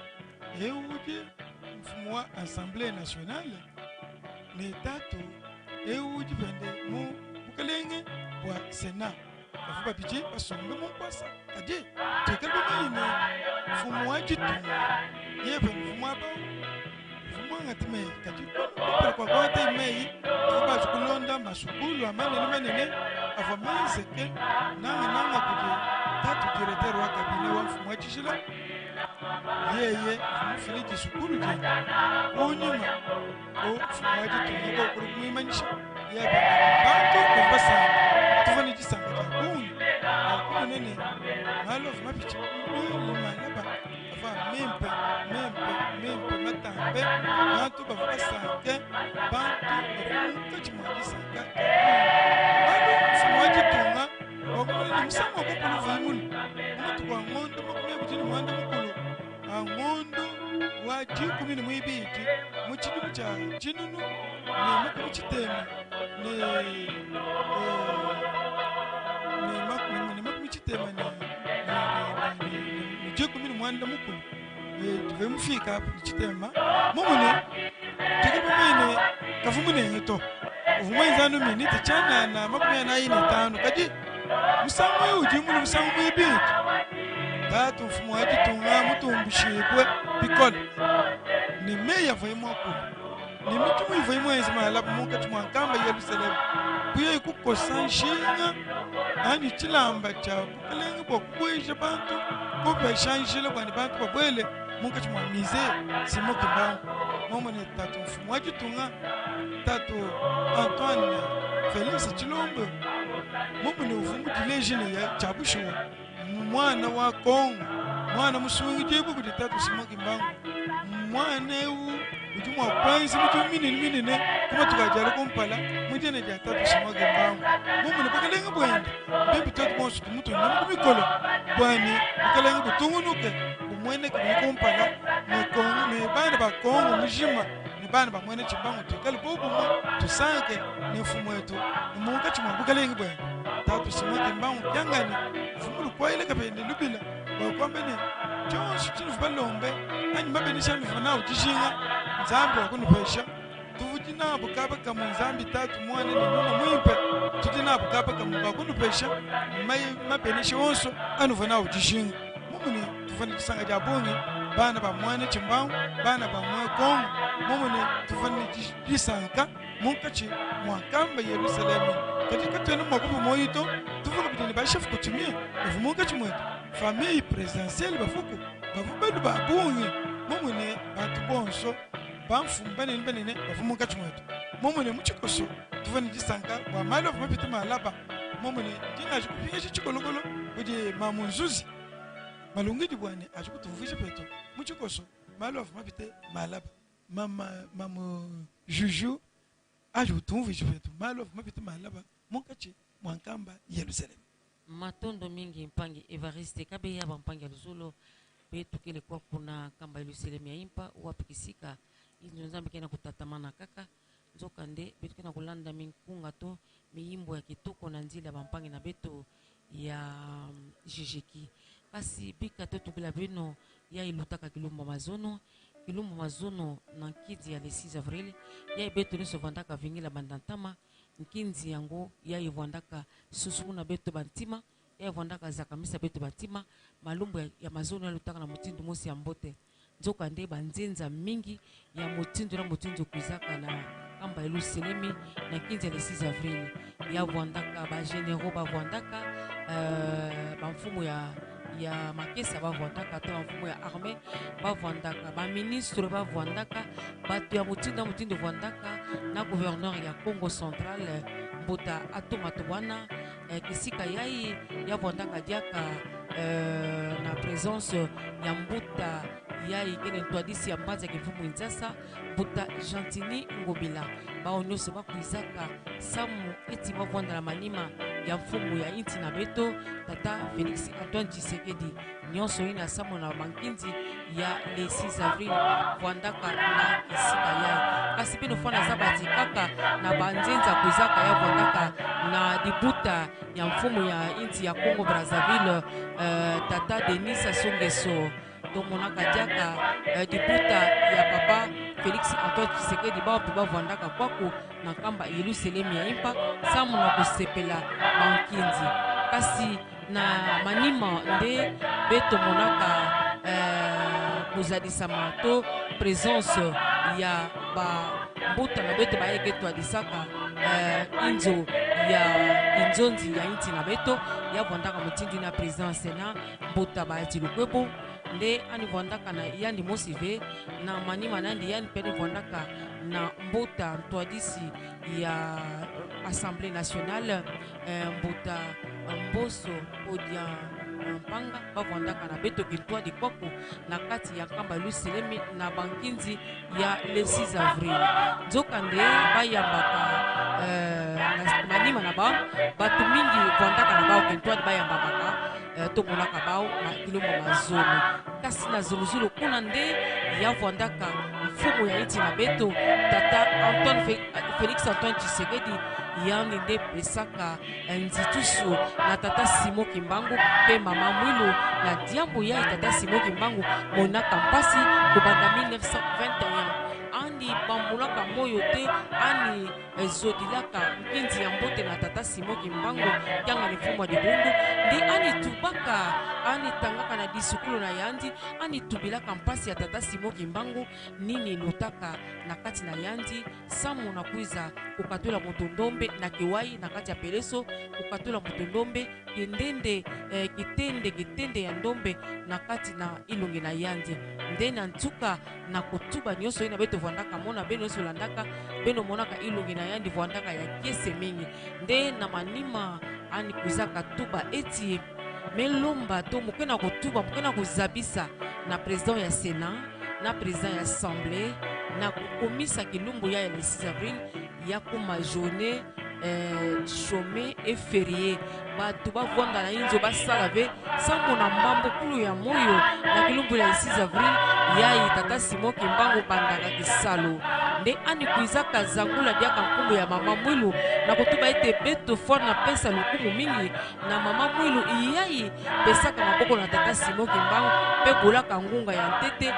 ewu di mfumu wa Assemblée nationale, ni tatu ewu di vende mu bukelenge bwa Sénat. Bavuba bidi basombe mu nkwasa. Kadi twekele bamai ni mfumu wa ditunga, ye vende mfumu wa bawu, mfumu wa ngati mei, kadi kwa kwa kwa ngati mei, bavuba zi kulonda masukulu amanene manene, avwa mezeke, nanga nanga kudi tatu directeur wa cabinet wa mfumu wa dizila. Yeye, mfumu Félix Tshisekedi, kunyima ko mfumu wa ditunga ko kulu kumwimanisha. Yeye, bantu ko basanga, tuvwani disanka dia kunga, akumunene, malo vuma piti, mulu malaba, avwa mempe, mempe, mempe, matambe, bantu bavwa basanke, bantu bavwa mu nkati mwa disanka dia kunga. Malo mfumu wa ditunga, wakumuni ni musamu wa ko kulu vwa imuni. Mu mutuku wa ngondu makumi abidi ni mwanda mukulu, a ngondu wa dikumi ni mwibidi, mu tidimu tia tinunu, ni makumi titema, ni, eh, ni makumi, ni makumi titema, ni, ni, ni dikumi ni mwanda mukulu. Eh, tuve mu fika apu, ni titema. Mumuni, twekele bamai ni, kavumune nge to. Ovumwe nzanu miniti tiana na makumi ana ine tanu. Kadi, musamu ewu di mulu musamu mwibidi. Tatu mfumu wa ditunga mutumbishibwe bikole. Ni meya vwa imwe kulu. Ni mitumu ivwa imwe nzima yalaba mu nkati mwa nkamba Yerusalemi. Kuya ikukosa nzinga, ani tilamba tia bukelenge bwa kubweja bantu, kubesha nzila bwa ni bantu babwele mu nkati mwa musée Simon Kimbangu. Mumuni tatu mfumu wa ditunga, tatu Antoine Félix Tshilombo. Mumuni owu mu dilejine ya tia bushuwa. Mwana wa Kongo, mwana musungidi bwe kudi tatu Simon Kimbangu. Mwana ewu, wudi mwa kwenzi mitu minene minene, ku matuka dialu ku mpala, mu diena dia tatu Simon Kimbangu. Mumuni bukelenge bwandi, mbe mbi tweto bonso tumutu nyamu ku mikolo, bwa ni bukelenge butungunuke, bumweneke bwe ku mpala, ni Kongo, ni bana ba Kongo muzima, ni bana ba Mwene Kimbangu, twikale bobumwe, tusanke ni mfumu eto, mu nkati mwa bukelenge bwandi. Tatu Simon Kimbangu kiangani, mfumu lukwayile kapende lubila, bwa kwambene, tshionso tini vuba lombe, ani mabenesha ni vana udizinga, Nzambi wakunupesha. Tuvudi na bukaka kamu Nzambi Tatu, Mwana ni Mfumu Mwimpe. Tudi na bukaka kamu bakunupesha, mai, mabenesha wonso, ani vana udizinga. Mumuni, tuvwani disanka dia bungi, bana ba Mwene Kimbangu, bana ba Mwe Kongo. Mumuni, tuvwani di-, disanka, mu nkati mwa nkamba Yerusalemi. Kadi katwena mwa kupu moyi to, tuvuka bidi ni ba chef coutumier, evu mu nkati mweto. Famille présidentielle bavuku, bavu balu ba bungi, mumuni bantu bonso, bamfumu banene banene, bavu mu nkati mweto. Mumuni mu tshikoso, tuvwani disanka, bwa malo avuma pite malaba. Mumuni, dina azi kupinga tsi tsikolokolo, budi mamu Nzuzi. Malungidi bwani, azi kutumvwisa peto, mu tshikoso, malo avuma pite malaba. Mama, mamu Juju, azi kutumvwisa peto, malo avuma pite malaba, mu nkati mwa nkamba Yerusalemi. Matondo mingi mpangi Evariste Kabeya, bampangi ya luzolo, beto kele kwa kuna nkamba Yerusalemi ya impa, wapi kisika, inzo Nzambi ke na kutatamana kaka, nzokande, beto ke na kulanda minkunga to, miyimbo ya kitoko na nzila bampangi na beto ya, mm, G G K. Kasi bika totukila beno, yayi lutaka kilumbu ya mazono, kilumbu ya mazono na nkinzi ya le six avril, yayi beto nyonso vwandaka vingila banda ntama, nkinzi yango yayi vwandaka susumuna beto bantima, yayi vwandaka zakamisa beto bantima, malumbu ya, ya mazono yayi lutaka na mutindu mosi ya mbote. Nzokande banzenza mingi ya mutindu na mutindu kwizaka na nkamba Yerusalemi na nkinzi ya le six avril. Ya vwandaka, ba généraux bavwandaka, euh, bamfumu ya, ya makesa bavwandaka, to bamfumu ya armée bavwandaka, ba ministre bavwandaka, bato ya mutindu na mutindu vwandaka, na gouverneur ya Kongo Central, mbuta Atuma Tubwana, eh, kisika yayi, ya vwandaka diaka, euh, na présence ya mbuta yayi kele ntwadisi ya mbanza ki mfumu Kinshasa, Mbuta Gentiny Ngobila. Bawu nyonso bakwizaka samu eti bavwanda na manima ya mfumu ya insi na beto, tata Félix Antoine Tshisekedi. Nyonso yina samu na bankinzi ya le six avril vwandaka na kisika yayi. Kasi beno fwana zaba ti kaka na banzenza kwizaka ya vwandaka na dibuta ya mfumu ya insi ya Congo Brazzaville, eh, tata Denis Sassou Nguesso. Tomonaka diaka, eh, dibuta ya papa Félix Antoine Tshisekedi, bawu mpe bavwandaka kwaku na nkamba Yelusalemi ya impa, samu na kusepela bankinzi. Kasi na manima nde beto monaka, eh, kuzadisama to présence ya bambuta na beto baye ke twadisaka, eh, inzo ya kinzonzi ya insi na beto, ya vwandaka mutindu yina président ya Sénat, Mbuta Bahati Lukwebo, nde yandi vwandaka na yandi mosi ve, na manima na yandi, yandi mpe yandi vwandaka na mbuta ntwadisi ya, eh, Assemblée nationale, eh, Mbuta, eh, Mboso Kodia, eh, Mpanga, bavwandaka na beto kintwadi kwaku na kati ya nkamba Yelusalemi na bankinzi ya le six avril. Nzokande bayambaka, eh, na manima na bawu, bato mingi vwandaka na bawu kintwadi, bayambamaka, eh, tomonaka bawu ma-, kilombo mazono. Kasi na zolozolo kuna nde ya vwandaka mfumu ya insi na beto, tata Antoine Fe-, Félix Antoine Tshisekedi, yandi nde pesaka, eh, nzitusu na tata Simon Kimbangu mpe mama Mwilu. Na diambu yayi tata Simon Kimbangu monaka mpasi kobanda mille neuf cent vingt et un. Yandi bambulaka moyo te, yandi, eh, zodilaka nkinzi ya mbote na tata Simon Kimbangu, kiangani mfumu ya dibundu. Nde yandi tubaka, yandi tangaka na disukulu na yandi, yandi tubilaka mpasi ya tata Simon Kimbangu, nini lutaka na kati na yandi, samu na kwiza kukatula moto ndombe na kiwai na kati ya peleso, kukatula moto ndombe, kindende, eh, kitende, kitende ya ndombe na kati na elongi na yandi. Nde na nsuka na kotuba nyonso yina beto vwandaka mona, beno nyonso landaka, beno monaka elongi na yandi vwandaka ya kiese mingi. Nde na manima yandi kwizaka tuba eti, me lomba to mo ke na kotuba, mo ke na kozabisa na président ya Sénat, na président ya Assemblée, na kokomisa kilumbu ya, ya le six avril ya kuma journée, eh, chômée et fériée. Bato bavwanda na inzo, basala ve, samu na mbambukulu ya moyo, na kilumbu ya le six avril, yayi tata Simon Kimbangu bandaka kisalu. Nde yandi kwizaka zangula diaka nkumbu ya mama Mwilu, na kotuba ete beto fwana pesa lukumu mingi na mama Mwilu, yayi pesaka maboko na tata Simon Kimbangu, mpe bulaka ngunga ya ntete,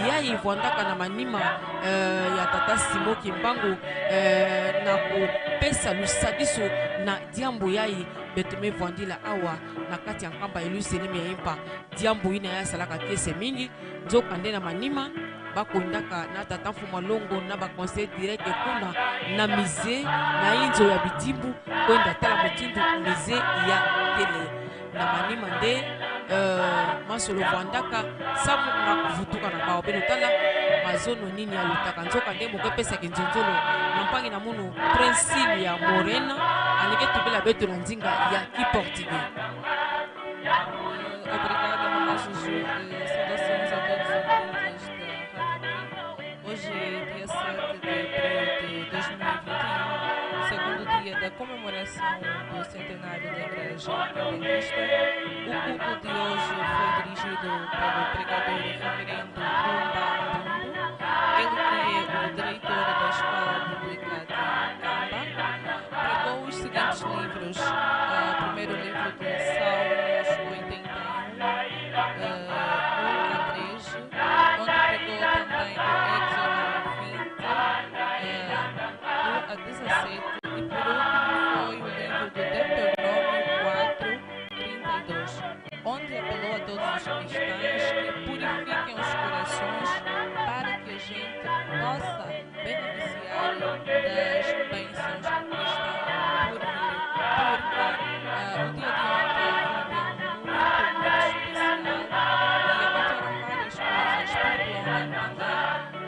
yayi vwandaka na manima, eh, ya tata Simon Kimbangu, eh, na kopesa lusadisu na diambu yayi beto me vwandila awa na kati ya nkamba Yelusalemi ya impa. Diambu yina ya salaka kiese mingi. Nzokande na manima, bakwendaka na tata mfumu Longo na ba conseillers directs kuna na musée, na inzo ya bidimbu, kwenda tala mutindu musée ya tele. Na manima nde, eh, masolo vwandaka samu na kuvutuka na bawu. Beno tala mazono nini ya lutaka. Nzokande mo ke pesa kinzonzolo na mpangi na munu Prince Cilia Morena, yandi ke tubila beto na nzinga ya ki-portugais. Eh, obrigada, Mamã Juju. Eh, saudações a todos os ouvintes da Rádio Plim. Hoje, dia sete de abril de dois mil e vinte e um, segundo dia da comemoração do centenário da Igreja Adventista. O culto de hoje foi dirigido pelo pregador Reverendo Rumba Mbundo, ele que é o diretor da Escola Pública de Nkamba. Pregou os seguintes livros: ah, primeiro livro de Salmos oitenta e um, ah, um a treze, onde pregou também o Êxodo vinte, ah, um a dezassete, e por último foi o livro de Deuteronômio quatro, trinta e dois, onde apelou a todos os cristãos que purifiquem os corações para que a gente possa beneficiar das bênçãos que estão por vir, porque, ah, o dia de ontem foi um dia muito, muito especial e aconteceram várias coisas espiritualmente também,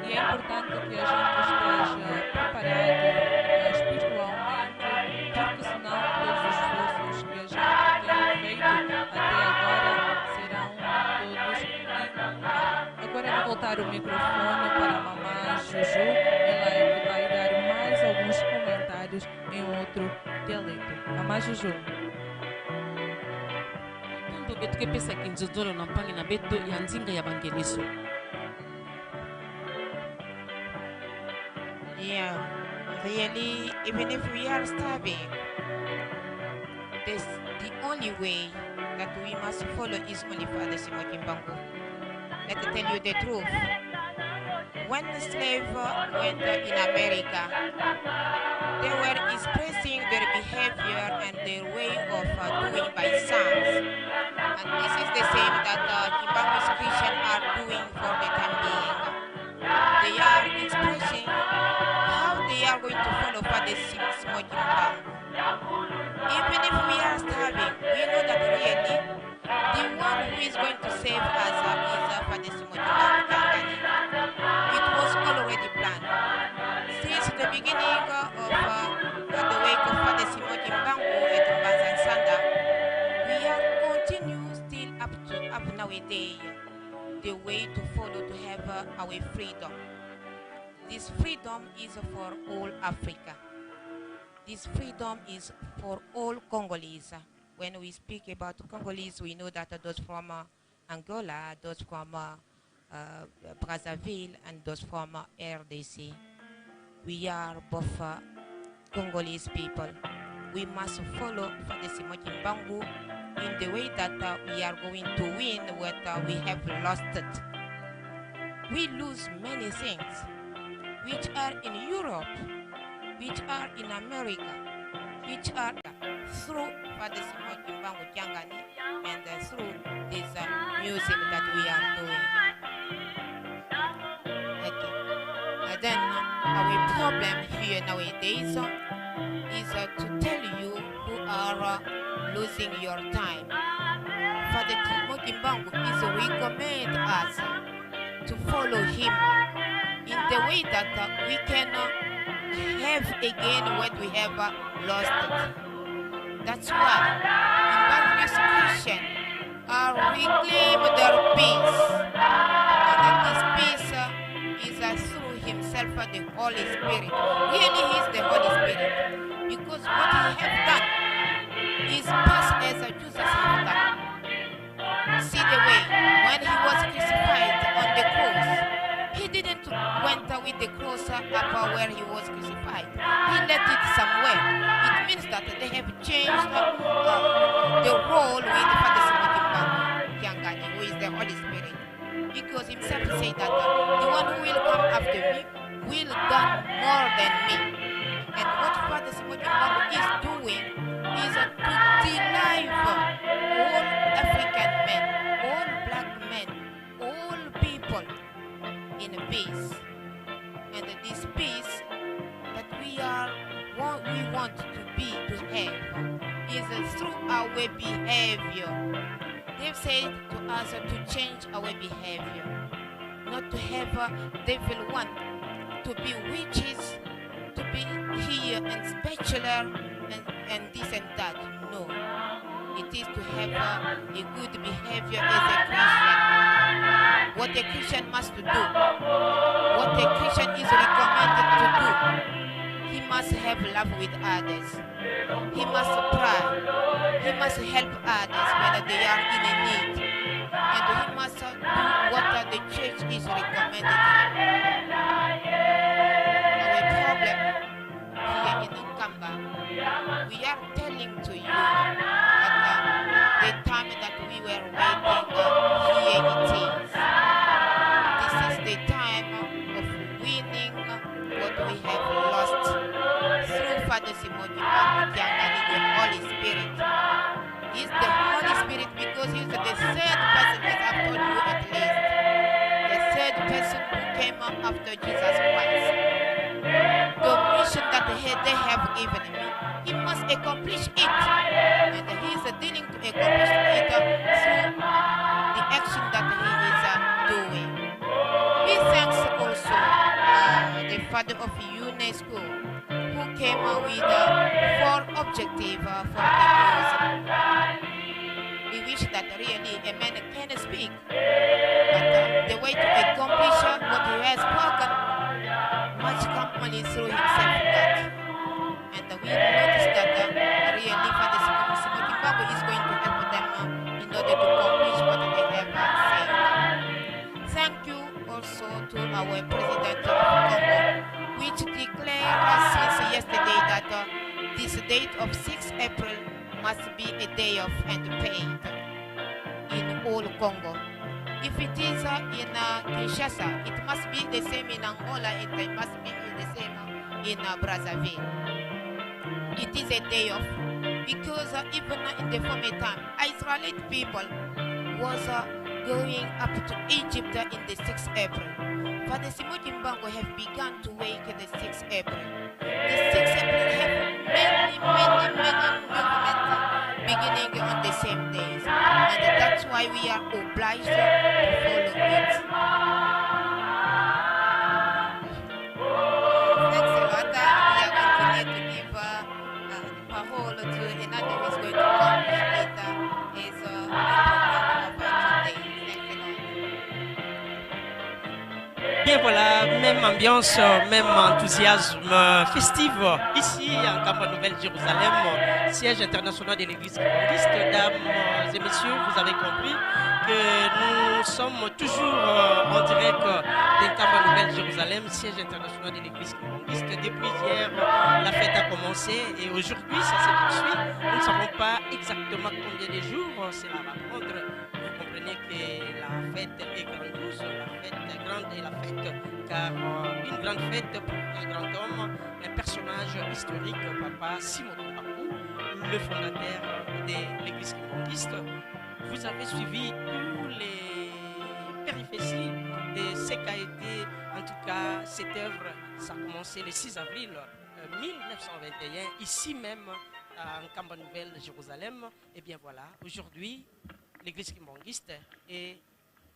e é importante que a gente esteja preparado, ah, espiritualmente, porque senão todos os esforços que a gente tem feito até agora serão todos em vão. Agora eu vou O microfone para Mamá Juju, ela é que vai dar mais alguns comentários em outro dialeto. Mamá Juju. Tonto beto ke pesa ki nzonzolo na mpangina beto ya nzinga ya bangeliso. Yeah, really, even if we are starving, this, the only way that we must follow is only Father Simon Kimbangu. Let me tell you the truth. When the slave went in America, they were expressing their behavior and their way of, uh, doing by songs. And this is the same that, uh, Kimbangu's Christian are doing for the time being. They are expressing how they are going to follow Father Sim-, Simon Kimbangu. Even if we are starving, we know that really the one who is going to save us, uh, is, uh, Father Simon Kimbangu Kiangani. It was already planned. Since the beginning, uh, of, uh, the work of Father Simon Kimbangu at Mbanza Nsanda, we are continue still up to, up nowadays, the way to follow to have, uh, our freedom. This freedom is for all Africa. This freedom is for all Congolese. When we speak about Congolese, we know that those from, uh, Angola, those from, uh, uh, Brazzaville, and those from, uh, R D C. We are both, uh, Congolese people. We must follow Father Simon Kimbangu in the way that, uh, we are going to win what, uh, we have lost it. We lose many things which are in Europe, which are in America, which are through Father Simon Kimbangu Kiangani and, uh, through this, uh, music that we are doing. Okay. And then, uh, our problem here nowadays, uh, is, uh, to tell you who are, uh, losing your time. Father Simon Kimbangu is recommend us to follow him in the way that, uh, we can, uh, have again what we have, uh, lost. That's why Kimbangu's Christian, uh, reclaim their peace. And this peace, uh, is, uh, through himself, uh, the Holy Spirit. Really, he is the Holy Spirit. Because what he have done is pass as, uh, Jesus have done. See the way, when he was crucified on the cross, he didn't went, uh, with the cross, uh, up, uh, where he was crucified. He left it somewhere. It means that they have changed, uh, uh, the role with Father Simon Kimbangu Kiangani, who is the Holy Spirit. Because himself said that, uh, the one who will come after me will done more than me. And what Father Simon Kimbangu is doing is, uh, to deliver all African men, all black men, all people in peace. And this peace that we are wa-, we want to be, to have, is through our behavior. They've said to us to change our behavior, not to have, uh, devil one, to be witches, to be here and spectacular and, and this and that. No. It is to have, uh, a good behavior as a Christian. What a Christian must do, what a Christian is recommended to do, he must have love with others. He must pray. He must help others when they are in need. And he must, uh, do what, uh, the church is recommended. Our problem here in Nkamba, we are telling to you that, uh, the time that we were waiting, uh, here it is. This is the time of winning what we have lost through Father Simon Kimbangu Kiangani, the Holy Spirit. He's the Holy Spirit because he's the third person, as I've told you at least. The third person who came up after Jesus Christ. The mission that he, they have given me, he must accomplish it. And he is dealing to accomplish it, uh, through the action that he is, uh, doing. We thanks also, uh, the father of UNESCO, who came, uh, with, uh, four objective, uh, for the music. We wish that really a man can speak, but, uh, the way to accomplish what he has spoken must come only through himself, God. And we notice that, uh, really, Father Simon, Simon Kimbangu is going to help them, uh, in order to accomplish what they have, uh, said. Thank you also to our President of Congo, which declared, uh, since yesterday that, uh, this date of sixth April must be a day of and paid in all Congo. If it is, uh, in, uh, Kinshasa, it must be the same in Angola, it must be the same in, uh, Brazzaville. It is a day off because, uh, even in the former time, Israelite people was, uh, going up to Egypt in the sixth April. Father Simon Kimbangu have begun to wake the sixth April. The sixth April have many, many, many movements beginning on the same days, and that's why we are obliged to follow it. Thanks a lot. Uh, we are going to need to give, uh, uh, parole to another who is going to come later. Is, uh, the program of, uh, today. Thanks a lot. Bien voilà, même ambiance, euh, même enthousiasme, euh, festif, euh, ici à Nkamba Nouvelle Jérusalem, euh, siège international de l'Église kimbanguiste. Dames, euh, et messieurs, vous avez compris que nous sommes toujours, euh, en direct, euh, de Nkamba Nouvelle Jérusalem, siège international de l'Église kimbanguiste. Depuis hier, euh, la fête a commencé et aujourd'hui, ça se poursuit. Nous ne savons pas exactement combien de jours, euh, cela va prendre. Vous comprenez que la fête est grandiose, la fête est grande et la fête, car, euh, une grande fête pour un grand homme, un personnage historique, Papa Simon Kimbangu, le fondateur de l'Église kimbanguiste. Vous avez suivi tous les péripéties de ce qu'a été, en tout cas, cette œuvre. Ça a commencé le six avril, euh, mille neuf cent vingt et un, ici même, à Nkamba Nouvelle, Jérusalem. Eh bien voilà, aujourd'hui, l'Église kimbanguiste est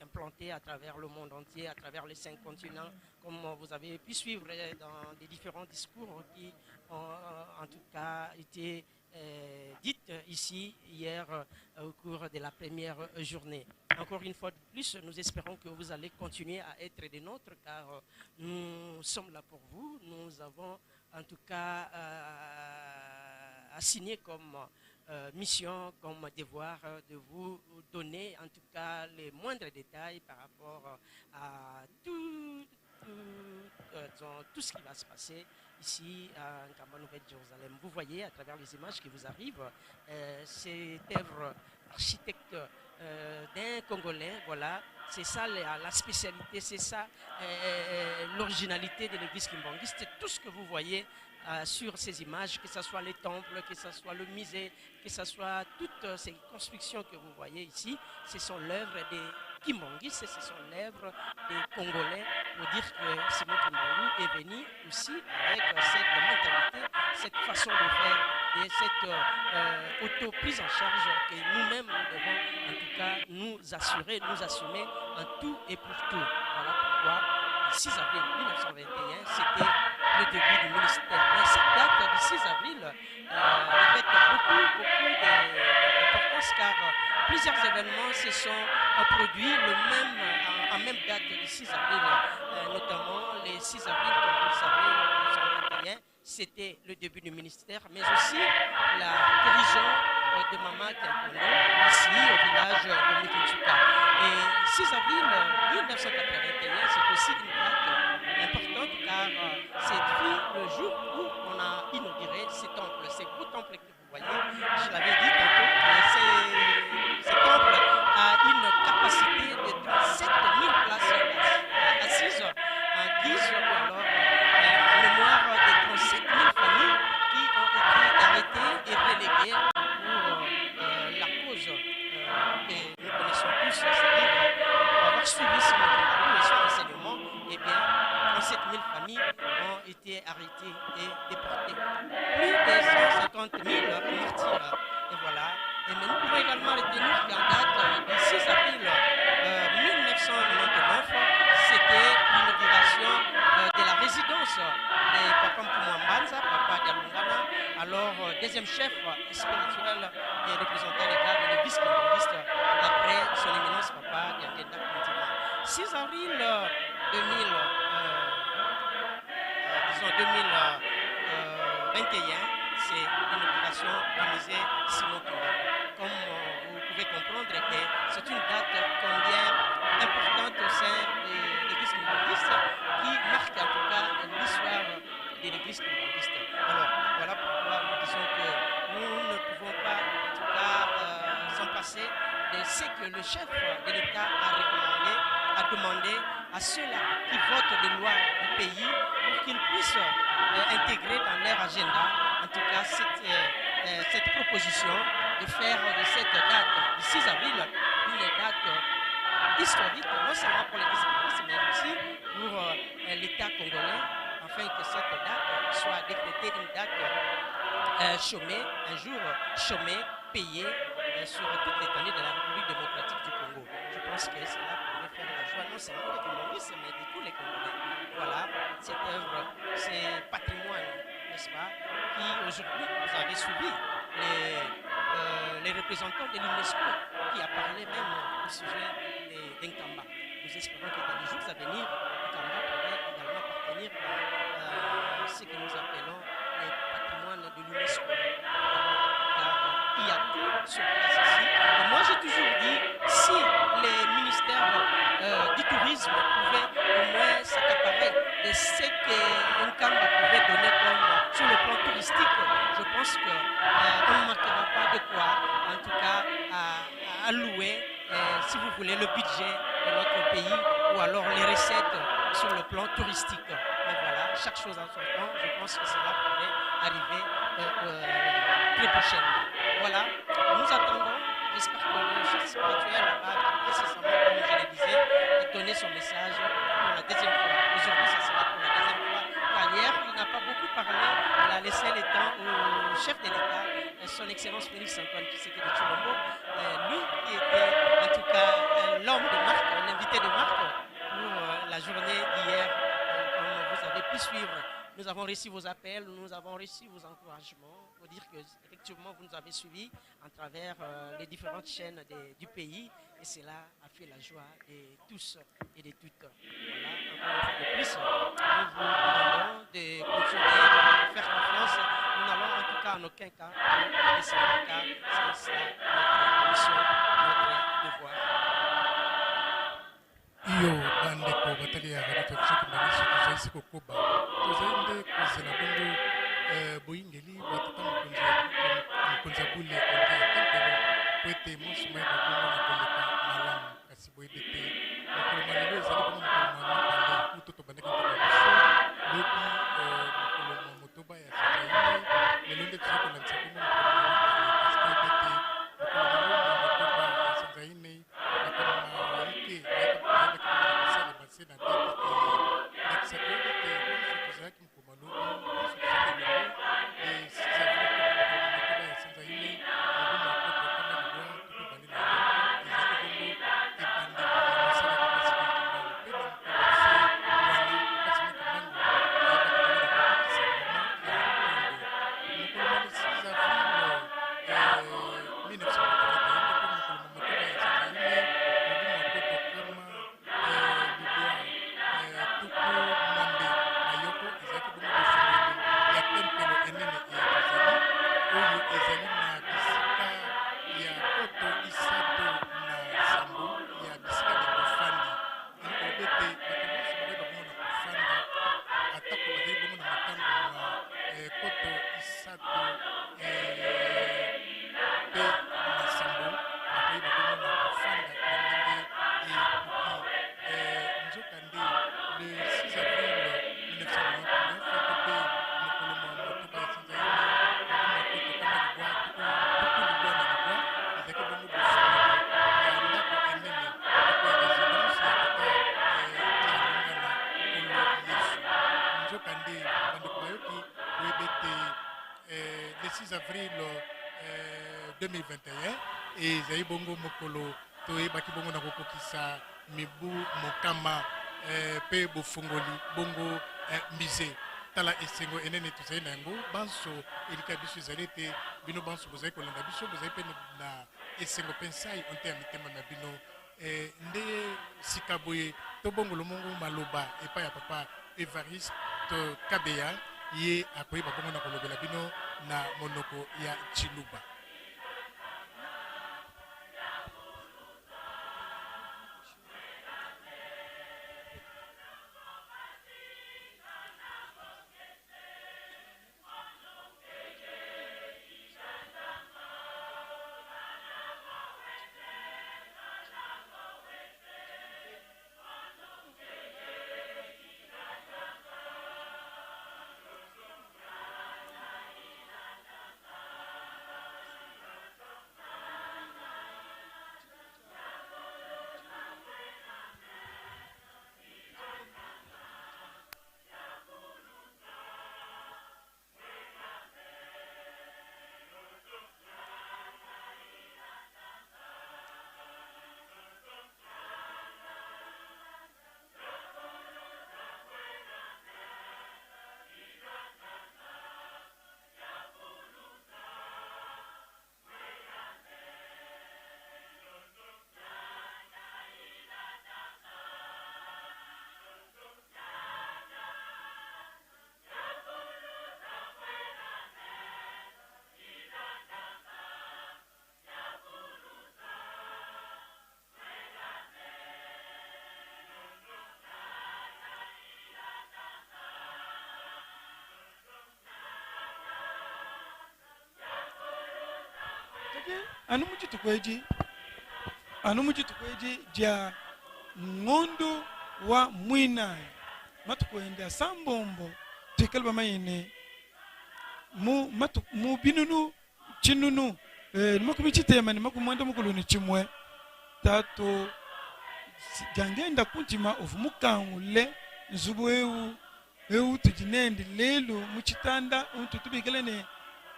implantée à travers le monde entier, à travers les cinq continents, comme vous avez pu suivre dans des différents discours qui ont, euh, en tout cas été, euh, dits ici hier, euh, au cours de la première, euh, journée. Encore une fois de plus, nous espérons que vous allez continuer à être des nôtres, car, euh, nous sommes là pour vous. Nous avons en tout cas, euh, assigné comme, euh, mission, comme devoir, euh, de vous donner en tout cas les moindres détails par rapport, euh, à tout, tout, euh, disons, tout ce qui va se passer ici à Nkamba Nouvelle Jérusalem. Vous voyez à travers les images qui vous arrivent, euh, cette œuvre architecte, euh, d'un Congolais, voilà. C'est ça la, la spécialité, c'est ça, euh, euh, l'originalité de l'Église kimbanguiste. Tout ce que vous voyez, euh, sur ces images, que ce soit les temples, que ce soit le musée, que ce soit toutes, euh, ces constructions que vous voyez ici, ce sont l'œuvre des kimbanguistes, ce sont l'œuvre des Congolais, pour dire que Simon Kimbangu est venu aussi avec, euh, cette mentalité, cette façon de faire et cette, euh, euh, auto-prise en charge que nous-mêmes, nous devons en tout cas nous assurer, nous assumer en tout et pour tout. Voilà pourquoi le six avril mille neuf cent vingt et un, c'était le début du ministère. Mais cette date du six avril, euh, revêt beaucoup, beaucoup de, d'importance, car, euh, plusieurs événements se sont, euh, produits le même, euh, en, en même date du six avril, euh, notamment le six avril, comme vous le savez, mille neuf cent vingt et un, c'était le début du ministère, mais aussi la guérison, euh, de Mama Kiankondo, ici au village de Mutinsuka. Et six avril, euh, mille neuf cent quatre-vingt-un, c'est aussi une date importante, car, euh, c'est depuis le jour où on a inauguré ce temple, ce beau temple que vous voyez. Je l'avais dit tantôt que ce, ce temple a une capacité de trente-sept mille places assises, en guise ou alors, euh, en mémoire des trente-sept mille familles qui ont été arrêtées et reléguées pour, euh, la cause, euh, que nous connaissons tous, c'est-à-dire, euh, pour avoir suivi Simon Kimbangu et son enseignement, eh bien, trente-sept mille familles ont été arrêtées et déportées. Plus de cent cinquante mille martyrs, et voilà. Et mais nous pouvons également retenir qu'en date, euh, du six avril, euh, mille neuf cent quatre-vingt-dix-neuf, c'était l'inauguration, euh, de la résidence de Papa Mpumu wa Mbanza, Papa Dialungana, alors, euh, deuxième chef spirituel et représentant légal de l'Église kimbanguiste après son éminence Papa Diangienda Ndima. six avril, euh, deux mille, euh, euh, disons deux mille vingt et un, c'est l'inauguration du musée Simon Kimbangu. Comme, euh, vous pouvez comprendre que c'est une date combien importante au sein de l'Église kimbanguiste qui marque en tout cas l'histoire de l'Église kimbanguiste. Alors, voilà pourquoi nous disons que nous ne pouvons pas, en tout cas, euh, s'en passer de ce que le chef de l'État a recommandé, a demandé à ceux-là qui votent les lois du pays pour qu'ils puissent, euh, intégrer dans leur agenda, en tout cas, cette, euh, euh, cette proposition de faire de cette date du six avril une date, euh, historique, non seulement pour l'Église kimbanguiste, mais aussi pour, euh, euh, l'État congolais, afin que cette date soit décrétée une date, euh, chômée, un jour, euh, chômé, payé, euh, sur toute l'étendue de la République démocratique du Congo. Je pense que cela pourrait faire la joie non seulement des Kimbanguistes, mais de tous les Congolais. Voilà, cette œuvre, ce patrimoine, n'est-ce pas, qui aujourd'hui, vous avez suivi les, euh, les représentants de l'UNESCO qui a parlé même au sujet des, des Nkamba. Nous espérons que dans les jours à venir, Nkamba pourrait également appartenir dans, euh, ce que nous appelons les patrimoines de l'UNESCO. Car, euh, il y a tout sur place ici. Et moi, j'ai toujours dit, si les ministères, euh, du tourisme pouvaient au moins s'accaparer de ce que Nkamba pouvait donner comme, euh, sur le plan touristique, je pense que, euh, on ne manquera pas de quoi, en tout cas, à, à louer, euh, si vous voulez, le budget de notre pays ou alors les recettes sur le plan touristique. Mais voilà, chaque chose en son temps, je pense que cela pourrait arriver, euh, euh, très prochainement. Voilà, nous attendons, j'espère que le chef spirituel va incessamment, comme je le disais, donner son message pour la deuxième fois. Aujourd'hui, ça sera pour la deuxième fois, car hier, il n'a pas beaucoup parlé, il a laissé le temps au chef de l'État, euh, son Excellence Félix Antoine Tshisekedi Tshilombo, euh, lui qui était en tout cas, euh, l'homme de marque, l'invité de marque pour, euh, la journée d'hier, euh, comme vous avez pu suivre. Nous avons reçu vos appels, nous avons reçu vos encouragements pour dire que effectivement vous nous avez suivis à travers, euh, les différentes chaînes de, du pays et cela a fait la joie de tous et de toutes. Voilà, encore une fois de plus, nous vous demandons de continuer à nous faire confiance. Nous n'allons en tout cas en aucun cas laisser faire, car c'est ça notre mission, notre devoir. Iyo, bandeko batali ya Radio Télévision Kimbanguiste, tozali se kokoba. Tozali nde kozela bongo, eh, boyingeli bwa tata mokonzi ya, mokonzi ya bule, kote ya tempelo, po ete nyonso mayeba bongo na koleka malamu. Kasi boyebi ete mokolo mwa lelo ezali bongo mokolo mwa mibale, uto tobandaki ntaka biso, lobi, eh, mokolo mwa motoba ya sanza ine, lelo nde tozali kolandisa bongo mokolo mwa mibale. Kasi boyebi ete mokolo mwa lelo mwa motoba ya sanza ine, makambo ma ike mayebaki, mayebaki bongo na kosalema se na date eye. Ndakisa toyebi ete nyonso tozalaki mokolo mwa lobi, nyonso tozalaki elongo, le six avril, mokolo mwa motoba ya sanza ine, mobu mwa nkoto kama libwa tuku mibale na yoko, ezalaki bongo ebandeli ya mosala ya Papa Simon Kimbangu. Mpe na mokolo se wana, Papa Simon Kimbangu ayebaki bongo na kokokisa mouvement ya Kongo. Mokolo mwa le six avril, eh, mille neuf cent quatre-vingt-un, mpe mokolo mwa motoba ya sanza ine, mobu mwa nkoto kama, eh, libwa, eh, tuku mwambe na yoko, ezalaki bongo bosongoli ya tempelo enene eye tozali, oyo ezali na bisika ya nkoto isato na sambo ya bisika bia bofandi. Elingi koloba ete bato nyonso bakoki bongo na kofanda, atako bazali bongo na matango mwa, eh, nkoto isato, eh, mpe na sambo, bakoki bongo na kofanda na ndenge ekoki. Eh, nzokande, le six avril mille neuf cent quatre-vingt-neuf, to mpe mokolo mwa motoba ya sanza ine, mobu mwa nkoto kama libwa tuku, tuku libwa na libwa, ezalaki bongo bosongoli ya ndako enene, to mpe résidence ya tata, eh, ya Lungana Nkolo Yesu. Nzokande, bandeko bayoki, boyebi ete, eh, le six avril, eh, deux mille vingt et un, ezali bongo mokolo toyebaki bongo na kokokisa mibu mokama, eh, mpe bofungoli bongo, eh, musée. Tala esengo enene tozali na yango. Banso, elikya biso ezali ete bino banso bozali kolanda biso, bozali mpe na esengo mpe nsai o nte ya mitema mia bino. Eh, nde sika boye tobongolo mongo maloba epai ya papa Évariste Kabeya, ye akoyeba bongo na kolobela bino na monoko ya Tshiluba. Kadi, anu mudi tukwedi, anu mudi tukwedi dia Ngondo wa Mwina. Matukwenda sambombo, twikala bamayini mu matu-, mu binunu, tinunu, eh, ni makumi titema ni makumi mwenda mukulu ni timwe. Tatu, si-, diangenda ku ntima ovu mukangule nzubu ewu, ewu tudi nende lelu mu titanda, untu tubikile ni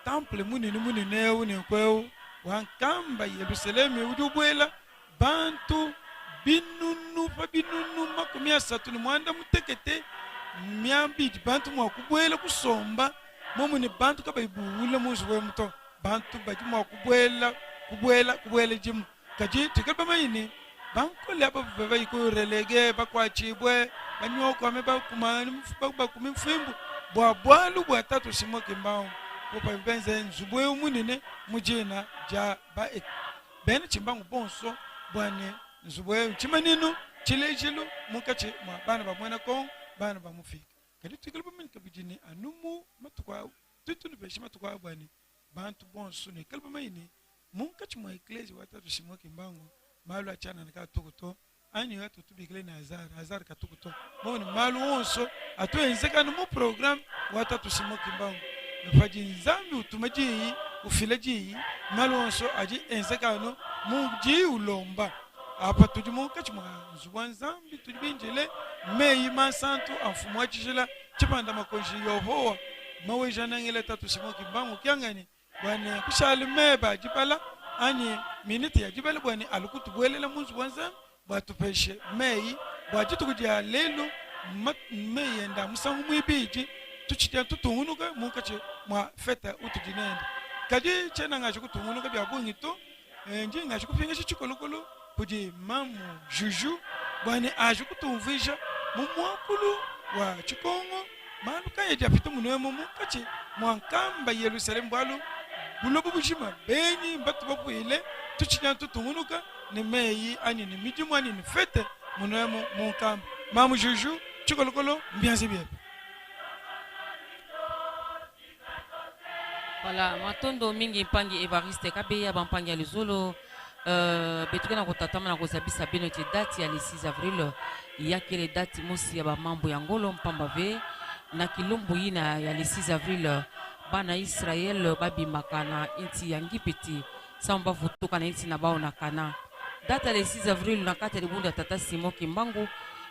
temple munini munini ewu ni nkwewu wa nkamba Yelusalemi udi ubwela bantu binunu pa binunu makumi asatu ni mwanda mutekete miabidi bantu mwa kubwela kusomba, momo ni bantu ka bayibuwula mu nzubu emu to. Bantu badi mwa kubwela, kubwela, kubwela dimu. Kadi twikala bamayini, bankole aba babayi ku relégué, bakwatibwe, banyokwame, bakuma, ba-, bakumi mfimbu, bwa bwalu bwa Tata Simon Kimbangu, ko pa benze nzubu ewu munini mu dina dia ba ek-, bena Kimbangu bonso, bwa ni nzubu ewu ntimaninu, tilezilu, mu kati mwa bana ba mwena Kongo, bana ba Mufika. Kadi twikala bamayini kabidi ni anu mu matuku a, tutu ni peshi matuku a bwa ni bantu bonso ni kala bamayini mu nkati mwa eklezia wa Tata Simon Kimbangu, malu atiana ni ka tuku to, ani yo atu tubikile ni hasard, hasard ka tuku to. Momo ni malu wonso atu enzeka ni mu programme wa Tata Simon Kimbangu. Mfadi Nzambi utuma diyi, ufila diyi, malu wonso adi enzeka no mu diyi ulomba. Apa tudi mu nkati mwa nzubu a Nzambi, tudi bindile meyi mansantu a mfumu wa tizila, Tshipanda Makonzi Yohowa, Maweja Nangila Tata Simon Kimbangu Kiangani, bwa ni kusali meba dibala, ani minute ya dibala, bwa ni alu kutubwelela mu nzubu a Nzambi, bwa tupeshe meyi, bwa dituku dia lelu, ma-, meyi enda musangu mwibidi, tutsidi tutungunuka mu nkati mwa fête utudi nende. Kadi tiena ngazi kutungunuka bia bungi to, eh, ndi ngazi kupingashi tsikolokolo kudi mamu Juju, bwa ni azi kutumvwisa mu mwakulu wa Tsikongo, malu ka yadi apita muna emu mu nkati mwa nkamba Yelusalemi, bwalu buloba buzima beni mbatu bapwile, tutsidi tutungunuka ni meyi ani ni midimu ani ni fête muna emu mu nkamba. Mamu Juju, tsikolokolo, mbianzi biebe. Voilà, matondo mingi mpangi Évariste Kabeya, bampangi ya luzolo. Euh, beto ke na kutatamana kozabisa beno ti date ya le six avril ya kele date mosi ya bamambu ya ngolo, mpamba ve na kilumbu yina ya le six avril, bana Israël babimaka na insi ya Ngipiti, samu bavutuka na insi na bawu na Kana. Date ya le six avril na kati ya dibundu ya Tata Simon Kimbangu,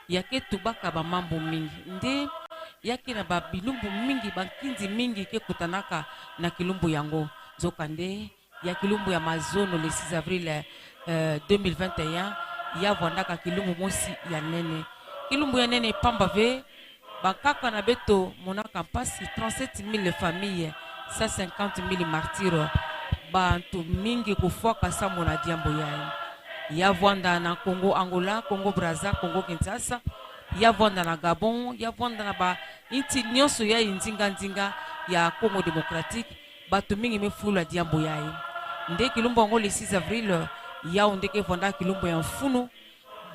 ya ke tubaka bamambu mingi. Nde ya ke na babilumbu mingi, bankinzi mingi ke kutanaka na kilumbu yango. Nzokande, ya kilumbu ya mazono, le six avril, euh, deux mille vingt et un, ya vwandaka kilumbu mosi ya nene. Kilumbu ya nene mpamba ve, bankaka na beto monaka mpasi, trente-sept mille familles, cent cinquante mille martyrs, bantu mingi kufwaka samu na diambu yayi. ya vwanda na Congo Angola, Congo Brazza, Congo Kinshasa, ya vwanda na Gabon, ya vwanda na ba inti nyonso ya nzinga nzinga ya Congo Démocratique, bato mingi me fula diambu yayi. Nde kilumbu yango le six avril, yawu nde ke vwanda kilumbu ya mfunu,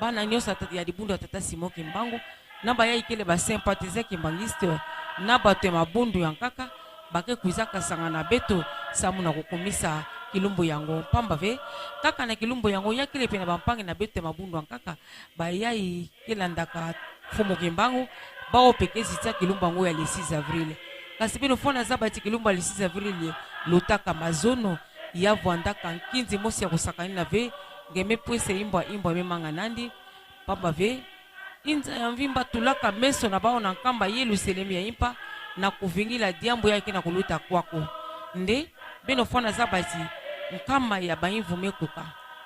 bana nyonso ya ta-, ya dibundu ya tata Simon Kimbangu, na bayayi kele ba sympathisants kimbanguistes, na bato ya mabundu ya nkaka, ba ke kwizaka sangana na beto, samu na kukumisa kilumbu yango. Mpamba ve, kaka na kilumbu yango, ya kele mpe na bampangi na beto ya mabundu ya nkaka, bayayi ke landaka Mfumu Kimbangu, bawu mpe ke zita kilumbu yango ya le six avril. Kasi beno fwana zaba ti kilumbu ya le six avril, lutaka mazono, ya vwandaka nkinzi mosi ya kusakanina ve, nge me pwese imbwa, imbwa me manga nandi, mpamba ve, inza ya mvimba tulaka meso na bawu na nkamba Yelusalemi ya impa, na kuvingila diambu yayi ke na kuluta kwaku. Nde, beno fwana zaba ti nkama ya bayinvu me kuka.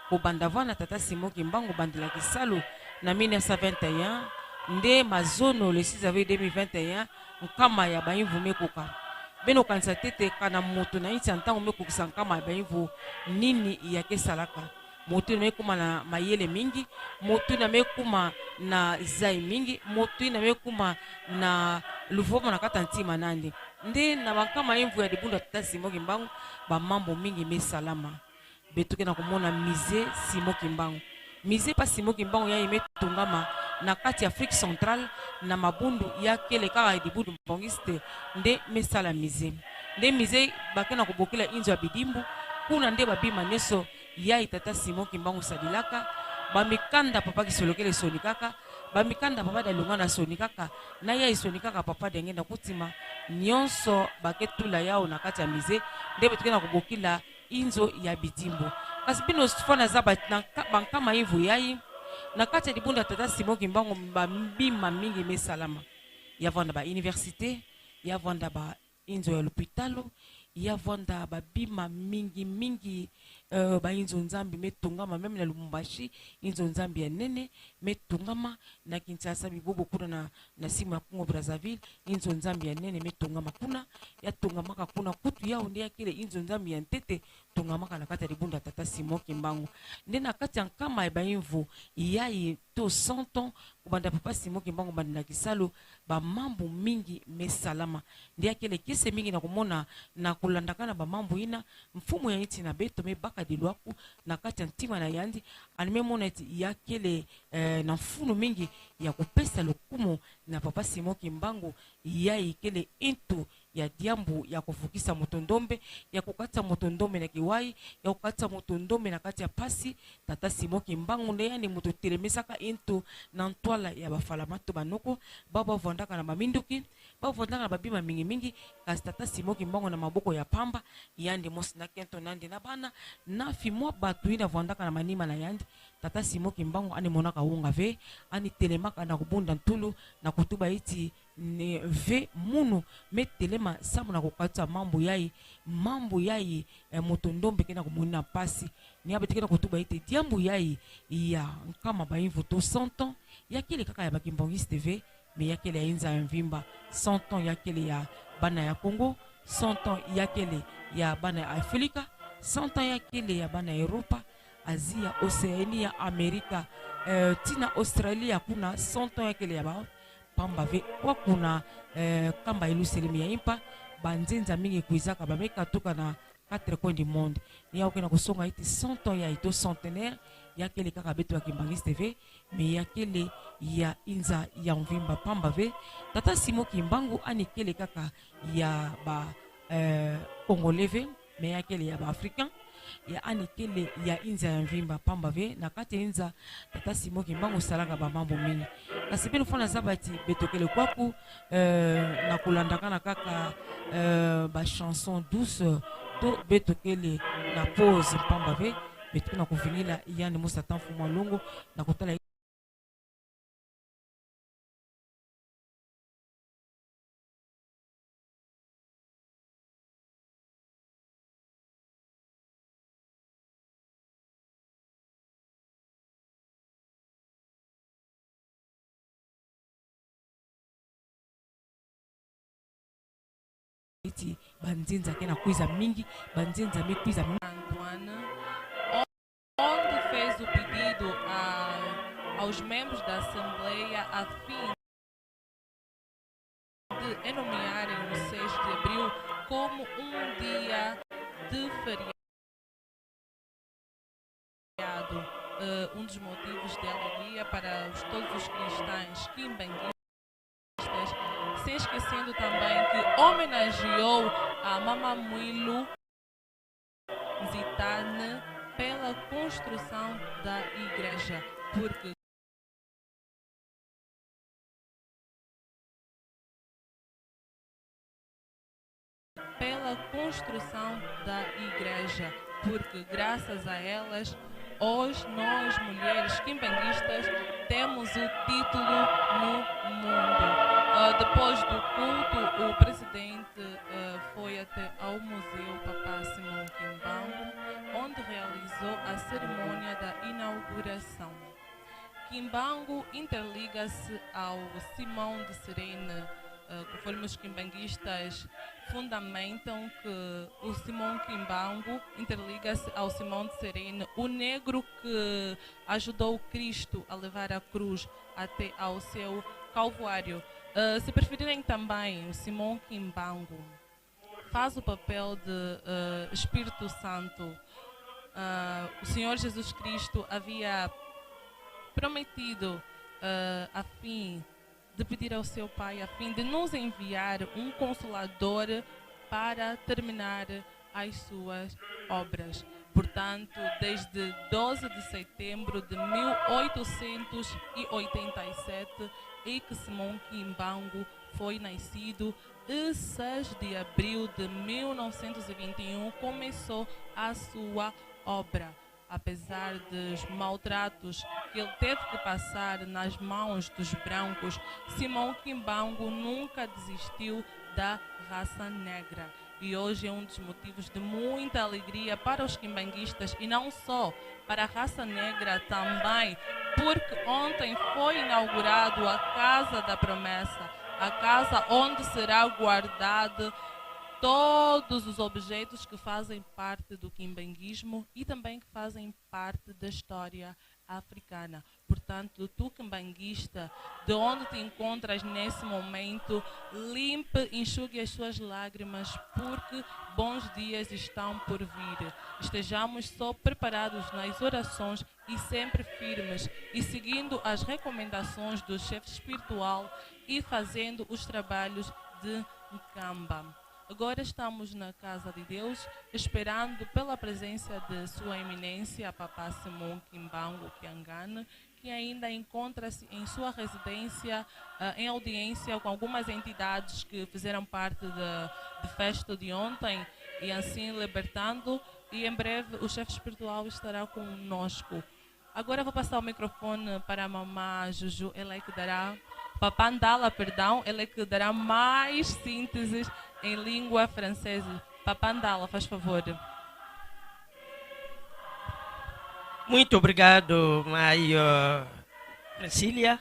Kubanda vana tata Simon Kimbangu bandila kisalu na mille neuf cent vingt et un, nde mazono le six avril deux mille vingt et un, nkama ya bayinvu me kuka. Beno kanisa ntete kana moto na insi ya ntangu me kukisa nkama ya bayinvu, nini ya ke salaka. Moto yina me kuma na mayele mingi, moto yina me kuma na zayi mingi, moto yina me kuma na luvoma na kati ya ntima nandi. Nde na bankama yinvu ya dibundu ya tata Simon Kimbangu, bamambu mingi me salama. Beto ke na kumona musée Simon Kimbangu. Musée pa Simon Kimbangu yayi me tungama na kati ya Afrique centrale, na mabundu ya kele kaka dibundu kimbanguiste nde me sala musée. Nde musée ba ke na kubokila inzo ya bidimbu, kuna nde babima nyonso yayi tata Simon Kimbangu sadilaka, bamikanda papa Kisolokele sonikaka, bamikanda papa Dalungana sonikaka, na yayi sonikaka papa Diangienda Kutima, nyonso ba ke tula yawu na kati ya musée, nde beto ke na kubokila inzo ya bidimbu. Kasi beno fwana zaba na nka-, bankama yinvu yayi, na kati ya dibundu ya tata Simon Kimbangu, babima mingi me salama. Ya vwanda ba université, ya vwanda ba inzo ya lopitalo, ya vwanda babima mingi mingi, euh, ba inzo Nzambi me tungama, même na Lubumbashi, inzo Nzambi ya nene me tungama, na Kinshasa bibobo kuna na, na simu ya Congo Brazzaville, inzo Nzambi ya nene me tungama kuna, ya tungamaka kuna, kutu yawu nde ya kele inzo Nzambi ya ntete, tungamaka na kati ya dibundu ya tata Simon Kimbangu. Nde na kati ya nkama ya bayinvu yayi to cent ans, kubanda papa Simon Kimbangu bandila kisalu, bamambu mingi me salama. Nde ya kele kiese mingi na kumona na kulandakana bamambu yina, mfumu ya insi na beto me baka dilu aku na kati ya ntima na yandi, yandi me mona ti ya kele, eh, na mfunu mingi ya kupesa lukumu na papa Simon Kimbangu, yayi kele ntu ya diambu ya kuvukisa moto ndombe, ya kukatisa moto ndombe na kiwayi, ya kukatisa moto ndombe na kati ya mpasi. Tata Simon Kimbangu nde yandi moto telemesaka ntu na ntwala ya bafalama to banoko, bawu ba vwandaka na baminduki, ba vwandaka na babima mingi mingi, kasi tata Simon Kimbangu na maboko ya mpamba, yandi mosi na kento nandi na bana, na fimwa bato yina vwandaka na manima na yandi, tata Simon Kimbangu yandi monaka wonga ve, yandi telemaka na kubunda ntulu, na kutuba ti, ni ve munu me telema samu na kukatisa mambu yayi, mambu yayi, eh, moto ndombe ke na kumonina mpasi. Ni ya beto ke na kutuba ti diambu yayi ya nkama bayinvu to cent ans, ya kele kaka ya ba kimbanguiste ve, mais ya kele ya inza ya mvimba. Cent ans ya kele ya bana ya Congo, cent ans ya kele ya bana ya Afrika, cent ans ya kele ya bana ya Europa, Asia, Oceania, Amerika, eh, tii na Australia kuna, cent ans ya kele ya bawu. Mpamba ve, kwaku na, eh, kamba Yelusalemi ya impa, banzenza mingi kwizaka, ba me katuka na quatre coins du monde. Ni yawu ke na kusonga ti cent ans yayi to centenaire, ya kele kaka beto ba kimbanguiste ve, mais ya kele ya inza ya mvimba. Mpamba ve, tata Simon Kimbangu yandi kele kaka ya ba, eh, Congolais ve, mais ya kele ya ba Africains, ya yandi kele ya inza ya mvimba. Mpamba ve, na kati ya inza, tata Simon Kimbangu salaka bamambu mingi. Kasi beno fwana zaba ti beto kele kwaku, eh, na kulandakana kaka, eh, ba chansons douces, to beto kele na pause, mpamba ve, beto ke na kuvingila yandi mosi tata mfumu a longo, na kutala ti banzenza ke na kwiza mingi, banzenza me kwiza mingi. Antoine, onde fez o pedido. a, aos membros da Assembleia a fim de enomearem o seis de abril como um dia de feriado, eh, um dos motivos de alegria para os, todos os cristãos quimbanguistas, sem esquecendo também que homenageou a Mama Muilu Nzitane pela construção da igreja, porque pela construção da igreja, porque graças a elas, hoje nós, mulheres quimbanguistas, temos o título no mundo. Ah, depois do culto, o presidente, ah, foi até ao Museu Papá Simão Kimbangu, onde realizou a cerimônia da inauguração. Kimbangu interliga-se ao Simão de Cirene, eh, conforme os quimbanguistas fundamentam que o Simão Kimbangu interliga-se ao Simão de Cirene, o negro que ajudou Cristo a levar a cruz até ao seu Calvário. Eh, se preferirem também, o Simão Kimbangu faz o papel de, eh, Espírito Santo. Ah, o Senhor Jesus Cristo havia prometido, eh, a fim de pedir ao seu Pai, a fim de nos enviar um Consolador para terminar as suas obras. Portanto, desde doze de setembro de mil oitocentos e oitenta e sete, é que Simão Kimbangu foi nascido, e seis de abril de mil novecentos e vinte e um começou a sua obra. Apesar dos maltratos que ele teve que passar nas mãos dos brancos, Simão Kimbangu nunca desistiu da raça negra. E hoje é um dos motivos de muita alegria para os quimbanguistas e não só, para a raça negra também, porque ontem foi inaugurado a Casa da Promessa, a casa onde será guardado todos os objetos que fazem parte do quimbanguismo e também que fazem parte da história africana. Portanto, tu quimbanguista, de onde te encontras nesse momento, limpe, enxugue as suas lágrimas, porque bons dias estão por vir. Estejamos só preparados nas orações e sempre firmes, e seguindo as recomendações do chefe espiritual e fazendo os trabalhos de Nkamba. Agora estamos na casa de Deus, esperando pela presença de Sua Eminência, Papá Simão Kimbangu Kiangani, que ainda encontra-se em sua residência, ah, em audiência com algumas entidades que fizeram parte da, de festa de ontem, e assim libertando. E em breve o chefe espiritual estará conosco. Agora vou passar o microfone para a mamá Juju, ela é que dará, Papá Ndala, perdão, ela é que dará mais sínteses em língua francesa. Papá Ndala, faz favor. Muito obrigado, Mãe, euh, Priscília.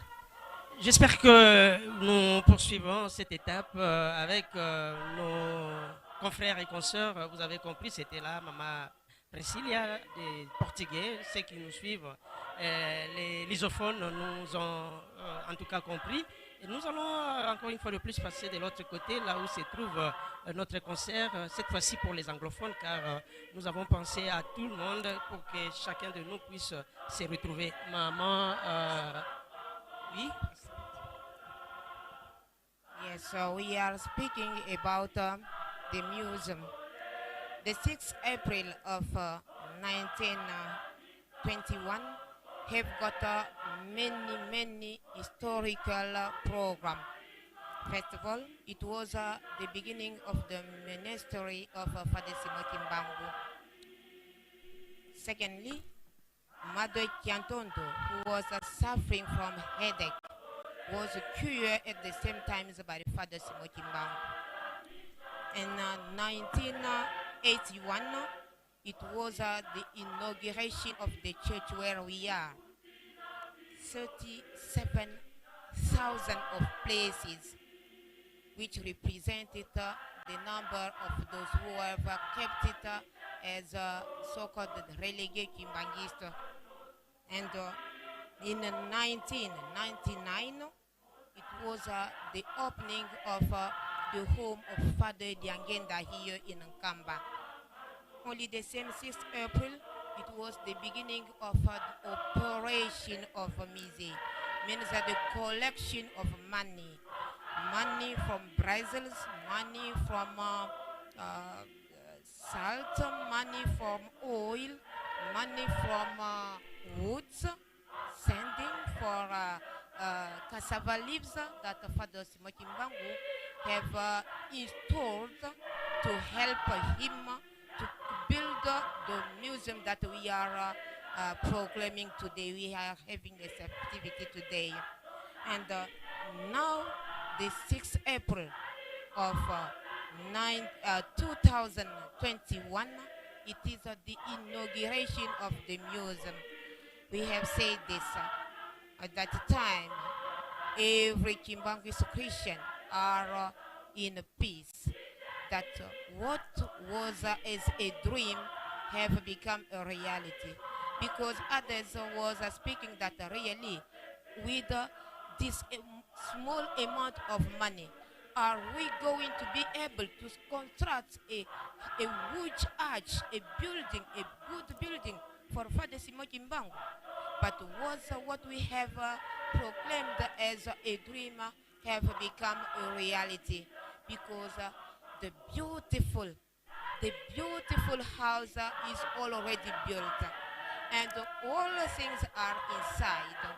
J'espère que nous poursuivons cette étape, euh, avec, euh, nos confrères et consoeurs. Vous avez compris, c'était là, Maman Priscília, des Portugais, ceux qui nous suivent, euh, les lusophones nous ont, euh, en tout cas compris. Et nous allons, euh, encore une fois de plus passer de l'autre côté, là où se trouve, euh, notre concert, euh, cette fois-ci pour les anglophones, car, euh, nous avons pensé à tout le monde pour que chacun de nous puisse, euh, se retrouver. Maman, euh, oui. Yes, so we are speaking about, uh, the museum. The sixth April of, uh, nineteen twenty-one have got, uh, many, many historical, uh, program, festival. It was, uh, the beginning of the ministry of, uh, Father Simon Kimbangu. Secondly, Mother Kiantondo, who was, uh, suffering from headache, was cured at the same time by Father Simon Kimbangu. In, uh, nineteen eighty-one, it was, uh, the inauguration of the church where we are. Thirty-seven thousand of places, which represented, uh, the number of those who have, uh, kept it, uh, as, uh, so-called relégués kimbanguistes. And, uh, in nineteen ninety-nine, it was, uh, the opening of, uh, the home of Father Diangienda here in Nkamba. Only the same sixth April, it was the beginning of, uh, the operation of a musée, means that the collection of money, money from Brussels, money from, uh, uh, salt, money from oil, money from, uh, woods, sending for, uh, uh, cassava leaves that Father Simo Kimbangu have, uh, installed to help him to build, uh, the museum that we are, uh, uh, proclaiming today. We are having this activity today. And, uh, now, the sixth April of, uh, nine, uh, two thousand twenty-one, it is, uh, the inauguration of the museum. We have said this, uh, at that time, every Kimbanguist Christian are, uh, in peace. That, uh, what was, uh, as a dream have become a reality. Because others was, uh, speaking that, uh, really, with, uh, this, um, small amount of money, are we going to be able to construct a, a huge arch, a building, a good building for Father Simo Kimbangu? But was, uh, what we have, uh, proclaimed as a dream, uh, have become a reality, because, uh, the beautiful, the beautiful house, uh, is already built, and all things are inside.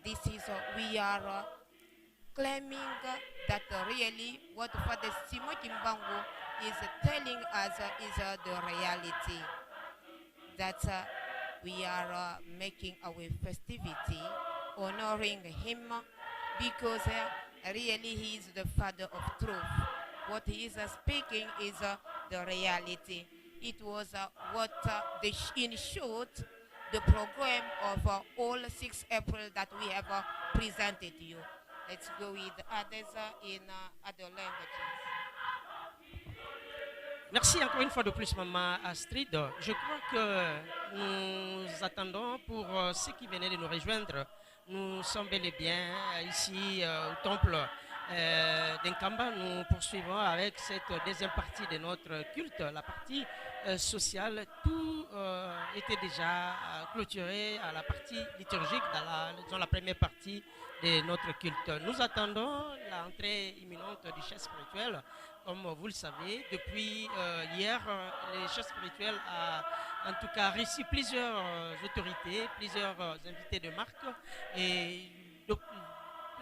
This is, uh, we are, uh, claiming, uh, that, uh, really what Father Simo Kimbangu is telling us, uh, is, uh, the reality. That, uh, we are, uh, making our festivity honoring him, because, uh, really he is the father of truth. What he is, uh, speaking is, uh, the reality. It was, uh, what, uh, the sh-, in short, the program of, uh, all six April that we have, uh, presented you. Let's go with others, uh, in, uh, other languages. Merci encore une fois de plus, Maman Astrid. Je crois que nous attendons pour, euh, ceux qui venaient de nous rejoindre. Nous sommes bel et bien, euh, ici, euh, au temple, euh, de Nkamba. Nous poursuivons avec cette deuxième partie de notre culte, la partie, euh, sociale. Tout, euh, était déjà, euh, clôturé à la partie liturgique dans la, dans la première partie de notre culte. Nous attendons l'entrée imminente du chef spirituel. Comme vous le savez, depuis, euh, hier, euh, le chef spirituel a en tout cas reçu plusieurs, euh, autorités, plusieurs, euh, invités de marque. Et donc,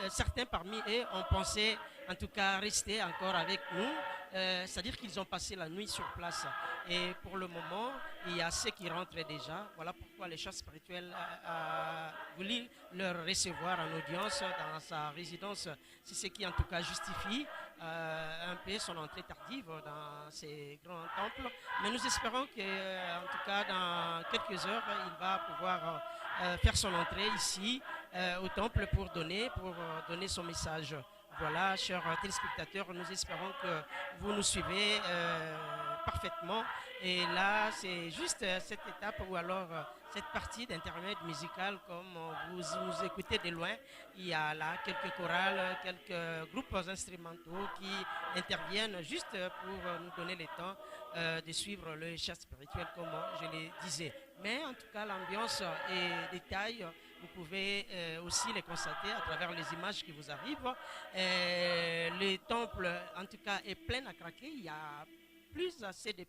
euh, certains parmi eux ont pensé en tout cas rester encore avec nous. Euh, c'est-à-dire qu'ils ont passé la nuit sur place. Et pour le moment, il y a ceux qui rentrent déjà. Voilà pourquoi le chef spirituel a, a voulu leur recevoir en audience dans sa résidence. C'est ce qui, en tout cas, justifie, euh, un peu son entrée tardive dans ces grands temples. Mais nous espérons que, euh, en tout cas, dans quelques heures, il va pouvoir, euh, faire son entrée ici, euh, au temple pour donner, pour, euh, donner son message. Voilà, chers téléspectateurs, nous espérons que vous nous suivez, euh, parfaitement. Et là, c'est juste, euh, cette étape ou alors, euh, cette partie d'intermède musical, comme, euh, vous nous écoutez de loin. Il y a là quelques chorales, quelques groupes instrumentaux qui interviennent juste pour, euh, nous donner le temps, euh, de suivre le chant spirituel, comme je le disais. Mais en tout cas, l'ambiance est de taille. Vous pouvez, euh, aussi les constater à travers les images qui vous arrivent. Euh, le temple, en tout cas, est plein à craquer. Il y a plus assez de